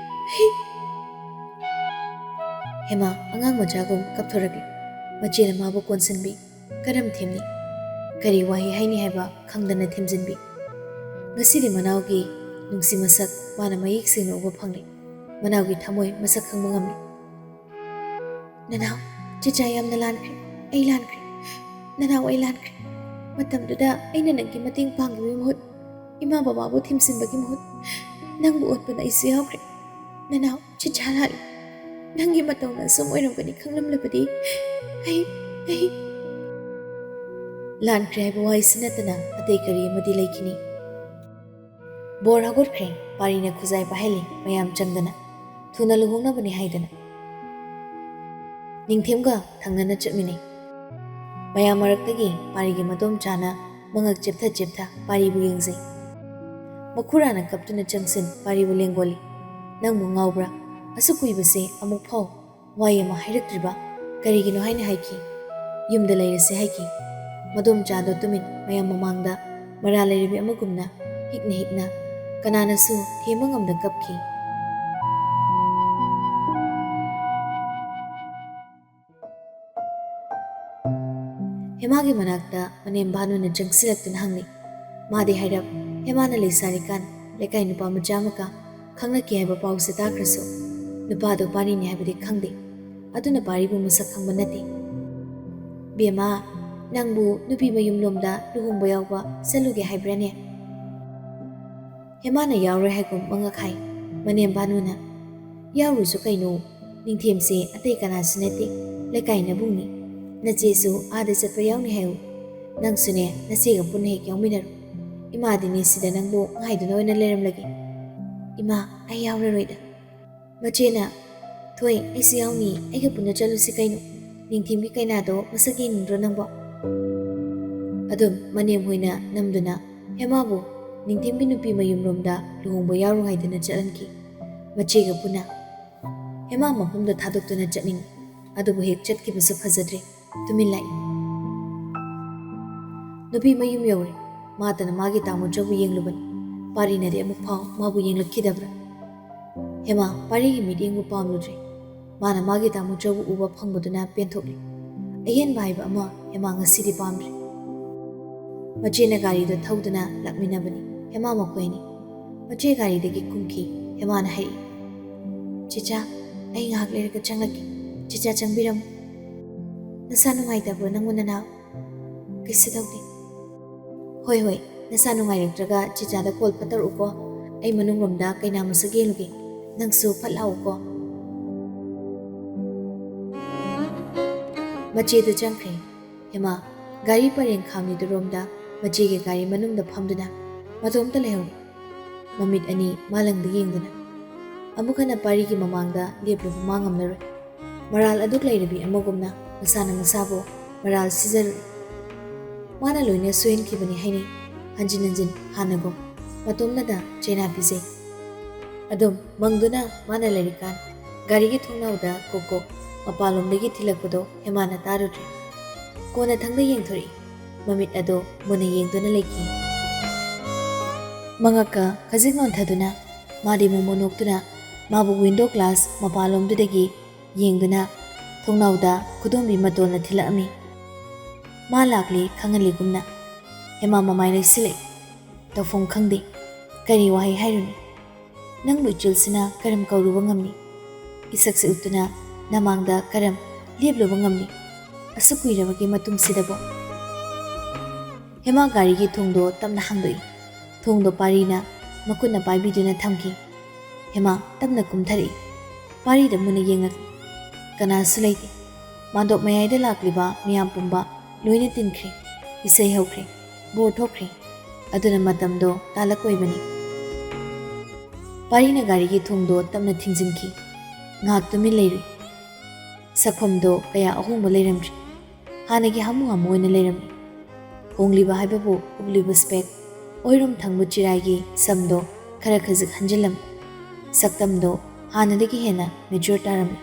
ꯑꯩ꯫ ꯍꯦꯃꯥ ꯑꯉꯥꯡ ꯃꯆꯥꯒꯨꯝ ꯀꯞꯊꯣꯔꯛꯂꯤ꯫ ꯃꯆꯦꯅ ꯃꯥꯕꯨ ꯀꯣꯟꯁꯤꯟꯕꯤ꯫ ꯀꯔꯝ ꯊꯦꯝꯅꯤ? ꯀꯔꯤ ꯋꯥꯍꯩ ꯍꯥꯏꯅꯤ ꯍꯥꯏꯕ ꯈꯪꯗꯅ ꯊꯦꯝꯖꯤꯟꯕꯤ꯫ ꯉꯁꯤꯗꯤ ꯃꯅꯥꯎꯒꯤ ꯅꯨꯡꯁꯤ ꯃꯁꯛ ꯃꯥꯅ ꯃꯌꯦꯛ ꯁꯦꯡꯅ ꯎꯕ ꯐꯪꯂꯦ꯫ ꯃꯅꯥꯎꯒꯤ ꯊꯃꯣꯏ ꯃꯁꯛ ꯈꯪꯕ ꯉꯝꯂꯦ꯫ "ꯅꯅꯥꯎ, ꯆꯤꯆꯥ ꯌꯥꯝꯅ ꯂꯥꯟꯈ꯭ꯔꯦ꯫ ꯑꯩ ꯂꯥꯟꯈ꯭ꯔꯦ꯫ ꯅꯅꯥꯎ, ꯑꯩ ꯂꯥꯟꯈ꯭ꯔꯦ꯫ ꯃꯇꯝꯗꯨꯗ ꯑꯩꯅ ꯅꯪꯒꯤ ꯃꯇꯦꯡ ꯄꯥꯡꯈꯤꯕꯒꯤ ꯃꯍꯨꯠ, ꯏꯃꯥ ꯕꯕꯥꯕꯨ ꯊꯦꯝꯖꯤꯟꯕꯒꯤ ꯃꯍꯨꯠ, ꯅꯪꯕꯨ ꯑꯣꯠꯄꯗ ꯑꯩꯁꯨ ꯌꯥꯎꯈ꯭ꯔꯦ꯫ ꯅꯅꯥꯎ, ꯆꯤꯆꯥ ꯂꯥꯜꯂꯦ꯫ ꯅꯪꯒꯤ ꯃꯇꯧꯅ ꯑꯁꯨꯝ ꯑꯣꯏꯔꯝꯒꯅꯤ ꯈꯪꯂꯝꯂꯕꯗꯤ ꯑꯩ, ꯑꯩ" ꯂꯥꯟꯈ꯭ꯔꯦ ꯍꯥꯏꯕ ꯋꯥꯍꯩꯁꯤ ꯅꯠꯇꯅ ꯑꯇꯩ ꯀꯔꯤ ꯑꯃꯗꯤ ꯂꯩꯈꯤꯅꯤ? ꯕꯣꯔ ꯍꯧꯒꯠꯈ꯭ꯔꯦ꯫ ꯄꯥꯔꯤꯅ ꯈꯨꯖꯥꯏ ꯄꯥꯏꯍꯜꯂꯤ, ꯃꯌꯥꯝ ꯆꯪꯗꯅ꯫ ꯊꯨꯅ ꯂꯨꯍꯣꯡꯅꯕꯅꯤ ꯍꯥꯏꯗꯅ꯫ ꯅꯤꯡꯊꯦꯝꯒ ꯊꯪꯅꯅ ꯆꯠꯃꯤꯟꯅꯩ꯫ ꯃꯌꯥꯝ ꯃꯔꯛꯇꯒꯤ ꯄꯥꯔꯤꯒꯤ ꯃꯗꯣꯝꯆꯥꯅ ꯃꯉꯛ ꯆꯦꯞꯊ ꯆꯦꯞꯊ ꯄꯥꯔꯤꯕꯨ ꯌꯦꯡꯖꯩ꯫ ꯃꯈꯨꯔꯥꯅ ꯀꯞꯇꯨꯅ ꯆꯪꯁꯤꯟ ꯄꯥꯔꯤꯕꯨ ꯂꯦꯡꯒꯣꯜꯂꯤ꯫ "ꯅꯪꯕꯨ ꯉꯥꯎꯕ꯭ꯔꯥ? ꯑꯁꯨꯛ ꯀꯨꯏꯕꯁꯦ ꯑꯃꯨꯛ ꯐꯥꯎ ꯋꯥꯍꯩ ꯑꯃ ꯍꯥꯏꯔꯛꯇ꯭ꯔꯤꯕ ꯀꯔꯤꯒꯤꯅꯣ?" ꯍꯥꯏꯅ ꯍꯥꯏꯈꯤ꯫ "ꯌꯨꯝꯗ ꯂꯩꯔꯁꯦ" ꯍꯥꯏꯈꯤ꯫ ꯃꯗꯣꯝꯆꯥꯗꯣ ꯇꯨꯃꯤꯟ ꯃꯌꯥꯝ ꯃꯃꯥꯡꯗ ꯃꯔꯥꯜ ꯂꯩꯔꯕꯤ ꯑꯃꯒꯨꯝꯅ ꯍꯤꯛꯅ ꯍꯤꯛꯅ ꯀꯅꯥꯅꯁꯨ ꯊꯦꯝꯕ ꯉꯝꯗ ꯀꯞꯈꯤ꯫ ꯍꯦꯃꯥꯒꯤ ꯃꯅꯥꯛꯇ ꯃꯅꯦꯝ ꯚꯥꯅꯨꯅ ꯆꯪꯁꯤꯜꯂꯛꯇꯨꯅ ꯍꯪꯂꯤ꯫ ꯃꯥꯗꯤ ꯍꯥꯏꯔꯞ ꯍꯦꯃꯥꯅ ꯂꯩꯁꯥꯔꯤꯀꯥꯟ ꯂꯩꯀꯥꯏ ꯅꯨꯄꯥ ꯃꯆꯥ ꯑꯃꯒ ꯈꯪꯅꯈꯤ ꯍꯥꯏꯕ ꯄꯥꯎꯁꯦ ꯇꯥꯈ꯭ꯔꯁꯨ, ꯅꯨꯄꯥꯗꯣ ꯄꯥꯔꯤꯅꯤ ꯍꯥꯏꯕꯗꯤ ꯈꯪꯗꯦ꯫ ꯑꯗꯨꯅ ꯄꯥꯔꯤꯕꯨ ꯃꯁꯛ ꯈꯪꯕ ꯅꯠꯇꯦ꯫ "ꯕꯦꯝꯃ, ꯅꯪꯕꯨ ꯅꯨꯄꯤ ꯃꯌꯨꯝꯂꯣꯝꯗ ꯂꯨꯍꯣꯡꯕ ꯌꯥꯎꯕ ꯆꯠꯂꯨꯒꯦ ꯍꯥꯏꯕ꯭ꯔꯥꯅꯦ?" ꯍꯦꯃꯥꯅ ꯌꯥꯎꯔꯣꯏ ꯍꯥꯏꯒꯨꯝ ꯃꯉꯛ ꯍꯥꯏ꯫ ꯃꯅꯦꯝ ꯚꯥꯅꯨꯅ, "ꯌꯥꯎꯔꯨꯁꯨ ꯀꯩꯅꯣ? ꯅꯤꯡꯊꯦꯝꯁꯦ ꯑꯇꯩ ꯀꯅꯥꯁꯨ ꯅꯠꯇꯦ, ꯂꯩꯀꯥꯏ ꯅꯕꯨꯡꯅꯤ꯫ ꯅꯆꯦꯁꯨ ꯑꯥꯗ ꯆꯠꯄ ꯌꯥꯎꯅꯤ ꯍꯥꯏꯌꯨ꯫ ꯅꯪꯁꯨꯅꯦ, ꯅꯆꯦꯒ ꯄꯨꯟꯅ ꯍꯦꯛ ꯌꯥꯎꯃꯤꯟꯅꯔꯨ꯫ ꯏꯃꯥꯗꯤꯅꯦ ꯁꯤꯗ ꯅꯪꯕꯨ ꯉꯥꯏꯗꯨꯅ ꯑꯣꯏꯅ ꯂꯩꯔꯝꯂꯒꯦ꯫" "ꯏꯃꯥ, ꯑꯩ ꯌꯥꯎꯔꯔꯣꯏꯗ꯫" ꯃꯆꯦꯅ, "ꯊꯣꯏ, ꯑꯩꯁꯨ ꯌꯥꯎꯅꯤ, ꯑꯩꯒ ꯄꯨꯟꯅ ꯆꯠꯂꯨꯁꯤ ꯀꯩꯅꯣ?" ꯅꯤꯡꯊꯦꯝꯒꯤ ꯀꯩꯅꯥꯗꯣ ꯃꯁꯛ ꯌꯦꯡꯅꯤꯡꯗ꯭ꯔꯣ ꯅꯪꯕꯣ? ꯑꯗꯨꯝ ꯃꯅꯦꯝ ꯍꯣꯏꯅ ꯅꯝꯗꯨꯅ ꯍꯦꯃꯥꯕꯨ ꯅꯤꯡꯊꯦꯝꯒꯤ ꯅꯨꯄꯤ ꯃꯌꯨꯝꯔꯣꯝꯗ ꯂꯨꯍꯣꯡꯕ ꯌꯥꯎꯔꯨ ꯍꯥꯏꯗꯨꯅ ꯆꯠꯍꯟꯈꯤ꯫ ꯃꯆꯦꯒ ꯄꯨꯟꯅ ꯍꯦꯃꯥ ꯃꯐꯝꯗꯣ ꯊꯥꯗꯣꯛꯇꯨꯅ ꯆꯠꯅꯤꯡꯏ, ꯑꯗꯨꯕꯨ ꯍꯦꯛ ꯆꯠꯈꯤꯕꯁꯨ ꯐꯖꯗ꯭ꯔꯦ꯫ ꯇꯨꯃꯤꯟ ꯂꯥꯛꯏ꯫ ꯅꯨꯄꯤ ꯃꯌꯨꯝ ꯌꯧꯔꯦ꯫ ꯃꯥꯇꯅ ꯃꯥꯒꯤ ꯇꯥꯃꯣꯆꯧꯕꯨ ꯌꯦꯡꯂꯨꯕꯅꯤ꯫ ꯄꯥꯔꯤꯅꯗꯤ ꯑꯃꯨꯛ ꯐꯥꯎ ꯃꯥꯕꯨ ꯌꯦꯡꯂꯛꯈꯤꯗꯕ꯭ꯔꯥ? ꯍꯦꯃꯥ ꯄꯥꯔꯤꯒꯤ ꯃꯤꯠꯌꯦꯡꯕꯨ ꯄꯥꯝꯂꯨꯗ꯭ꯔꯦ꯫ ꯃꯥꯅ ꯃꯥꯒꯤ ꯇꯥꯃꯣꯆꯧꯕꯨ ꯎꯕ ꯐꯪꯕꯗꯨꯅ ꯄꯦꯟꯊꯣꯛꯂꯦ꯫ ꯑꯍꯦꯟꯕ ꯍꯥꯏꯕ ꯑꯃ ꯍꯦꯃꯥ ꯉꯁꯤꯗꯤ ꯄꯥꯝꯗ꯭ꯔꯦ꯫ ꯃꯆꯦꯅ ꯒꯥꯔꯤꯗ ꯊꯧꯗꯨꯅ ꯂꯥꯛꯃꯤꯟꯅꯕꯅꯤ꯫ ꯍꯦꯃꯥ ꯃꯈꯣꯏ ꯑꯅꯤ꯫ ꯃꯆꯦ ꯒꯥꯔꯤꯗꯒꯤ ꯀꯨꯝꯈꯤ꯫ ꯍꯦꯃꯥꯅ ꯍꯥꯏꯔꯛꯏ, "ꯆꯤꯆꯥ, ꯑꯩ ꯉꯥꯏꯍꯥꯛ ꯂꯩꯔꯒ ꯆꯪꯂꯛꯀꯦ꯫ ꯆꯤꯆꯥ, ꯆꯪꯕꯤꯔꯝꯃꯨ꯫ ꯅꯁꯥ ꯅꯨꯡꯉꯥꯏꯇꯕ꯭ꯔꯣ, ꯅꯪꯕꯨ ꯅꯅꯥꯎ?" "ꯀꯩꯁꯨ ꯇꯧꯗꯦ꯫" "ꯍꯣꯏ, ꯍꯣꯏ, ꯅꯁꯥ ꯅꯨꯡꯉꯥꯏꯔꯛꯇ꯭ꯔꯒ ꯆꯤꯆꯥꯗ ꯀꯣꯜ ꯐꯠ ꯇꯧꯔꯛꯎꯀꯣ꯫ ꯑꯩ ꯃꯅꯨꯡꯂꯣꯝꯗ ꯀꯩꯅꯥ ꯃꯁꯛ ꯌꯦꯡꯂꯨꯒꯦ꯫ ꯅꯪꯁꯨ ꯐꯠ ꯂꯥꯛꯎꯀꯣ꯫" ꯃꯆꯦꯗꯨ ꯆꯪꯈ꯭ꯔꯦ꯫ ꯍꯦꯃꯥ ꯒꯥꯔꯤ ꯄꯔꯦꯡ ꯈꯥꯝꯂꯤꯗꯨꯔꯣꯝꯗ ꯃꯆꯦꯒꯤ ꯒꯥꯔꯤ ꯃꯅꯨꯡꯗ ꯐꯝꯗꯨꯅ ꯃꯇꯣꯝꯇ ꯂꯩꯍꯧꯔꯦ꯫ ꯃꯃꯤꯠ ꯑꯅꯤ ꯃꯥꯂꯪꯗ ꯌꯦꯡꯗꯨꯅ꯫ ꯑꯃꯨꯛ ꯍꯟꯅ ꯄꯥꯔꯤꯒꯤ ꯃꯃꯥꯡꯗ ꯂꯦꯞꯂꯨꯕ ꯃꯥ ꯉꯝꯂꯔꯣꯏ꯫ ꯃꯔꯥꯜ ꯑꯗꯨꯛ ꯂꯩꯔꯕꯤ ꯑꯃꯒꯨꯝꯅ ꯃꯁꯥꯅ ꯃꯁꯥꯕꯨ ꯃꯔꯥꯜ ꯁꯤꯖꯔꯨꯏ꯫ ꯃꯥꯅ ꯂꯣꯏꯅ ꯁꯣꯏꯍꯟꯈꯤꯕꯅꯤ ꯍꯥꯏꯅꯩ꯫ ꯍꯟꯖꯤꯟ ꯍꯟꯖꯤꯟ ꯍꯥꯟꯅꯒꯨꯝ ꯃꯇꯣꯝꯅꯗ ꯆꯩꯅꯥ ꯄꯤꯖꯩ꯫ ꯑꯗꯨꯝ ꯃꯪꯗꯨꯅ ꯃꯥꯅ ꯂꯩꯔꯤꯀꯥꯟ ꯒꯥꯔꯤꯒꯤ ꯊꯣꯡꯅꯥꯎꯗ ꯀꯣꯛ ꯀꯣꯛ ꯃꯄꯥꯟꯂꯣꯝꯗꯒꯤ ꯊꯤꯜꯂꯛꯄꯗꯣ ꯍꯦꯃꯥꯅ ꯇꯥꯔꯨꯗ꯭ꯔꯦ꯫ ꯀꯣꯟꯅꯊꯪꯗ ꯌꯦꯡꯊꯣꯔꯛꯏ꯫ ꯃꯃꯤꯠ ꯑꯗꯣ ꯃꯨꯟꯅ ꯌꯦꯡꯗꯨꯅ ꯂꯩꯈꯤ꯫ ꯃꯉꯛꯀ ꯈꯖꯤꯛ ꯅꯣꯟꯊꯗꯨꯅ ꯃꯥꯗꯤ ꯃꯣꯃꯣ ꯅꯣꯛꯇꯨꯅ ꯃꯥꯕꯨ ꯋꯤꯟꯗꯣ ꯒ꯭ꯂꯥꯁ ꯃꯄꯥꯟꯂꯣꯝꯗꯨꯗꯒꯤ ꯌꯦꯡꯗꯨꯅ ꯊꯣꯡꯅꯥꯎꯗ ꯈꯨꯗꯣꯝꯕꯤ ꯃꯇꯣꯟꯅ ꯊꯤꯜꯂꯛꯑꯝꯃꯤ꯫ ꯃꯥ ꯂꯥꯛꯂꯦ ꯈꯪꯍꯜꯂꯤꯒꯨꯝꯅ꯫ ꯍꯦꯃꯥ ꯃꯃꯥꯏ ꯂꯩꯁꯤꯜꯂꯛꯏ꯫ ꯇꯧꯐꯝ ꯈꯪꯗꯦ꯫ ꯀꯔꯤ ꯋꯥꯍꯩ ꯍꯥꯏꯔꯨꯅꯤ? ꯅꯪꯕꯨ ꯏꯆꯤꯜꯁꯤꯅ ꯀꯔꯝ ꯀꯧꯔꯨꯕ ꯉꯝꯃꯤ? ꯏꯁꯛꯁꯦ ꯎꯠꯇꯨꯅ ꯅꯃꯥꯡꯗ ꯀꯔꯝ ꯂꯦꯞꯂꯨꯕ ꯉꯝꯃꯤ? ꯑꯁꯨꯛ ꯀꯨꯏꯔꯕꯒꯤ ꯃꯇꯨꯡꯁꯤꯗꯕꯨ? ꯍꯦꯃꯥ ꯒꯥꯔꯤꯒꯤ ꯊꯣꯡꯗꯣ ꯇꯞꯅ ꯍꯥꯡꯗꯣꯛꯏ꯫ ꯊꯣꯡꯗꯣ ꯄꯥꯔꯤꯅ ꯃꯈꯨꯠꯅ ꯄꯥꯏꯕꯤꯗꯨꯅ ꯊꯝꯈꯤ꯫ ꯍꯦꯃꯥ ꯇꯞꯅ ꯀꯨꯝꯊꯔꯛꯏ꯫ ꯄꯥꯔꯤꯗ ꯃꯨꯟꯅ ꯌꯦꯡꯂꯛꯏ꯫ ꯀꯅꯥꯁꯨ ꯂꯩꯇꯦ꯫ ꯃꯥꯟꯗꯣꯞ ꯃꯌꯥꯏꯗ ꯂꯥꯛꯂꯤꯕ ꯃꯤꯌꯥꯝ ꯄꯨꯝꯕ ꯂꯣꯏꯅ ꯇꯤꯟꯈ꯭ꯔꯦ꯫ ꯏꯁꯩ ꯍꯧꯈ꯭ꯔꯦ꯫ ꯕꯣꯔ ꯊꯣꯛꯈ꯭ꯔꯦ꯫ ꯑꯗꯨꯅ ꯃꯇꯝꯗꯣ ꯇꯥꯂꯛ ꯑꯣꯏꯕꯅꯤ꯫ ꯄꯥꯔꯤꯅ ꯒꯥꯔꯤꯒꯤ ꯊꯣꯡꯗꯣ ꯇꯞꯅ ꯊꯤꯡꯖꯤꯟꯈꯤ꯫ ꯉꯥꯏꯍꯥꯛ ꯇꯨꯃꯤꯟ ꯂꯩꯔꯨꯏ꯫ ꯁꯛꯐꯝꯗꯣ ꯀꯌꯥ ꯑꯍꯣꯡꯕ ꯂꯩꯔꯝꯗ꯭ꯔꯤ꯫ ꯍꯥꯟꯅꯒꯤ ꯍꯥꯃꯨ ꯍꯥꯃꯨ ꯑꯣꯏꯅ ꯂꯩꯔꯝꯃꯤ꯫ ꯍꯣꯡꯂꯤꯕ ꯍꯥꯏꯕꯕꯨ ꯎꯞꯂꯤꯕ ꯁ꯭ꯄꯦꯛ, ꯑꯣꯏꯔꯣꯝ ꯊꯪꯕ ꯆꯤꯔꯥꯏꯒꯤ ꯁꯝꯗꯣ ꯈꯔ ꯈꯖꯤꯛ ꯍꯟꯖꯤꯜꯂꯝꯃꯤ꯫ ꯁꯛꯇꯝꯗꯣ ꯍꯥꯟꯅꯗꯒꯤ ꯍꯦꯟꯅ ꯃꯦꯆ꯭ꯌꯣꯔ ꯇꯥꯔꯝꯃꯤ꯫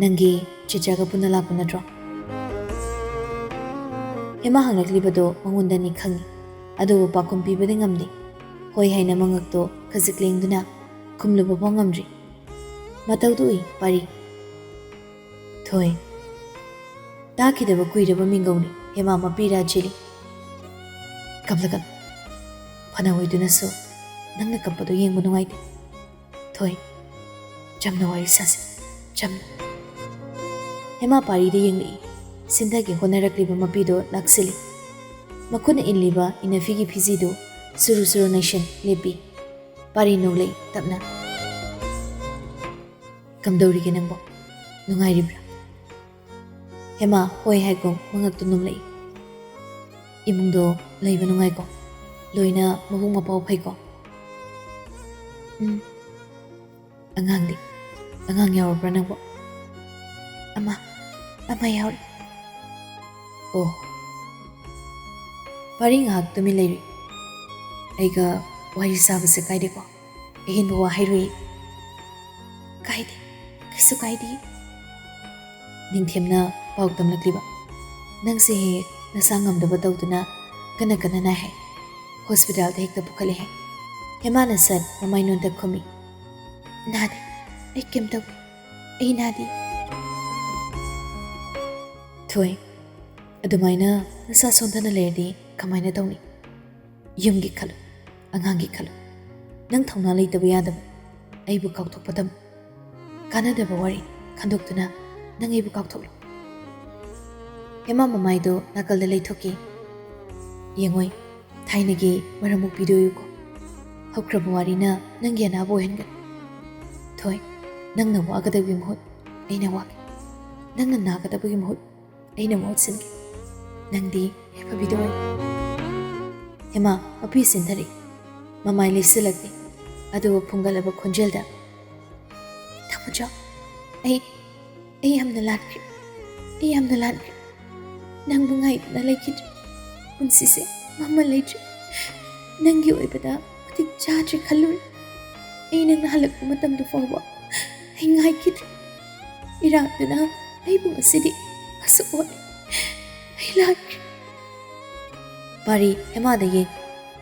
"ꯅꯪꯒꯤ ꯆꯤꯆꯥꯒ ꯄꯨꯟꯅ ꯂꯥꯛꯄ ꯅꯠꯇ꯭ꯔꯣ?" ꯍꯦꯃꯥ ꯍꯪꯂꯛꯂꯤꯕꯗꯣ ꯃꯉꯣꯟꯗꯅꯤ ꯈꯪꯏ, ꯑꯗꯨꯕꯨ ꯄꯥꯎꯈꯨꯝ ꯄꯤꯕꯗꯤ ꯉꯝꯗꯦ꯫ ꯍꯣꯏ ꯍꯥꯏꯅ ꯃꯉꯛꯇꯣ ꯈꯖꯤꯛ ꯂꯦꯡꯗꯨꯅ ꯈꯨꯝꯂꯨꯕ ꯐꯥꯎ ꯉꯝꯗ꯭ꯔꯤ꯫ ꯃꯇꯧꯗꯨ ꯎꯏ ꯄꯥꯔꯤ꯫ "ꯊꯣꯏ, ꯇꯥꯈꯤꯗꯕ ꯀꯨꯏꯔꯕ ꯃꯤꯡꯒꯧꯅꯤ ꯍꯦꯃꯥ ꯃꯄꯤ ꯔꯥꯖꯦꯂꯤ꯫ ꯀꯞꯂꯒꯅꯨ꯫ ꯐꯅ ꯑꯣꯏꯗꯨꯅꯁꯨ ꯅꯪꯅ ꯀꯞꯄꯗꯣ ꯌꯦꯡꯕ ꯅꯨꯡꯉꯥꯏꯇꯦ꯫ ꯊꯣꯏ, ꯆꯝꯅ ꯋꯥꯔꯤ ꯁꯥꯁꯤ, ꯆꯝꯅ꯫" ꯍꯦꯃꯥ ꯄꯥꯔꯤꯗ ꯌꯦꯡꯂꯛꯏ꯫ ꯁꯤꯟꯊꯒꯦ ꯍꯣꯠꯅꯔꯛꯂꯤꯕ ꯃꯄꯤꯗꯣ ꯂꯥꯛꯁꯤꯜꯂꯤ꯫ ꯃꯈꯨꯠꯅ ꯏꯜꯂꯤꯕ ꯏꯅꯐꯤꯒꯤ ꯐꯤꯖꯤꯗꯨ ꯁꯨꯔꯨ ꯁꯨꯔꯨ ꯅꯩꯁꯤꯟ ꯂꯦꯞꯄꯤ꯫ ꯄꯥꯔꯤ ꯅꯣꯛꯂꯛꯏ ꯇꯞꯅ꯫ "ꯀꯝꯗꯧꯔꯤꯒꯦ ꯅꯪꯕꯣ? ꯅꯨꯡꯉꯥꯏꯔꯤꯕ꯭ꯔꯥ?" ꯍꯦꯃꯥ ꯍꯣꯏ ꯍꯥꯏꯒꯨꯝ ꯃꯉꯛꯇꯨ ꯅꯣꯝꯂꯛꯏ꯫ "ꯏꯃꯨꯡꯗꯣ ꯂꯩꯕ ꯅꯨꯡꯉꯥꯏꯀꯣ? ꯂꯣꯏꯅ ꯃꯕꯨꯡ ꯃꯄꯥꯎ ꯐꯩꯀꯣ?" "ꯎꯝ꯫ ꯑꯉꯥꯡꯗꯤ? ꯑꯉꯥꯡ ꯌꯥꯎꯔꯕ꯭ꯔꯥ ꯅꯪꯕꯣ?" "ꯑꯃ, ꯑꯃ ꯌꯥꯎꯔꯤ꯫" "ꯑꯣ꯫" ꯄꯥꯔꯤ ꯉꯥꯏꯍꯥꯛ ꯇꯨꯃꯤꯟ ꯂꯩꯔꯤ꯫ "ꯑꯩꯒ ꯋꯥꯔꯤ ꯁꯥꯕꯁꯦ ꯀꯥꯏꯗꯦꯀꯣ? ꯑꯍꯦꯟꯕ ꯋꯥ ꯍꯥꯏꯔꯨꯏ꯫" "ꯀꯥꯏꯗꯦ, ꯀꯩꯁꯨ ꯀꯥꯏꯗꯦ꯫" ꯅꯤꯡꯊꯦꯝꯅ ꯄꯥꯎ ꯇꯝꯂꯛꯂꯤꯕ꯫ "ꯅꯪꯁꯦ ꯍꯦꯛ ꯅꯁꯥ ꯉꯝꯗꯕ ꯇꯧꯗꯨꯅ ꯀꯟꯅ ꯀꯟꯅ ꯅꯥꯏ ꯍꯥꯏ꯫ ꯍꯣꯁꯄꯤꯇꯥꯜꯗ ꯍꯦꯛꯇ ꯄꯨꯈꯠꯂꯦ ꯍꯥꯏ꯫" ꯍꯦꯃꯥꯅ ꯁꯠ ꯃꯃꯥꯏ ꯅꯣꯟꯗ ꯈꯨꯝꯃꯤ꯫ "ꯅꯥꯗꯦ, ꯑꯩ ꯀꯩꯝ ꯇꯧꯗꯦ꯫ ꯑꯩ ꯅꯥꯗꯦ꯫" "ꯊꯣꯏ, ꯑꯗꯨꯃꯥꯏꯅ ꯅꯁꯥ ꯁꯣꯟꯊꯅ ꯂꯩꯔꯗꯤ ꯀꯃꯥꯏꯅ ꯇꯧꯅꯤ? ꯌꯨꯝꯒꯤ ꯈꯜꯂꯨ, ꯑꯉꯥꯡꯒꯤ ꯈꯜꯂꯨ꯫ ꯅꯪ ꯊꯧꯅꯥ ꯂꯩꯇꯕ ꯌꯥꯗꯕ꯫ ꯑꯩꯕꯨ ꯀꯥꯎꯊꯣꯛꯄ ꯇꯝꯃꯨ꯫ ꯀꯥꯟꯅꯗꯕ ꯋꯥꯔꯤ ꯈꯟꯗꯣꯛꯇꯨꯅ ꯅꯪ ꯑꯩꯕꯨ ꯀꯥꯎꯊꯣꯛꯂꯨ꯫" ꯍꯦꯃꯥ ꯃꯃꯥꯏꯗꯣ ꯅꯥꯀꯜꯗ ꯂꯩꯊꯣꯛꯈꯤ꯫ "ꯌꯦꯡꯉꯣꯏ, ꯊꯥꯏꯅꯒꯤ ꯃꯔꯝ ꯃꯨꯛꯄꯤꯗꯣ ꯎꯏꯌꯨꯀꯣ꯫ ꯍꯧꯈ꯭ꯔꯕ ꯋꯥꯔꯤꯅ ꯅꯪꯒꯤ ꯑꯅꯥꯕ ꯑꯣꯏꯍꯟꯒꯅꯤ꯫ ꯊꯣꯏ, ꯅꯪꯅ ꯋꯥꯒꯗꯕꯒꯤ ꯃꯍꯨꯠ ꯑꯩꯅ ꯋꯥꯒꯦ꯫ ꯅꯪꯅ ꯅꯥꯒꯗꯕꯒꯤ ꯃꯍꯨꯠ ꯑꯩꯅ ꯃꯍꯨꯠ ꯁꯤꯟꯒꯦ꯫ ꯅꯪꯗꯤ ꯌꯥꯏꯐꯕꯤꯗ ꯑꯣꯏꯌꯨ꯫" ꯍꯦꯃꯥ ꯃꯄꯤ ꯁꯤꯟꯊꯔꯛꯏ꯫ ꯃꯃꯥꯏ ꯂꯩꯁꯤꯜꯂꯛꯇꯦ꯫ ꯑꯗꯨꯕꯨ ꯐꯨꯡꯒꯠꯂꯕ ꯈꯣꯟꯖꯦꯜꯗ, "ꯇꯥꯃꯣꯆꯥ, ꯑꯩ, ꯑꯩ ꯌꯥꯝꯅ ꯂꯥꯟꯈ꯭ꯔꯦ꯫ ꯑꯩ ꯌꯥꯝꯅ ꯂꯥꯟꯈ꯭ꯔꯦ꯫ ꯅꯪꯕꯨ ꯉꯥꯏꯗꯨꯅ ꯂꯩꯈꯤꯗ꯭ꯔꯦ꯫ ꯄꯨꯟꯁꯤꯁꯦ ꯃꯃꯜ ꯂꯩꯇ꯭ꯔꯦ꯫ ꯅꯪꯒꯤ ꯑꯣꯏꯕꯗ ꯃꯇꯤꯛ ꯆꯥꯗ꯭ꯔꯦ ꯈꯜꯂꯨꯔꯦ꯫ ꯑꯩ ꯅꯪꯅ ꯍꯜꯂꯛꯄ ꯃꯇꯝꯗꯨ ꯐꯥꯎꯕ ꯑꯩ ꯉꯥꯏꯈꯤꯗ꯭ꯔꯦ꯫ ꯏꯔꯥꯛꯇꯨꯅ ꯑꯩꯕꯨ ꯉꯁꯤꯗꯤ ꯑꯁꯨꯛ ꯑꯣꯠꯂꯦ꯫ ꯑꯩ ꯂꯥꯟꯈ꯭ꯔꯦ꯫ ꯄꯥꯔꯤ ꯍꯦꯃꯥꯗ ꯌꯦꯡ꯫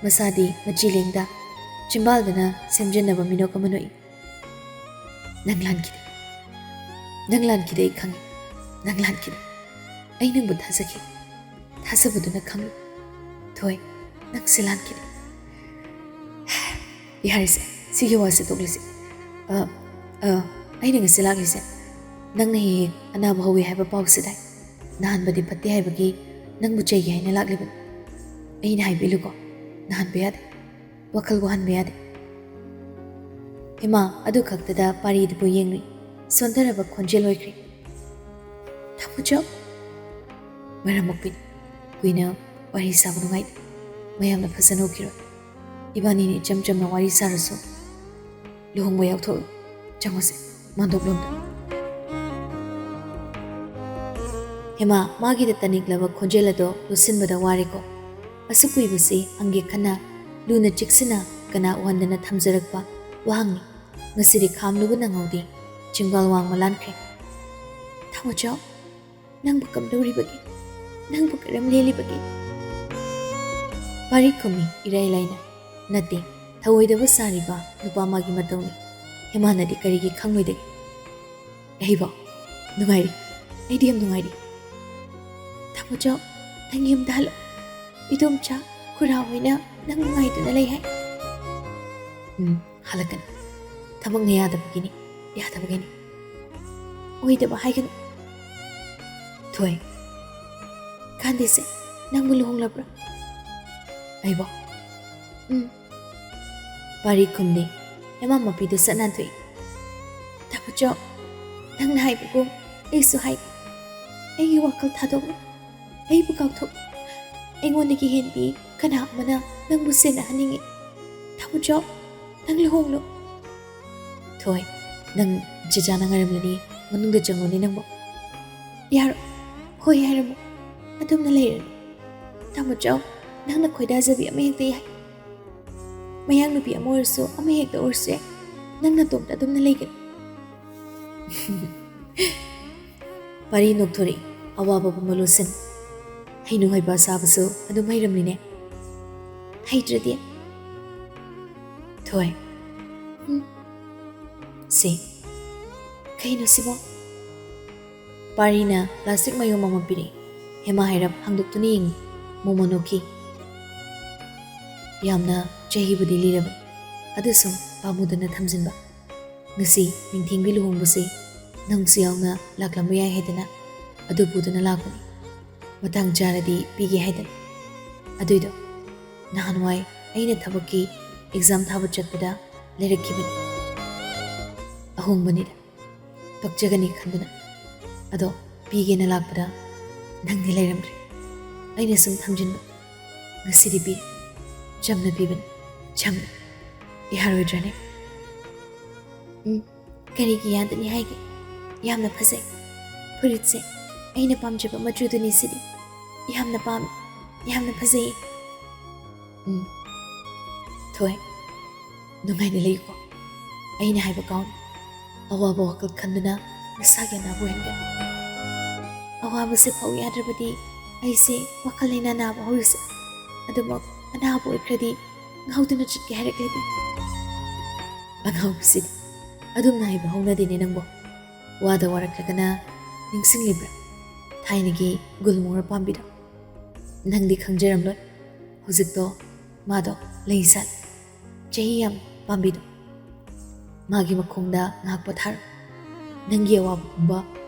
ꯃꯁꯥꯗꯤ ꯃꯆꯤ ꯂꯦꯡꯗ, ꯆꯤꯝꯕꯥꯜꯗꯅ ꯁꯦꯝꯖꯤꯟꯅꯕ ꯃꯤꯅꯣꯛ ꯑꯃ ꯅꯣꯛꯏ꯫ "ꯅꯪ ꯂꯥꯟꯈꯤꯗꯦ꯫ ꯅꯪ ꯂꯥꯟꯈꯤꯗꯦ, ꯑꯩ ꯈꯪꯉꯤ꯫ ꯅꯪ ꯂꯥꯟꯈꯤꯗꯦ꯫ ꯑꯩ ꯅꯪꯕꯨ ꯊꯥꯖꯈꯤ꯫ ꯊꯥꯖꯕꯗꯨꯅ ꯈꯪꯂꯨ꯫ ꯊꯣꯏ, ꯅꯪꯁꯦ ꯂꯥꯟꯈꯤꯗꯦ꯫ ꯌꯥꯔꯦꯁꯦ, ꯁꯤꯒꯤ ꯋꯥꯁꯦ ꯇꯣꯛꯂꯁꯦ꯫ ꯑ, ꯑ, ꯑꯩꯅ ꯉꯁꯤ ꯂꯥꯛꯂꯤꯁꯦ, ꯅꯪꯅ ꯍꯦꯛ ꯍꯦꯛ ꯑꯅꯥꯕ ꯍꯧꯋꯤ ꯍꯥꯏꯕ ꯄꯥꯎꯁꯦ ꯇꯥꯏ꯫ ꯅꯥꯍꯟꯕꯗꯤ ꯐꯠꯇꯦ ꯍꯥꯏꯕꯒꯤ ꯅꯪꯕꯨ ꯆꯩꯒꯦ ꯍꯥꯏꯅ ꯂꯥꯛꯂꯤꯕꯅꯤ꯫ ꯑꯩꯅ ꯍꯥꯏꯕꯤꯂꯨꯀꯣ, ꯅꯥꯍꯟꯕ ꯌꯥꯗꯦ꯫ ꯋꯥꯈꯜ ꯋꯥꯍꯟꯕ ꯌꯥꯗꯦ꯫" ꯍꯦꯃꯥ ꯑꯗꯨ ꯈꯛꯇꯗ ꯄꯥꯔꯤꯗꯨꯕꯨ ꯌꯦꯡꯂꯤ꯫ ꯁꯣꯟꯊꯔꯕ ꯈꯣꯟꯖꯦꯜ ꯑꯣꯏꯈ꯭ꯔꯦ꯫ "ꯊꯝꯃꯨꯆꯣ꯫" ꯃꯔꯝ ꯃꯣꯛꯄꯤꯅꯤ꯫ ꯀꯨꯏꯅ ꯋꯥꯔꯤ ꯁꯥꯕ ꯅꯨꯡꯉꯥꯏꯇꯦ꯫ ꯃꯌꯥꯝꯅ ꯐꯖꯅ ꯎꯈꯤꯔꯣꯏ꯫ ꯏꯕꯥꯅꯤꯅ ꯏꯆꯝ ꯆꯝꯅ ꯋꯥꯔꯤ ꯁꯥꯔꯁꯨ ꯂꯨꯍꯣꯡꯕ ꯌꯥꯎꯊꯣꯛꯂꯣ꯫ ꯆꯪꯉꯨꯁꯦ, ꯃꯥꯟꯗꯣꯞꯂꯣꯝꯗ꯫ ꯍꯦꯃꯥ, ꯃꯥꯒꯤꯗ ꯇꯅꯤꯛꯂꯕ ꯈꯣꯟꯖꯦꯜ ꯑꯗꯣ ꯂꯣꯠꯁꯤꯟꯕꯗ ꯋꯥꯔꯦꯀꯣ꯫ ꯑꯁꯨꯛ ꯀꯨꯏꯕꯁꯤ ꯍꯪꯒꯦ ꯈꯟꯅ ꯂꯨꯅ ꯆꯦꯛꯁꯤꯟꯅ ꯀꯅꯥ ꯎꯍꯟꯗꯅ ꯊꯝꯖꯔꯛꯄ ꯋꯥꯍꯪꯅꯤ꯫ ꯉꯁꯤꯗꯤ ꯈꯥꯝꯂꯨꯕ ꯅꯪꯍꯧꯗꯦ꯫ ꯆꯤꯡꯕꯥꯜ ꯋꯥꯡꯃ ꯂꯥꯟꯈ꯭ꯔꯦ꯫ "ꯊꯥꯡꯃꯆꯥꯎ, ꯅꯪꯕꯨ ꯀꯝꯗꯧꯔꯤꯕꯒꯦ? ꯅꯪꯕꯨ ꯀꯔꯝ ꯂꯦꯜꯂꯤꯕꯒꯦ?" ꯄꯥꯔꯤ ꯈꯨꯝꯃꯤ ꯏꯔꯥꯏ ꯂꯥꯏꯅ꯫ "ꯅꯠꯇꯦ, ꯊꯧꯑꯣꯏꯗꯕ ꯁꯥꯔꯤꯕ ꯅꯨꯄꯥ ꯃꯥꯒꯤ ꯃꯇꯧꯅꯤ꯫ ꯍꯦꯃꯥꯅꯗꯤ ꯀꯔꯤꯒꯤ ꯈꯪꯂꯣꯏꯗꯒꯦ?" "ꯑꯩꯕꯣ? ꯅꯨꯡꯉꯥꯏꯔꯤ꯫ ꯑꯩꯗꯤ ꯌꯥꯝ ꯅꯨꯡꯉꯥꯏꯔꯤ꯫" "ꯊꯥꯡꯃꯆꯥꯎ, ꯅꯪ ꯌꯨꯝꯗ ꯍꯜꯂꯛꯑꯣ꯫ ꯏꯗꯣꯝꯆꯥ, ꯈꯨꯔꯥ ꯍꯣꯏꯅ ꯅꯪ ꯉꯥꯏꯗꯨꯅ ꯂꯩ ꯍꯥꯏ꯫" "ꯎꯝ, ꯍꯜꯂꯛꯀꯅꯤ꯫ ꯊꯕꯛꯅ ꯌꯥꯗꯕꯒꯤꯅꯤ, ꯌꯥꯗꯕꯒꯤꯅꯤ꯫ ꯑꯣꯏꯗꯕ ꯍꯥꯏꯒꯅꯨ꯫" "ꯊꯣꯏ꯫" "ꯀꯥꯟꯗꯦꯁꯦ, ꯅꯪꯕꯨ ꯂꯨꯍꯣꯡꯂꯕ꯭ꯔꯥ?" "ꯑꯩꯕꯣ?" "ꯎꯝ꯫" ꯄꯥꯔꯤ ꯈꯨꯝꯗꯦ꯫ ꯍꯦꯃꯥ ꯃꯄꯤꯗꯨ ꯁꯠ ꯅꯥꯟꯊꯣꯛꯏ꯫ "ꯊꯥꯡꯃꯆꯥꯎ, ꯅꯪꯅ ꯍꯥꯏꯕꯒꯨꯝ ꯑꯩꯁꯨ ꯍꯥꯏꯒꯦ꯫ ꯑꯩꯒꯤ ꯋꯥꯈꯜ ꯊꯥꯗꯣꯛꯂꯣ꯫ ꯑꯩꯕꯨ ꯀꯥꯎꯊꯣꯛꯂꯣ꯫ ꯑꯩꯉꯣꯟꯗꯒꯤ ꯍꯦꯟꯕꯤ ꯀꯅꯥ ꯑꯃꯅ ꯅꯪꯕꯨ ꯁꯦꯟꯅꯍꯟꯅꯤꯡꯉꯤ꯫ ꯊꯥꯡꯃꯆꯥꯎ, ꯅꯪ ꯂꯨꯍꯣꯡꯂꯣ꯫" "ꯊꯣꯏ, ꯅꯪ ꯆꯦꯆꯥꯅ ꯉꯥꯏꯔꯝꯂꯅꯤ꯫ ꯃꯅꯨꯡꯗ ꯆꯪꯉꯨꯅꯦ ꯅꯪꯕꯣ꯫ ꯌꯥꯔꯣꯏ꯫ ꯍꯣꯏ ꯍꯥꯏꯔꯝꯃꯣ꯫ ꯑꯗꯨꯝꯅ ꯂꯩꯔꯅꯨ꯫ ꯇꯥꯃꯣꯆꯧ, ꯅꯪꯅ ꯈꯣꯏꯗꯥꯖꯕꯤ ꯑꯃ ꯍꯦꯛꯇ ꯌꯥꯏ꯫ ꯃꯌꯥꯡ ꯅꯨꯄꯤ ꯑꯃ ꯑꯣꯏꯔꯁꯨ, ꯑꯃ ꯍꯦꯛꯇ ꯑꯣꯏꯔꯁꯨ ꯌꯥꯏ꯫ ꯅꯪ ꯅꯇꯣꯝꯇ ꯑꯗꯨꯝꯅ ꯂꯩꯒꯅꯨ꯫ ꯄꯥꯔꯤ ꯅꯣꯛꯊꯣꯔꯛꯏ꯫ ꯑꯋꯥꯕ ꯄꯨꯝꯕ ꯂꯣꯠꯁꯤꯟ꯫ ꯍꯩꯅꯨ ꯍꯩꯕ ꯆꯥꯕꯁꯨ ꯑꯗꯨꯝ ꯍꯩꯔꯝꯃꯤꯅꯦ꯫ ꯍꯩꯇ꯭ꯔꯗꯤ? ꯊꯣꯏ꯫ ꯎꯝ꯫ ꯁꯤ꯫ ꯀꯩꯅꯣ ꯁꯤꯕꯣ? ꯄꯥꯔꯤꯅ plastic ꯃꯌꯣꯝ ꯑꯃ ꯄꯤꯔꯛꯏ꯫ ꯍꯦꯃꯥ ꯍꯥꯏꯔꯞ ꯍꯥꯡꯗꯣꯛꯇꯨꯅ ꯌꯦꯡꯉꯤ꯫ ꯃꯣꯃꯣ ꯅꯣꯛꯈꯤ꯫ ꯌꯥꯝꯅ ꯆꯍꯤꯕꯨꯗꯤ ꯂꯤꯔꯕ, ꯑꯗꯨꯁꯨ ꯄꯥꯝꯃꯨꯗꯅ ꯊꯝꯖꯤꯟꯕ꯫ ꯉꯁꯤ ꯅꯤꯡꯊꯦꯡꯕꯤ ꯂꯨꯍꯣꯡꯕꯁꯦ ꯅꯪꯁꯨ ꯌꯥꯎꯅ ꯂꯥꯛꯂꯝꯕ ꯌꯥꯏ ꯍꯥꯏꯗꯅ ꯑꯗꯨ ꯄꯨꯗꯨꯅ ꯂꯥꯛꯄꯅꯤ꯫ ꯃꯇꯥꯡ ꯆꯥꯔꯗꯤ ꯄꯤꯒꯦ ꯍꯥꯏꯗꯅ꯫ ꯑꯗꯨꯏꯗꯣ ꯅꯍꯥꯟꯋꯥꯏ ꯑꯩꯅ ꯊꯕꯛꯀꯤ exam ꯊꯥꯕ ꯆꯠꯄꯗ ꯂꯩꯔꯛꯈꯤꯕꯅꯤ꯫ ꯑꯍꯣꯡꯕꯅꯤꯗ꯫ ꯄꯛꯆꯒꯅꯤ ꯈꯟꯗꯨꯅ꯫ ꯑꯗꯣ ꯄꯤꯒꯦꯅ ꯂꯥꯛꯄꯗ ꯅꯪꯗꯤ ꯂꯩꯔꯝꯗ꯭ꯔꯦ꯫ ꯑꯩꯅ ꯁꯨꯝ ꯊꯝꯖꯤꯟꯕ꯫ ꯉꯁꯤꯗꯤ ꯄꯤꯔꯦ꯫ ꯆꯝꯅ ꯄꯤꯕꯅꯤ꯫ ꯆꯝꯅ꯫ ꯌꯥꯔꯣꯏꯗ꯭ꯔꯅꯦ? ꯎꯝ, ꯀꯔꯤꯒꯤ ꯌꯥꯗꯅꯤ ꯍꯥꯏꯒꯦ? ꯌꯥꯝꯅ ꯐꯖꯩ꯫ ꯐꯨꯔꯤꯠꯁꯦ ꯑꯩꯅ ꯄꯥꯝꯖꯕ ꯃꯆꯨꯗꯨꯅꯤ ꯁꯤꯗꯤ꯫ ꯌꯥꯝꯅ ꯄꯥꯝꯃꯤ꯫ ꯌꯥꯝꯅ ꯐꯖꯩꯌꯦ꯫ ꯎꯝ꯫ ꯊꯣꯏ, ꯅꯨꯡꯉꯥꯏꯅ ꯂꯩꯌꯨꯀꯣ꯫ ꯑꯩꯅ ꯍꯥꯏꯕ ꯀꯥꯎꯅꯤ꯫ ꯑꯋꯥꯕ ꯋꯥꯈꯜ ꯈꯟꯗꯨꯅ ꯅꯁꯥꯒꯤ ꯑꯅꯥꯕ ꯑꯣꯏꯍꯟꯒꯅꯨ꯫ ꯑꯋꯥꯕꯁꯦ ꯐꯥꯎ ꯌꯥꯗ꯭ꯔꯕꯗꯤ ꯑꯩꯁꯦ ꯋꯥꯈꯜ ꯂꯩꯅꯥ ꯅꯥꯕ ꯍꯧꯔꯤꯁꯦ꯫ ꯑꯗꯨꯃꯛ ꯑꯅꯥꯕ ꯑꯣꯏꯈ꯭ꯔꯗꯤ ꯉꯥꯎꯗꯨꯅ ꯆꯠꯀꯦ ꯍꯥꯏꯔꯛꯂꯗꯤ? ꯑꯉꯥꯎꯕꯁꯤꯗꯤ꯫ ꯑꯗꯨꯝꯅ ꯍꯥꯏꯕ ꯍꯧꯅꯗꯦꯅꯦ ꯅꯪꯕꯣ꯫ ꯋꯥꯗ ꯋꯥꯔꯛꯂꯒꯅ ꯅꯤꯡꯁꯤꯡꯂꯤꯕ꯭ꯔꯥ ꯊꯥꯏꯅꯒꯤ ꯒꯨꯜꯃꯣꯍꯔ ꯄꯥꯝꯕꯤꯗꯣ? ꯅꯪꯗꯤ ꯈꯪꯖꯔꯝꯂꯣꯏ꯫ ꯍꯧꯖꯤꯛꯇꯣ ꯃꯥꯗꯣ ꯂꯩ ꯁꯥꯠꯂꯦ꯫ ꯆꯍꯤ ꯌꯥꯝ ꯄꯥꯝꯕꯤꯗꯣ꯫ ꯃꯥꯒꯤ ꯃꯈꯣꯡꯗ ꯉꯥꯏꯍꯥꯛ ꯄꯣꯊꯥꯔꯣ꯫ ꯅꯪꯒꯤ ꯑꯋꯥꯕ ꯄꯨꯝꯕ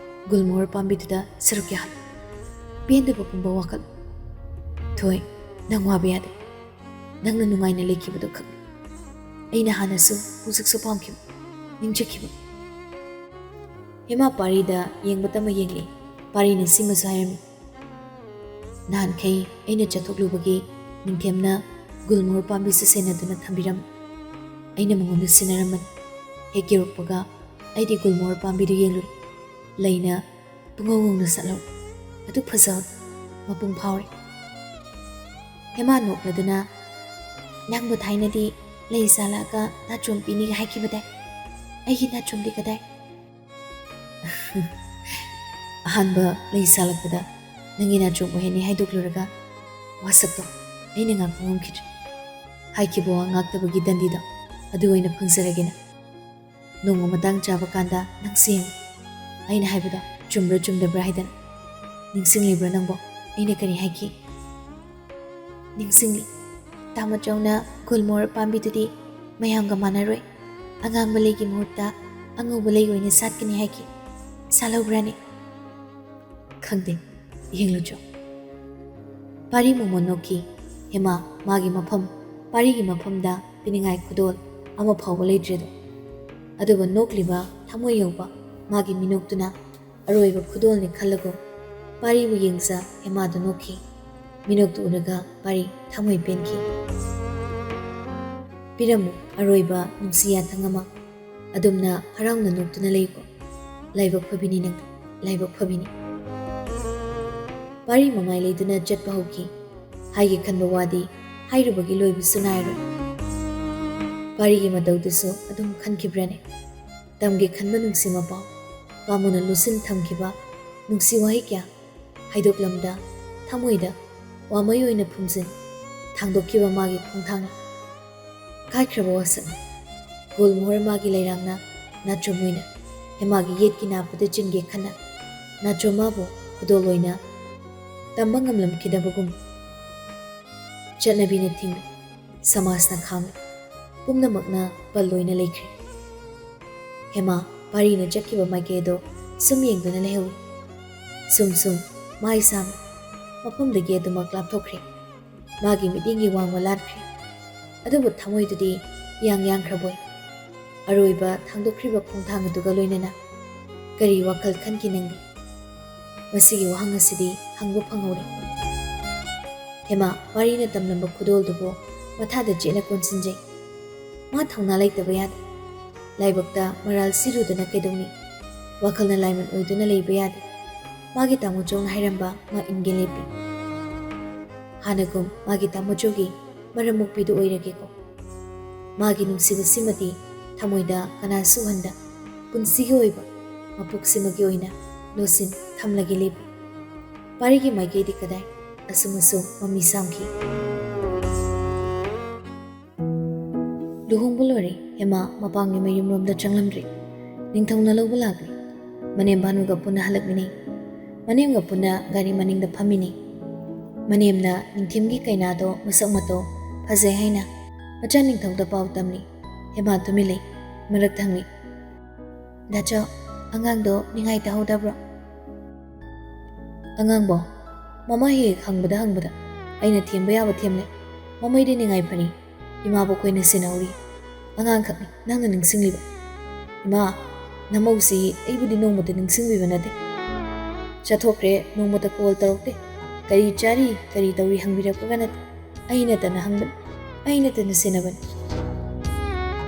ꯒꯨꯜꯃꯣꯍꯔ ꯄꯥꯝꯕꯤꯗꯨꯗ ꯁꯔꯨꯛ ꯌꯥꯍꯜꯂꯨ꯫ ꯄꯦꯟꯗꯕ ꯄꯨꯝꯕ ꯋꯥꯈꯜ꯫ ꯊꯣꯏ, ꯅꯪ ꯋꯥꯕ ꯌꯥꯗꯦ꯫ ꯅꯪꯅ ꯅꯨꯡꯉꯥꯏꯅ ꯂꯩꯈꯤꯕꯗꯨ ꯈꯛ꯫ ꯑꯩꯅ ꯍꯥꯟꯅꯁꯨ ꯍꯧꯖꯤꯛꯁꯨ ꯄꯥꯝꯈꯤꯕ, ꯅꯤꯡꯖꯈꯤꯕ꯫ ꯍꯦꯃꯥ ꯄꯥꯔꯤꯗ ꯌꯦꯡꯕꯇꯃꯛ ꯌꯦꯡꯂꯤ꯫ ꯄꯥꯔꯤꯅ ꯁꯤꯃꯁꯨ ꯍꯥꯏꯔꯝꯃꯤ꯫ ꯅꯍꯥꯟꯈꯩ ꯑꯩꯅ ꯆꯠꯊꯣꯛꯂꯨꯕꯒꯤ ꯅꯤꯡꯊꯦꯝꯅ ꯒꯨꯜꯃꯣꯍꯔ ꯄꯥꯝꯕꯤꯁꯨ ꯁꯦꯟꯅꯗꯨꯅ ꯊꯝꯕꯤꯔꯝꯃꯤ꯫ ꯑꯩꯅ ꯃꯉꯣꯟꯗ ꯁꯤꯟꯅꯔꯝꯕꯅꯤ꯫ ꯍꯦꯛ ꯌꯧꯔꯛꯄꯒ ꯑꯩꯗꯤ ꯒꯨꯜꯃꯣꯍꯔ ꯄꯥꯝꯕꯤꯗꯨ ꯌꯦꯡꯂꯨꯔꯦ꯫ ꯂꯩꯅ ꯄꯨꯡꯉꯧ ꯉꯧꯅ ꯁꯥꯠꯍꯧꯔꯦ꯫ ꯑꯗꯨ ꯐꯖꯍꯧꯔꯦ꯫ ꯃꯄꯨꯡ ꯐꯥꯎꯔꯦ꯫ ꯍꯦꯃꯥ ꯅꯣꯛꯂꯗꯨꯅ, "ꯅꯪꯕꯨ ꯊꯥꯏꯅꯗꯤ ꯂꯩ ꯁꯥꯠꯂꯛꯑꯒ ꯅꯥꯆꯣꯝ ꯄꯤꯅꯤꯒ ꯍꯥꯏꯈꯤꯕꯗꯥꯏ? ꯑꯩꯒꯤ ꯅꯥꯆꯣꯝꯗꯤ ꯀꯗꯥꯏ?" "ꯑꯍꯥꯟꯕ ꯂꯩ ꯁꯥꯠꯂꯛꯄꯗ ꯅꯪꯒꯤ ꯅꯥꯆꯣꯝ ꯑꯣꯏꯍꯟꯅꯤ ꯍꯥꯏꯗꯣꯛꯂꯨꯔꯒ ꯋꯥꯁꯛꯇꯣ ꯑꯩꯅ ꯉꯥꯛꯄ ꯉꯝꯈꯤꯗ꯭ꯔꯦ꯫ ꯍꯥꯏꯈꯤꯕ ꯋꯥ ꯉꯥꯛꯇꯕꯒꯤ ꯗꯟꯗꯤꯗꯣ ꯑꯗꯨ ꯑꯣꯏꯅ ꯐꯪꯖꯔꯒꯦꯅ꯫ ꯅꯣꯡꯃ ꯃꯇꯥꯡ ꯆꯥꯕ ꯀꯥꯟꯗ ꯅꯪꯁꯦ ꯌꯦꯡꯉꯨ꯫ ꯑꯩꯅ ꯍꯥꯏꯕꯗꯣ ꯆꯨꯝꯕ꯭ꯔꯥ ꯆꯨꯝꯗꯕ꯭ꯔꯥ ꯍꯥꯏꯗꯅ꯫ ꯅꯤꯡꯁꯤꯡꯂꯤꯕ꯭ꯔꯥ ꯅꯪꯕꯣ? ꯑꯩꯅ ꯀꯔꯤ ꯍꯥꯏꯈꯤ?" "ꯅꯤꯡꯁꯤꯡꯂꯤ꯫ ꯇꯥꯃꯣꯆꯧꯅ ꯒꯨꯜꯃꯣꯍꯔ ꯄꯥꯝꯕꯤꯗꯨꯗꯤ ꯃꯌꯥꯝꯒ ꯃꯥꯟꯅꯔꯣꯏ꯫ ꯑꯉꯥꯡꯕ ꯂꯩꯒꯤ ꯃꯍꯨꯠꯇ ꯑꯉꯧꯕ ꯂꯩ ꯑꯣꯏꯅ ꯁꯥꯠꯀꯅꯤ ꯍꯥꯏꯈꯤ꯫ ꯁꯥꯠꯍꯧꯕ꯭ꯔꯥꯅꯦ?" "ꯈꯪꯗꯦ, ꯌꯦꯡꯂꯨꯆꯣ꯫" ꯄꯥꯔꯤ ꯃꯣꯃꯣꯟ ꯅꯣꯛꯈꯤ꯫ ꯍꯦꯃꯥ, ꯃꯥꯒꯤ ꯃꯐꯝ, ꯄꯥꯔꯤꯒꯤ ꯃꯐꯝꯗ ꯄꯤꯅꯤꯡꯉꯥꯏ ꯈꯨꯗꯣꯜ ꯑꯃ ꯐꯥꯎꯕ ꯂꯩꯇ꯭ꯔꯦꯗꯣ꯫ ꯑꯗꯨꯒ ꯅꯣꯛꯂꯤꯕ ꯊꯃꯣꯏ ꯌꯧꯕ ꯃꯥꯒꯤ ꯃꯤꯅꯣꯛꯇꯨꯅ ꯑꯔꯣꯏꯕ ꯈꯨꯗꯣꯜꯅꯤ ꯈꯜꯂꯒ ꯄꯥꯔꯤꯕꯨ ꯌꯦꯡꯖ ꯍꯦꯃꯥꯗꯨ ꯅꯣꯛꯈꯤ꯫ ꯃꯤꯅꯣꯛꯇꯨ ꯎꯔꯒ ꯄꯥꯔꯤ ꯊꯃꯣꯏ ꯄꯦꯟꯈꯤ꯫ "ꯄꯤꯔꯝꯃꯨ ꯑꯔꯣꯏꯕ ꯅꯨꯡꯁꯤ ꯌꯥꯊꯪ ꯑꯃ꯫ ꯑꯗꯨꯝꯅ ꯍꯔꯥꯎꯅ ꯅꯣꯛꯇꯨꯅ ꯂꯩꯀꯣ꯫ ꯂꯥꯏꯕꯛ ꯐꯕꯤꯅꯤ ꯅꯪꯗꯤ, ꯂꯥꯏꯕꯛ ꯐꯕꯤꯅꯤ꯫" ꯄꯥꯔꯤ ꯃꯃꯥꯏ ꯂꯩꯗꯨꯅ ꯆꯠꯄ ꯍꯧꯈꯤ꯫ ꯍꯥꯏꯒꯦ ꯈꯟꯕ ꯋꯥꯗꯤ ꯍꯥꯏꯔꯨꯕꯒꯤ ꯂꯣꯏꯕꯁꯨ ꯅꯥꯏꯔꯣꯏ꯫ ꯄꯥꯔꯤꯒꯤ ꯃꯇꯧꯗꯨꯁꯨ ꯑꯗꯨꯝ ꯈꯟꯈꯤꯕ꯭ꯔꯅꯦ? ꯇꯝꯒꯦ ꯈꯟꯕ ꯅꯨꯡꯁꯤ ꯃꯄꯥꯎ, ꯄꯥꯃꯨꯅ ꯂꯨꯁꯤꯟ ꯊꯝꯈꯤꯕ ꯅꯨꯡꯁꯤ ꯋꯥꯍꯩ ꯀꯌꯥ ꯍꯥꯏꯗꯣꯛꯂꯝꯗ ꯊꯃꯣꯏꯗ ꯋꯥꯃꯩ ꯑꯣꯏꯅ ꯐꯨꯝꯖꯤꯟ ꯊꯥꯡꯗꯣꯛꯈꯤꯕ ꯃꯥꯒꯤ ꯈꯣꯡꯊꯥꯡꯅ꯫ ꯀꯥꯏꯈ꯭ꯔꯕ ꯋꯥꯁꯛꯅ꯫ ꯒꯨꯜꯃꯣꯍꯔ ꯃꯥꯒꯤ ꯂꯩꯔꯥꯡꯅ ꯅꯥꯆꯣꯝ ꯑꯣꯏꯅ ꯍꯦꯃꯥꯒꯤ ꯌꯦꯠꯀꯤ ꯅꯥꯄꯨꯗ ꯆꯤꯟꯒꯦ ꯈꯟꯅ ꯅꯥꯆꯣꯝ ꯃꯥꯕꯨ ꯈꯨꯗꯣꯜ ꯑꯣꯏꯅ ꯇꯝꯕ ꯉꯝꯂꯝꯈꯤꯗꯕꯒꯨꯝ꯫ ꯆꯠꯅꯕꯤꯅ ꯊꯤꯡꯂꯦ, ꯁꯃꯥꯖꯅ ꯈꯥꯝꯂꯦ, ꯄꯨꯝꯅꯃꯛꯅ ꯕꯟ ꯑꯣꯏꯅ ꯂꯩꯈ꯭ꯔꯦ꯫ ꯍꯦꯃꯥ ꯄꯥꯔꯤꯅ ꯆꯠꯈꯤꯕ ꯃꯥꯏꯀꯩ ꯑꯗꯣ ꯁꯨꯝ ꯌꯦꯡꯗꯨꯅ ꯂꯩꯍꯧꯏ꯫ ꯁꯨꯝ ꯁꯨꯝ ꯃꯥꯏ ꯁꯥꯝꯃꯤ꯫ ꯃꯐꯝꯗꯒꯤ ꯑꯗꯨꯃꯛ ꯂꯥꯞꯊꯣꯛꯈ꯭ꯔꯦ꯫ ꯃꯥꯒꯤ ꯃꯤꯠꯌꯦꯡꯒꯤ ꯋꯥꯡꯃ ꯂꯥꯟꯈ꯭ꯔꯦ꯫ ꯑꯗꯨꯕꯨ ꯊꯃꯣꯏꯗꯨꯗꯤ ꯏꯌꯥꯡ ꯌꯥꯡꯈ꯭ꯔꯕꯣꯏ꯫ ꯑꯔꯣꯏꯕ ꯊꯥꯡꯗꯣꯛꯈ꯭ꯔꯤꯕ ꯈꯣꯡꯊꯥꯡ ꯑꯗꯨꯒ ꯂꯣꯏꯅꯅ ꯀꯔꯤ ꯋꯥꯈꯜ ꯈꯟꯈꯤ ꯅꯪꯗꯤ? ꯃꯁꯤꯒꯤ ꯋꯥꯍꯪ ꯑꯁꯤꯗꯤ ꯍꯪꯕ ꯐꯪꯍꯧꯔꯦ꯫ ꯍꯦꯃꯥ ꯄꯥꯔꯤꯅ ꯇꯝꯂꯝꯕ ꯈꯨꯗꯣꯜꯗꯨꯕꯨ ꯃꯊꯥꯗ ꯆꯦꯠꯅ ꯀꯣꯟꯁꯤꯟꯖꯩ꯫ ꯃꯥ ꯊꯧꯅꯥ ꯂꯩꯇꯕ ꯌꯥꯗꯦ꯫ ꯂꯥꯏꯕꯛꯇ ꯃꯔꯥꯜ ꯁꯤꯔꯨꯗꯅ ꯀꯩꯗꯧꯅꯤ? ꯋꯥꯈꯜꯅ ꯂꯥꯏꯃꯟ ꯑꯣꯏꯗꯨꯅ ꯂꯩꯕ ꯌꯥꯗꯦ꯫ ꯃꯥꯒꯤ ꯇꯥꯃꯣꯆꯧꯅ ꯍꯥꯏꯔꯝꯕ ꯃꯥ ꯏꯟꯒꯦ ꯂꯦꯞꯄꯤ꯫ ꯍꯥꯟꯅꯒꯨꯝ ꯃꯥꯒꯤ ꯇꯥꯃꯣꯆꯧꯒꯤ ꯃꯔꯝ ꯃꯣꯛꯄꯤꯗꯨ ꯑꯣꯏꯔꯒꯦꯀꯣ꯫ ꯃꯥꯒꯤ ꯅꯨꯡꯁꯤꯕꯁꯤꯃꯗꯤ ꯊꯃꯣꯏꯗ ꯀꯅꯥꯁꯨ ꯎꯍꯟꯗ ꯄꯨꯟꯁꯤꯒꯤ ꯑꯣꯏꯕ ꯃꯄꯣꯛꯁꯤꯃꯒꯤ ꯑꯣꯏꯅ ꯂꯣꯠꯁꯤꯟ ꯊꯝꯂꯒꯦ ꯂꯦꯞꯄꯤ꯫ ꯄꯥꯔꯤꯒꯤ ꯃꯥꯏꯀꯩꯗꯤ ꯀꯗꯥꯏ? ꯑꯁꯨꯝ ꯑꯁꯨꯝ ꯃꯃꯤ ꯁꯥꯝꯈꯤ꯫ ꯂꯨꯍꯣꯡꯕ ꯂꯣꯏꯔꯦ꯫ ꯍꯦꯃꯥ ꯃꯄꯥꯝꯒꯤ ꯃꯌꯨꯝꯂꯣꯝꯗ ꯆꯪꯂꯝꯗ꯭ꯔꯦ꯫ ꯅꯤꯡꯊꯧꯅ ꯂꯧꯕ ꯂꯥꯛꯂꯦ꯫ ꯃꯅꯦꯝ ꯚꯥꯅꯨꯒ ꯄꯨꯟꯅ ꯍꯜꯂꯛꯃꯤꯟꯅꯩ꯫ ꯃꯅꯦꯝꯒ ꯄꯨꯟꯅ ꯒꯥꯔꯤ ꯃꯅꯤꯡꯗ ꯐꯝꯃꯤꯟꯅꯩ꯫ ꯃꯅꯦꯝꯅ ꯅꯤꯡꯊꯤꯝꯒꯤ ꯀꯩꯅꯥꯗꯣ ꯃꯁꯛ ꯃꯇꯧ ꯐꯖꯩ ꯍꯥꯏꯅ ꯃꯆꯥ ꯅꯤꯡꯊꯧꯗ ꯄꯥꯎ ꯇꯝꯂꯤ꯫ ꯍꯦꯃꯥ ꯇꯨꯃꯤꯟ ꯂꯩ꯫ ꯃꯔꯛ ꯊꯪꯂꯤ꯫ "ꯗꯥꯆꯧ, ꯑꯉꯥꯡꯗꯣ ꯅꯤꯡꯉꯥꯏ ꯇꯧꯍꯧꯗꯕ꯭ꯔꯣ?" "ꯑꯉꯥꯡꯕꯣ? ꯃꯃꯥ ꯍꯦꯛ ꯍꯦꯛ ꯍꯪꯕꯗ ꯍꯪꯕꯗ ꯑꯩꯅ ꯊꯦꯝꯕ ꯌꯥꯕ ꯊꯦꯝꯂꯦ꯫ ꯃꯃꯩꯗꯤ ꯅꯤꯡꯉꯥꯏ ꯐꯔꯤ꯫ ꯏꯃꯥꯕꯨ ꯑꯩꯈꯣꯏꯅ ꯁꯦꯟꯅꯍꯧꯔꯤ꯫ ꯑꯉꯥꯡꯈꯛꯅꯤ, ꯅꯪꯅ ꯅꯤꯡꯁꯤꯡꯂꯤꯕ꯫ ꯏꯃꯥ, ꯅꯃꯧꯁꯤ ꯑꯩꯕꯨꯗꯤ ꯅꯣꯡꯃꯇ ꯅꯤꯡꯁꯤꯡꯕꯤꯕ ꯅꯠꯇꯦ꯫ ꯆꯠꯊꯣꯛꯈ꯭ꯔꯦ, ꯅꯣꯡꯃꯇ ꯀꯣꯜ ꯇꯧꯔꯛꯇꯦ꯫ ꯀꯔꯤ ꯆꯥꯔꯤ, ꯀꯔꯤ ꯇꯧꯔꯤ ꯍꯪꯕꯤꯔꯛꯄꯒ ꯅꯠꯇꯦ꯫ ꯑꯩꯅꯇꯅ ꯍꯪꯕꯅꯤ, ꯑꯩꯅꯇꯅ ꯁꯦꯟꯅꯕꯅꯤ꯫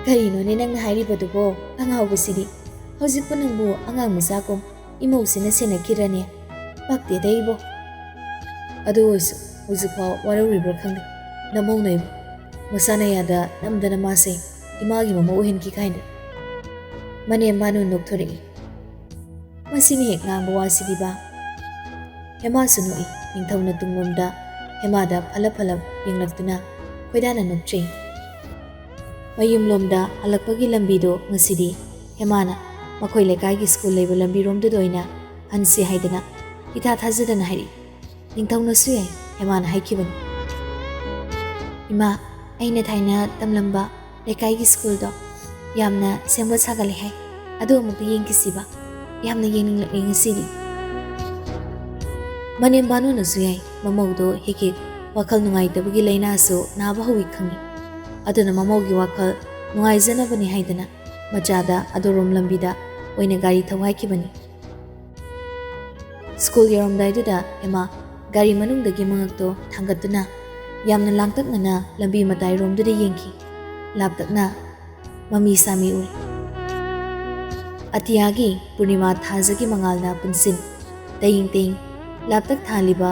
ꯀꯔꯤꯅꯣꯅꯦ ꯅꯪꯅ ꯍꯥꯏꯔꯤꯕꯗꯨꯕꯣ, ꯑꯉꯥꯎꯕꯁꯤꯗꯤ? ꯍꯧꯖꯤꯛꯄꯨ ꯅꯪꯕꯨ ꯑꯉꯥꯡ ꯃꯆꯥꯒꯨꯝ ꯏꯃꯧꯁꯤꯅ ꯁꯦꯟꯅꯈꯤꯔꯅꯦ? ꯄꯛꯇꯦꯗ ꯑꯩꯕꯣ꯫ ꯑꯗꯨ ꯑꯣꯏꯔꯁꯨ ꯍꯧꯖꯤꯛꯐꯥꯎ ꯋꯥꯔꯧꯔꯤꯕ꯭ꯔꯥ ꯈꯪꯗꯦ꯫ ꯅꯃꯧꯅ ꯑꯩꯕꯨ ꯃꯁꯥꯅ ꯌꯥꯗ ꯅꯝꯗꯅ ꯃꯥꯁꯦ ꯏꯃꯥꯒꯤ ꯃꯃꯧ ꯑꯣꯏꯍꯟꯈꯤ ꯀꯥꯏꯅ꯫ ꯃꯅꯦꯝ ꯃꯥꯅ ꯅꯣꯛꯊꯣꯔꯛꯏ꯫ ꯃꯁꯤꯅ ꯍꯦꯛ ꯉꯥꯡꯕ ꯋꯥꯁꯤꯗꯤꯕ꯫ ꯍꯦꯃꯥꯁꯨ ꯅꯣꯛꯏ꯫ ꯅꯤꯡꯊꯧꯅ ꯇꯨꯡꯂꯣꯝꯗ ꯍꯦꯃꯥꯗ ꯐꯂꯞ ꯐꯂꯞ ꯌꯦꯡꯂꯛꯇꯨꯅ ꯈꯣꯏꯗꯥꯅ ꯅꯣꯛꯆꯩ꯫ ꯃꯌꯨꯝꯂꯣꯝꯗ ꯍꯜꯂꯛꯄꯒꯤ ꯂꯝꯕꯤꯗꯣ ꯉꯁꯤꯗꯤ ꯍꯦꯃꯥꯅ ꯃꯈꯣꯏ ꯂꯩꯀꯥꯏꯒꯤ ꯁ꯭ꯀꯨꯜ ꯂꯩꯕ ꯂꯝꯕꯤꯔꯣꯝꯗꯨꯗ ꯑꯣꯏꯅ ꯍꯟꯁꯤ ꯍꯥꯏꯗꯅ ꯏꯊꯥ ꯊꯥꯖꯗꯅ ꯍꯥꯏꯔꯛꯏ꯫ ꯅꯤꯡꯊꯧꯅꯁꯨ ꯌꯥꯏ, ꯍꯦꯃꯥꯅ ꯍꯥꯏꯈꯤꯕꯅꯤ꯫ "ꯏꯃꯥ, ꯑꯩꯅ ꯊꯥꯏꯅ ꯇꯝꯂꯝꯕ ꯂꯩꯀꯥꯏꯒꯤ ꯁ꯭ꯀꯨꯜꯗꯣ ꯌꯥꯝꯅ ꯁꯦꯝꯒꯠ ꯁꯥꯒꯠꯂꯦ ꯍꯥꯏ꯫ ꯑꯗꯨ ꯑꯃꯨꯛꯇ ꯌꯦꯡꯈꯤꯁꯤꯕ꯫ ꯌꯥꯝꯅ ꯌꯦꯡꯅꯤꯡꯂꯛꯂꯦ ꯉꯁꯤꯗꯤ꯫" ꯃꯅꯦꯝ ꯚꯥꯅꯨꯅꯁꯨ ꯌꯥꯏ, ꯃꯃꯧꯗꯣ ꯍꯦꯛ ꯍꯦꯛ ꯋꯥꯈꯜ ꯅꯨꯡꯉꯥꯏꯇꯕꯒꯤ ꯂꯥꯏꯅꯥꯁꯨ ꯅꯥꯕ ꯍꯧꯏ ꯈꯪꯏ꯫ ꯑꯗꯨꯅ ꯃꯃꯧꯒꯤ ꯋꯥꯈꯜ ꯅꯨꯡꯉꯥꯏꯖꯅꯕꯅꯤ ꯍꯥꯏꯗꯅ ꯃꯆꯥꯗ ꯑꯗꯣꯔꯣꯝ ꯂꯝꯕꯤꯗ ꯑꯣꯏꯅ ꯒꯥꯔꯤ ꯊꯧ ꯍꯥꯏꯈꯤꯕꯅꯤ꯫ ꯁ꯭ꯀꯨꯜ ꯌꯧꯔꯝꯗꯥꯏꯗꯨꯗ ꯍꯦꯃꯥ ꯒꯥꯔꯤ ꯃꯅꯨꯡꯗꯒꯤ ꯃꯉꯛꯇꯣ ꯊꯥꯡꯒꯠꯇꯨꯅ ꯌꯥꯝꯅ ꯂꯥꯡꯇꯛꯅꯅ ꯂꯝꯕꯤ ꯃꯇꯥꯏꯔꯣꯝꯗꯨꯗ ꯌꯦꯡꯈꯤ꯫ ꯂꯥꯞꯇꯛꯅ ꯃꯃꯤ ꯁꯥꯃꯤ ꯎꯔꯦ꯫ ꯑꯇꯤꯌꯥꯒꯤ ꯄꯨꯔꯅꯤꯃꯥ ꯊꯥꯖꯒꯤ ꯃꯉꯥꯜꯅ ꯄꯨꯟꯁꯤꯟ, ꯇꯌꯤꯡ ꯇꯌꯤꯡ ꯂꯥꯞꯇꯛ ꯊꯥꯜꯂꯤꯕ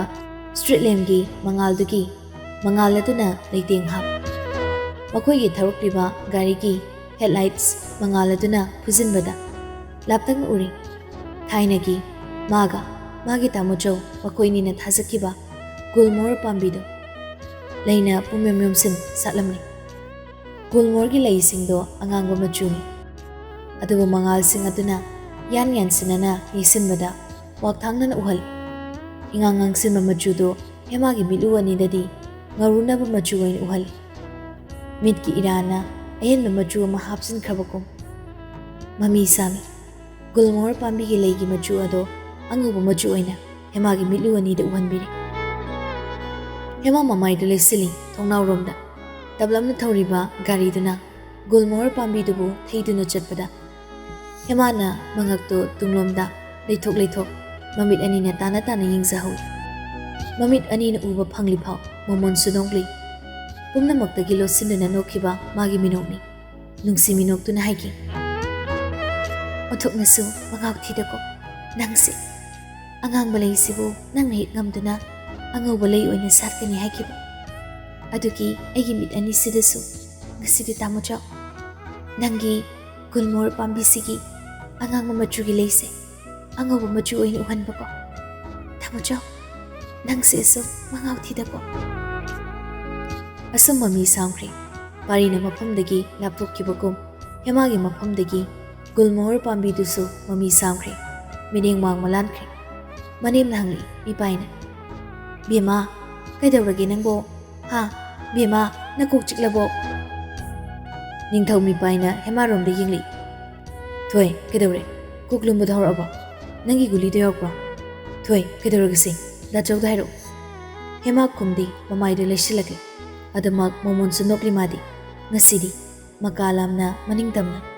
ꯁ꯭ꯇ꯭ꯔꯤꯠ ꯂꯦꯝꯞꯀꯤ ꯃꯉꯥꯜꯗꯨꯒꯤ ꯃꯉꯥꯜ ꯑꯗꯨꯅ ꯂꯩꯇꯦꯡ ꯍꯥꯞ꯫ ꯃꯈꯣꯏꯒꯤ ꯊꯧꯔꯛꯂꯤꯕ ꯒꯥꯔꯤꯒꯤ ꯍꯦꯗꯂꯥꯏꯠꯁ ꯃꯉꯥꯜ ꯑꯗꯨꯅ ꯐꯨꯖꯤꯟꯕꯗ ꯂꯥꯞꯇꯛꯅ ꯎꯔꯤ꯫ ꯊꯥꯏꯅꯒꯤ ꯃꯥꯒ ꯃꯥꯒꯤ ꯇꯥꯃꯣꯆꯧ ꯃꯈꯣꯏꯅꯤꯅ ꯊꯥꯖꯈꯤꯕ ꯒꯨꯜꯃꯣꯍꯔ ꯄꯥꯝꯕꯤꯗꯨ ꯂꯩꯅ ꯄꯨꯝꯌꯣꯝ ꯌꯣꯝꯁꯤꯟ ꯁꯥꯠꯂꯝꯃꯤ꯫ ꯒꯨꯜꯃꯣꯍꯔꯒꯤ ꯂꯩꯁꯤꯡꯗꯣ ꯑꯉꯥꯡꯕ ꯃꯆꯨꯅꯤ, ꯑꯗꯨꯕꯨ ꯃꯉꯥꯜꯁꯤꯡ ꯑꯗꯨꯅ ꯌꯥꯟ ꯌꯥꯟꯁꯤꯟꯅꯅ ꯌꯩꯁꯤꯟꯕꯗ ꯋꯥꯛꯊꯥꯡꯅꯅ ꯎꯍꯜꯂꯤ꯫ ꯏꯉꯥꯡ ꯉꯥꯡꯁꯤꯟꯕ ꯃꯆꯨꯗꯣ ꯍꯦꯃꯥꯒꯤ ꯃꯤꯠꯂꯨ ꯑꯅꯤꯗꯗꯤ ꯉꯥꯔꯨꯅꯕ ꯃꯆꯨ ꯑꯣꯏꯅ ꯎꯍꯜꯂꯤ꯫ ꯃꯤꯠꯀꯤ ꯏꯔꯥꯅ ꯑꯍꯦꯟꯕ ꯃꯆꯨ ꯑꯃ ꯍꯥꯞꯆꯤꯟꯈ꯭ꯔꯕꯒꯨꯝ ꯃꯃꯤ ꯁꯥꯃꯤ꯫ ꯒꯨꯜꯃꯣꯍꯔ ꯄꯥꯝꯕꯤꯒꯤ ꯂꯩꯒꯤ ꯃꯆꯨ ꯑꯗꯣ ꯑꯉꯧꯕ ꯃꯆꯨ ꯑꯣꯏꯅ ꯍꯦꯃꯥꯒꯤ ꯃꯤꯠꯂꯨ ꯑꯅꯤꯗ ꯎꯍꯟꯕꯤꯔꯤ꯫ ꯍꯦꯃꯥ ꯃꯃꯥꯏꯗꯨ ꯂꯩꯁꯤꯜꯂꯤ ꯊꯣꯡꯅꯥꯎꯔꯣꯝꯗ꯫ ꯇꯞꯂꯞꯅ ꯊꯧꯔꯤꯕ ꯒꯥꯔꯤꯗꯨꯅ ꯒꯨꯜꯃꯣꯍꯔ ꯄꯥꯝꯕꯤꯗꯨꯕꯨ ꯊꯩꯗꯨꯅ ꯆꯠꯄꯗ ꯍꯦꯃꯥꯅ ꯃꯉꯛꯇꯨ ꯇꯨꯡꯂꯣꯝꯗ ꯂꯩꯊꯣꯛ ꯂꯩꯊꯣꯛ ꯃꯃꯤꯠ ꯑꯅꯤꯅ ꯇꯥꯅ ꯇꯥꯅ ꯌꯦꯡꯖꯍꯧꯏ꯫ ꯃꯃꯤꯠ ꯑꯅꯤꯅ ꯎꯕ ꯐꯪꯂꯤꯐꯥꯎ ꯃꯣꯃꯣꯟꯁꯨ ꯅꯣꯛꯂꯤ꯫ ꯄꯨꯝꯅꯃꯛꯇꯒꯤ ꯂꯣꯠꯁꯤꯟꯗꯨꯅ ꯅꯣꯛꯈꯤꯕ ꯃꯥꯒꯤ ꯃꯤꯅꯣꯛꯅꯤ꯫ ꯅꯨꯡꯁꯤ ꯃꯤꯅꯣꯛꯇꯨꯅ ꯍꯥꯏꯈꯤ, "ꯑꯣꯟꯊꯣꯛꯅꯁꯨ ꯃꯉꯥꯎ ꯊꯤꯗꯀꯣ ꯅꯪꯁꯦ꯫ ꯑꯉꯥꯡꯕ ꯂꯩꯁꯤꯕꯨ ꯅꯪꯅ ꯍꯦꯛ ꯉꯝꯗꯨꯅ ꯑꯉꯧꯕ ꯂꯩ ꯑꯣꯏꯅ ꯁꯥꯠꯀꯅꯤ ꯍꯥꯏꯈꯤꯕ꯫ ꯑꯗꯨꯒꯤ ꯑꯩꯒꯤ ꯃꯤꯠ ꯑꯅꯤꯁꯤꯗꯁꯨ ꯉꯁꯤꯗꯤ ꯇꯥꯃꯣꯆꯧ, ꯅꯪꯒꯤ ꯒꯨꯜꯃꯣꯍꯔ ꯄꯥꯝꯕꯤꯁꯤꯒꯤ ꯑꯉꯥꯡꯕ ꯃꯆꯨꯒꯤ ꯂꯩꯁꯦ ꯑꯉꯧꯕ ꯃꯆꯨ ꯑꯣꯏꯅ ꯎꯍꯟꯕꯀꯣ꯫ ꯇꯥꯃꯣꯆꯧ, ꯅꯪꯁꯦ ꯑꯁꯨꯛ ꯃꯉꯥꯎ ꯊꯤꯗꯀꯣ?" ꯑꯁꯨꯝ ꯃꯃꯤ ꯁꯥꯝꯈ꯭ꯔꯦ꯫ ꯄꯥꯔꯤꯅ ꯃꯐꯝꯗꯒꯤ ꯂꯥꯞꯊꯣꯛꯈꯤꯕꯒꯨꯝ ꯍꯦꯃꯥꯒꯤ ꯃꯐꯝꯗꯒꯤ ꯒꯨꯜꯃꯣꯍꯔ ꯄꯥꯝꯕꯤꯗꯨꯁꯨ ꯃꯃꯤ ꯁꯥꯝꯈ꯭ꯔꯦ꯫ ꯃꯤꯠꯌꯦꯡ ꯋꯥꯡꯃ ꯂꯥꯟꯈ꯭ꯔꯦ꯫ ꯃꯅꯦꯝꯅ ꯍꯪꯂꯛꯏ ꯃꯤꯄꯥꯏꯅ, "ꯕꯦꯝꯃ, ꯀꯩꯗꯧꯔꯒꯦ ꯅꯪꯕꯣ? ꯍꯥ? ꯕꯦꯝꯃ, ꯅꯀꯣꯛ ꯆꯤꯛꯂꯕꯣ?" ꯅꯤꯡꯊꯧ ꯃꯤꯄꯥꯏꯅ ꯍꯦꯃꯥꯔꯣꯝꯗ ꯌꯦꯡꯂꯛꯏ꯫ "ꯊꯣꯏ, ꯀꯩꯗꯧꯔꯦ? ꯀꯣꯛ ꯂꯨꯝꯕꯗꯣ ꯍꯧꯔꯛꯑꯕꯣ? ꯅꯪꯒꯤ ꯒꯨꯂꯤꯗꯣ ꯌꯥꯎꯔꯛꯄ꯭ꯔꯣ? ꯊꯣꯏ, ꯀꯩꯗꯧꯔꯒꯦꯁꯦ? ꯗꯥꯆꯧꯗ ꯍꯥꯏꯔꯛꯑꯣ꯫" ꯍꯦꯃꯥ ꯈꯨꯝꯗꯦ, ꯃꯃꯥꯏꯗꯨ ꯂꯩꯁꯤꯜꯂꯛꯂꯦ꯫ ꯑꯗꯨꯃꯛ ꯃꯣꯃꯣꯟꯁꯨ ꯅꯣꯛꯂꯤ ꯃꯥꯗꯤ꯫ ꯉꯁꯤꯗꯤ ꯃꯀꯥ ꯂꯥꯝꯅ ꯃꯅꯤꯡ ꯇꯝꯅ